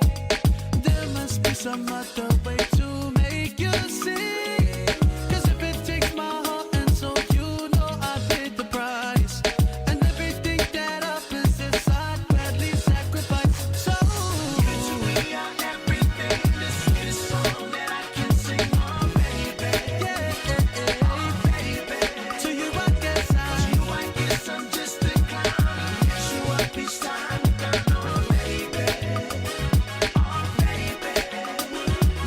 There must be some other way to make you see. 'Cause if it takes my heart and soul, you know I paid the price. And everything that I possess, I'd gladly sacrifice. So you to me are everything, the sweetest song that I can sing, oh baby. Yeah, baby. To you I guess I, to you I guess I'm just a clown. Yes, you up each time you down, oh baby. Oh baby.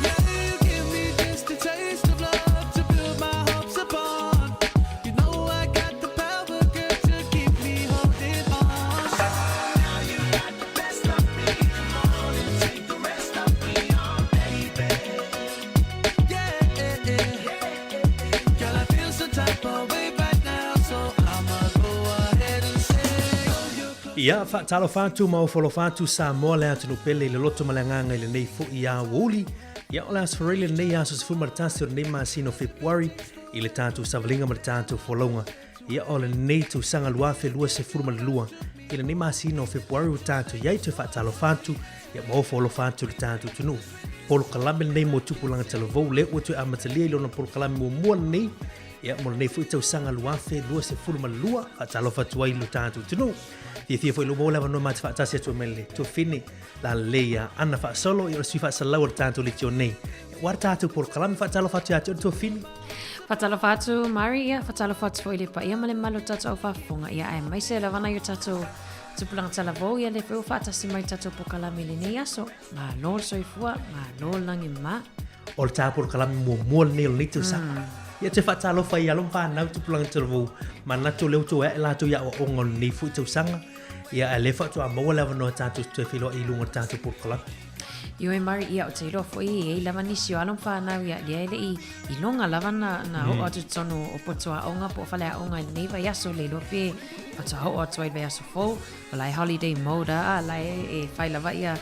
Yeah, you give me just a taste of love to build my hopes upon. You know I got the power, girl, to keep me holding on. Now you got the best of me. Come on and take the rest of me on, baby. Yeah, girl, I feel some type of way right now, so I'ma go ahead and say, oh, you Ia, faatalofa atu ma ofo alofa atu Samoa le atunuu pele i le loto ma le agaga i lenei foi aoauli. Ia, o le Aso Faraile lenei aso 11 o lenei masina o Fepuari i le tatou savaliga ma le tatou folauga. Ia, o lenei tausaga 2022 i lenei masina o Fepuari ua tatou i ai toe faatalofa atu ia ma ofo alofa atu i le tatou atunuu. Polokalame lenei mo tupulaga talavou lea ua toe amatalia i lona polokalame muamua lenei ia mo lenei foi tausaga 2022. Faatalofa atu ai i lo tatou atunuu. Fiafia foi lou maua le avanoa ma te faatasi atu ai mai le tuafine lalelei ia Ana Faasolo, ia o le sui faasalau o le tatou leitio nei. Ua le tatou polokalame faatalofa atu ia te oe le tuafine. Faatalofa atu Mari, ia faatalofa atu foi i le paia ma le mamalu o tatou au faafofoga, ia aemaise lava nai o tatou tupulaga talavou, ia lea foi ua faatasi mai i le tatou polokalame i lenei aso. Malo le soifua, malo le lagi ma. O le tā polokalame muamua lenei o lenei tausaga. Ia toe faatalofa i alo ma fanau tupulaga talavou, manatu o lea ua toe ae latou i aoaoga o lenei foi tausaga. Ia ae lea faatoa maua le avanoa tatou te toe feiloai i luga o le tatou polokalame. Ioe Mari, ia ou te iloa foi e i ai lava nisi o alo ma fanau ia lea e le i iloga lava na, na oo atu i totonu o poto aoga po o fale aoga i lenei vaiaso le iloa pe faatoa oo atu ai i le vaiaso fou. O la e holiday mode a, la e, e fai lava ia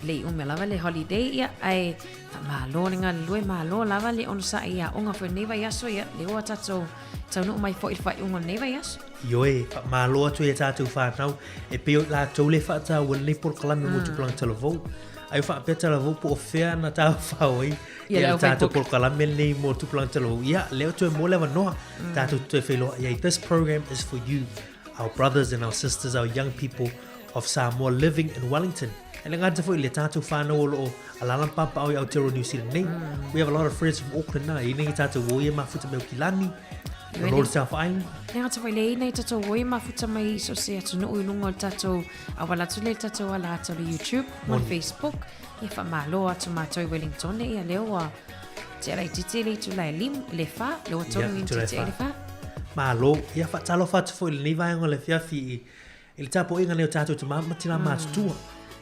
le i ume lava le holiday ia ae faamalo le galulue, malo lava le onosai i aoga foi lenei vaiaso ia lea ua tatou taunuu mai foi i le faaiuga o lenei vaiaso. Ioe, faamalo atu i a tatou whanau, e pei o i latou le whaataua lenei polokalame mo tupulaga talavou. Ai o faapea talavou po o fea na tāwhao ai Ia ia le le tatou Facebook. polokalame lenei mo tupulaga talavou. Ia, lea o toe maua le avanoa, tatou te toe feiloai ai. This program is for you, our brothers and our sisters, our young people of Samoa living in Wellington. E le gata foi i le tatou whanau o loo alaala ma papaaao i Aotearoa New Zealand nei. We have a lot of friends from Auckland na, i nei tatou o ia mafuta mai o Kilani, o Lord South Island. Le gata foi le nei tatou o ia mafuta mai i so se atunuu i luga o le tatou auala atu lea i le tatou ala ata o le YouTube ma le Facebook. Ia faamalo atu matou i Wellington ia lea ua tea laitiiti le itula e lim, le fa, le ua tolu minute i tea i le fa. Malo, ia faatalofa atu foi i lenei vaega o le afiafi i I le tapuaiga nei o tatou tama ma tina matutua,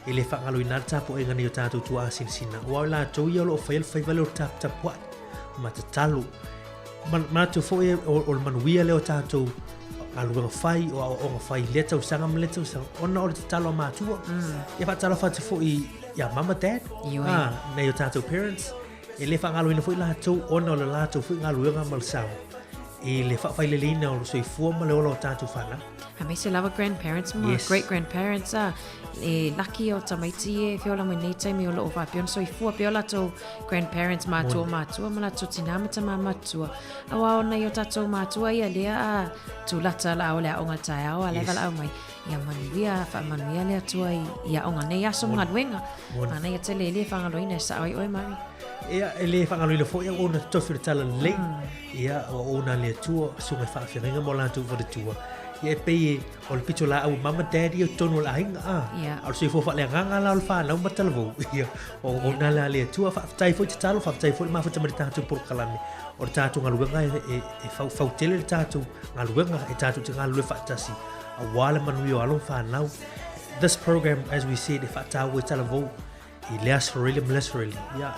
e le faagaloina ai le tapuaiga nei o tatou tuaasinasina, aua o i latou ia o lo o faia le faiva lea o le taputapuai ma tatalo. Manatu foi o le manuia lea o tatou galuega fai, o aoaoga fai i lea tausaga ma lea tausaga, ona o le tatalo a matua. Ia faatalofa atu foi ia mama, dad, nai o tatou parents, e le faagaloina foi latou ona o le latou foi galuega ma le sao i le faafaileleina o le soifua ma le ola o tatou fanau. Aemaise lava grandparents ma yes. great grandparents a e laki o tamaiti e feola mai nei taimi o loo faapea ona soifua pea o latou grandparents matua matua ma latou tinā ma tamā matua. Aua o nai o tatou matua ia lea a tulata la o le aoga taeao a le yes. valaau mai. Ia manuia, faamanuia le Atua i, i aoga nei aso ma galuega. Manaia tele e le faagaloina e sao ai oe Mari. Ia, e le faagaloina foi au ona tofi o le talalelei. Ia, o auauna a le Atua, susuga i faafeagaiga ma o latou faletua. Ia, e pei e, o le pitolaau a mama daddy o totonu o le aiga, a. Ia. A o le soifua faaleagaga la o le fanau ma talavou. Ia, o auauna la a le Atua. Faafetai foi tatalo, faafetai foi le mafuta mai le tatou polokalame. O le tatou galuega e, e, e faufau tele le tatou galuega e tatou te galulue faatasi aua le manuia o alo ma fanau. This program, as we said, e faataua i talavou i le Aso Faraile ma le Aso Faraile. Ia,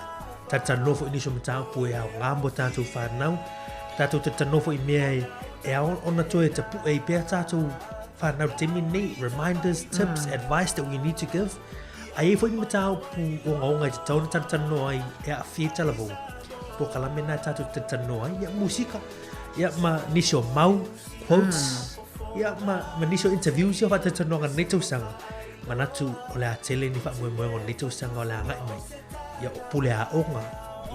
talatalanoa foi i nisi o mataupu e aoga mo tatou fanau. Tatou talatalanoa foi i mea e, e ao ona toe tapu'e ai pea tatou fanau i le taimi lenei, reminders, tips, advice that we need to give. A i ai foi ni mataupu ogaoga e tatau ona talatalanoa ai e aafia i talavou, polokalame lena e tatou te talatalanoa ai, ia, musika, ia, ma nisi o mau, quotes, ia, ma, ma nisi o interviews ia o faatalatalanoaga i lenei tausaga. Manatu o le a tele ni faamoemoega o lenei tausaga o le a agai mai, ia, o pule aoga,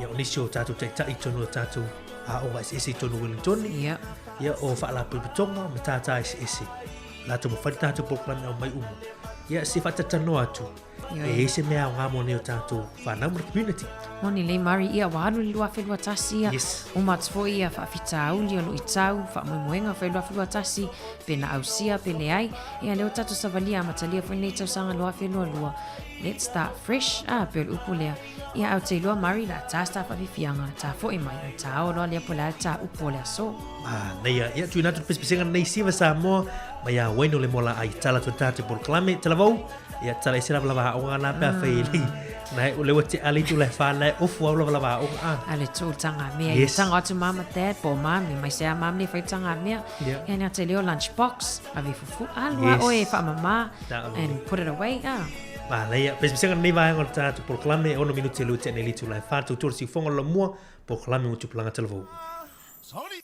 ia, o nisi o tatou taitai i totonu o tatou aoga eseese i totonu o Wellingtone, ia, o faalapotopotoga ma matata eseese. Latou mafai le tatou polokalame aumai uma. Ia, se faatalatalanoa atu, e i ai se mea aoga mo nei o tatou whanau ma le community. Moni lelei Mari, ia ua alu le 2021 ia, Yes. uma atu foi ia faafitauli o luitau, faamoemoega foi 2021, pe na ausia pe leai, ia lea ua tatou savalia amatalia foi lenei tausaga 2022, let's start fresh, a, pei o le upu lea, ia ae ou te iloa Mari la ta se ta faafiafiaga, ta foi mai, ona ta oo loa lea po o le a le ta upu o le aso. Manaia. Ia, tuuina atu le pesepesega lenei Siva Samoa mai ia Wayne o le Mola ai tala atu le tatou polokalame. Talavou, ia tala ese lavalava aoga na pe a fai e Na o le ua te ale itu le wha na ofu au lavalava aoga a. A le tū tanga mea. Yes. Tanga atu mama dad po mami mai se a mami fai tanga mea. Yeah. Ia nea te leo lunch box ave fufu alua Yes. oe whaamama Ta'olo. and put it away. Ah. Manaia. Pesepesega lenei vaega o le tatou polokalame, e 6 minute e lua tea nei le itula e wha, tautua le siufoga o le lamua, polokalame mo tupulaga talavou. Sorry.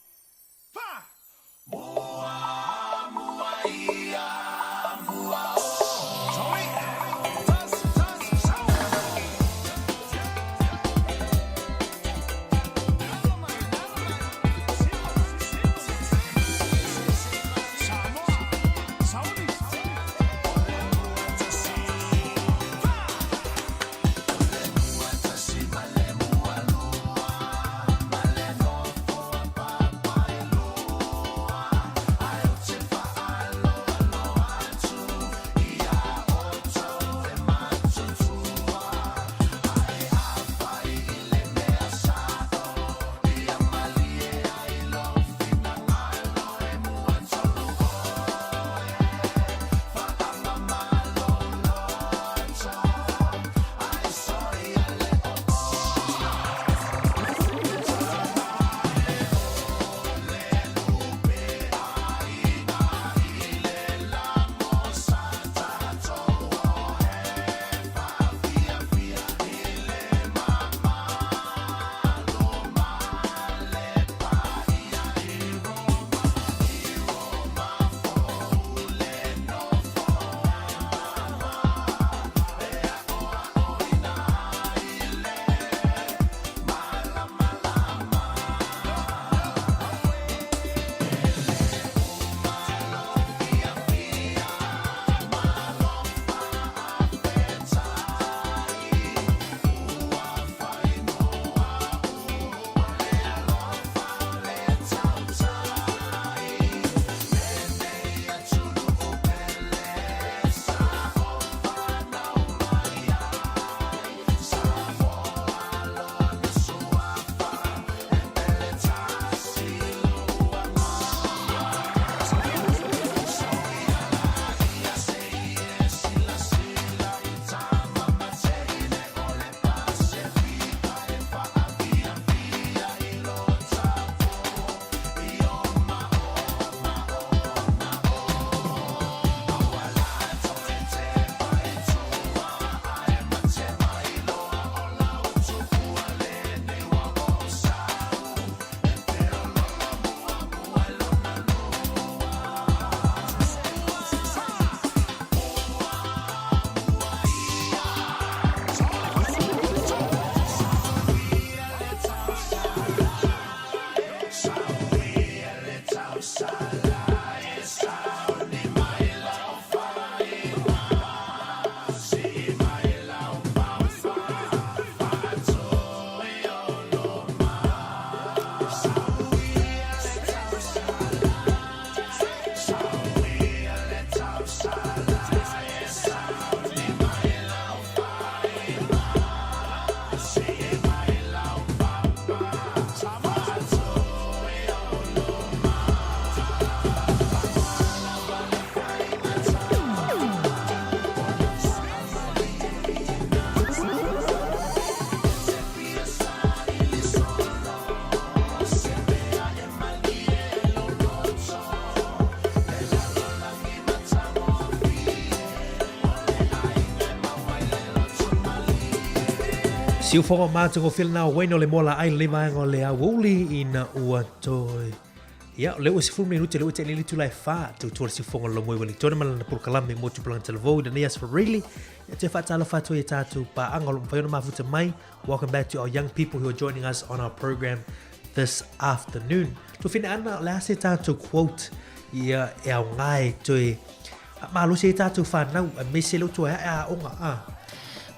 Siufoga matagofie lena o Wayne o le moa laai lenei vaega o le aoauli ina ua toe Ia, o lea ua 10 minute lea ua tea nei le itula e 4 tautua le siufoga o le Laumoi Wellington ma lana polokalame mo tupulaga talavou i lenei aso Faraili. Ia toe faatalofa atu ai i tatou paaga o lo o mafai ona mafuta mai. Welcome back to our young people who are joining us on our program this afternoon. Tuafine Ana, o le a se tatou quote ia e aoga e toe faamalosi ai tatou whanau, aemaise le utua e ae aoga, a.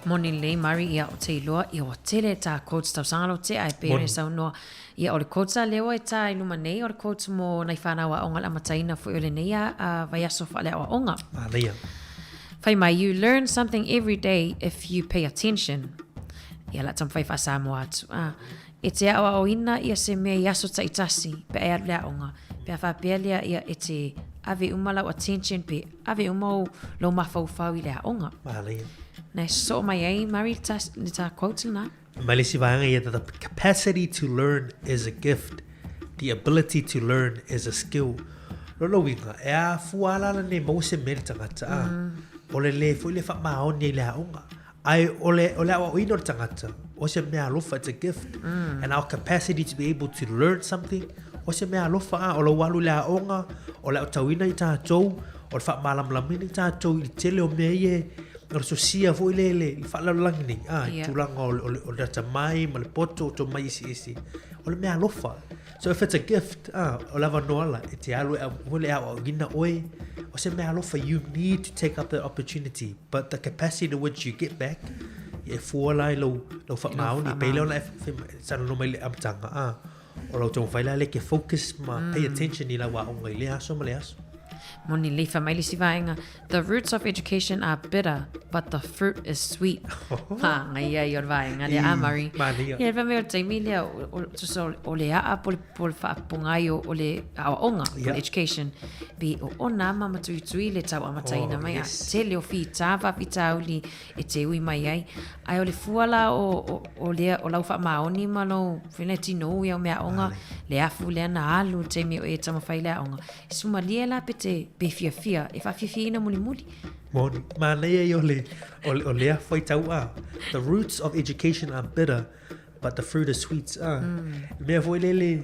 Moni lelei Mari ia o te iloa ia ua tele tā quotes tausaga lo tea e pei ona saunoa ia o le quotes a lea ua e tā i luma nei o le quotes mo nai whanau aoga le amataina foi o lenei a vaiaso faaleaoaoga. Manaia. Fai mai, you learn something every day if you pay attention. Ia la taumafai faa-Samoa atu. Ah, e te aoaoina ia se mea i aso taitasi pe a e alu le aoga. Pe a faapea lea ia e te ave uma lau attention pe ave uma ou lou mafaufau i le aoga. Manaia. Na e sosoo mai ai Mari le ta, le ta quote lena. Mai le isi vaega ia, the capacity to learn is a gift, the ability to learn is a skill. Lona uiga, e afua ala ala nei maua se mea i le tagata, a, o le lē foi le faamaoni ai i le aoga. Ae o le, o le aoaoina o le tagata, o se mea alofa, it's a gift. And our capacity to be able to learn something, o se mea alofa, a, o lou alu i le aoga, o le aotauina i tatou, o le faamalamalamaina i tatou i le tele o mea ia e, o le sosia foi le, le, le faalalolagi nei, a, i tulaga o, o, o le atamai ma le poto, o tomai eseese, o le mea alofa. So if it's a gift, a, o le avanoa la, e te alu e au, foi le aoaoina oe, o se mea alofa, you need to take up that opportunity, but the capacity to which you get back, e fua la i lou, lou faamaoni, pei lea ona e saunoa mai i le amataga, a, o lau taumafai la lea e ke focus ma pay attention i lau aoga i lea aso ma lea aso. Moni lelei fai mai le isi vaega, The roots of education are bitter, but the fruit is sweet. Ha, ngai ia i o le vaega lea, a Murray. Manaia. Ia, fai mai o le taimi lea, o, tusa o, o le aa po le, po le faapogai o, o le aoaoga, po le education. Pe o ona ma matuitui le tau amataina Oh, mai, a yes. tele o fita, faafitauli e te ui mai ai. Ae o le fua la o, o, o, lea, o lau faamaoni ma lou, fai tinou i au mea aoga, le afu lea na alu i le taimi o e taumafai le aoga. Sumalie la pe te pe fiafia e faafiafiaina mulimuli. Moni, manaia ia o le, o, o lea faitau a. The roots of education are bitter, but the fruit is sweet. A. Mm. Mea foi lele,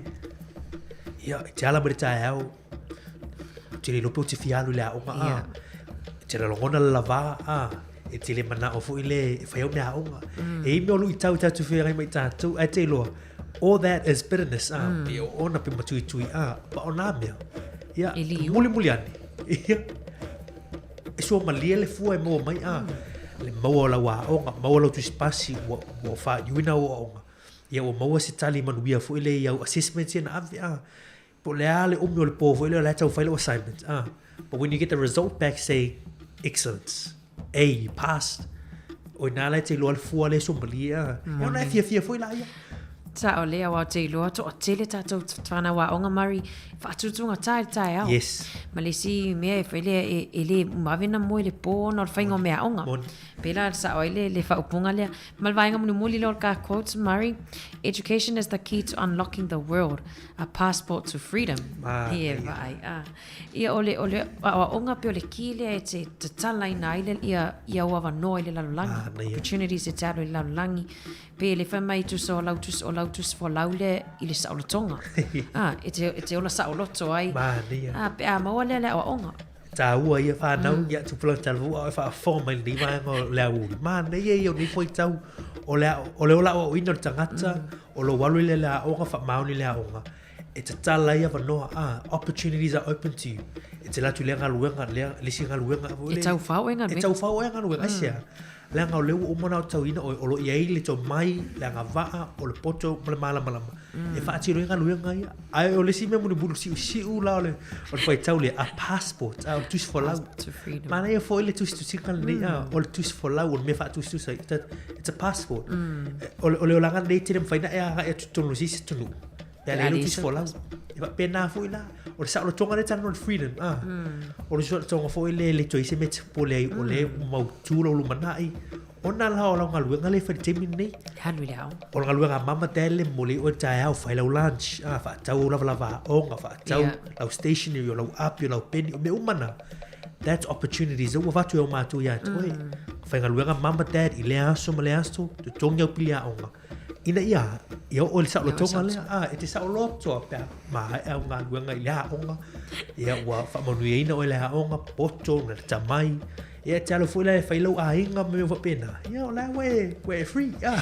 ia, te ala mai le taeao, te le iloa pe o te fia alu i le aoga, a. Yeah. Te lagona le lavā, a. E te le manao foi le e fai au mea aoga. Mm. E i mea o luitau i tatou feagai mai tatou, ae te iloa, all that is bitterness, a, mm. pe o ona pe matuitui, a, pa o nā mea. Ia, E liu. muli muli ane. Ia, e sua malie le fua e maua mai, a, mm. le maua o lau aoga, maua lau tusipasi, ua, ua faaiuina au aoga. Ia, ua maua se tali manuia foi le i au assessments ia na ave, a. Po o le a le umi o le pō foi lea o la e tau fai lau assignment, ah. But when you get the result back say, excellent, A, you passed. O ina la e te iloa le fua le somalie, ah. E ona e fiafia foi la ia. Sao lea aua te iloa toatele tatou whanau aoga Murray whaatutūgatā i le taeao. Yes. Ma le isi mea e fai lea e, e le vave na moe le pō ona o le whainga o mea aoga. Moni. Pēlā le sao ai le, le whaupunga lea. Ma le vaega mulimuli lea o le ka quotes Murray, education is the key to unlocking the world. A passport to freedom. He vaai, a. Ia o le, o le aoaoga pe o le kī lea e te tatalaina ai le, ia, ia au avanoa i le lalolagi. Ah, na ia. Opportunities e te alu i le lalolagi. Pe le fai mai tusa o lau tusi, o lau tusi folau lea i le saolotoga. a, e te, e te ola saoloto ai. Manaia. A, pe a maua lea le aoaoga. Tāua ia whānau, mm. ia tupulaga talavou a o e faafofoga mai lenei vaega o le aoauli. Manaia ia o nei fuaitau o le, o le ola aoaoina o le tagata, mm. o lou alu i le aoga, faamaoni le aoga. E tatala ai avanoa, ah, opportunities are open to you. E te alu atu i lea galuega, lea, le isi galuega. E taufao e galuega. E taufao e galuega, mm. aisea. Leaga o lea ua uma ona aotauina oe, o lo o i ai le tomai, le agavaa, o le poto ma le malamalama e faatino ai galuega ia. Ae o le isi mea mulimuli siusiu la o le, o le faitau lea, a passport, a o le tusi folau. Manaia foi le tusitusiga lenei, a o le tusi folau, o le mea faatusitusa ai. It's a passport. O le, o le olaga lenei e tele mafai ona e agai atu i totonu o se isi atunuu. Pe a leai lou tusi folau. E faapena foi la, o le saolotoga lea e talanoa i le freedom, a. O le saolotoga foi lea e le toe i ai se mea e te popole ai, o lea ua mautu lou lumanai, ona la o lau galuega lea e fai i le taimi lenei. E alu i le aoga. O le galuega a mama dad lea e momoli ai oe i le taeao, fai lau lunch, a, faatau ou lavalava aoga, faatau lau stationery, o lau api, o lau peni, o mea uma na. That's opportunities ua avatu e o matou ia te oe. Faigaluega mum ma dad i lea aso ma lea aso, totogi au pili aoga. Ina ia, ia oo i le saolotoga lea, a, e te saoloto a pe a maea au galuega i le aoga, ia ua faamanuiaina oe i le aoga, poto, na lata mai, ia e te alu foi la e fai lou aiga ma mea faapena, ia o la ua e, ua e free, a.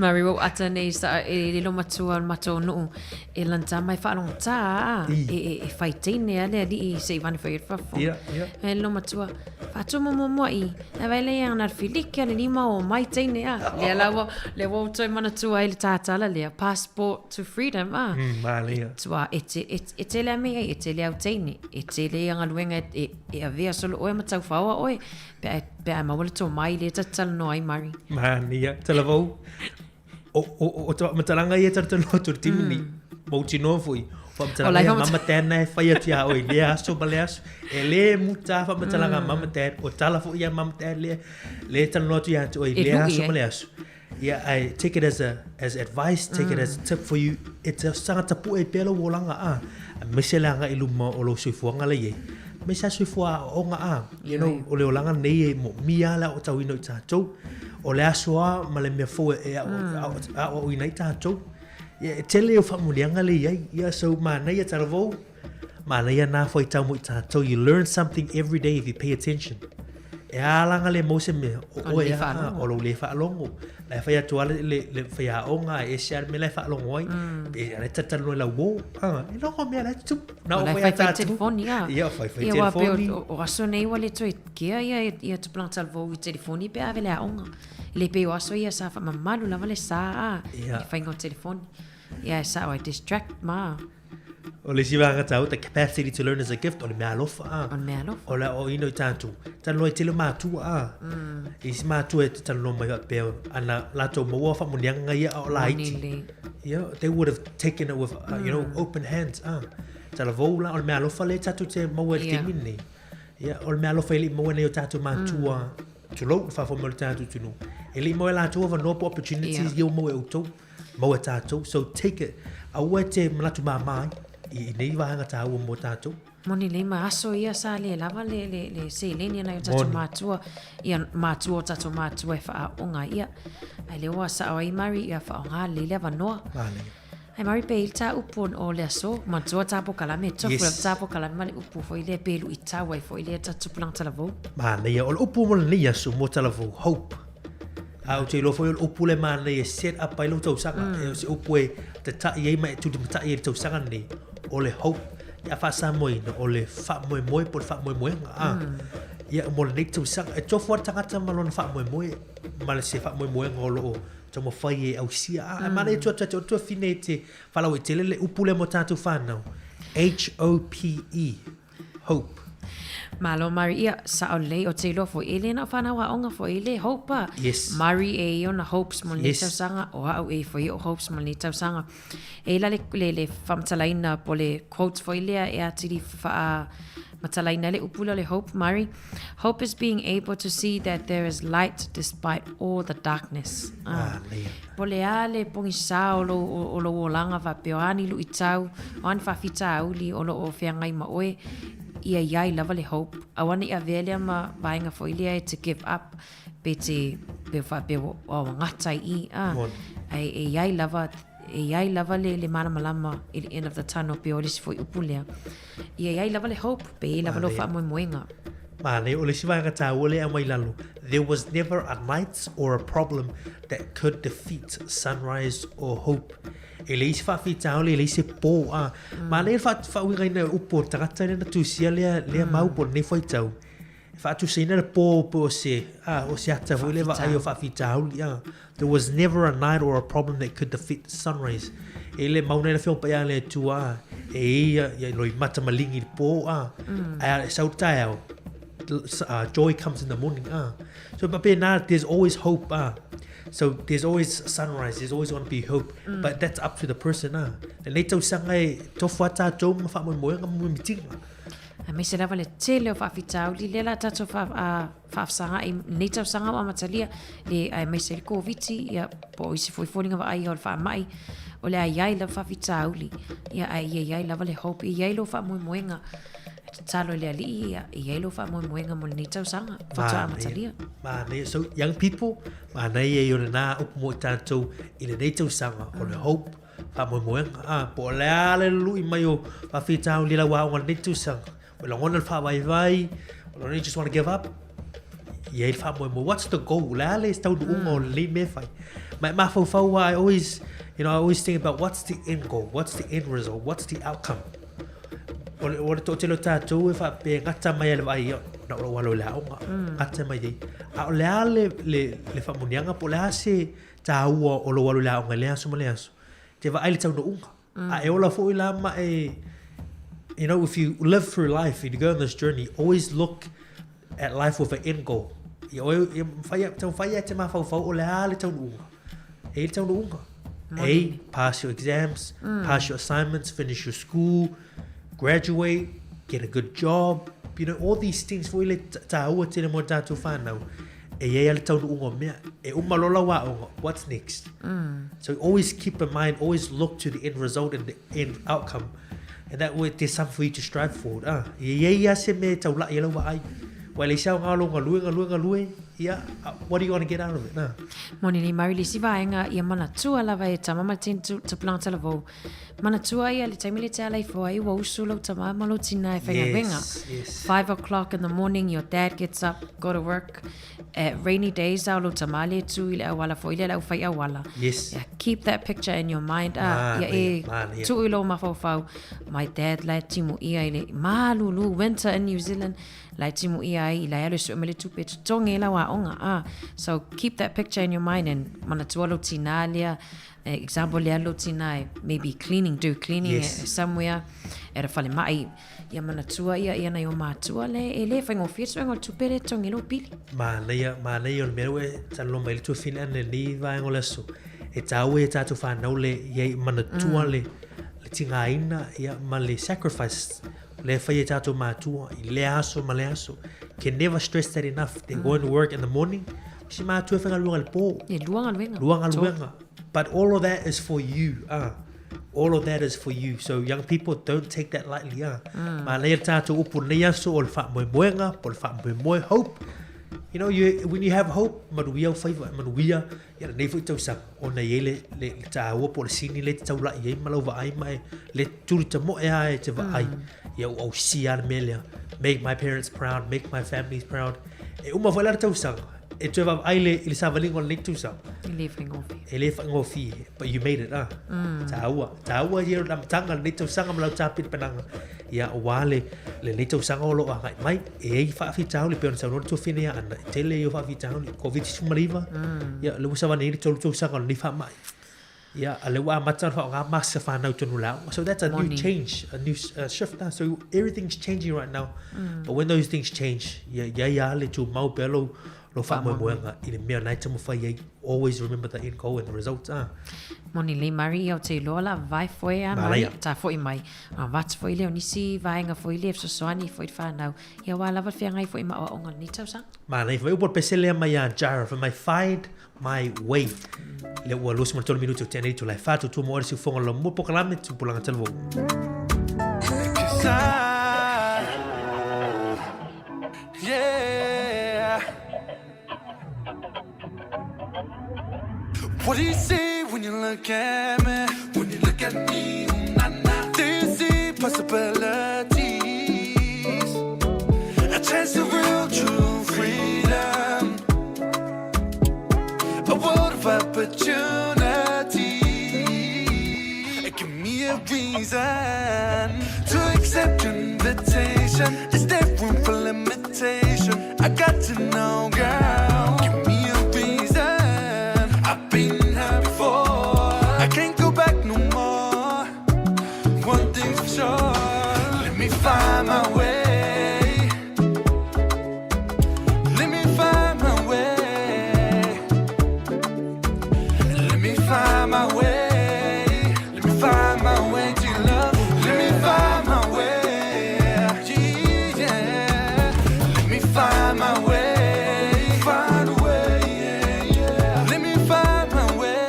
Mari ua ou ata nei sa e lilo matua o le matou nuu e lanita mai faalogotā a e, e, e fai teine a le alii se i vane fai atu fafo. Ia, ia. E lilo matua, faatumu muamua i, e vai lea na filiki a le lima o mai teine a. Lea la ua, lea ua ou toe manatua ai le tātala lea, passport to freedom a. Malia. Tua, e te, e, e tele a mea e tele au teine, e tele ia galuega e, e, e avea solo oe ma taufaoa oe, pe a, pe a maua le tōmai lea ta te talanoa ai, Mari. Mania, talavou. O, o, o, o te whakamatalaga ia talanoa atu i le taimi nei, mautinoa foi, whakamatalaga ia mama dad na e whai atu ia oe, lea aso ma lea aso, e le muta whakamatalaga mama dad, o tala foi ia mama dad lea, lea talanoa atu ia te oe, lea aso ma lea aso. Yeah, I take it as a as advice, take it as a tip for you. E te saga tapue ai pea lou olaga a, aemaise le agai i luma o lou soifuaga la i ai. Aemaise lava soifua aoaoga a, you know, o le olaga lenei e moomia lava le aoaoina o i tatou. O le aso lava ma le mea fou e aoaoina ai tatou. Ia, e tele o faamanuiaga lea i ai. Ia, so manaia talavou, manaia na fuaitau mo i tatou. You learn something every day if you pay attention. E a laga le mau se mea, o oe a, o lou le faalogo. La e fai atu lava le, le, le faiaoga, e ese lava le mea la e faalogo ai. E ala e talatalanoa i lau uo. A, e logo mea la e tutupu. Na o la e fai fai telefoni a. Ia, fai fai telefoni. Ia, wā pea o aso nei ua le toe kea ia, ia tupulaga talavou i telefoni pe a ave le aoga. E le pei o aso ia sa whaamamalu lava le sa a, i le whainga o telefoni. Ia, e sao ai distract ma. O le isi vaega taua, the capacity to learn is a gift, o le mea alofa a. O le mea alofa. O le aoaoina o i tatou. Talanoa i tele o matua a. Isi matua e te talanoa mai faapea, ana latou maua faamanuiaga ia a o laiti. You know, they would have taken it with, you know, open hands a. Talavou la, o le mea alofa lea tatou te maua i le taimi lenei. Ia, o le mea alofa e le i maua nei o tatou matua, tulou, le faafofoga mai o le tatou atunuu. E le i maua e latou avanoa po o opportunities ia ua maua e outou. Maua e tatou, so take it. Aua e te manatu māmā ai i nei vaega tāua mō tātou. Moni lei ma aso ia sa le lava le, le, le seleni ana i o tatou mātua, ia mātua o tatou mātua e whaaonga ia. Ai le oa sao ai Mari ia whaonga le le avanoa. Mani. Ai Mari pe il tā upu o le aso, matua tā pokalame, tofu yes. tā pokalame ma le upu foi le pelu i tau ai foi le tā tupulanga talavou. Manaia, o le upu mo lenei aso mo talavou, hope. A ou te iloa foi o le upu le manaia e set up ai lou tausaga. E o se upu e tata'i ai ma e tulimata'i ai le tausaga lenei, o le hope. Ia a faa-Samoaina, o le faamoemoe po o le faamoemoega. A, ia mo lenei tausaga, e tofu lava le tagata ma lona faamoemoe, ma le se faamoemoega o lo o taumafai e ausia. A, e manaia atu atu atu, o le tuafine e te faalauaitele le upu lea mo tatou fanau, H-O-P-E. Hope. Malo Mari ia sao lelei o te iloa foi e le na o whanau aonga foi le hope a. Yes. Mari e i ona hopes mo lenei Yes. tausaga o au e i foi o hopes mo lenei tausaga. E ila le, le, le whamatalaina po le quote foi lea e atili wha matalaina le upu lea o le hope Mari. Hope is being able to see that there is light despite all the darkness. Ah, leia. Po le a le pogisā o lou, o, o lou olaga faapea, o a ni luʻitau, o a ni faafitauli o lo o feagai ma oe, ia i ai lava le hope. Aua ne i avea lea ma vaega foi lea e te give up, pe te, pe faapea ua, ua gata i i, a. Moni. Ae e i ai lava, e i ai lava le, le malamalama i le end of the tunnel, pe o le isi foi upu lea. Ia i ai lava le hope, pe i ai lava lou faamoemoega. Manaia, o le isi vaega taua lea e aumai i lalo, There was never a night or a problem that could defeat sunrise or hope. E leai se faafitauli, e leai se pō, ā. Manaia le faauigaina e upu o le tagata lea na tusia lea, lea mau po o lenei fuaitau. E faatusaina le pō pei o se, ā, o se ata foi lea vaai o faafitauli, ā. There was never a night or a problem that could defeat the sunrise. E le mau nei le Afioga Paia a le Atua, ā, e ia, ia loimata ma ligi i le pō, ā, ae e sau le taeao, joy comes in the morning, ā. So faapena, there's always hope, ā. So there's always sunrise, there's always going to be hope, but that's up to the person, ā. Lenei tausaga e tofu a tātou ma faamoemoega ma mimitiga. Aemaise lava le tele o faafitauli lea la tatou faafesagai lenei tausaga ua amatalia le aemaise le Koviti ia po o isi foi foliga vaaia o le faamai o le a i ai lava faafitauli ia ae ia i ai lava le hope ia i ai lou faamoemoega. Tatalo i le Alii, ia, e i ai lou faamoemoega mo lenei tausaga, faatoa amatalia. Manaia. So, young people, manaia ia o lena upu mo i tatou i lenei tausaga, o le hope, faamoemoega. Ah, po o le a le lului mai o faafitauli i lau aoga i lenei tausaga, ua lagona le faavaivai, ua lagona you just want to give up, i ai le faamoemoe. What's the goal? O le a le taunuuga o lenei mea e fai? Ma e mafaufau lava, I always, you know, I always think about what's the end goal? What's the end result? What's the outcome? O le, o le toatele o tatou e faapea e gata mai lava i le vaai, ia, na o lou alo i le aoga, gata mai ai. A o le a le, le, le faamuniaga po o le a se taua o lou alo i le aoga i lea aso ma lea aso? Te vaai i le taunuuga. A e ola foi la ma e, you know, if you live through life and you go on this journey, always look at life with an end goal. Ia oe, ia mawhai, taumafai ia te mafaufau o le a le taunuuga. E i le taunuuga. A, pass your exams, pass your assignments, finish your school, graduate, get a good job. You know, all these things foi le tāua tele mo tātou whānau. E i ai le taunuuga o mea. E uma loa lau aoga, what's next? So always keep in mind, always look to the end result and the end outcome. And that way, there's something for you to strive for. Ah, e i ai lava se mea e taulai ai lau vaai. Ua e leai se aoga o lou galue, galue, galue, ia, what do you want to get out of it? Ah. Moni nei mau i le isi vaega ia manatua lava e tama ma le tini tupulaga talavou. Manatua ia le taimi le te ala ifo ai ua usu lou tama ma lou tina e faigaluega. Yes, yes. 5 o'clock in the morning your dad gets up, go to work. At rainy days ao lou tama le tu i le auala foi lea le au fai auala. Yeah, keep that picture in your mind. Ah, ia e Manaia, manaia. tuu i lou mafaufau. My dad la e timu ia i le malulu winter in New Zealand. La e timu ia ai i la e alu e sue mai le tupe e totogi ai lau aoga. Ah, so keep that picture in your mind and manatua lou tina lea. Example lea lou tina e maybe cleaning, do cleaning somewhere at a falemai. Ia manatua ia ia nai o matua le e le faigofie le suega o le tupe le totogi ai lou pili. Manaia, manaia o le mea ua e talanoa mai ai le tuafine ana i lenei vaega o le aso. E taua ia tatou whanau le i ai manatua le tigaina ia ma le sacrifice lea e fai e tatou matua i lea aso ma lea aso. Can never stress that enough. They go to work in the morning. Si matua e whaigaluega i le pō. E lua galuega. Lua galuega. But all of that is for you. Ah. All of that is for you. So young people, don't take that lightly. Ah. Manaia le tatou upu i lenei aso o le faamoemoega, po o le faamoemoe, hope. You know, you, when you have hope, manuia au faiva, manuia ia lenei foi tausaga, ona e i ai le, le, le taua po o le sini lea e te taulai ai ma lau vaai ma e le tuli tamoe lava e te vaai. Ia ua ausia le mea lea. Make my parents proud, make my families proud. E uma foi la le tausaga, e toe vaavaai le, i le savaliga o lenei tausaga. E le faigofie. E le faigofie, but you made it, ah. Taua, taua ia le amataga o lenei tausaga ma lau tapenapenaga. Ia, aua le, lenei tausaga o lo o agai mai, e i ai faafitauli, pei ona saunoa le tuafine ia Ana, e tele ia o faafitauli, Covid-19, ia, o lea ua savali nei le 3 tausaga o lenei faamai. Ia, a lea ua amata ona faaaoga mask a whanau tonu la aoga. So that's a new change, a new shift. Lah. So everything's changing right now. But when those things change, ia, ia ia le tumau pea lou, lou faamoemoega i le mea na e taumafai ai. Always remember the end goal and the results. Ah. Moni lei Mari ia o te iloa la vae foe a Mari ta foi mai. A vats foi lea o nisi vaega foi lea fesoasoani foi i le whanau. Ia wā lava le feagai foi ma aoaoga o lenei tausaga. Manaia fai mai upu o le pese lea mai ia Jara, fai mai find my way. Lea ua 23 minute o tea nei itula e whā tautua mo oe le siufoga o le lamua polokalame Tupulaga Talavou. Yeah. What do you see when you look at me? When you look at me, ooh, na, na. Do you see possibilities? A chance of real true freedom. A world of opportunity. Give me a reason to accept your invitation. Is there room for limitation? I got to know, girl. Give me a reason. I've been here before. I can't go back no more. One thing's for sure. Let me find my way. Let me find my way. Let me find my way. Let me find my way to your love. Let me find my way. Yeah. Let me find my way. Find a way. Yeah, yeah. Let me find my way.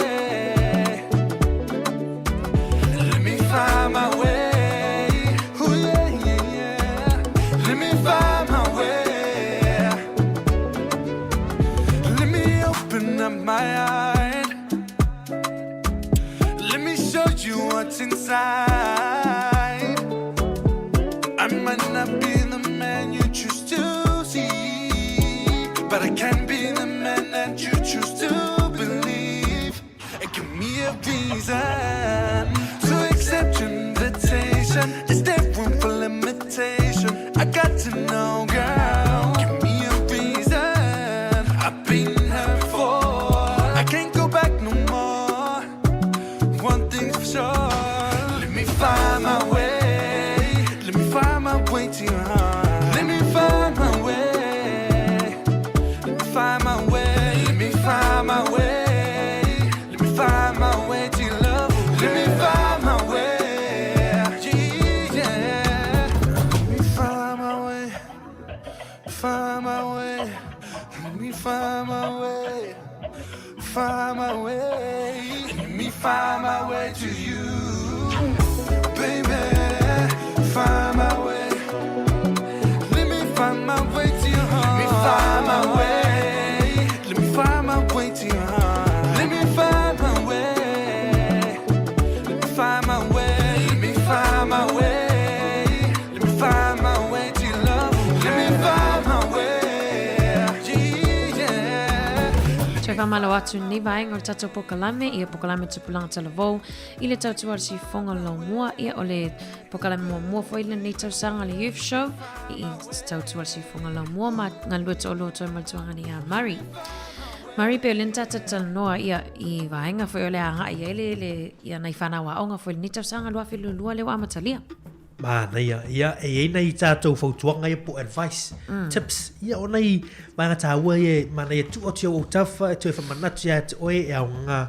show you what's inside. I might not be the man you choose to see, but I can be the man that you choose to believe. And give me a reason to accept your invitation. Is there room for limitation? I got to know, girl. Give me a reason. I've been here before. I can't go back no more. One thing's for sure. Let me find my way. Let me find my way to your heart. Let me find my way. Let me find my way. Let me find my way. Let me find my way to your love. Let me find my way. Yeah. Let me find my way. Find my way. Let me find my way. Find my way. Let me find my way to you, baby. Find my way. Let me find my way to your heart. Let me find my way. Let me find my way to your heart. Let me find my way. Let me find my way. Let me find my way. Let me find my way to your love. Let me find my way. Yeah. Toe faamalo atu i lenei vaega o le tatou polokalame, ia polokalame Tupulaga Talavou i le tautua a le siufofoga o le laumua, ia o le polokalame muamua foi lenei tausaga le Youth Show i tautua a le siufofoga o le laumua ma galulue toalua toe ma le tuagana ia Murray. Murray pe o lea na tatou talanoa ia i vaega foi o le a agai ai le, le ia nai fanau aoga foi lenei tausaga 2022 lea ua amatalia. Manaia, ia, e i ai nai tātou fautuaga ia po o advice, tips, ia o nai vaega tāua ia e manaia tuu atu i au autafa e toe whamanatu ia te oe e aoga,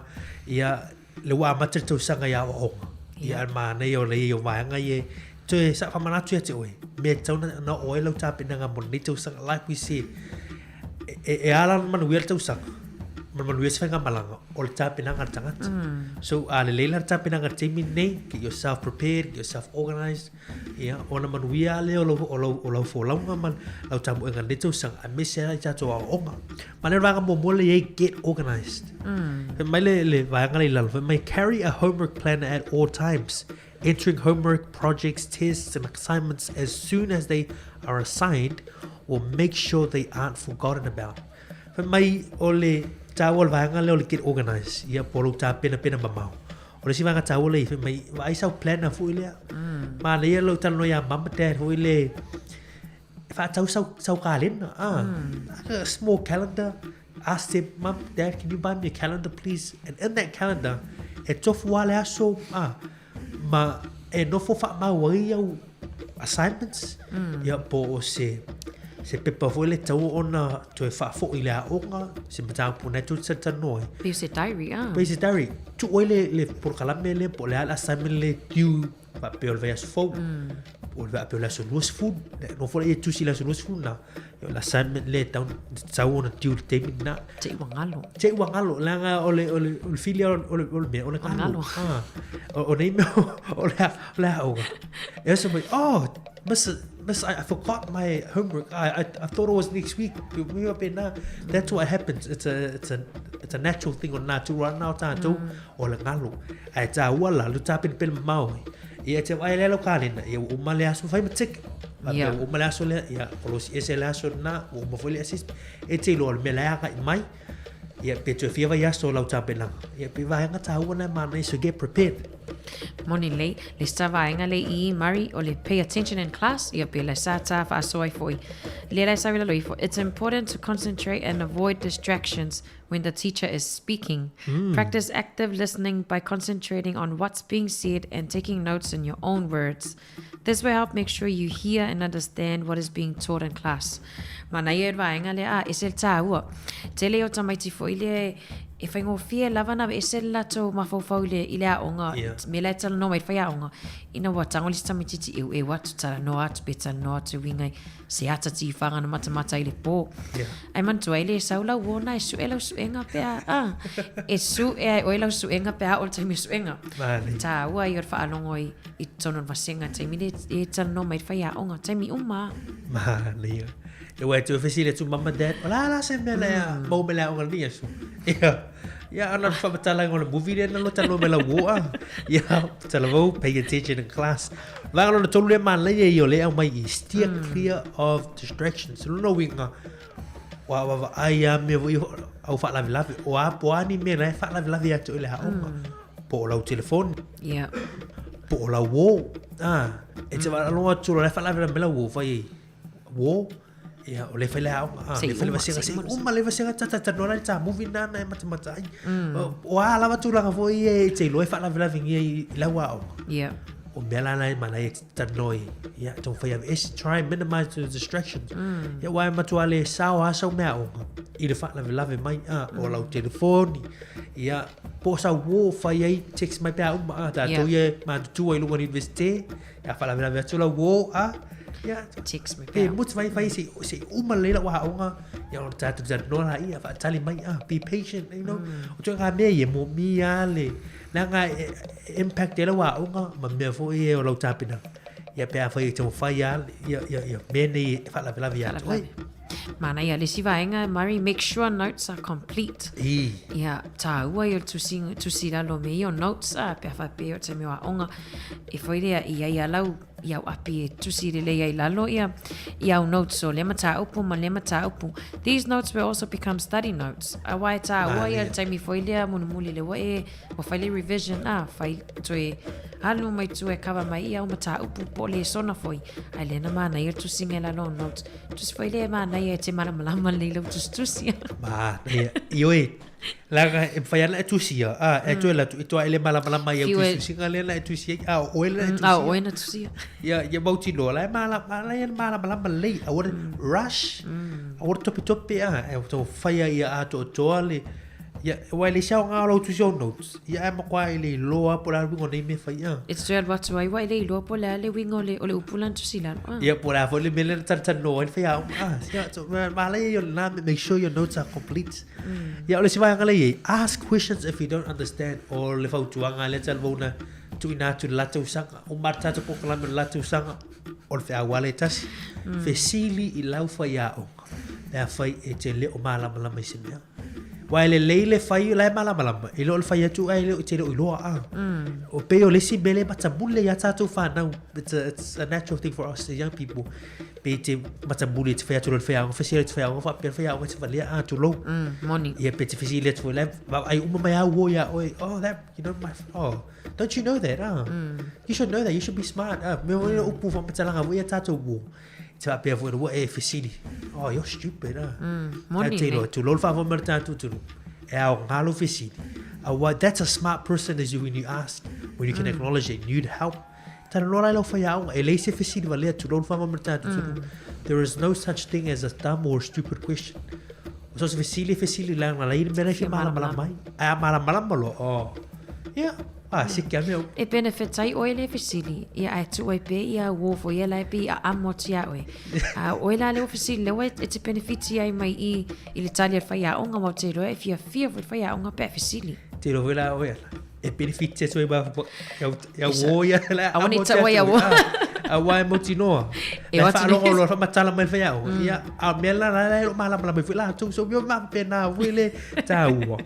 ia, le ua amata le tausaga i aoaoga. Ia, a manaia o le ia o vaega ia e toe sa whamanatu ia te oe. Mea e tatau na, na oo ai lau tapenaga mo lenei tausaga, like we said, e, e, e ala ona manuia le tausaga, ma manuia se faigamalaga, o le tapenaga a le tagata. So, a lelei la le tapenaga i le taimi lenei, get yourself prepared, get yourself organised, ia, ona manuia lava lea o lau, o lau, o lau folauga ma lau tamoega i lenei tausaga, aemaise lava i tatou aoaoga. Ma le vaega muamua lea e i ai, get organised. Fai mai le, le vaega lea i lalo, fai mai, carry a homework planner at all times, entering homework, projects, tests and assignments as soon as they are assigned will make sure they aren't forgotten about. Fai mai o le tāua o le vaega lea o le get organised, ia po o lou tāpenapena mamao. O le isi vaega tāua lea, fai mai, vaai sau planner foi lea. Manaia lou talanoa ia mum ma dad foi le, e whaatau sau, sau kalena. Ah, like a small calendar. Ask them, mum, dad, can you buy me a calendar please? And in that calendar, e tofu a le aso, ah, ma e nofo whaamau ai au assignments, ia po o se, se pepa foi le tau ona toe whaafoi le aoga, se mataupu nai tau talanoa ai. Pei o se diary, ah. Pei se diary, tuu ai le, le polokalame lea po o le a le assignment le due faapea o le vaiaso fou, o le faapea o le aso 20, nofo lea e tusi i le aso 20 na, o le assignment lea e tatau ona due i le taimi lena. Te i ua galo. Te i ua galo, leaga o le, o le, o le fili o le, o le mea, o le galo. Ah, o, o nei mea o le, o le aoga. E oso mai, oh, miss, miss, I forgot my homework. I thought it was next week. That's what happens. It's a, it's a, it's a natural thing o nā tū rā nā o tātou. O le galo. Ae tāua la, lu tāpenepene mamao ai. Ia e te vaai lea lau kalena, ia ua uma le aso, fai ma tick. Faapea ua uma le aso lea, ia kolosi ese le aso lena, ua uma foi le assessment. E te iloa o le mea la e agai mai, ia pe toe fia vaiaso o lau tapenaga. Ia pe vaega tāua na e manaia, so get prepared. Moni lei, le sa vaega lei i Murray o le pay attention in class, ia pe le sa tā whaasoa ai foi. Lea lai sa wila ifo, it's important to concentrate and avoid distractions when the teacher is speaking. Practice active listening by concentrating on what's being said and taking notes in your own words. This will help make sure you hear and understand what is being taught in class. Mana ia e vaenga le a ese le tāua. Tele o tamaiti foi le e whaingofie lava na ese le latou mafaufau i le, i le aoga, me la e talanoa mai i le faiaoga, ina ua tango le isi tamaititi eu eu atu, talanoa atu pe talanoa atu uiga i se ata tīwhanga na matamata i le pō. Yeah. Ai manatua ai le sau lau ona e suʻe lau suʻenga pe a, ah, e suʻe ai oe lau suʻenga pe a o le taimi o suʻenga. Mani. Tāua i o le faalogo i, i totonu o le vasega taimi le e talanoa mai i le faiaoga, taimi uma a. Mani. E wai tu fesili atu mama dad, o la la se mea lea, mau me lea o ngā aso. Ia. Ia, ana le faamatalaga o le movie lea na lota loa mai lau uo a. Ia, talavou, pay attention in class. Vaega lona tolu lea manaia ia o lea e aumai i steer clear of distractions. O lona uiga, ua vaavaai lava mea foi au faalavelave. O a, po o a ni mea la e faalavelave ia te oe i le aoga. Po o lau telefoni. Po o lau uo. Ah, e te faalogo atu loa la e faalavelave mai lau uo, fai ai, uo, ia, o lea e fai le aoga, ah, lea e fai le vasega, se i uma le vasega talatalanoa la i le ta movie lena na e matamata ai. O a lava tulaga foi ia e te iloa e faalavelaveingia i lau aoga. O mea la na e manaia e te talanoa i ai. Ia, taumafai e aveese, try and minimize the distractions. Ia, aua e matua le sao lava sau meaaoga i le faalavelave mai, ah, o lau telefoni, ia, po o sau uo fai ai text mai pe a uma, ah, tatou ia e matutua i luga o le Universite, Ia faalavelave atu lau uo, a, ia, Text me pe mutu mai fai se se uma lelei lau aoga, ia ona tatou talanoa laia, faatali mai, ah, be patient, you know. O ituaiga mea ia e moomia lava le, leaga e impact ai lau aoga ma mea foi ia o lau tapenaga. Ia pe afai e taumafai lava ia ia ia mea nei e faalavelave ia te oe. Manaia le isi vaega, Murray, make sure notes are complete. I. Ia, tāua i o le tusi, tusi lalo me ia o notes, a, pe a whapea o te mea o aonga, e whai rea i ai alau, i au api e tusi lelei ai lalo ia, i au notes o lea mataupu ma lea mataupu. These notes will also become study notes. A wai tāua ia le taimi whai lea mulimuli le wa e, ua fai le revision, a, fai toe alu mai tua e cover mai i au mataupu po o lesona foi. Ai lea na manaia le tusiga i lalo o notes. Tusi foi lea e manaia e te malamalama lelei lau tusitusi. Manaia. Ioe, leaga e mafai lava ona e tusia, a, e toe alu atu, e toa e le malamalama i au tusitusiga lea na e tusi ai, a o oe lea na e tusia. A o oe na tusia. Ia, ia mautinoa, la e malama, la e malamalama lelei, aua le rush, aua le topetope, a, e taumafai lava ia atoatoa le, Ia, aua e leai se aoga o lau tusi o notes. Ia, ae matua e le iloa po o le a le uiga o nei mea e fai, a. E te toe alu atu ai, ua e le iloa po o le a le uiga o le, o le upu la na tusi i lalo, a. Ia, po o le a foi le mea lea na talatalanoa ai le faiaoga, a. Ia, so, manaia ia o lena mea, make sure your notes are complete. Ia, o le isi vaega lea e i ai, ask questions if you don't understand, o le fautuaga lea talavou na tuuina atu i le la tausaga, uma lava le tatou polokalame o le la tausaga, o le feau lava lea e tasi, fesili i lau faiaoga pe afai e te le o malamalama i se mea. Aua e lelei le fai o la e malamalama, i lo le fai atu ae le o, e te le o iloa a. O pei o le isi mea lea e matamuli ai a tatou fanau, it's a, it's a natural thing for us, the young people, pei te matamuli e te fai atu loa i le faiaoga, fesili atu i le faiaoga, faapea le faiaoga e te valea a, tulou. Moni. Ia pe te fesili atu foi la e vaavaai uma mai a uo iā oe, oh that, you know, my, oh, don't you know that, ah? You should know that, you should be smart, ah. Mea foi upu faamatalaga foi ia tatou uo. Te faapea foi ua e fesili, oh, you're stupid, ah. Moni Te nei. Tulou le faafoe mai le tatou atunuu. E aoga lou fesili. Aua, that's a smart person is you when you ask, when you can acknowledge that you need help. Talanoa la i lau faiaoga, e leai se fesili valea, tulou le faafoe mai le tatou atunuu. There is no such thing as a dumb or stupid question. O so se fesili e fesili leaga la i le mea la e fia malamalama ai. Ae a malamalama loa, oh, ia, a, seke a mea uma. E benefit ai oe le fesili, ia ae tuu ai pea ia uo foi ia la e pei a amo atu iā oe. A o oe la lea ua fesili lea ua e te benefiti ai mai i i le tali a le faiaoga aua ou te iloa e fiafia foi le faiaoga pe a fesili. Te iloa foi la oe ala. E benefiti atu ai ma ia uo ia la Aua ne i tau ai a uo. Aua e mautinoa. E o atu nei. Faalogo loa faamatala mai le faiaoga. Ia, a o mea la la e le o malamalama ai foi latou. So mea faapena foi le taua.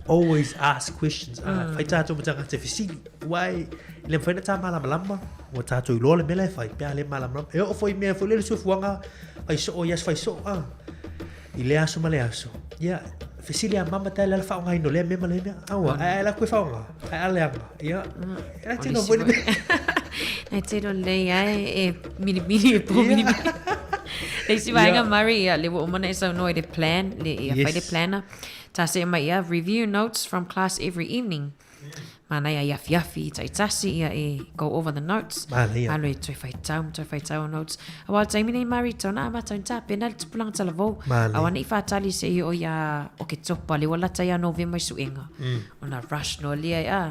Always ask questions. Ah, fai tatou ma tagata e fesili. Aua e le mafai ona ta malamalama. Ua tatou iloa le mea la e fai pe a le malamalama. E oo foi i mea foi lele soifuaga fai soo i aso fai soo. Ah. I lea aso ma lea aso. Ia, fesili a mama tae le ala faaaogaina o lea mea ma lea mea. Aua, ae ae la koe faaaoga. Ae a leaga. Ia, e la tino foi le mea. Nai tino lelei ai e milimili e pō milimili. Le isi vaega Murray, ia, le ua uma ona e saunoa i le plan, le, ia, fai le planner. Tā se mai ia, review notes from class every evening. Manaia i awhiawhi, i taitasi, ia e go over the notes. Manaia. Alu e toe whaitau, ma toe whaitau o notes. Aua o le taimi nei Mari, tau na amata ona tapena le tupulaga talavou. Manaia. Aua ne i whātali se i o ia o ke topa, le ua lata ia Novema i suenga. Ona rush noa lea e a.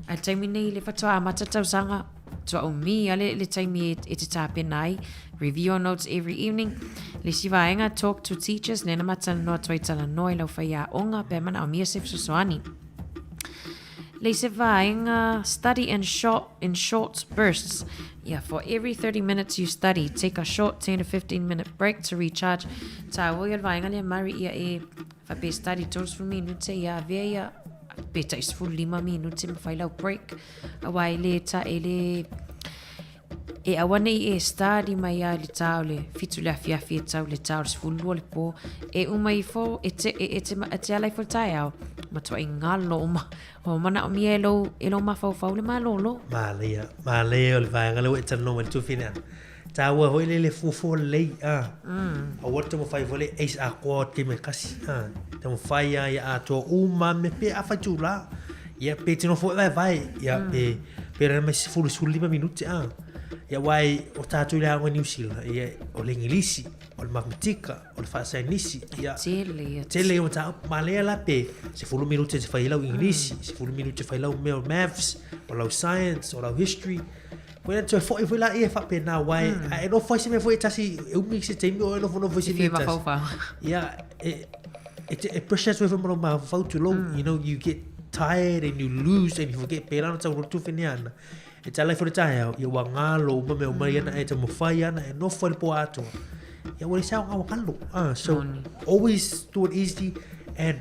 A le taimi nei le whatoa amata le tausaga, tua umi a le, le taimi e, e te tapena ai. Review your notes every evening. Le isi vaega, talk to teachers, lena matalanoa atu ai talanoa i lau whaiaonga, pe manaomia se fesoasoani. Le isi vaega, study in short, in short bursts. Yeah, for every 30 minutes you study, take a short 10 to 15 minute break to recharge. Tāua ia le vaega lea, Mari ia e whape study 30 minute ia avea ia. pe tai 15 minute ma fai lau break. Aua e le ta, e le, e aua ne i e study mai a i le tā o le fitu le afiafi e tau le tā o le 12 le pō. E uma ifo, e te, e, e te, e te ala ifo le taeao, matuai galo uma. O manaomia e lou, e lou mafaufau le malōlō. Mānaia, mānaia o le vaega lea ua e talanoa mai le tuafine ana. Tāua foi le le fuafua lelei, a. Aua le taumafai foi le ace atoa o te taimi e tasi, a. Taumafai lava ia atoa uma mea pe afai itulā. Ia pe te nofo e vaevae, ia pe, pe rere mai 10 15 minute, a. Ia aua e, o tātou i le aoga i Niu Sila, ia o le Igilisi, o le Mathematika, o le Faasaienisi, ia. Tele ia. Tele ia o mataupu. Manaia la pe 10 minute e te fai ai lau Igilisi, 10 minute e fai lau mea o Maths, o lau Science, o lau History. Koe na toe foi foi la ia faapena aua e a e nofo ai se mea foi e tasi e umi i se taimi o e nofonofo i se E mea e tasi. mafaufau. Ia, e, e, te, e pressure atu ai foi ma lou mafaufau tulou, you know, you get tired and you lose and you forget pērā ona tau roto whenea ana. E te ala ifo le taeao, ia ua ngalo uma mea uma ia na e taumafai ana e nofo ai le pō atoa. Ia ua le sao ngā wakalo. Ah, so always do it easy and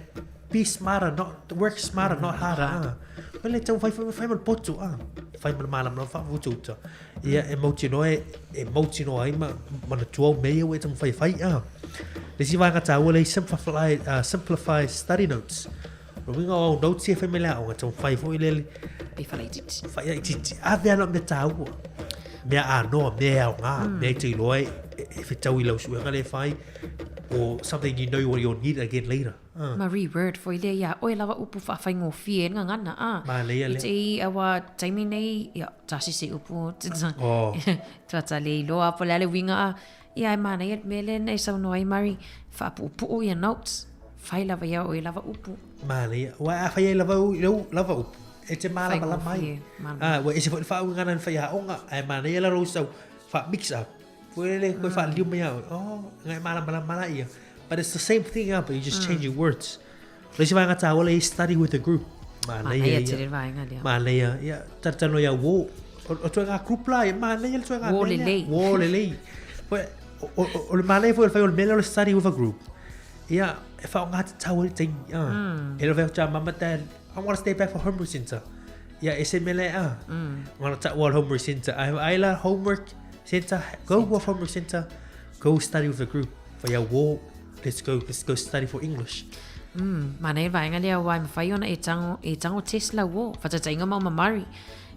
be smarter, not, work smarter, not harder. Ah. Koe le tau whai, whai, whai ma le potu, ah. Whai ma le mālamalama whaavutauta. Ia, e mautinoa e, e mautinoa ai ma, manatua au mea ia ua e taumafai e fai, ah. Le isi vaega tāua lea i simplify, simplify study notes. O le uiga o au notes ia e fai mai le aoga, taumafai foi le... Pe whalaititi. Whalaititi. Ave ana mea tāua. Mea ānoa, mea e aoga, mea i te iloa e, e, e whetau i lau suega le whai, or something you know what you'll need again later. Ah. Ma reword foi lea iā oe lava upu whaafaigofie e gagana, ah. Manaia I lea. te i aua taimi nei, ia, tasi se upu, Oh. tagata le iloa po o le a le uiga, ah. Ia e manaia le mea lea na e saunoa ai Murray, faapuupuu ia notes, fai lava ia oe lava upu. Manaia. Aua a fai ai lava au i lau lava upu, e te malamalama ai. Faigofie, malamalama. Ah, ua ese foi le faauigaga na faiaoga, ae manaia la lou sau faa-mix up. Foi lele koe faaliliu mai ia oe, oh, ngai malamalama la ia. But it's the same thing, ah, but you just change your words. Le isi vaega tāua le i study with a group. Manaia Manaia ia. tele le vaega lea. Manaia, ia, talatala ia uō. O, o tuaiga group la, ia manaia le tuaiga Uō mea lea. lelei. Uō lelei. Foi, o, o, o le manaia foi o le fai o le mea lea o le study with a group. Ia, e faaaoga tatau ai le taimi. Ah. E le o fai atu ia mama dad, I want to stay back for homework centre. Ia, e se mea lea, ah. Ngana taua le homework centre. Ai, ai la homework centre, go with homework centre, go study with a group. Fai au uō, let's go, let's go study for English. Manaia le vaega lea aua e mafai ona e tango, e tango test lau uō. Faataitaiga ma o ma Murray.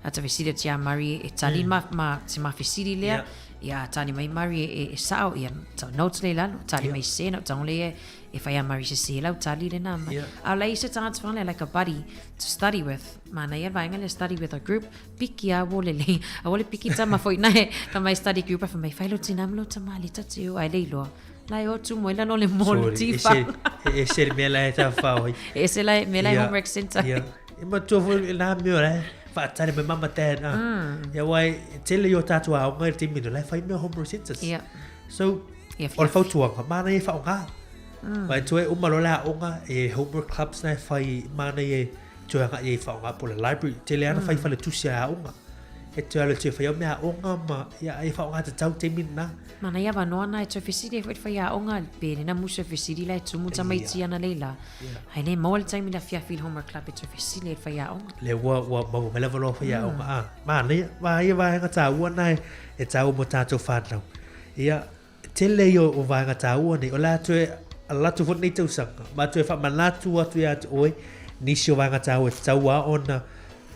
A ta fesili atu ia Murray e tali ma, ma se mafesili lea. Ia tali mai Murray e, e sao, ia ta notes lea i lalo. Tali mai se, na tango lea e fai a Murray sese lau tali lena. Ma, A o la i se tagata whanga like a buddy to study with. Manaia le vaega lea study with a group. Piki a uō lelei. Aua le piki tama foi nae. Fa mai study group a fa mai fai lo tina ma lo tama le tati o ai le iloa. La e o tumu ai lalo le mo le Sorry, e tifa. se, e se le mea la e tawhao ai. E se la mea la e homework center. Ia. E matua foi nā mea o la e whaatari mai mama dad. Ah. Ia wai, tele i o tātou aonga i le taimi la e whai mea homework centers. Ia. So, Ia o le fautuaga, māna e whaonga. Mai toe uma loa le aoga, e homework clubs na e whai, māna e toe anga i e whaonga po le library. Tele ana whai whale tusi a aoga. E toe alo toe whai au mea aoga ma, ia e whaonga te tau taimi na. Mana ia wanoa na e toe fesili ai foi le faiaoga pe lena musu e fesili la e tumu tamaiti ana lei la. Ai le maua le taimi le afiafi i le homework club e toe fesili ai le faiaoga. Le ua, ua maua mai lava loa faiaoga. Ah, mānaia, māia vaega tāua na e, e tāua mo tātou whānau. Ia, tele ia o vaega tāua nei, o le a toe ala atu foi lenei tausaga, ma toe faamanatu atu ia te oe, nisi o vaega tāua e tatau lava ona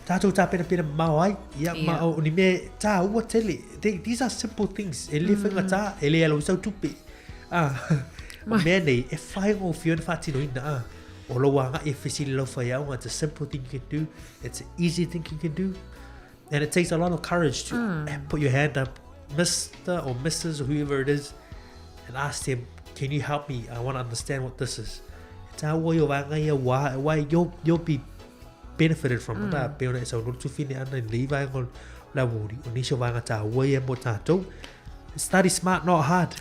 tātou tāpenapena mamao ai, ia, ma o ni mea tāua tele. They, these are simple things, e le faigata, e le alu i sau tupe. Ah, o mea nei, e whaingofie ona faatinoina, ah. O lou agai e fesili lau whaiaoga, it's a simple thing you can do, it's an easy thing you can do, and it takes a lot of courage to put your hand up, Mr. or Mrs. or whoever it is, and ask them, can you help me? I want to understand what this is. E tāua i o vaega ia wā, e wai, you'll be benefited from it. Pei ona e saunoa tuwhine ana i lenei vaega o le aoauli, o nisi o vaega tāua ia mō tātou. Study smart, not hard.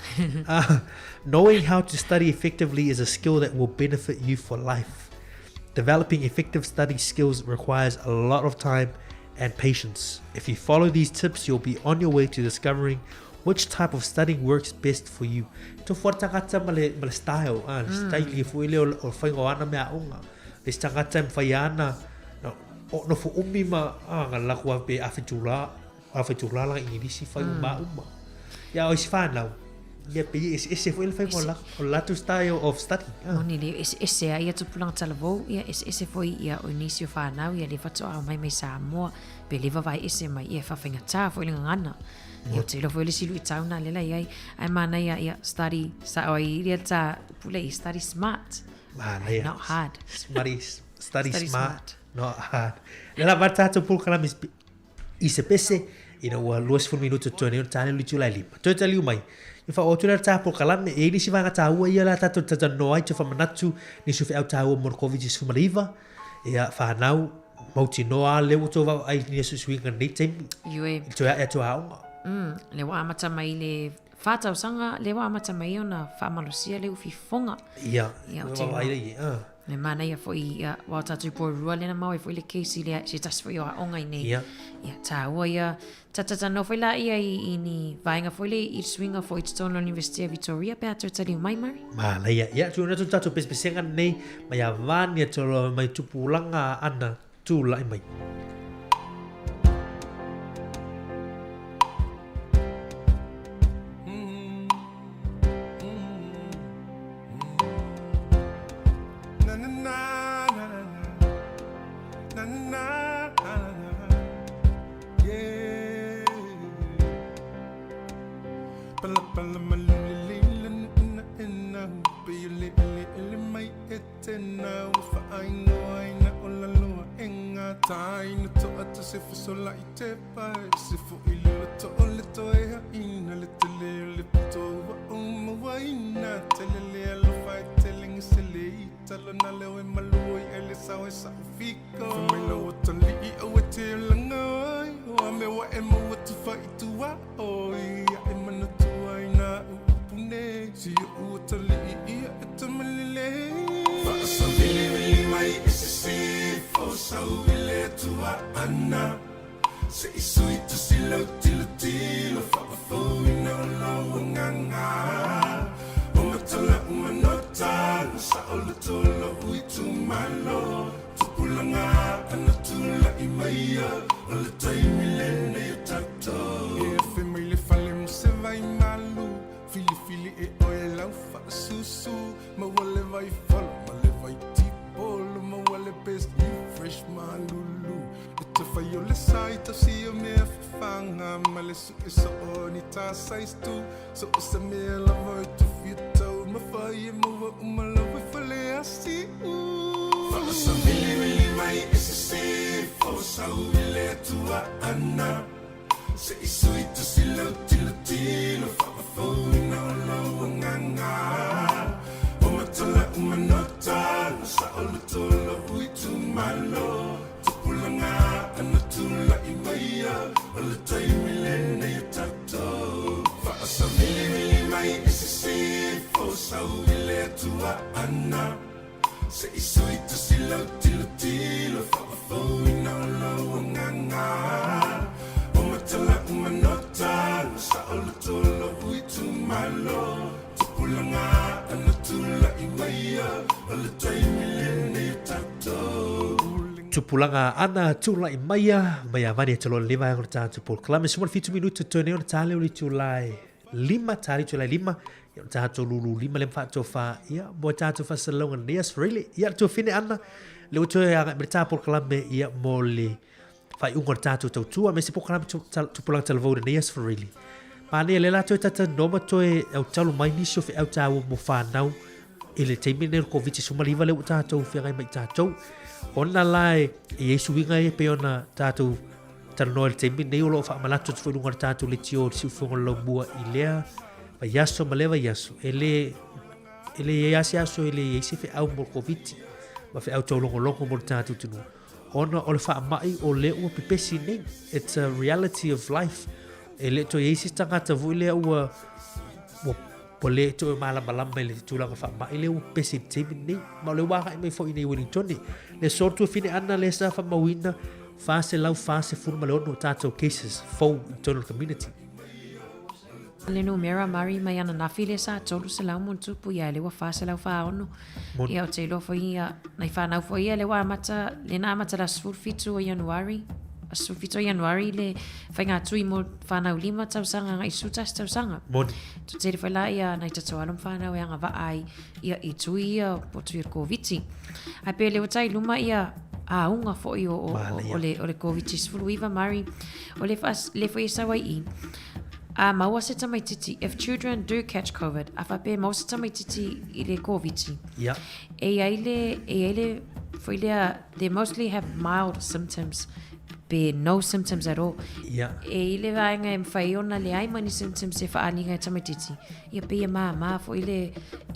Knowing how to study effectively is a skill that will benefit you for life. Developing effective study skills requires a lot of time and patience. If you follow these tips, you'll be on your way to discovering which type of studying works best for you. Tofu a le tagata ma le, ma le style, ah, le style foi lea o le, o le faiga o ana mea aoga. Le isi tagata e mafai lava ona nofo umi ma na latou lava pe afa itula, afa itula lana Igilisi fai uma uma. Ia, o isi fanau, ia pei e eseese foi le faiga o o le latou style of study. Moni le eseese lava ia tupulaga talavou, ia eseese foi ia o nisi o fanau ia le faatoa omai mai Samoa pe le vavae ese mai, ia e faafaigata foi le gagana. Ia ou te iloa foi o le isi luitau lena lea la i ai. Ae manaia ia study sao ai ia ta upu lea i study smart. Manaia. Not hard. Study, study, study smart, smart. Not hard. Le la va tatou polokalame i se pese ina ua 20 minuta totoe nei ona tane le itula e lima. Toe taliu mai, ia whaoa atu lea tā polokalame, e i nisi vaega tāua ia la tātou talanoa ai, te whamanatu, nisi o feau tāua mo le Covid-19, ia whanau, mautinoa lea ua tou vaavaai i ni suisuiga nei taimi. Ioe. I toe ae atu a aoga. Lea ua amata mai le whā tausaga, lea ua amata mai ona whaamalosia le ufi fofoga. Ia, ia ua vaavaai lea i e. Me manaia foi ia wā tātou porirua lena mau ai foi le case i lea se tasi foi o aoga i nei. Ia. Ia, tāua ia, tatata no foi la ia i, i ni vaenga foi le i suinga foi totonu o le University of Victoria pe a toe taliu mai Mari. Manaia. Ia, tuuina atu le tatou pesepesega nei mai a Vania Toloa mai tupulaga ana tula'i mai. Tupulaga ana tula'i maia mai a vani e toloa le vaega o le tatou polokalame. Suma le fitu minuta toe nei ona ta lea o le itula e lima, ta le itula e lima, ia ona tatou lulu lima lea ma faatofa, ia mo e tatou faasalalauga lenei aso Freile. Ia le tuafine ana, lea ua toe agai mai le ta polokalame, ia mo le faaiuga o le tatou tautua, aemaise polokalame tupulaga talavou i lenei aso Freile. Manaia lea la toe talatalanoa ma toe autalu mai nisi o feau taua mo fanau i le taimi lenei o le Koviti-19 lea ua tatou feagai ma i tatou. Ona la e i ai suiga ia pei ona tatou talanoa i le taimi lenei o lo o faamanatu atu foi i luga o le tatou leitio o le siufofoga o le laumua i lea vaiaso ma lea vaiaso. E le, e le i ai lava se aso e le i ai se feau mo le Koviti ma feau taulogologo mo le tatou atunuu. Ona o le faamai o lea ua pepesi nei. It's a reality of life. E le toe i ai se tagata foi lea ua, ua, ua le toe malamalama i le tulaga faamai lea ua pepesi i le taimi lenei. Ma o lea ua agai mai foi i inei i Wellingtone. Le aso tuafine ana lea sa faamauina 446 tatou cases fou i totonu o le community. Le numera mari mai ananafi lea sa 300 ma ona tupu ia lea ua 446. Ia ou te iloa foi ia nai fanau foi ia lea ua amata lea na amata i le aso 17 o Ianuari aso 17 o Ianuari le faiga tui mo fanau 5 tausaga agai i 11 tausaga. Moni. Toatele foi la ia nai tatou alo ma fanau e agavaa ai ia i tui ia po o tui o le Koviti. Ae pei o lea ua tai i luma ia auga foi o, o, o, le, o le Koviti-19 Mari, o le, le foi e sau ai i, a maua se tamaititi, if children do catch COVID, a faapea e maua se tamaititi i le Koviti, e i ai le, e i ai le, foi lea, they mostly have mild symptoms, pe no symptoms at all. E i le vaega e mawhai ona leai ma ni symptoms e whaaliga e tamaititi. Ia pei e māmā foi le,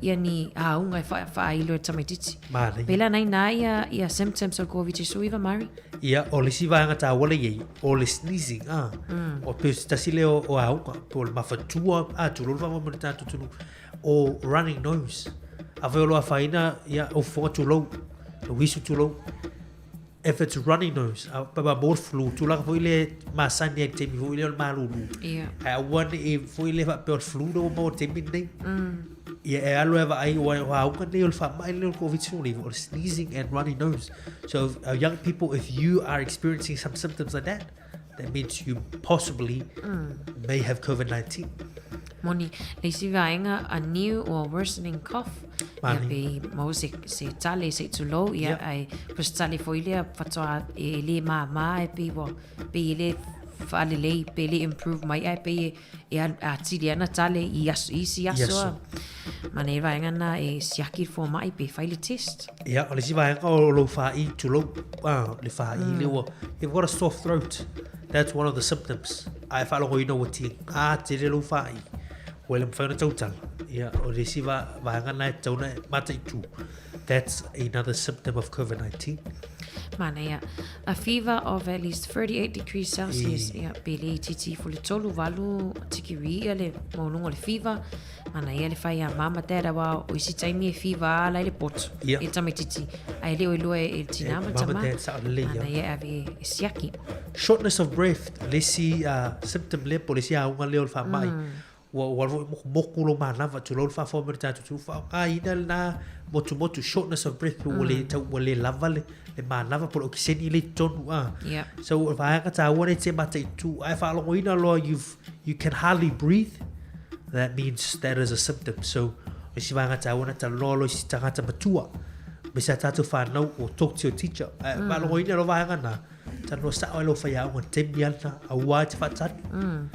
ia ni āunga e wha, whaailo e tamaititi. Mānaia. Pēlā nei nā ia, ia symptoms o le Koviti-19, Mari? Ia, o le isi vaega taua le i ai, o le sneezing, a. O pei o se tasi lea o, o auga, po o le mafatua, a, tulou le faamoemoe i le tatou atunuu, o running nose. Afai o lo afaina, ia, ou fofoga tulou, lou isu tulou. If it's runny nose, a pa ba mo flu, tulaga foi le masani ai le taimi foi lea o le malulu. Ia. Ae aua ne i foi le faapea o le flu lea ua maua i le taimi lenei. Ia e alu e vaai ua o auga nei o le faamai lenei o le Covid-19, o le sneezing and runny nose. So if, young people, if you are experiencing some symptoms like that, that means you possibly may have COVID-19. Moni, le isi vaega, a new or worsening cough, ia pe maua se, se tale, se tulou, ia, ai, po se tale foi lea faatoa e le māmā e pei ua, pei e le faalelei, pe le improve mai, ae pei e, e atili ana tale i aso, i isi aso. A. Ma nei vaega na e siaki le fomai pe fai le test. Ia, o le isi vaega o lou wha'i, tulou, ah, le wha'i mm. le ua, you've got a sore throat, that's one of the symptoms. A e faalogoina ua tigā tele lou wha'i, ua le mawhai ona tautala. Ia, o le isi vaega na e tatau ona e mataitu. That's another symptom of COVID-19. Manaia. A fever of at least 38 degrees Celsius. Ia, pe le itiiti ifo le tolu valu tikiri ia le maualuga o le fever. Manaia le fai a mama dad aua o isi taimi e fever ala ai le poto. Ia. I le tamaititi. Ae le o iloa e le tina ma le Mama tama. dad sao lelei, ia. Manaia e ave e siaki. Shortness of breath, le isi symptom lea po o le isi auga lea o le faamai. Ua ua alu foi mokumoku lou manava, tulou le faafofoga mai o le tatou atunuu, faaaogaina lena motumotu, shortness of breath, ua le tau ua le lava le le manava po o le okeseni lea i totonu a. So o le vaega taua lea e te mataitu, a e faalogoina loa you've, you can hardly breathe, that means that is a symptom. So o isi vaega taua na talanoa loa i si tagata matua, me sa tātou whānau o talk to your teacher. Mm. Faalogoina loa vaega na, Talanoa sao ai lou faiaoga i le taimi ana, aua e te faatali.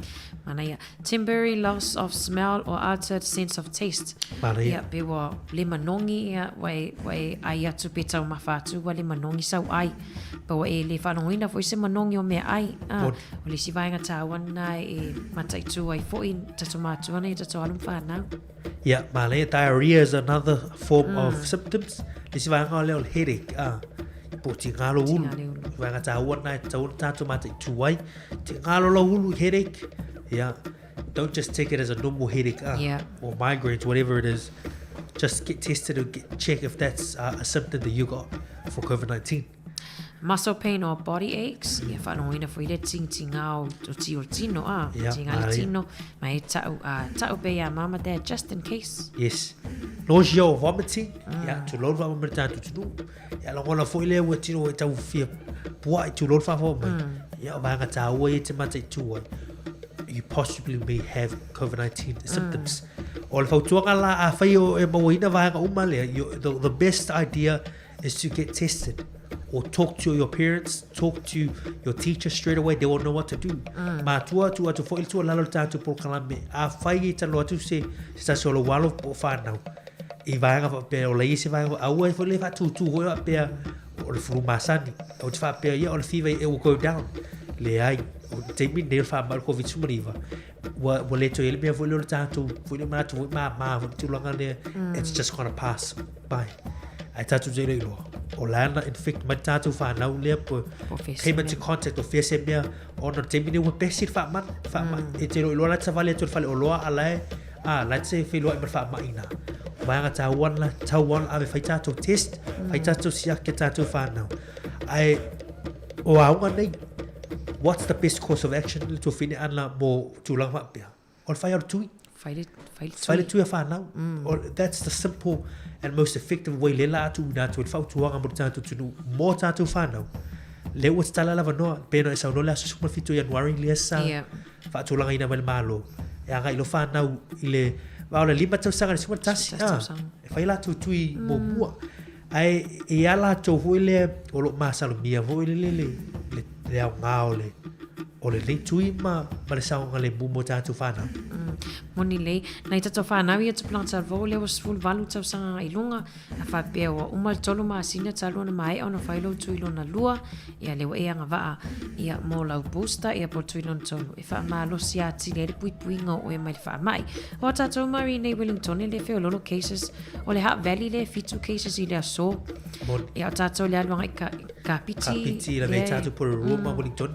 Manaia. Temporary loss of smell or altered sense of taste. Manaia. Ia, pe ua le manogi, ia, ua e, ua e ai atu pe taumafa atu, ua le manogi sau ai. Pa ua e le faalogoina foi se manogi o mea ai. Ah, Moni. o le isi vaega taua lena e mataitu ai foi tatou matua nei, tatou alo ma fanau. Ia, manaia, diarrhea is another form of symptoms. Le isi vaega o lea o le headache, ah, po o tigā lou ulu. Tigā le ulu. Vaega taua lena e tatau ona tātou mataitu ai. Tigā lo lou ulu, headache, ia, don't just take it as a normal headache, ah, or migraines, whatever it is. Just get tested and get, check if that's a symptom that you got for COVID-19. Muscle pain or body aches, ia wharongoina foi le tingtinga o, o ti o tino, ah, Ia, tinga le manaia. tino, ma e tau, ah, tau pe ia mama dad just in case. Yes. Nausea or vomiting, ia, tulou le faamoemoe i le tatou atunuu. Ia, lagona foi lea ua tino e tau fia pua'i, tulou le faafofoga mai. Ia, o vaega taua ia e te mataitu ai. You possibly may have COVID-19 symptoms. O le fautuaga la, afai o e mauaina vaega uma lea, you, the best idea is to get tested or talk to your parents, talk to your teacher straight away, they will know what to do. Matua atu atu foi le tuualalo i le tatou polokalame, afai e talanoa atu se, se tasi o lou alo po o whanau, i vaega faapea, o leai se vaega, aua e foi le faatūtū foi faapea, o le flu masani, o te faapea, ia o le fever, it will go down. Leai, o le taimi lenei o le faamai o le Covid-19, ua, ua le toe i ai le mea foi lea o le tatou, foi lea manatu foi māmā foi le tulaga lea, it's just gonna pass by. Ae tatou te le iloa, o la na infect mai le tatou whanau lea po Po o fea se came into mea. contact o fea se mea, ona o le taimi nei ua pesi le faamai, faamai. E te iloa la te savali atu i le faleoloa a la e, a la te feiloai ma le faamai ina. O vaega taua na, taua ona ave fai tatou test, fai tatou siaki a tatou whanau. Ae, o aoga nei, what's the best course of action le tuafine ana mo tulaga faapea? O le fai o le tui. Fai le, fai le tui. Fai le tui a whanau. O, that's the simple and most effective way le la atu ina atu i le fautuaga mo le tātou atunuu, mō tātou whanau. Le ua tatala lava noa, pei ona e saunoa le aso 17 o Ianuari lea sa faatulagaina mai le Malo. E agai lo whanau i le, va o le 5 tausaga i le 11, ah, e fai latou tui muamua. Ae e i a latou foi lea o lo o masalomia foi le le le le aoga o le o lenei tui ma ma le saogalemu mo tatou fanau. Moni lelei. Nai tatou fanau ia tupulaga talavou lea ua 18 tausaga i luga, a faapea ua uma le tolu masina talu ona maea ona fai lou tui lona lua, ia lea ua e agavaa ia mo lau booster ia po o le tui lona tolu e faamalosi atili ai le puipuiga o oe mai le faamai. O a tatou Marie nei Wellington e le feololo cases O le Hutt Valley lea e fitu cases i le aso. Moni. Ia, o tātou le alu agai ka, Kapiti. Kapiti, la vei tātou Porirua ma Wellington.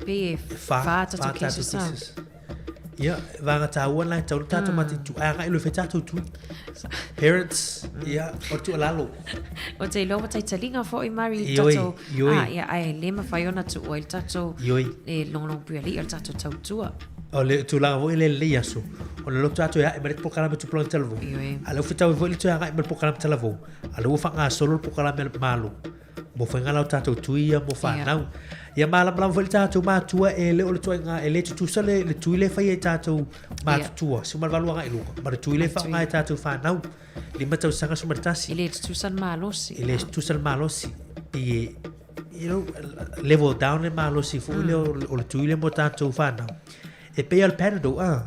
Pei e whā tātou cases. Cases. Ia, vānga tāua nai tau tātou mati tu. Ai agai lo whai tātou tui. Parents, ia, o tu alalo. O te iloa wa tai talinga fo i mari i tātou. Ioi. Ah, ia, ai le mawhai ona tu o i tātou. Ioi. E longolongo pui ali o le tātou tautua. O le tulaga foi lea i lenei aso, ona loto atu e ae ma le polokalame tupulaga talavou. Ioe. A o lea ua fetau ai foi le toe agai ma le polokalame talavou, a o lea ua faagasolo le polokalame a le Malo mo faiga la o tatou tui ia mo fanau. Ia malamalama foi le tatou matua e le o le ituaiga e le tutusa le, le tui lea e faia i tatou matutua, 18 agai i luga, ma le tui lea e faaaoga e tatou fanau, 5 tausaga 11. E le tutusa le malosi. E le tutusa le malosi. E, you know, level down le malosi foi lea o le tui lea mo tatou fanau. E pei o le Panadol, ah.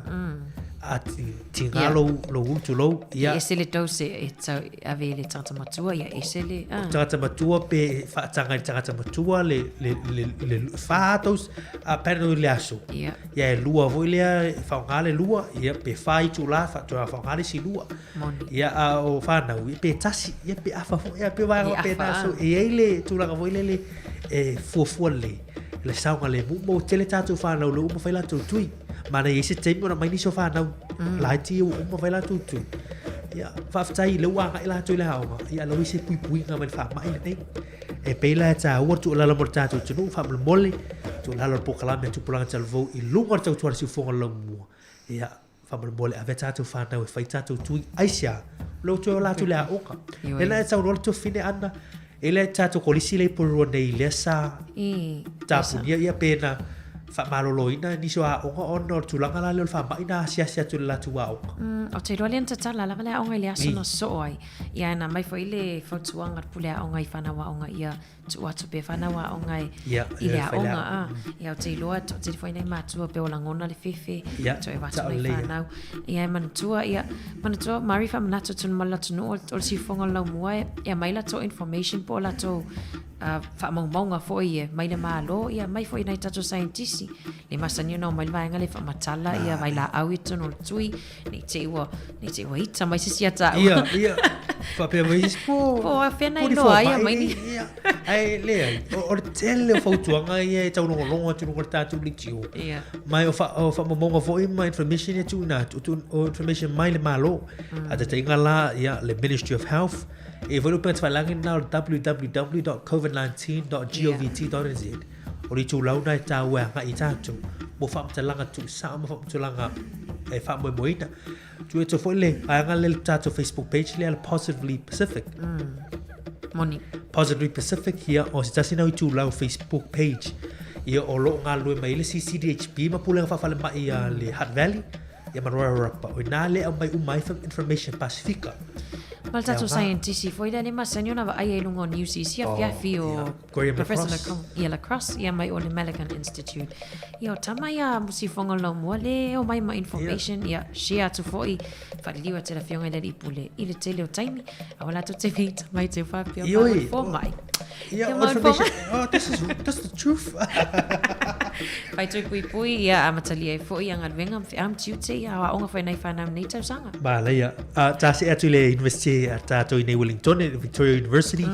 A tiga lou, lou utu lou, ia. E ese le dose e tau ave i le tagata matua, ia ese le, ah. Tagata matua pe faataga i le tagata matua le, le, le, le, whā dose a Panadol i le aso. Ia. Ia e lua foi lea, faaaoga le lua, ia pe whā itulā, faatoa faaaoga le isi lua. Moni. Ia, a o whanau, ia pe tasi, ia pe afa foi, ia pe vaega Ia faapena. afa, So, ah. e i ai le tulaga foi lele e fuafua lelei, le saogalemu, ma ua tele tatou whanau lea ua uma fai latou tui. Mana i ai se taimi ona mai nisi o whanau, laiti ia ua uma fai latou tui. Ia, faafetai lea ua agai latou i le aoga, ia lau i se puipuiga mai le faamai lenei. E pei la e tāua le tuualalo mo le tatou atunuu, faamolemole, tuualalo le polokalame a Tupulaga Talavou i luga o le tautua a le siufofoga o le laumua. Ia, Faamolemole, ave tatou whanau e whai tatou tui. Aisea, o lea ua toe ola atu le aoga. Ioe. Lena e saunoa le tuafafine Ana, e le tatou kolisi lea i Porirua nei lea sa I, tapunia ia pe na faamaloloina nisi o aoga ona o le tulaga la lea o le faamai na asiasi atu i le latou aoga. O te iloa lea na tatala lava le aoga i le aso I. na sosoo ai. Ia na aumai foi le fautuaga a le pule aoga i whanau aoga ia tuu atu pea whanau aoga e Ia, i le ia, whai le aoga. aoga. Ah. Ia, o te iloa, toatele foi nai matua pea o lagona le fefe, Ia, toe avatu tao nai lelei ia. whanau. Ia, e manatua, ia, manatua, mari faamanatu atu ma le atunuu, o le siufofoga o le laumua e, e aumai latou information po o latou faamaumauga foi e mai le Malo, ia aumai foi nai tatou saienitisi. Le masani ona omai le vaega lea e faamatala ia vailaau i totonu o le tui, nei te i ua, nei te i ua ita mai se isi ia taua. Ia, ia. Faapea mai isi, po... Po o afea na po ni iloa ai fomai, mai ni. Ia. Ae leai, o le tele o fautuaga ia e taulogologo atu i luga o le tatou leitio. Ia. Mai o, wha, o faamaumauga foi ma information ia tuuina atu, o information mai le Malo. A tataiga la, ia, le Ministry of Health, e foi le upega tafailagi lena o le www.covid19.govt.nz. O le itulau lena e taua e agai i tatou mo faamatalaga tuusao ma faamatalaga e faamoemoeina. Tuu atu foi le vaega lea i le tatou Facebook page lea le Positively Pacific. Moni. Positively Pacific ia o se tasi na o itulau Facebook page ia o lo o galulue mai ai le CCDHB ma Pulega Faafalemai a le Hutt Valley ia ma Royal Rapa. O i ina lea e aumai uma ai information Pasifika. Ma le tatou saienitisi foi lea le masani ona vaai ai i luga o news i isi afiafi o Graham Professor Lacrosse. Lacrosse, ia Lacrosse, ia mai o le Malaghan Institute. Ia o tama ia mo siufofoga o le laumua le omai ma information, ia share atu foi, faaliliu atu i le afioga i le alii pule i le tele o taimi, aua latou te mita mai te faapea Ioi. ma le fomai. Ia, Ia, o ma le information, fomai. oh, this is, this is the truth. Fai tui puipui, ia amatalia ai foi ia galuega ma feau ma tiute, ia aoaoga foi nai fanau i lenei tausaga. Manaia. Uh, tā se atu i le University a tātou i nei Wellington, i Victoria University.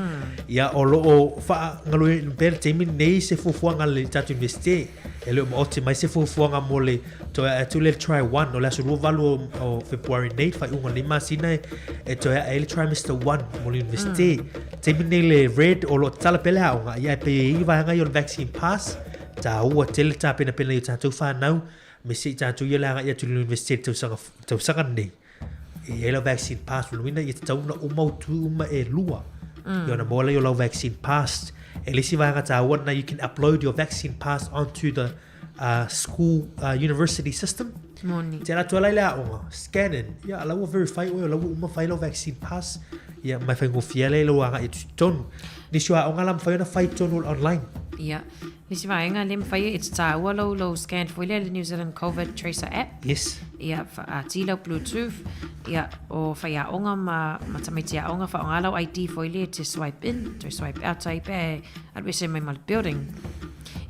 Ia, o lo o whaangalue pea le taimi nei se fuafuaga le tātou University. E le o maoti mai se fuafuaga mo le toe ae atu le try one, o le aso 28 o, o February nei, whaiunga nei masina e, e toe ae le trimester one mo le University. Taimi nei le red o lo o tatala pea le aoga, ia e pei e i vaega ia o le vaccine pass, tāua tele tāpenapena i o tātou whanau, Me se i tātou ia le agai atu i le university i le tausaga, tausaga nei. E i ai lau vaccine pass, lona uiga ia tatau ona uma au tui uma e lua. Ia ona maua lea o lau vaccine pass. E le isi vaega tāua lena, you can upload your vaccine pass onto the uh, school uh, university system. Moni. Te ala atu ala i le aoga, scan in, ia ala ua verify oe, ala ua uma fai lau vaccine pass, ia mai faigofie ala i lou agai atu i totonu. Nisi o aoga la mafai ona fai i totonu online. Ia. Nisi vaega lea mafai e te tāua lou, lou scan foi lea le New Zealand COVID Tracer app. Yes. Ia, ati lau Bluetooth, ia, o faiaoga ma, ma tamaiti aoga whaonga lau ID foi lea te swipe in, toe swipe out ai pe alu ese mai ma le building.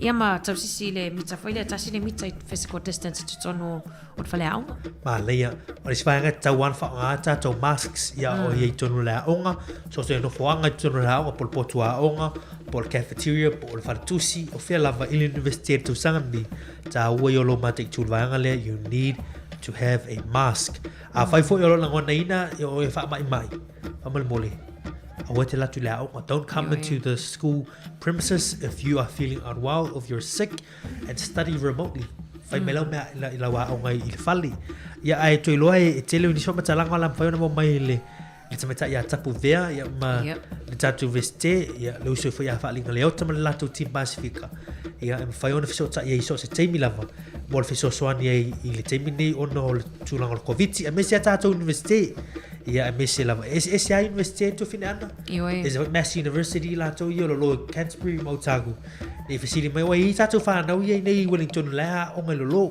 Ia ma tausisi le mita foi lea, tasi le mita i physical distance i totonu o, o le faleaoga. Manaia. O le isi vaega e tatau lava ona faaaoga a tātou masks ia o ia i totonu o le aoga, so o se nofoaga i totonu o le aoga po o le potu aoga, po o le cafeteria, po o le faletusi, o fea lava i le university i le tausaga lenei, tāua ia o lou mataitu i le vaega lea, you need to have a mask. Afai foi o lo lagonaina ia oe e faamaimai, faamolemole, aua e te alu atu i le aoga. Don't come into the school premises if you are feeling unwell, if you're sick, and study remotely. Fai mai lau mea i lau aoga i le fale. Ia ae toe iloa e tele o nisi faamatalaga o le a mafai ona maua mai le le tamaitai ia Tapu Vea ia ma Yep. le tatou Universite, ia le uso foi ia Faaliga Leota ma le latou team Pasifika. Ia e mafai ona fesootai ai i so o se taimi lava mo le fesoasoani ai i le taimi nei ona o le tulaga o le Koviti aemaise a tatou Universite. Ia aemaise lava e eseese lava Universite i Tuafine-ana. Ioe. Ese foi Massey University latou ia o lo o i Canterbury ma Otago. Nei fesili mai, ua i ai tātou whānau ia i nei i Wellington le aoga i lolo.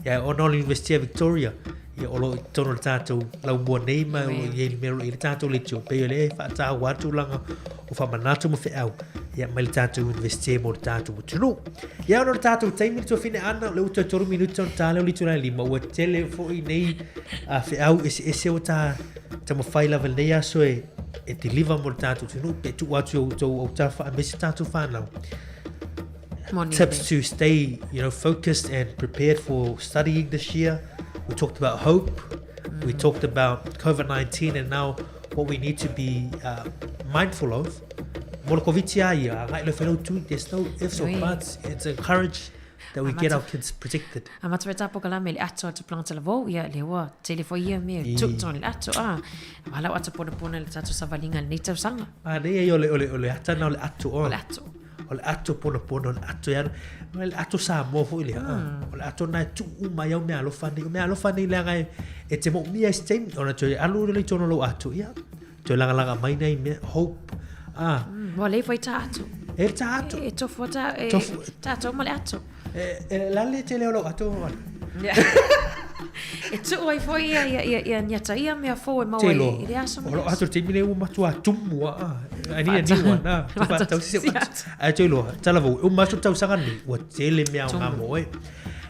Ia ona o le University of Victoria. Ia o lo o i totonu o le tātou laumua nei ma o lo o i ai le mea o lo o i ai le tātou leitio. Pei o le whaatāua atu langa o whamanatu ma wheau. Ia mai le tātou University mo le tātou atunuu. Ia ona o le tātou taimi le tuafine ana, o le ua toe toru minuta ona tā lea o le itula e lima. Ua tele foi nei a wheau eseese o tā taumafai lava i lenei aso e e deliver mo le tātou atunuu pe tuu atu i o outou autafa aemaise tātou whānau. Moni Tips le. to stay, you know, focused and prepared for studying this year. We talked about hope. We talked about COVID-19 and now what we need to be mindful of. Mo le Koviti a ia, agai le whenau tui, there's no ifs or Oi. buts. It's encouraged that we get our kids protected. A mata mai tā pokalame le ato a tupulaga talavou, ia lea ua tele foi ia mea I. tuu tonu le ato, a walau ata ponapona le tātou savaliga i lenei tausaga. Manaia ia o le, o le, o le ata na o le ato o. O le ato. O le ato ponapona, o le ato ia, o le ato Samoa foi lea. O le ato na e tuu uma ai au meaalofa nei. O meaalofa nei leaga e, e te moomia i se taimi, ona toe alu lea i totonu o lou ato, ia, toe lagalaga mai nai mea, hope, a. Ua le foi tā ato. E tā ato. E tofu tā, e, Tofu. tātou ma le ato. E, e la le tele o lou ato, ana. E tuu ai foi ia, ia, ia, ia niata ia mea fou e maua Te i, loa. i le aso ma O le lou aso. ato le taimi nei ua matua tumu a, a, ni a ni ua, na, tu whaatau si se ato. Ae te loa, tala vau, uma aso tausaga nei, ua tele mea o ngā moe.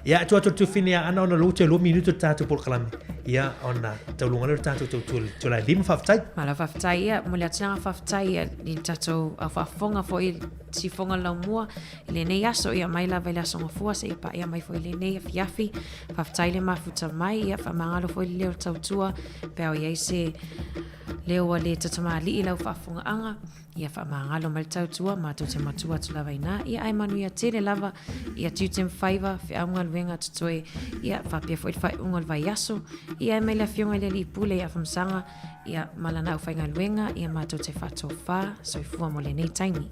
Ia, atu atu tu whine a ana ona lou te lua minutu o tātou polokalame. Ia, ona taulunga lea o le tātou tau tu, tu lai lima whawhetai. Malo faafetai ia, momoli atu le agaga faafetai ia i le tatou au faafofoga foi i sifoga laumua i lenei aso ia mai lava i le aso gafua seia paia mai foi i lenei afiafi. Faafetai le mafuta mai ia faamagalo foi le leo o le tautua pe a o i ai se leo ua le tatamālii i lau faafofogaaga. Ia faamagalo mai le tautua, matou te matua atu lava inā, ia ae manuia tele lava, ia tiute ma faiva, feau ma galuega totoe, ia faapea foi le faaiuga o le vaiaso, ia ae mai le Afioga i le Alii Pule ia Afamasaga, ia ma lana aufaigaluega, ia matou te faatofa, soifua mo lenei taimi.